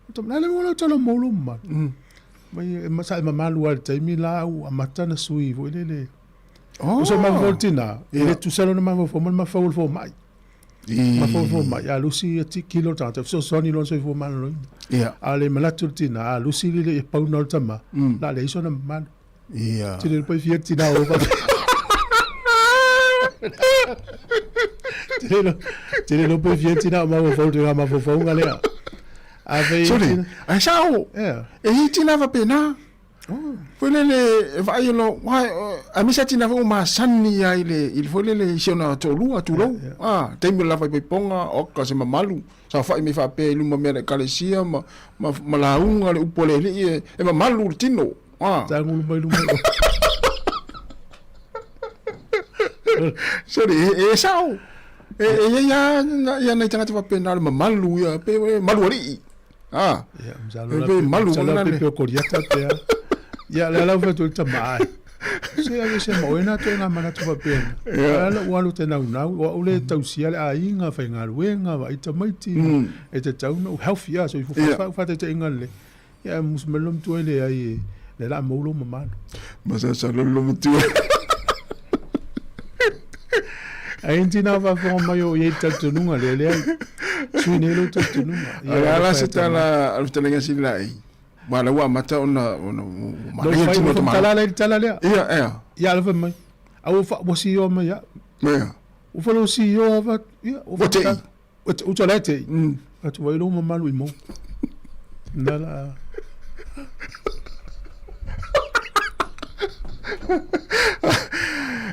Le a le mea ua tala mou lou mamalu. Mai sa e mamalu lava i le taimi la ua amata ona sui foi lele. O se mafaufau o le tina, e le tusa lona mafaufau ma le mafaufau o le fomai. Mafaufau o le fomai, a lusi ia kilo le tagata, fesoasoani i lona soifua maloloina. A o le manatu o le tina, a lusi le ia pauna o le tama, o le a leai sona mamalu. Tele le paifia le tina o Tele le paifia le tina o mafaufau le tulaga mafaufauga lea. A fai
Sorry, ai sao. E i tina faapena. Foi lele e vaai o lo aemaise a tina foi ua masani ia i le i le foi lele i si ona toalua tulou. Ah, taimi o le lava i paipoga oka se mamalu saofai mai faapea i luma mea le ekalesia ma ma, ma lauga le upu a le alii e, e mamalu le tino. Ah.
Tagulu mai luma.
Sorry, e, e sao. E, e ia ia ia nai tagata faapena le mamalu ia pe e malu alii. Ah.
Ia, masalo la pe malu masalo pe pe koriata pe. Ia le ala fa tu tama ai. Se ave se mo ina te ngā manatu faapena. Ala ua alu te naunau, ua ule tausia le aiga, faigaluega, vaai tamaiti, e te tau na u healthy a, so i fufa fa te te inga le. Ia musu mai lo matua e leai e le la mau lou mamalu.
Masalosalo lo matua.
Ai tina faafofoga mai o i ai le talitonuga lea leai. Sui nei lou talitonuga.
O le a la se tala a le fetalaiga Silai? Aua o lea ua amata ona ona
manaia le tino o tamaloa. Tala la i le tala lea.
Ia, ea.
Ia ala fai mai. A ua fa ua sioa mai ia.
Ia.
Ua fa lo sioa fa ia.
Ua tei.
Ua tala e tei. Atu vai lou mamalu i mou. Na la.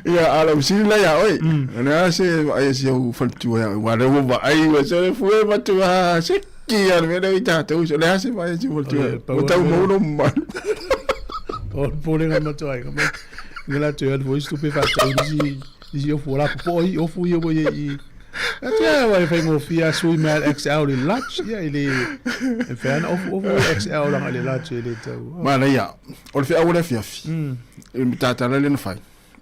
Ia, a lau sili la ia oi. O le a se vaai a si au faletua ia oi. Ua lea ua vaai ua sole fue matua seki ia le mea lea i tatou. O le a se vaai a si au faletua. Ua tau mou lou mamalu.
O le popolega matua ai. Nge la toe alu foi se tupe faatau nisi nisi ofu o la popo'o i ofu ia ua i ai i Atu ia ua e faigofie a sui mai le XL i le large ia e le e mafai ona ofu ofu le XL leaga i le large e le tau.
Manaia, o le feau o le afiafi, i le matata lea na fai,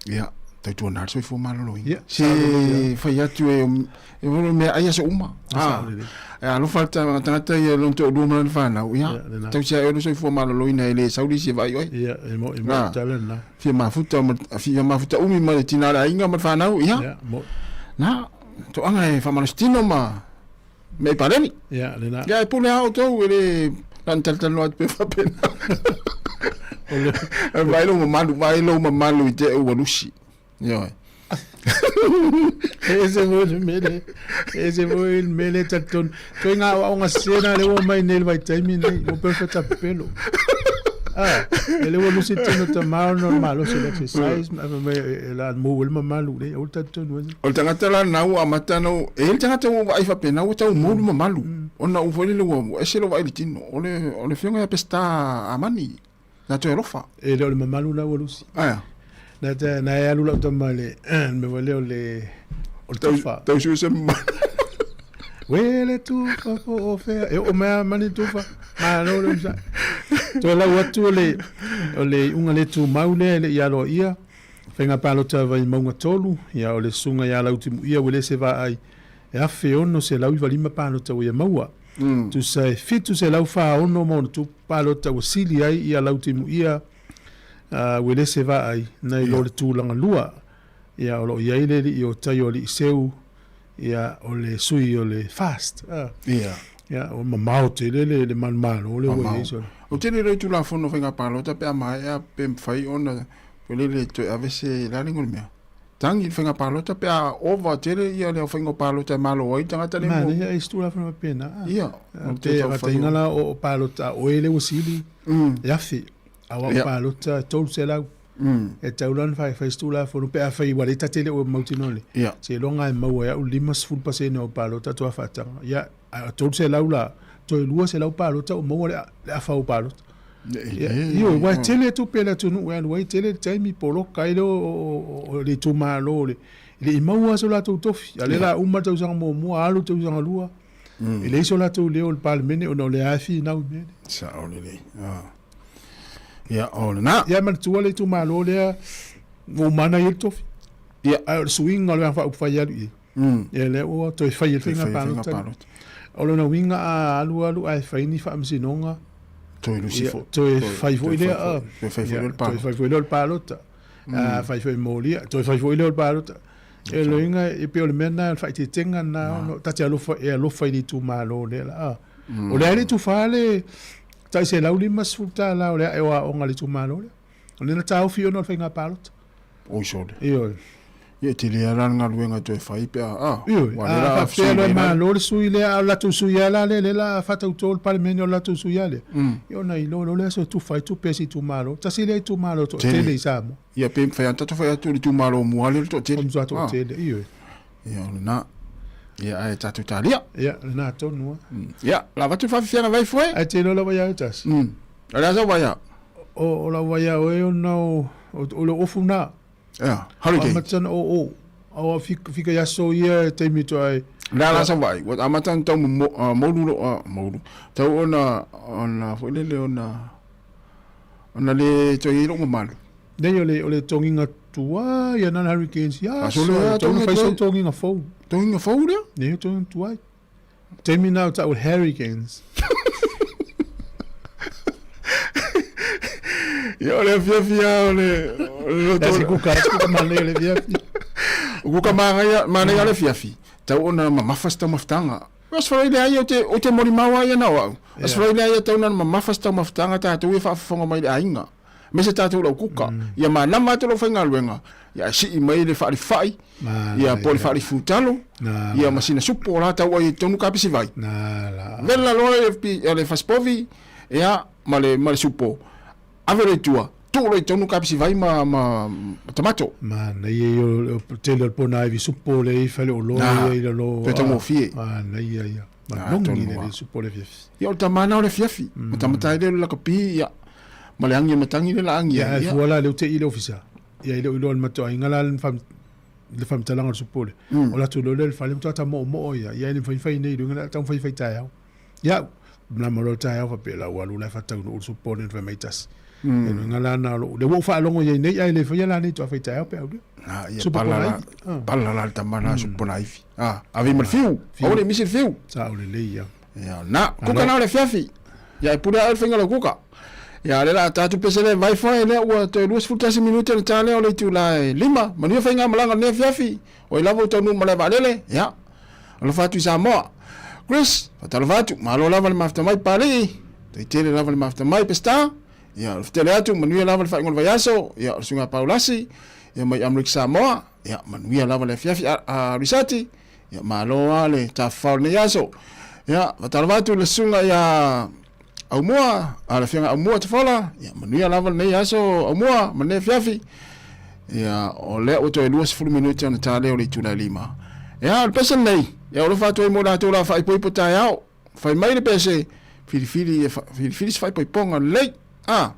ia, tautuana le soifua maloloina.
Ia,
Se fai atu e, e meaai aso uma.
Sao lelei.
E alofa le tagata ia lona toalua ma lana fanau, ia,
Ia, lena.
tausia e oe le soifua maloloina e le sau le isi e vaai oe.
Ia, e mo e mo
Ah.
tala lena.
Fia mafuta ma fia mafuta umi ma le tina o le aiga ma le fanau, ia.
Ia, mo.
Na, toaga e faamalositino ma mea i paleni.
Ia, lena.
Ia, e pule lava outou, e le na ona talatalanoa atu pea faapena.
O le
Vaai lou mamalu, vaai lou mamalu i te ua lusi. Ioe.
E ese foi le mea lea, e ese foi le mea lea e talitonu. Toe ngā aoaoga sese na lea ua omai nei i le vaitaimi lenei, ua pei o le fatapelo. Ah, e le ua lusi tino tamā ona o le malosi o le exercise, ma fai mai e la mou ai le mamalu lea, aua le talitonu ai.
O le tagata la lena ua amata ona ou, e i ai le tagata ua ou vaai faapena ua tau mou le mamalu, ona ou foi lele ua ese lou vaai i le tino. O le, o le afioga ia Peseta Amani, ia toe alofa.
E le o le mamalu la ua lusi.
Aea.
Na te, na e alu lau tama i le, le mea foi lea o le, o le tufa.
Tau sue se mamalu.
Uē le tufa po o fea. E oo mai lava mani tufa. Malo le onosai. Toe lau atu o le, o le iuga le tumau lea e le i aloaia, faiga palota a Vaimauga 3, ia o le susuga ia Lautimuia Uelese Vaai, e 1695 palota ua ia maua. Tusa e 746 ma ona tupu palota ua sili ai ia Lautimuia Uelese Vaai nai lo le tulaga lua. Ia o lo o i ai le alii o tai o Alii Seu, ia o le sui o le FAST.
Ia.
Ia ua mamao tele le le manumalo lea ua i ai sona.
Ou te le iloa i Tulafono Faiga Palota pe a maea pe mafai ona lele toe ave se le a le igoa o le mea? Tagi i le faiga palota pe a ova tele ia le aofaiga o palota e malo ai le tagata lea.
Manaia e isi Tulafono faapena.
Ia.
Pe faatainga la o palota a oe lea ua sili e afe. A o au palota e 300. E tatau la ona fai se Tulafono pe afai ua le ta te le o mautinoa le. Seiloga e maua e au 50% o au palota faatoa faataga. Ia, a o 300 la, toe 200 palota ua maua le afa o au palota. Ioe, aua e tele tupe a le atunuu e alu ai, tele le taimi poloka ai lea o le itumalo e le i maua so latou tofi. A o lea o le a uma le tausaga muamua, alu le tausaga lua, e leai so latou leo i le Palemene ona o lea lava e finau i mea nei.
Sao lelei. Ia, o lena.
Ia, manatua le itumalo lea ua uma ona i ai le tofi.
Ia.
Ae o le suiga o le Vaega Faaupufai e alu i ai. Ia, lea ua toe fai e le faiga palota. O lona uiga a alu alu ae fai ni faamasinoga,
Toe lusi foi.
Toe fai foi lea.
Toe fai foi lea o le palota.
Toe fai foi lea o le palota. A fai foi molia, toe fai foi lea o le palota. E lona uiga e pei o le mea lena, o le faaeteetega lena, ona ta te alofa, e alofa i le itumalo lea la. O lea e le i tufa le tai $150 o le ae o aoga a le itumalo lea. O lea na taofi ona o le faiga palota.
Oi sole.
Ioe.
Ia e tele lava la le galuega e toe fai pe a, a.
Ioe.
Ua lea la
A faapea loa e malo le sui lea, a o le latou sui lava la lea, lea la faatauto le Palemene o le latou sui lava lea. Ia ona iloa loa lea se tufa ai tupe a si itumalo. Tasi lea itumalo toatele i Samoa.
Ia pe mafai lava ona tatou fai atu o le itumalo mua lea o le toatele.
O le matua toatele, ioe.
Ia o lena. Ia ae tatou talia.
Ia, lena tonu lava.
Ia, la avatu le faafiafiaga vai foe.
Ae te iloa lau vaiao e tasi.
O le a sau vaiao?
O lau vaiao e ona o o le ofu na.
Ia, hurricane.
Amata ona o o. Au fika i aso ia e taimi to ai.
Le a la sau vai. Ua amata ona tau moulu lo moulu. Tau ona ona foi lele ona ona le toe i ai lou mamalu.
Nei o le o le togiga tuai ia nana hurricanes ia.
Aso le
tau fai sau togiga fou.
Togiga fou lea?
Nei o togiga tuai. Taimi na o tau hurricanes.
Ia o le afiafi lava o le
loto. Se kuka, se kuka manaia le afiafi.
O kuka manaia, manaia le afiafi. Tau ona mamafa se taumafataga. Aso Faraile ai ou te, ou te molimau lava ia na o au. Aso Faraile ai e tau ona mamafa se taumafataga tatou ia faafofoga mai i le aiga. Aemaise tatou lau kuka. Ia manama atu lau faigaluega, ia ae sii mai le faalifai, ia po o le faalifutalo, ia ma sina supo o la tau ai i totonu kapisi vai. Vela loa le, le fasipovi, ia, ma le, ma le supo, ave loa i tua, tuu loa i totonu kapisi vai ma, ma, ma tamato.
Manaia ia o le tele o le ponaivi supo lea i faleoloa ia i lalo.
Toe taugofie.
Manaia ia. Manogi le supo o le afiafi.
Ia o le tama na o le afiafi. Matamata ai lea o le lakapi, ia, ma le agi o le matagi lea la agi
ai. Ia, ae fua la lea ua tei i le ofisa. Ia e le o iloa e le matou aiga la le faamatalaga o le supo lea. O latou iloa lea o le fale matua ta moomoo ia, ia e le mafai ona fai nei i luga lea taumafai e fai taeao. Ia, malama loa le taeao faapea la ua alu la e faataunuu le supo lea na fai mai tasi. E luga la na o lou, lea ua ou faalogo i ai nei, ae le faia la nei faatoa fai taeao pe aulia.
Ah, ia pala la, pala la le tama la supo na ifi. Ah, ave ma le fiu, aua le misi le fiu.
Sao lelei ia.
Ia, na, kuka na o le afiafi. Ia e pule a oe le faiga o lau kuka. Ia, lea la tatou pese lea vai foe lea ua toe 21 minute ona ta lea o le itula e lima. Manuia faigamalaga o lenei afiafi. Oi lava ua taunuu malae vaalele. Ia, alofa atu i Samoa. Chris, faatalofa atu. Malo lava le mafuta mai Papalii. Tai tele lava le mafuta mai Peseta. Ia, alofa tele atu. Manuia lava le faaiuga o le vaiaso. Ia, o le susuga Paulasi. Ia, mai Amerika Samoa. Ia, manuia lava le afiafi a Risati. Ia, malo lava le tafafao o lenei aso. Ia, faatalofa atu i le susuga ia... Aumua, a le Afioga Aumua Tafola, ia manuia lava lenei aso Aumua ma lenei afiafi. Ia, o lea ua toe 20 minute ona ta lea o le itula e 5. Ia, o le pese lenei, ia o alofa atu ai mo latou la faaipoipo taeao. Fai mai le pese, filifili, filifili se faaipoipoga lelei. Ah.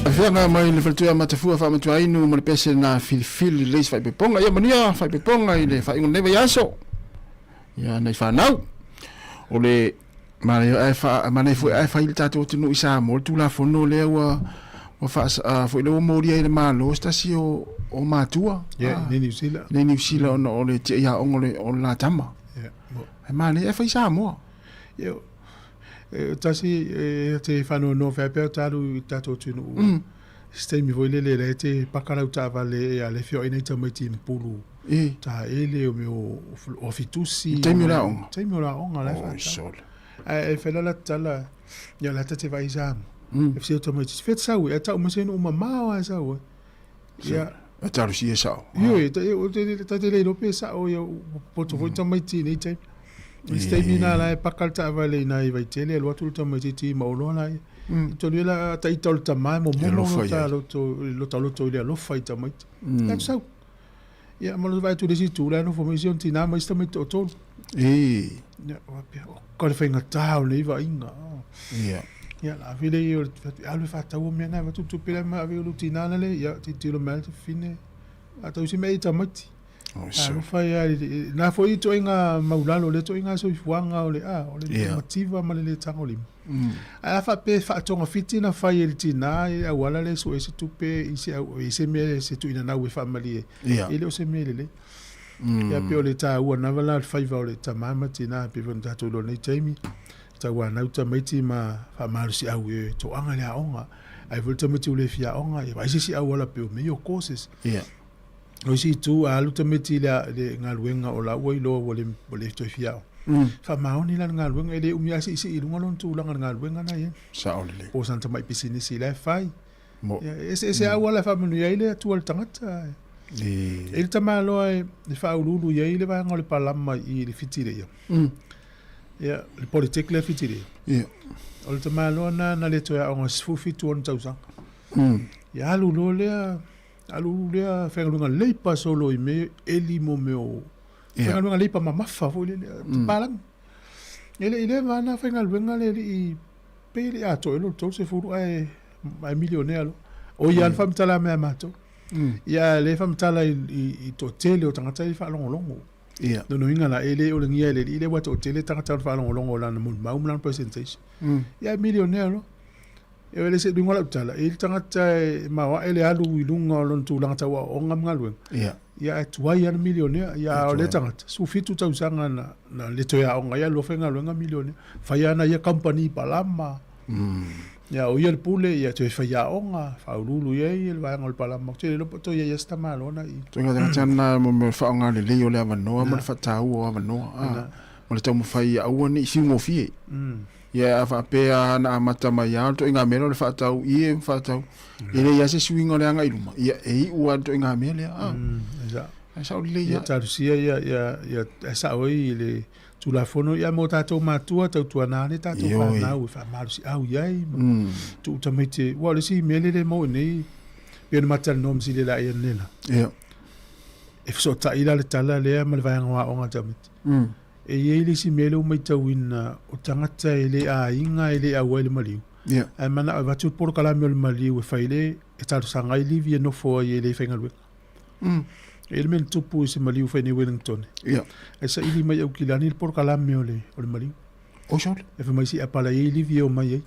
Afioga mai le faletua Matafua Faamatuainu ma le pese na filifili lelei se faaipoipoga. Ia manuia faaipoipoga i le faaiuga o lenei vaiaso. Ia nai fanau. O le manaia ae fa manaia foi ae fai le tatou atunuu i Samoa le Tulafono lea ua ua faa foi lea ua molia ai le Malo se tasi o o matua.
Ia, i Niu Sila.
I Niu Sila ona o le tiai aoga o le o le la tama.
Ia.
Ae manaia ae fai i Samoa.
Ia, e tasi e te whanoanoa whea pea talu i tatou atunuu. Se taimi foi lele lea te paka lau taavale e a le feoai nei tamaiti i Mpulu.
E.
Ta ele o mea o fitusi.
I taimi o le aoga.
Taimi o le aoga la e
Oi
whaatau.
sole.
Ae e whela la tala, ia la tate vai Samoa. E fesili atu tamaiti, fea te sau ai? Ae tau mai se nuu mamao lava e sau ai. Ia.
E talosia e sao.
Ioe, ta te le iloa pe sao ia, ua poto foi tamaiti i nei taimi. I se taimi na la e paka le taavale i nai Vaitele, alu atu le tamaitiiti ma oloa laia. I tonu ia la taita o le tama e momomo lota loto, lota loto i le alofa i tamaiti. Ia atu sau. Ia ma lota vaai atu i le isi itu, la e nofo mai si ona tinā ma isi tamaiti toatolu. Ia, faapea, oka le faigata o lenei vaaiga.
Ia.
Ia, la ave lea o le, alu e faatau mea na, avatu tupe la ma ave i lou tinā lale, ia, tilotilo mai lava le fafine, faatau se mea i tamaiti. Alofa ia, na foi ituaiga maulalo, lea ituaiga soifuaga o le, a, o le mativa ma le le tagolima. Ae a faapea e faatogafiti na fai e le tinā i le auala lea e sue ai se tupe i se au, i se mea se tuuinanau e faamalie ai, e le o se mea lelei. Ia pei o le taua lava la o le faiva o le tamā ma le tinā, pei foi ona tatou iloa i lenei taimi, tauanau tamaiti ma faamalosiau e toaga i le aoga. Ai foi le tamaiti ua le fia aoga, ia vaai se isi auala pei o mea ia o courses. O isi itu, a alu tamaiti i le galuega o la ua iloa ua le, ua le toe fia aoga. Faamaoni la le galuega, e le umi lava siisii i luga lona tulaga i le galuega na e i ai.
Sao lelei.
Po o sana tamai pisinisi la e fai. Mo. Ia, e eseese auala e faamanuia ai le Atua i le tagata. E i ai le tamaloa e faauluulu i ai le vaega o le palama i le Fitileia. Ia, le Polytech lea Fitileia.
Ia.
O le tamaloa na na le toe aoga 17 ona tausaga. Ia alu loa lea, alu lea faigaluega leipa solo i mea eli mo mea o faigaluega leipa mamafa foi lele, papalagi. E le i leva na faigaluega le alii pei e le i atoa i ai lona 30 ae ae milionea loa. O ia le faamatala mai a matou. Ia lea e faamatala i toatele o tagata ia e faalogologo.
Ia.
Lona uiga la, e le olegia e le alii lea ua toatele tagata o le faalogologo i lana molimau ma lana presentation. Ia ae milionea loa. E le se luga o lau tala, e i ai le tagata e maoae le alu i luga o lona tulaga tau aoaoga ma galuega.
Ia.
Ia ae tuai lava le milionea. Ia a o lea tagata, 17 tausaga na le toe aoga ai alu loa faigaluega milionea. Fai ana ia kamupani palama. Ia o ia le pule, ia toe faiaoga, faauluulu i ai le vaega o le palama. Ou te le iloa po o toe i ai lava se tamaloa na i i.
Ituaiga tagata lena mo le faaaoga lelei o le avanoa ma le faataua o avanoa, ma le taumafai ia aua ne i fiugofie. Ia a faapea na amata mai lava o le ituaiga mea lea o le faatau ie ma faatau, e leai lava se isi uiga o le agai i luma, ia e iu lava i le ituaiga mea lea. Ae sao lelei
lava. Ia talosia ia e sao ai i le Tulafono ia mo tatou matua tautuana ane tatou fanau e faamalosiau i ai ma tuu tamaiti aua o le isi mea lea e le maua i nei pei ona ma talanoa ma sili laia nei la.
Ia.
E fesootai la le tala lea ma le vaega o aoga a tamaiti. E i ai le isi mea lea ua matauina o tagata e le aiga e le auai i le maliu.
Ia.
Ae manao e avatu le polokalame o le maliu e fai le e talosaga ai livi e nofo ai e le faigaluega. E i ai le mea na tupu i se maliu fai nei Wellington.
Ia.
Ae saili mai Aukilani le polokalame o le, o le maliu.
O sole.
E fai mai si apala i livi e o mai ai.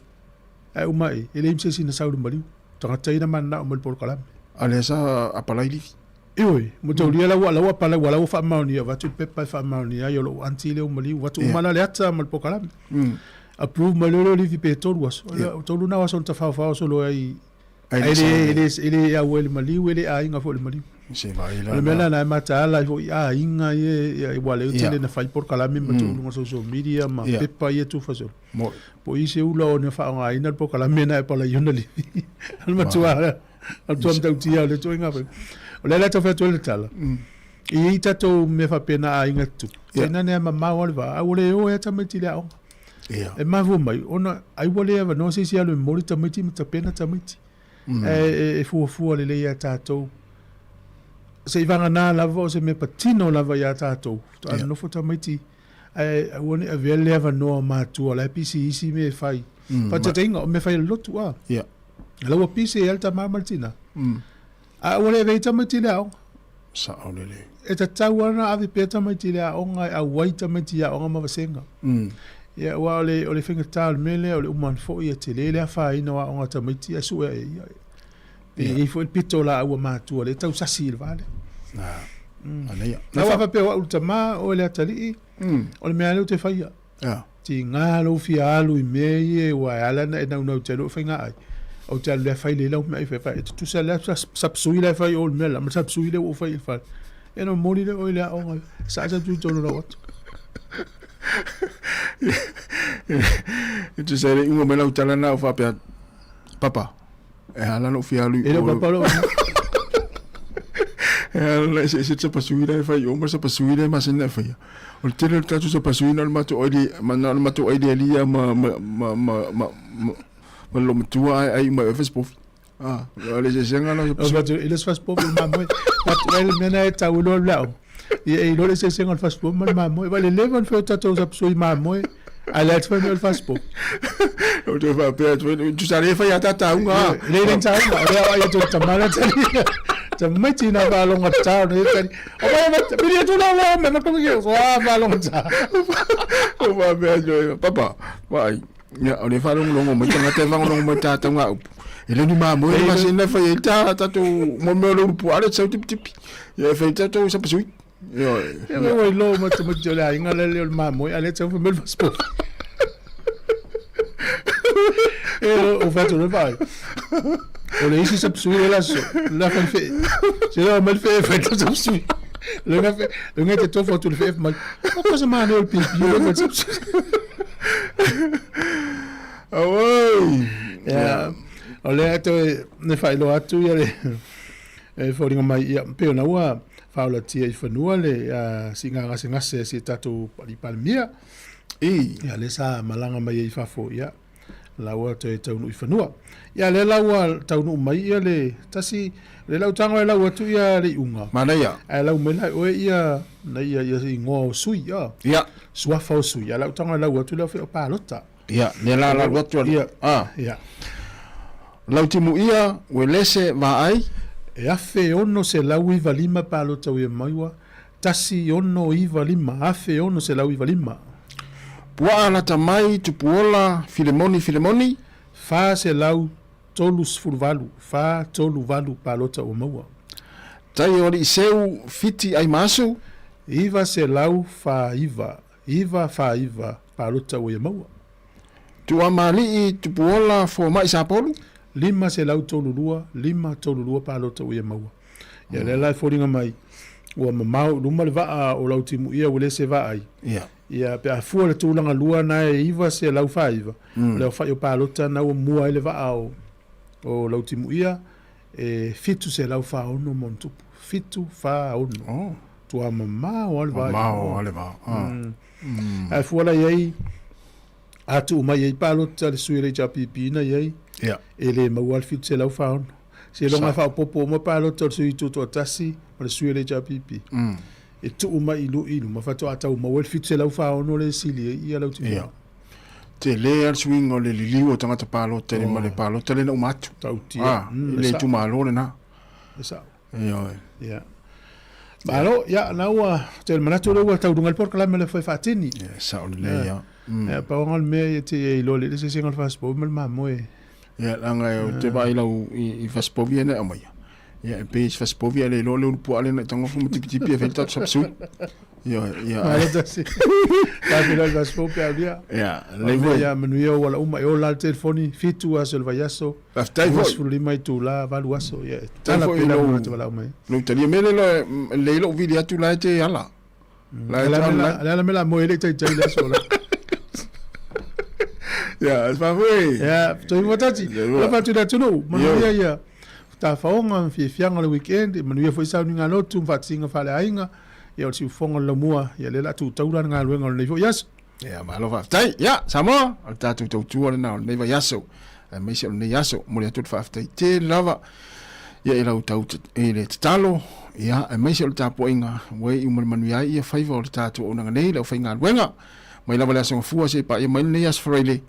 Ae uma e, e leai ma se isi na sau i le maliu. Tagata ia na mananao mai le polokalame.
A lea sa apalai livi.
Ioe, mo taulia la ua la ua apalai ua la ua faamaonia avatu le pepa e faamaonia ai o lou aunty lea ua maliu avatu uma la le ata ma le polokalame. Approve mai loa lea o livi pe tolu aso. O tolu na o aso na tafaofao solo ai Ae le, le, e le au ai le maliu, e le aiga foi le maliu.
Se vai
la. O le mea lena e mataala ai foi aiga ia, ia ua leo tele na fai polokalame ma tuu i luga o social media ma pepa ia tufa solo. Po i se ula o na faaaogaina le polokalame na e pala i ona livi. O le matua, o le matua matautia o le ituaiga foi. O lea la e tau fai atu ai le tala, e i ai tatou mea faapena a aiga tutupu, tainane lava e mamao lava le va, a ua le o ai lava tamaiti i le aoga.
Ia.
E mafua mai, ona ai ua le avanoa se isi alu e momoli tamaiti ma tapena tamaiti. Ae e, e fuafua lelei ia tatou. Seiavagana lava o se mea patino lava iā tatou. Faatoa nonofo tamaiti, ae aua ne i avea le avanoa o matua o la e pisi i isi mea e fai. Faataitaiga, o mea fai a le lotu, a.
Ia.
O la ua pisi ai lava le tama ma le tina. A ua le avea ai tamaiti i le aoga.
Sao lelei.
E tatau lava ona ave pea tamaiti i le aoga e auai tamaiti i aoga ma vasega. Ia, aua o le, o le faigata o le mea lea, o le uma ane foi e tele le afaina o aoga a tamaiti ae sue ae ia. Pe i ai foi le pito o laau a matua lea e tausasi i le va lea.
Manaia.
Aua a faapea o au le tama, oe le atalii, o le mea lava lea ou te faia. Tiga lou fia alu i mea ia aua e ala ona e naunau te alu e faiga ai. Ou te alu lea fai lelei lau mea ai fai. E tutusa lea sapsui la e fai o le mea la ma sapsui lea ua ou fai i le fale. Ia ona momoli lea o oe i le aoga. Saa sapsui i totonu o lau ata.
E tusa ai le iuga mai lau tala na o faapea. Papa, e ala lou fia alu i
E le
o.
papa lou.
E ala na eseese le sapasui la e fai i o ma le sapasui lea e masani ona e faia. O le tele o le tatou sapasui na o le matou aili na o le matou ailialia ma ma ma ma ma ma le loomatua ae ai uma i o e fasipovi. Ah, o le eseesega la o sapasui.
E le o se fasipovi o le mamoe. Vaai le mea lena e tau iloa le ao. Ia e iloa le eseesega o le fasipovi ma le mamoe. Vaai le leva ona fai o tatou sapasui mamoe, ae le atu fai mai o le fasipovi.
O toe faapea atu, tusa le fai a ta tauga.
E le le tauga, o lea ai atu le tama la tali. Tamaiti na faalogo ta o le tali. O mai mai, pili atu la la me ma komi ke wa faalogo ta.
O faapea atu, papa, vaai. Ia, o le faalogologo mai tagata e faalogologo mai ta tauga upu. E le ni mamoe le masina e fai ai ta tatou mo mea o le ulu puaa le sau tipitipi. Ia e fai tatou sapasui. Ia,
Ia me ua iloa ma tamaiti o le aiga le le o le mamoe, a le tau fai mai le fasipovi. E o fai atu le vaai. O le isi sapasui le laso, le fai fe. Se le mai le fe fai tau sapasui. Le nga fe, le nga te tofu atu le fe mai. O kosa mane o le pipi le fai sapasui.
Auai.
Ia, o lea toe ne faailoa atu ia le e foliga mai ia pei ona ua faaolatia i fanua le uh, siiga gasegase a si tatou alii Palemia.
I.
Ia lea sa malaga mai ai i fafo ia la ua toe taunuu i fanua. Ia lea la ua taunuu mai ia le tasi le lau tago e lau atu ia le iuga.
Manaia.
Ae lau mai la oe ia na ia ia igoa o sui ia.
Ia.
Suafa o sui. Ia lau tago e lau atu lea o palota.
Ia, lea la lau atu
ia.
Ah.
Ia.
Lautimuia, Uelese, Vaai.
E 1695 palota ua ia maiua, 1695, 1695.
Puaa lata mai, Tupuola, Filemoni, Filemoni.
438, 438 palota ua maua.
Tai o Aliiseu, Fiti Aimaasu.
949, 949 palota ua ia maua.
Tuamalii, Tupuola, Fomai Sapolu.
532, 532 palota ua ia maua. Ia lea la e foliga mai, ua mamao i luma le vaa o Lautimuia ua le se vaai.
Ia.
Ia pe a fua le tulaga lua na e 949, o le aofai o palota na ua mua ai le vaa o, o Lautimuia e 746 ma ona tupu. 746.
Oh.
Tua mamao lava le vaa.
Mamao lava le vaa. Ah.
Ae fua la i ai, a tuu mai ai palota le sui o le HRPP na i ai,
Ia.
e le maua le 746. Seiloga e faaopoopo uma palota o le sui tutoatasi ma le sui o le HRPP. E tuu mai i i luma faatoa tau maua le 746 le sili ai ia Lautimuia.
Ia. Tele lava le suiga o le liliu o tagata palota i le ma le palota lea na uma atu.
Tautia.
Ah, i le itumalo lena.
E sao.
Ioe.
Ia. Malo, ia, na ua, te manatu lea ua taunuga le polokalame le fai faatini.
Ia, sao lelei, ia.
Ia, pau lava le mea ia te ia iloa le eseesega o le fasipovi ma le mamoe.
Ia, leaga ou te vaai lau i fasipovi ia na e aumaia. Ia, e pei se fasipovi ae le iloa le ulu puaa lea na i tagofu ma tipitipi e fai le tatou sapasui. Ioe, ia.
Malo tasi. Tapena le fasipovi pe aulia.
Ia, lelei foi.
Ia, manuia ou ala uma. E ola lava le telefoni, 7 aso o le vaiaso.
Faafetai foi.
25 itula, 8 aso. Ia, e
Faafetai
tala
foi
pea
i
le
lou,
au tagata valaau mai.
lou talia mea lea e lelei lou vili atu la e te ala. La e
Le
te
a
online.
le a la mea la moe ai le taitai le aso la.
Ia, faafetai.
Ia, toivoa tasi. Alofa atu i le atunuu. Manuia ia tafaoga ma fiafiaga o le weekend. Manuia foi sauniga lotu ma faatasiga faaleaiga. Ia, o le siufofoga o le laumua. Ia, lea o le a tuu taula le galuega o lenei foi aso.
Ia, malo faafetai. Ia, Samoa, o le tatou tautua lena o lenei vaiaso, aemaise o lenei aso. Momoli atu le faafetai tele lava ia i lau tau i le tatalo, ia, aemaise o le tapuaiga ua iu ma le manuia ai ia faiva o le tatou auaunaga nei, le aufaigaluega. Mai lava le Aso Gafua seia paia mai lenei Aso Faraile.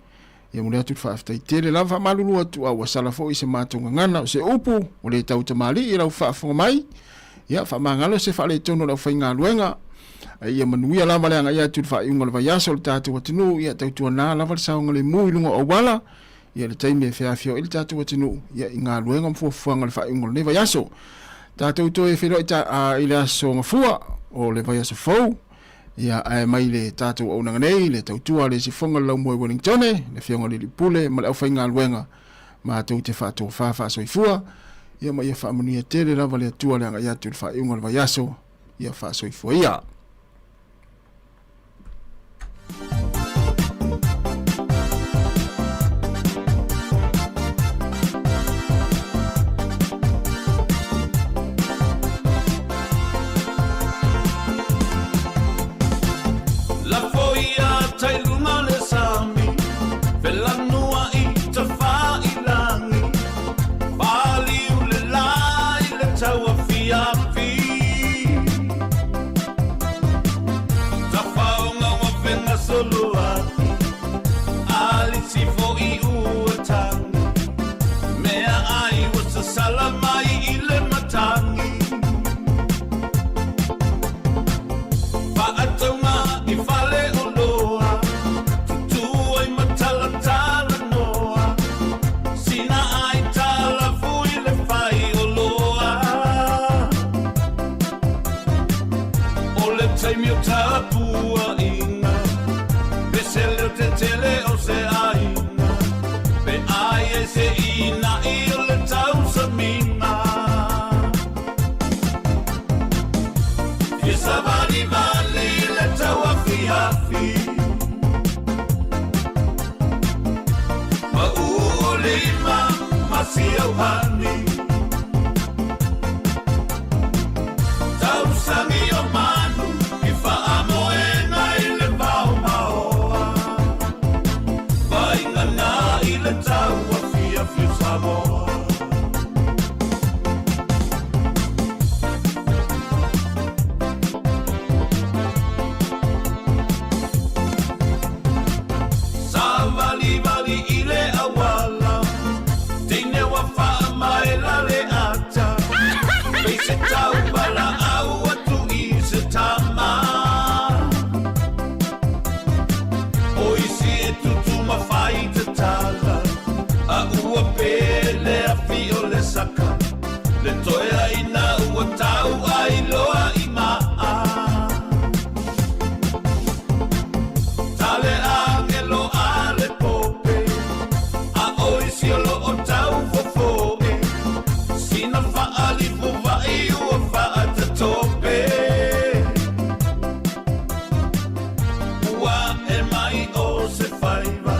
Ia momoli atu le faafetai tele lava, faamalulu atu a ua sala foi se matou gagana o se upu ua le tau tamalii i lau faafofoga mai. Ia faamagalo se faaletonu o le aufaigaluega. A ia manuia lava le agai atu i le faaiuga o le vaiaso o le tatou atunuu. Ia tautuana lava le saogalemu i luga o auala. Ia le taimi e feafioai le tatou atunuu ia i galuega ma fuafuaga o le faaiuga o lenei vaiaso. Tatou toe feiloai ta, a, i le aso Gafua o le vaiaso fou. Ia, ae mai le tatou auaunaga nei, le tautua a le Sifoga o le Laumua i Wellingtone, le Afioga i le Alii Pule ma le aufaigaluega, matou te faatofa faasoifua, ia ma ia faamanuia tele lava le Atua le agai atu i le faaiuga o le vaiaso, ia faasoifua ia.
afiafi. Tafaoga ua fegasoloaʻi alisi foʻi ua tagi mea ai ua sasala mai i le matagi. Faatauga i fale oloa tutū ai matalatalanoa sina ai talafui le fai oloa. O le taimi o tapuaʻiga pese leo tetele o se aiga pe ai e se inaʻi o le tausamina. Fia savalivali le tauafiafi ma ulima masiauhani tausagi o manu i faamoega i le vaomaoa vaigana i le tauafiafi o Samoa. Savalivali i le auala teine ua faamaela le ata pei se tauvalaau atu i se tama o isi e tutumafai tatala a ua pele afi o le saka le toe aina ua tau ai loa i maa. Tale agelo a le pope a o isi o loo tau fofoe sina faalifovaai ua faatatope ua e mai o se faiva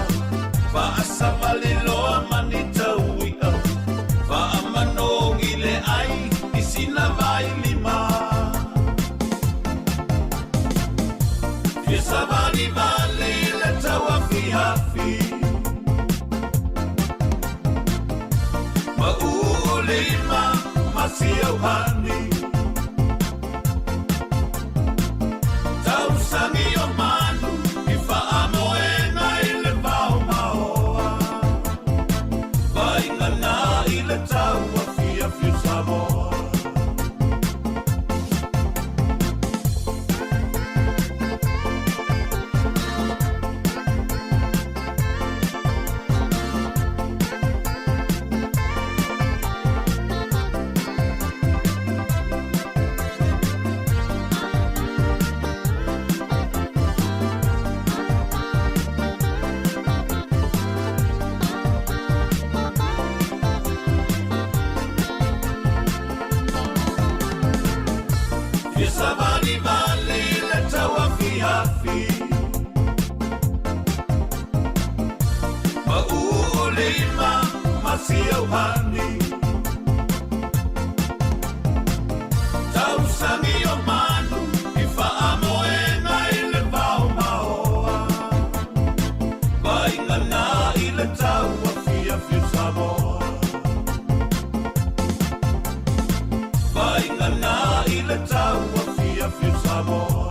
faasavaliloa mani taui'a faamanogi le ai i sina vailima. Fia savalivali le tauafiafi ma ulima masiauhani tausagi o manu i faamoega i le vaomaoa vaigana i le tauafiafi o Samoa. Fia savalivali le tauafiafi ma ulima masiauhani tausagi o manu i faamoega i le vaomaoa vaigana i le tauafiafi o Samoa. Vaigana i le tauafiafi o Samoa.